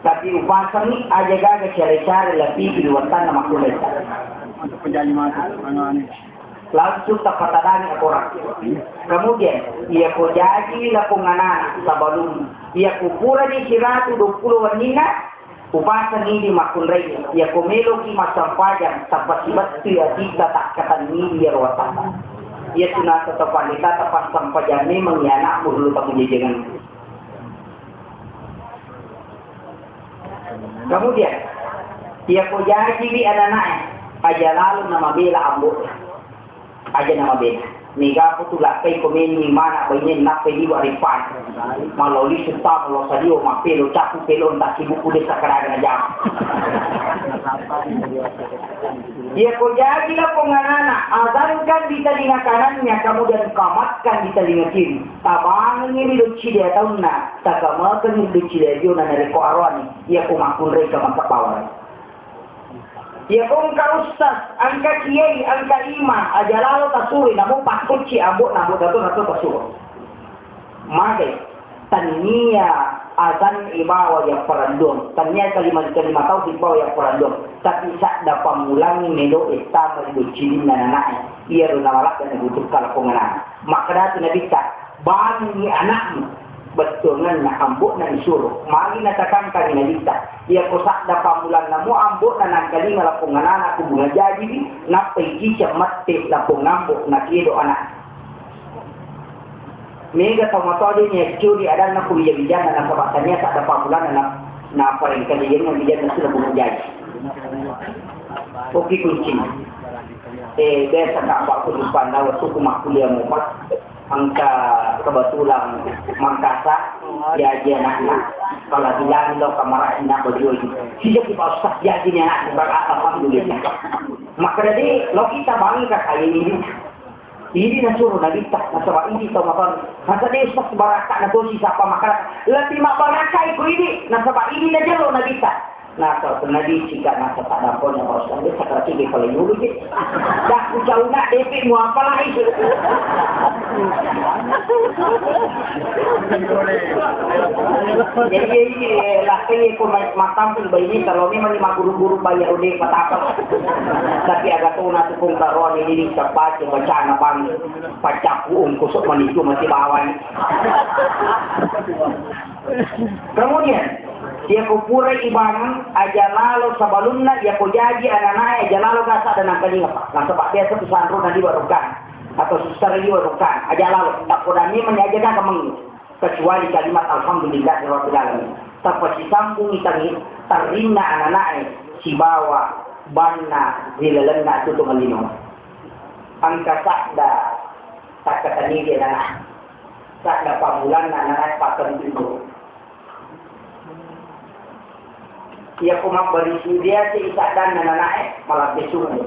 Tapi upasangi aja gaga care-care lapiki ri wattanna makkunraita. Untuk penjali masuk, anu, anu. Langsung tapatadangi akorang. Kemudian, iyako jaji lapong anana sabalum, iyako purani siratu duappulo wenninna, Upasangi idi makkunrai, iyako meloki massampajang, tapasibattui atitta takkatenni iyaro watata. Iyatu nasaba pandita tapassampajang memang iya anakmu dulu pakujajangan. Kemudian, iyako jajiwi anana'e, Aja lalo namabela ambo. Aja namabela. Mega aku tu lakkai komeni mana baine nappai liwa ripan. Maloli suta, malo sadio, mapelo, capu pelo, entah si buku desa karaga aja. Iya ko jaji lapong anana, azankan di telinga kanannya, kemudian kamatkan di telinga kiri. Tabangengi ri docci dia taunna, takamakengi ri docci dia jona narekko aroani, iya ko makkunrai ka maka bawang. Iya ko engka ustaz, engka kiai, engka imam, aja lalo tasuri, namu pakkucci ambo, namu dato, nato tasuro. Magai, tania azan ibawa yang peranduang, tania kalimat-kalimat tauhid bawa yang peranduang, tapi sadda pammulangi melo ettama ri boccininna nanae, iya ro nalalakka nabutuhka lapong anana. Makkadatu Nabitta, bangunni anakmu, bettuanganna ambo'na isuro, magi natakangkangi Nabitta, iya ko sadda pammulanna mu ambo'na nangkalinga lapong anana ku bunga jajiwi, nappai ciceng mette lapong ambo nakedo anak. Mega tau matoa de niaccuri adanna ku bija-bijanna nasaba tania sadda pammulanna na, naparengkalinga bijanna sudah bunga jaji. Oke kuncing. Eh, biasa ka apa aku di Pandawa tuku makkuliah mupat. Engka kebetulan Mangkasa, jaji anakna, kalau bilang lo kamar anak baju itu. Sejak kita ustaz jaji ni anak, alhamdulillah. Maka jadi lo kita bangga kayak ini. Ini nasuro Nabitta, nasaba ini tau matoa. Masa dia ustaz baraka na tosi sapa maka lebih mak baraka iku ini, nasaba ini najelo Nabitta. Nasa pernah dicika nasa tak dampon yang harus ambil seperti di kalau yulu je. Dah kucauna depi mu apa lagi? Jadi ini lah kayak aku makan pun bayi ini kalau memang lima guru-guru bayar udah patapa. Tapi agak tuh nasi pun karuan ini cepat baca anak bang pacaku ungkusuk menipu mati bawang. Kemudian, iya ko pura ibang aja lalo sebelumna, iya ko jaji anak-anak aja lalo gasa dan angkalinga pak. Nasaba biasa tu sanro nadi barokah atau suster di barokah aja lalo. Tak kodami menjajakan kemeng kecuali kalimat alhamdulillah rabbil alamin. Tapi sambung itangi tarinna anak-anak sibawa banna rilalenna tutung lino. Engka sadda takkatani dia anak. Sadda pammulanna nanae pakkarutu. Iya ko mabbarisi dia si saddanna nanae malabbe sungai.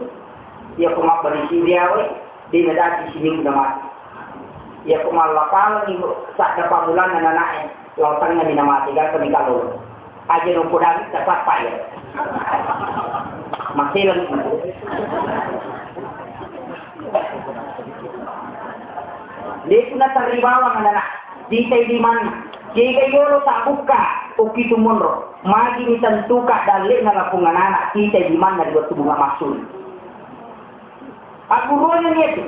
Iya ko mabbarisi dia we, de nadati siminggu namati. Iya ko mallapalani sadda pammulanna nanae, lao tengngani namati gangka mi kalolo. Aja no podang kita sapa ya. Maselang. Deku na taribawang anak. Ditai di mana? Kega yolo tak buka. Oki tu monro. Magi ni tentuka dalle na lapung anak. Ditai di mana di waktu bunga masul. Aku ruangan itu.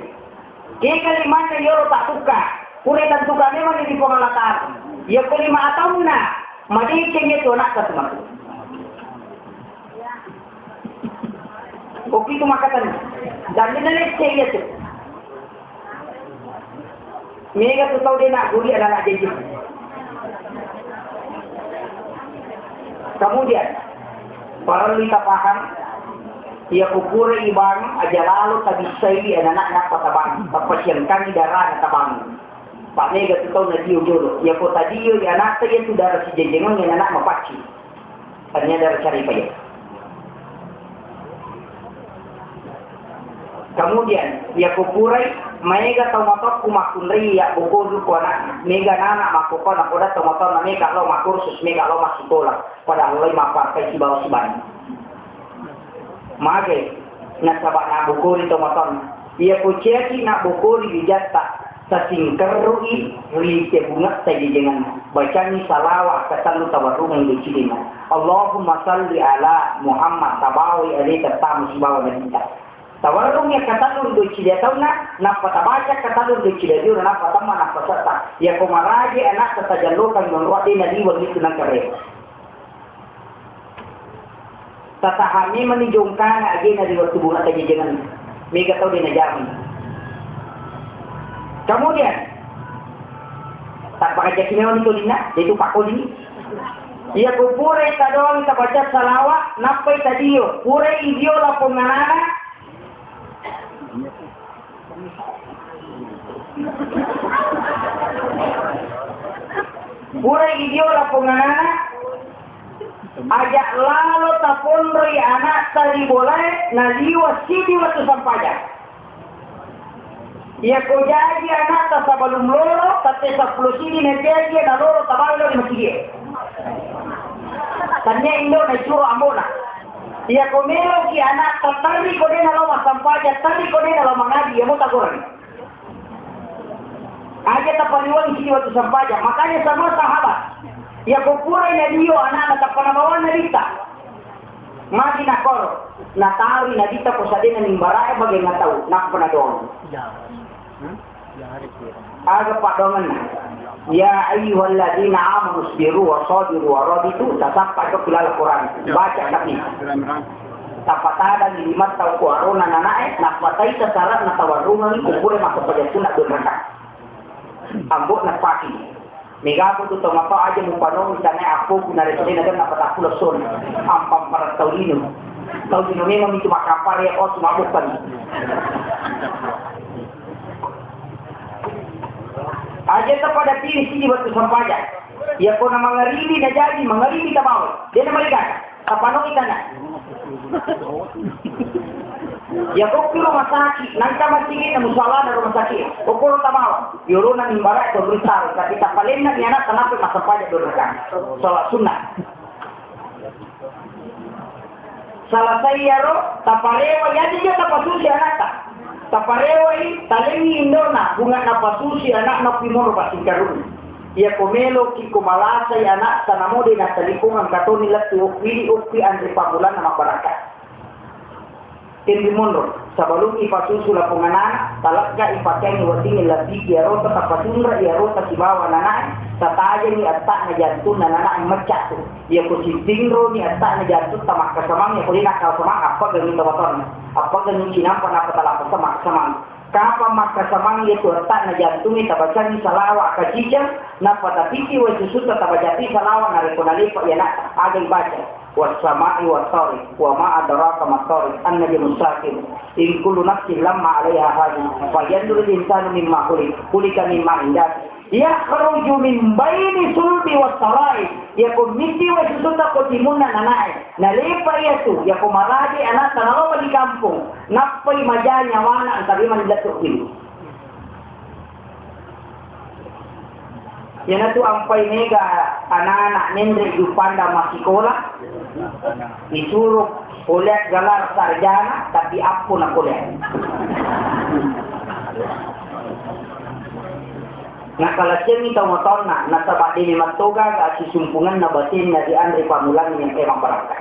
Kega di mana yolo tak buka. Kure tentuka memang di Puang Allah Ta'ala. Ya kelima atauna. Madeceng itu anak teman. Kopi tu makatan. Dan dia lecce iya tu. Mega tu tau de na guli anak-anak jeje. Kemudian, parellu kita paham, iya kupura ibang aja lalo tabissai anak-anak nappa tabang, tapasiangkangi darah tabang. Pak mega tu tau na dio jolo. Iya ko tadio iya anak iya tu darah si jejengeng iya anak mapacci. Ternyata cara paya. Kemudian, iya kupurai, maega tau matokku makkunrai iya bokoju ko anak, mega nana makkokona koda tau matokna mega lo makursus, mega lo massikola, padahal lo mapparkai sibawa sibani. Mage, nasaba nabokori tau matokna. Iya kuciaki nabokori wijatta, tasingkerrui ri tebungetta jejengenna. Bacanni salawa katellu tawarrungengngi decidina. Allahumma salli ala Muhammad, tabawai aleta tama sibawa nabitta. Tawarrungngi katellu ri decide taunna, nappa tabaca katellu ri decide liuna, nappa temma, nappa setta. Yako maraje anakta tajallokang monroa de naliweng itu nangkare. Tataha memang ni jongkana agena di waktu bunga tajejengan. Mega tau de najamang. Kemudian, tak pakajaki memang ni tolina, itu pakoli. Iya ko pura tadoang tabaca salawa, nappai tadio. Pura idio lapong anana, Pura idio lapong anana, aja lalo taponroi anakta ri bolae naliwa sidi wettu sampajang. Iyako jaji anakta sabalum loro, tette seppulo sidi na jaji na loro tabawa lao ri masigi. Tania indo na curo ambona. Iyako meloki anakta tarri ko dena lao massampajang, tarri ko dena lao mangadi, iyamo tagoreng. Aja tapariwangi sidi wettu sampajang. Makanya semua sahabat, iyako purai nadio anakna tappa nabawanna ditta. Magi nakoro, nataroi nabitta ko sadena mimbarae bagenna tau, nappa nadoang. Aga paddoangenna? Ya ayyuhalladzina amanu isbiru wa sabiru wa rabitu, tasappa to kulala Quran. Baca tapi. Tapatadangi limatta ko arona nanae, nappa taita saratna tawarrungengi ko pura makkapajattunna dua rakaat. Ambo napaki. Megapo tu tau mapau aja mupanongi tanae appoku narekko de nagenna patappulo sona. Ampang parang tau lino. Tau lino memang itu makapare otu mabukan. Aja tapada pilih sini waktu sampaja. Ya kona mangaribi na jadi mangaribi tabawa. De na mereka. Tapanoi tana. Ya, ko ki rumah sakit, nangka masigi na musala na rumah sakit. Kokoro tamawa, yorona mimbara to berita, tapi tapalenna ni anak kenapa masampaja doraka. Salat sunnah. Salah saya ro, taparewa, ya dia tapasusi anakta. Taparewai, talengi indona, bunga napasusi anakna pimoro pasingkarung. Iyako meloki ko malasai anakta namo de natalipongeng katoni lettu okki, okki anre pammulanna mabbarakka. Tenri monro, sabalum ipasusu lapong anana, talekka ipakeangi weddingnge lapiki iyarota tapatunra iyarota sibawa nanae, tatajengi atta'na jantunna nanae mecca tu. Iyako sittinroni atta'na jantutta makkasamang, iyako de nakkasamang, appagengi tawatonna. Appagengi cinampa nappa talapasa makkasamang. Kapang makkasamang iyatu atta'na jantungnge tabacangi salawa akaciceng, nappa tapiki wae susutta tabacapi salawa narekko nalepa iyana aga ibaca. Wassama'i wattariq, wa ma adraka mattariq, annajmus saqib. In kullu nafsin lamma 'alaiha hafiz. Falyanzuril insanu mimma khuliq. Khuliqa mimma indah. Yakhruju min baini sulbi was sarai. Iyako miti wae susutta ko timunna nanae. Nalepa iyatu, iyako maraji anakta naloba di kampung. Nappai maja nyawana antarima lettu kilu. Iyanatu ampai mega anak-anak nenre jupanda massikola, disuruh oleh gelar sarjana, tapi appo na oleh. Nakalaccengi tau matonna, nasaba dene mattoga ga sisumpungenna batinna dianre pamulangi yang emang barangka.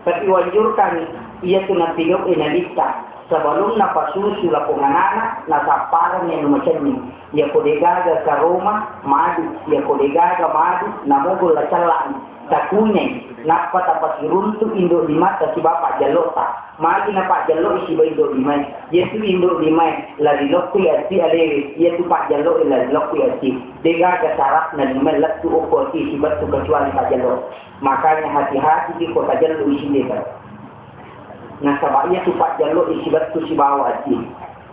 Tapi wanjurkan iyatu napigau'i nabitta, sebelum napasusu lapong anana, nasappareng anu macenning. Iyako degaga karoma, madu. Iyako degaga madu, namogol lacella'ni. Takunyai, nappa tapasiruntu indo limatta sibawa pajjallotta. Magi napajjallo'i siba indo limae. Iyatu indo limae, lari lokkui atti alewe. Iyatu pajjallo'i lari lokkui atti. Degaga syaratna limae lettu okko atti sibattu kecuali pajjallo. Makanya hati-hati iko tajallo isinde kan. Nasaba iyatu pajjallo isi bettu sibawa ati.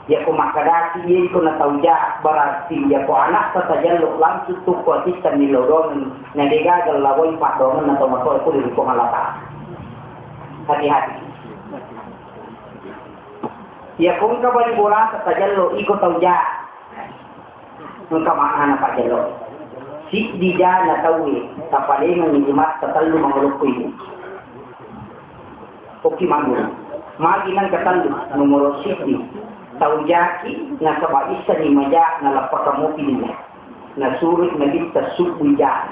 Iyako makkadaki iya iko na tau ja, berarti iyako anakta tajallo langsung tukko atitta millau doang, na degaga lawai paddoangenna tau matoa pole ri Puang Allah Ta'ala. Hati-hati. Iyako engka bali bolata tajallo iko tau ja. Engka maknana pajjallo. Siddi jana tauwe, tapalengengngi limatta tellu mangolokkoi. Okki mangguru. Magi nengka tellu, nomoro siddi. Tau jaki, nasaba issani maja, nalappaka mopi dia. Nasuro nabitta subbu ja.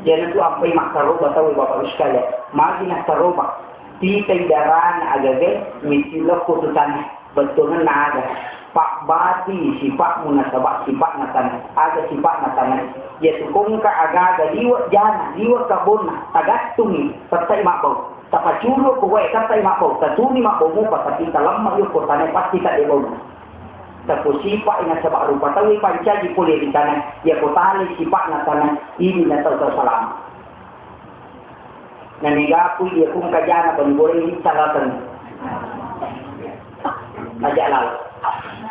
Iyanatu ampai makkaroba tauwe, Bapak Ibu sekalian. Magi nakkaroba. Pitai darana agaga, mesti lokko tu tanah. Bettuangenna aga? Pabbati sipa'mu nasaba sipa'na tanae. Aga sipa'na tanae? Iyatu kongka aga-aga liwe' jana, liwe' kabbonna, tagattungi, tettai mabbau. Tapacuru ko wae, tettai mabbau. Tatuni mabbau mupa, tapi talemma yokko tanae pasti tadde bauna. Tako sipa'i nasaba rupa tauwe pancaji pole ri tanae. Iyako talai sipa'na tanae, idi natau tau salama. Nanigaku iya kung kajana bani boleh ini salatan. Aja lalo.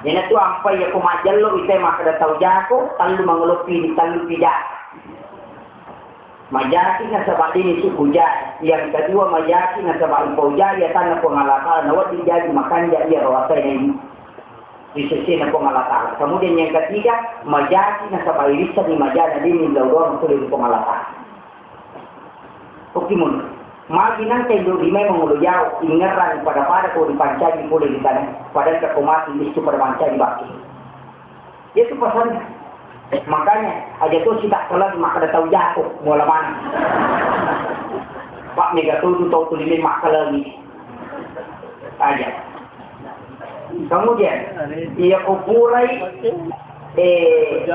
Ini tu ampai iya ku majallo ite makkeda tau jako, tallu mangeloppi di tallu pija. Majaki nasaba dini suku jai. Yang kedua majaki nasaba ipau jai ya tanah Puang Allah Ta'ala na wedding jadi makanja iya rawasai ini. Di sisi na Puang Allah Ta'ala. Kemudian yang ketiga, majaki nasaba irisani majana dini lau doang pole di Puang Allah Ta'ala. Oke mun. Magi nangka indo di memang ulo jauh, ingerang pada-pada ko dipancaji pole di tanah. Padahal ka ko mati itu pada mancaji baki. Itu pesan. Makanya aja tuh si tak kelar maka ada tahu jatuh, mula mana. Pak mega tuh tuh tahu tuh lima maka lagi. Aja. Kemudian, iya kupurai, eh,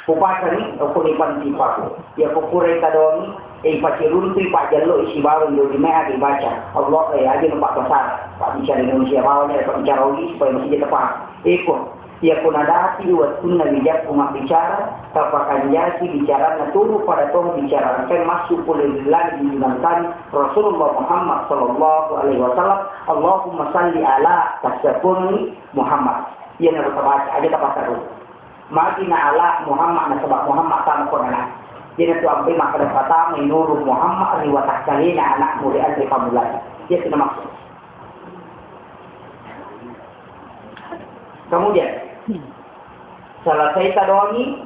kupasani, aku ni panti paku. Iya kupurai tadongi, eh, pasti runtu pak jallo isi bawang dua lima hari baca. Allah, eh, aja numpak besar. Pak bicara Indonesia bawang, eh, pak bicara Uli supaya masih kita paham. Eko, iya kunadati waktunna wijakku mabbicara, tapakanjaki bicaranna turu pada toh bicara engkai massu pole lagi di junangkami Rasulullah Muhammad sallallahu alaihi wasallam. Allahumma salli ala tasyakunni Muhammad. Iya naro tabaca aja tapasaru. Mati na ala Muhammad nasaba Muhammad sama konana. Iya natu ampe makkada pertama nuru Muhammad ri watakkalena anak murid anre pamulana. Iya tu maksud. Kemudian, selesai tadongi,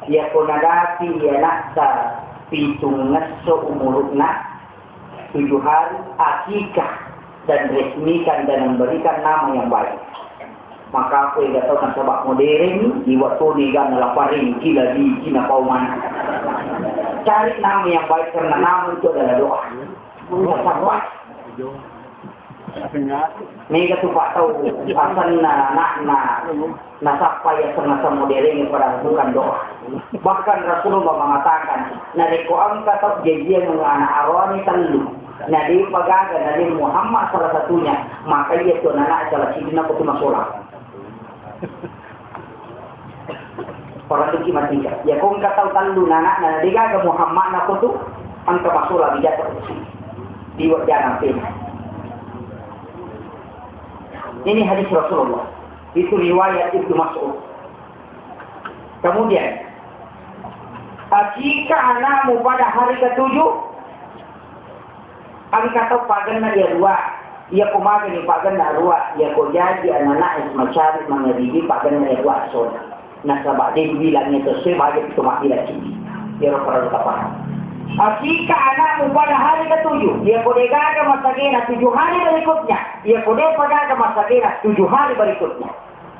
iya konadati iya nakta pitung ngesso umurukna, tujuh hari, akikah dan resmikan dan memberikan nama yang baik. Maka aku yang tahu nasaba modern, di waktu ni gak ngelaparin, gila di Cina pauman. Cari nama yang baik karena nama itu adalah doa. Mega tu pak tau asanna anakna nasappa iya sengasa modern pada bukan doa. Bahkan Rasulullah mengatakan, narekko engka tau jajian anak arwani tellu, na depa gaga na de Muhammad salah satunya, maka iya tu anak salah sidina kutu masola. Parelluki matika. Ya ko engka tau tellu na anakna, na degaga Muhammad na ko tu, engka masola bijasa usi. Liwat jangan pena. Ini hadis Rasulullah. Itu riwayat Ibnu Mas'ud. Kemudian, akika anakmu pada hari ketujuh, Engka tau pagenna iya dua. Iya ko magani pagenna dua, iya ko jaji anak-anak macari mangaribi pagenna iya dua asona. Nasaba de bilang itu se baje itu mabilang cidi. Iya ro parellu tapaham. Akika anakmu pada hari ketujuh, iya ko degaga masagena tujuh hari berikutnya, iya ko depa gaga masagena tujuh hari berikutnya.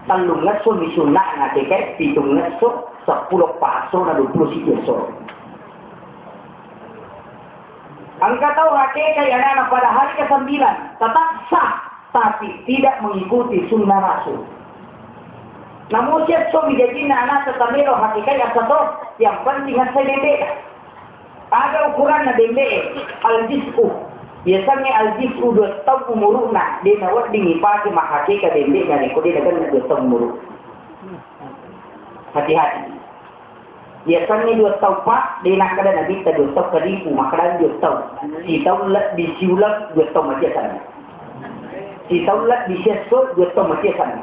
Tellung ngesso mi sunna'na tekai, pitung ngesso, seppulo passo na dua puluh siji esso. Engka tau hakekai anana pada hari kesembilan, tetap sah, tapi tidak mengikuti sunnah Rasul. Namun siap so bijajinna anak tetap melo hakekai asa to, yang penting asa bebek. Aga ukuranna bembe'e, al-jiz'u. Biasanya al-jiz'u dua taung umuru'na, de nawedding ipake mahakeka bembe'na rekko de nagenna dua taung umuru. Hati-hati. Biasanya dua taung, Pak, de nakkeda Nabitta dua taung kadipu, makkeda dua taung. Sitaung lebbi siuleng, dua taung maciasanna. Sitaung lebbi siesso, dua taung maciasanna.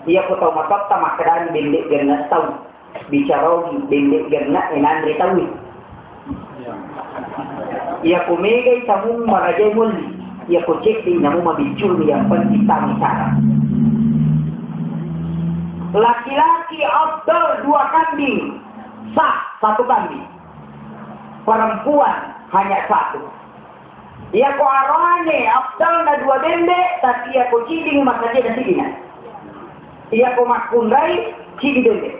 Iya ko tau matotta makkedani bembe genna taung. Bicara ogi bembe genna e nanre taui. Iya ko megai tamu marajai molli. Iya ko cedde namu mabiccurumi yang penting tami sara. Laki-laki afdal dua kambing, sah satu kambing. Perempuan hanya satu. Iya ko arane afdal na dua bembe, tapi iya ko ciding masajena sidina. Iya ko makkunrai cidi bembe.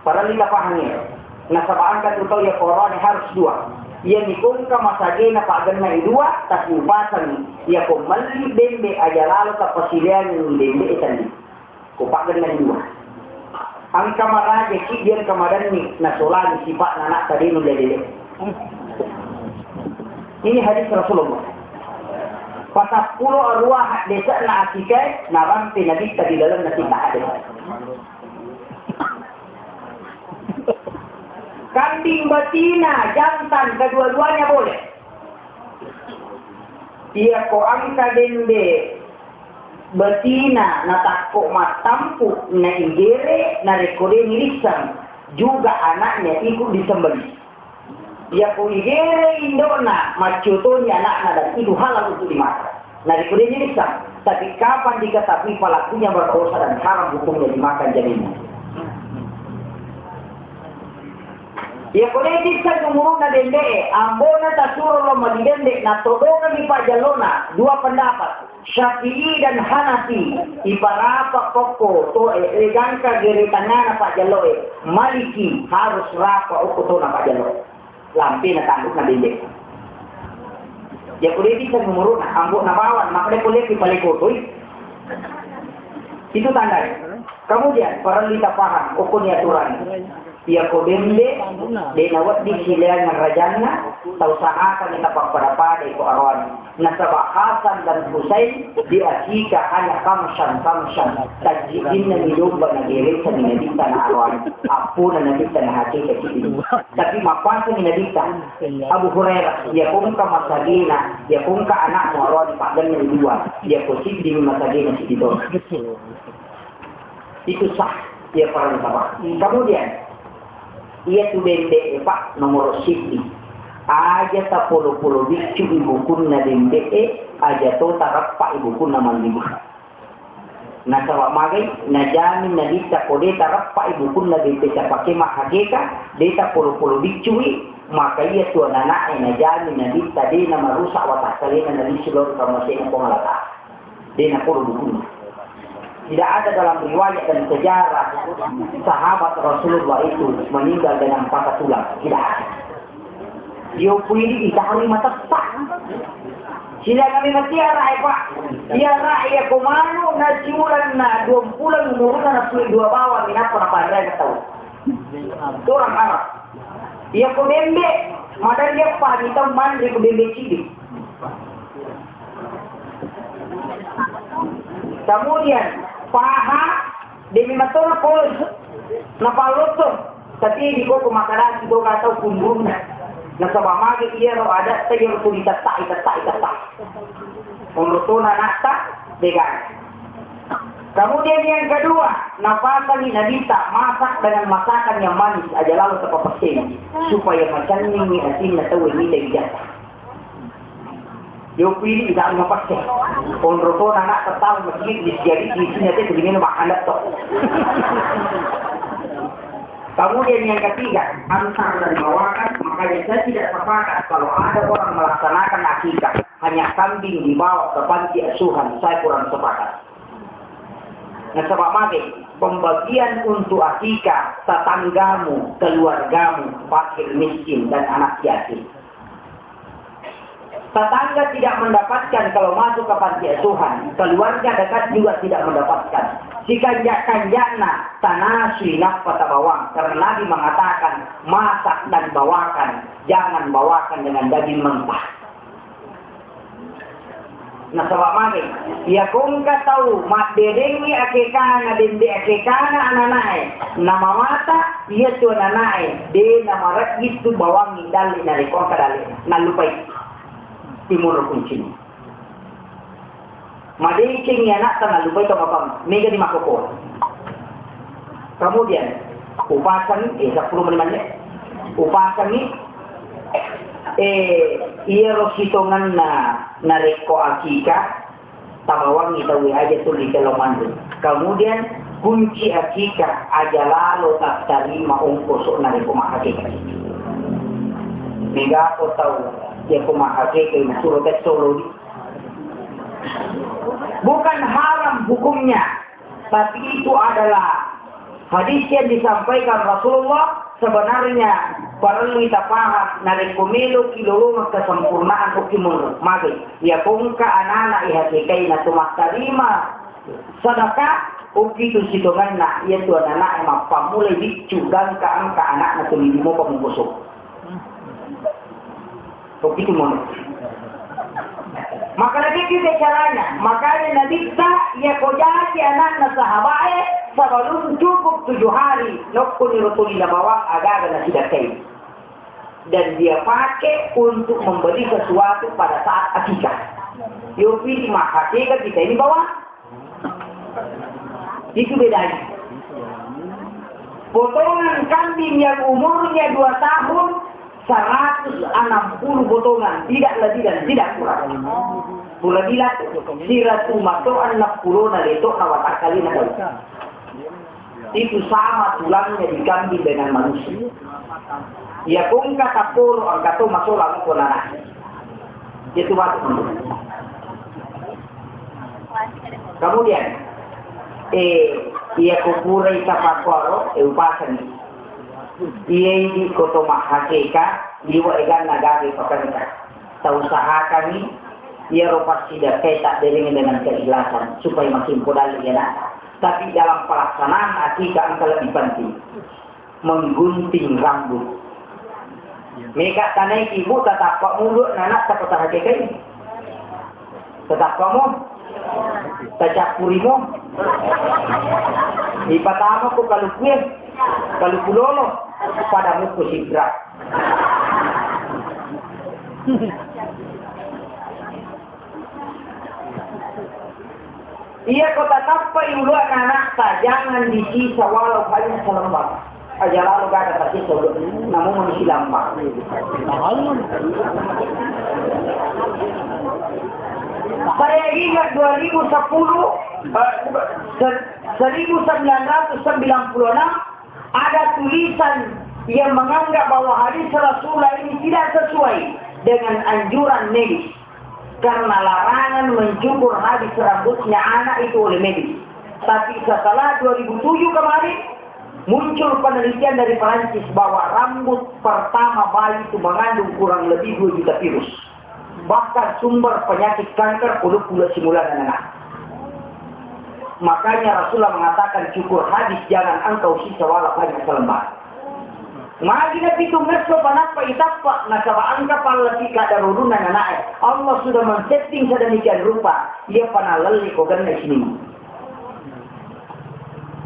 Parellu tapahangngi. Nasaba engka tu tau iya ko arane harus dua. Iya ni ko engka masagena paggenna i dua, tapi upasang iya ko melli bembe aja lalo tapasileangi bembe e tadi. Ko paggenna i dua. Engka maraja ki dia engka madanni nasolani sipa'na anak tadi nu lele. Ini hadis Rasulullah. Patappulo arua dese'na akikai narampe Nabitta di dalam nasi hadis. Kan Daging betina, jantan, kedua-duanya boleh. Iyako engka dende betina natakko mattampu, naigere, narekko de nirisseng, juga anaknya ikut disembelih. Iyako igere indo'na, macciotoni anakna, dan itu halal untuk dimakan. Narekko de nirisseng, tapi kapan diketahui pelakunya berdosa dan haram hukumnya dimakan janinnya. Iyako de nirisseng umuru'na dende'e, ambona tasuro lao melli dende, natodongenni pajjallona, dua pendapat. Syafi'i dan Hanafi, iparapa kokko to, eh, gangka gere tangngana pajjalloe, Maliki harus rapa okko tona pajjallo. Lampe na tanduk na bembe. Ya kude bisa menurut na, ambok na bawang, maka dia boleh dipalekotoi. Itu tandanya. Kemudian, perlu kita paham, okko ni aturan. Iyako bembe, de nawedding silaingeng rajanna, tau sangakani tapappada-pada iko aroani. Nasaba Hasan dan Husain diakika hanya kamsan-kamsan. Tajjidinna ni domba na geresanni Nabitta na aroani. Appona Nabitta na hakika cidi. Tapi mappasangi Nabitta. Abu Hurairah, iyako engka masagena, iyako engka anakmu aroani paggenna dua. Iyako siddi masagena cidi to. Itu sah, iya parang sama. Hmm. Kemudian, iya tu bembe e, Pak, nomor siji. Aja tapolo-polo biccu ibukunna bembe e, aja to tarappa ibukunna mandibu. Nasaba magai, najamin Nabitta ko de tarappa ibukunna bembe sapake mahakeka, de tapolo-polo biccu i, maka iya tu anana'e najamin Nabitta de namarusak watakkalena Nabi sallallahu alaihi wasallam. De napodo bukunna. Tidak ada dalam riwayat dan sejarah sahabat Rasulullah itu meninggal dengan patah tulang. Tidak ada. Dio puidi itari matetta. Sila kami mati arah, Pak. Iya, Pak, iya, komano na siulan na dua bulan umurna na puluh dua bawang, minapa na padrai na tau. Orang Arab. Iya, ko bembe, madang dia pagi tau mandri ko bembe cidi. Kemudian, paha, demi matona pol, napalotto, tapi di koko makadaki doga atau kumburna. Nasaba mage iya ro ada, tadi ro tuli tatai, tatai, tatai. Onrotona nata, dega. Kemudian yang kedua, napasangi Nabitta masak dengan masakan yang manis, aja lalu tepapaseni, supaya macanningi atinna tau ini dari jasa. Yo pili tidak mau pakai. Onrotona nak tetap masjid di sini, di sini aja begini makan to. Kemudian yang ketiga, antar dan bawakan, makanya saya tidak sepakat kalau ada orang melaksanakan akikah, hanya kambing dibawa ke panti asuhan, saya kurang sepakat. Nasaba mage, pembagian untuk akikah, tetanggamu, keluargamu, fakir miskin, dan anak yatim. Tetangga tidak mendapatkan kalau masuk ke panti asuhan, keluarga dekat juga tidak mendapatkan. Sikanjak-kanjakna tanasui nappa tabawang, karena Nabi mengatakan, masak dan bawakan, jangan bawakan dengan daging mentah. Nasaba mage, iya kongka tau madderengngi akekana, dende akekana ananae, namawata, iya tu ananae, de namarejji tu bawangngi dalle narekko engka dalle, nallupai. Timur kuncing. Madecengngi anakta nallupai to bapang, mega di makoko. Kemudian, upasangi, eh, sepuluh menit, upasangi, eh, iyaro sitongenna narekko akikah, tabawangngi tauwe aja tuli kelo manre. Kemudian, kunci akikah aja lalo tattarima ongkoso narekko mahakeka. Mega ko tau, ya ko mahakeka, masuro tes solo di. Bukan haram hukumnya, tapi itu adalah hadis yang disampaikan Rasulullah. Sebenarnya perlu kita paham, narekko meloki lolongeng kesempurnaan, okki monro. Mage, iya kongka anana ihakekai na tumattarima sedekah, okki tu sitongenna, iya tu anana mappammulai biccu, gangka engka anakna tuli limo pamungkoso. Begitu mono. Maka begitu caranya. Makanya Nabitta, iya ko jaji anakna sahabae, sebelum cukup tujuh hari, nokkoni rotoli nabawang agaga na sidakai. Dan dia pakai untuk membeli sesuatu pada saat akikah. Yo piti mahakika kita ini bawa. Itu bedanya. Potongan kambing yang umurnya dua tahun, seratus enam puluh potongan, tidak lebih dan tidak kurang. Pura bilang, siratu mato enam puluh na leto na watakali na. Itu sama tulangnya di kambing dengan manusia. Ya, kongka tapolo angka to masolang ko nana. Itu masuk. Kemudian, eh, iya kupurai tapakuaro, eh, upasani. Iya idi koto mahakeka, liwa eganna gawe pakengka. Tausahakangi, iyaro passidakkai tabberengi dengan keikhlasan, supaya makin podalli anakta. Tapi dalam pelaksanaan akikah engka lebih penting. Menggunting rambut. Mega tanai ibu tatappa mulu anak tapatahakekai. Tatappa mo. Tacappuri mo. Ipatama ko kaluku e. Kaluku lolo. Pada muku sigra. Iya ko tatappai uluanna anakta, jangan disisa walau hanya selembab. Aja lalu gak ada sisa ulu, namun masih lambang. Saya ingat dua ribu sepuluh, eh, se- seribu sembilan ratus sembilan puluh enam, ada tulisan yang menganggap bahwa hadis Rasulullah ini tidak sesuai dengan anjuran medis. Karena larangan mencukur habis rambutnya anak itu oleh medis. Tapi setelah dua ribu tujuh kemarin, muncul penelitian dari Perancis bahwa rambut pertama bayi itu mengandung kurang lebih dua juta virus. Bahkan sumber penyakit kanker kulit pula simulanan anak. Makanya Rasulullah mengatakan cukur habis jangan engkau sisa walau hanya selembar. Magi napitungngesso panappa itappa, nasaba engka pallaki kaddarurunna nanae. Allah sudah men-setting sedemikian rupa, iya panallelle ko genna sining.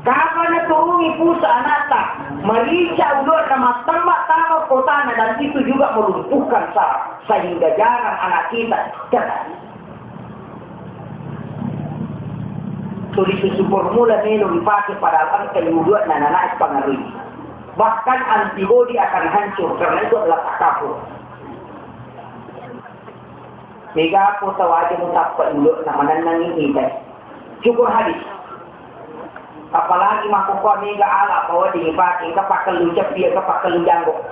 Kapan naturungi pusa anakta, marica uluanna mattemma tama kotana, dan itu juga melumpuhkan saraf, sehingga jarang anak kita cerdas. Tuli susu formula melo dipake padahal engka uluanna nanae pangarui. Bahkan antibodi akan hancur karena itu adalah takabur. Mega ko tau aja mutappa uluanna manennangi itai. Cukur habis. Apalagi makkukua mega ala apa wedding ipake, engka pakkellu ceppi, engka pakkellu janggo.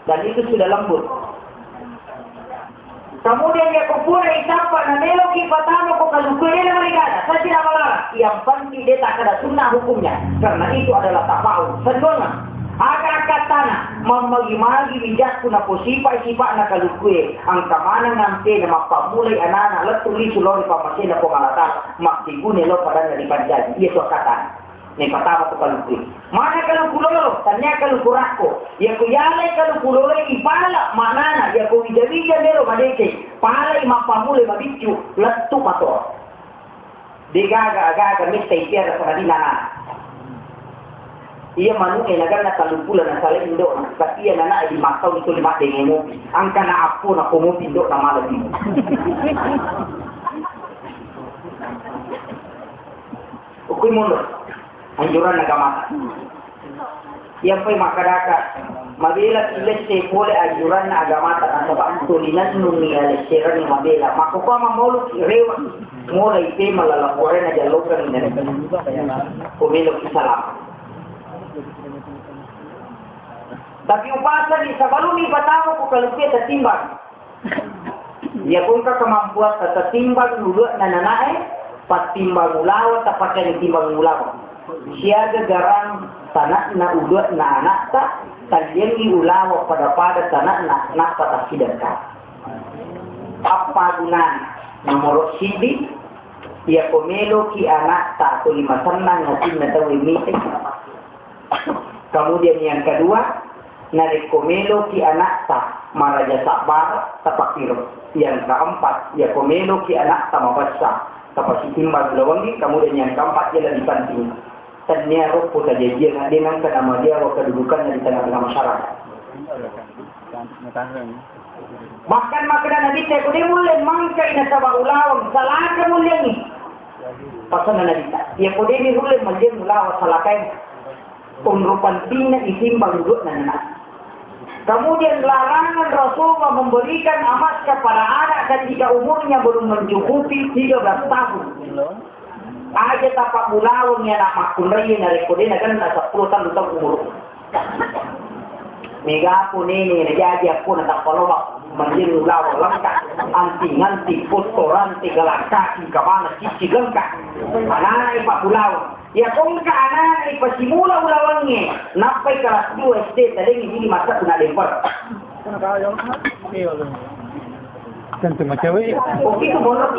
Dan itu sudah lembut. Kemudian iya ko pura itappa na meloki patama ko kaluku e, de na maregana, saja na malarang. Yang penting de takkeda sunnah hukumnya. Karena itu adalah tafaul. Seduanna, aga akkattana, mammagi-magi wijakku na posipa-sipa'na kaluku e. Engka maneng nampena mappammulai anana lettu lisu lao ri pammasena Puang Allah Taala, makkeguna lao padanna ripancaji. Iya tu akkattana. Naipatama tu kaluku. Mana kaluku lolo? Tania kaluku rakko. Iya ku yalai kaluku lolo ipala maknana, iya ku wija-wija melo madeceng. Palai mappammulai mabiccu, lettu mato. Degaga-gaga metta ipiara sangadinna. Iya manu e naganna kaluku la nasalai indo'na, tapi iya nana di makkau itu lima denge mopi. Angkana appo na ko mopi indo'na malam ini. Ukui mundur. Anjuran agamata. Iya pai makkadaka, mabela lesse pole anjuranna agamata, nasaba tulinennungi alesserangi mabela. Makkokua mamolo rewa, mola ipe malala puarena jallokang dari. Komelo salam. Tapi upasani sebelum ipatama ku kaluku e tatimbang. Iya ko engka kemampuatta tatimbang uluanna nanae, pattimbang ulawa, tapakani timbang ulawa. Siaga garang tanakna uluanna anakta, talliangi ulawa pada-pada tanakna, nappa tassidekka. Appagunana? Nomoro siddi, iya ko meloki anakta tuli masennang atinna tau e mite. Kemudian yang kedua, narekko meloki anakta maraja sabbara, tapakkiro. Yang keempat, iya ko meloki anakta mabessa, tapasitimbang lawangi. Kemudian yang keempat, iya lebih penting. Tania rokko tajajiang, de nangka namadia kedudukanna di tengah-tengah masyarakat. Bahkan makkeda Nabitta, "Ko de mulle mangkai nasaba ulaweng, salaka mullengngi." Pasanna Nabitta, "Iya ko de mulle malleng ulaweng, salakai." Onro pentingna itimbang dudu'na anak. Kemudian larangan Rasulullah memberikan emas kepada anak ketika umurnya belum mencukupi tiga belas tahun. Aja tapabbulawengngi anak makkunraie narekko de nagenna seppulo tallu taung umur. Mega ko nene najaji akko na tappa loba manjeng ulaweng lengka, anting-anting, potto, rante, gelang kaki, kamana, cici lengka. Anana ipabbulaweng. Iya ko engka anana ipasimula ulawengnge, nappai kelas dua S D, talengngi didi masa kuna lemper. Tentu macawe. Oh, itu bodoh.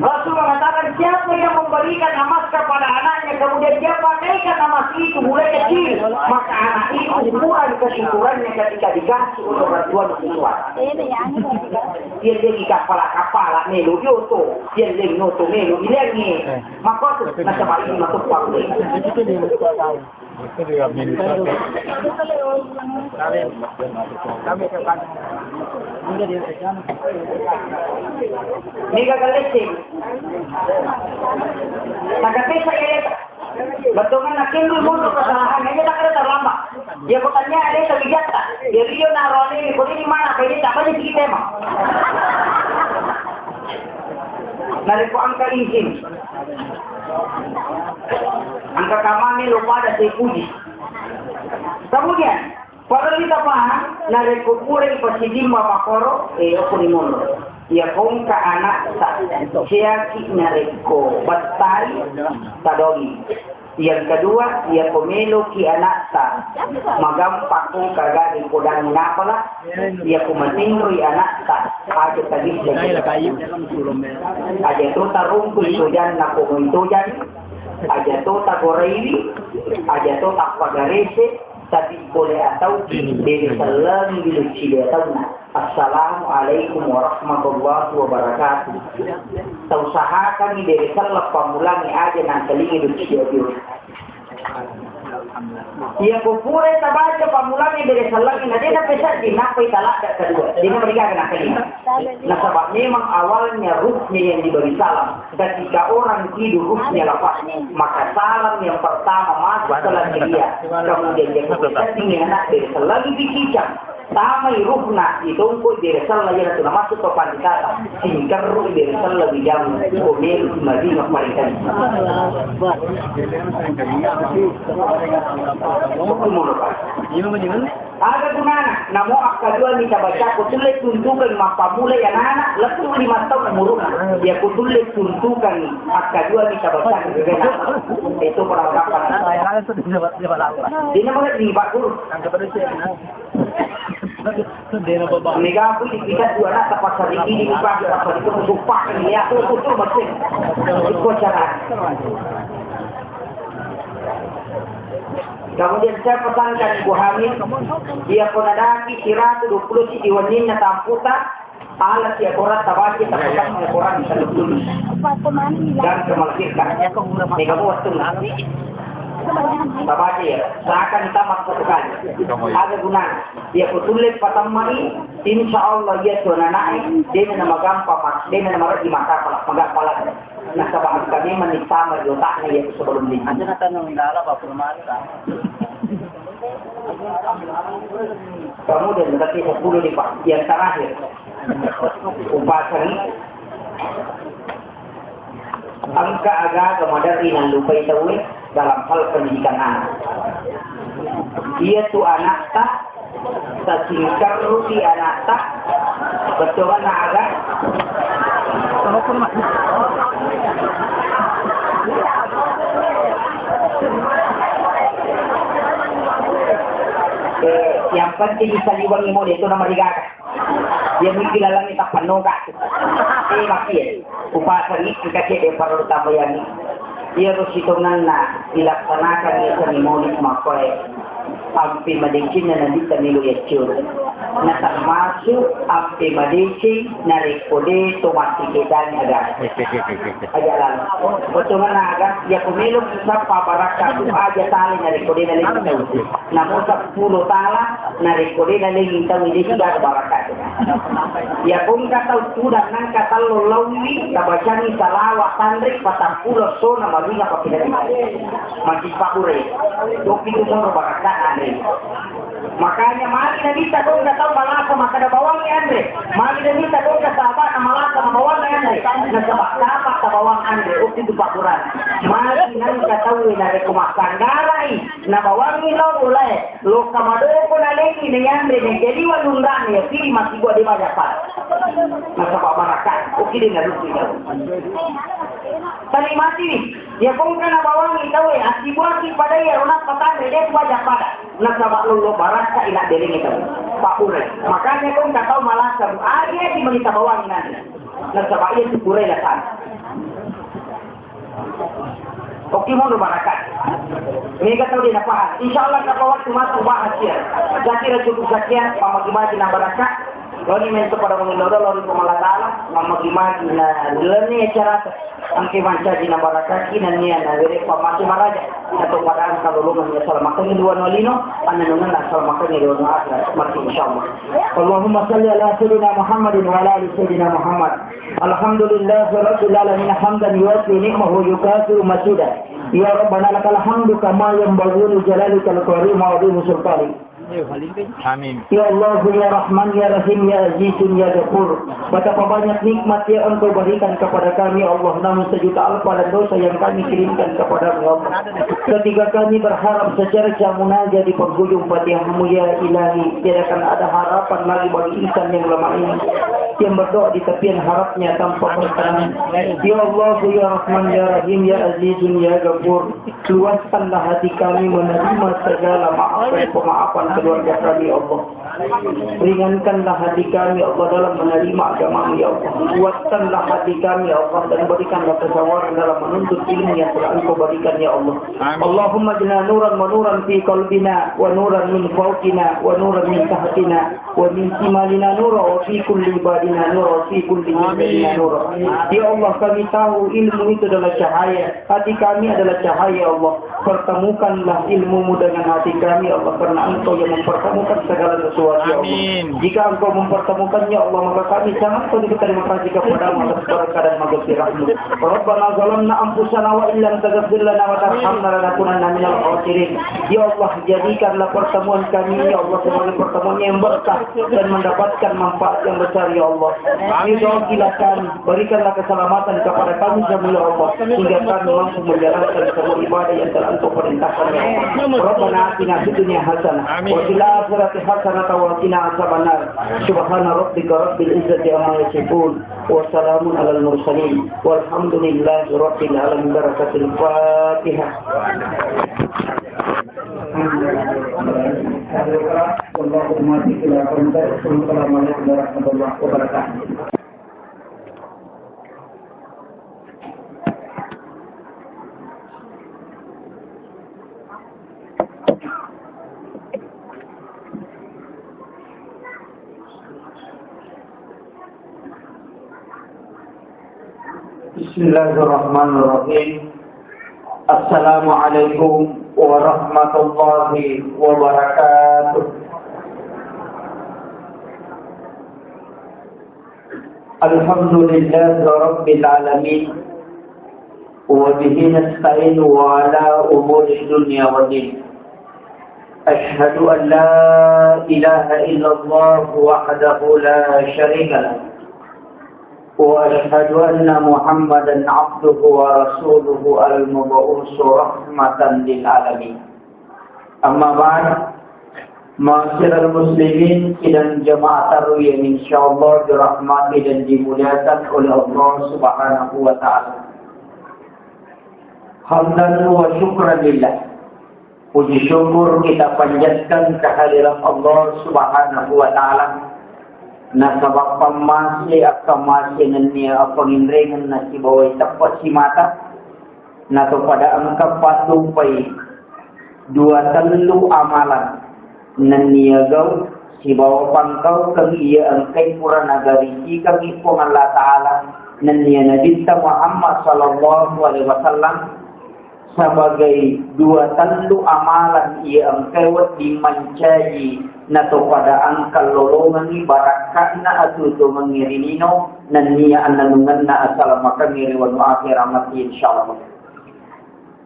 Rasul mengatakan, siapa yang memberikan emas kepada anaknya, kemudian dia pakaikan emas itu mulai kecil, maka anak itu ukuran kesyukurannya ketika dikasih oleh orang tua itu kuat. Dia jadi kapala-kapala melo dioto, dia jadi noto melo ilengi. Maka tu, nasaba ini masuk pabrik. Mega galessi. Takatesa ya. Betongan nakindu mundur kesalahan. Ini tak ada terlambat. Ya, kutanya ada yang terlihat tak? Ya, Rio Naroni, kau ini mana? Kau ini tak banyak sedikit emang. Dari kau angka izin. Angka kamane lo pada saya puji. Kemudian, parellu tapahang, narekko pura ipasidimma makkoro, eh, okko ni monro. Iya kongka anakta, siaki narekko battai, tadogi. Yang kedua, iya ko meloki anakta, magampang kongka gani kodangi napala, iya ko matinroi anakta, aja tagis. Aja to tarungkui tojanna ko moi tojani, aja to tagoraiwi, aja to tappagarese, tapi boleh atau bere sellengi di lucci de atauna. Assalamualaikum warahmatullahi wabarakatuh. Tausahakangi bere selleng pammulangi aja nangkalingi lucci de. Iya ko pura tabaca pammulangi bere sellengi na dena pesaddi nappai talakka kedua. Dena merigaga nangkalingi. Nasaba memang awalnya ruhnya yang diberi salam. Ketika orang tidur, ruhnya lepas, maka salam yang pertama masuk ke lahir dia. Kemudian dia kemudian anak dari selagi dicicang, tamai ruhna, ditongkoi dari salah yang tu masuk ke pandikata, singkerru dari salah di jam, komel, madina, parikan. Hukum apa? Aga gunana, namo akkaduani tabacako tulle tuntukangi mappammula iyanana lettu lima taung umuruna. Iya ko tulle tuntukangi akkaduani tabacako gagana. Itu pada kapan? Dina mana di Pak Guru? Mega aku di kita dua anak terpaksa di ini, di Pak, terpaksa di itu, sumpah, ini aku utur masih. Itu cara. Kemudian saya pesankan Ibu Hamid, dia pun ada di siratu dua puluh si diwanina tamputa, alat ya koran tabaca, tabaca ya koran di satu tulis. Dan kemelkirkan. Mega buat tuh. Tabaca ya, seakan tamat satu kali. Ada guna. Dia kutulis patammai, insya Allah dia tuh anak-anak, dia nama gampang, mas, dia nama rajin mata, maga pala. Nasaba engka memang nittama ri otakna iya sebelum nikah. Aja natanung ilala, Pak, pura mata. Kemudian berarti sepuluh nih, Pak. Yang terakhir. Upasangi. Engka aga-aga maderri nallupai tauwe dalam hal pendidikan anak. Iya tu anakta Tasingkarruki anakta, bettuanna aga? Eh, yang penting bisa liwangi mode itu nama digaga. Dia mikir lalangi tak penuh kak. Eh, maki ya. Upasangi, engka cek dia perlu tambayangi. Iyaro sitongenna dilaksanakan yaseng maulid makkoe, ampe madecenna Nabitta melo yaccuru. Na termasuk ampe madeceng narekko de to massikedangi aga. Aja lalu. Potongenna aga, yako melo kisappa barakka tu aja tali narekko de naleng tau. Namo seppulo tala, narekko de naleng tau de sudah barakka. Yako engka tau tudang nangka tallo lawi, tabacangi salawa tanre patappulo sona maringa papinati. Masih pakure. Doki tu soro barakka anre. Makanya magi Nabitta ko engka tau malasa makkeda bawangngi anre. Magi Nabitta ko engka sahabatna malasa na bawangngi anre. Nasaba kapang tabawang anre, okki tu pakkurang. Magi nengka tau narekko massanggarai, nabawangngi lao bolae. Lokka madoko nalengi na yanre na jaliwa lunrane ya siri masibua de baja pada. Nasaba barakka, okki de naruki tau. Tali mati ni. Iya kongka nabawangngi tauwe, assibuaki pada iya rona patanre, de kuaja pada. Nasaba lollo barakka ila derengnge tau. Pakure. Makanya kongka tau malasa, aja di mani tabawangngi nanti. Nasaba iya tu pura ila sana. Oke, mono barakka. Mega tau de napahang. Insya Allah kapang waktu masuk bahas ya. Saya kira cukup sekian, mamagi-magi na barakka. Loni mento pada mengiloda, lori pemala ta'ala, mamagi-magi na leni acara. Engke mancaji nabarakaki nennia nawere pamase maraja. Nato padang kalolongan ya salamakengngi dua no lino, annanungan salamakengngi dua no akhirat. Mati insyaallah. Allahumma salli ala sayyidina Muhammadin wa ala ali sayyidina Muhammad. Alhamdulillahi rabbil alamin hamdan yuwafi ni'mahu yukafi'u mazida. Ya Rabbana lakal hamdu kama yanbaghi li jalalikal karim wa azimi sultanik. Amin. Ya Allah, ya Rahman, ya Rahim, ya Azizun, ya Ghafur. Betapa banyak nikmat yang Engkau berikan kepada kami, ya Allah, namun sejuta alpa dan dosa yang kami kirimkan kepadamu, ya Allah. Ketika kami berharap secerca munajat di penghujung Fatihahmu, ya Ilahi, tiadakan ada harapan lagi bagi insan yang lemah ini, yang berdoa di tepian harapnya tanpa pertengahan. Ya Allah, ya Rahman, ya Rahim, ya Azizun, ya Ghafur. Luaskanlah hati kami menerima segala maaf dan pemaafan keluarga kami, ya Allah. Ringankanlah hati kami, ya Allah, dalam menerima agamamu, ya Allah. Kuatkanlah hati kami, ya Allah, dan berikanlah kesabaran dalam menuntut ilmu yang telah Engkau berikan, ya Allah. Amin. Allahumma jina nuran wa nuran fi qalbina wa nuran min fawqina wa nuran min tahtina wa min shimalina nura wa fi kulli ibadina nura wa fi kulli ibadina nura. Ya Allah, kami tahu ilmu itu adalah cahaya. Hati kami adalah cahaya, Allah. Pertemukanlah ilmumu dengan hati kami, Allah, karena Engkau yang mempertemukan segala sesuatu, ya Allah. Amin. Jika Engkau mempertemukannya, Allah, maka kami sangat berterima kasih kepadamu atas berkat dan maghfirahmu. Rabbana zalamna anfusana wa illam taghfir lana wa tarhamna lanakunanna minal khasirin. Ya Allah, jadikanlah pertemuan kami, ya Allah, sebagai pertemuan yang berkah dan mendapatkan manfaat yang besar, ya Allah. Ridhoilah kami, berikanlah keselamatan kepada kami semua, ya Allah, sehingga kami mampu menjalankan semua ibadah yang telah Engkau perintahkan, ya Allah. Rabbana atina fid dunya hasanah, amin, wa fil akhirati hasanah wa qina azabannar. Subhana rabbika rabbil izzati amma yasifun, wa salamun alal mursalin, walhamdulillahi rabbil alamin. Barakatul Fatihah. Assalamualaikum warahmatullahi wabarakatuh. Bismillahirrahmanirrahim. Assalamualaikum warahmatullahi wabarakatuh. Alhamdulillahi rabbil alamin. Wa bihi nasta'inu wa ala umuri dunya wa din. أشهد أن لا إله إلا الله وحده لا شريك له، وأشهد أن محمدا عبده ورسوله المبعوث رحمة للعالمين. أما بعد، معاشر المسلمين، sidang jamaah tarawih yang insyaallah dirahmati dan dimuliakan oleh Allah Subhanahu wa Ta'ala. Hamdan wa syukran lillah. Puji syukur kita panjatkan kehadiran Allah Subhanahu wa Ta'ala. Nasaba pammase, akkamase nennia apanginrengan nasibawai teppa simata. Nato pada engka patupai dua tellu amalan nennia gau sibawa pangkaukeng iya engkai pura nagaricikangngi Puang Allah Ta'ala nennia Nabitta Muhammad sallallahu alaihi wasallam sebagai dua tellu amalan iya engkai wedding mancaji nato pada engka lolongengngi barakka'na atuo-tuongengngi ri lino nennia annanungenna asalamakengngi ri wenua akhirat matti, insyaallah.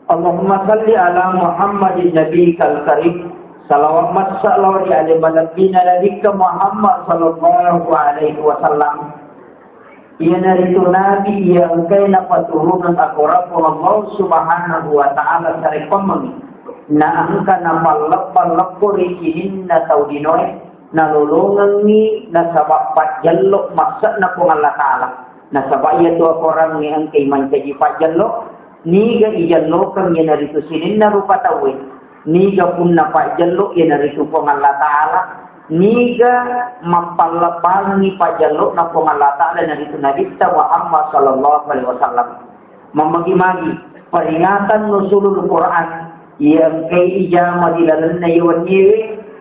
Allahumma salli ala Muhammadin nabiyikal karim. Salawat massa lao ri ale malebbina Nabikka Muhammad sallallahu alaihi wasallam. Iyanaritu nabi iya engkae napaturungeng akorang Puang Allah Subhanahu wa Ta'ala sarekkoammengngi. Na engka napallebbang leppo ri sininna tau linoe, nalolongengngi nasaba pajjello masse'na Puang Allah Ta'ala. Nasaba iyatu akorangnge engkai mancaji pajjello, niga ijellokeng iyanaritu sininna rupa tauwe, niga punna pajjello iyanaritu Puang Allah Ta'ala, niga mappallebbangengngi pajjello'na Puang Allah Ta'ala iyanaritu Nabitta Muhammad sallallahu alaihi wasallam. Mammagi-magi, peringatan nuzulul Quran, iya engkai ijama di lalenna iya wenniewe,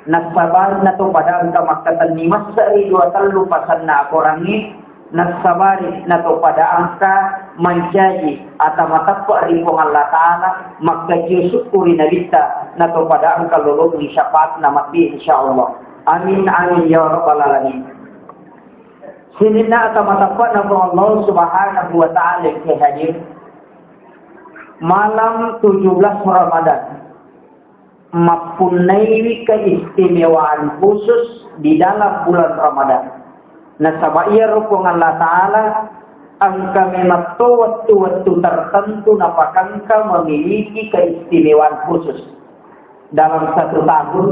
nassabari nato pada engka makkatenni massa ri dua tellu pasanna akorangnge, nassabari nato pada engka mancaji ata mateppa ri Puang Allah Ta'ala, makkacio sukku ri Nabitta, nato pada engka lolongi syafaatna mabbi, insyaallah. Amin, amin, ya rabbal alamin. Sininna ata mateppa na Puang Allah Subhanahu wa Ta'ala ke hadir. Malam tujuh belas Ramadan. Mappunnaiwi keistimewaan khusus di dalam bulan Ramadan. Nasaba iyaro Puang Allah Ta'ala engka memang to wettu-wettu tertentu napakengka memiliki keistimewaan khusus. Dalam satu tahun,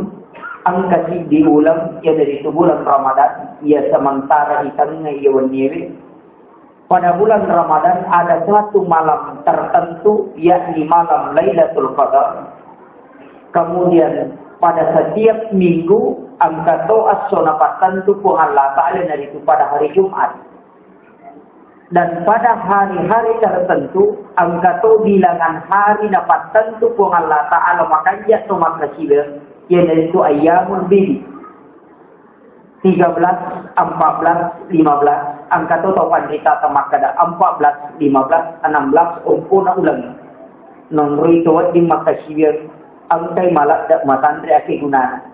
engka siddi uleng, iyanaritu bulan Ramadan, iya sementara itengnga iya wenniewe. Pada bulan Ramadan ada satu malam tertentu, yakni malam Lailatul Qadar. Kemudian pada setiap minggu engka to esso napattentu Puang Allah Ta'ala, iyanaritu pada hari Jumat. Dan pada hari-hari tertentu, engka to bilangan hari napattentu Puang Allah Ta'ala makanja to makkasiwiang, iyanaritu ayyamul bid. Tiga belas, empat belas, lima belas, engka to tau panritata makkeda empat belas, lima belas, enam belas, ompona uleng. Nonroi to wedding makkasiwiang, engkai maladde matanre akkegunana.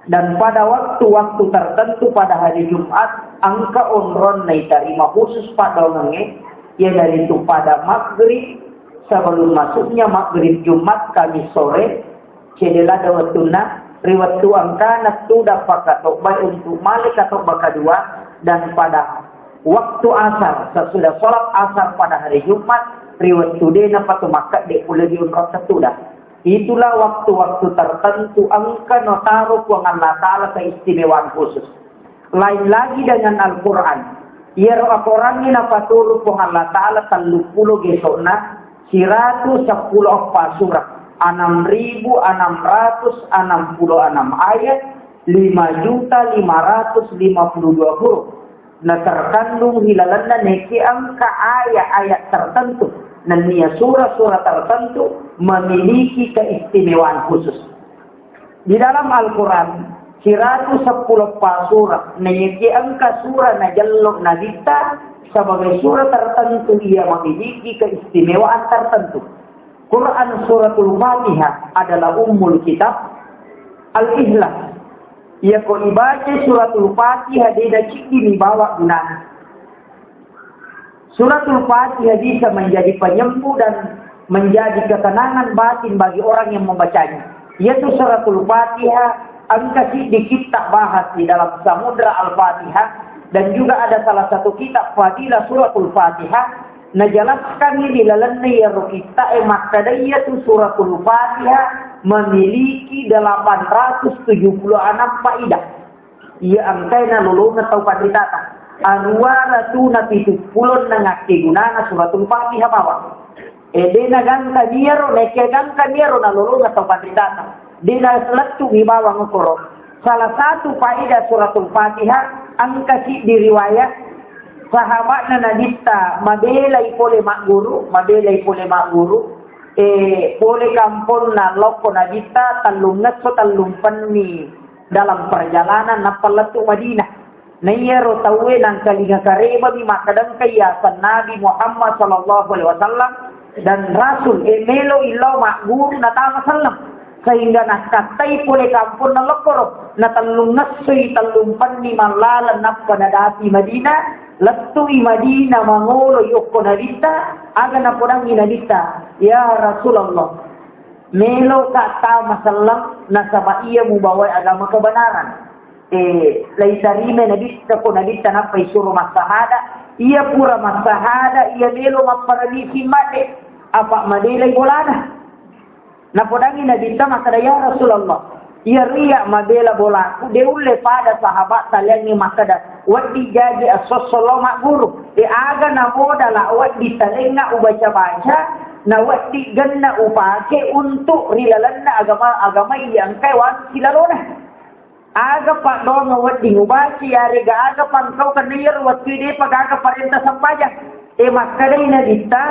Dan pada waktu-waktu tertentu pada hari Jumat, engka onronna itarima khusus paddoangengnge, iyanaritu pada maghrib, sebelum masuknya maghrib Jumat, Kamis sore, cedde ladde wettunna, ri wettu engkana tudang pakkatobbae untuk male katobba kedua, dan pada waktu asar, sesudah sholat asar pada hari Jumat, ri wettu de napatu makkedde pole ri onrong tettudang. Itulah waktu-waktu tertentu engka nataro Puang Allah Ta'ala keistimewaan khusus. Lain lagi dengan Al-Quran. Iyaro akorangnge napaturu Puang Allah Ta'ala telluppulo geso'na, siratu seppulo eppa surah, enam ribu enam ratus enam puluh enam ayat, lima juta lima ratus lima puluh dua huruf. Na terkandung di lalenna neke engka ayat-ayat tertentu, nennia surah-surah tertentu memiliki keistimewaan khusus. Di dalam Al-Quran, siratu seppulo pa surah, neke engka surah najello Nabitta sebagai surah tertentu ia memiliki keistimewaan tertentu. Quran Suratul Fatihah adalah ummul kitab. Al-Ikhlas. Iyako ibaca Suratul Fatihah, de naciddi nibawa gunana. Suratul Fatihah bisa menjadi penyembuh dan menjadi ketenangan batin bagi orang yang membacanya. Yaitu Suratul Fatihah engka siddi kitta bahas di dalam Samudra Al-Fatihah, dan juga ada salah satu kitab Fadilah Suratul Fatihah. Najelaskan di lalenna iyaro kitta'e makkeda iyatu Suratul Fatihah memiliki delapan ratus tujuh puluh enam faidah. Iya engkae nalolongeng tau panritata. Aruwa ratu na pitu pulo enneng akkegunana Suratul Fatihah bawang. E, de nagangka niyaro, nekke gangka niyaro nalolongeng tau panritata. De nalettu'i bawang okoro. Salah satu faedah Suratul Fatihah, engka siddi riwayat, sahaba'na Nabitta mabelai pole magguru, mabelai pole magguru, Eh, pole kamponna lokko Nabitta tellungngesso tellumpenni dalam perjalanan nappa lettu Madinah. Na iyaro tauwe nangkalinga karebami makkeda engka iyaseng Nabi Muhammad sallallahu alaihi wasallam dan Rasul, eh, melo illau magguru natama selleng. Sehingga nakkattai pole kamponna lokkoro, natellungngessoi tellumpenni mallaleng nappa nadapi Madinah, lettui Madinah mangolo yokko Nabitta, aga napodangngi Nabitta, "Ya Rasulullah, meloka tama selleng nasaba iya mubawai agama kebenaran." Eh, laitarima Nabitta ko Nabitta nappa isuro massahada, iya pura massahada, iya melo mapparamisi madde, apa madelai bolana. Napodangngi Nabitta makkeda, "Ya Rasulullah, iya riya mabela bolaku, de ulle pada sahabat taliangngi makkeda, wedding jaji assosso lao magguru. E aga namodala wedding talengnga ubaca-baca, na wedding genna upake untuk rilalenna agama, agama iya engkae watu silalona." Aga paddoangeng wedding ubaca, yarega aga pangkaukenna iyaro wettue depa gaga parenta sempajang. E, makkedai Nabitta,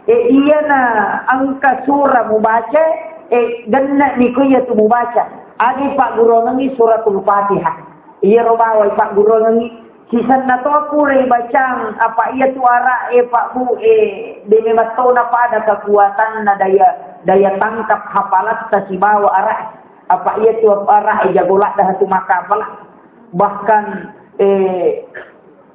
e, iyana engka sura mubaca, e, genna'ni ko iyatu mubaca. Aga ipagguruangengngi suratul Fatihah. Iyaro bawai pagguruangengngi. Sisenna to pura ibacang, apa iyatu ara'e, Pak Bu, e, de memang tona pada kekuatanna daya, daya tangkap hafalatta sibawa ara'e. Apa iyatu ara'e jago ladda hatu makkapala. Bahkan, eh,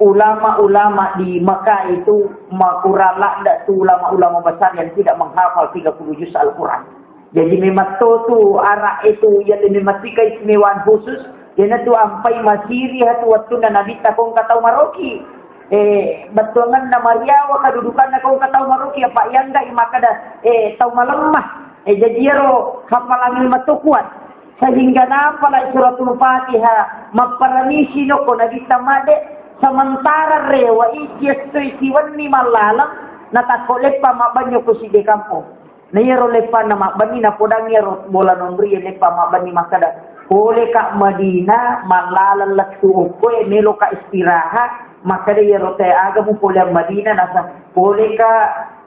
ulama-ulama di Mekah itu makurang ladda tu ulama-ulama besar yang tidak menghafal tiga puluh juz Al-Quran. Jadi memang to tu ara'e tu, iya le memang tu keistimewaan khusus. Iyanatu ampai masiri hatu wettunna Nabitta ko engka tau maroki. Eh, bettuangenna mariawa kedudukanna ko engka tau maroki, apa iyanggai makkeda, eh, tau malemma. Eh, jaji iyaro hafalangnge meto kuat. Sehingga napalai suratul Fatihah, mapparamisi nokko Nabitta madde, sementara rewa icci essoi siwenni mallaleng, natakko leppa mabbenni ko sidde kampong. Na iyaro leppanna mabbenni, napodang iyaro bola nonri leppa mabbenni makkeda, "Poleka Madinah, mallaleng lettu okkoe, meloka istirahat." Makkeda iyaro tae, "Aga mupoleang Madinah?" Naseng, "Poleka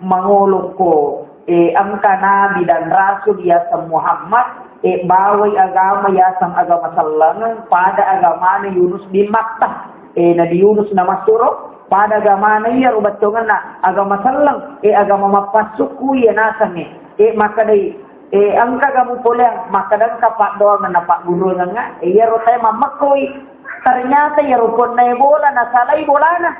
mangolokko, eh, engka Nabi dan Rasul yaseng Muhammad, eh, bawai agama yaseng agama sellengeng, pada agamana Yunus bin Matta." Eh, Nabi Yunus namassuro, pada agamana iyaro bettuangenna agama selleng, eh, agama mappassukku iya nasengnge. Eh, makkedai, eh, "Engkaga mupoleang?" Makkeda, "Engka paddoangeng na pagguruangengnga." Eh, iyaro tae mammekkoi. Ternyata iyaro ponnae bola nasalai bolana.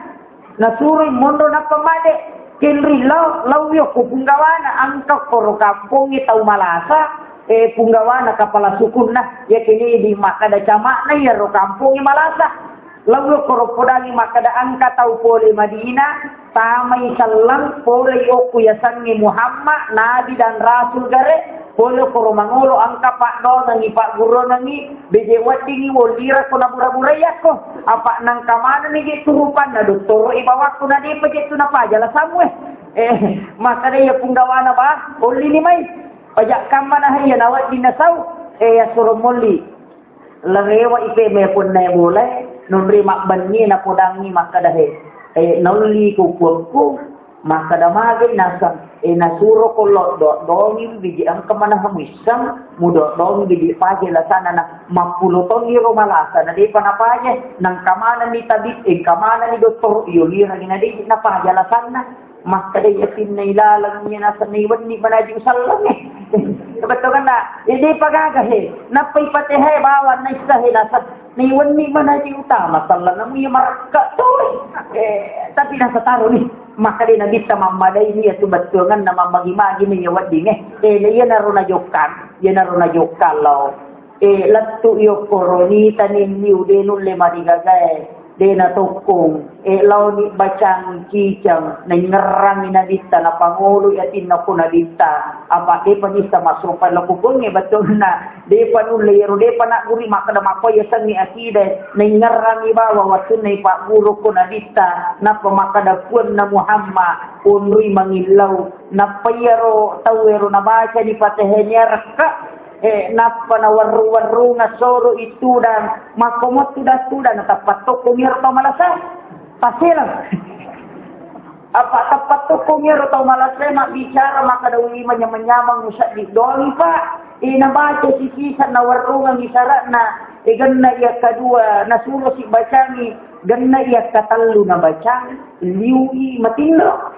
Nasuroi monro nappa madde. Kenri lao, lao yokko punggawana, engka koro kampongnge tau malasa, eh, punggawana kapala sukunna, iya kene di makkeda cama'na iyaro kampongnge malasa. Lao yokko ro podangi makkeda engka tau pole Madinah, tamai selleng, pole yokko yasengnge Muhammad, Nabi dan Rasul gare, pole koro mangolo engka paddoangengngi, pagguruangengngi, beje weddingngi wollira ko nabura-burai yakko. Apa nangka manenni je tu rupanna dottoro ibawakku na depa je tu napaja lasammu, eh. Eh, makkeda iya punggawana, "Bah, ollini mai." Paja kammana iya nawedding nasau, eh, yassuro molli. Larewa ipe me ponnae bolae, nonri mabbenni napodangngi makkeda, "He, eh, naolli ko puangku." Makkeda magai naseng, eh, nasuro ko loddo-, dongi biji engka manaha muisseng, mudo-, dongi biji paje lasana na mappulo tonni ro malasa na depa napaje, nangka manenni tabib, engka manenni dottoro, iyo lirangi na de napaja lasanna. Makkeda yatinna ilaleng iya naseng naiwenni manaji usalleng, eh. Bettuanna, eh, depa gaga he, nappa ipatehe bawang naissa he naseng. Naiwenni manaji utama, sallanna mu iya marakka toi. Eh, tapi nasa taro ni. Maka de nabitta mammadai ni iya tu bettuangenna mammagi-magi ni iya wedding, eh. Eh, iyanaro najokka, iyanaro najokka lao. Eh, lettu iyo koroni taninni ude nulle marigagae. De natokkong, eh, laoni bacang cicang, naingngerrangi nabitta, napangolo yatinna ko nabitta. Apa depa nissa massopa lao ko Puangnge, bettuanna. Depa nulle iyaro, depa nagguri makkeda mappa yasengnge akida, naingngerrangi bawang wettunna ipagguru ko nabitta, nappa makkeda, "Puanna Muhammad, onroi mangillau." Nappa iyaro tauwero nabacani Fatihania rekka, eh, nappa nawerru-werrunga soro ittudang, makkomo tudang-tudang, natappa tokko iyaro tau malasa. Paseleng. Apa tappa tokkong ero tau malasa mabbicara makkeda wi manyameng-nyameng musaddi doangi, Pak. Eh, nabaca sisisa nawarrungang isara'na. Eh, genna iya kadua nasulo si bacangi, genna iya katellu nabacang, liui matinro.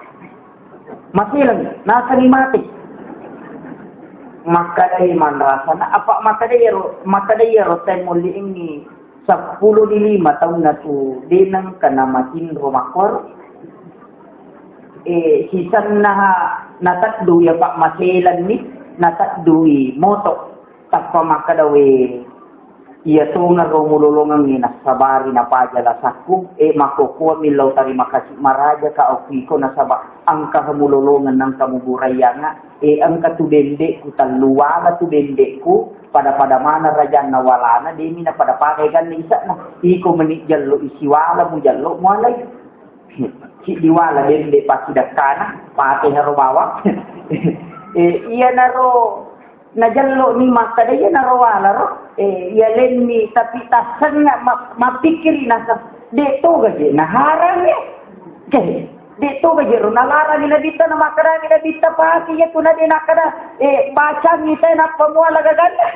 Maseleng, nasengi mate. Makkedai manrasana, apa makkedai ero, makkedai ero temmolli ini. Seppulo di lima taunna tu de nengka namatinro makkoro. Eh, sisenna nateddui apa maselenni, nateddui moto. Tappa makkeda we, iya tongeng ro mulolongengngi nassabari napaja lasakku, eh, makkokkoe millau tarima kasih maraja ka okko iko nasaba engka mulolongeng nengka muburaianga, eh, engka tu bendekku tellu wala tu bendekku, pada-pada mana rajanna walana, demi na pada-pada eganna isa'na. Iko meni jallo isiwala, mujallo mualai. Siddi wala bende pasidakkana, pate haro bawang. Eh, iyanaro najallo ni makkeda iyanaro wala ro. Eh, iya lenni tapi tassenna ma-, mappikiri nasa, de toga je naharang ya. Oke. De toga je ro nalarang nabitta na makkeda nabitta pati ya tu na de nakkeda, eh, bacangi te nappa muala gaganda.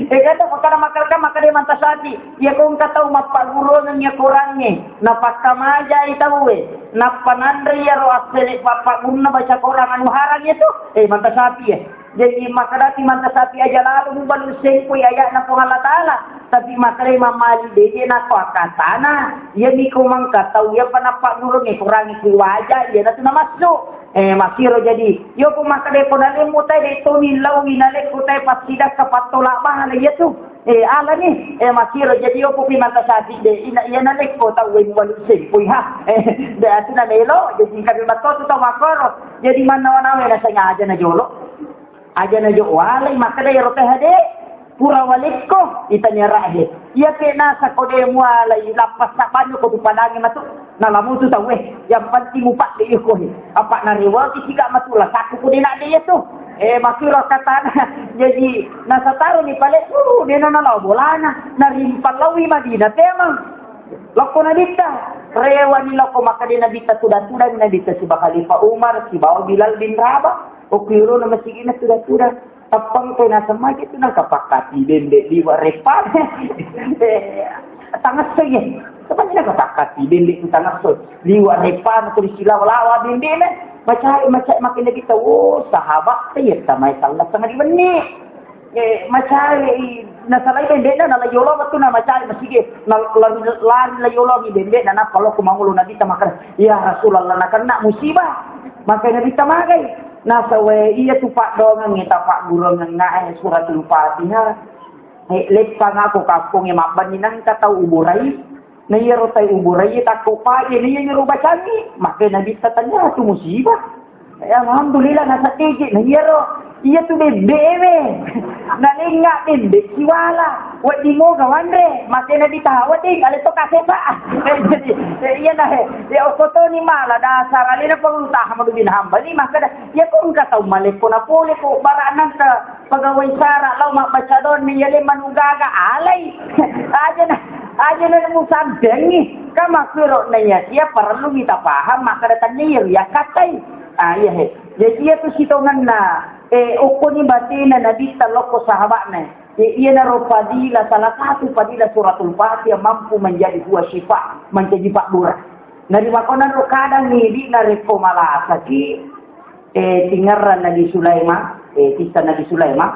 Eh, kata makkeda makkeda makkeda mantasati. Iya ko engka tau mappagguruangeng iya Korangnge, napakkamajai tauwe, nappa nanre iyaro assele pappaggurunna baca Korang anu harang itu, eh, mantasapi ya. Jadi makkedati mantasapi aja lalo mubalu sempoi ayatna Puang Allah Ta'ala. Tapi makkedai mammali deje nako akatana, iya miko mangka tau iya pa nappagguruangnge Korangnge ku waja, iya natu namassu. Eh, makkiro jadi, iyo ko makkeda ko nalemu tai de to millau inalekko tai passidakka pattola bala iya tu. Eh, alani, eh, makkiro jadi opo pi mata sati de, ina iya nalekko tau we mualu sempoi ha. Eh, de atu na melo, jadi kabe batto tu tau makkoro. Jadi mannawa-nawa na sengaja na jolo. Aja na jo walai makkeda ero teh de. Pura walekko, itanya raje. Iya ke nasa ko de mualai lappas sabanyo ko tu padangi matu. Nalamu tu tau eh. Yang penting mupak de iko he. Apa narewati siga matu la sakku ko de nak de itu. Eh, makkiro katana. Jadi, nasataro ni pale, uh, dena nalao bolana. Narimpang lawi Madinah temang. Lokko Nabitta. Rewani lokko makkeda Nabitta tuda-tuda Nabitta siba Khalifah Umar, sibawa Bilal bin Rabah. Okiro na masigina tuda-tuda. Tappang ko nasamaji tu nangka pakkati bende liwa repa. Eh, tangasso ye. Tapi nangka pakkati bende tu tangasso. Liwa repa tu disilawa-lawa bende ne. Macai, macai makin lagi tahu, oh, sahabat te ya tamai sallah setengah di menit. Eh, macai, nasalai bende na, na la yolo tu na macai masige. Na la, la, la yolo ni bende na, na kalau ku mangulu Nabitta makkeda, "Ya Rasulullah, na kena musibah." Maka Nabitta magai. Nasawe iya tu paddoangeng, tapagguruangeng ngae suratul Fatihah. Eh, leppang ako kampong e mabbanni nangka tau uburai. Na iyaro tau uburai takko paje, na iya nyuruh bacangi. Maka Nabitta tanya tu musibah. Eh, alhamdulillah nasaddeje. Na iyaro, iya tu bebbewe. Na lenga bebbe siwala. Wedding moga wanre. Maka Nabitta wedding ale to kasepa. Eh, jadi, eh, iya na, eh, ya okotoni mala dasar alena pengutaha madu bin Hambali maka da, ya ko engka tau malekko na pole ko baranang ke pegawai sara lao mabbaca doang ni yale manugaga alai. Aja na, aja na musampengi. Kama kuro na ya, ya perlu kita paham maka datangnya ya, ya katai. Ah, iya he. Jadi ya tu sitonganna. Eh, okko ni batena Nabitta lokko sahabatna. Eh, iya naro fadilah, salah satu fadilah suratul Fatihah mampu menjadi buah syifa, menjadi pabbura. Narimakkonanro kadang idi narekko malasaki, eh, tingerrang Nabi Sulaiman, eh, kisah Nabi Sulaiman,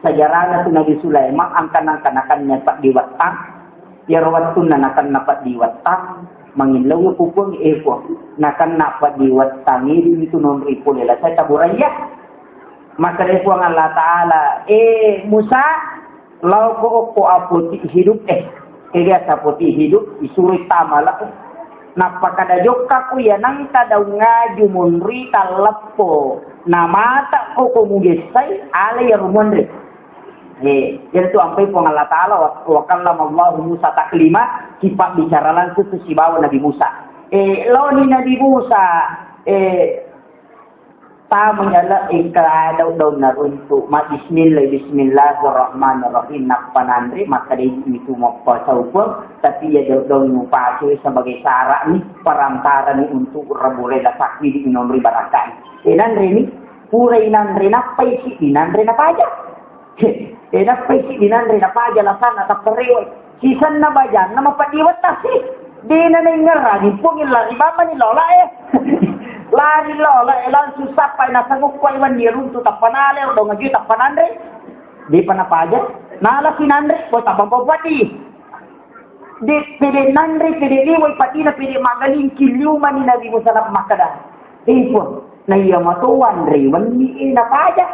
sejarahna tu Nabi Sulaiman, angkan-angkan akannya paddiwettang. Iyaro wettunna nakenna paddiwettang, mangillau ku Puang, eh, Puang, nakenna paddiwettang itu, itu nonri pole la saya taburaya. Makkeda Puang Allah Ta'ala, eh, Musa, Lao ko okko apoti hidup, eh, ke biasa apoti hidup, isuro tama lao. Nappa kada jokka ku iya nangka daung aju monri talleppo. Namata ko ko mugessai, ala iya rumonri. Eh, jadi tu ampai Puang Allah Ta'ala, wa, wa kallama Allahu Musa taklima, sipa bicara langsung tu sibawa Nabi Musa. Eh, laoni Nabi Musa, eh, Tama jala engka daung-daung naruntu, ma bismillah, bismillahirrahmanirrahim, nappa nanre, maka de mitu mappa saupa, tapi ya daung-daung mupake sebagai syarat ni, perantara ni untuk rebure lasakki di minonri barakka. E nanre ni, pura inanre nappa isi, inanre napaja. E nappa isi, inanre napaja, lasanna tappa rewai. Sisenna bajanna mapeddi wettasi. Dena naingerrani, pung lari bamani lola e. Lari lola e, langsung sappai nasagukkuai wenni runtu tappa nale, ro dongaju tappa nanre. Depa napaja, nala sinanre, ko tappa padi. De pede nanre, pede liwai padina, pede magalingki liumani Nabi Musa makkada. Ipo, na iya mato wanre wenni e napaja.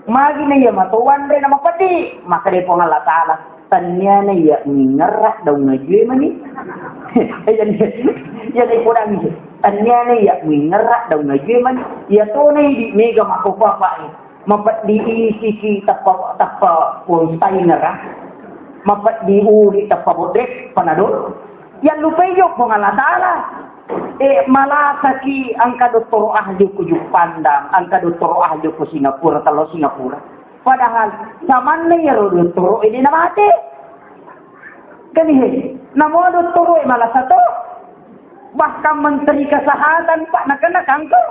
Magi na iya mato wanre na mapeddi, maka de Puang Allah Taala. Tania na iya mingerra daung ajue mani. Iya ni, iya ni kurang ni. Tania na iya mingerra daung ajue mani. Iya to na idi mega mako papa e. Mapeddi isiki tappa, tappa container, ah. Mapeddi uli tappa bodrek, panadol. Yang lupai jo Puang Allah Taala. E, malasaki engka dottoro ahli ko Juppandang, engka dottoro ahli ko Singapura, telo Singapura. Padahal samanna iyaro dottoro e de namate. Kan he, namo dottoro e malasa to. Bahkan menteri kesehatan, Pak, nakena kanker.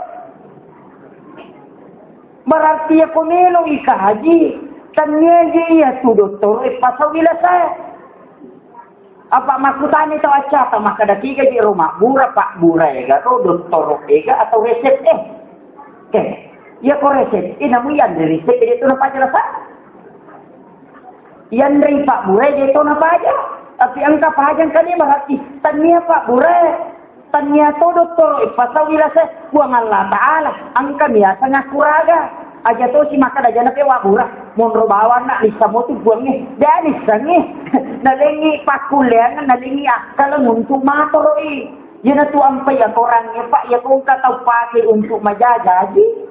Berarti iya ko melo ikaji, tania je iya tu dottoro e pasau bila saya. Apa makkutani tau accata, makkada tiga ji ro mabbura, pabbura ega ro, dottoro ega atau resep e. Oke. Iya ko resep e, namu iya anre resep e, de tu napaja lasa. Iyanre pabbura e, de to napaja. Tapi engka paja engka ni berarti. Tania pabbura e. Tania to dottoro e pasau ilasa Puang Allah Taala, engka miaseng akkuraga. Aja to si makkada jana pe wabbura, monro bawanna lissa motu Puangnge. De nissengngi. Nalengi pakkulleang, nalengi akkaleng untuk matoroi. Iyana tu ampai akorangnge, Pak, iya ko engka tau pake untuk majajaji.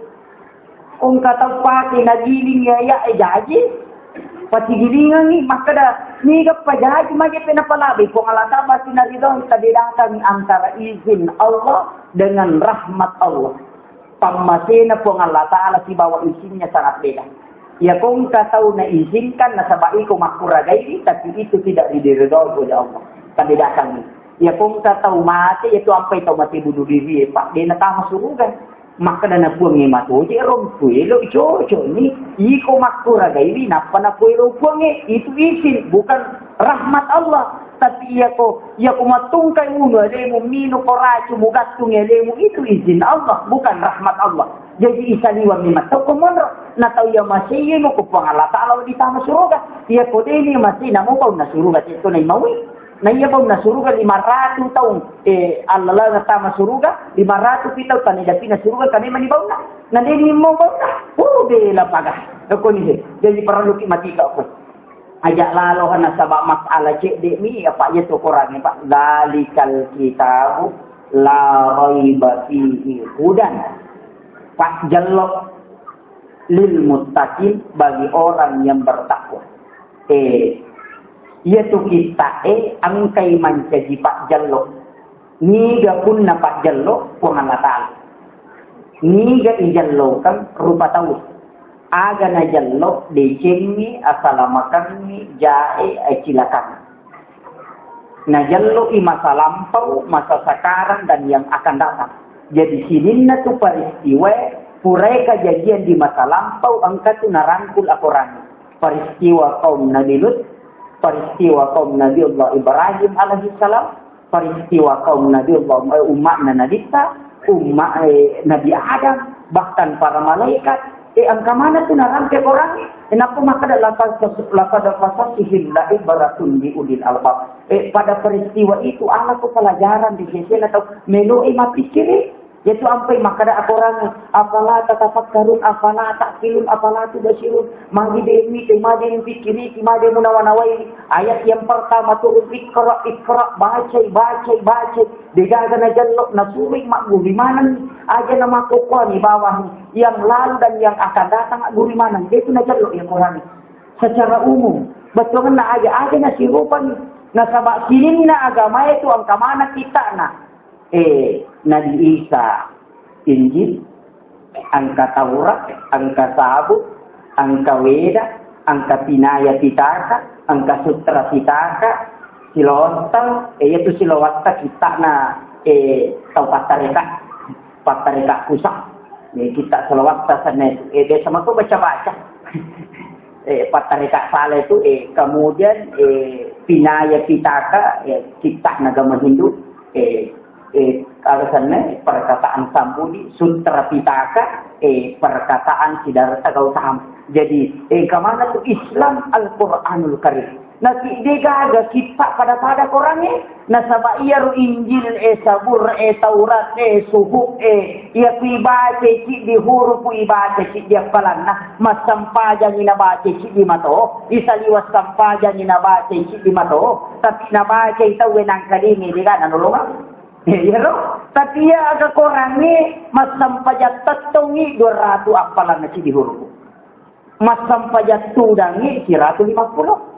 Ko engka tau pake nagiling iya, iya, e jaji. Pasigilingengi, makkada, niga pajaji, magi pe napalabe Puang Allah Taala, pasti naridho, tabedakan antara izin Allah dengan rahmat Allah. Pammasena Puang Allah Taala sibawa izinnya sangat beda. Iya ko engka tau naizinkan nasaba iko makkuragaiwi, tapi itu tidak diridhoi oleh Allah. Tabedakan. Iya ko engka tau mate, itu ampai tau mate bunuh diri, e, Pak, de natama suruga. Makkadana Puangnge matoje rompu elo cocok ni. Iko makkuragaiwi nappa napoelo Puangnge, itu izin, bukan rahmat Allah. Tapi iya ko, iya ko mattungkai unu alemu, minu ko racu, mugattung alemu, itu izin Allah, bukan rahmat Allah. Jadi isaliwang ni mattoko monro. Na tau iya masei mo ko Puang Allah Taala ditama suruga. Iya ko deni masei namo baunna suruga, tetto na imawi. Na iya baunna suruga lima ratu taung, eh, Allah la natama suruga, lima ratu pi taung tani dapina suruga, kami mani baunna. Na deni mo baunna. Oh, bela paga. Ko ni he. Jadi parellu ki mati ka ko. Aja lalo nasaba masalah cedde mi apa iya to Quran, Pak. Dalikal kitabu la raiba fihi hudan. Pak, jello lil muttaqin, bagi orang yang bertakwa. Eh, iya tu kitta e engkai mancaji pajjello. Niga punna pajjello Puang Allah Taala. Niga ijellokang rupa tau. Aga najello decengngi, asalamakengngi, jae, acilakang. Najello i masa lampau, masa sekarang, dan yang akan datang. Jadi sininna tu peristiwa purai kejadian di masa lampau engka tu narangkul akorang. Peristiwa kaum Nabi Lut, peristiwa kaum Nabi Allah Ibrahim alaihissalam, peristiwa kaum Nabi Allah, eh, umatna Nabi Isa, umat, eh, Nabi Adam, bahkan para malaikat, eh, engka mana tu narampe Quran, eh, nappa makkada laqad, laqad qasasihim la ibratun li ulil albab. Eh, pada peristiwa itu ala ko pelajaran di sesena tau melo e mapikkiri. Yaitu ampai makkada akorang, "Afala tatafakkarun, afala ta'qilun, afala tubasirun." Magi de muite, magi de mupikkiriki, magi de munawa-nawai. Ayat yang pertama turun, "Iqra, iqra, bacai, bacai, bacai." Degaga najello, nasuroi magguru maneng. Aja namakkokkoani bawang yang lalu dan yang akan datang, guru maneng. Itu najello ya Quran. Secara umum, bettuanna aja, aja nasirupani. Nasaba sininna agama itu engka mana kittana. Eh, Nabi Isa, Injil, engka Taurat, engka Zabur, engka Weda, engka Pinaya Pitaka, engka Sutra Pitaka, silowatta, e, iyatu silowatta kitta'na, e, tau pattareka, pattareka pusat. E, kitta silowatta sanna itu. E, biasa matu baca-baca. E, pattareka sala itu, e, kemudian, e, Pinaya Pitaka, e, kitta'na agama Hindu, e, e, alasanna perkataan Sambudi, Sutra Pitaka, e, perkataan Siddhartha Gautama. Jadi, e, kemana tu Islam Al-Quranul Karim? Nasi degaga kitta pada-pada Qurangnge, nasaba iyaro Injil, e, Sabur, e, Taurat, e, Suhuf, e, iya ku ibaca ciddi hurupu ibaca ciddi appalanna, massampajangi nabaca ciddi mato, isaliwa sampajangi nabaca ciddi mato, tapi nabaca i tauwe nangkalingi dega nanolongang. Iyaro, tapi iya aga Qurangnge massampajang tettongi dua ratu appalanna ciddi hurupu. Massampajang tudangngi siratu lima pulo.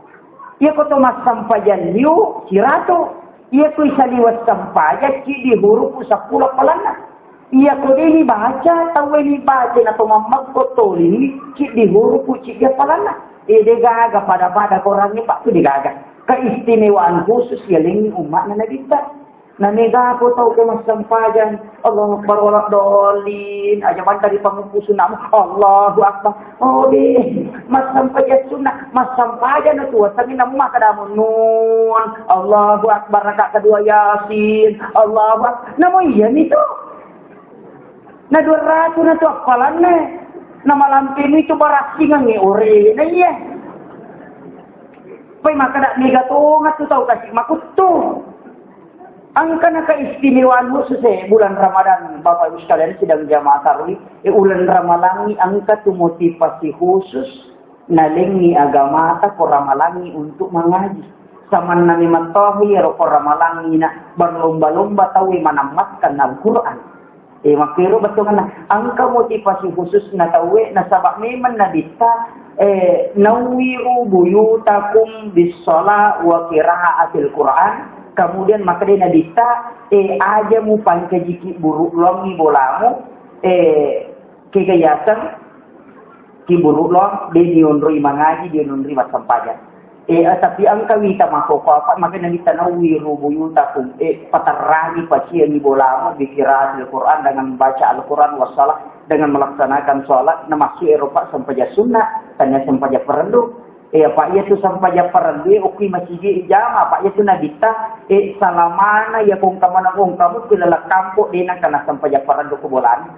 Iya ko to massampajang liu siratu. Iya ku isaliwa sampajang ciddi hurupu seppulo appalanna. Iya ko deni baca, tauwe ni baca na to mammekko tolini ciddi hurupu ciddi appalanna. E degaga pada-pada Qurangnge, Pak, tu degaga. Keistimewaan khusus yalengngi umma'na Nabitta. Namega ko tau ke massampajang, Allahu Akbar wala dolin, aja mantari pangumpu sunnamu, Allahu Akbar. Oh, de, massampajang sunnah, massampajang na tuwa, tapi namu makkada nun, Allahu Akbar, raka kedua Yasin, Allahu Akbar. Namu iya mi tu. Na dua ratu na tu appalanna. Na malampe mi tu barassingang e ore, na iya. Pai makkada mega tonga tu tau kasi makuttu. Engkana keistimewaan khusus, e, bulan Ramadan, Bapak Ibu sekalian, sidang jamaah tarawih, e, bulan Ramalangngi engka tu motivasi khusus nalengngi agamata ko Ramalangngi untuk mangaji. Samanna memang tohi ero ko Ramalangngi na berlomba-lomba tauwe manammatkan Al-Quran. E, makkero bettuanna, engka motivasi khusus na tauwe, nasaba memang Nabitta, e, nawwiru buyutakum bis-shalah wa qiraatil Quran. Kemudian makkeda Nabitta, e, aja mupancajiki buru longi bolamu, e, kega yaseng, kiburu lo, de nionroi mangaji, de nionroi massempajang. E, tapi engka wita makkoko apa, makkeda Nabitta nawwiru buyutakum, e, paterrangi, paciangi bolamu, bi qiraatil Quran, dengan membaca Al-Quran, wassalah, dengan melaksanakan sholat, na massu ero, Pak, sempajang sunnah, tania sempajang fardu. E, apa iya tu sempajang fardu, e, okki masigi jama, apa iya tu Nabitta, e, salamana iya kong kamana kong kamu ke laleng kampo, de nangkana sempajang fardu ko bolana.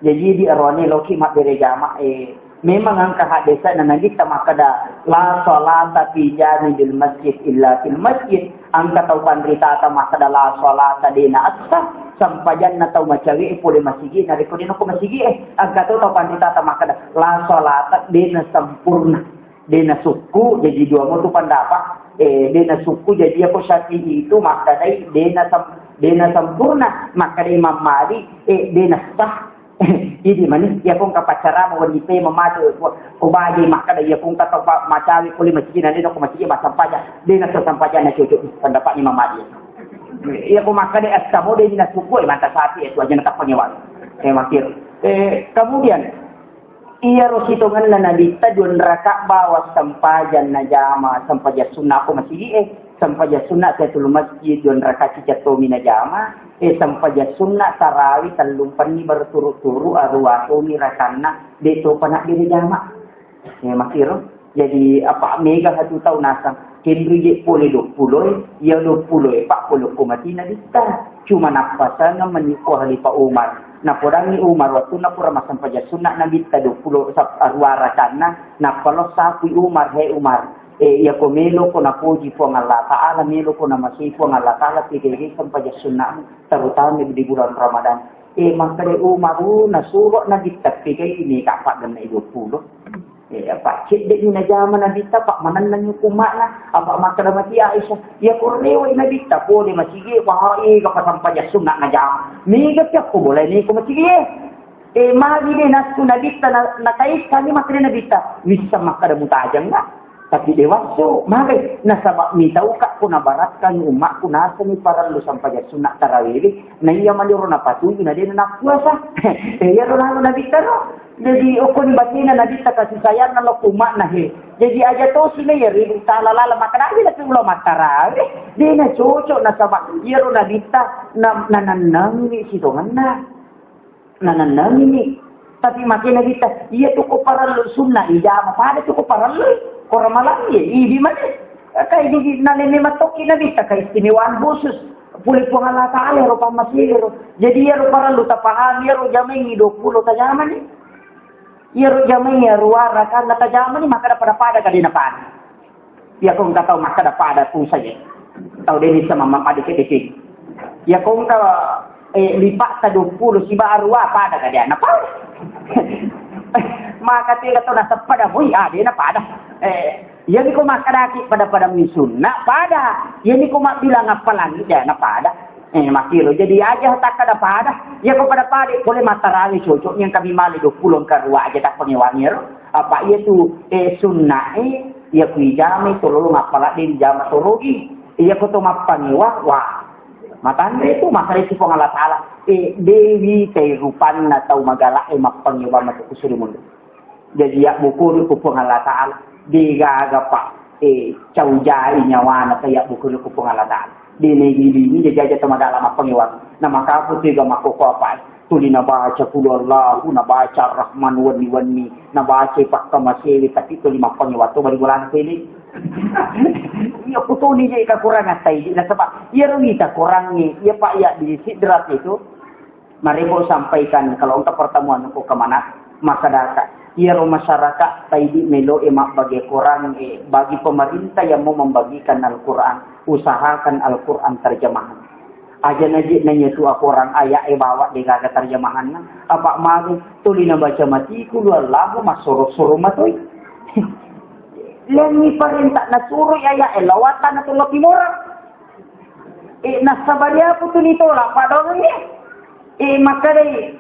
Jaji di arone loki mabbere jama, e, memang engka hadesana Nabitta makkeda, "La sholata fi janibil masjid illa fil masjid." Engka tau panritata makkeda, "La sholata," dena essa sempajanna tau macawe e pole masigi, narekko dena ko masigi e. Engka to tau panritata makkeda, "La sholata," dena sempurna. Dena sukku, jaji dua motu pendapat. E, dena sukku, jaji ako Syafi'i itu makkedai dena sem-, dena sempurna, makkeda Imam Malik, e, dena sah. Idi mani, iya kong kapaccara mau di pe memadu, ko baje makkeda iya kong kata pa-, macawi kuli masjid, nanti ko masjid massampajang, dena sah sampajang na cocok pendapat Imam Malik. Iya ko makkeda es kamu dena sukku, e, mantap sapi itu aja na tapangewal. E, makir. E, kemudian, Iyaro sitongenna Nabitta duanraka bawang sempajang najama, sempajang sunna ko masigi e, sempajang sunna tahiyatul masjid duanraka cicettomi najama, e, sempajang sunna tarawih tellumpenni berturut-turut aruwa tomi rakanna, de topa nabbere jama. E, makiro. Jadi, apa mega hatu tau nasang, kenri je pole duappulo e, iya duappulo e, pak pole ko mati Nabitta. Cuma nappasangeng mani ko Khalifah Umar. Napodangngi Umar, wettunna pura massempajang sunna Nabitta duappulo sap-, aruwa rakanna, nappa lo sapui Umar, "He Umar, e, iyako meloko napoji Puang Allah Ta'ala, meloko namasei Puang Allah Ta'ala, tegai sempajang sunnamu, terutama di bulan Ramadan." E, makkeda Umar, "Oh, nasuro Nabitta tegai mega paggenna duappulo." E, apa cedde'ni najama Nabitta, pak manenneng umma'na, apa makkeda mati Aisyah, "Iya ko rewai Nabitta pole masigi e, wahai, gapa sampajang sunna najama. Mega pi akko boleh ni ko masigi e." E, magi de nassu Nabitta na, nakaikkanni makkeda Nabitta, "Wissa makkeda mutajeng na." Tapi dewasso, magai, nasaba mitauka ko nabarakkangi ummakku nasengi parellu sampajang sunna tarawih, na iya maniro napatuju na dena nappuasa. Eh, iyaro lalo nabitta ro. Jadi, okkoni batena nabitta kasih sayangna lo ko ummakna he. Jadi, aja tosi na iya ribu tala lala makkadai na tu lo mattarawih. Dena cocok nasaba iyaro nabitta na, nanannangi sitongenna. Nanennengini. Tapi makena kita, iya tu ko parellu sunna ijama, pada tu ko parellu, ko ramalang iya, idi mane. Kai di naleme matokki nabitta keistimewaan khusus. Pole Puang Allah Ta'ala ro pammasiro. Jadi iyaro parellu tapahami, iyaro jamaengi dua puluh tajamani. Iyaro jamaengi arua rakaat na tajamani, maka pada-pada kadena pada. Iya ko engka tau makkada pada tu saja. Tau deni sama mama dikit-dikit. Iya ko engka, eh, lipat ta dua puluh siba arua pada ka dia. Napa? Maka tiga tau naseppa da mui, ah, dia na pada. Eh, iya ni ko makkadaki pada-pada mi sunna, pada. Iya ni ko mabbilang appalangi dia na pada. Eh, makkiro. Jadi aja takkada pada. Iya ko pada-pada, boleh mattarawi cocok yang kami mali dua puluh engka arua aja tak pengewangi ro. Apa iya tu, eh, sunna, eh, iya ku ijamai tolong appaladde ijama torogi. Iya ko to mappangewa, wah. Matanre tu, makkada tu Puang Allah Ta'ala. Eh, dewi tai rupanna tau magala, eh, mappangewa matu kusuri mundu. Jaji yabbokoni ku Puang Allah Ta'ala. Degaga pa, eh, caujai nyawana ta yabbokoni ku Puang Allah Ta'ala. Dene gilini jaji aja to magala mappangewa. Na makapu tega makkoko apa. Tuli nabaca Qul Huwallahu, nabaca Ar-Rahman wenni-wenni, nabaca pakkamasewe, tapi tuli mappangewa to bali bolana tele. Iya kutoni je kakurangan tai, nasaba iyaro mita korangnge, iya pa iya di Sidrah itu, mari ko sampaikan kalau engka pertemuan ko kemana, makkadaka. Iyaro masyarakat taidi melo e mabbage korang e bagi pemerintah yang mau membagikan Al-Quran, usahakan Al-Quran terjemahan. Aja naji nanya tu akorang ayat e bawa degaga terjemahanna. Apa magu tuli nabaca matiku lu Allahu masoro-soro matoi. Lengi parenta nasuro ayat e lawatan atau lebih murah. Eh, nasabari apa tu nitolak padongengnge? Eh, makkedai,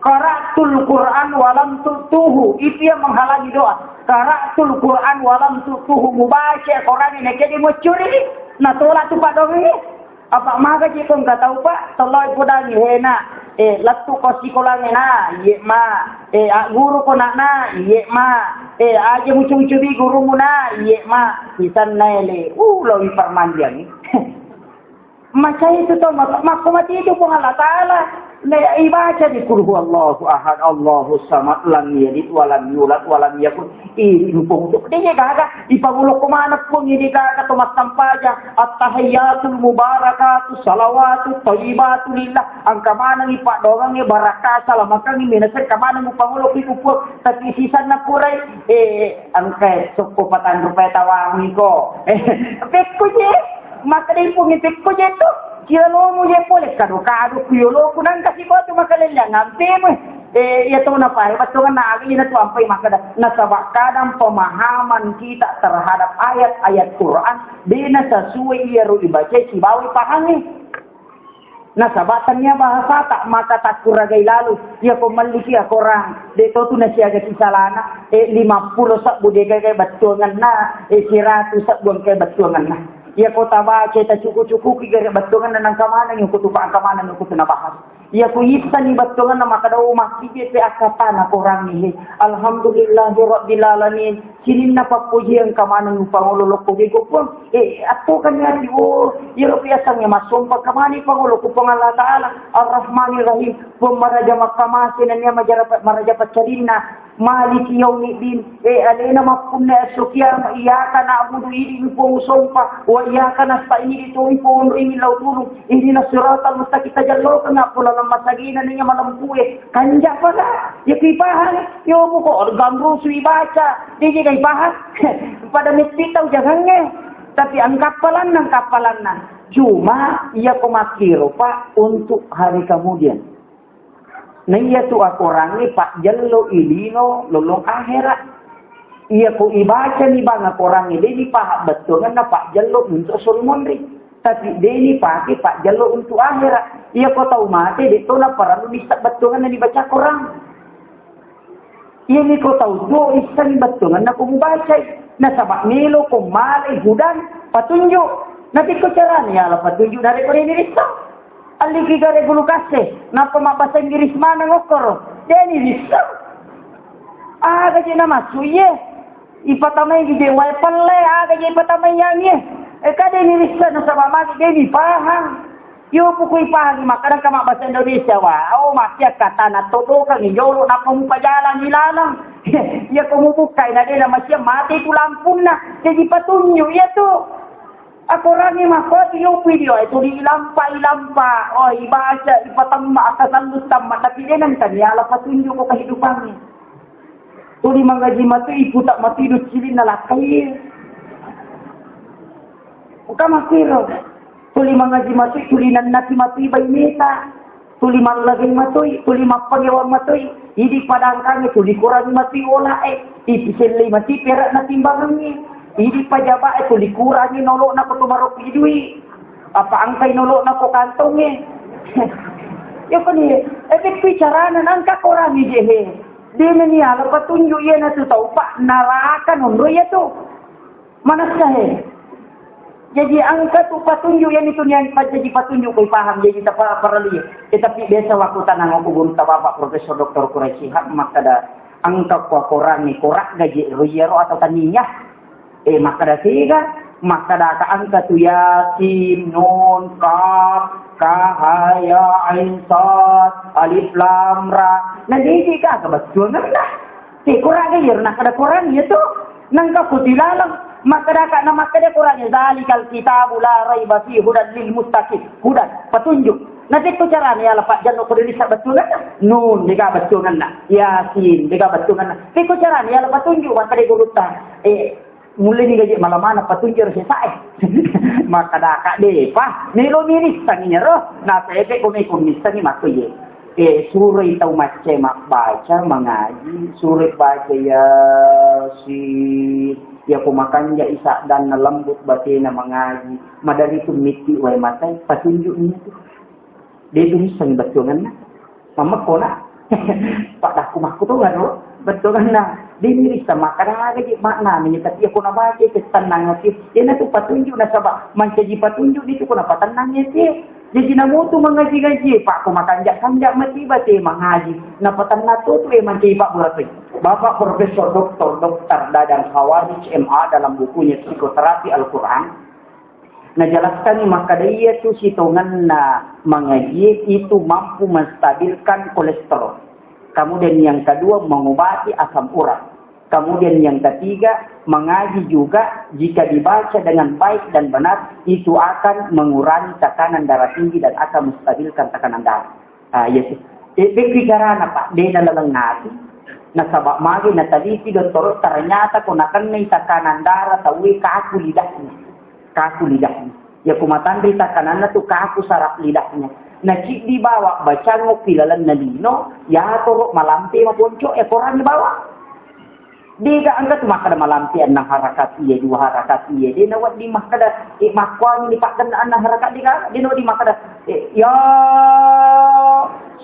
"Qara'tul Qur'an walam tu'tuhu." Itu yang menghalangi doa. "Qara'tul Qur'an walam tu'tuhu." Mubaca Quran ini jadi mucuri. Natolak tu padongengnge. Apa maga ji kong katau, Pak? Tolak podangi, hena. Eh, lettu ko sikolangnge na, iye ma. Eh, agguru ko nak na, iye ma. Eh, aja mucu-mucu bi gurumu na, iye ma. Sisanna ele. Uh, lawi parmandiang. Macai itu to, mak-, makko mati itu Puang Allah Ta'ala. Ne, ibaca di Qul Huwallahu Ahad, Allahu Samad, lam yalid walam yulad walam yakun. Ini Puang untuk dia gaga. Ipangolo ko mana Puang ini gaga to massampaja. At-tahiyyatul mubarakatu salawatu thayyibatu lillah. Angka maneng ipadongang barakah salamakan ini nasek ka maneng upangolo ku Puang. Tapi sisanna purai, eh, angka sokko patang rupiah tawamu iko. Eh, pekko je. Maka dai Puang, pekko je tu. Kira lomu je pole kado-kado ku yolo ku nangka si batu maka leleng ampemu. Eh, iya to na pae battongan na agi na tu ampai maka da. Nasaba kadang pemahaman kita terhadap ayat-ayat Quran de na sesuai iya ro ibaca sibawa pahangi. Nasaba tania bahasa tak maka takkuragai lalu. Iya ko malliki akorang. De to tu nasiaga kisalana. Eh, lima puluh sabbu de gaga battongan na. Eh, siratu sabbu angka battongan na. Iya ko tabaca, tacuku-cukuki gare bettuangenna nangka maneng yukutu pa angka maneng yukutu nabahas. Iya ko issani bettuangenna makkeda, "Oh, makkije pe akkatana korangnge he. Alhamdulillahi rabbil alamin." Sininna pappojiang ka maneng upangolo lokko bego Puang. Eh, atto kan yati, oh, iyaro biasangnge massompa ka maneng pangolo ku Puang Allah Ta'ala. Ar-Rahmanir Rahim. Puang maraja makkamase nennia majara-, maraja paccarinna. Maliki yaumiddin, eh, alena mappunna esso kiamat, iyyaka na'budu, idi mi Puang usompa, wa iyyaka nasta'in, idi toi Puang onroi lao tulung, ihdinas siratal mustaqim, tajallokeng appo laleng masagena nennia malempue, kanja pada, ya kui pahang, yo buko, ganrusu ibaca, dege gai pahang, pada metti tau jangangnge, tapi angkappalanna, angkappalanna, cuma iya ko makkiro, Pak, untuk hari kemudian. Na iya tu akorangnge pajjello i lino lollong ahera. Iya ko ibacani bang akorangnge, de ni paha bettuangenna pajjello untuk suri monri. Tapi de ni pake pajjello untuk ahera. Iya ko tau mate, de to na parellu nissa bettuangenna dibaca korang. Iyami ko tau tuo issengngi bettuangenna ko mubacai. Nasaba melo ko malai hudan patunjuk. Natikko carana yala patunjuk narekko de' nirisseng. Alliki gare gulu kasse, nappa mabbasa Inggris maneng okkoro. De' nirisseng. Aga je namassu iye. Ipatamai je wae pelle, aga je ipatamai yang iye. E, ka de' nirisseng nasaba magi de' nipahang. Yo pukui pahang makkadang ka mabbasa Indonesia wa. Oh, mati akkatana todokang jolo nappa mupajalangi laleng. Iya ko mubukkai na de' namasiang mati tu lampunna. Jadi patunjuk iya tu. Akorangi makkuatu yo video e tuli ilampa, ilampa. Oh, ibaca, ipatemma, akkasallu tamma, tapi de' nengka niala patunjuk ko kehidupannya. Tuli mangaji matui, iputa matui duccilinna lakkai. Engka makkiro. Tuli mangaji matui, tuli nannati matui baineta. Tuli mallageng matoi, tuli mappangewang matoi, idi padangkangnge tuli kurangi matoi olae, ipisellei matoi pere'na timbangengnge, idi pajabae tuli kurangi nolo'na ko tomaroppi dui, apa angkai nolo'na ko kantongnge. Yoko ni, e, pekki carana nangka korangi je he. Dena ni ala patunjuk iya natu tau pa naraka nonro iya tu. Manessa he. Jaji engka tu patunjuk, iyami tu nian pajjaji patunjuk, koi paham, jaji tapa-, parellu iya. Tetapi biasa waktu tanang aku guru ta Bapak Profesor Doktor Quraish Shihab, makkada engka kua korangi korak gaji ro iyaro atau tania. Eh, makkada sega, makkada ka engka tu Yasin, Nun, Kaf, Kaha, Ya, Ain, Sad, Alif, Lam, Ra. Nah, jadi ka, ka bettuangenna. Te, korangi iyaro nakkada korangi iya tu. Nangka putilaleng. Makkedaka na makkeda korangi, "Dzalikal kitabu la raiba fi hudan lil muttaqin." Hudan, petunjuk. Na tekko carana yala pajjanno ko diri sabettuangenna. Nun, dega bettuangenna. Yasin, dega bettuangenna. Tekko carana yala petunjuk, makkeda gurutta. Eh, Mulleni gaji malamana patunjero sesae. Makkedaka depa, melo mirissangi ro. Na tepe ko meko missangi makko ye. Eh, suroi tau macca mabbaca, mangaji, suroi baca Yasin. Iya ko makanja isaddanna lembut batena mangaji. Madari tu mitti wae matai, patunjuk ni tu. De tu missengi bettuangenna. Mammekko na. Paddakku makkutongeng ro bettuangenna. De mirisseng makkeda aga je maknana, tapi iya ko nabaca tennang ati. Iyana tu patunjuk nasaba mancaji patunjuk ni tu ko napatennang ati. Jaji namutu mangaji-ngaji, Pak, ko makanja-kanja mati bate mangaji. Napatennang tu tu e mancaji Pak Burasoi. Bapak Profesor Doktor Doktor Dadang Khawarij M A dalam bukunya Psikoterapi Al-Quran, Najelaskanni makkeda, iyatu sitongenna mangaji itu mampu menstabilkan kolesterol. Kemudian yang kedua, mengobati asam urat. Kemudian yang ketiga, mengaji juga jika dibaca dengan baik dan benar, itu akan mengurangi tekanan darah tinggi dan akan menstabilkan tekanan darah. Ah, iya sih. Eh, pekki carana, Pak, de nalaleng ati. Nasaba magi nateliti dottoro, ternyata ko nakennai tekanan darah tauwe kaku lidahnya. Kaku lidahnya. Ya ko matanri tekananna tu kaku saraf lidahnya. Naciddi bawa bacang ngoppi lalenna lino, yatoro malampe maponco, ya korangi bawa. Dega engka tu makkeda malampe annang harakat iye, dua harakat iye. De nawedding makkeda, eh, makkuani ni pakkenna annang harakat, dega, de nawedding makkeda, eh, ya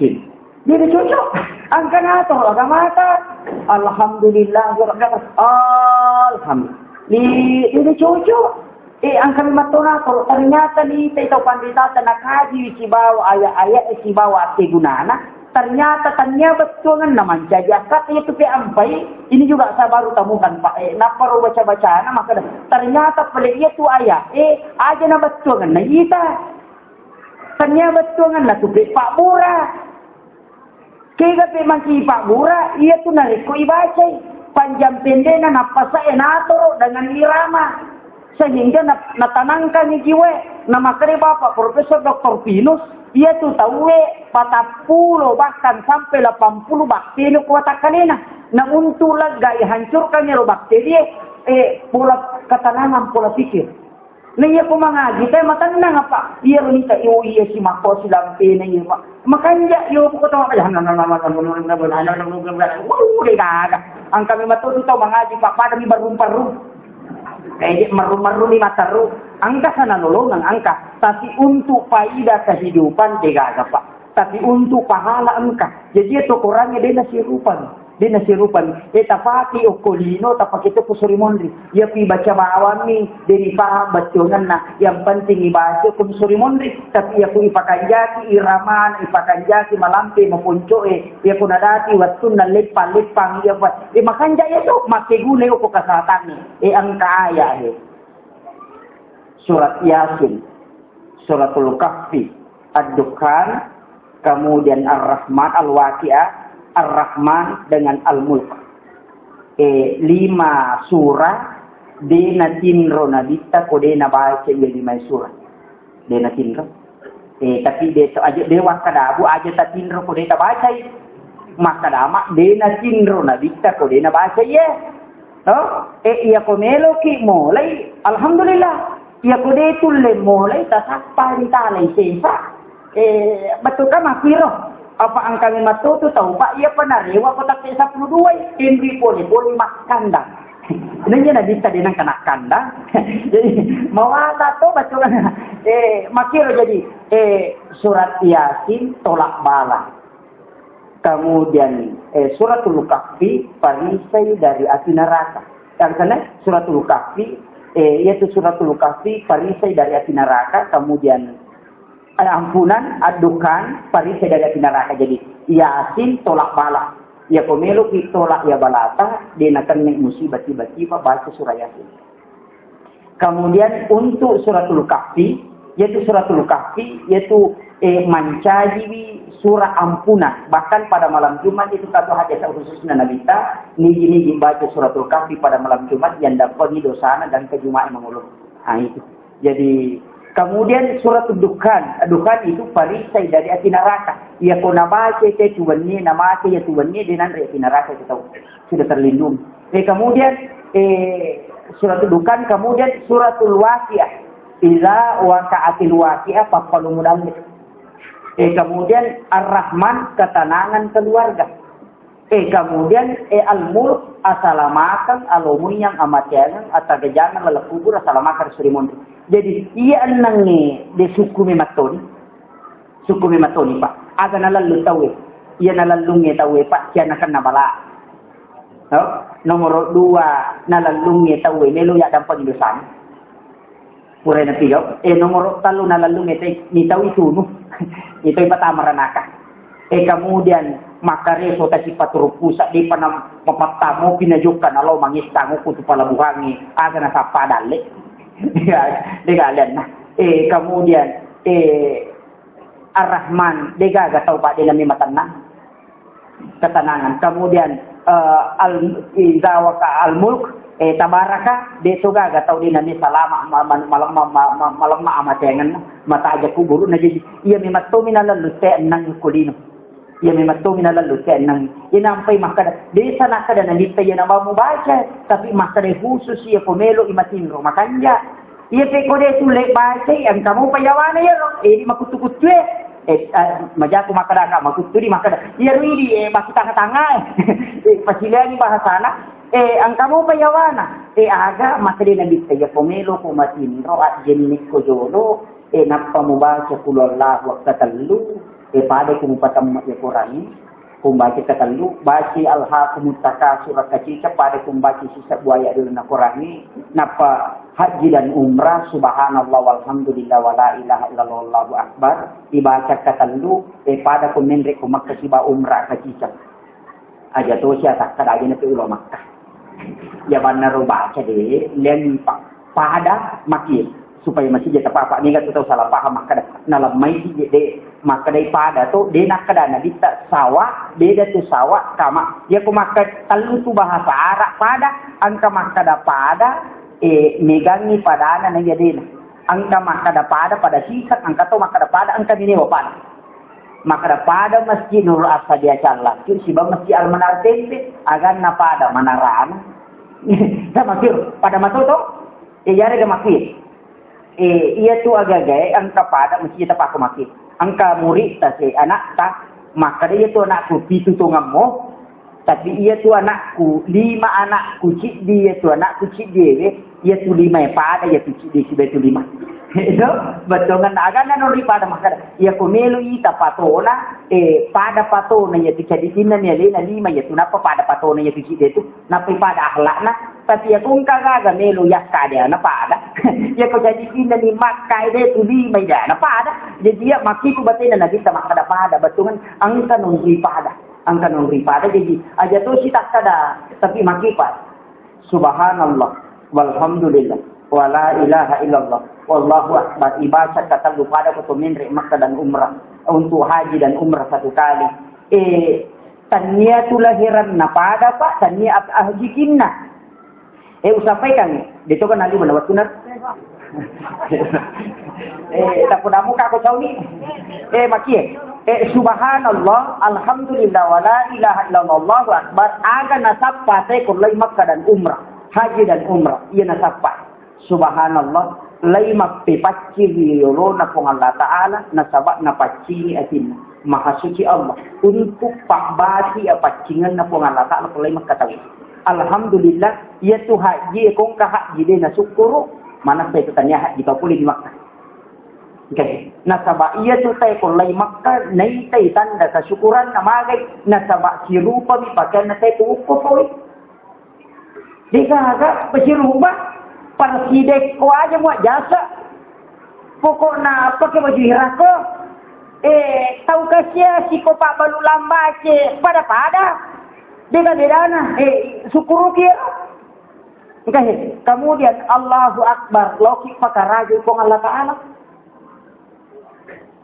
sin. De cocok. Engka nato agamata. Alhamdulillah, alhamdulillah. Li, de cocok. Eh, engka mattona, kalau ternyata ni tau panritata nakaji sibawa ayat-ayat sibawa akkegunana, ternyata tania bettuangenna mancaji akkatta itu pe ampai, ini juga saya baru temukan, Pak. Eh, napparo baca-bacana, maka ternyata pale iya tu ayat, eh, aja na bettuangenna ita. Tania bettuangenna tu pe pabbura. Kega pe maki pabbura, iya tu narekko ibacai. Panjang pendekna nappasae natoro dengan irama. Sehingga na-, natanangkangi jiwae. Namakkeda Bapak Profesor Doktor Pinus, iya tu tauwe patappulo bahkan sampai delapan puluh baktene kuatakkalena. Na untuk leggai hancurkan ero bakterie, eh, pola ketenangan, pola pikir. Na iya ko mangaji, te matennang apa? Iya ro nita, oh iya si makko si lampena iya, Pak. Makanja, yo, ko tau makanja. Wuh, de gaga. Engka memang tu tau mangaji, Pak, pada mi barum-barum. Eh, marrum-marrum ni mataru. Engka sana lolongang, engka. Tapi untuk faida kehidupan, de gaga, Pak. Tapi untuk pahala engka. Jadi, itu kurangnya de nasirupan. De' nasirupang. Eh, tapake okko lino, tapake to ko sori monri. Iya ku ibaca bawammi, de' ripahang baccuangenna. Yang penting ibaca ko sori monri. Tapi iya ku ipakanjaki iramana, ipakanjaki malampe maponcoe. Iya ku nadati wattunna leppang-leppang iya pa. Eh, makanja iya to, makkeguna okko kesehatangnge. Eh, engka ayat, eh. Surat Yasin, Suratul Kahfi, Ad-Dukhan, kemudian Ar-Rahman, Al-Waqiah, Ar-Rahman dengan Al-Mulk. Eh, lima surah de' natinro Nabitta ko de' nabaca iya lima surah. De' natinro. Eh, tapi de' to aja, de' wakkadabu aja tatinro ko de' tabacai. Makkadama de' natinro Nabitta ko de' nabacai, eh. Oh, eh, iya ko meloki molai, alhamdulillah. Iya ko de' tulle molai, tasappa ritalai sesa. Eh, betul kan makkiro? Apa engka mi mattotu tau, Pak, iya pa narewa ko takke seppulo dua, tenri pole-pole makkandang. Nanya Nabitta de' nengka nakkandang. Jadi, mawasa to betul. Eh, makkiro jadi, eh, surat Yasin tolak bala. Kemudian, eh, Suratul Kahfi parisai dari api neraka. Yang sana Suratul Kahfi, eh, yaitu Suratul Kahfi parisai dari api neraka, kemudian, eh, ampunan, Ad-Dukhan, parisai dari api neraka. Jadi, Yasin tolak bala. Iya ko meloki tolak iya balata, de' nakenna musibah tiba-tiba baca surah Yasin. Kemudian untuk Suratul Kahfi, yaitu Suratul Kahfi, yaitu, eh, mancajiwi surah ampunan. Bahkan pada malam Jumat itu satu hajat khususnya Nabitta, nigi-nigi baca Suratul Kahfi pada malam Jumat, yang dapat dosana dan ke Jumat mangolo. Ah, itu. Jadi, kemudian Suratul Dukhan, Dukhan itu parisai dari api neraka. Iya ko nabaca itu tuanni, namaca iya tuanni, de' nanre api neraka itu tau. Sudah terlindungi. Eh, kemudian, eh, Suratul Dukhan, kemudian Suratul Waqiah. Idza waqa'atil waqiah, pappalumudangngi. Eh, kemudian Ar-Rahman, ketenangan keluarga. Eh, kemudian, eh, Al-Mulk, asalamakeng, alomunyang, amateangeng, atagajangan, laleng kubur, asalamakeng, suri monri. Jadi, iya ennengnge de' sukku memettoni. Sukku memettoni, Pak. Aga nalallu tauwe. Iya nalallungnge tauwe, Pak, sianakenna bala. Oh, nomoro dua, nalallungnge tauwe, melo iya dampeng dosana. Pura napigau. Eh, nomoro tellu nalallungnge tauwe, ni tau itunu. Ni tau ipatama ranaka. Eh, kemudian makkareso tasi paturu pusa, depa na mapattamo pinajokka nalo mangestang ku tu palabuhangnge. Aga nasappa dalle. Ya, de' gaga alenna. Eh, kemudian, eh, Ar-Rahman, de' gaga tau, Pak, de' nami matennang. Ketenangan. Kemudian, eh, al-, idza waqa al-mulk, eh, tabaraka, de' to gaga tau de' nami salama, ma-, ma-, malemma, ma-, ma-, malemma amatengenna, mataja kuburuna. Jadi, iya memang to mina lalu te ennang kulino. Iya memang to mina lalu te ennang. Iya nampai makkada, de' sa nakkada Nabitta iya naba mubaca, tapi makkada khusus iya ko melo i matinro, makanja. Iya pe ko de' tulle bacai, engka mopa yawana iyaro. Eh, di makuttu-kuttu e. Eh, eh, majaku makkada, ka makuttu di makkada. Iyaro idi, eh, baku tanga-tanga e. Eh, pasileangi bahasana. Eh, engka mopa yawana. Eh, aga makkada Nabitta iya ko melo ko matinro, ajjenne ko jolo. Eh, nappa mubaca qul huwallahu akkatellu. Eh, pada ku mupatemma iya Quran. Kumbaca katellu, baci alhaakumut takasur, kacica pada kumbaci sisa buaya dulu na Qurangnge, nappa haji dan umrah, subhanallah walhamdulillah wala ilaha illallah wallahu akbar, dibaca katellu, eh, pada ku menre ku Makkah siba umrah kacica. Aja to sia takka daje na pe ulo Makkah. Ya bannaro baca de, lempa pada maki supaya masih jata papa ni gak tau salah paham makkada. Nalemmai de, makkadai pada to, de nakkada Nabitta sawa, beda tu sawa kama. Ya ko makka tellu tu bahasa Arab pada, engka makkada pada, eh, megangi padana na iya dena. Engka makkada pada, pada siseng, engka to makkada pada, engka minewa pada. Makkada pada Masjid Nurul Asadiya Callaccu, siba Masjid Al-Manar Tempe, aganna pada manarana. Sama kiro, pada mato to? Eh, jare ga makki. Eh, iya tu agagae engka pada mesti tapake makki. Engka murid ta se, anak ta, makkada iya tu anakku pitu tongammo, Tapi iya tu anakku, lima anakku ciddi, iya tu anakku ciddi ewe, iya tu lima e pada, iya tu ciddi siba tu lima. Itu, bettuanna agana non ripada makkada. Iya ko melo ita patona, eh, pada patona iya tu caditinna ni alena lima, iya tu napa pada patona iya tu ciddi tu, napa pada akhlakna. Tapi iya ko engka gaga melo yakka de ana pada. Iya ko caditinna ni makka de tu lima de ana pada. Jadi iya makkiku batena nabitta makkada pada, bettuanna engka non ripada. Engka non ripada, jadi aja to sitakkada, tapi makkipa. Subhanallah, walhamdulillah, wala ilaha illallah, wallahu akbar. Ibaca katellu pada ko to menre Makkah dan umrah, untuk haji dan umrah satu kali. Eh, tania tu lahiranna pada, Pak, tania ap-, hajikinna. Eh, usampaikan, de to kan ali mana waktu na. Eh, tak pernah muka ko cauni. Eh, makie. Eh, subhanallah, alhamdulillah, wala ilaha illallah, Allahu akbar. Aga nasappa te ko lai Makkah dan umrah, haji dan umrah. Iya nasappa. Subhanallah, lai mappepaccing ri yolona Puang Allah Ta'ala, nasaba napaccingi atinna. Maha suci Allah. Untuk pabbati apaccingenna Puang Allah Ta'ala, ko lai Makkah tauwe. Alhamdulillah, iya tu haji, kongka haji de nasukkuru, manassa itu tania haji tau pole di Makkah. Oke. Nasaba iya tu tae ko lai Makkah, naitai tanda kasukuran namagai, nasaba sirupami pakeanna tae ko ukko pole. Degaga baju rumah, parsidekko aja mua jasa. Pokokna apa ke baju hirako? Eh, tau kasia siko pabbalu lambace, pada-pada. Beda-bedana, eh, syukuruki ya. Oke, kemudian Allahu Akbar, loki pakaraja Puang Allah Ta'ala.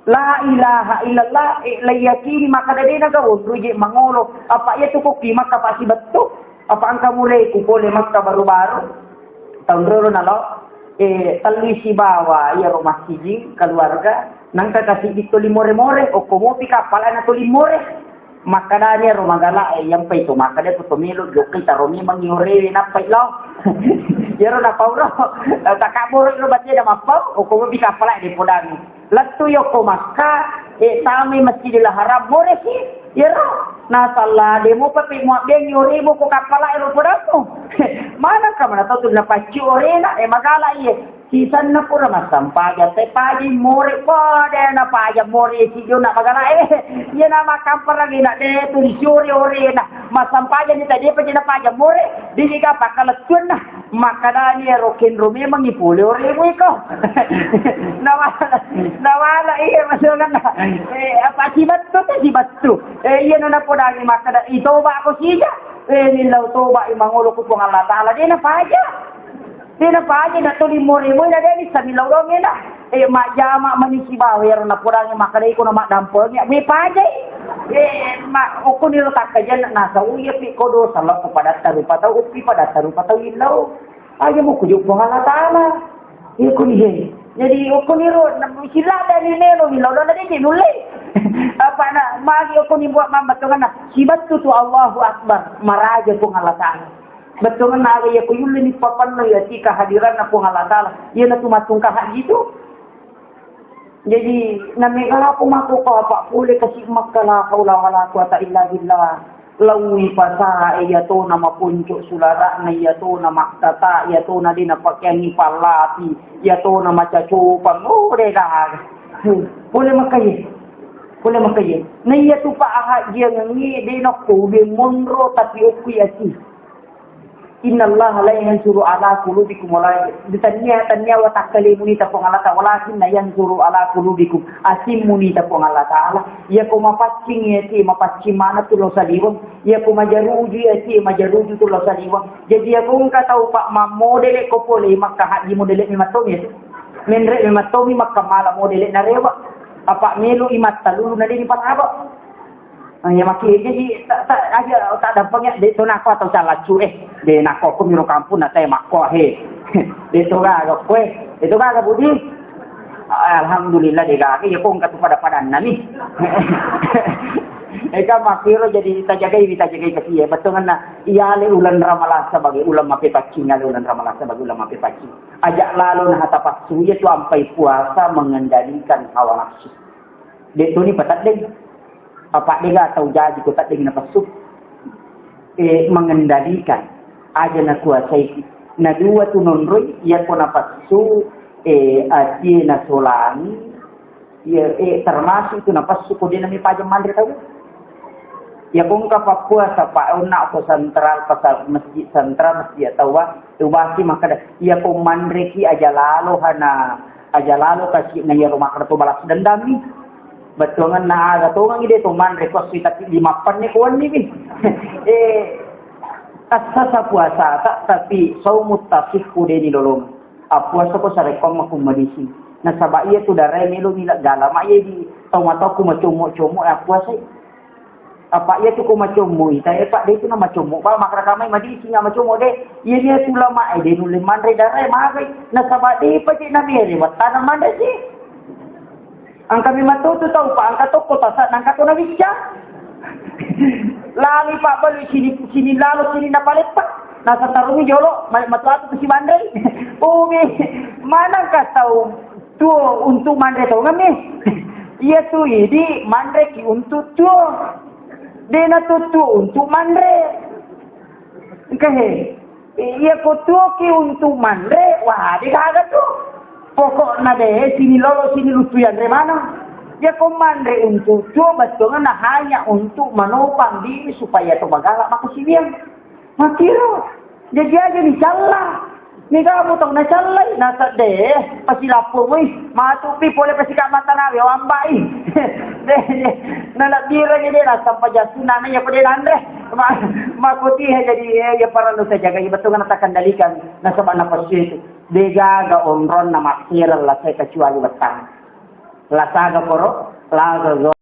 La ilaha illallah, eh, la yakini makkada de na gawon ruje mangolo. Apa iya tu kopi Makkah pasti bettu. Apa engka mulai ku pole Makkah baru-baru. Tahun roro nalo, eh, telli sibawa iya ro masiji keluarga. Nangka kasi ditoli more-more, okko mopi kapal ana toli more. Makkadani ero magala, eh, iyampai to makkada ko to melo jokkai taro memang iorewe nappai lao. Iyaro napauro, takabboro ro batena mappau, okko mopi kapala de podang. Lettu yokko Makka, eh, tamai Masjidil Haram, moresi, iyaro. Nasalla de mopa pe muabbeang iorewe ko kapala ero podammu. Manakka mana tau tu napacci orena, eh, magala iye. Sisanna pura massampajang, te pajai more, pada na pajang more, si jona magala, eh, iya na makkamparang ina, de tu disiore orena, massampajang ni tadi, paja na pajang more, dini ga pakkalettuanna, makkadani ero kenro memang ipole oremu iko. Nawala, nawala, iya, masonganna. Eh, apa sibattu, te sibattu. Eh, iya na napodangi makkada, itoba ko sija. Eh, millau toba, imangolo ku Puang Allah Ta'ala, de na paja. Tena paja na tuli more-more na deni samillau dongena. Eh, majjama mani sibawa ero napodangi makkada iko na maddampengi, we pajai. Eh, ma, okko niro takkajanna nasa uya pi kodo sallo ko padatta rupa tau, uppi padatta rupa tau illau. Aja mu kujuk Puang Allah Ta'ala. Iya ko ni, jadi okko niro na sila dani melo millau dona deni nulle. Apa na magi okko ni buat mambat tongana. Sibattu tu Allahu Akbar, maraja Puang Allah Ta'ala. Bettuanna aga iya ko yullini papanna iya ti kehadiranna Puang Allah Ta'ala. Iyanatu mattungka haji tu. Jadi, namega lapo mako ko apa pole kasi Makka, la haula wala quwata illa billah. Laui pasae, iya tona maponco sulara'na, iya tona mattata, iya tona de napakeangi pallapi, iya tona macacopang. Oh, de gaga. Pole Makka ye. Pole Makka ye. Na iya tu pa hajiangengi de nokko ube monro tapi okku yati. Innallaha la yansuru ala qulubikum wala, tania, tania watakkalemuni ta Puang Allah Ta'ala, walakinna yansuru ala qulubikum, atimuni ta Puang Allah Ta'ala. Iya ko mapaccing iya ti, mapaccing mana tu lo saliweng. Iya ko majaruju iya ti, majaruju tu lo saliweng. Jadi iya ko engka tau pa mammodele ko pole Makka haji modele mi mattomi iya tu. Menre mi mattomi Makka mala modele na rewa. Apa melu i mattalulu na deni pataba. Ah, iya maki, jadi tak, tak, aja tak dampeng ya, de to nako atau calaccu, eh, de nako ko miro kampung na te makko, he. De to gaga ko, eh, de to gaga Budi. Ah, alhamdulillah de gaga, ya ko engka tu pada-padanna ni. Eh, kan makiro jadi tajagai, tajagai kasi ya, bettuanna iya le ulan Ramalang sebagai ulan mapepaccing, iya le ulan Ramalang sebagai ulan mapepaccing. Aja lalo na hata passu, iya tu ampai puasa mengendalikan hawa nafsu. De to ni pataddeng. Apa dega tau jaji ko taddeng napassu. eh, mengendalikan, aja nakuasai. Na dua tu nonroi, iya ko napassu, eh, atie nasolangi, iya, eh, termasuk tu napassu ko de nami pajang manre tau. Iya ko engka pappuasa, Pak, onna ko sentral, pasal masjid sentral, masjid atau wa, tu basi makkada, iya ko manreki aja lalo hana, aja lalo kasi na iya ro makkada to balas dendam ni. Bettuanganna aga tongangi de to manre ko sui tapi lima penne ko wenni bi. Eh, assasa puasa ta, tapi saumut tasihku de ni lolong. Appuasa ko sarekko makku madisi. Nasaba iya tu darai melo mila gala ma iya di tau matau ku macommo-commo appuasa. Apa iya tu ko macommo ita, eh, Pak, de tu na macommo. Ba makkada kamai madisi na macommo de. Iya dia tu lama, eh, de nulle manre darai magai. Nasaba de pa je na mere wattana manre je. Engka mi matu tu tau, Pak, engka tokko tasa, engka to na bicca. Lali, Pak, balu sini, sini lalo, sini na paleppa. Nasa tarungi jolo, ma-, matu atu tu si manre. Umi, mana engka tau tuo untuk manre tongeng mi? Iya tu idi manre ki untuk tuo. De na tu tuo untuk manre. Engka he. Iya ko tuo ki untuk manre, wah, de gaga tu. Pokokna de, sini lolo, sini lutu yanre maneng. Iya ko manre untuk tuo, bettuanna hanya untuk menopang diri supaya to magala makkasiwiang. Makkiro, jaji aja ni calla. Ni kamu tau na callai, nasa de, pasi lapor, woi, matu pi pole pasi ka mata nawe, wambai. De, de, na nabbira ni de, nasa pajasu nana ya pede nanre. Ma, makuti ya jadi, eh, ya parallu saya jaga, ya betul na takendalikan, nasaba napassu itu. De gaga onronna makkira lasai kecuali wettang. Lasaga koro, laga